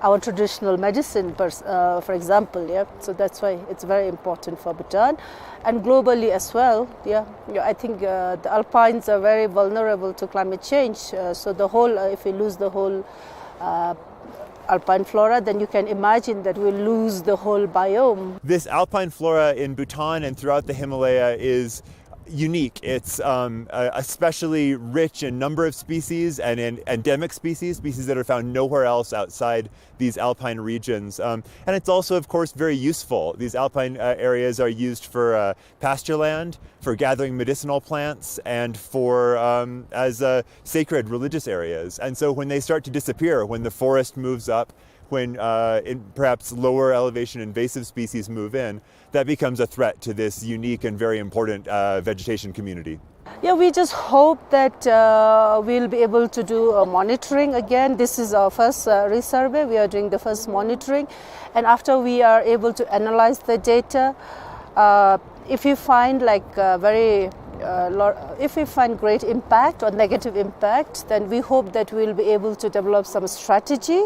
our traditional medicine, pers-, uh, for example, yeah. So that's why it's very important for Bhutan and globally as well, yeah. Yeah, I think, uh, the alpines are very vulnerable to climate change. Uh, so the whole, uh, if we lose the whole, uh, alpine flora, then you can imagine that we'll lose the whole biome. This alpine flora in Bhutan and throughout the Himalaya is unique. It's, um, uh, especially rich in number of species and in endemic species, species that are found nowhere else outside these alpine regions. Um, and it's also, of course, very useful. These alpine, uh, areas are used for, uh, pasture land, for gathering medicinal plants, and for, um, as, uh, sacred religious areas. And so when they start to disappear, when the forest moves up, when, uh, in perhaps lower elevation invasive species move in, that becomes a threat to this unique and very important, uh, vegetation community. Yeah, we just hope that, uh, we'll be able to do a monitoring again. This is our first, uh, resurvey. We are doing the first monitoring. And after we are able to analyze the data, uh, if we find, like, uh, very, uh, lo-, if we find great impact or negative impact, then we hope that we'll be able to develop some strategy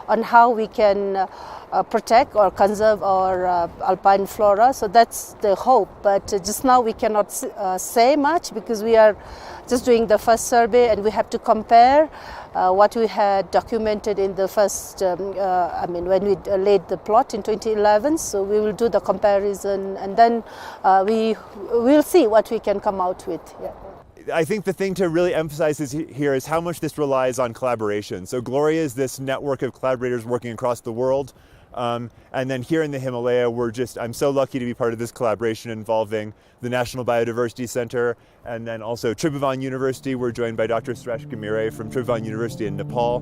on how we can, uh, uh, protect or conserve our, uh, alpine flora. So that's the hope. But, uh, just now we cannot s-, uh, say much because we are just doing the first survey and we have to compare, uh, what we had documented in the first, um, uh, I mean, when we, uh, laid the plot in twenty eleven. So we will do the comparison and then, uh, we will see what we can come out with. Yeah. I think the thing to really emphasize is he-, here is how much this relies on collaboration. So Gloria is this network of collaborators working across the world. Um, and then here in the Himalaya, we're just, I'm so lucky to be part of this collaboration involving the National Biodiversity Center and then also Tribhuvan University. We're joined by Doctor Suresh Ghimire from Tribhuvan University in Nepal.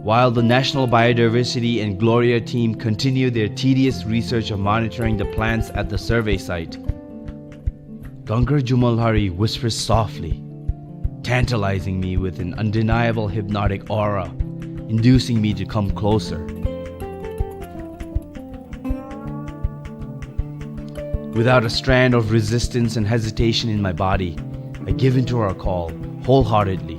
While the National Biodiversity and Gloria team continue their tedious research of monitoring the plants at the survey site, Gangar Jumolhari whispers softly, tantalizing me with an undeniable hypnotic aura, inducing me to come closer. Without a strand of resistance and hesitation in my body, I give in to her call wholeheartedly,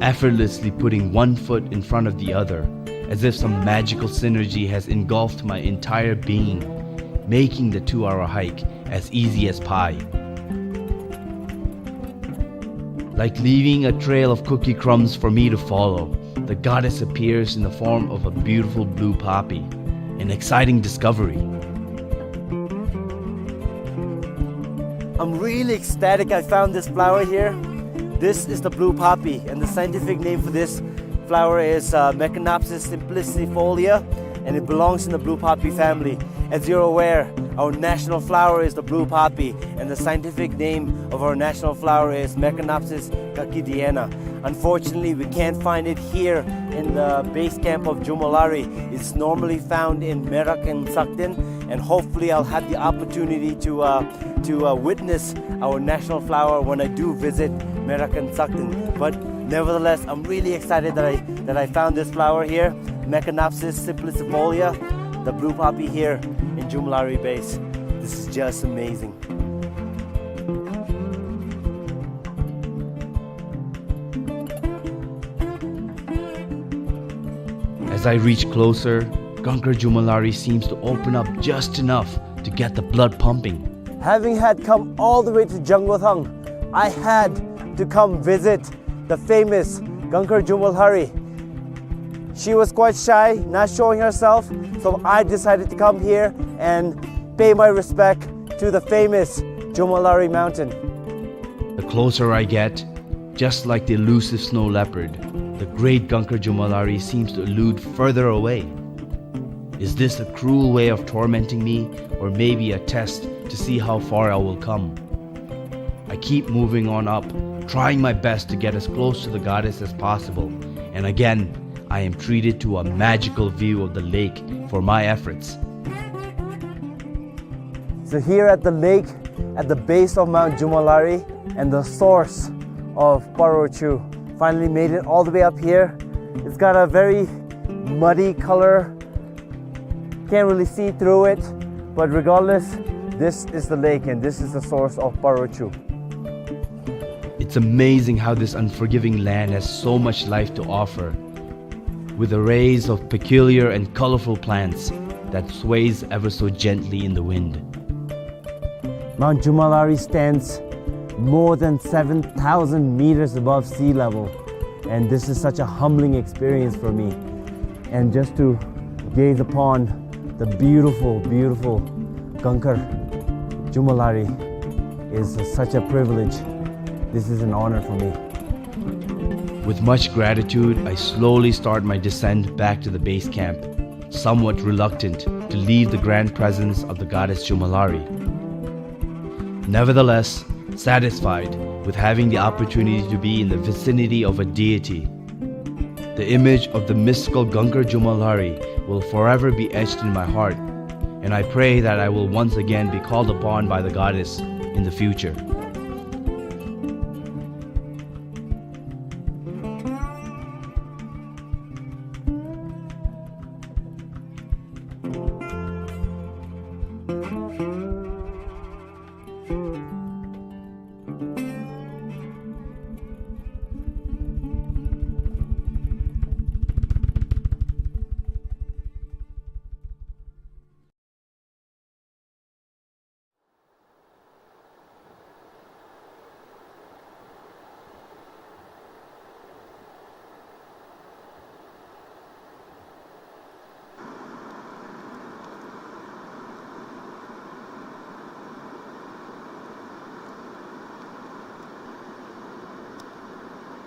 effortlessly putting one foot in front of the other, as if some magical synergy has engulfed my entire being, making the two-hour hike as easy as pie. Like leaving a trail of cookie crumbs for me to follow, the goddess appears in the form of a beautiful blue poppy, an exciting discovery. I'm really ecstatic I found this flower here. This is the blue poppy, and the scientific name for this flower is, uh, Meconopsis simplicifolia, and it belongs in the blue poppy family. As you're aware, our national flower is the blue poppy, and the scientific name of our national flower is Meconopsis cacchidiana. Unfortunately, we can't find it here in the base camp of Jumolhari. It's normally found in Merak and Sakten, and hopefully I'll have the opportunity to, uh, to, uh, witness our national flower when I do visit Merak and Sakten. But nevertheless, I'm really excited that I, that I found this flower here, Meconopsis simplicifolia, the blue poppy here in Jumolhari base. This is just amazing. As I reach closer, Gangkar Jumolhari seems to open up just enough to get the blood pumping. Having had come all the way to Jangothang, I had to come visit the famous Gangkar Jumolhari. She was quite shy, not showing herself, so I decided to come here and pay my respect to the famous Jumolhari mountain. The closer I get, just like the elusive snow leopard, the great Gangkar Jumolhari seems to elude further away. Is this a cruel way of tormenting me, or maybe a test to see how far I will come? I keep moving on up, trying my best to get as close to the goddess as possible, and again, I am treated to a magical view of the lake for my efforts. So here at the lake, at the base of Mount Jumolhari and the source of Parochu, finally made it all the way up here. It's got a very muddy color, can't really see through it, but regardless, this is the lake and this is the source of Parochu. It's amazing how this unforgiving land has so much life to offer, with arrays of peculiar and colorful plants that sways ever so gently in the wind. Mount Jumolhari stands more than seven thousand meters above sea level, and this is such a humbling experience for me. And just to gaze upon the beautiful, beautiful Gangkar Jumolhari is such a privilege. This is an honor for me. With much gratitude, I slowly start my descent back to the base camp, somewhat reluctant to leave the grand presence of the goddess Jumolhari. Nevertheless, satisfied with having the opportunity to be in the vicinity of a deity, the image of the mystical Gangkar Jumolhari will forever be etched in my heart, and I pray that I will once again be called upon by the goddess in the future.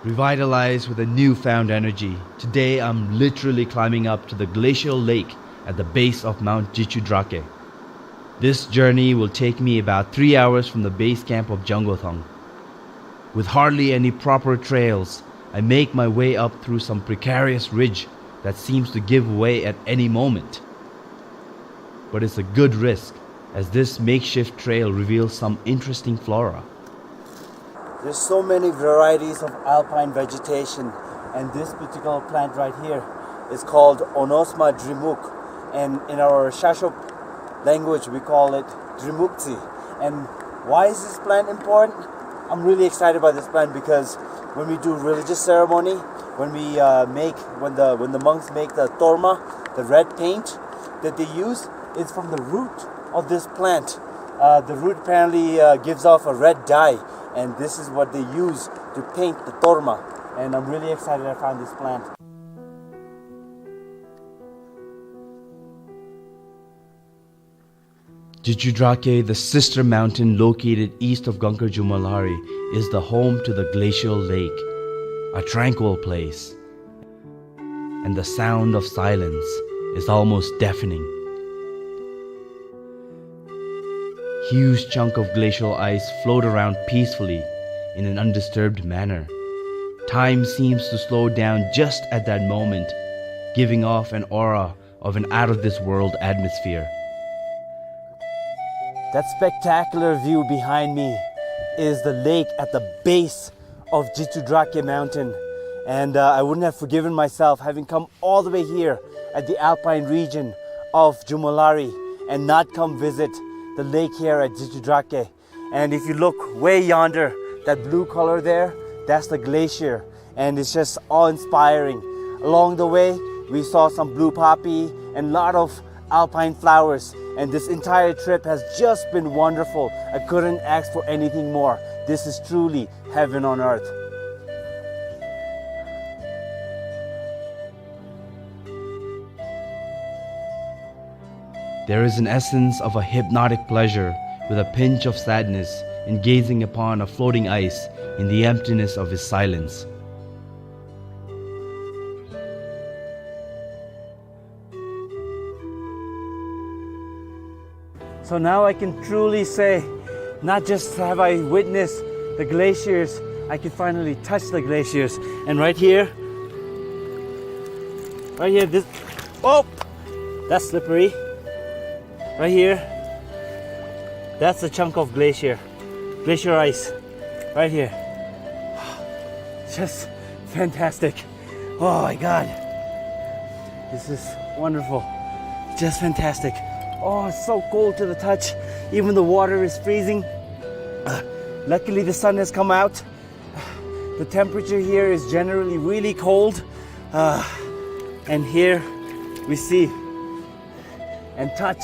Revitalized with a newfound energy, today I'm literally climbing up to the glacial lake at the base of Mount Jichudrake. This journey will take me about three hours from the base camp of Jangothang. With hardly any proper trails, I make my way up through some precarious ridge that seems to give way at any moment. But it's a good risk, as this makeshift trail reveals some interesting flora. There's so many varieties of alpine vegetation, and this particular plant right here is called Onosma drimuk, and in our Shashop language we call it drimukzi. And why is this plant important? I'm really excited about this plant because when we do religious ceremony, when we uh, make, when the when the monks make the torma, the red paint that they use, it's from the root of this plant. Uh, the root apparently uh, gives off a red dye, and this is what they use to paint the torma. And I'm really excited I found this plant. Jichudrake, the sister mountain located east of Gangkar Jumolhari, is the home to the glacial lake, a tranquil place, and the sound of silence is almost deafening. Huge chunk of glacial ice float around peacefully in an undisturbed manner. Time seems to slow down just at that moment, giving off an aura of an out-of-this-world atmosphere. That spectacular view behind me is the lake at the base of Jichudrake mountain, and uh, I wouldn't have forgiven myself having come all the way here at the alpine region of Jumolhari and not come visit the lake here at Jichudrake. And if you look way yonder, that blue color there, that's the glacier, and it's just awe-inspiring. Along the way, We saw some blue poppy and lot of alpine flowers. And this entire trip has just been wonderful. I couldn't ask for anything more. This is truly heaven on earth. There is an essence of a hypnotic pleasure with a pinch of sadness in gazing upon a floating ice in the emptiness of his silence. So now I can truly say, not just have I witnessed the glaciers, I can finally touch the glaciers. And right here, right here, this, oh, that's slippery. Right here, that's a chunk of glacier, glacier ice, right here. Just fantastic. Oh my God. This is wonderful. Just fantastic. Oh, it's so cold to the touch. Even the water is freezing. Uh, luckily, the sun has come out. The temperature here is generally really cold. Uh, and here we see and touch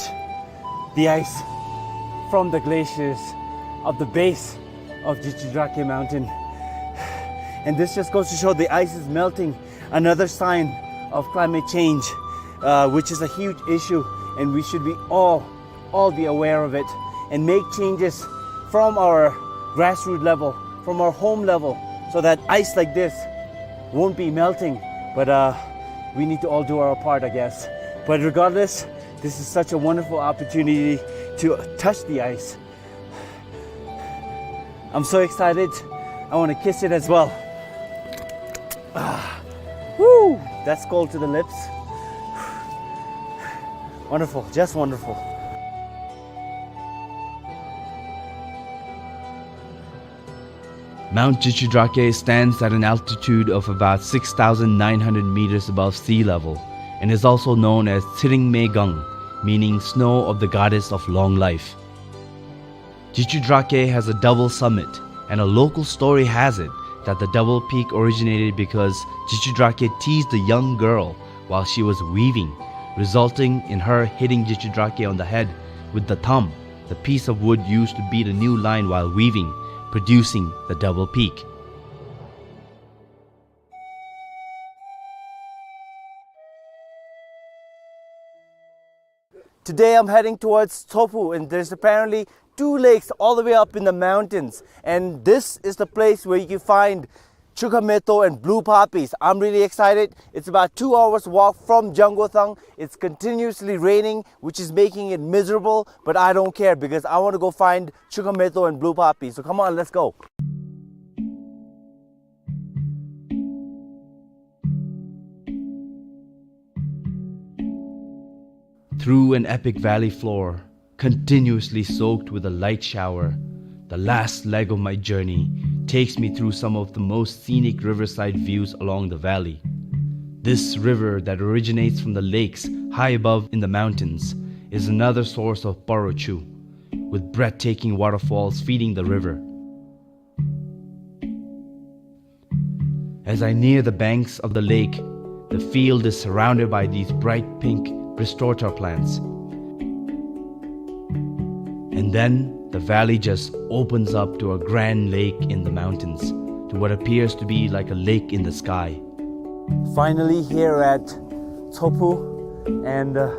the ice from the glaciers of the base of Jichudrake Mountain. And this just goes to show the ice is melting, another sign of climate change, uh, which is a huge issue, and we should be all, all be aware of it and make changes from our grassroots level, from our home level, so that ice like this won't be melting. But, uh, we need to all do our part, I guess. But regardless, this is such a wonderful opportunity to touch the ice. I'm so excited. I wanna kiss it as well. Ah, woo! That's cold to the lips. Wonderful, just wonderful. Mount Jichudrake stands at an altitude of about six thousand nine hundred meters above sea level and is also known as Tshering Me Gang, meaning snow of the goddess of long life. Jichudrake has a double summit, and a local story has it that the double peak originated because Jichudrake teased a young girl while she was weaving, resulting in her hitting Jichudrake on the head with the thumb, the piece of wood used to beat a new line while weaving, producing the double peak. Today I'm heading towards Tshopu, and there's apparently two lakes all the way up in the mountains. And this is the place where you can find Chukhameto and blue poppies. I'm really excited. It's about two hours walk from Jangothang. It's continuously raining, which is making it miserable, but I don't care because I want to go find Chukhameto and blue poppies. So come on, let's go. Through an epic valley floor, continuously soaked with a light shower, the last leg of my journey takes me through some of the most scenic riverside views along the valley. This river that originates from the lakes high above in the mountains is another source of Paro Chu, with breathtaking waterfalls feeding the river. As I near the banks of the lake, the field is surrounded by these bright pink restorator plants. And then the valley just opens up to a grand lake in the mountains, to what appears to be like a lake in the sky. Finally here at Tshopu, and, uh,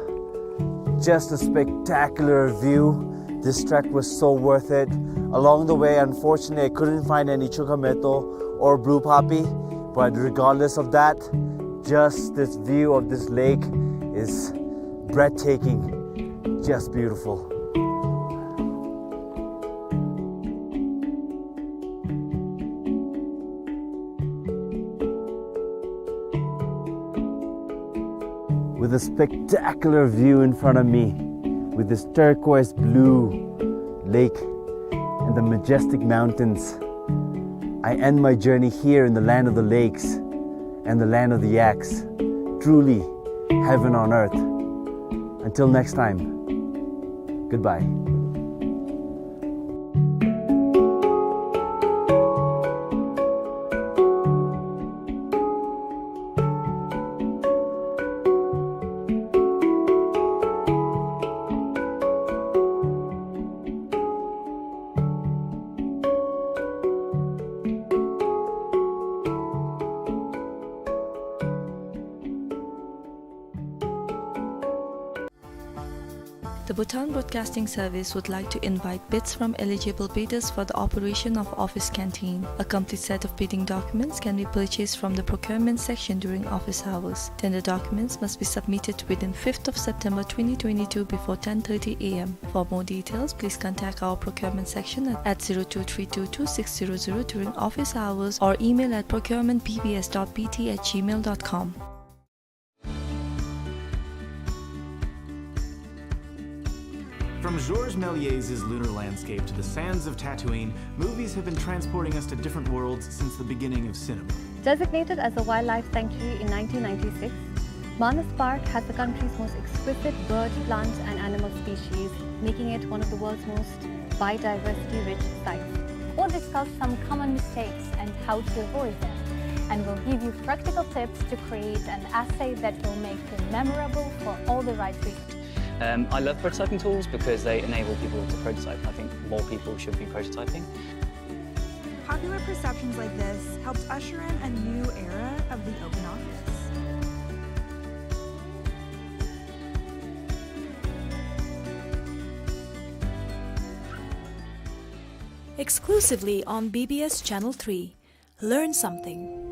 just a spectacular view. This trek was so worth it. Along the way, unfortunately, I couldn't find any Chukhameto or blue poppy, but regardless of that, just this view of this lake is breathtaking, just beautiful. With a spectacular view in front of me, with this turquoise blue lake and the majestic mountains, I end my journey here in the land of the lakes and the land of the yaks. Truly, heaven on earth. Until next time, goodbye. Bhutan Broadcasting Service would like to invite bids from eligible bidders for the operation of office canteen. A complete set of bidding documents can be purchased from the procurement section during office hours. Tender documents must be submitted within fifth of September twenty twenty-two before ten thirty A M. For more details, please contact our procurement section at, at zero two three two two six zero zero during office hours or email at procurement B B S dot B T at gmail dot com. From Georges Méliès' lunar landscape to the sands of Tatooine, movies have been transporting us to different worlds since the beginning of cinema. Designated as a wildlife sanctuary in nineteen ninety-six, Manas Park has the country's most exquisite bird, plant, and animal species, making it one of the world's most biodiversity-rich sites. We'll discuss some common mistakes and how to avoid them. And we'll give you practical tips to create an essay that will make you memorable for all the right reasons. Um, I love prototyping tools because they enable people to prototype. I think more people should be prototyping. Popular perceptions like this helped usher in a new era of the open office. Exclusively on B B S Channel three. Learn something.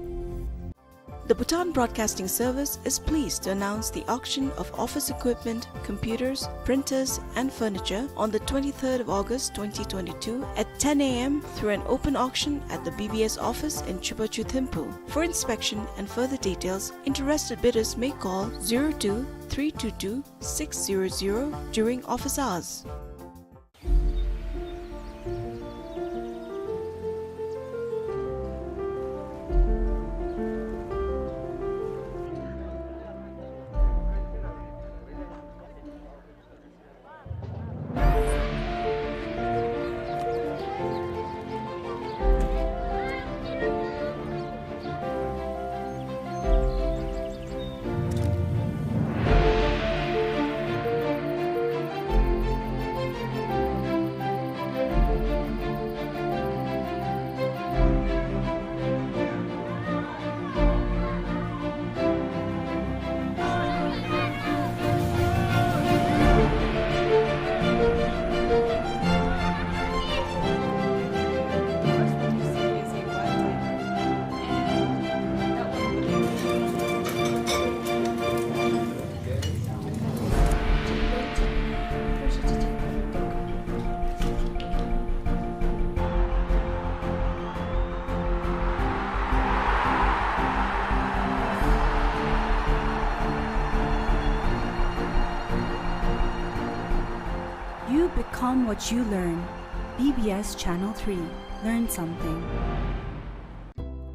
The Bhutan Broadcasting Service is pleased to announce the auction of office equipment, computers, printers, and furniture on the twenty-third of August twenty twenty-two at ten A M through an open auction at the B B S office in Chubachu Thimphu. For inspection and further details, interested bidders may call zero two three two two six zero zero during office hours. You become what you learn. B B S Channel three. Learn something.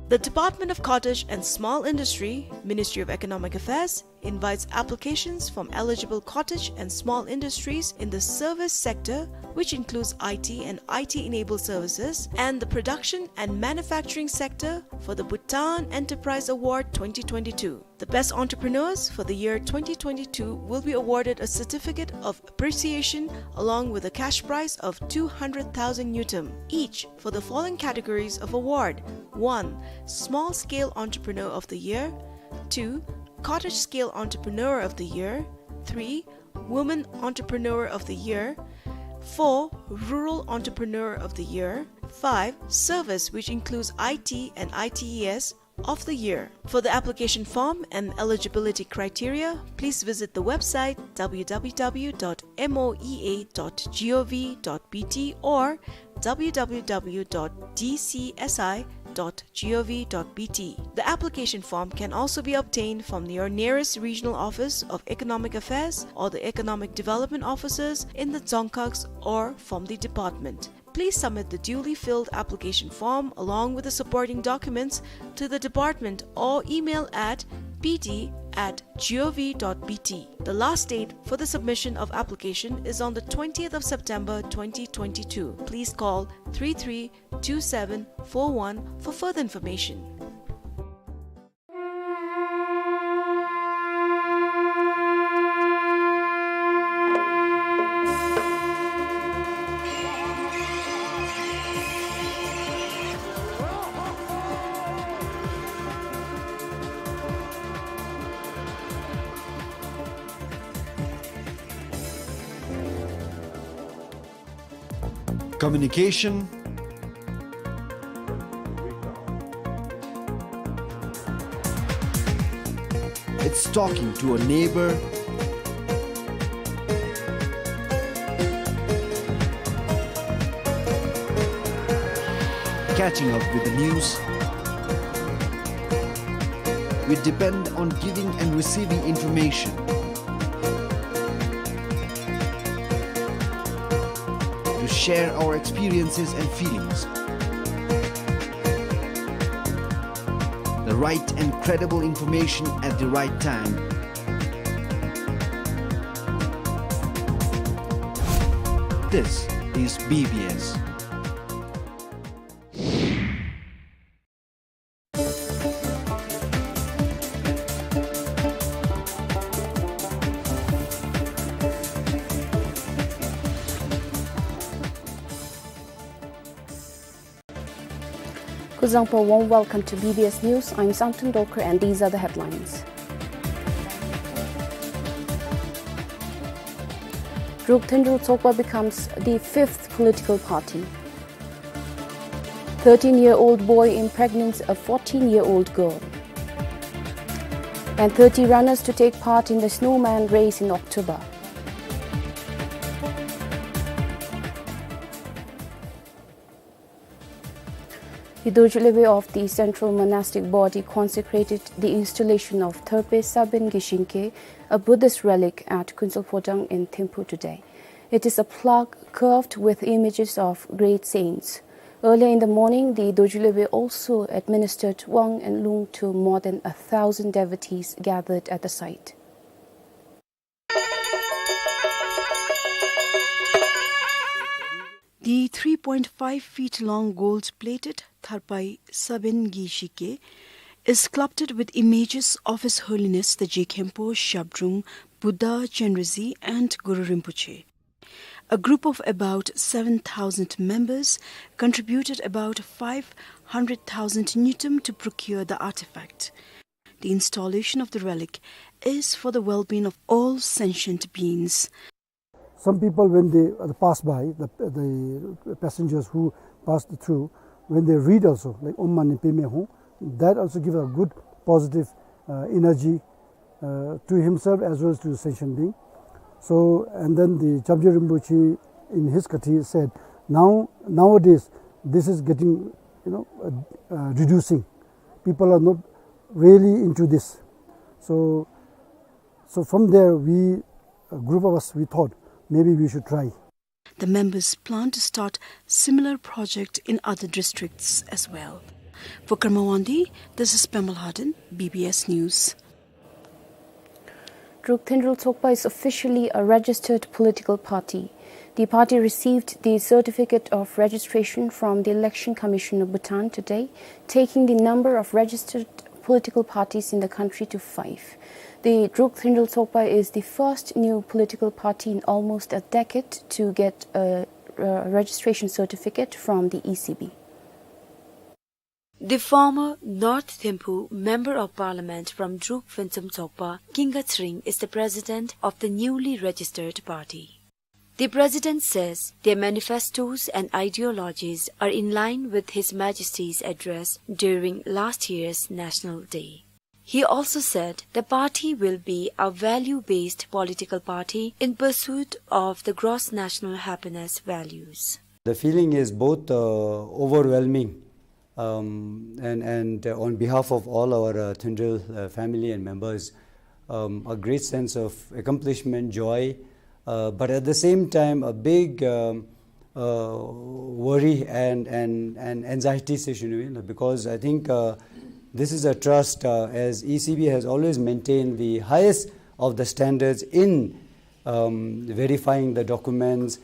The Department of Cottage and Small Industry, Ministry of Economic Affairs, invites applications from eligible cottage and small industries in the service sector, which includes I T and I T-enabled services, and the production and manufacturing sector for the Bhutan Enterprise Award twenty twenty-two. The best entrepreneurs for the year twenty twenty-two will be awarded a certificate of appreciation along with a cash prize of two hundred thousand ngultrum each for the following categories of award: one, Small Scale Entrepreneur of the Year; two, Cottage Scale Entrepreneur of the Year; three, Woman Entrepreneur of the Year; four, Rural Entrepreneur of the Year; five, Service, which includes I T and I T E S, of the Year. For the application form and eligibility criteria, please visit the website w w w dot m o e a dot g o v dot b t or w w w dot d c s i dot g o v dot b t. The application form can also be obtained from your nearest regional office of economic affairs or the economic development offices in the Dzongkhags or from the department. Please submit the duly filled application form along with the supporting documents to the department or email at b d at g o v dot b t. The last date for the submission of application is on the twentieth of September twenty twenty-two. Please call three three two seven four one for further information. Communication. It's talking to a neighbor, catching up with the news. We depend on giving and receiving information to share our experiences and feelings. The right and credible information at the right time. This is B B S. Kuzuzangpo, warm welcome to B B S News. I'm Samten Dolkar and these are the headlines. Druk Thenjol Tsokpa becomes the fifth political party. Thirteen-year-old boy impregnates a fourteen-year-old girl. And thirty runners to take part in the snowman race in October. The Dorji Lebe of the Central Monastic Body consecrated the installation of Thurpe Saben Gyishingke, a Buddhist relic, at Kuensel Phodrang in Thimphu today. It is a plaque carved with images of great saints. Earlier in the morning, the Dorji Lebe also administered wang and lung to more than a thousand devotees gathered at the site. The three point five feet long gold-plated Thurpe Saben Gyishingke is sculpted with images of His Holiness the Je Khenpo Shabdrung Buddha Chenrezig and Guru Rinpoche. A group of about seven thousand members contributed about five hundred thousand ngultrum to procure the artifact. The installation of the relic is for the well-being of all sentient beings. Some people, when they, uh, pass by, the, the passengers who passed through, when they read also, like, "Om Mani Padme Hum," that also gives a good positive, uh, energy, uh, to himself as well as to the sentient being. So, and then the Chapje Rinpoche in his Kathi said, "Now, nowadays, this is getting, you know, uh, uh, reducing. People are not really into this." So, so from there, we, a group of us, we thought maybe we should try. The members plan to start similar project in other districts as well. For Karma Wangdi, this is Pema Lhaden, B B S News. Druk Thenjol Tsokpa is officially a registered political party. The party received the certificate of registration from the Election Commission of Bhutan today, taking the number of registered political parties in the country to five. The Druk Thenjol Tsokpa is the first new political party in almost a decade to get a, a registration certificate from the E C B. The former North Thimphu Member of Parliament from Druk Phuentsum Tsokpa, Kinga Tsering, is the president of the newly registered party. The president says their manifestos and ideologies are in line with His Majesty's address during last year's National Day. He also said the party will be a value-based political party in pursuit of the gross national happiness values. The feeling is both, uh, overwhelming, um, and, and, uh, on behalf of all our, uh, Thenjol, uh, family and members, um, a great sense of accomplishment, joy, uh, but at the same time, a big, um, uh, worry and, and, and anxiety, sir, you know, because I think, uh, this is a trust, uh, as E C B has always maintained the highest of the standards in, um, verifying the documents.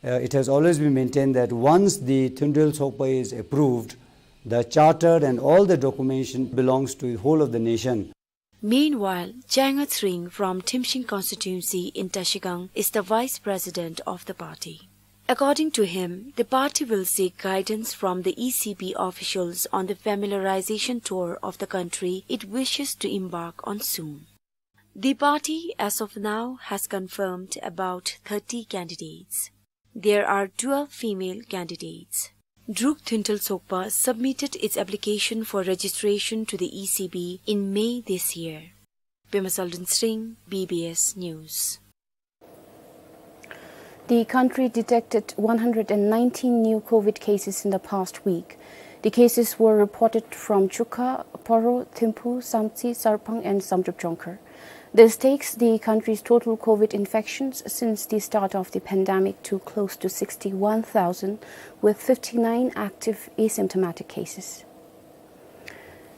Uh, it has always been maintained that once the Thenjol Tsokpa is approved, the charter and all the documentation belongs to the whole of the nation. Meanwhile, Changa Tsering from Thimshing constituency in Trashigang is the vice president of the party. According to him, the party will seek guidance from the E C B officials on the familiarization tour of the country it wishes to embark on soon. The party, as of now, has confirmed about thirty candidates. There are twelve female candidates. Druk Thunthal Sokpa submitted its application for registration to the E C B in May this year. Pema Saldun Sring, B B S News. The country detected one hundred and nineteen new COVID cases in the past week. The cases were reported from Chukha, Paro, Thimphu, Samtse, Sarpang, and Samdrup Jongkhar. This takes the country's total COVID infections since the start of the pandemic to close to sixty-one thousand, with fifty-nine active asymptomatic cases.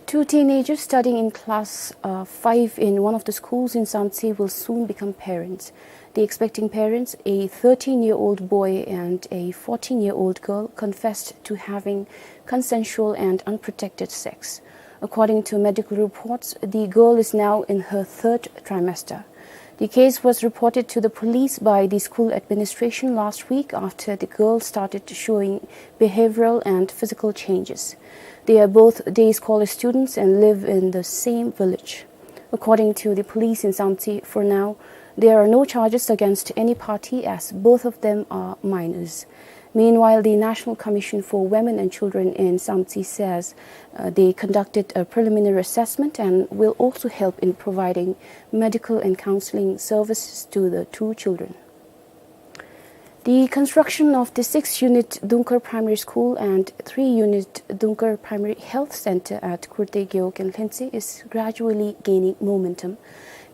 Two teenagers studying in class, uh, five in one of the schools in Samtse will soon become parents. The expecting parents, a thirteen-year-old boy and a fourteen-year-old girl, confessed to having consensual and unprotected sex. According to medical reports, the girl is now in her third trimester. The case was reported to the police by the school administration last week after the girl started showing behavioral and physical changes. They are both day scholar students and live in the same village. According to the police in Samtse, for now, there are no charges against any party as both of them are minors. Meanwhile, the National Commission for Women and Children in Samtse says, uh, they conducted a preliminary assessment and will also help in providing medical and counseling services to the two children. The construction of the six-unit Dungkhar Primary School and three-unit Dungkhar Primary Health Center at Kurte Gewog in Lhintse is gradually gaining momentum.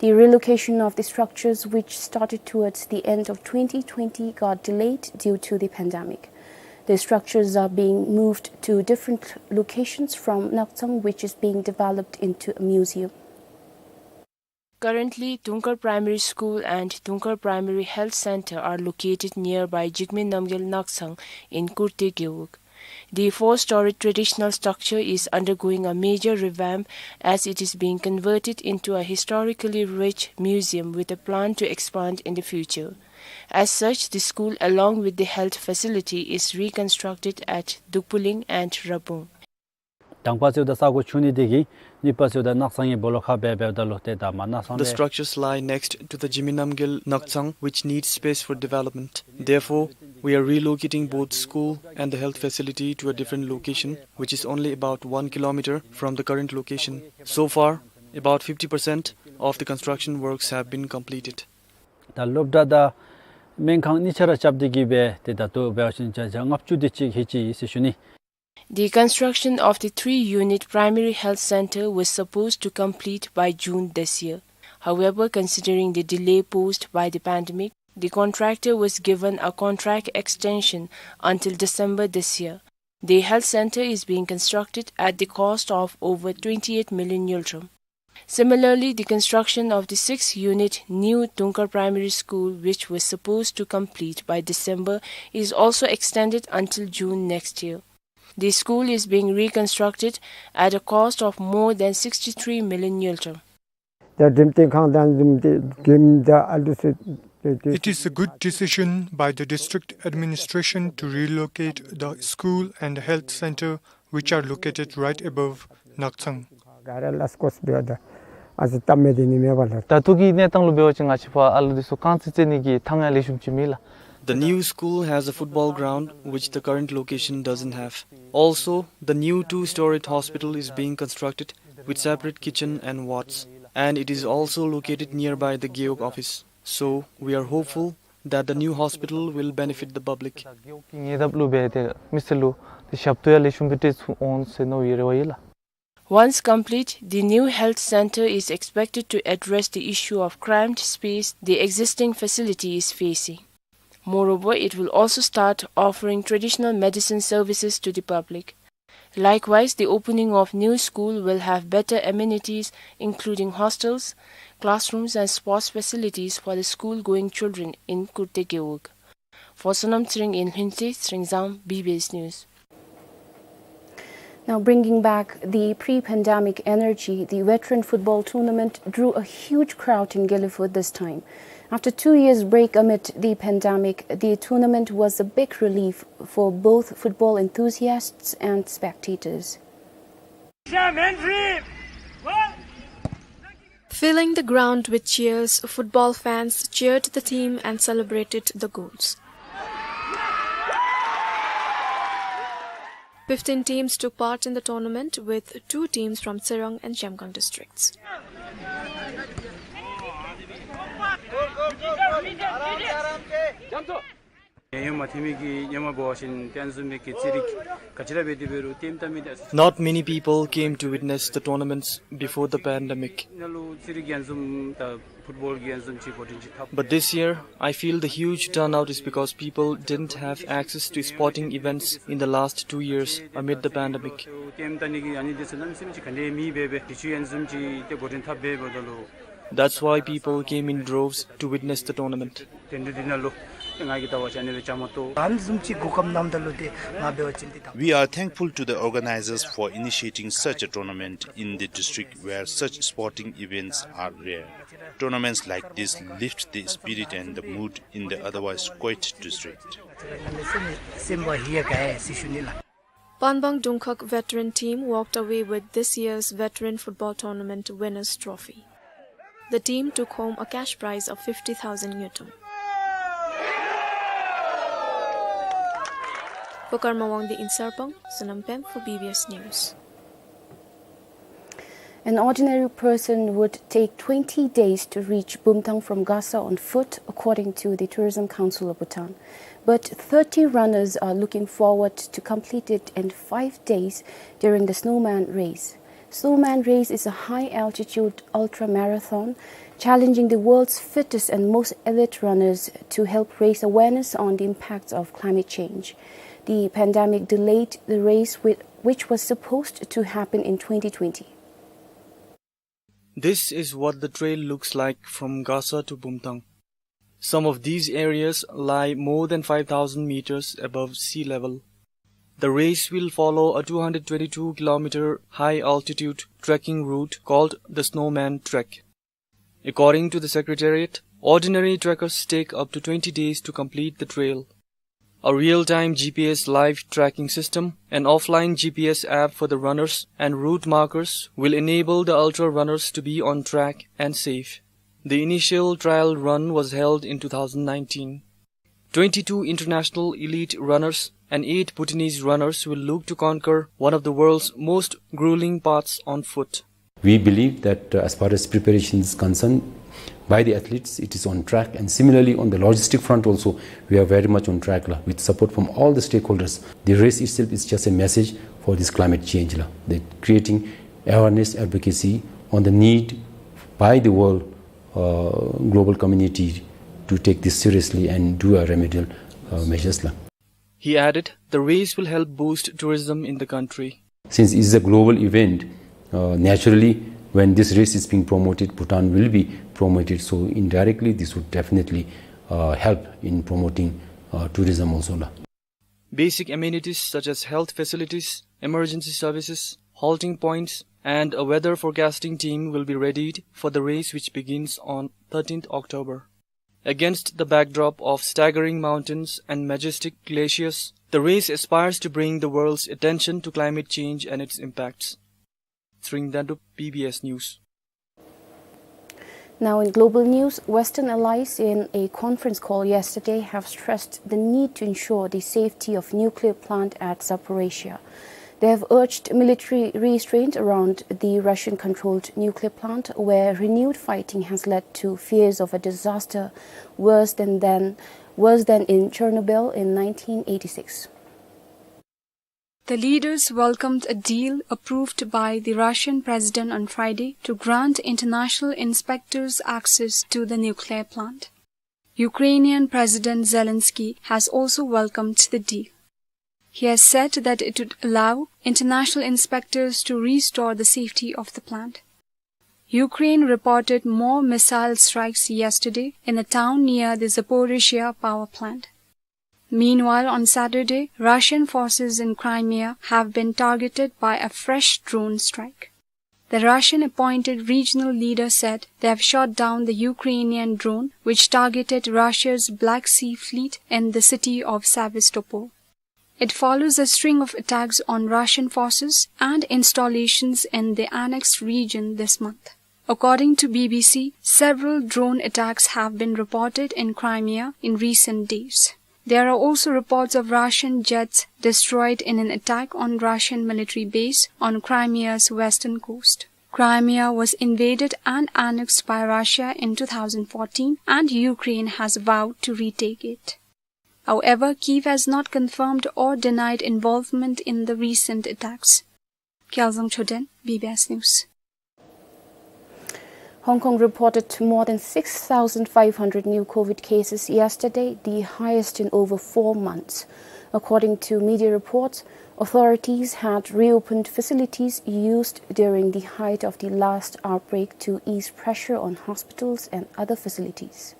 The relocation of the structures, which started towards the end of twenty twenty, got delayed due to the pandemic. The structures are being moved to different locations from Nakchang, which is being developed into a museum. Currently, Dungkhar Primary School and Dungkhar Primary Health Center are located nearby Jigme Namgyal Nakchang in Kurte Gewog. The four-story traditional structure is undergoing a major revamp as it is being converted into a historically rich museum with a plan to expand in the future. As such, the school along with the health facility is reconstructed at Dukpuling and Rabung. དང་པ་ཟེརཝ་ད་ས་གོ་ཆུང་ནི་དེ་གིས་གཉིས་པ་ཟེརཝ་ད་ནགས་ཚང་གི་སྦོ་ལོགས་ཁར་སྦེ་འབདཝ་ད་ལུ་ཏེ་ད་མར་ནགས་ཚང་ལས། The structures lie next to the Jigme Namgyal Nakchang, which needs space for development. Therefore, we are relocating both school and the health facility to a different location, which is only about one kilometer from the current location. So far, about fifty percent of the construction works have been completed. ད་སློབ་གྲྭ་དང་སྨན་ཁང་གཉིས་ཆ་ར་རྐྱབ་སྟེ་གི་སྦེ་ཏེ་ད་ལྟོ་འབད་བ་ཅིན་བརྒྱ་ཆ་ལྔ་བཅུ་དེ་ཅིག་ལྷོད་ཅི་ཟེར་ཞུ་ནི། The construction of the three-unit primary health center was supposed to complete by June this year. However, considering the delay posed by the pandemic, the contractor was given a contract extension until December this year. The health center is being constructed at the cost of over twenty-eight million ngultrum. Similarly, the construction of the six-unit new Dungkhar Primary School, which was supposed to complete by December, is also extended until June next year. The school is being reconstructed at a cost of more than sixty-three million ngultrum. It is a good decision by the district administration to relocate the school and health center, which are located right above Nakchang. ད་ལྟོ་གི་གནས་སྟངས་ལུ་འབད་བ་ཅིན་ང་བཅས་ཕར་ཨ་ལུ་འདི་ཚུ་རྐང་རྩེད་རྩེད་ནི་གི་ཐང་ཡང་ལེགས་ཤོམ་ཅིག་མེད་ལགས། The new school has a football ground which the current location doesn't have. Also, the new two-storied hospital is being constructed with separate kitchen and wards, and it is also located nearby the Gewog office. So, we are hopeful that the new hospital will benefit the public. ངེ་དབ་ལུ་འབད་དེ་མི་སེར་ལུ་ཏེ་ཞབས་ཏོག་ཡང་ལེགས་ཤོམ་སྦེ་སྤྲོད་ཚུགས་འོང་ཟེར་མནོ་བའི་རེ་བ་ཡོད་ལགས། Once complete, the new health center is expected to address the issue of cramped space the existing facility is facing. Moreover, it will also start offering traditional medicine services to the public. Likewise, the opening of new school will have better amenities, including hostels, classrooms, and sports facilities for the school-going children in Kurte Gewog. For Sonam Tsering in Lhintse, Tsering Zam, B B S News. Now, bringing back the pre-pandemic energy, the veteran football tournament drew a huge crowd in Gelephu this time. After two years' break amid the pandemic, the tournament was a big relief for both football enthusiasts and spectators. Filling the ground with cheers, football fans cheered the team and celebrated the goals. Fifteen teams took part in the tournament, with two teams from Tsirang and Zhemgang districts. Not many people came to witness the tournaments before the pandemic. But this year, I feel the huge turnout is because people didn't have access to sporting events in the last two years amid the pandemic. That's why people came in droves to witness the tournament. We are thankful to the organizers for initiating such a tournament in the district where such sporting events are rare. Tournaments like this lift the spirit and the mood in the otherwise quiet district. Panbang Dungkhag veteran team walked away with this year's Veteran Football Tournament Winners' Trophy. The team took home a cash prize of fifty thousand ngultrum. For Karma Wangdi in Sarpang, Sonam Pem for B B S News. An ordinary person would take twenty days to reach Bumthang from Gasa on foot, according to the Tourism Council of Bhutan. But thirty runners are looking forward to complete it in five days during the Snowman Race. Snowman Race is a high-altitude ultra-marathon challenging the world's fittest and most elite runners to help raise awareness on the impacts of climate change. The pandemic delayed the race, with which was supposed to happen in twenty twenty. This is what the trail looks like from Gasa to Bumthang. Some of these areas lie more than five thousand meters above sea level. The race will follow a two hundred twenty-two kilometer high-altitude trekking route called the Snowman Trek. According to the Secretariat, ordinary trekkers take up to twenty days to complete the trail. A real-time G P S live tracking system, an offline G P S app for the runners, and route markers will enable the ultra runners to be on track and safe. The initial trial run was held in two thousand nineteen. Twenty-two international elite runners and eight Bhutanese runners will look to conquer one of the world's most grueling paths on foot. We believe that, uh, as far as preparation is concerned, by the athletes, it is on track, and similarly on the logistic front also, we are very much on track, la, with support from all the stakeholders. The race itself is just a message for this climate change, la, the creating awareness, advocacy on the need by the world, uh, global community to take this seriously and do a remedial, uh, measures, la. He added, the race will help boost tourism in the country. Since it's a global event, uh, naturally, when this race is being promoted, Bhutan will be promoted. So indirectly, this would definitely, uh, help in promoting, uh, tourism also, la. Basic amenities such as health facilities, emergency services, halting points, and a weather forecasting team will be readied for the race, which begins on thirteenth October. Against the backdrop of staggering mountains and majestic glaciers, the race aspires to bring the world's attention to climate change and its impacts. Tring Dandup, B B S News. Now in global news, Western allies in a conference call yesterday have stressed the need to ensure the safety of nuclear plant at Zaporizhzhia. They have urged military restraint around the Russian-controlled nuclear plant, where renewed fighting has led to fears of a disaster worse than, than, worse than in Chernobyl in nineteen eighty-six. The leaders welcomed a deal approved by the Russian president on Friday to grant international inspectors access to the nuclear plant. Ukrainian President Zelensky has also welcomed the deal. He has said that it would allow international inspectors to restore the safety of the plant. Ukraine reported more missile strikes yesterday in a town near the Zaporizhzhia power plant. Meanwhile, on Saturday, Russian forces in Crimea have been targeted by a fresh drone strike. The Russian-appointed regional leader said they have shot down the Ukrainian drone, which targeted Russia's Black Sea Fleet in the city of Sevastopol. It follows a string of attacks on Russian forces and installations in the annexed region this month. According to B B C, several drone attacks have been reported in Crimea in recent days. There are also reports of Russian jets destroyed in an attack on Russian military base on Crimea's western coast. Crimea was invaded and annexed by Russia in two thousand fourteen, and Ukraine has vowed to retake it. However, Kyiv has not confirmed or denied involvement in the recent attacks. Kyaljang Choden, B B S News. Hong Kong reported more than six thousand five hundred new COVID cases yesterday, the highest in over four months. According to media reports, authorities had reopened facilities used during the height of the last outbreak to ease pressure on hospitals and other facilities.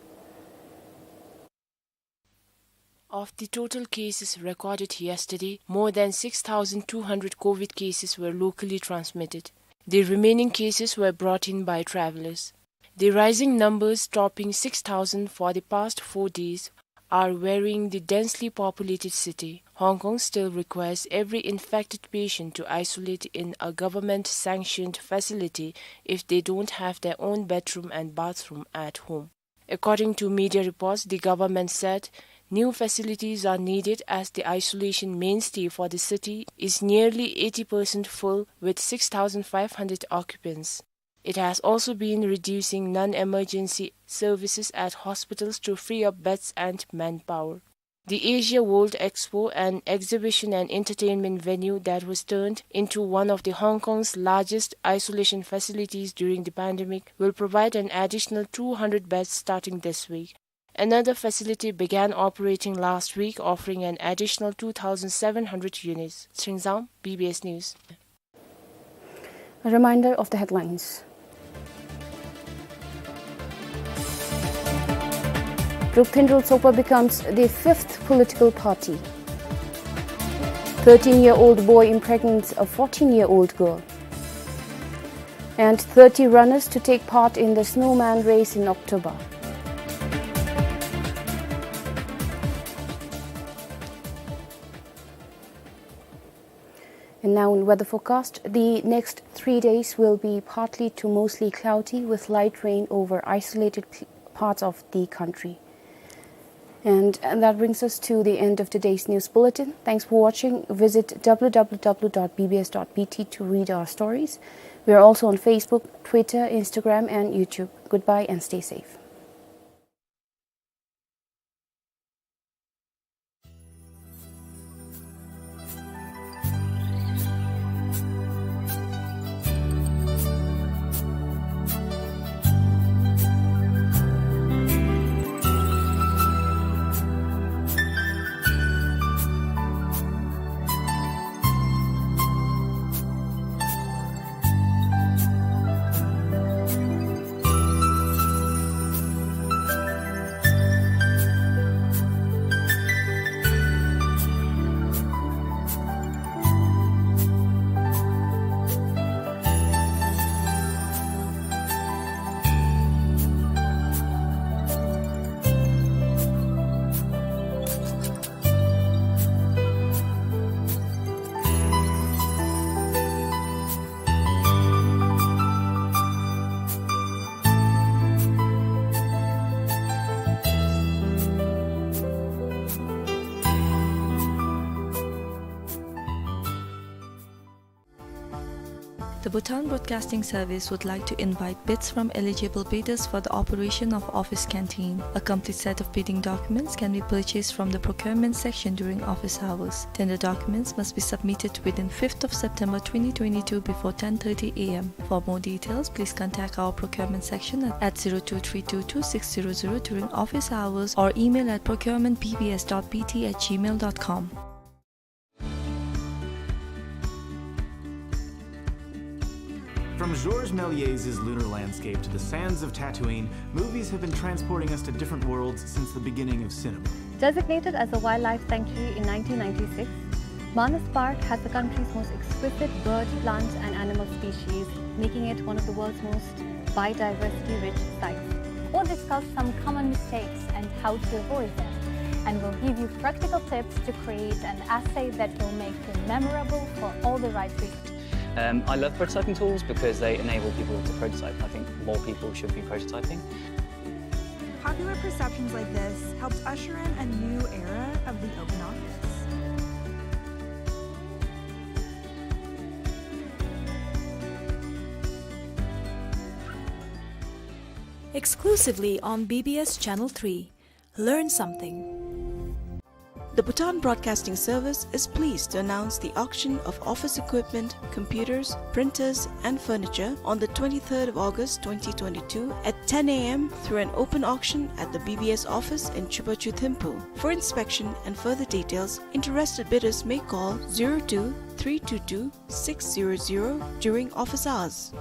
Of the total cases recorded yesterday, more than six thousand two hundred COVID cases were locally transmitted. The remaining cases were brought in by travelers. The rising numbers, topping six thousand for the past four days, are worrying the densely populated city. Hong Kong still requires every infected patient to isolate in a government-sanctioned facility if they don't have their own bedroom and bathroom at home. According to media reports, the government said new facilities are needed as the isolation mainstay for the city is nearly eighty percent full, with six thousand five hundred occupants. It has also been reducing non-emergency services at hospitals to free up beds and manpower. The Asia World Expo, an exhibition and entertainment venue that was turned into one of the Hong Kong's largest isolation facilities during the pandemic, will provide an additional two hundred beds starting this week. Another facility began operating last week, offering an additional two thousand seven hundred units. Ching Zhang, B B S News. A reminder of the headlines. Druk Thyntul Tsokpa becomes the fifth political party. Thirteen-year-old boy impregnates a fourteen-year-old girl. And thirty runners to take part in the snowman race in October. And now in weather forecast, the next three days will be partly to mostly cloudy with light rain over isolated p-, parts of the country. And, and that brings us to the end of today's news bulletin. Thanks for watching. Visit W W W dot B B S dot B T to read our stories. We are also on Facebook, Twitter, Instagram, and YouTube. Goodbye and stay safe. The Bhutan Broadcasting Service would like to invite bids from eligible bidders for the operation of office canteen. A complete set of bidding documents can be purchased from the procurement section during office hours. Tender documents must be submitted within fifth of September twenty twenty-two before ten thirty A M. For more details, please contact our procurement section at, at zero two three two two six zero zero during office hours or email at procurement B B S dot B T at gmail dot com. From Georges Méliès' lunar landscape to the sands of Tatooine, movies have been transporting us to different worlds since the beginning of cinema. Designated as a wildlife sanctuary in nineteen ninety-six, Manas Park has the country's most exquisite bird, plant, and animal species, making it one of the world's most biodiversity-rich sites. We'll discuss some common mistakes and how to avoid them, and we'll give you practical tips to create an essay that will make you memorable for all the right reasons. Um, I love prototyping tools because they enable people to prototype. I think more people should be prototyping. Popular perceptions like this helped usher in a new era of the open office. Exclusively on B B S Channel three. Learn something. The Bhutan Broadcasting Service is pleased to announce the auction of office equipment, computers, printers, and furniture on the twenty-third of August twenty twenty-two at ten A M through an open auction at the B B S office in Chubachu Thimphu. For inspection and further details, interested bidders may call zero two three two two six zero zero during office hours.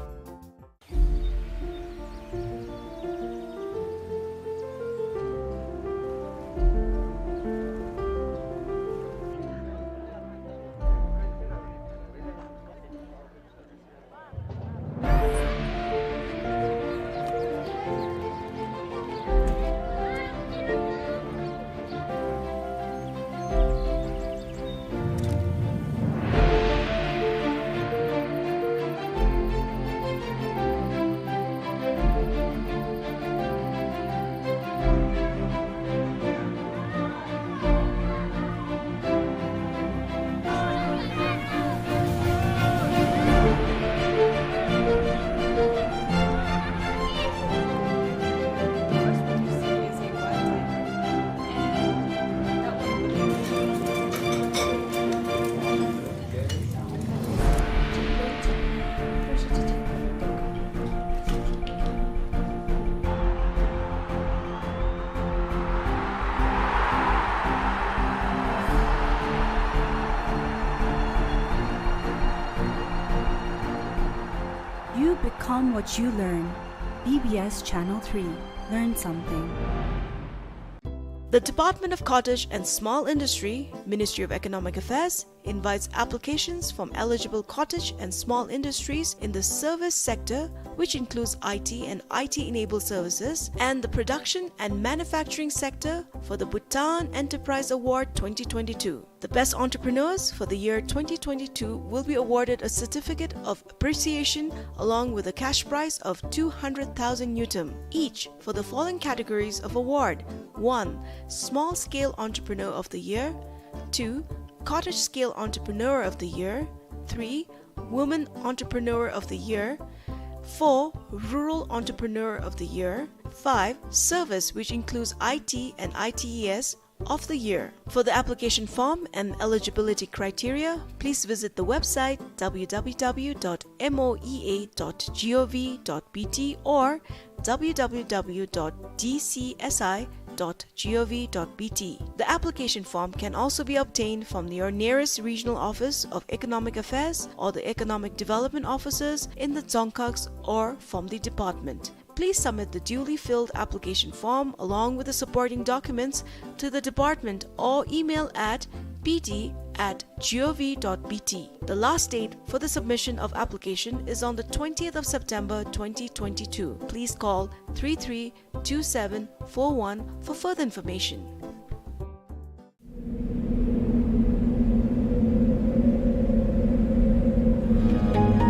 You become what you learn. B B S Channel three. Learn something. The Department of Cottage and Small Industry, Ministry of Economic Affairs, invites applications from eligible cottage and small industries in the service sector, which includes I T and I T-enabled services, and the production and manufacturing sector for the Bhutan Enterprise Award twenty twenty-two. The best entrepreneurs for the year twenty twenty-two will be awarded a certificate of appreciation along with a cash prize of two hundred thousand ngultrum each for the following categories of award. One, Small Scale Entrepreneur of the Year. Two, Cottage Scale Entrepreneur of the Year. Three, Woman Entrepreneur of the Year. Four, Rural Entrepreneur of the Year. Five, Service, which includes I T and I T E S of the Year. For the application form and eligibility criteria, please visit the website w w w dot m o e a dot g o v dot b t or w w w dot d c s i dot g o v dot b t. The application form can also be obtained from your nearest regional office of economic affairs or the economic development offices in the Dzongkhags or from the department. Please submit the duly filled application form along with the supporting documents to the department or email at p d at g o v dot b t. The last date for the submission of application is on the twentieth of September twenty twenty-two. Please call three three two seven four one for further information.